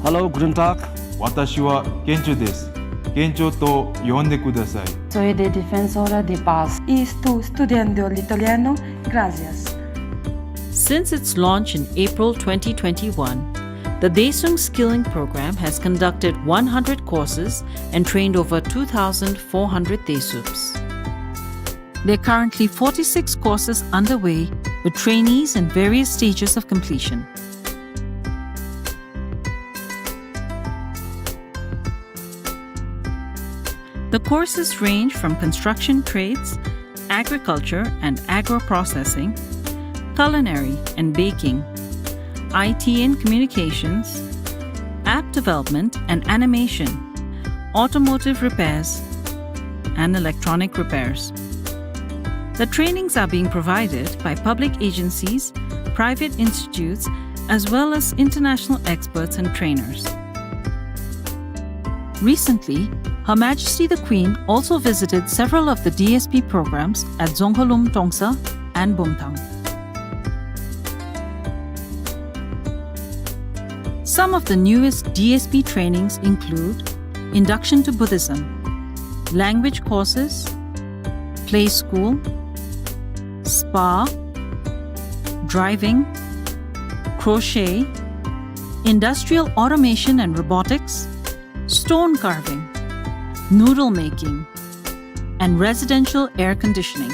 Hello, guten Tag. 私はケンチョです。ケンチョと呼んでください。 Soy de Defensora de Paz. Y estoy estudiando el italiano. Gracias. Since its launch in April twenty twenty-one, the Daesung Skilling Program has conducted one hundred courses and trained over two thousand four hundred Daesups. There are currently forty-six courses underway, with trainees in various stages of completion. The courses range from construction trades, agriculture and agro-processing, culinary and baking, I T and communications, app development and animation, automotive repairs, and electronic repairs. The trainings are being provided by public agencies, private institutes, as well as international experts and trainers. Recently, Her Majesty the Queen also visited several of the D S P programs at Dzongkhalum Tongsa and Bumthang. Some of the newest D S P trainings include induction to Buddhism, language courses, play school, spa, driving, crochet, industrial automation and robotics, stone carving, noodle making, and residential air conditioning.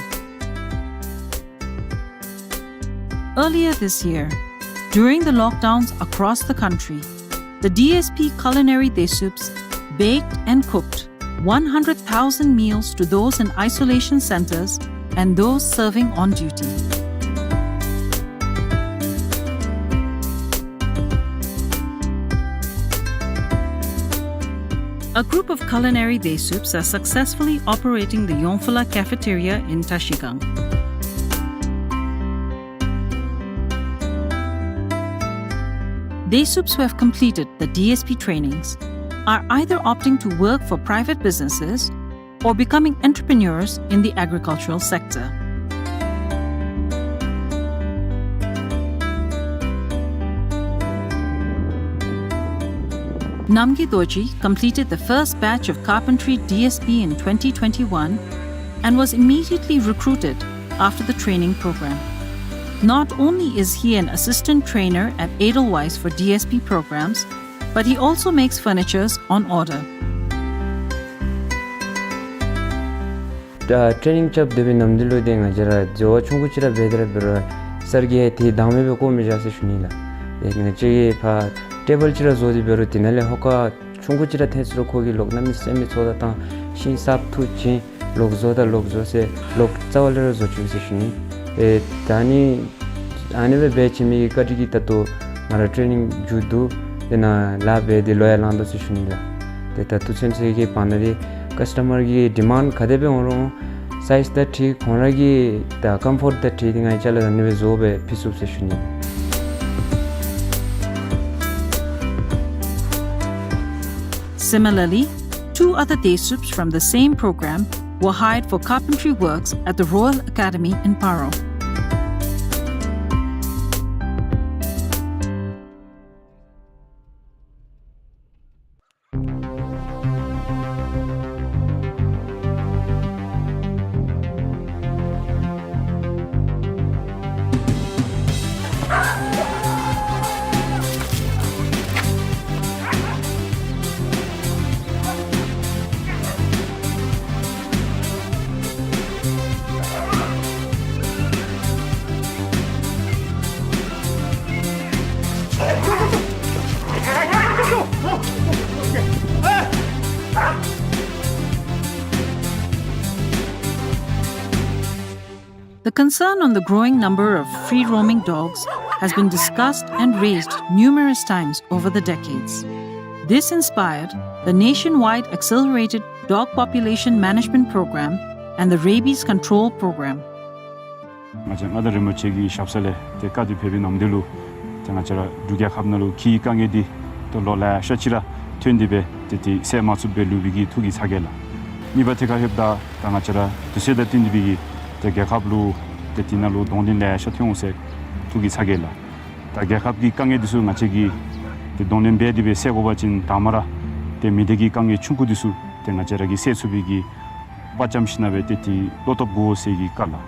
Earlier this year, during the lockdowns across the country, the D S P culinary Daesups baked and cooked one hundred thousand meals to those in isolation centers and those serving on duty. A group of culinary Daesups are successfully operating the Yongphula cafeteria in Trashigang. Daesups who have completed the D S P trainings are either opting to work for private businesses or becoming entrepreneurs in the agricultural sector. Namgay Dorji completed the first batch of carpentry D S P in twenty twenty-one and was immediately recruited after the training program. Not only is he an assistant trainer at Edelweiss for D S P programs, but he also makes furnitures on order. ད་ཊེ་རེ་ནིང་རྐྱབ་སྡོད་པའི་ནམ་དུས་ལུ་ཏེ་ང་བཅས་ར་འཛོལ་བ་ཆུང་ཀུ་ཅིག་ར་འབད་དེ་ར་འབད་རུང་སར་གྱིས་ཏེ་དང་མེད་པའི་བཀོ་མི་བཞག་ཟེར་ཞུ་ནི་ལགས། ཏེ་ང་བཅས་ཀྱིས་ཕར་ཊེ་བཱལ་ཅིག་ར་བཟོ་སྟེ་འབད་རུང་དེ་ནང་ལས་ཧོ་ཀ་ཆུང་ཀུ་ཅིག་ར་ཐོན་སོང་རུང་ཁོ་གིས་ལོག་གནམ་མེད་ས་མེད་ཚོགས་བརྡ་བཏང་ཤིང་གསརཔ་འཐུ་བྱིན་ལོག་བཟོ་ད་ལོག་བཟོ་ཟེར་ལོག་རྩ་བ་ལས་ར་བཟོ་བཅུག་ཟེར་ཞུ་ནི། ཨེ་ད་ནི་ཨ་ནི་སྦེ་འབད་བྱིན་མི་གི་བཀའ་དྲིན་གྱིས་ད་ལྟོ་ང་ར་ཊེ་རེ་ནིང་མཇུག་བསྡུ་དེ་ནང་ལཱ་འབད་དེ་ལོ་ཡང་ལང་དོ་ཟེར་ཞུ་ནི་ལགས། ཏེ་ད་ལྟོ་ཚུན་ཚོད་ཀྱི་བར་ན་འདི་ཀསི་ཊ་མར་གྱི་ཌི་མཱནཌ་ག་དེ་སྦེ་འོང་རུང་སའིཛ་དང་འཁྲིལ་ཁོང་ར་གི་ད་ཀམ་ཕོརཊ་དང་འཁྲིལ་ཏེ་ང་བཅས་ལུ་ཨ་ནི་སྦེ་བཟོ་སྦེ་ཕུལ་ཚུགས་ཟེར་ཞུ་ནི། Similarly, two other Daesups from the same program were hired for carpentry works at the Royal Academy in Paro. The concern on the growing number of free-roaming dogs has been discussed and raised numerous times over the decades. This inspired the nationwide Accelerated Dog Population Management Program and the Rabies Control Program. ང་བཅས་མངའ་བདག་རིན་པོ་ཆེ་གི་ཞབས་ས་ལས་ཏེ་བཀའ་དེ་ཕེབས་པའི་ནམ་དུས་ལུ་ཏེ་ང་བཅས་ར་འབྲུག་རྒྱལ་ཁབ་ནང་ལུ་ཁྱིའི་དཀའ་ངལ་འདི་ཏེ་ལོ་ལེ་ཤ་ཅིག་ར་ཐོན་ཏེ་སྦེ་ཏེ་ཏེ་སེལ་མ་ཚུགསཔ་སྦེ་ལུས་པའི་གི་ཐུགས་ཀྱི་ཚ་གྱང་ལགས། གཉིས་པ་ཐད་ཁར་ལྷོདཔ་ད་ད་ང་བཅས་ར་དུས་ཚོད་དང་བསྟུན་ཏེ་སྦེ་གི་ཏེ་རྒྱལ་ཁབ་ལུ་ཏེ་དེ་ནང་ལུ་གདོང་ལེན་ལེ་ཤ་ཐོན་འོང་ཟེར་ཐུགས་ཀྱི་ཚ་གྱང་ལགས། ད་རྒྱལ་ཁབ་ཀྱི་དཀའ་ངལ་འདི་ཚུ་ང་བཅས་ཀྱིས་ ཏེ་གདོང་ལེན་འབད་དེ་སྦེ་སེལ་དགོ་པ་ཅིན་དང་པ་ར་ཏེ་མི་སྡེ་གི་དཀའ་ངལ་ཆུང་ཀུ་འདི་ཚུ་ཏེ་ང་བཅས་ར་གིས་སེལ་ཚུགས་པའི་གི་དཔའ་བཅམ་ཞིན་ན་སྦེ་ཏེ་ཏེ་བློ་སྟོབས་དགོ་ཟེར་གྱི་བཀའ་ལགས།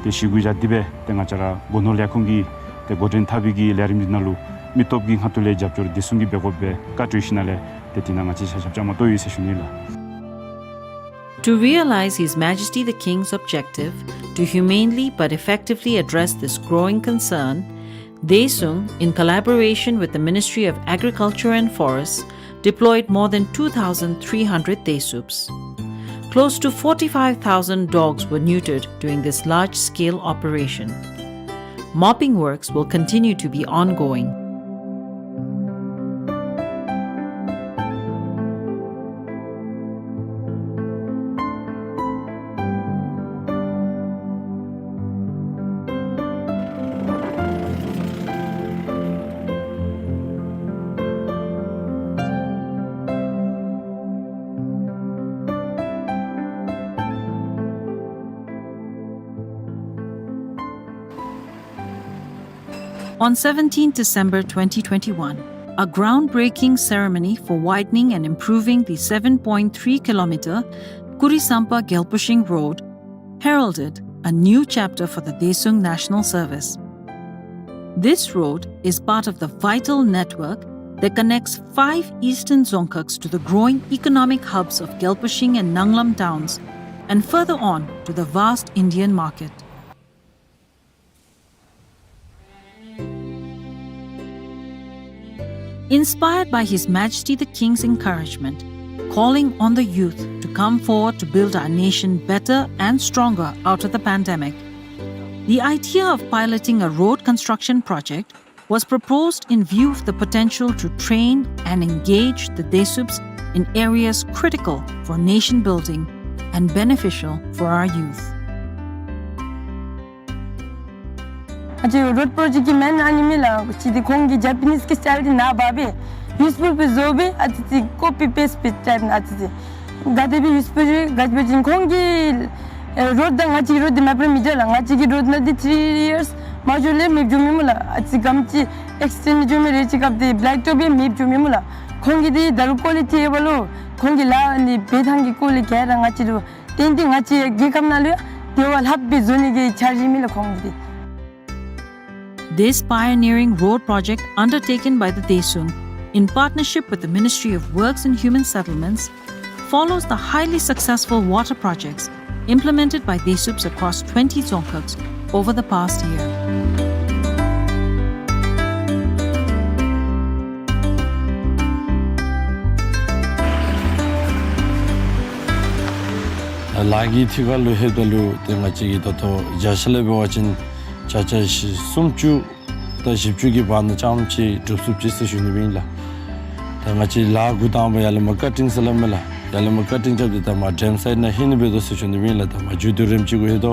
ཏེ་ཞི་གུ་བཞག་སྟེ་སྦེ་ཏེ་ང་བཅས་ར་སྒོ་ནོར་ལས་ཁུངས་ཀྱིས་ཏེ་འགོ་འདྲེན་འཐབ་པའི་གི་ལས་རིམ་འདི་ནང་ལུ་མི་སྟོབས་ཀྱི་ཁ་ཐུག་ལས་རྒྱབ་སྐྱོར་བདེ་སྲུང་གིས་འབད་དགོ་པའི་བཀའ་གྲོས་ཞིན་ན་ལས་ཏེ་དེ་ནང་ང་བཅས་ཆ་ཁྱབ་བཅའ་མར་གཏོགས་ཡི་ཟེར་ཞུ་ནི་ལགས། To realize His Majesty the King's objective to humanely but effectively address this growing concern, Daesung, in collaboration with the Ministry of Agriculture and Forests, deployed more than two thousand three hundred Daesups. Close to forty-five thousand dogs were neutered during this large-scale operation. Mopping works will continue to be ongoing. On seventeenth December twenty twenty-one, a groundbreaking ceremony for widening and improving the seven point three kilometer Kurisampa Gyalpushing Road heralded a new chapter for the Daesung National Service. This road is part of the vital network that connects five eastern Dzongkhags to the growing economic hubs of Gyalpushing and Nanglam towns, and further on to the vast Indian market. Inspired by His Majesty the King's encouragement, calling on the youth to come forward to build our nation better and stronger out of the pandemic, the idea of piloting a road construction project was proposed in view of the potential to train and engage the Daesups in areas critical for nation building and beneficial for our youth. ཨ་ཙི་རོཌ་པྲོ་ཇེཀཊ་ཀྱི་མེན་ཨ་ནི་མས་ལགས། ཅི་འདི་ཁོང་གི་ཇ་པ་ནིས་ཀྱི་སི་ཊའིལ་འདི་ནཱ་འབག་སྦེ་ཡུས་པུར་པའི་བཟོ་སྦེ་ཨ་ཙི་ཙི་ཀོ་པི་པེསཊ་པའི་ཊའིཔ་ཨ་ཙི་ཙི་ག་དེ་སྦེ་ཡུས་པུར་ག་ཅི་སྦེ་ཅིན་ཁོང་གི་ཨེ་རོཌ་དང་ང་བཅས་ཀྱི་རོཌ་འདི་མ་པ་ར་མི་འདྲ་ལགས། ང་བཅས་ཀྱི་རོཌ་ནང་འདི་ཐི་རི་ཡརསི་མ་འགྱོ་ལས་མེདཔ་འགྱོ་མི་སྨོ་ལགས། ཨ་ཙི་གམ་ཅིག་ཨེག་སི་ཊེནཌ་འགྱོ་མི་རེ་ཅིག་སྐབས་འདི་བེ་ལེཀ་ཊོབ་སྦེ་མེདཔ་འགྱོ་མི་སྨོ་ལགས། ཁོང་གི་འདི་ད་རུང་ཀོ་ལི་ཊི་ཨེ་བ་ལོ་ཁོང་གི་ལཱ་ནི་འབད་ཐངས་ཀྱི་སྐོར་ལས་ག་ར་ང་བཅས་ར་ཏན་ཏན་ང་བཅས་རྒྱལ་ཁབ་ནང་ལུ་ཡང་དེ་བ་ལྷགཔ་སྦེ་བཟོ་ནི་གི་འཆར་གཞི་མས་ལགས་ཁོང་གི་འདི། This pioneering road project undertaken by the Daesung in partnership with the Ministry of Works and Human Settlements follows the highly successful water projects implemented by Daesups across twenty Dzongkhags over the past year. ལཱ་གི་ཐད་ཁར་ལུ་ལྷོདཔ་ད་ལུ་ཏེ་ང་བཅས་ཀྱིས་ད་ལྟོ་བརྒྱ་ཆ་ལས་འབད་བ་ཅིན་བརྒྱ་ཆ་བཞི་སུམ་ཅུ་དང་བཞི་བཅུ་གི་བར་ན་རྐྱངམ་ཅིག་འགྲུབ་ཚུགསཔ་ཅིག་ཟེར་ཞུ་ནི་ཨིན་ལགས། ད་ང་བཅས་ལཱ་འགོ་དང་པ་ཡར་ལས་མར་ཀ་ཊིང་ཟེར་སླབ་མས་ལགས། ཡར་ལས་མར་ཀ་ཊིང་རྐྱབ་སྟེ་ད་མར་ཌེམ་སའིཊ་ནང་ལྷོད་ནི་འབད་དོ་ཟེར་ཞུ་ནི་ཨིན་ལགས། ད་མར་མཇུག་བསྡུ་རནམ་ཅིག་གུ་ལྷོད་དོ།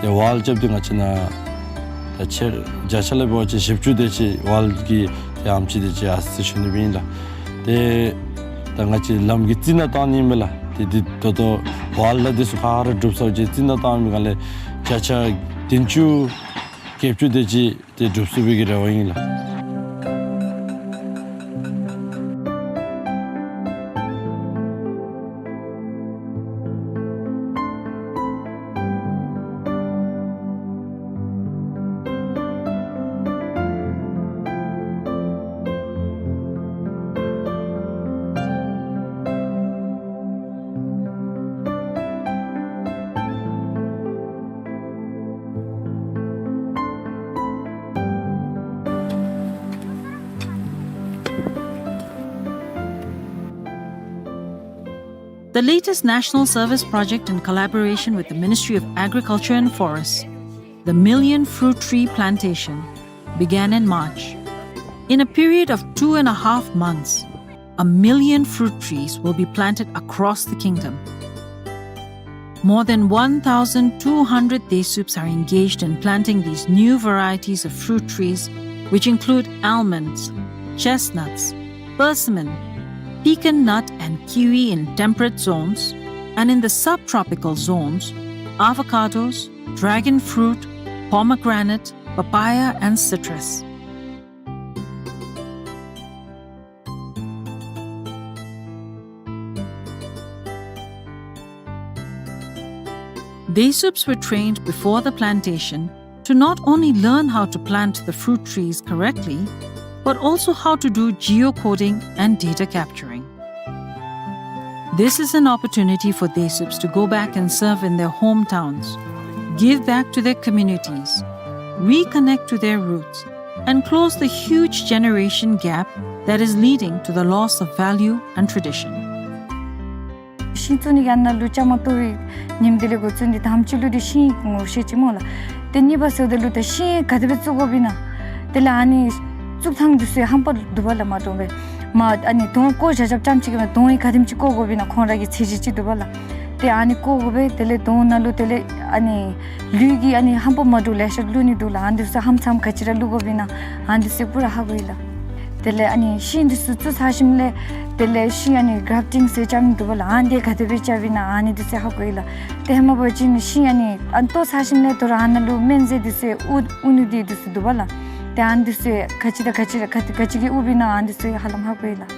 ཏེ་ཝཱལ་རྐྱབ་སྟེ་ང་བཅས་ནཱ་ད་ཆེ་བརྒྱ་ཆ་ལས་འབད་བ་ཅིན་བཞི་བཅུ་དེ་ཅིག་ཝཱལ་གྱི་ཏེ་ཨམ་ཅིག་དེ་ཅིག་ཡར་སོ་ཡི་ཟེར་ཞུ་ནི་ཨིན་ལགས། ཏེ་ད་ང་བཅས་ལམ་གྱི་རྩི་ནག་བཏང་ནི་མས་ལགས། ཏེ་འདི་ད་ལྟོ་ཝཱལ་ལགས་འདི་ཚུ་ག་ར་གྲུབ་ཚར་བའི་རྩི་ནག་བཏང་མི་སྒང་ལས་བརྒྱ་ཆ་བདུན་ཅུ་བརྒྱད་ཅུ་དེ་ཅིག་ཏེ་འགྲུབ་ཚུགས་པའི་གི་རེ་བ་ཨིན་ལགས། The latest national service project in collaboration with the Ministry of Agriculture and Forests, the Million Fruit Tree Plantation, began in March. In a period of two and a half months, a million fruit trees will be planted across the kingdom. More than one thousand two hundred Daesups are engaged in planting these new varieties of fruit trees, which include almonds, chestnuts, persimmon, pecan nut and kiwi in temperate zones, and in the subtropical zones, avocados, dragon fruit, pomegranate, papaya, and citrus. Desuups were trained before the plantation to not only learn how to plant the fruit trees correctly, but also how to do geocoding and data capturing. This is an opportunity for Desuups to go back and serve in their hometowns, give back to their communities, reconnect to their roots, and close the huge generation gap that is leading to the loss of value and tradition. ཤིང་བཙུགས་ནི་གི་ཨ་ནཱ་ལུ་བཅའ་མར་གཏོགས་པའི་ཉིནམ་དེ་ལས་འགོ་བཙུགས་ཏེ་དང་པ་ཅིག་ལུ་འདི་ཤིང་ངོ་ཤེས་ཅི་སྨོ་ལགས། ཏེ་གཉིས་པ་ཟེརཝ་ད་ལུ་ད་ཤིང་ག་དེ་སྦེ་བཙུགས་དགོཔ་ཨིན་ན། དེ་ལས་ཨ་ནི་བཙུགས་ཐངས་འདི་ཚུ་ཧམ་པ་འདུག་པ་ལགས། མ་འདྲཝ་སྦེ་མ་ཨ་ནི་དོང་བརྐོ་བཞག་བཞགཔ་ཙམ་ཅིག་གིས་མ་དོང་ཨེ་ག་དེམ་ཅིག་བརྐོ་དགོཔ་ཨིན་ན་ཁོང་ར་གི་ཚད་གཞི་ཅིག་འདུག་པ་ལགས། ཏེ་ཨ་ནི་བརྐོ་དགོ་པས། དེ་ལས་དོང་ནང་ལུ་དེ་ལས་ཨ་ནི་ལུད་ཀྱི་ཨ་ནི་ཧམ་པ་མ་འདྲཝ་ལེ་ཤ་བླུག་ནི་འདུག་ལགས། ཨ་ནི་འདི་ཚུ་ཧམ་ཚམ་ག་ཅི་ར་བླུག་དགོཔ་ཨིན་ན་ཨ་ནི་འདི་ཚུ་པུ་ར་ཧ་གོ་ཡི་ལགས། དེ་ལས་ཨ་ནི་ཤིང་འདི་ཚུ་བཙུགས་ཚར་ཞིནམ་ལས་དེ་ལས་ཤིང་ཨ་ནི་གརབ་ཊིང་ཟེར་རྐྱབ་ནི་འདུག་པ་ལགས། ཨ་ནི་འདི་ག་དེ་སྦེ་རྐྱབ་ཨིན་ན་ཨ་ནི་འདི་ཚུ་ཧ་གོ་ཡི་ལགས། ཏེ་ཧེ་མ་འབད་བ་ཅིན་ཤིང་ཨ་ནི་ཨ་ནི་བཏོག་ཚར་ཞིནམ་ལས་དོ་རུང་ཨ་ནཱ་ལུ་སྨན་རྫས་འདི་ཚུ་དབུར་དབུར་ནི་འདི་འདི་ཚུ་འདུག་པ་ལགས། ཏེ་ཨ་ནི་འདི་ཚུ་ག་ཅི་དང་ག་ཅི་ར་ག་ག་ཅི་གིས་དབུརཝ་ཨིན་ན་ཨ་ནི་འདི་ཚུ་ཧ་ལམ་ཧ་གོ་ཡི་ལགས།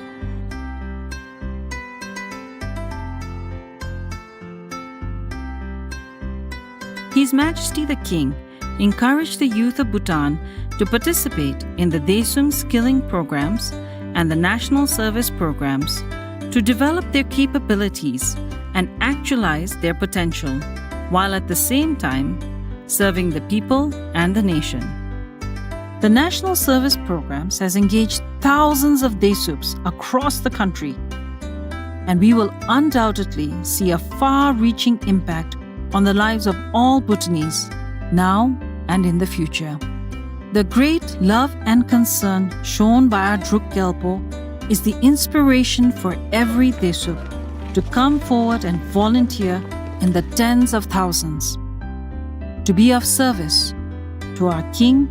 His Majesty the King encouraged the youth of Bhutan to participate in the Desuup skilling programs and the national service programs to develop their capabilities and actualize their potential, while at the same time serving the people and the nation. The National Service Programs has engaged thousands of Desuups across the country, and we will undoubtedly see a far-reaching impact on the lives of all Bhutanese, now and in the future. The great love and concern shown by our Druk Gyalpo is the inspiration for every Desuup to come forward and volunteer in the tens of thousands to be of service to our king,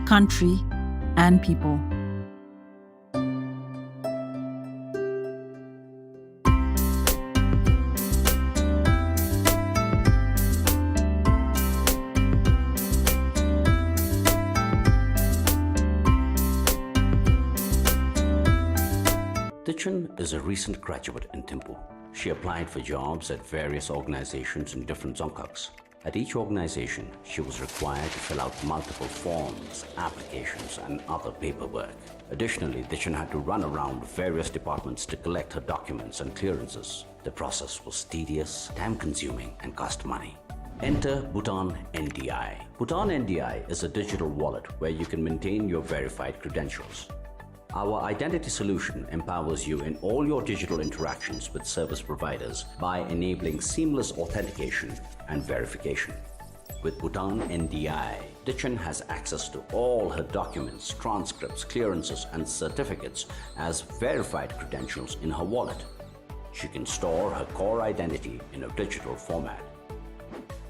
country, and people. Dichen is a recent graduate in Thimphu. She applied for jobs at various organizations in different dzongkhags. At each organization, she was required to fill out multiple forms, applications, and other paperwork. Additionally, Dichen had to run around various departments to collect her documents and clearances. The process was tedious, time-consuming, and cost money. Enter Bhutan N D I. Bhutan N D I is a digital wallet where you can maintain your verified credentials. Our identity solution empowers you in all your digital interactions with service providers by enabling seamless authentication and verification. With Bhutan N D I, Dichen has access to all her documents, transcripts, clearances, and certificates as verified credentials in her wallet. She can store her core identity in a digital format.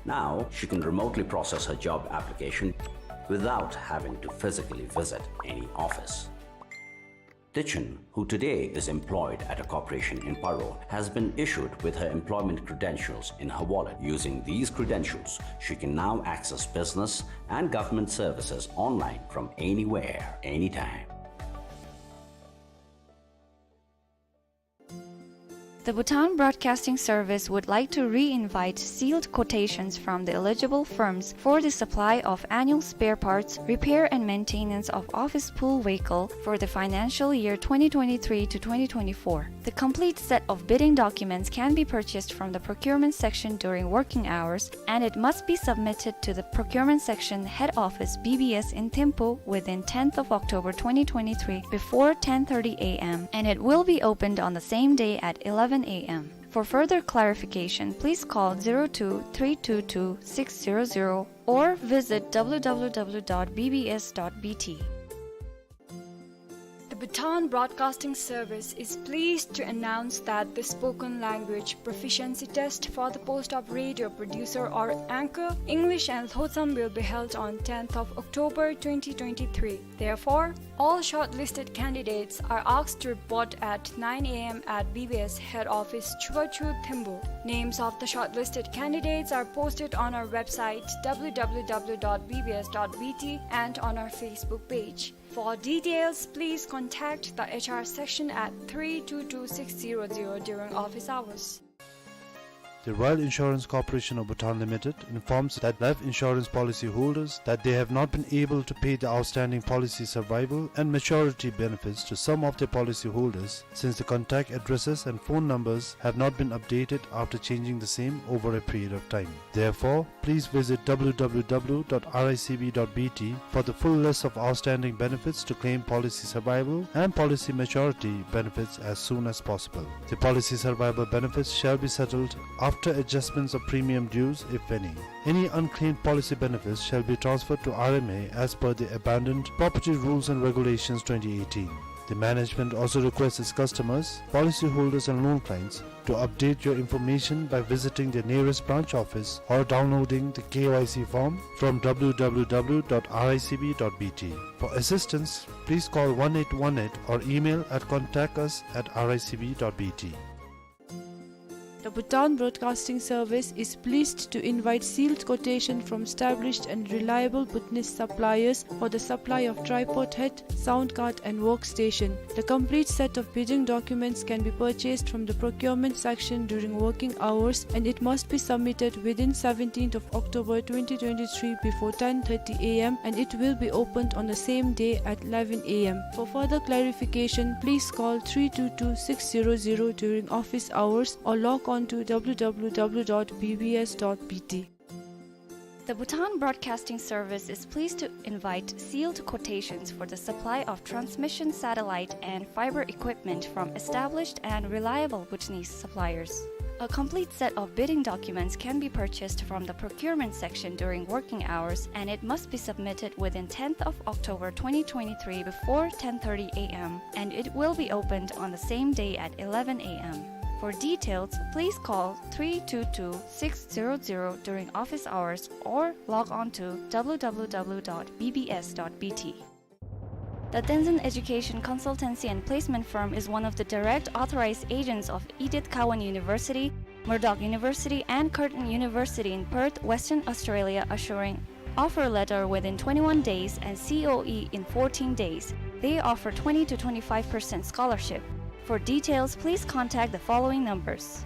Now, she can remotely process her job application without having to physically visit any office. Dichen, who today is employed at a corporation in Paro, has been issued with her employment credentials in her wallet. Using these credentials, she can now access business and government services online from anywhere, anytime. The Bhutan Broadcasting Service would like to re-invite sealed quotations from the eligible firms for the supply of annual spare parts, repair and maintenance of office pool vehicle for the financial year twenty twenty-three to twenty twenty-four. The complete set of bidding documents can be purchased from the procurement section during working hours, and it must be submitted to the procurement section head office B B S in Thimphu within tenth of October twenty twenty-three before ten thirty A M, and it will be opened on the same day at eleven A M. For further clarification, please call zero two three two two six zero zero or visit W W W dot B B S dot B T. The Bhutan Broadcasting Service is pleased to announce that the spoken language proficiency test for the post of radio producer or anchor, English and Lhotsam, will be held on tenth of October twenty twenty-three. Therefore, all shortlisted candidates are asked to report at nine A M at B B S head office, Chubachu, Thimphu. Names of the shortlisted candidates are posted on our website, W W W dot B B S dot B T, and on our Facebook page. For details, please contact the H R section at three two two six zero zero during office hours. The Royal Insurance Corporation of Bhutan Limited informs that life insurance policy holders that they have not been able to pay the outstanding policy survival and maturity benefits to some of their policy holders since the contact addresses and phone numbers have not been updated after changing the same over a period of time. Therefore, please visit W W W dot R I C B dot B T for the full list of outstanding benefits to claim policy survival and policy maturity benefits as soon as possible. The policy survival benefits shall be settled after adjustments of premium dues, if any. Any unclaimed policy benefits shall be transferred to R M A as per the Abandoned Property Rules and Regulations twenty eighteen. The management also requests its customers, policyholders and loan clients to update your information by visiting the nearest branch office or downloading the K Y C form from W W W dot R I C B dot B T. For assistance, please call one eight one eight or email at contact us at R I C B dot B T. The Bhutan Broadcasting Service is pleased to invite sealed quotation from established and reliable Bhutanese suppliers for the supply of tripod head, sound card and workstation. The complete set of bidding documents can be purchased from the procurement section during working hours, and it must be submitted within seventeenth of October twenty twenty-three before ten thirty A M, and it will be opened on the same day at eleven A M. For further clarification, please call three two two six zero zero during office hours or log on to W W W dot B B S dot B T. The Bhutan Broadcasting Service is pleased to invite sealed quotations for the supply of transmission satellite and fiber equipment from established and reliable Bhutanese suppliers. A complete set of bidding documents can be purchased from the procurement section during working hours, and it must be submitted within tenth of October twenty twenty-three before ten thirty A M, and it will be opened on the same day at eleven A M. For details, please call three two two six zero zero during office hours or log on to W W W dot B B S dot B T. The Tenzin Education Consultancy and Placement Firm is one of the direct authorized agents of Edith Cowan University, Murdoch University, and Curtin University in Perth, Western Australia, assuring offer letter within twenty-one days and C O E in fourteen days. They offer twenty to twenty-five percent scholarship. For details, please contact the following numbers.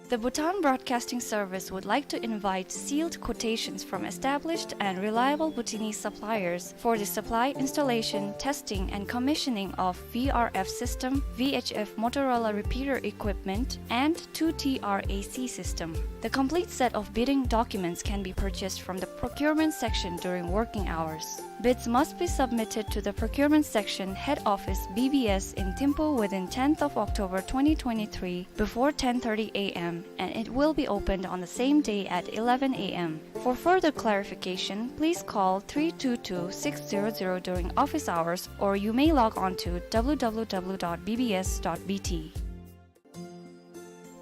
The Bhutan Broadcasting Service would like to invite sealed quotations from established and reliable Bhutanese suppliers for the supply, installation, testing, and commissioning of V R F system, V H F Motorola repeater equipment, and two T R A C system. The complete set of bidding documents can be purchased from the procurement section during working hours. Bids must be submitted to the procurement section, head office, B B S in Thimphu within tenth of October twenty twenty-three before ten thirty A M, and it will be opened on the same day at eleven A M. For further clarification, please call three two two six zero zero during office hours, or you may log on to W W W dot B B S dot B T.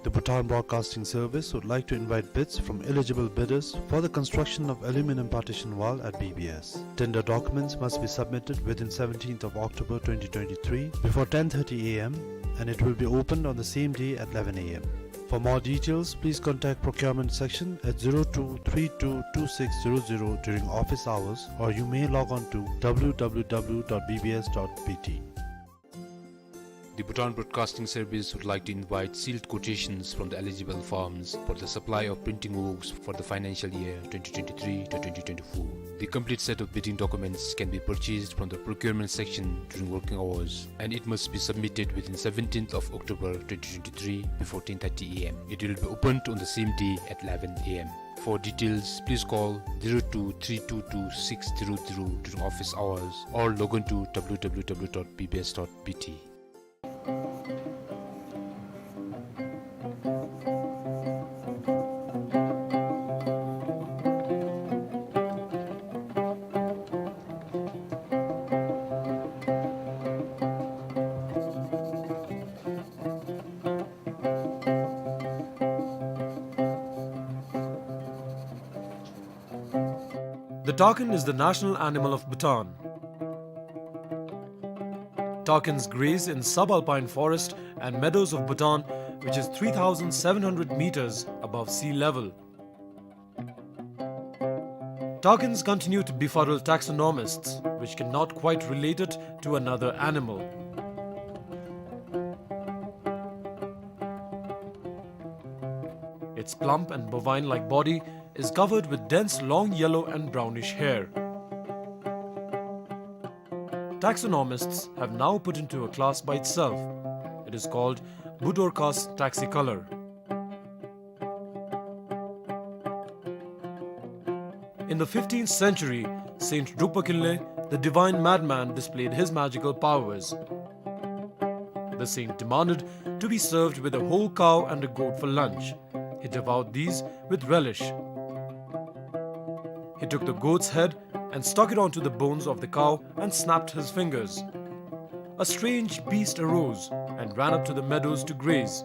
The Bhutan Broadcasting Service would like to invite bids from eligible bidders for the construction of aluminum partition wall at B B S. Tender documents must be submitted within seventeenth of October twenty twenty-three before ten thirty A M, and it will be opened on the same day at eleven A M. For more details, please contact procurement section at zero two three two two six zero zero during office hours, or you may log on to W W W dot B B S dot B T. The Bhutan Broadcasting Service would like to invite sealed quotations from the eligible firms for the supply of printing works for the financial year twenty twenty-three to twenty twenty-four. The complete set of bidding documents can be purchased from the procurement section during working hours, and it must be submitted within seventeenth of October twenty twenty-three before ten thirty A M. It will be opened on the same day at eleven A M. For details, please call zero two three two two six zero zero during office hours or log on to W W W dot B B S dot B T. The takin is the national animal of Bhutan. Takins graze in subalpine forest and meadows of Bhutan, which is three thousand seven hundred meters above sea level. Takins continue to befuddle taxonomists, which cannot quite relate it to another animal. Its plump and bovine-like body is covered with dense long yellow and brownish hair. Taxonomists have now put into a class by itself. It is called Budorcas taxicolor. In the fifteenth century, Saint Drukpa Kinley, the divine madman, displayed his magical powers. The saint demanded to be served with a whole cow and a goat for lunch. He devoured these with relish. He took the goat's head and stuck it onto the bones of the cow and snapped his fingers. A strange beast arose and ran up to the meadows to graze.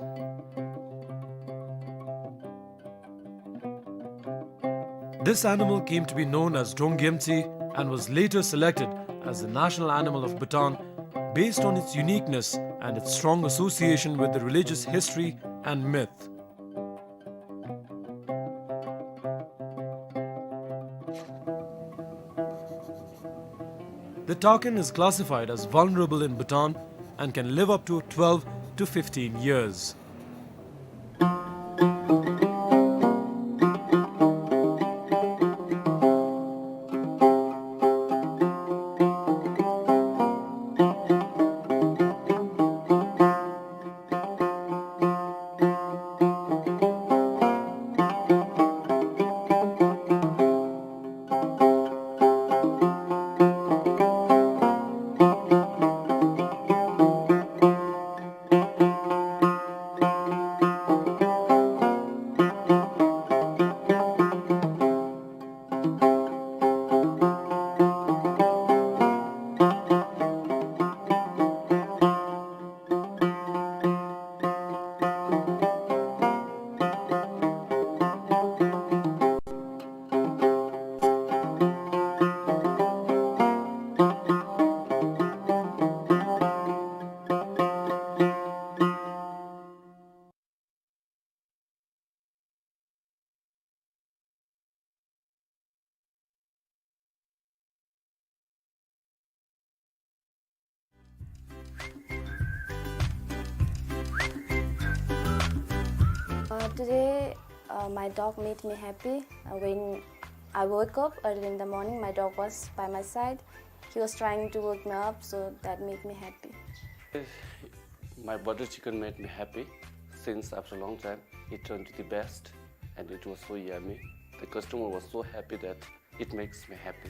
This animal came to be known as Drongyemtsi and was later selected as the national animal of Bhutan based on its uniqueness and its strong association with the religious history and myth. The takin is classified as vulnerable in Bhutan and can live up to twelve to fifteen years. Uh, today, uh, my dog made me happy. Uh, when I woke up early in the morning, my dog was by my side. He was trying to wake me up, so that made me happy. My butter chicken made me happy since after a long time. It turned to the best and it was so yummy. The customer was so happy that it makes me happy.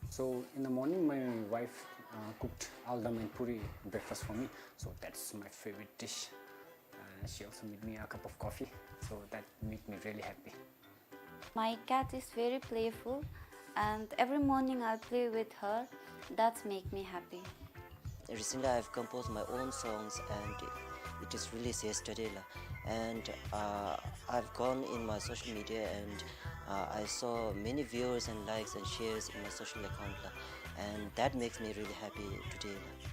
So in the morning, my wife, uh, cooked aldam and puri breakfast for me. So that's my favorite dish. Uh, she also made me a cup of coffee. So that made me really happy. My cat is very playful, and every morning I'll play with her. That make me happy. Recently, I've composed my own songs, and it is released yesterday, la. And, uh, I've gone in my social media, and, uh, I saw many viewers and likes and shares in my social account, la. And that makes me really happy today, la.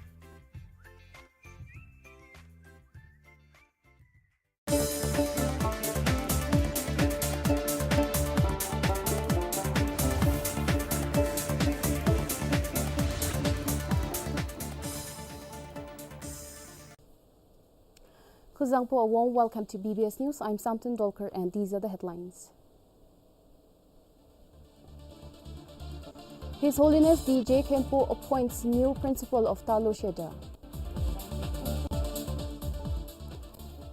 Khuzangpo, a warm welcome to B B S News. I'm Samten Dolkar, and these are the headlines. His Holiness D J Khenpo appoints new principal of Talo Shedar.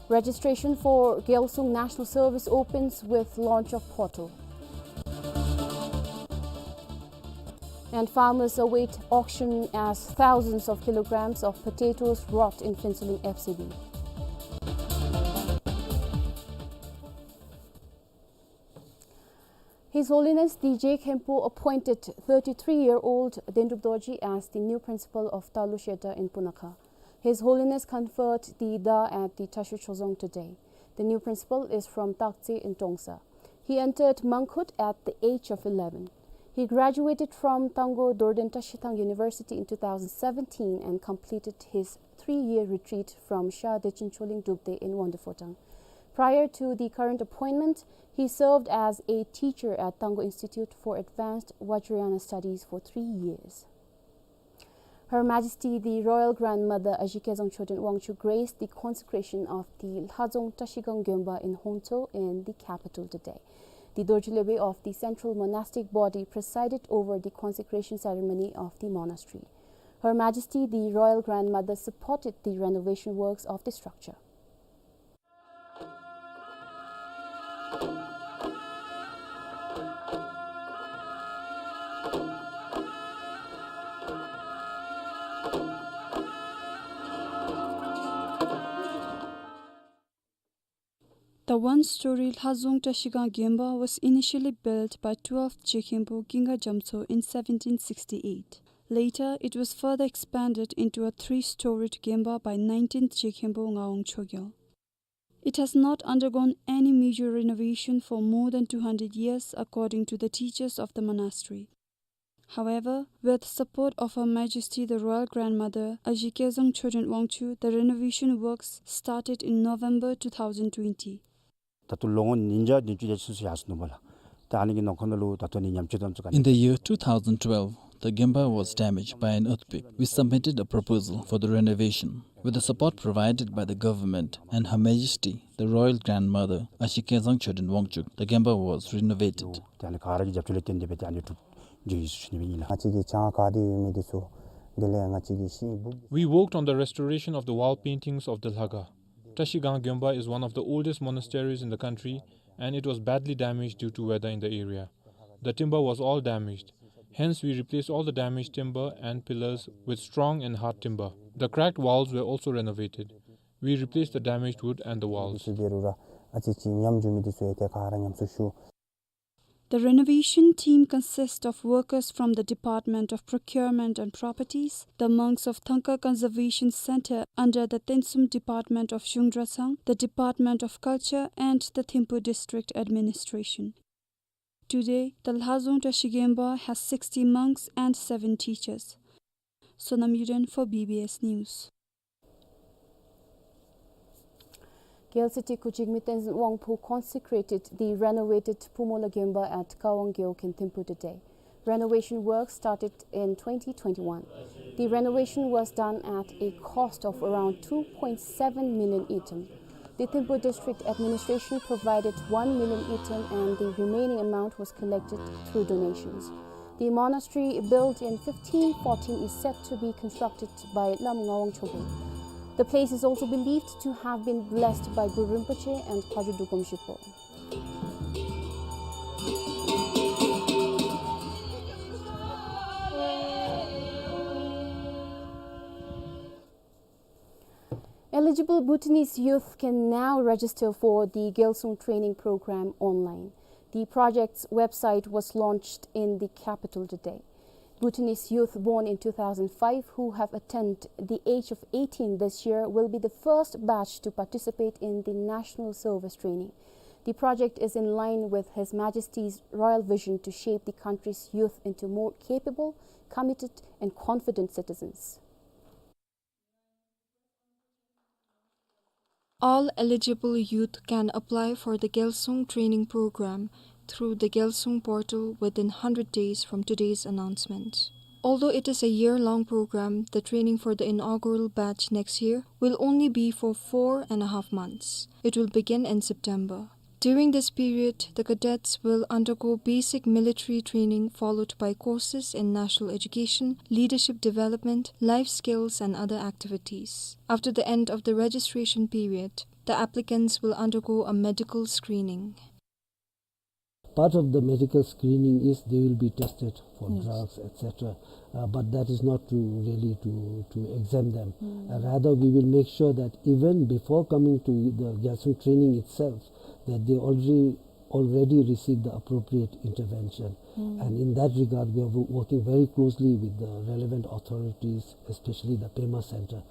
Registration for Gyalsung National Service opens with launch of portal. And farmers await auction as thousands of kilograms of potatoes rot in Phuentsholing F C B. His Holiness D J Khenpo appointed thirty-three-year-old Dendrup Dorji as the new principal of Talo Shedar in Punakha. His Holiness conferred the Da at the Thashu Chozong today. The new principal is from Takche in Tongsa. He entered monkhood at the age of eleven. He graduated from Tango Dorden Tashithang University in two thousand seventeen and completed his three-year retreat from Sha Dechen Choling Drupde in Wangdue Photang. Prior to the current appointment, he served as a teacher at Tango Institute for Advanced Vajrayana Studies for three years. Her Majesty the Royal Grandmother Ashi Kezang Choden Wangchuck graced the consecration of the Lhazong Trashigang Gyemba in Hongtso in the capital today. The Dorji Lebe of the Central Monastic Body presided over the consecration ceremony of the monastery. Her Majesty the Royal Grandmother supported the renovation works of the structure. The one-story Lhazong Trashigang Gyemba was initially built by twelfth Jekhembo Ginga Jamtso in seventeen sixty-eight. Later, it was further expanded into a three-storied Gyemba by nineteenth Jekhembo Ngawang Chogyal. It has not undergone any major renovation for more than two hundred years, according to the teachers of the monastery. However, with support of Her Majesty the Royal Grandmother Ashi Kezang Choden Wangchuck, the renovation works started in November two thousand twenty. ད་ལྟོ་ལོ་ངོ་ཉིས་བརྒྱ་བདུན་ཅུ་དེ་ཅིག་ཚུན་ཚོད་ཡར་སོང་ནུག་པ་ལགས། ད་ཨ་ནི་གི་ནང་འཁོད་ནང་ལུ་ད་ལྟོ་ནི་ཉམས་བཅོས་དང་ཚུ་ག་ནི། In the year two thousand twelve, the Gyemba was damaged by an earthquake. We submitted a proposal for the renovation. With the support provided by the government and Her Majesty the Royal Grandmother Ashi Kezang Choden Wangchuck, the Gyemba was renovated. ད་ཨ་ནི་ག་ར་གི་རྒྱབ་སྐྱོར་ལས་བརྟེན་ཏེ་སྦེ་ད་ཨ་ནི་གྲུབ་འགྱོ་ཡི་ཟེར་ཞུ་ནི་སྦེ་ཨིན་ལགས། ང་བཅས་ཀྱི་བྱང་ཁ་དེ་ཡོད་མི་འདི་ཚུ་དེ་ལས་ང་བཅས་ཀྱི་ཤིང་སྦུག We worked on the restoration of the wall paintings of the Lhaga. Trashigang Gyemba is one of the oldest monasteries in the country, and it was badly damaged due to weather in the area. The timber was all damaged. Hence, we replaced all the damaged timber and pillars with strong and hard timber. The cracked walls were also renovated. We replaced the damaged wood and the walls. འདི་ཚུ་འབད་རུང་ར་ཨ་ཙི་ཅིག་ཉམས་འགྱོ་མི་འདི་ཚུ་ཡང་ཏེ་ག་ར་ཉམས་གསོ་ཞུ། The renovation team consists of workers from the Department of Procurement and Properties, the monks of Thangka Conservation Center under the Tensum Department of Zhungdra Sang, the Department of Culture, and the Thimphu District Administration. Today, the Lhazong Trashigang Gyemba has sixty monks and seven teachers. Sonam Yuden for B B S News. Gelcity Khuchigmi Tenzin Wangpo consecrated the renovated Phumola Gyemba at Kawang Gewog in Thimphu today. Renovation work started in twenty twenty-one. The renovation was done at a cost of around two point seven million ngultrum. The Thimphu District Administration provided one million ngultrum and the remaining amount was collected through donations. The monastery, built in fifteen fourteen, is set to be constructed by Lam Ngawang Chogyal. The place is also believed to have been blessed by Guru Rinpoche and Phajo Dugom Shigpo. Eligible Bhutanese youth can now register for the Gyalsung training program online. The project's website was launched in the capital today. Bhutanese youth born in two thousand five who have attained the age of eighteen this year will be the first batch to participate in the national service training. The project is in line with His Majesty's royal vision to shape the country's youth into more capable, committed, and confident citizens. All eligible youth can apply for the Gyalsung training program through the Gyalsung portal within hundred days from today's announcement. Although it is a year-long program, the training for the inaugural batch next year will only be for four and a half months. It will begin in September. During this period, the cadets will undergo basic military training, followed by courses in national education, leadership development, life skills, and other activities. After the end of the registration period, the applicants will undergo a medical screening. Part of the medical screening is they will be tested for Yes. drugs, et cetera. Uh, but that is not to really to, to exempt them. Mm. Uh, rather, we will make sure that even before coming to the Gyalsung training itself, that they already, already receive the appropriate intervention. Mm. And in that regard, we are wo-, working very closely with the relevant authorities, especially the Pema Center.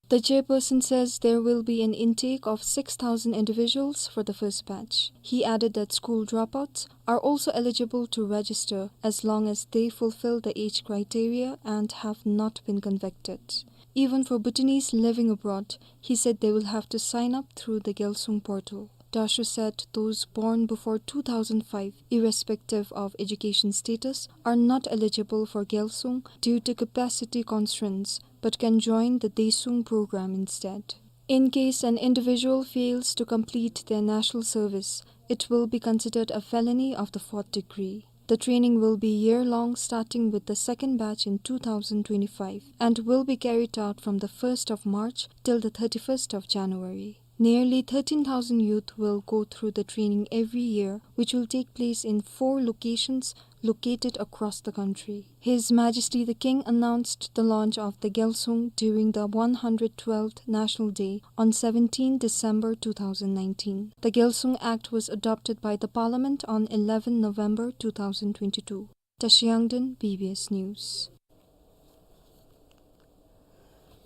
The chairperson says there will be an intake of six thousand individuals for the first batch. He added that school dropouts are also eligible to register as long as they fulfill the age criteria and have not been convicted. Even for Bhutanese living abroad, he said they will have to sign up through the Gyalsung portal. Dasho said those born before two thousand five, irrespective of education status, are not eligible for Gyalsung due to capacity constraints, but can join the Daesung program instead. In case an individual fails to complete their national service, it will be considered a felony of the fourth degree. The training will be year-long, starting with the second batch in two thousand twenty-five, and will be carried out from the first of March till the thirty-first of January. Nearly thirteen thousand youth will go through the training every year, which will take place in four locations located across the country. His Majesty the King announced the launch of the Gyalsung during the one hundred twelfth National Day on seventeenth December two thousand nineteen. The Gyalsung Act was adopted by the Parliament on eleventh November two thousand twenty-two. Tashi Yangden, B B S News.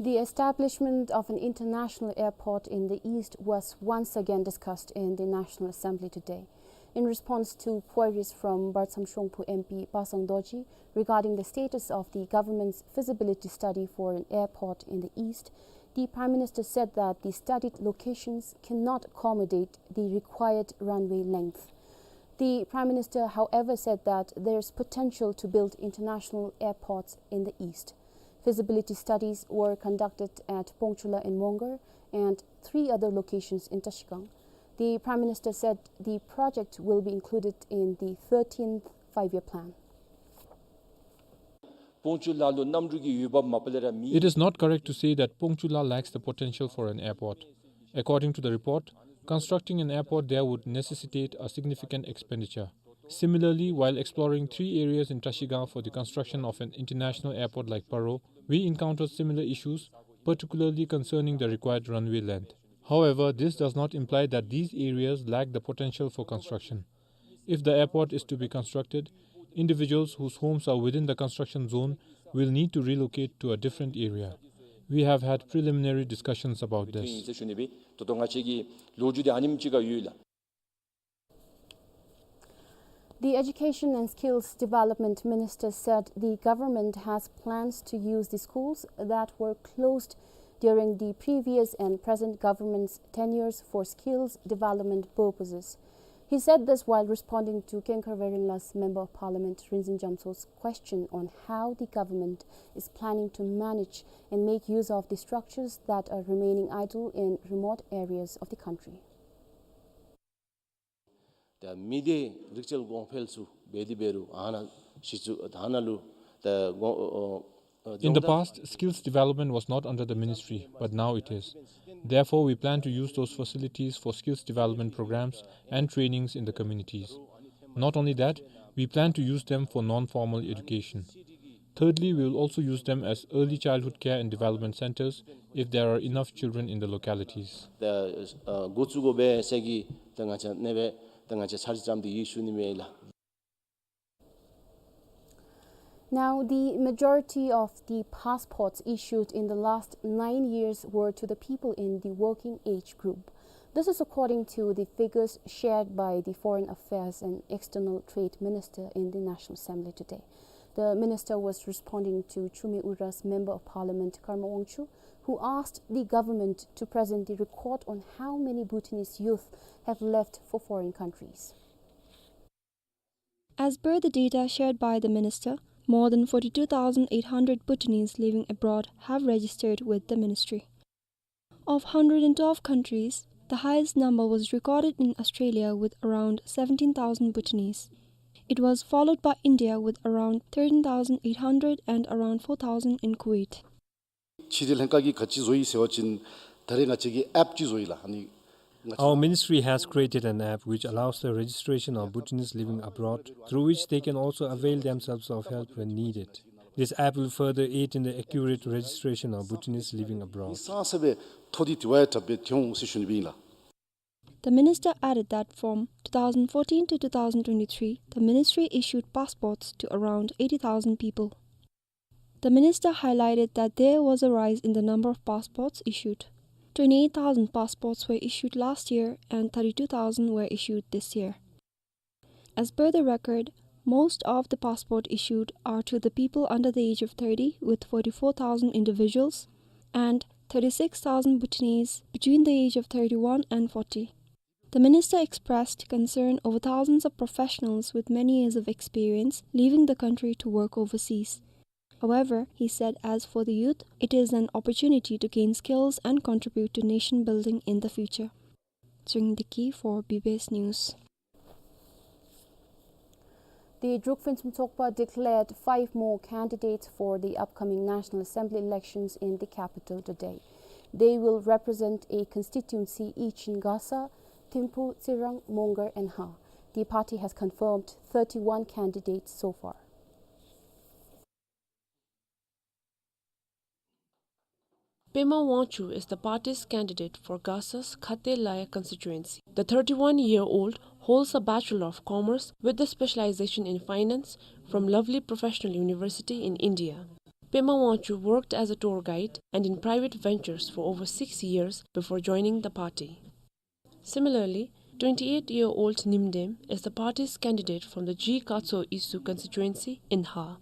The establishment of an international airport in the East was once again discussed in the National Assembly today. In response to queries from Bartsam Shongphu M P Pasang Dorji regarding the status of the government's feasibility study for an airport in the East, the Prime Minister said that the studied locations cannot accommodate the required runway length. The Prime Minister, however, said that there's potential to build international airports in the East. Feasibility studies were conducted at Pongchula in Mongar and three other locations in Trashigang. The Prime Minister said the project will be included in the thirteenth Five-Year Plan. It is not correct to say that Pongchula lacks the potential for an airport. According to the report, constructing an airport there would necessitate a significant expenditure. Similarly, while exploring three areas in Trashigang for the construction of an international airport like Paro, we encountered similar issues, particularly concerning the required runway length. However, this does not imply that these areas lack the potential for construction. If the airport is to be constructed, individuals whose homes are within the construction zone will need to relocate to a different area. We have had preliminary discussions about this. The Education and Skills Development Minister said the government has plans to use the schools that were closed during the previous and present government's tenures for skills development purposes. He said this while responding to Kengkar Werenla's Member of Parliament Rinzin Jamso's question on how the government is planning to manage and make use of the structures that are remaining idle in remote areas of the country. ད་མི་སྡེ་རིག་རྩལ་གོང་འཕེལ་ཚུ་འབད་དེ་འབད་རུང་ཨ་ནཱ་གཞི་བཙུགས་ཨ་ནཱ་ལུ་ད་གོང་ཨོ་ཨོ་ཨོ། In the past, skills development was not under the ministry, but now it is. Therefore, we plan to use those facilities for skills development programs and trainings in the communities. Not only that, we plan to use them for non-formal education. Thirdly, we will also use them as early childhood care and development centers if there are enough children in the localities. ད་ཨ་འགོ་བཙུགས་དགོ་པས་ཟེར་གྱི་ད་ང་བཅས་ཨ་ནེ་སྦེ་ད་ང་བཅས་ཚར་ཙམ་དེ་ཡོད་ཞུ་ནི་མས་ལགས། Now, the majority of the passports issued in the last nine years were to the people in the working age group. This is according to the figures shared by the Foreign Affairs and External Trade Minister in the National Assembly today. The minister was responding to Chumui Ura's Member of Parliament Karma Wangchuk, who asked the government to present the record on how many Bhutanese youth have left for foreign countries. As per the data shared by the minister, more than forty-two thousand eight hundred Bhutanese living abroad have registered with the ministry. Of hundred and twelve countries, the highest number was recorded in Australia with around seventeen thousand Bhutanese. It was followed by India with around thirteen thousand eight hundred and around four thousand in Kuwait. ཕྱི་རྒྱལ་ལྷན་ཁག་གིས་ག་ཅི་བཟོ་ཡི་ཟེར་བ་ཅིན་ད་རེས་ང་བཅས་ཀྱིས་ཨེཔ་ཅིག་བཟོ་ཡི་ལགས། ཨ་ནི་ང་བཅས། Our ministry has created an app which allows the registration of Bhutanese living abroad, through which they can also avail themselves of help when needed. This app will further aid in the accurate registration of Bhutanese living abroad. ཨིན་ས་ས་སྦེ་ཐོ་འདི་དེ་བ་ཡང་དྲག་སྦེ་ཐོན་འོང་ཟེར་ཞུ་ནི་སྦེ་ཨིན་ལགས། The minister added that from two thousand fourteen to two thousand twenty-three, the ministry issued passports to around eighty thousand people. The minister highlighted that there was a rise in the number of passports issued. Twenty-eight thousand passports were issued last year and thirty-two thousand were issued this year. As per the record, most of the passport issued are to the people under the age of thirty, with forty-four thousand individuals and thirty-six thousand Bhutanese between the age of thirty-one and forty. The minister expressed concern over thousands of professionals with many years of experience leaving the country to work overseas. However, he said as for the youth, it is an opportunity to gain skills and contribute to nation building in the future. Tshering Deki for B B S News. The Drukphun Sumtsokpa declared five more candidates for the upcoming National Assembly elections in the capital today. They will represent a constituency each in Gasa, Thimphu, Tsirang, Mongar and Ha. The party has confirmed thirty-one candidates so far. Pema Wangchuk is the party's candidate for Gasa's Khate Laya constituency. The thirty-one-year-old holds a Bachelor of Commerce with a specialization in Finance from Lovely Professional University in India. Pema Wangchuk worked as a tour guide and in private ventures for over six years before joining the party. Similarly, twenty-eight-year-old Nimdem is the party's candidate from the G Katso Isu constituency in Ha.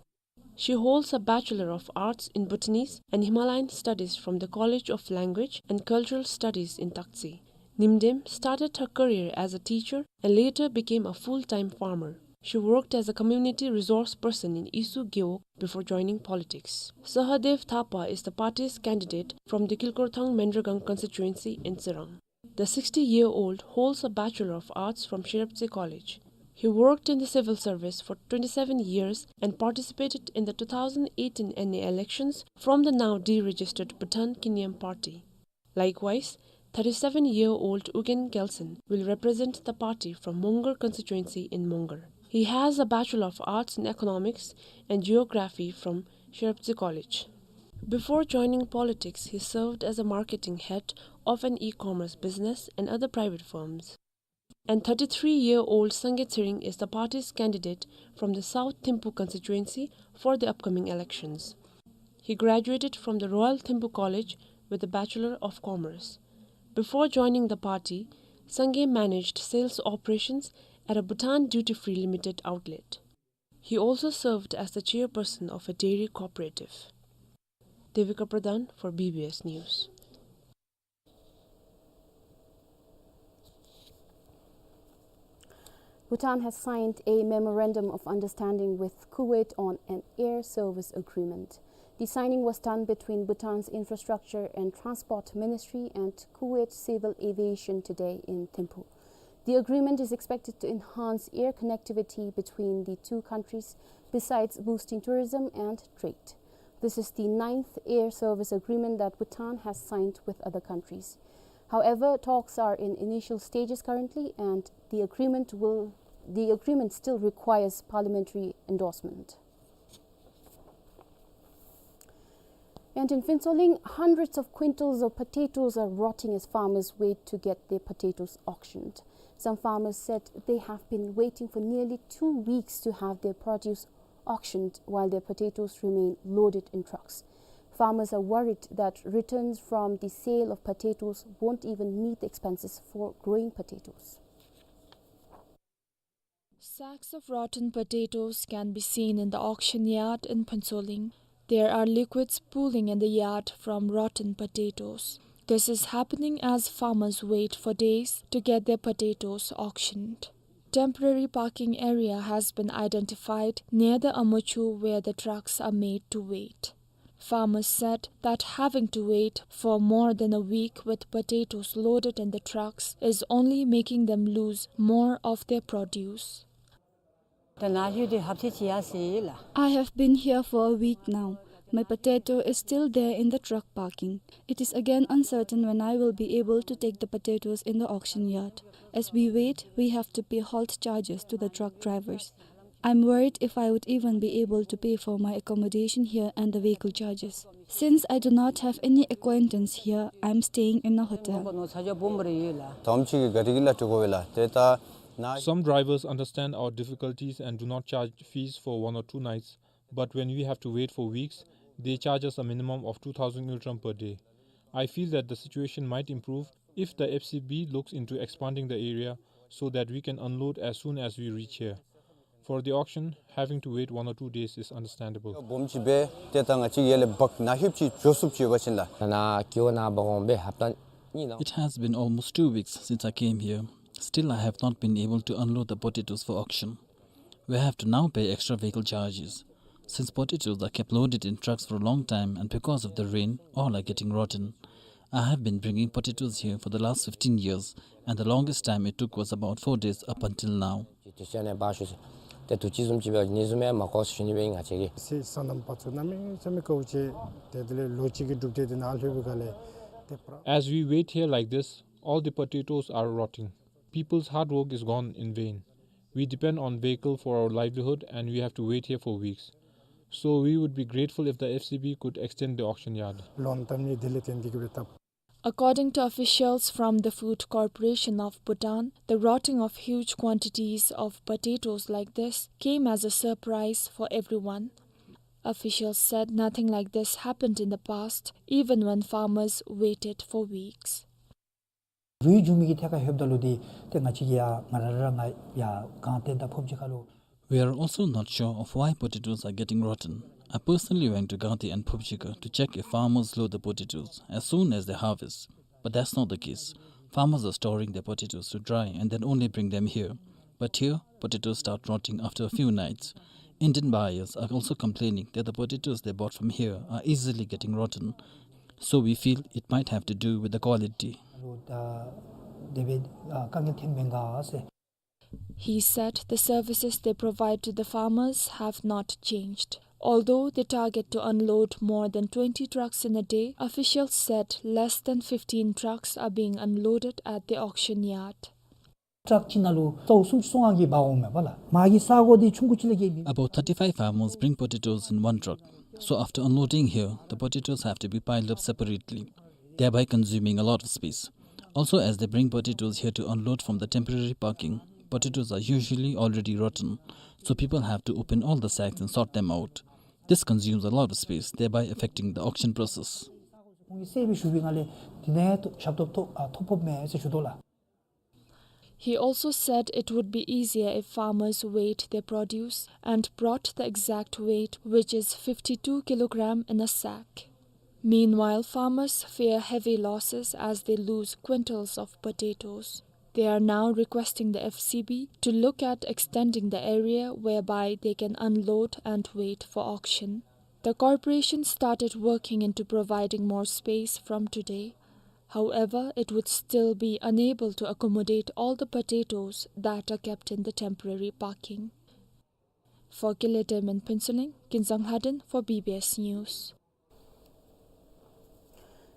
She holds a Bachelor of Arts in Bhutanese and Himalayan Studies from the College of Language and Cultural Studies in Taktse. Nimdem started her career as a teacher and later became a full-time farmer. She worked as a community resource person in Isu Gewog before joining politics. Sahadev Thapa is the party's candidate from the Kilkorthang Mendragang constituency in Tsirang. The sixty-year-old holds a Bachelor of Arts from Shereptse College. He worked in the civil service for twenty-seven years and participated in the two thousand eighteen N A elections from the now deregistered Bhutan Kiniyam Party. Likewise, thirty-seven-year-old Ugyen Gyaltshen will represent the party from Mongar constituency in Mongar. He has a Bachelor of Arts in Economics and Geography from Shereptse College. Before joining politics, he served as a marketing head of an e-commerce business and other private firms. And thirty-three-year-old Sangay Tshering is the party's candidate from the South Thimphu constituency for the upcoming elections. He graduated from the Royal Thimphu College with a Bachelor of Commerce. Before joining the party, Sangay managed sales operations at a Bhutan Duty Free Limited outlet. He also served as the chairperson of a dairy cooperative. Devika Pradhan for B B S News. Bhutan has signed a memorandum of understanding with Kuwait on an air service agreement. The signing was done between Bhutan's Infrastructure and Transport Ministry and Kuwait Civil Aviation today in Thimphu. The agreement is expected to enhance air connectivity between the two countries, besides boosting tourism and trade. This is the ninth air service agreement that Bhutan has signed with other countries. However, talks are in initial stages currently, and the agreement will, the agreement still requires parliamentary endorsement. And in Phuentsholing, hundreds of quintals of potatoes are rotting as farmers wait to get their potatoes auctioned. Some farmers said they have been waiting for nearly two weeks to have their produce auctioned while their potatoes remain loaded in trucks. Farmers are worried that returns from the sale of potatoes won't even meet the expenses for growing potatoes. Sacks of rotten potatoes can be seen in the auction yard in Phuentsholing. There are liquids pooling in the yard from rotten potatoes. This is happening as farmers wait for days to get their potatoes auctioned. Temporary parking area has been identified near the Amachu where the trucks are made to wait. Farmers said that having to wait for more than a week with potatoes loaded in the trucks is only making them lose more of their produce. ད་ནཱ་ལྷོད་དེ་ཧབ་ཏེ་ཅིག་ཡར་སོང་ཡི་ལགས། I have been here for a week now. My potato is still there in the truck parking. It is again uncertain when I will be able to take the potatoes in the auction yard. As we wait, we have to pay halt charges to the truck drivers. I'm worried if I would even be able to pay for my accommodation here and the vehicle charges. Since I do not have any acquaintance here, I'm staying in a hotel. Some drivers understand our difficulties and do not charge fees for one or two nights, but when we have to wait for weeks, they charge us a minimum of two thousand ngultrum per day. I feel that the situation might improve if the F C B looks into expanding the area so that we can unload as soon as we reach here. For the auction, having to wait one or two days is understandable. སྦོམ་ཅིག་སྦེ་ཏེ་ད་ང་བཅས་ཡར་ལས་འབག་ནཱ་ལྷོདཔ་ཅིག་འགྱོ་ཚུགསཔ་ཅིག་ཡོད་པ་ཅིན་ལགས། ད་ནཱ་ཀྱི་ཝ་ནཱ་འབག་འོང་སྦེ་ཧབ་ཏ་གཉིས་ནང་། It has been almost two weeks since I came here. Still, I have not been able to unload the potatoes for auction. We have to now pay extra vehicle charges. Since potatoes are kept loaded in trucks for a long time and because of the rain, all are getting rotten. I have been bringing potatoes here for the last fifteen years, and the longest time it took was about four days up until now. ཏེ་དུས་ཅི་བཟུམ་ཅིག་འབད་ནི་བཟུམ་ཡང་མ་གོ་ཟེར་ཞུ་ནི་སྦེ་ཨིན་ང་བཅས་ཀྱིས། སོ་ནམ་པ་ཚུ་གནམ་མེད་ས་མེད་དཀའཝ་སྤྱད་དེ་དེ་ལས་ལོ་གཅིག་གི་གྲུབ་འབྲས་དེ་ནཱ་ལྷོད་པའི་སྒང་ལས་ཏེ་པྲ- As we wait here like this, all the potatoes are rotting. People's hard work is gone in vain. We depend on vehicle for our livelihood and we have to wait here for weeks. So we would be grateful if the F C B could extend the auction yard. ལོ་ནམ་ནི་དེ་ལས་བརྟེན་ཏེ་གིས་སྦེ་ཏེ། According to officials from the Food Corporation of Bhutan, the rotting of huge quantities of potatoes like this came as a surprise for everyone. Officials said nothing like this happened in the past, even when farmers waited for weeks. རུལ་འགྱོ་མི་གི་ཐད་ཁར་ལྷོདཔ་ད་ལུ་ཏེ་ཏེ་ང་བཅས་ཀྱིས་ཡར་ང་ར་ར་ང་ཡར་སྒང་སྟེང་དང་ཕུབ་ཅིག་ཁ་ལུ། We are also not sure of why potatoes are getting rotten. I personally went to Gangte and Phobjikha to check if farmers load the potatoes as soon as they harvest. But that's not the case. Farmers are storing their potatoes to dry and then only bring them here. But here, potatoes start rotting after a few nights. Indian buyers are also complaining that the potatoes they bought from here are easily getting rotten. So we feel it might have to do with the quality. ཨ་དེ་སྦེ་ཨ་དཀའ་ངལ་ཐོན་མེན་ག་ཟེར། He said the services they provide to the farmers have not changed. Although they target to unload more than twenty trucks in a day, officials said less than fifteen trucks are being unloaded at the auction yard. ཊཱཀ་གཅིག་ནང་ལུ་ས་འོག་སུམ་ཅུ་སོ་ལྔ་གིས་འབག་འོང་མས་པ་ལགས། མ་གི་ས་གོ་འདི་ཆུང་ཀུ་ཅིག་ལས་བརྒལ་མེད། About thirty-five farmers bring potatoes in one truck. So after unloading here, the potatoes have to be piled up separately, thereby consuming a lot of space. Also, as they bring potatoes here to unload from the temporary parking, potatoes are usually already rotten, so people have to open all the sacks and sort them out. This consumes a lot of space, thereby affecting the auction process. ཁོང་གིས་སེལ་སྦེ་ཞུ་བའི་སྒང་ལས་དེ་ནང་ཡང་ཞབས་ཏོག་ཐོབ་ཨ་ཐོབ་ཕོགཔ་མས་ཟེར་ཞུ་དོ་ལགས། He also said it would be easier if farmers weighed their produce and brought the exact weight, which is fifty-two kilogram, in a sack. Meanwhile, farmers fear heavy losses as they lose quintals of potatoes. They are now requesting the F C B to look at extending the area whereby they can unload and wait for auction. The corporation started working into providing more space from today. However, it would still be unable to accommodate all the potatoes that are kept in the temporary parking. For Kiletem in Phuentsholing, Kinzang Lhaden for B B S News.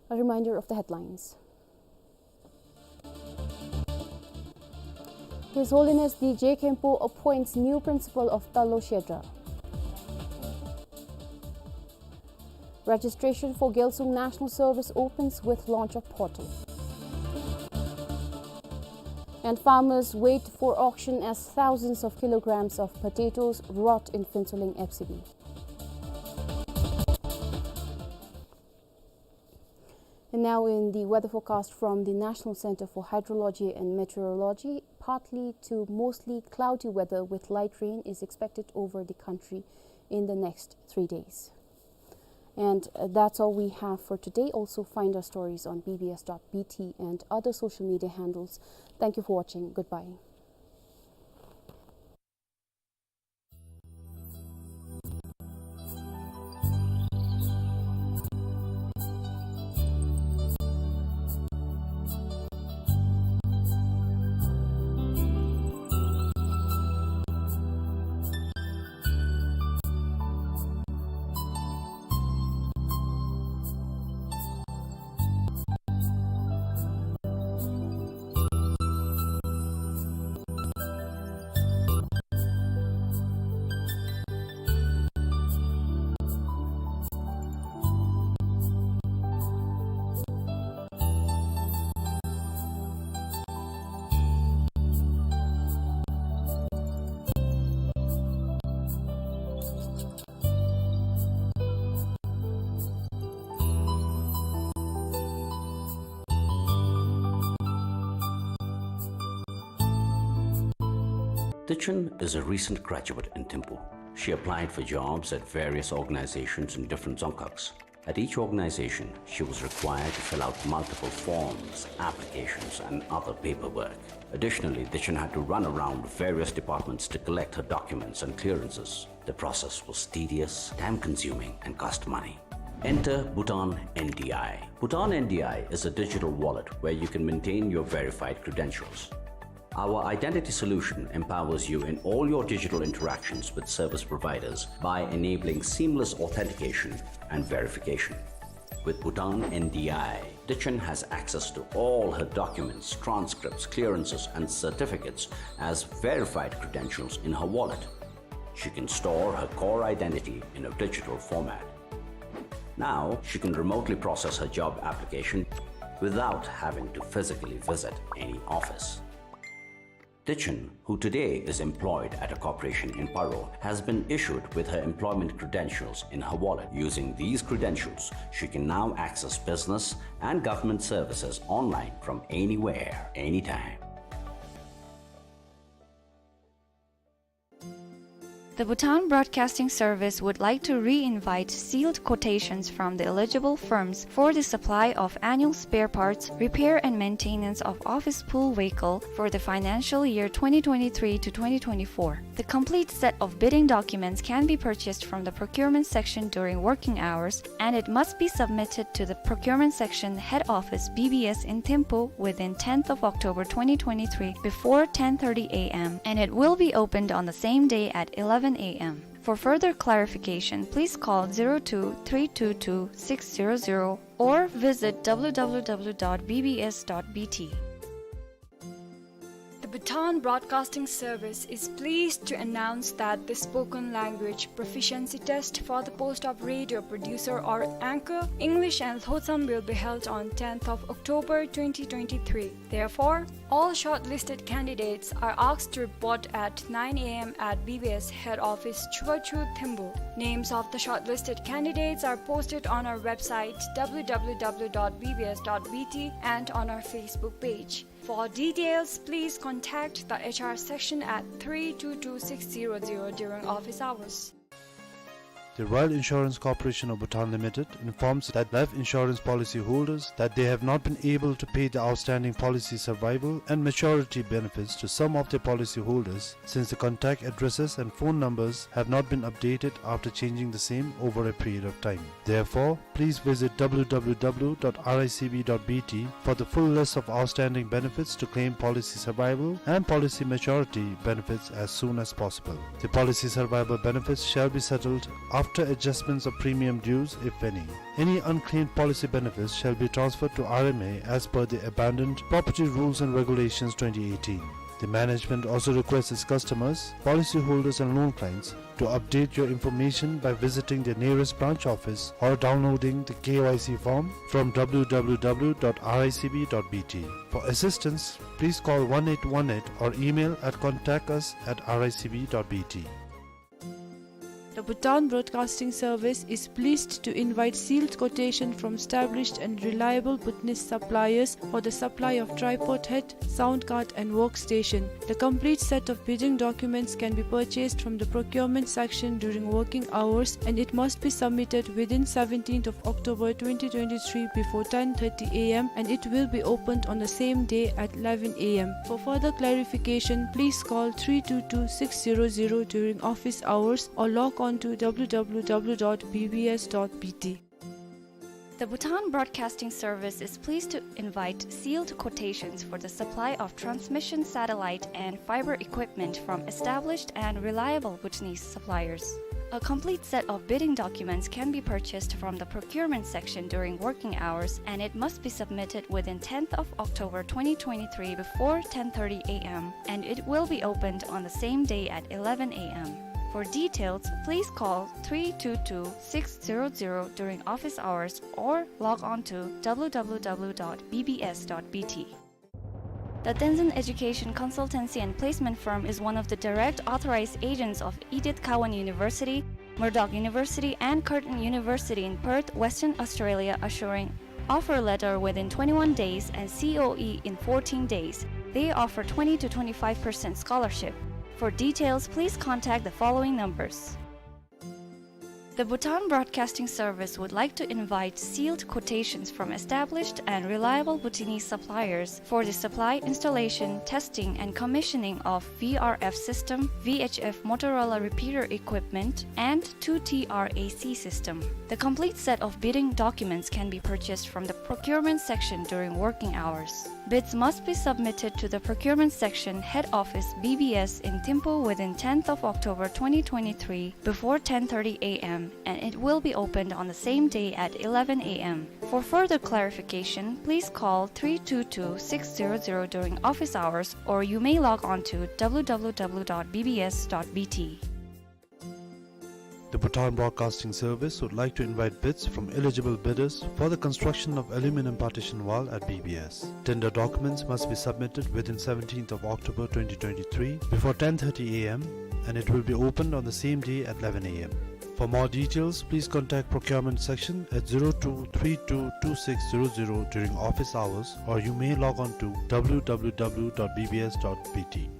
A reminder of the headlines. His Holiness the Je Khenpo appoints new principal of Tarlok Kshetra. Registration for Gyalsung National Service opens with launch of portal. And farmers wait for auction as thousands of kilograms of potatoes rot in Phuentsholing F C B. And now in the weather forecast from the National Center for Hydrology and Meteorology, partly to mostly cloudy weather with light rain is expected over the country in the next three days. And, uh, that's all we have for today. Also find our stories on B B S dot B T and other social media handles. Thank you for watching. Goodbye. Tichun is a recent graduate in Thimphu. She applied for jobs at various organizations in different Dzongkhags. At each organization, she was required to fill out multiple forms, applications, and other paperwork. Additionally, Dichen had to run around various departments to collect her documents and clearances. The process was tedious, time-consuming, and cost money. Enter Bhutan N D I. Bhutan N D I is a digital wallet where you can maintain your verified credentials. Our identity solution empowers you in all your digital interactions with service providers by enabling seamless authentication and verification. With Bhutan N D I, Dichen has access to all her documents, transcripts, clearances, and certificates as verified credentials in her wallet. She can store her core identity in a digital format. Now, she can remotely process her job application without having to physically visit any office. Dichen, who today is employed at a corporation in Paro, has been issued with her employment credentials in her wallet. Using these credentials, she can now access business and government services online from anywhere, anytime. The Bhutan Broadcasting Service would like to re-invite sealed quotations from the eligible firms for the supply of annual spare parts, repair and maintenance of office pool vehicle for the financial year twenty twenty-three to twenty twenty-four. The complete set of bidding documents can be purchased from the procurement section during working hours, and it must be submitted to the procurement section head office B B S in Thimphu within tenth of October twenty twenty-three before ten thirty A M, and it will be opened on the same day at eleven A M. For further clarification, please call zero two three two two six zero zero or visit W W W dot B B S dot B T. The Bhutan Broadcasting Service is pleased to announce that the spoken language proficiency test for the post of radio producer or anchor, English and Lhotsam, will be held on tenth of October twenty twenty-three. Therefore, all shortlisted candidates are asked to report at nine A M at B B S head office, Chubachu, Thimphu. Names of the shortlisted candidates are posted on our website, W W W dot B B S dot B T, and on our Facebook page. For details, please contact the H R section at three two two six zero zero during office hours. The Royal Insurance Corporation of Bhutan Limited informs that life insurance policy holders that they have not been able to pay the outstanding policy survival and maturity benefits to some of their policy holders, since the contact addresses and phone numbers have not been updated after changing the same over a period of time. Therefore, please visit W W W dot R I C B dot B T for the full list of outstanding benefits to claim policy survival and policy maturity benefits as soon as possible. The policy survival benefits shall be settled after adjustments of premium dues, if any. Any unclaimed policy benefits shall be transferred to R M A as per the Abandoned Property Rules and Regulations twenty eighteen. The management also requests its customers, policyholders and loan clients to update your information by visiting the nearest branch office or downloading the K Y C form from W W W dot R I C B dot B T. For assistance, please call one eight one eight or email at contact us at R I C B dot B T. The Bhutan Broadcasting Service is pleased to invite sealed quotation from established and reliable Bhutanese suppliers for the supply of tripod head, sound card and workstation. The complete set of bidding documents can be purchased from the procurement section during working hours, and it must be submitted within seventeenth of October twenty twenty-three before ten thirty A M, and it will be opened on the same day at eleven A M. For further clarification, please call three two two six zero zero during office hours or log on to W W W dot B B S dot B T. The Bhutan Broadcasting Service is pleased to invite sealed quotations for the supply of transmission satellite and fiber equipment from established and reliable Bhutanese suppliers. A complete set of bidding documents can be purchased from the procurement section during working hours, and it must be submitted within tenth of October twenty twenty-three before ten thirty A M, and it will be opened on the same day at eleven A M. For details, please call three two two six zero zero during office hours or log on to W W W dot B B S dot B T. The Tenzin Education Consultancy and Placement Firm is one of the direct authorized agents of Edith Cowan University, Murdoch University, and Curtin University in Perth, Western Australia, assuring offer letter within twenty-one days and C O E in fourteen days. They offer twenty to twenty-five percent scholarship. For details, please contact the following numbers. The Bhutan Broadcasting Service would like to invite sealed quotations from established and reliable Bhutanese suppliers for the supply, installation, testing, and commissioning of V R F system, V H F Motorola repeater equipment, and two T R A C system. The complete set of bidding documents can be purchased from the procurement section during working hours. Bids must be submitted to the procurement section, head office, B B S in Thimphu within tenth of October twenty twenty-three before ten thirty A M, and it will be opened on the same day at eleven A M. For further clarification, please call three two two six zero zero during office hours, or you may log on to W W W dot B B S dot B T. The Bhutan Broadcasting Service would like to invite bids from eligible bidders for the construction of aluminum partition wall at B B S. Tender documents must be submitted within seventeenth of October twenty twenty-three before ten thirty A M, and it will be opened on the same day at eleven A M. For more details, please contact procurement section at zero two three two two six zero zero during office hours, or you may log on to W W W dot B B S dot B T.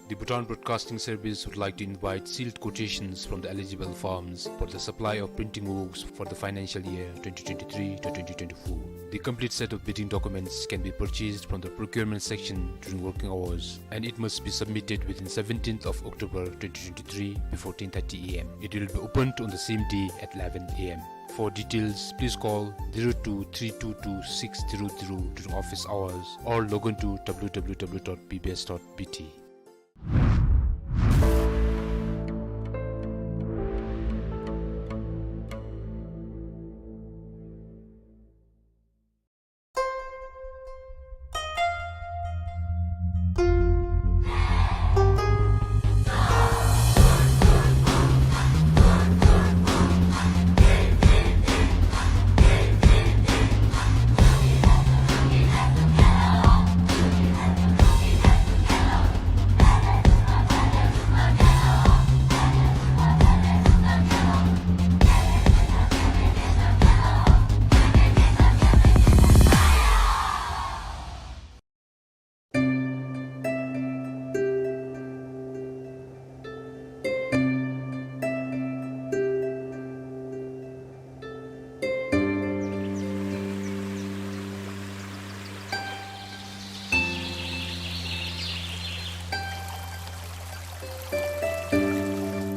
The Bhutan Broadcasting Service would like to invite sealed quotations from the eligible firms for the supply of printing works for the financial year twenty twenty-three to twenty twenty-four. The complete set of bidding documents can be purchased from the procurement section during working hours, and it must be submitted within seventeenth of October twenty twenty-three before ten thirty A M. It will be opened on the same day at eleven A M. For details, please call zero two three two two six zero zero during office hours or log on to W W W dot B B S dot B T.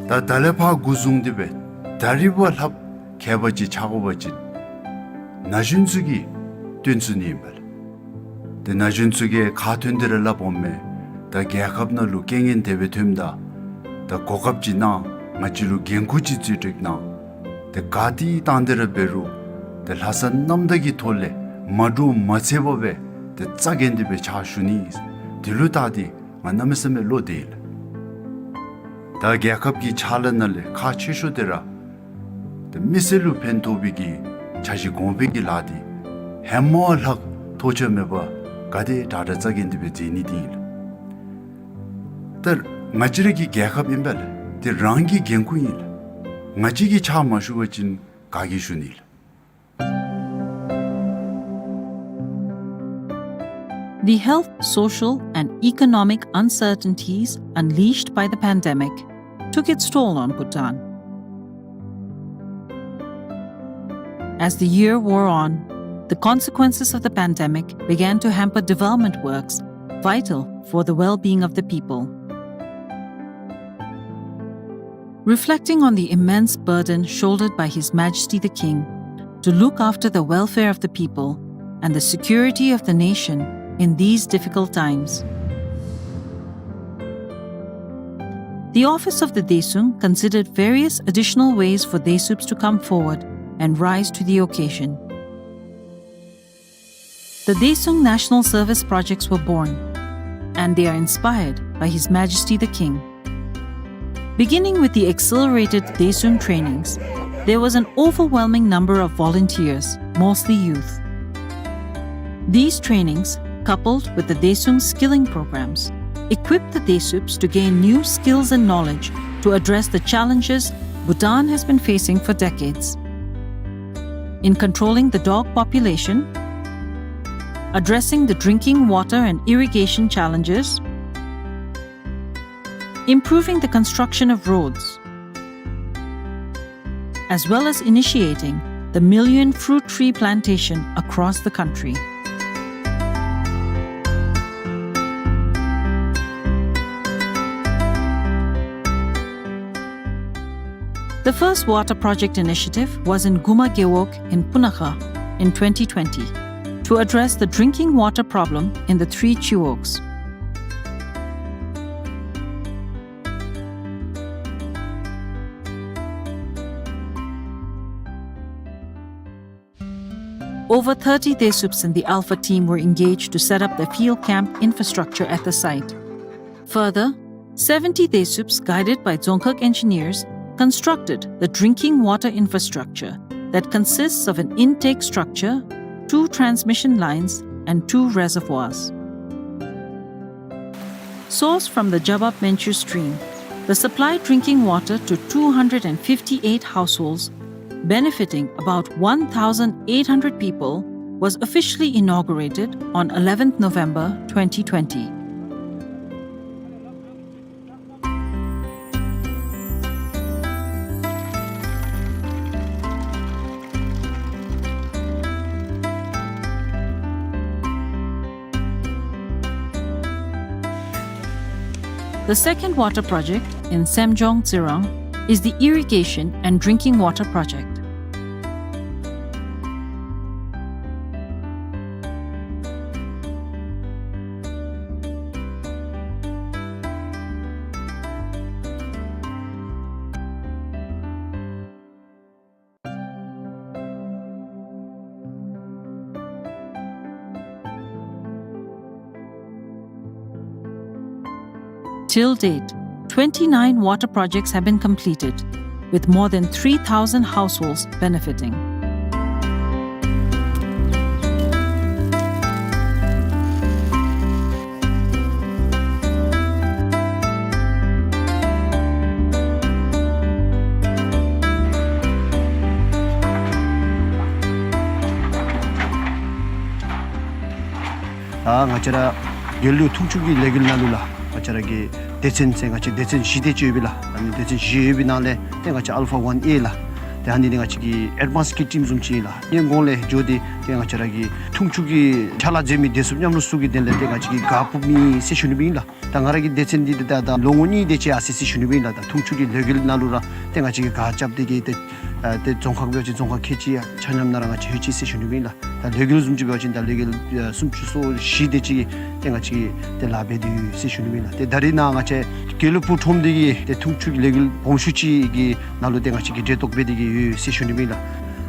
ད་ད་ལས་ཕར་འགོ་བཟུང་སྟེ་སྦེ་ད་རིས་བ་ལྷགཔ་མཁས་པ་ཅིག་ཆགས་དགོ་པ་ཅིན་ན་གཞོན་ཚུ་གིས་སྟོན་ཚུགས་ནི་ཨིན་པས་ལགས། ཏེ་ན་གཞོན་ཚུ་གིས་ཁ་ཐོན་ཏེ་ར་སླབ་འོང་མས། ད་རྒྱལ་ཁབ་ནང་ལུ་རྐྱེན་ངན་དེ་སྦེ་ཐོནམ་ད་ད་གོ་སྐབས་ཅིག་གནང་། ང་བཅས་ལུ་འགན་ཁུར་ཅིག་བརྩི་སྤྲོད་གནང་། ཏེ་ག་ཏེ་བཏང་སྟེ་ར་འབད་རུང་ཏེ་ལྷག་བསམ་རྣམ་དག་གི་ཐོག་ལས་མ་འདྲོག་མ་འཚེར་བར་སྦེ་ཏེ་རྩ་འགེངས་ཏེ་སྦེ་ཕྱག་ཞུ་ནི། དེ་ལུ་བལྟ་སྟེ་ང་གནམ་མེད་ས་མེད་བློ་བདེ་ལགས། ད་རྒྱལ་ཁབ་ཀྱི་ཕྱག་ལཱ་ནང་ལས་ཁག་ཆེ་ཤོས་དེ་ར་ཏེ་མི་སེར་ལུ་ཕན་ཐོགས་པའི་གི་འཆར་གཞི་གོང་འཕེལ་གྱི་ལཱ་འདི་ཧེ་མ་ལྷག་ཐོགས་ཆགས་མེད་པར་ག་དེ་དྲག་དྲག་རྩ་འགེངས་ཏེ་སྦེ་མཛད་ནི་འདི་ཨིན་ལགས། ད་ང་བཅས་ར་གི་རྒྱལ་ཁབ་ཨིན་པས་ལགས། དེ་རང་གི་འགན་ཁུར་ཨིན་ལགས། ང་བཅས་ཀྱིས་ཕྱག་མ་ཞུ་བ་ཅིན་ག་གིས་ཞུ་ནི་ལགས། The health, social, and economic uncertainties unleashed by the pandemic took its toll on Bhutan. As the year wore on, the consequences of the pandemic began to hamper development works vital for the well-being of the people. Reflecting on the immense burden shouldered by His Majesty the King to look after the welfare of the people and the security of the nation in these difficult times, the office of the Daesung considered various additional ways for Daesups to come forward and rise to the occasion. The Daesung National Service projects were born, and they are inspired by His Majesty the King. Beginning with the accelerated Daesung trainings, there was an overwhelming number of volunteers, mostly youth. These trainings, coupled with the Daesung skilling programs, equipped the Daesups to gain new skills and knowledge to address the challenges Bhutan has been facing for decades. In controlling the dog population, addressing the drinking water and irrigation challenges, improving the construction of roads, as well as initiating the million fruit tree plantation across the country. The first water project initiative was in Guma Gewog in Punakha in twenty twenty to address the drinking water problem in the three chiwogs. Over thirty Desups and the Alpha team were engaged to set up the field camp infrastructure at the site. Further, seventy Desups, guided by Dzongkhag engineers, constructed the drinking water infrastructure that consists of an intake structure, two transmission lines, and two reservoirs. Sourced from the Jabab Menchu stream, the supplied drinking water to two hundred and fifty-eight households, benefiting about one thousand eight hundred people, was officially inaugurated on eleventh November twenty twenty. The second water project in Semjong Tsirang is the irrigation and drinking water project. Till date, twenty-nine water projects have been completed, with more than three thousand households benefiting. ད་ང་བཅས་ར་དགེ་ལུགས་འཐུང་ཆུ་གི་ལས་འགུལ་ནང་ལུ་ལགས། ང་བཅས་ར་གི་སྡེ་ཚན་ཟེར་ང་བཅས་སྡེ་ཚན་བཞི་དེ་ཅིག་ཡོད་པས་ལགས། ཨ་ནི་སྡེ་ཚན་བཞི་ཡོད་པའི་ནང་ལས་ཏེ་ང་བཅས་ཨལ་ཕ་ཝན་ཨེ་ལགས། ཏེ་ཨ་ནི་འདི་ང་བཅས་ཀྱི་ཨེཌ་ཝཱནསི་ཀི་ཊིམ་བཟུམ་ཅིག་ཨིན་ལགས། ངན་གོང་ལས་འགྱོ་སྟེ་ཏེ་ང་བཅས་ར་གི་འཐུང་ཆུ་གི་ཕྱག་ལཱ་མཛད་མི་བདེ་སྲུངཔ་མཉམ་རོགས་ཚུ་གི་དོན་ལས་ཏེ་ང་བཅས་ཀྱིས་གཱ་ཕུབ་ནི་ཟེར་ཞུ་ནི་སྦེ་ཨིན་ལགས། ད་ང་ར་གི་སྡེ་ཚན་འདི་ཏེ་ད་ད་ལོ་ངོ་གཉིས་དེ་ཅིག་ཡར་སོ་ཡི་ཟེར་ཞུ་ནི་སྦེ་ཨིན་ལགས། ད་འཐུང་ཆུ་གི་ལས་འགུལ་ནང་ལུ་ར་ཏེ་ང་བཅས་ཀྱིས་གཱ་རྐྱབ་སྟེ་གི་ཏེ་ཨ་ཏེ་རྫོང་ཁག་འབད་བ་ཅིན་རྫོང་ཁག་ཁལ་གཅིག་ཡང་ཆ་མཉམ་ནང་ར་ང་བཅས་ལྷོད་ཅི་ཟེར་ཞུ་ནི་སྦེ་ཨིན་ལགས། ད་ལས་འགུལ་བཟུམ་ཅིག་འབད་བ་ཅིན་ད་ལས་འགུལ་ཨ་སུམ་ཅུ་སོ་བཞི་དེ་ཅིག་ཏེ་ང་བཅས་ཀྱིས་ཏེ་ལཱ་འབད་དེ་ཡོད་ཟེར་ཞུ་ནི་སྦེ་ཨིན་ལགས། ཏེ་ད་རེས་ནཱ་ང་བཅས་དགེ་ལུགས་སྤུངས་ཁྲོམ་འདི་གི་ཏེ་འཐུང་ཆུ་གི་ལས་འགུལ་སྦོམ་ཤོས་ཅིག་གི་ནང་ལུ་ཏེ་ང་བཅས་ཀྱིས་གྲལ་གཏོགས་འབད་དེ་གི་ཡོད་ཟེར་ཞུ་ནི་སྦེ་ཨིན་ལགས།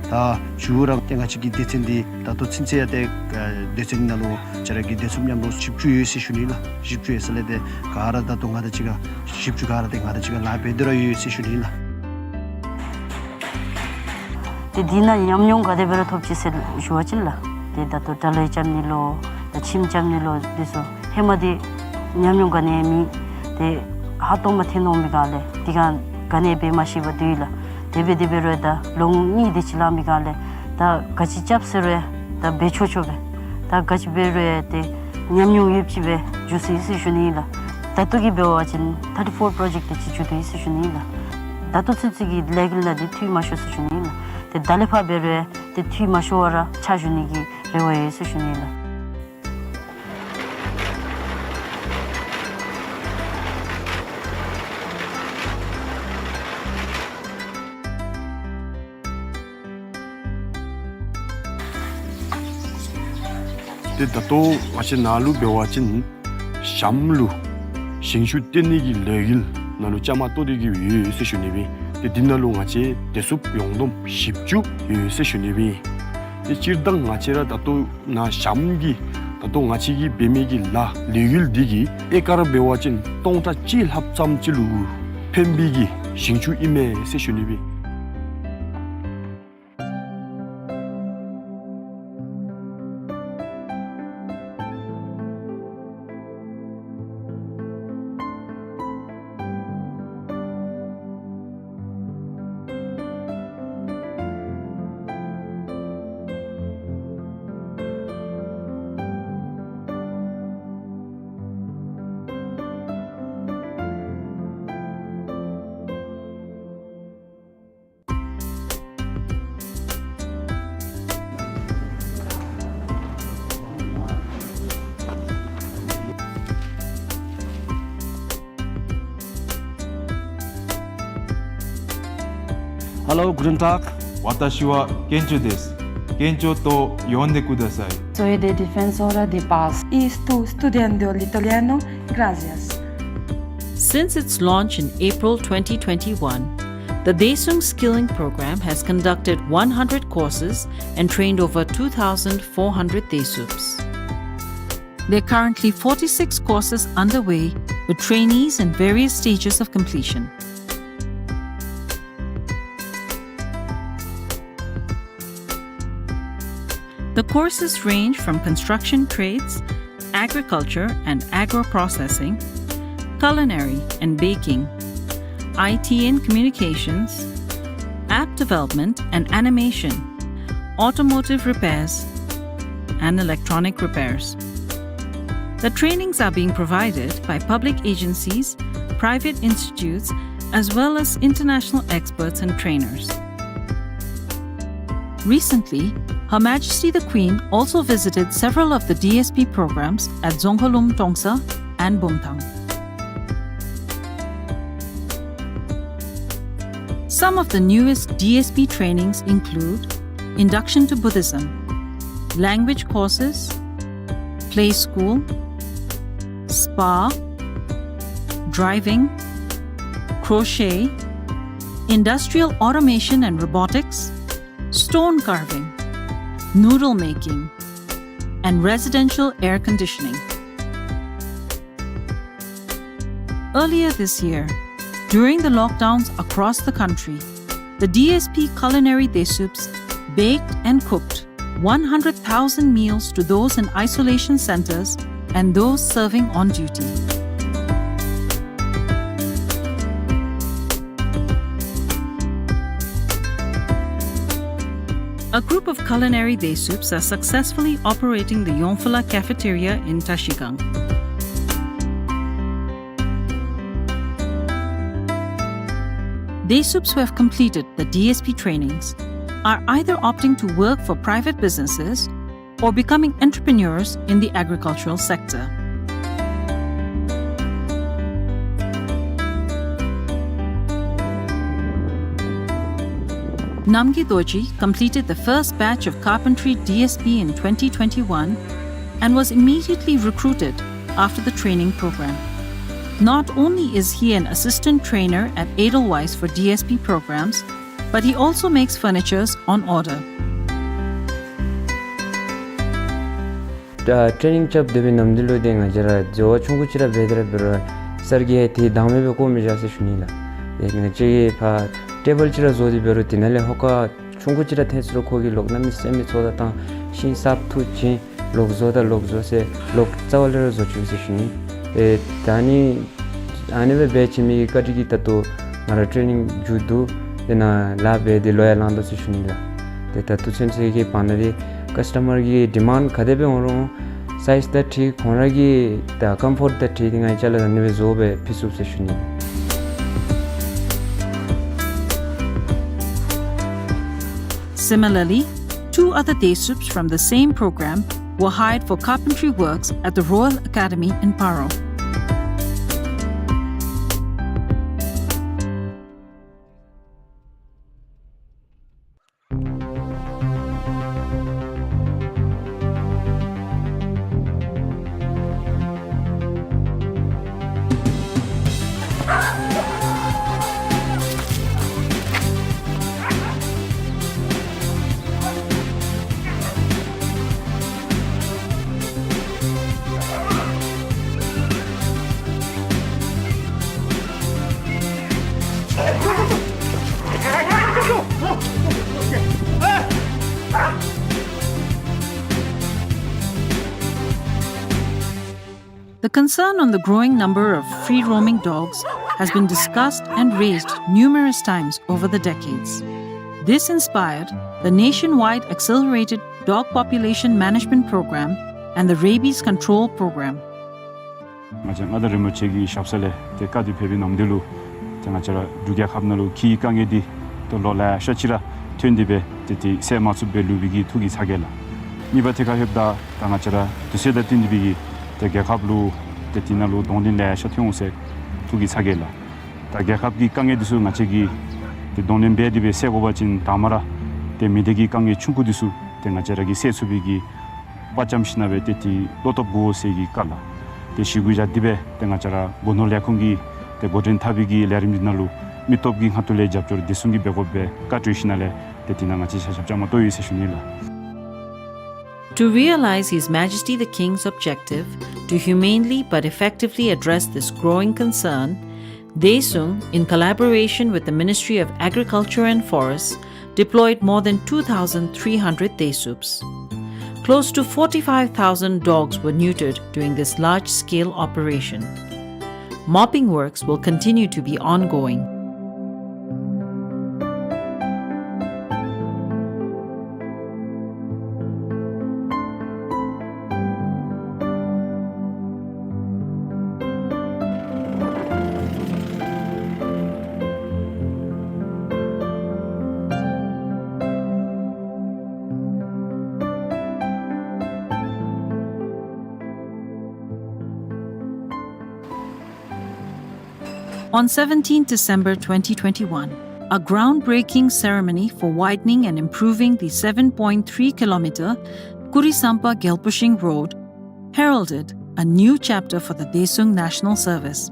ད་མཇུག་ར་ཏེ་ང་བཅས་ཀྱི་སྡེ་ཚན་འདི་ད་ལྟོ་ཚུན་ཚོད་ཡང་ཏེ་ཨ་སྡེ་ཚན་ནང་ལུ་ང་བཅས་ར་གི་བདེ་སྲུངཔ་མཉམ་རོགས་བཞི་བཅུ་ཡོད་ཟེར་ཞུ་ནི་ལགས། བཞི་བཅུ་ཡོད་ས་ལས་ཏེ་ག་ར་ད་ལྟོ་ང་དང་གཅིག་ཁར་བཞི་བཅུ་ག་ར་ཏེ་ང་དང་གཅིག་ཁར་ལཱ་འབད་དེ་ར་ཡོད་ཟེར་ཞུ་ནི་ལགས། ཏེ་འདི་ནང་ཉམས་མྱོང་ག་དེ་སྦེ་ར་ཐོབ་ཅི་ཟེར་ཞུ་བ་ཅིན་ལགས། ཏེ་ད་ལྟོ་དགྲ་ལན་རྐྱབ་ནི་ལོ་ད་ཁྱིམ་རྐྱབ་ནི་ལོ་འདི་ཚུ་ཧེ་མ་འདི་ཉམས་མྱོང་ག་ནི་ཡང་མེད། ཏེ་ཧ་ཏོ་མ་ཐོན་འོང་མི་ག་ལས་འདི་ག་ག་ནི་འབད་མ་ཤེས་པར་སྡོད་ཡི་ལགས། དེ་འབད་དེ་འབད་རུང་ད་ལོ་ངོ་གཉིས་དེ་ཅིག་ལང་མི་ག་ལས་ད་ག་ཅི་རྐྱབ་ཟེར་རུང་ད་འབད་ཆོག་ཆོག་སྦེ་ད་ག་ཅི་འབད་རུང་ཏེ་ཉམས་མྱོང་ཡོདཔ་ཅིག་སྦེ་འགྱོ་སོ་ཡི་ཟེར་ཞུ་ནི་ཨིན་ལགས། ད་ལྟོ་གི་འབད་བ་ཅིན་ཐར་ཊི་ཕོར་པྲོ་ཇེཀཊ་དེ་ཅིག་འགྱོ་དོ་ཡི་ཟེར་ཞུ་ནི་ཨིན་ལགས། ད་ལྟོ་ཚུན་ཚོད་ཀྱི་ལས་འགུལ་ནང་འདི་འཐུས་མ་ཤོར་ཟེར་ཞུ་ནི་ཨིན་ལགས། ཏེ་ད་ལས་ཕར་འབད་རུང་ཏེ་འཐུས་མ་ཤོར་བར་ར་ཕྱག་ཞུ་ནི་གི་རེ་བ་ཡོད་ཟེར་ཞུ་ནི་ཨིན་ལགས། ཏེ་ད་ལྟོ་ང་བཅས་ནཱ་ལུ་འབད་བ་ཅིན་ཞྭམོ་ལུ་ཞིང་ཆུ་བཏོན་ནི་གི་ལས་འགུལ་ནང་ལུ་བཅའ་མར་གཏོགས་ཏེ་གི་ཡོད་ཟེར་ཞུ་ནི་སྦེ། ཏེ་འདི་ནང་ལུ་ང་བཅས་བདེ་སྲུངཔ་ཡོངས་བསྡོམས་བཞི་བཅུ་ཡོད་ཟེར་ཞུ་ནི་སྦེ། ཏེ་སྤྱིར་བཏང་ང་བཅས་ར་ད་ལྟོ་ནཱ་ཞྭམོ་གི་ད་ལྟོ་ང་བཅས་ཀྱིས་འབད་མི་གི་ལཱ་ལས་འགུལ་འདི་གིས་ཨེ་ཀར་འབད་བ་ཅིན་སྟོང་ཕྲག་གཅིག་ལྷགཔ་ཙམ་ཅིག་ལུ་ཕན་པའི་གི་ཞིང་ཆུ་ཨིན་མས་ཟེར་ཞུ་ནི་སྦེ། Hello, guten Tag. 私はケンチョです。ケンチョと呼んでください。 Soy de Defensora de Paz. Y estoy estudiando el italiano. Gracias. Since its launch in April twenty twenty-one, the Daesung Skilling Program has conducted one hundred courses and trained over two thousand four hundred Daesups. There are currently forty-six courses underway, with trainees in various stages of completion. The courses range from construction trades, agriculture and agro-processing, culinary and baking, I T and communications, app development and animation, automotive repairs, and electronic repairs. The trainings are being provided by public agencies, private institutes, as well as international experts and trainers. Recently, Her Majesty the Queen also visited several of the D S P programs at Dzongkhalum Tongsa and Bumthang. Some of the newest D S P trainings include induction to Buddhism, language courses, play school, spa, driving, crochet, industrial automation and robotics, stone carving, noodle making, and residential air conditioning. Earlier this year, during the lockdowns across the country, the D S P culinary Daesups baked and cooked one hundred thousand meals to those in isolation centers and those serving on duty. A group of culinary Daesups are successfully operating the Yongphula cafeteria in Trashigang. Daesups who have completed the D S P trainings are either opting to work for private businesses or becoming entrepreneurs in the agricultural sector. Namgay Dorji completed the first batch of carpentry D S P in twenty twenty-one and was immediately recruited after the training program. Not only is he an assistant trainer at Edelweiss for D S P programs, but he also makes furnitures on order. ད་ཊེ་རེ་ནིང་རྐྱབ་སྡོད་པའི་ནམ་དུས་ལུ་ཏེ་ང་བཅས་ར་འཛོལ་བ་ཆུང་ཀུ་ཅིག་ར་འབད་དེ་ར་འབད་རུང་སར་གྱིས་ཏེ་དང་མེད་པའི་སྐོར་མི་བཞག་ཟེར་ཞུ་ནི་ལགས། ཏེ་ང་བཅས་ཀྱིས་ཕར་ཊེ་བཱལ་ཅིག་ར་བཟོ་སྟེ་འབད་རུང་དེ་ནང་ལས་ཧོ་ཀ་ཆུང་ཀུ་ཅིག་ར་ཐོན་སོང་རུང་ཁོ་གིས་ལོག་གནམ་མེད་ས་མེད་ཚོར་བ་བཏང་ཤིང་གསརཔ་འཐུ་བྱིན་ལོག་བཟོ་ད་ལོག་བཟོ་ཟེར་ལོག་རྩ་བ་ལས་ར་བཟོ་བཅུག་ཟེར་ཞུ་ནི། ཨེ་ད་ནི་ཨ་ནི་སྦེ་འབད་བྱིན་མི་གི་བཀའ་དྲིན་གྱིས་ད་ལྟོ་ང་ར་ཊེ་རེ་ནིང་མཇུག་བསྡུ་ཏེ་ནཱ་ལཱ་འབད་དེ་ལོ་ཡང་ལང་དོ་ཟེར་ཞུ་ནི་ལགས། ཏེ་ད་ལྟོ་ཚུན་ཚོད་ཀྱི་བར་ན་འདི་ཀཱསི་ཊ་མར་གྱི་ཌི་མཱནཌ་ག་དེ་སྦེ་འོང་རུང་སའིཛ་དང་འཁྲིལ་ཁོང་ར་གི་ད་ཀམ་ཕོརཊ་དང་འཁྲིལ་ཏེ་ང་བཅས་ལུ་ཨ་ནི་སྦེ་བཟོ་སྦེ་ཕུལ་ཚུགས་ཟེར་ཞུ་ནི། Similarly, two other Daesups from the same program were hired for carpentry works at the Royal Academy in Paro. The concern on the growing number of free-roaming dogs has been discussed and raised numerous times over the decades. This inspired the nationwide Accelerated Dog Population Management Program and the Rabies Control Program. ང་བཅས་མངའ་བདག་རིན་པོ་ཆེ་གི་ཞབས་ས་ལས་ཏེ་བཀའ་དེ་ཕེབས་པའི་ནམ་དུས་ལུ་ཏེ་ང་བཅས་ར་འབྲུག་རྒྱལ་ཁབ་ནང་ལུ་གྱི་དཀའ་ངལ་འདི་ཏེ་ལོ་ལེ་ཤ་ཅིག་ར་ཐོན་ཏེ་སྦེ་ཏེ་ཏེ་སེལ་མ་ཚུགསཔ་སྦེ་ལུས་པའི་གི་ཐུགས་ཀྱི་ཚ་གྱང་ལགས། གཉིས་པ་ཐད་ཁར་ལྷོདཔ་ད་ད་ང་བཅས་ར་དུས་ཚོད་དང་བསྟུན་ཏེ་སྦེ་གི་ཏེ་རྒྱལ་ཁབ་ལུ་ཏེ་དེ་ནང་ལུ་གདོང་ལེན་ལེ་ཤ་ཐོན་འོང་ཟེར་ཐུགས་ཀྱི་ཚ་གྱང་ལགས། ད་རྒྱལ་ཁབ་ཀྱི་དཀའ་ངལ་འདི་ཚུ་ང་བཅས་ཀྱིས་ ཏེ་གདོང་ལེན་འབད་དེ་སྦེ་སེལ་དགོ་པ་ཅིན་དང་པ་ར་ཏེ་མི་སྡེ་གི་དཀའ་ངལ་ཆུང་ཀུ་འདི་ཚུ་ཏེ་ང་བཅས་ར་གིས་སེལ་ཚུགས་པའི་གི་དཔའ་བཅམ་ཞིན་ན་སྦེ་ཏེ་ཏེ་བློ་སྟོབས་དགོ་ཟེར་གྱི་བཀའ་ལགས། ཏེ་ཞི་གུ་བཞག་སྟེ་སྦེ་ཏེ་ང་བཅས་ར་སྒོ་ནོར་ལས་ཁུངས་ཀྱིས་ཏེ་འགོ་འདྲེན་འཐབ་པའི་གི་ལས་རིམ་འདི་ནང་ལུ་མི་སྟོབས་ཀྱི་ཁ་ཐུག་ལས་རྒྱབ་སྐྱོར་བདེ་སྲུང་གིས་འབད་དགོ་པའི་བཀའ་གྲོས་ཞིན་ན་ལས་ཏེ་དེ་ནང་ང་བཅས་ཆ་ཁྱབ་བཅའ་མར་གཏོགས་ཡི་ཟེར་ཞུ་ནི་ལགས། To realize His Majesty the King's objective to humanely but effectively address this growing concern, Daesung, in collaboration with the Ministry of Agriculture and Forests, deployed more than two thousand three hundred Daesups. Close to forty-five thousand dogs were neutered during this large-scale operation. Mopping works will continue to be ongoing. On seventeenth December twenty twenty-one, a groundbreaking ceremony for widening and improving the seven point three kilometer Kurisampa Gyalpushing Road heralded a new chapter for the Daesung National Service.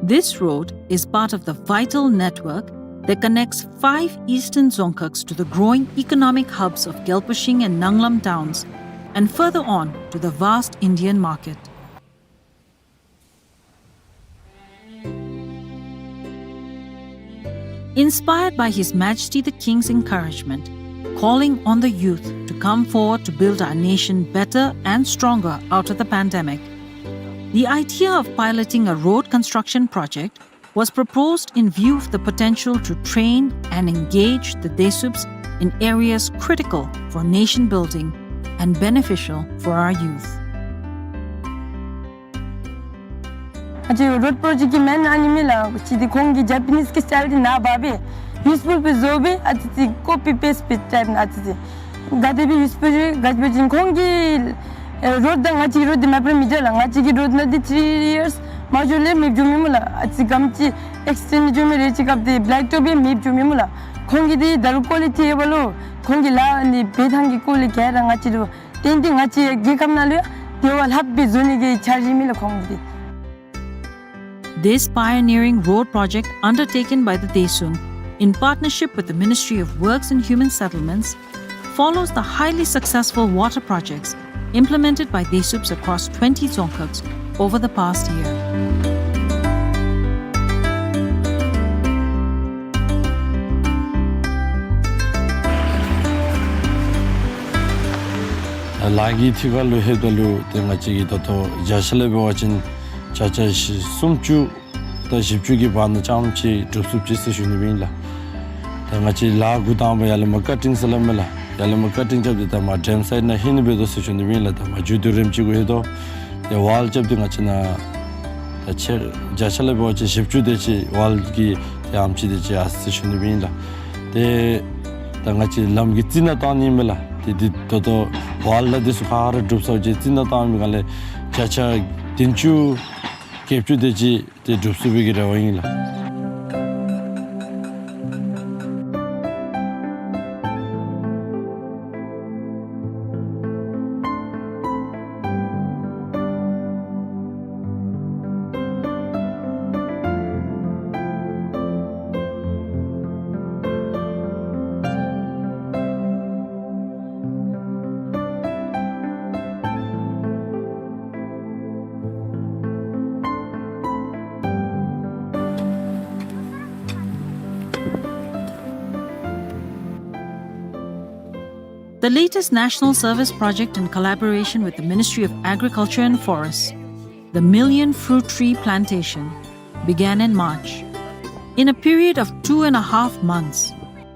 This road is part of the vital network that connects five eastern Dzongkhags to the growing economic hubs of Gyalpushing and Nanglam towns, and further on to the vast Indian market. Inspired by His Majesty the King's encouragement, calling on the youth to come forward to build our nation better and stronger out of the pandemic, the idea of piloting a road construction project was proposed in view of the potential to train and engage the Daesups in areas critical for nation building and beneficial for our youth. ཨ་ཙི་རོཌ་པྲོ་ཇེཀཊ་ཀྱི་མེན་ཨ་ནི་མས་ལགས། ཅིག་འདི་ཁོང་གི་ཇ་པ་ནིས་ཀྱི་སི་ཊའིལ་འདི་ནཱ་འབག་སྦེ་ཡུས་པུལ་སྦེ་བཟོ་སྦེ་ཨ་ཙི་ཙི་ཀོ་པི་པེསཊ་སྦེ་ཊའིཔ་ཨ་ཙི་ཙི་ག་དེ་སྦེ་ཡུས་པུལ་རེ་ག་ཅི་སྦེ་ཅིན་ཁོང་གི་ཨེ་རོཌ་དང་ང་བཅས་ཀྱི་རོཌ་འདི་མ་པ་ར་མི་འདྲ་ལགས། ང་བཅས་ཀྱི་རོཌ་ནང་འདི་ཐི་རི་ཡརསི་མ་འགྱོ་ལས་མེདཔ་འགྱོ་མི་སྨོ་ལགས། ཨ་ཙི་ག་དེམ་ཅིག་ཨེགསི་ཊེནཌ་འགྱོ་མི་རེ་ཅིག་སྐབས་འདི་བེ་ལེཀ་ཊོབ་ཡང་མེདཔ་འགྱོ་མི་སྨོ་ལགས། ཁོང་གི་འདི་ད་རུང་ཀོ་ལི་ཊི་ཡོད་པ་ལོ། ཁོང་གི་ལཱ་ནི་འབད་ཐངས་ཀྱི་སྐོར་ལས་ག་ར་ང་བཅས་ར་ཏན་ཏན་ང་བཅས་རྒྱལ་ཁབ་ནང་ལུ་ཡང་དེ་བ་ལྷགཔ་སྦེ་བཟོ་ནི་གི་འཆར་གཞི་མས་ལགས་ཁོང་གི་འདི། This pioneering road project undertaken by the Daesung in partnership with the Ministry of Works and Human Settlements follows the highly successful water projects implemented by Daesups across twenty Dzongkhags over the past year. ལཱ་གི་ཐད་ཁར་ལུ་ལྷོདཔ་ད་ལུ་ཏེ་ང་བཅས་ཀྱིས་ད་ལྟོ་བརྒྱ་ཆ་ལས་འབད་བ་ཅིན་བརྒྱ་ཆ་བཞི་སུམ་ཅུ་དང་བཞི་བཅུ་གི་བར་ན་རྐྱངམ་ཅིག་འགྲུབ་ཚུགསཔ་ཅིག་ཟེར་ཞུ་ནི་སྦེ་ཨིན་ལགས། ད་ང་བཅས་ལཱ་འགོ་དང་པ་ཡར་ལས་མར་ཀ་ཊིང་ཟེར་སླབ་མས་ལགས། ཡར་ལས་མར་ཀ་ཊིང་རྐྱབ་སྟེ་ད་མར་ཌེམ་སའིཊ་ནང་ལྷོད་ནི་འབད་དོ་ཟེར་ཞུ་ནི་སྦེ་ཨིན་ལགས། ད་མར་མཇུག་བསྡུ་རིམ་ཅིག་གུ་ལྷོད་དོ། ཏེ་ཝཱལ་རྐྱབ་སྟེ་ང་བཅས་ནཱ་ད་ཆེ་བརྒྱ་ཆ་ལས་འབད་བ་ཅིན་བཞི་བཅུ་དེ་ཅིག་ཝཱལ་གྱི་ཏེ་ཨམ་ཅིག་དེ་ཅིག་ཡར་སོ་ཡི་ཟེར་ཞུ་ནི་སྦེ་ཨིན་ལགས། ཏེ་ད་ང་བཅས་ལམ་གྱི་རྩི་ནག་བཏང་ནི་མས་ལགས། ཏེ་འདི་ད་ལྟོ་ཝཱལ་དང་འདི་ཚུ་ག་ར་གྲུབ་ཚར་བའི་རྩི་ནག་བཏང་མི་སྒང་ལས་བརྒྱ་ཆ་བདུན་ཅུ་བརྒྱད་ཅུ་དེ་ཅིག་ཏེ་འགྲུབ་ཚུགས་པའི་གི་རེ་བ་ཨིན་ལགས། The latest national service project in collaboration with the Ministry of Agriculture and Forests, the Million Fruit Tree Plantation, began in March. In a period of two and a half months,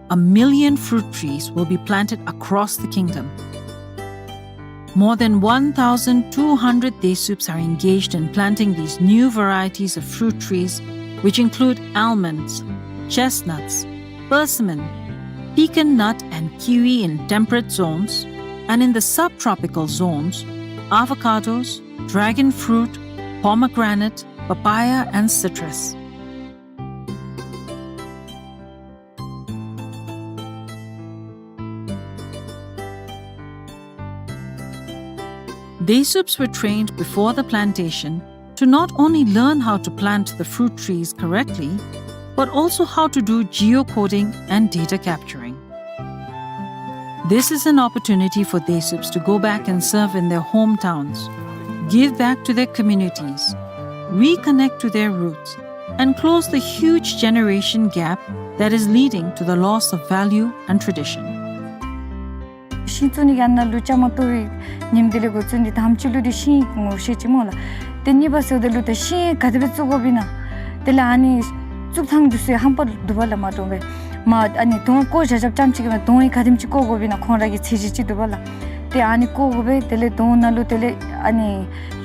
a million fruit trees will be planted across the kingdom. More than one thousand two hundred Daesups are engaged in planting these new varieties of fruit trees, which include almonds, chestnuts, persimmon, pecan nut and kiwi in temperate zones, and in the subtropical zones, avocados, dragon fruit, pomegranate, papaya, and citrus. Desuups were trained before the plantation to not only learn how to plant the fruit trees correctly, but also how to do geocoding and data capturing. This is an opportunity for Desuups to go back and serve in their hometowns, give back to their communities, reconnect to their roots, and close the huge generation gap that is leading to the loss of value and tradition. ཤིང་བཙུགས་ནི་གི་ཨ་ནཱ་ལུ་བཅའ་མར་གཏོགས་པའི་ཉིནམ་དེ་ལས་འགོ་བཙུགས་ཏེ་དང་པ་ཅིག་ལུ་འདི་ཤིང་ངོ་ཤེས་ཅི་སྨོ་ལགས། ཏེ་གཉིས་པ་ཟེརཝ་ད་ལུ་ད་ཤིང་ག་དེ་སྦེ་བཙུགས་དགོཔ་ཨིན་ན། དེ་ལས་ཨ་ནི་བཙུགས་ཐངས་འདི་ཚུ་ཧམ་པ་འདུག་པ་ལགས། མ་འདྲཝ་སྦེ་མ་ཨ་ནི་དོང་བརྐོ་བཞག་བཞགཔ་ཙམ་ཅིག་གིས་མ་དོང་ཡང་ག་དེམ་ཅིག་བརྐོ་དགོཔ་ཨིན་ན་ཁོང་ར་གི་ཚད་གཞི་ཅིག་འདུག་པ་ལགས། ཏེ་ཨ་ནི་བརྐོ་དགོ་པས། དེ་ལས་དོང་ནང་ལུ་དེ་ལས་ཨ་ནི་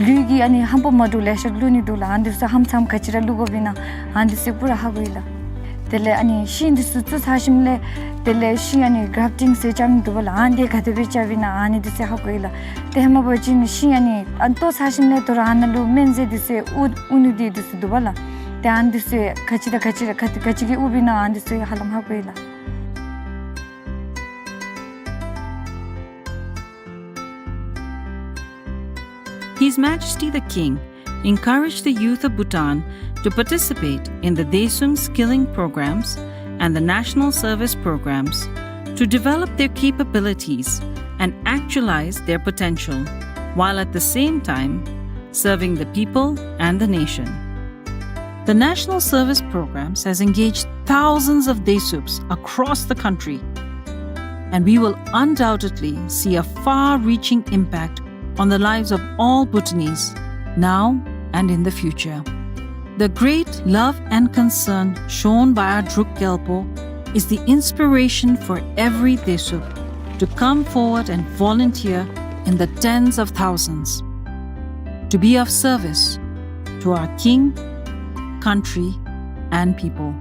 ལུད་ཀྱི་ཨ་ནི་ཧམ་པ་མ་འདྲཝ་ལེ་ཤ་བླུག་ནི་འདུག་ལགས། ཨ་ནི་འདི་ཚུ་ཧམ་ཚམ་ག་ཅི་ར་བླུག་དགོཔ་ཨིན་ན་ཨ་ནི་འདི་ཚུ་པུ་ར་ཧ་གོ་ཡི་ལགས། དེ་ལས་ཨ་ནི་ཤིང་འདི་ཚུ་བཙུགས་ཚར་ཞིནམ་ལས་དེ་ལས་ཤིང་ཨ་ནི་གརབ་ཊིང་ཟེར་རྐྱབ་ནི་འདུག་པ་ལགས། ཨ་ནི་འདི་ག་དེ་སྦེ་རྐྱབ་ཨིན་ན་ཨ་ནི་འདི་ཚུ་ཧ་གོ་ཡི་ལགས། ཏེ་ཧེ་མ་འབད་བ་ཅིན་ཤིང་ཨ་ནི་ཨ་ནི་བཏོག་ཚར་ཞིནམ་ལས་དོ་རུང་ཨ་ནཱ་ལུ་སྨན་རྫས་འདི་ཚུ་ཨུ་ཨུ་ནི་འདི་འདི་ཚུ་འདུག་པ་ལགས། ཏེ་ཨ་ནི་འདི་ཚུ་ག་ཅི་དང་ག་ཅི་ར་ག་ག་ཅི་གིས་ཨུཝ་ཨིན་ན་ཨ་ནི་འདི་ཚུ་ཧ་ལམ་ཧ་གོ་ཡི་ལགས། His Majesty the King encouraged the youth of Bhutan to participate in the Desuum skilling programs and the national service programs to develop their capabilities and actualize their potential, while at the same time serving the people and the nation. The national service programs has engaged thousands of Desuups across the country, and we will undoubtedly see a far-reaching impact on the lives of all Bhutanese, now and in the future. The great love and concern shown by our Druk Gyalpo is the inspiration for every Desuup to come forward and volunteer in the tens of thousands to be of service to our king, country, and people.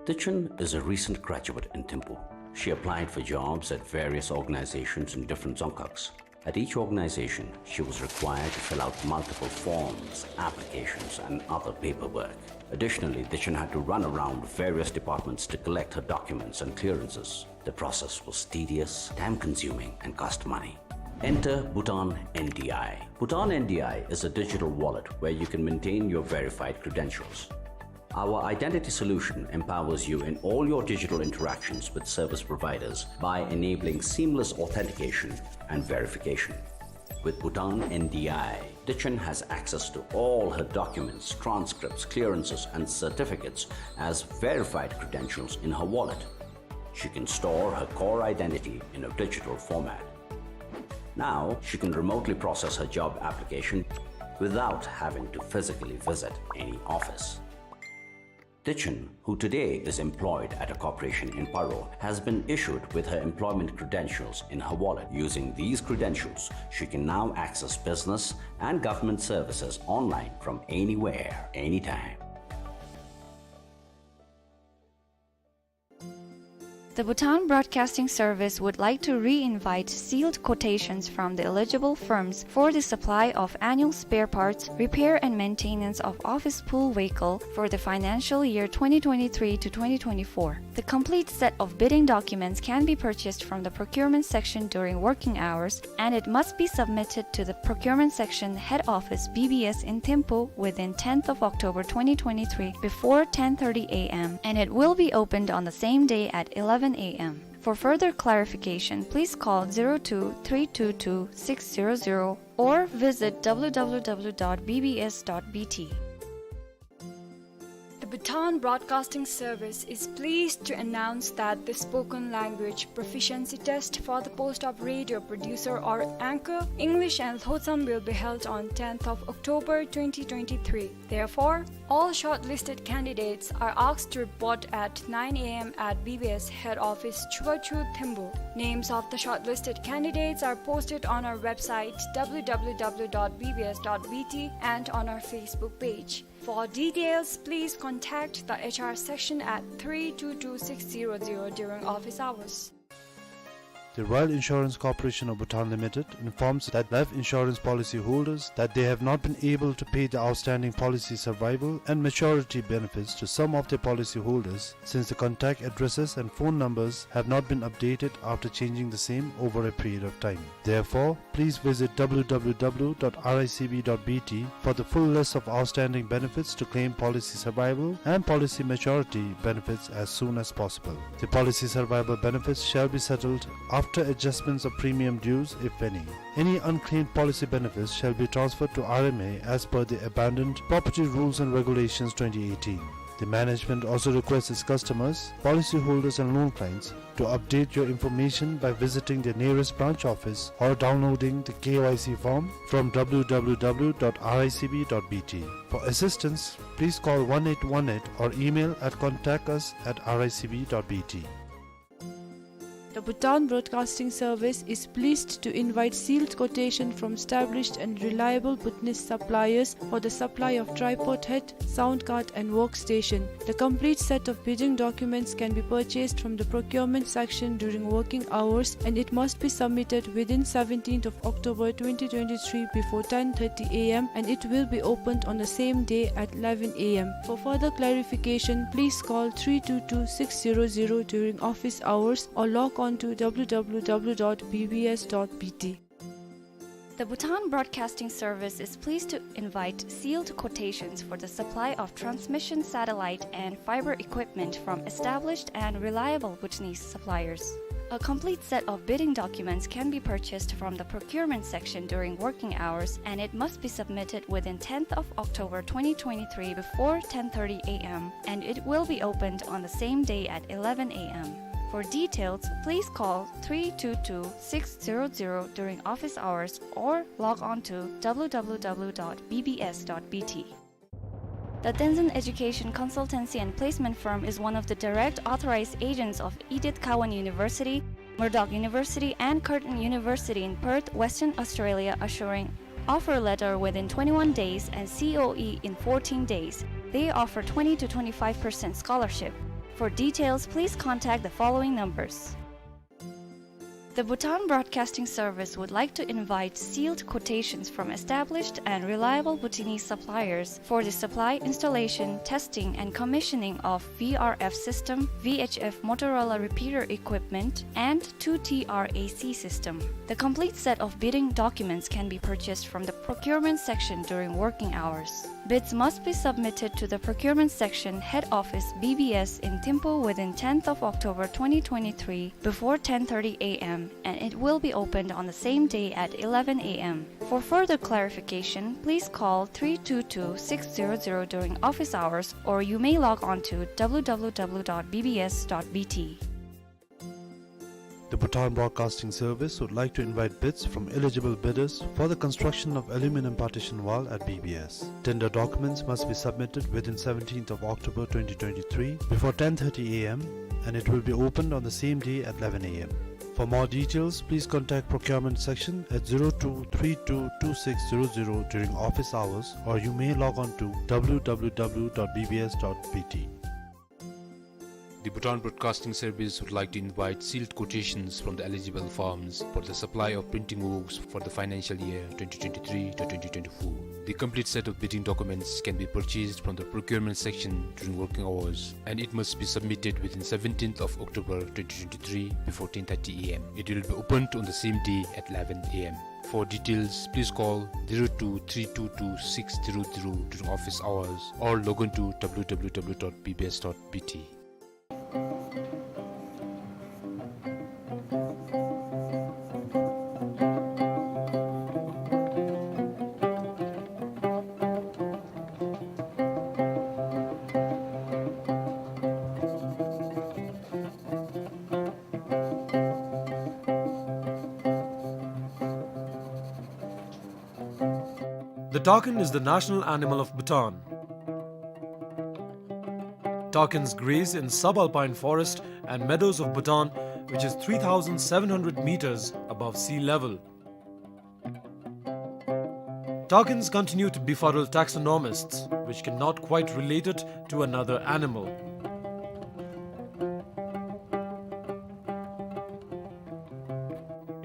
Tichen is a recent graduate in Thimphu. She applied for jobs at various organizations in different dzongkhags. At each organization, she was required to fill out multiple forms, applications, and other paperwork. Additionally, Tichen had to run around various departments to collect her documents and clearances. The process was tedious, time-consuming, and cost money. Enter Bhutan N D I. Bhutan N D I is a digital wallet where you can maintain your verified credentials. Our identity solution empowers you in all your digital interactions with service providers by enabling seamless authentication and verification. With Bhutan N D I, Tichen has access to all her documents, transcripts, clearances, and certificates as verified credentials in her wallet. She can store her core identity in a digital format. Now, she can remotely process her job application without having to physically visit any office. Tichen, who today is employed at a corporation in Paro, has been issued with her employment credentials in her wallet. Using these credentials, she can now access business and government services online from anywhere, anytime. The Bhutan Broadcasting Service would like to re-invite sealed quotations from the eligible firms for the supply of annual spare parts, repair and maintenance of office pool vehicle for the financial year twenty twenty-three to twenty twenty-four. The complete set of bidding documents can be purchased from the procurement section during working hours, and it must be submitted to the procurement section head office B B S in Thimphu within tenth of October twenty twenty-three before ten thirty A M, and it will be opened on the same day at eleven A M. For further clarification, please call zero two three two two six zero zero or visit W W W dot B B S dot B T. The Bhutan Broadcasting Service is pleased to announce that the spoken language proficiency test for the post of radio producer or anchor, English and Lhotsam, will be held on tenth of October twenty twenty-three. Therefore, all shortlisted candidates are asked to report at nine A M at B B S head office, Chubachu, Thimphu. Names of the shortlisted candidates are posted on our website, W W W dot B B S dot B T, and on our Facebook page. For details, please contact the H R section at three two two six zero zero during office hours. The Royal Insurance Corporation of Bhutan Limited informs that life insurance policy holders that they have not been able to pay the outstanding policy survival and maturity benefits to some of their policy holders since the contact addresses and phone numbers have not been updated after changing the same over a period of time. Therefore, please visit W W W dot R I C B dot B T for the full list of outstanding benefits to claim policy survival and policy maturity benefits as soon as possible. The policy survival benefits shall be settled after adjustments of premium dues, if any. Any unclaimed policy benefits shall be transferred to R M A as per the Abandoned Property Rules and Regulations twenty eighteen. The management also requests its customers, policyholders and loan clients to update your information by visiting their nearest branch office or downloading the K Y C form from W W W dot R I C B dot B T. For assistance, please call one eight one eight or email at contact us at R I C B dot B T. The Bhutan Broadcasting Service is pleased to invite sealed quotation from established and reliable Bhutanese suppliers for the supply of tripod head, sound card and workstation. The complete set of bidding documents can be purchased from the procurement section during working hours, and it must be submitted within seventeenth of October twenty twenty-three before ten thirty A M, and it will be opened on the same day at eleven A M. For further clarification, please call three two two six zero zero during office hours or log on to W W W dot B B S dot B T. The Bhutan Broadcasting Service is pleased to invite sealed quotations for the supply of transmission satellite and fiber equipment from established and reliable Bhutanese suppliers. A complete set of bidding documents can be purchased from the procurement section during working hours, and it must be submitted within tenth of October twenty twenty-three before ten thirty A M, and it will be opened on the same day at eleven A M. For details, please call three two two six zero zero during office hours or log on to W W W dot B B S dot B T. The Tenzin Education Consultancy and Placement Firm is one of the direct authorized agents of Edith Cowan University, Murdoch University, and Curtin University in Perth, Western Australia, assuring offer letter within twenty-one days and C O E in fourteen days. They offer twenty to twenty-five percent scholarship. For details, please contact the following numbers. The Bhutan Broadcasting Service would like to invite sealed quotations from established and reliable Bhutanese suppliers for the supply, installation, testing, and commissioning of V R F system, V H F Motorola repeater equipment, and two T R A C system. The complete set of bidding documents can be purchased from the procurement section during working hours. Bids must be submitted to the procurement section, head office, B B S in Thimphu within tenth of October twenty twenty-three before ten thirty A M, and it will be opened on the same day at eleven A M. For further clarification, please call three two two six zero zero during office hours, or you may log on to W W W dot B B S dot B T. The Bhutan Broadcasting Service would like to invite bids from eligible bidders for the construction of aluminum partition wall at B B S. Tender documents must be submitted within seventeenth of October twenty twenty-three before ten thirty A M, and it will be opened on the same day at eleven A M. For more details, please contact procurement section at zero two three two two six zero zero during office hours, or you may log on to W W W dot B B S dot B T. The Bhutan Broadcasting Service would like to invite sealed quotations from the eligible firms for the supply of printing works for the financial year twenty twenty-three to twenty twenty-four. The complete set of bidding documents can be purchased from the procurement section during working hours, and it must be submitted within seventeenth of October twenty twenty-three before ten thirty A M. It will be opened on the same day at eleven A M. For details, please call zero two three two two six zero zero during office hours or log on to W W W dot B B S dot B T. The takin is the national animal of Bhutan. Takins graze in subalpine forest and meadows of Bhutan, which is three thousand seven hundred meters above sea level. Takins continue to befuddle taxonomists, which cannot quite relate it to another animal.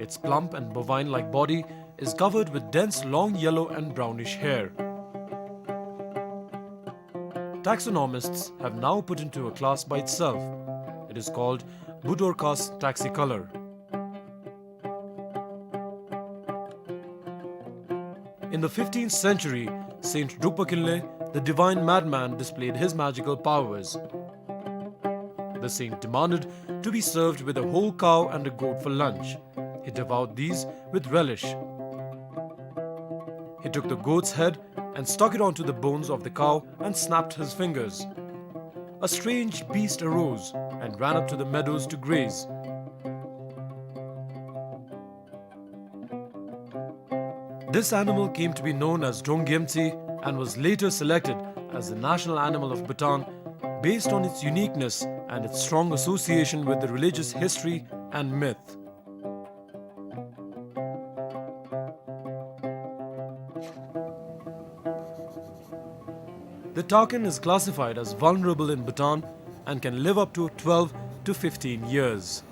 Its plump and bovine-like body is covered with dense long yellow and brownish hair. Taxonomists have now put into a class by itself. It is called Budorcas taxicolor. In the fifteenth century, Saint Drukpa Kinley, the divine madman, displayed his magical powers. The saint demanded to be served with a whole cow and a goat for lunch. He devoured these with relish. He took the goat's head and stuck it onto the bones of the cow and snapped his fingers. A strange beast arose and ran up to the meadows to graze. This animal came to be known as Drongyemtsi and was later selected as the national animal of Bhutan based on its uniqueness and its strong association with the religious history and myth. The takin is classified as vulnerable in Bhutan and can live up to twelve to fifteen years.